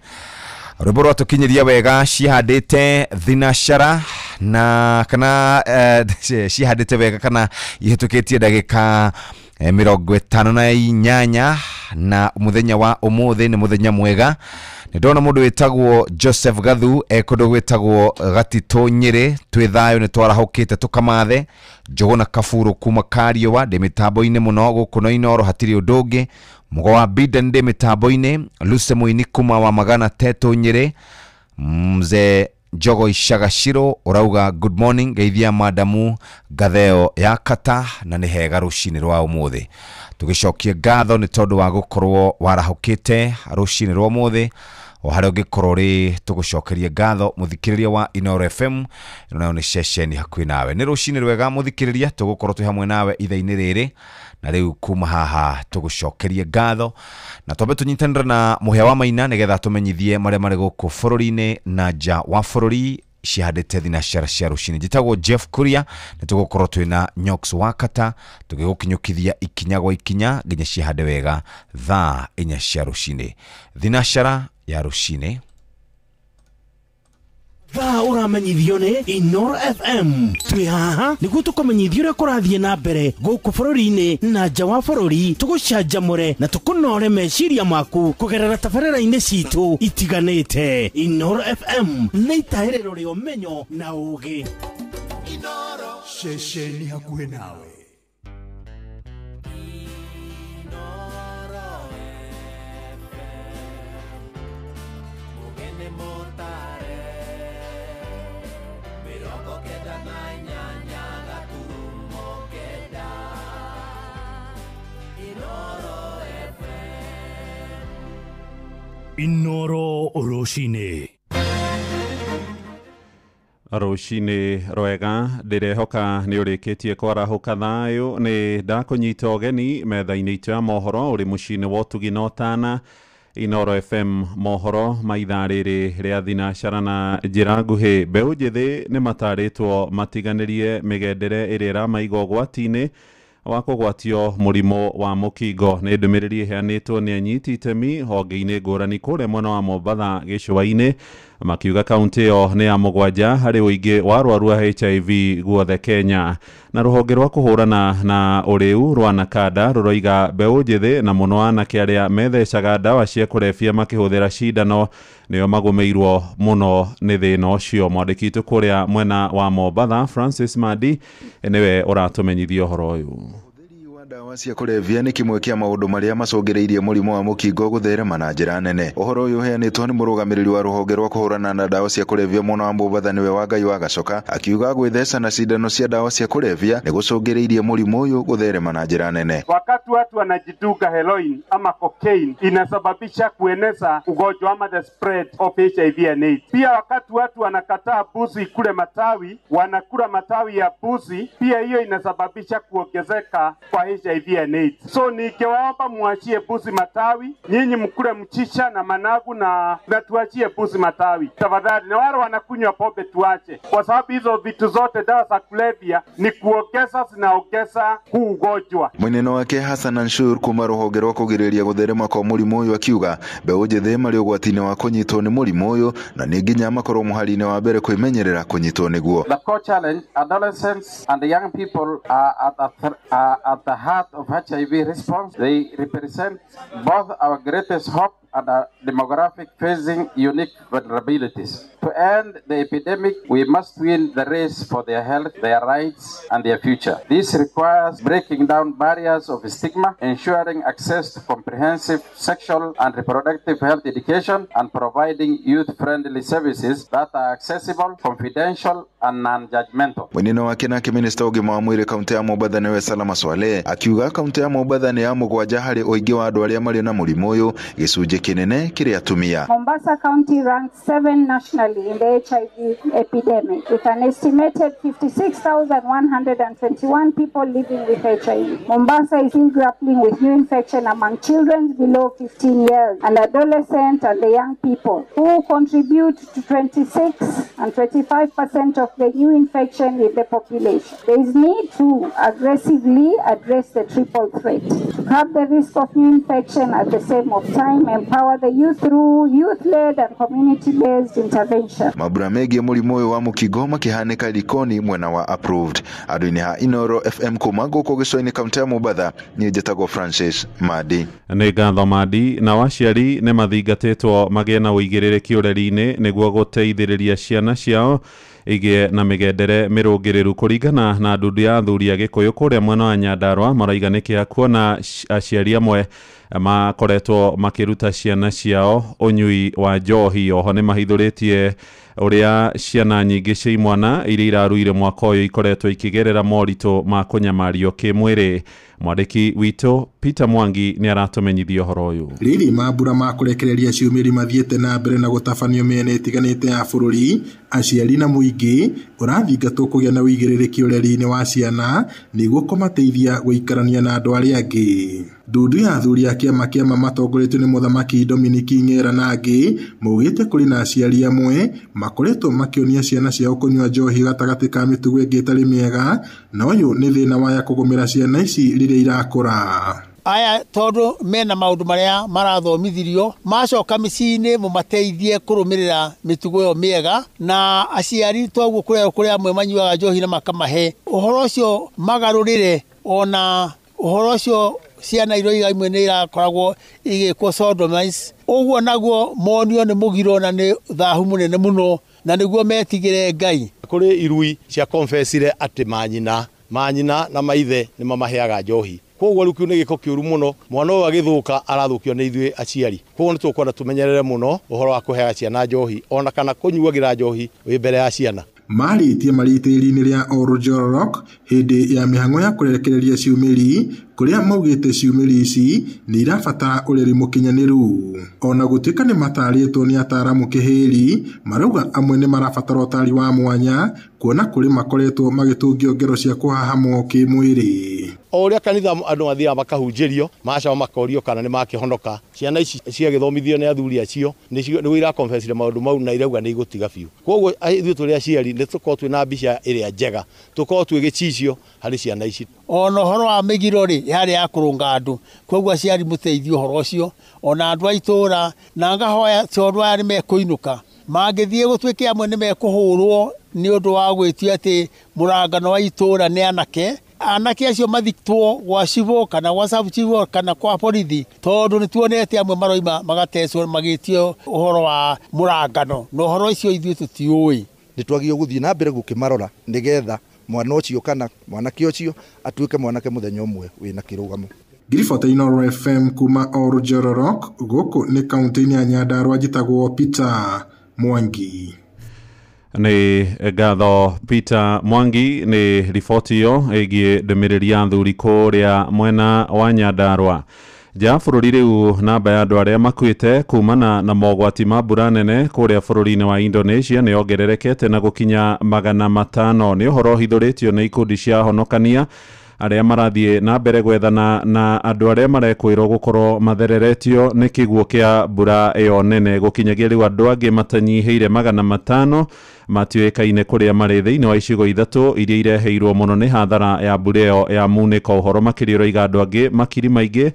Rwĩmbo rwatũkinyĩria wega cihandĩte thinacara na kana cihandĩte wega kana ihĩtũkĩtie ndagĩka 58 na mũthenya wa ũmũthĩ nĩ mũthenya mwega. Nĩ ndona mũndũ wĩtagwo Joseph Gathu kũndũ gwĩtagwo Gatitũ Nyĩrĩ, twĩ thayũ nĩ twarahũkĩte tũkamathe. Njũgũna Kaburu kuma Kariũa ndĩ mĩtambo-inĩ mũno gũkũ na Inooro hatirĩ ũndũ ũngĩ. Mũgo wa Biden ndĩ mĩtambo-inĩ. Lucy Mũini kuma wa Magana Tetũ Nyĩrĩ. Mzee Njogo Icagaciro ũrauga good morning, ngeithia madamu Gatheo ya kata na nĩ hega rũcinĩ rwa ũmũthĩ. Tũgĩcokie ngatho nĩ tondũ wa gũkorwo warahũkĩte rũcinĩ rwa ũmũthĩ o harĩa ũngĩkorwo rĩ, tũgũcokerie ngatho mũthikĩrĩria wa Inooro FM. Ĩno nayo nĩ ceceni hakuhĩ nawe. Nĩ rũcinĩ rwega mũthikĩrĩria, tũgũkorwo twĩ hamwe nawe ithaa-inĩ rĩrĩ na rĩu kuma haha tũgũcokerie ngatho na twambe tũnyitanĩre na Mũhĩa wa Maina nĩgetha tũmenyithie marĩa marĩ gũkũ bũrũri-inĩ na nja wa bũrũri cihandĩte thinacara cia rũcinĩ. Njĩtagwo Jeff Kuria, nĩ tũgũkorwo twĩna Nyox Wakata tũgĩgũkinyũkithia ikinya gwa ikinya nginya cihande wega thaa 4 cia rũcinĩ. Thinacara ya rũcinĩ. Thaa ũramenyithio nĩ Inooro FM. Twĩ haha nĩguo tũkũmenyithie ũrĩa kũrathiĩ na mbere gũkũ bũrũri-inĩ na nja wa bũrũri, tũgũcanjamũre na tũkũnore meciria maku kũgerera tabarĩra-inĩ citũ itiganĩte. Inooro FM nĩ itahĩrĩro rĩa ũmenyo na ũũgĩ. Inooro, ceceni hakuhĩ nawe. Inooro rũcinĩ. Rũcinĩ rwega, ndĩrehoka nĩ ũrĩkĩtie kwarahũka thayũ. Nĩ ndakũnyita ũgeni metha-inĩ itũ ya mohoro ũrĩ mũciĩ-inĩ wa ũtugi na ũtana. Inooro FM mohoro ma ithaa rĩrĩ rĩa thinacara na njĩra nguhĩ. Mbeũ njĩthĩ nĩ matarĩtwo matiganĩrie mĩgendere ĩrĩa ĩramaiga ũgwati-inĩ wa kũgwatio mũrimũ wa mũkingo. Nĩ ndũmĩrĩri ĩheanĩtwo nĩ anyiti itemi honge-inĩ ngũrani kũrĩa mwena wa Mombatha gĩcũa-inĩ, makiuga kaunti ĩyo nĩ ya mũgwanja harĩ ũingĩ wa arwaru a HIV guothe Kenya. Na rũhonge rwa kũhũrana na ũrĩu rwa Nakada rũroiga mbeũ njĩthĩ na mũno anake arĩa methecaga ndawa cia kũrebia makĩhũthĩra cindano nĩo magũmĩirwo mũno nĩ thĩna ũcio. Mwandĩki witũ kũrĩa mwena wa Mombatha Francis Mandi nĩwe ũratũmenyithia ũhoro ũyũ. Ndawa cia kũrebia nĩ kĩmwe kĩa maũndũ marĩa macũngĩrĩirie mũrimũ wa mũkingo gũtherema na njĩra nene. Ũhoro ũyũ ũheanĩtwo nĩ mũrũgamĩrĩri wa rũhonge rwa kũhũrana na ndawa cia kũrebia mwena wa Mombatha nĩwe Wangai wa Gacoka, akiuga gwĩtheca na cindano cia ndawa cia kũrebia nĩ gũcũngĩrĩirie mũrimũ ũyũ gũtherema na njĩra nene. Wakati watu wanajidunga heroin ama cocaine inasababisha kueneza ugonjwa ama the spread of HIV and AIDS. Pia wakati watu wanakataa buzi kule matawi, wanakula matawi ya buzi, pia hiyo inasababisha kuongezeka kwa HIV and AIDS. So nikiwaomba muachie buzi matawi, nyinyi mkule mchicha na managu na tuachie buzi matawi tafadhali. Na wale wanakunywa pombe tuache, kwa sababu hizo vitu zote dawa za kulevya ni kuongeza, zinaongeza huu ugonjwa. Mwineno wake Hassan Anshur kuma rũhonge rwa kũgirĩrĩria gũtherema kwa mũrimũ ũyũ akiuga mbeũ njĩthĩ marĩ ũgwati-inĩ wa kũnyitwo nĩ mũrimũ ũyũ na nĩ nginya makorwo mũhari-inĩ wa mbere kwĩmenyerera kũnyitwo nĩguo. The core challenge, adolescents and the young people are at the heart of HIV response. They represent both our greatest hope and a demographic facing unique vulnerabilities. To end the epidemic, we must win the race for their health, their rights, and their future. This requires breaking down barriers of stigma, ensuring access to comprehensive sexual and reproductive health education, and providing youth-friendly services that are accessible, confidential, and non-judgmental. Mweneno wake nake Minista ũgima wa mwĩrĩ kaunti ya Mombatha nĩwe Salama Swale akiuga kaunti ya Mombatha nĩ ya mũgwanja harĩ ũingĩ wa andũ arĩa marĩ na mũrimũ ũyũ, gĩcunjĩ kĩnene kĩrĩ atumia. Mombasa County ranked 7 nationally in the HIV epidemic, with an estimated 56,121 people living with HIV. Mombasa is still grappling with new infection among children below 15 years and adolescents and the young people, who contribute to 26 and 25% of the new infection in the population. There is need to aggressively address the triple threat, to curb the risk of new infection at the same of time, empower the youth through youth-led and community-based intervention. Mambura megiĩ mũrimũ ũyũ wa mũkingo makĩhanĩka Likoni mwena wa approved. Andũ-inĩ ha Inoro FM kuma gũkũ gĩcũa-inĩ kaunti ya Mombatha, niĩ njĩtagwo Francis Madi. Nĩ ngatho Madi. Nao aciari nĩ mathingatĩtwo magĩe na ũigĩrĩrĩki ũreri-inĩ nĩguo gũteithĩrĩria ciana ciao igĩe na mĩgendere mĩrũngĩrĩru. Kũringana na ndundu ya athuri a Gĩkũyũ kũrĩa mwena wa Nyandarua, maraiga nĩ kĩeha kuona aciari amwe makoretwo makĩruta ciana ciao ũnyui wa njohi. Oho nĩ mahithũrĩtie ũrĩa ciana nyingĩ cia imwana iria iraruire mwaka ũyũ ikoretwo ikĩgerera moritũ ma kũnyamario kĩmwĩrĩ. Mwandĩki witũ Peter Mwangi nĩ aratũmenyithia ũhoro ũyũ. Rĩrĩ mambura ma kũrekereria ciumĩri mathiĩte na mbere na gũtabanio mĩena ĩtiganĩte ya bũrũri, aciari na mũingĩ ũrathingatwo kũgĩa na ũigĩrĩrĩki ũreri-inĩ wa ciana nĩguo kũmateithia gũikarania na andũ arĩa angĩ. Ndundu ya athuri a kĩama kĩa matongoretio nĩ mũthamaki Dominic Ng'era na angĩ maugĩte kũrĩ na aciari amwe makoretwo makĩonia ciana ciao kũnyua njohi gatagatĩ ka mĩtugo ĩngĩ ĩtarĩ mĩega, na ũyũ nĩ thĩna waya kũgũmĩra ciana ici rĩrĩa irakũra. Aya tondu mena maundu maria marathomithirio macoka mĩciĩ-inĩ mũmateithie kũrũmĩrĩra mĩtugo ĩyo mĩega, na aciari toguo kũrĩa amwe manyuaga njohi na makamahe ũhoro ũcio magarũrĩre, ona ũhoro ũcio ciana iroiga imwe nĩ irakoragwo igĩkwo sodomize, ũguo naguo monio nĩ mũgiro na nĩ thahu mũnene mũno, na nĩguo metigĩre Ngai. Kũrĩ irui cia confessire atĩ manyina na maithe nĩ mamaheaga njohi, koguo rĩu kĩu nĩ gĩko kĩũru mũno. Mwana ũyũ agĩthũka arathũkio nĩ ithuĩ aciari, koguo nĩ tũkwenda tũmenyerere mũno ũhoro wa kũheaga ciana njohi ona kana kũnyuagĩra njohi wĩ mbere ya ciana. Marĩtie marĩ itĩri-inĩ rĩa Oljororok hĩndĩ ya mĩhang'o ya kũrekereria ciumĩri, kũrĩa maugĩte ciumĩri ici nĩ irabatara ũreri mũkinyanĩru. Ona gũtuĩka nĩ matarĩtwo nĩ ataaramu kĩhĩri, marauga amwe nĩ marabatara ũtari wa mwanya kuona kũrĩ makoretwo magĩtũngio ngero cia kũhahamwo kĩmwĩrĩ. O ũrĩa kanitha andũ mathiaga makahunjĩrio magacoka makorio kana nĩ makĩhonoka, ciana ici ciagĩthomithio nĩ athuri acio nĩguo irakonfessire maũndũ mau na irauga nĩ igũtiga biũ. Koguo ithuĩ tũrĩ aciari nĩ tũkorwo twĩ na mbica ĩrĩa njega, tũkorwo twĩ gĩcicio harĩ ciana ici. Ona ũhoro wa mĩgiro rĩ yarĩ ya kũrũnga andũ, koguo aciari mũteithie ũhoro ũcio ona andũ a itũũra, na ngahoya tondũ aya nĩ mekũinũka mangĩthiĩ gũtuĩke amwe nĩ mekũhũrwo nĩ ũndũ wa gwĩtia atĩ mũrangano wa itũũra nĩ anake. Anake acio mathitwo gwa cibũ kana gwa sub-cibũ kana kwa borithi, tondũ nĩ tuonete amwe maroima magatecwo magĩtio ũhoro wa mũrangano, na ũhoro ũcio ithuĩ tũtiũĩ. Nĩ twagĩrĩirwo gũthiĩ na mbere gũkĩmarora nĩgetha Mwana ũcio kana mwanake ũcio atuĩke mwanake mũthenya ũmwe wĩna kĩrũgamo. Ngiribota Inooro FM kuma Oljororok, gũkũ nĩ kaunti-inĩ ya Nyandarua, njĩtagwo Peter Mwangi. Nĩ ngatho Peter Mwangi nĩ riboti ĩyo ĩgiĩ ndũmĩrĩri ya athuri kũrĩa mwena wa Nyandarua. Nja bũrũri rĩu namba ya andũ arĩa makuĩte kumana na mogwati ma mbura nene kũrĩa bũrũri-inĩ wa Indonesia nĩ yongererekete na gũkinya 500. Nĩ ũhoro ũhithũrĩtio nĩ ikundi cia ahonokania arĩa marathiĩ na mbere gwethana na andũ arĩa marekwĩrwo gũkorwo mathereretio nĩ kĩguũ kĩa mbura ĩyo nene. Gũkinyagia rĩu andũ angĩ matanyihĩire 500 matiũĩkaine kũrĩa marĩ thĩinĩ wa icigo 3 iria ireheirwo mũno nĩ hathara ya mbura ĩyo ya munĩko. Ũhoro makĩria ũroiga andũ angĩ makiri maingĩ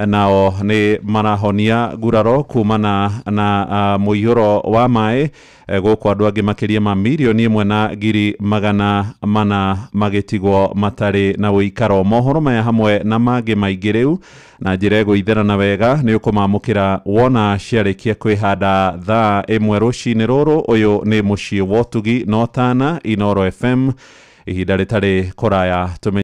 nao nĩ marahonia nguraro kumana na mũihũro wa maĩ, gũkũ andũ angĩ makĩria ma 1,400,000 magĩtigwo matarĩ na ũikaro. Mohoro maya hamwe na mangĩ maingĩ rĩu na njĩra ĩgũitherana wega nĩ ũkũmamũkĩra wona ciarĩkia kwĩhanda thaa 1 rũcinĩ rũrũ. Ũyũ nĩ mũciĩ wa ũtugi na ũtana, Inooro FM, ihinda rĩtarĩ kũraya.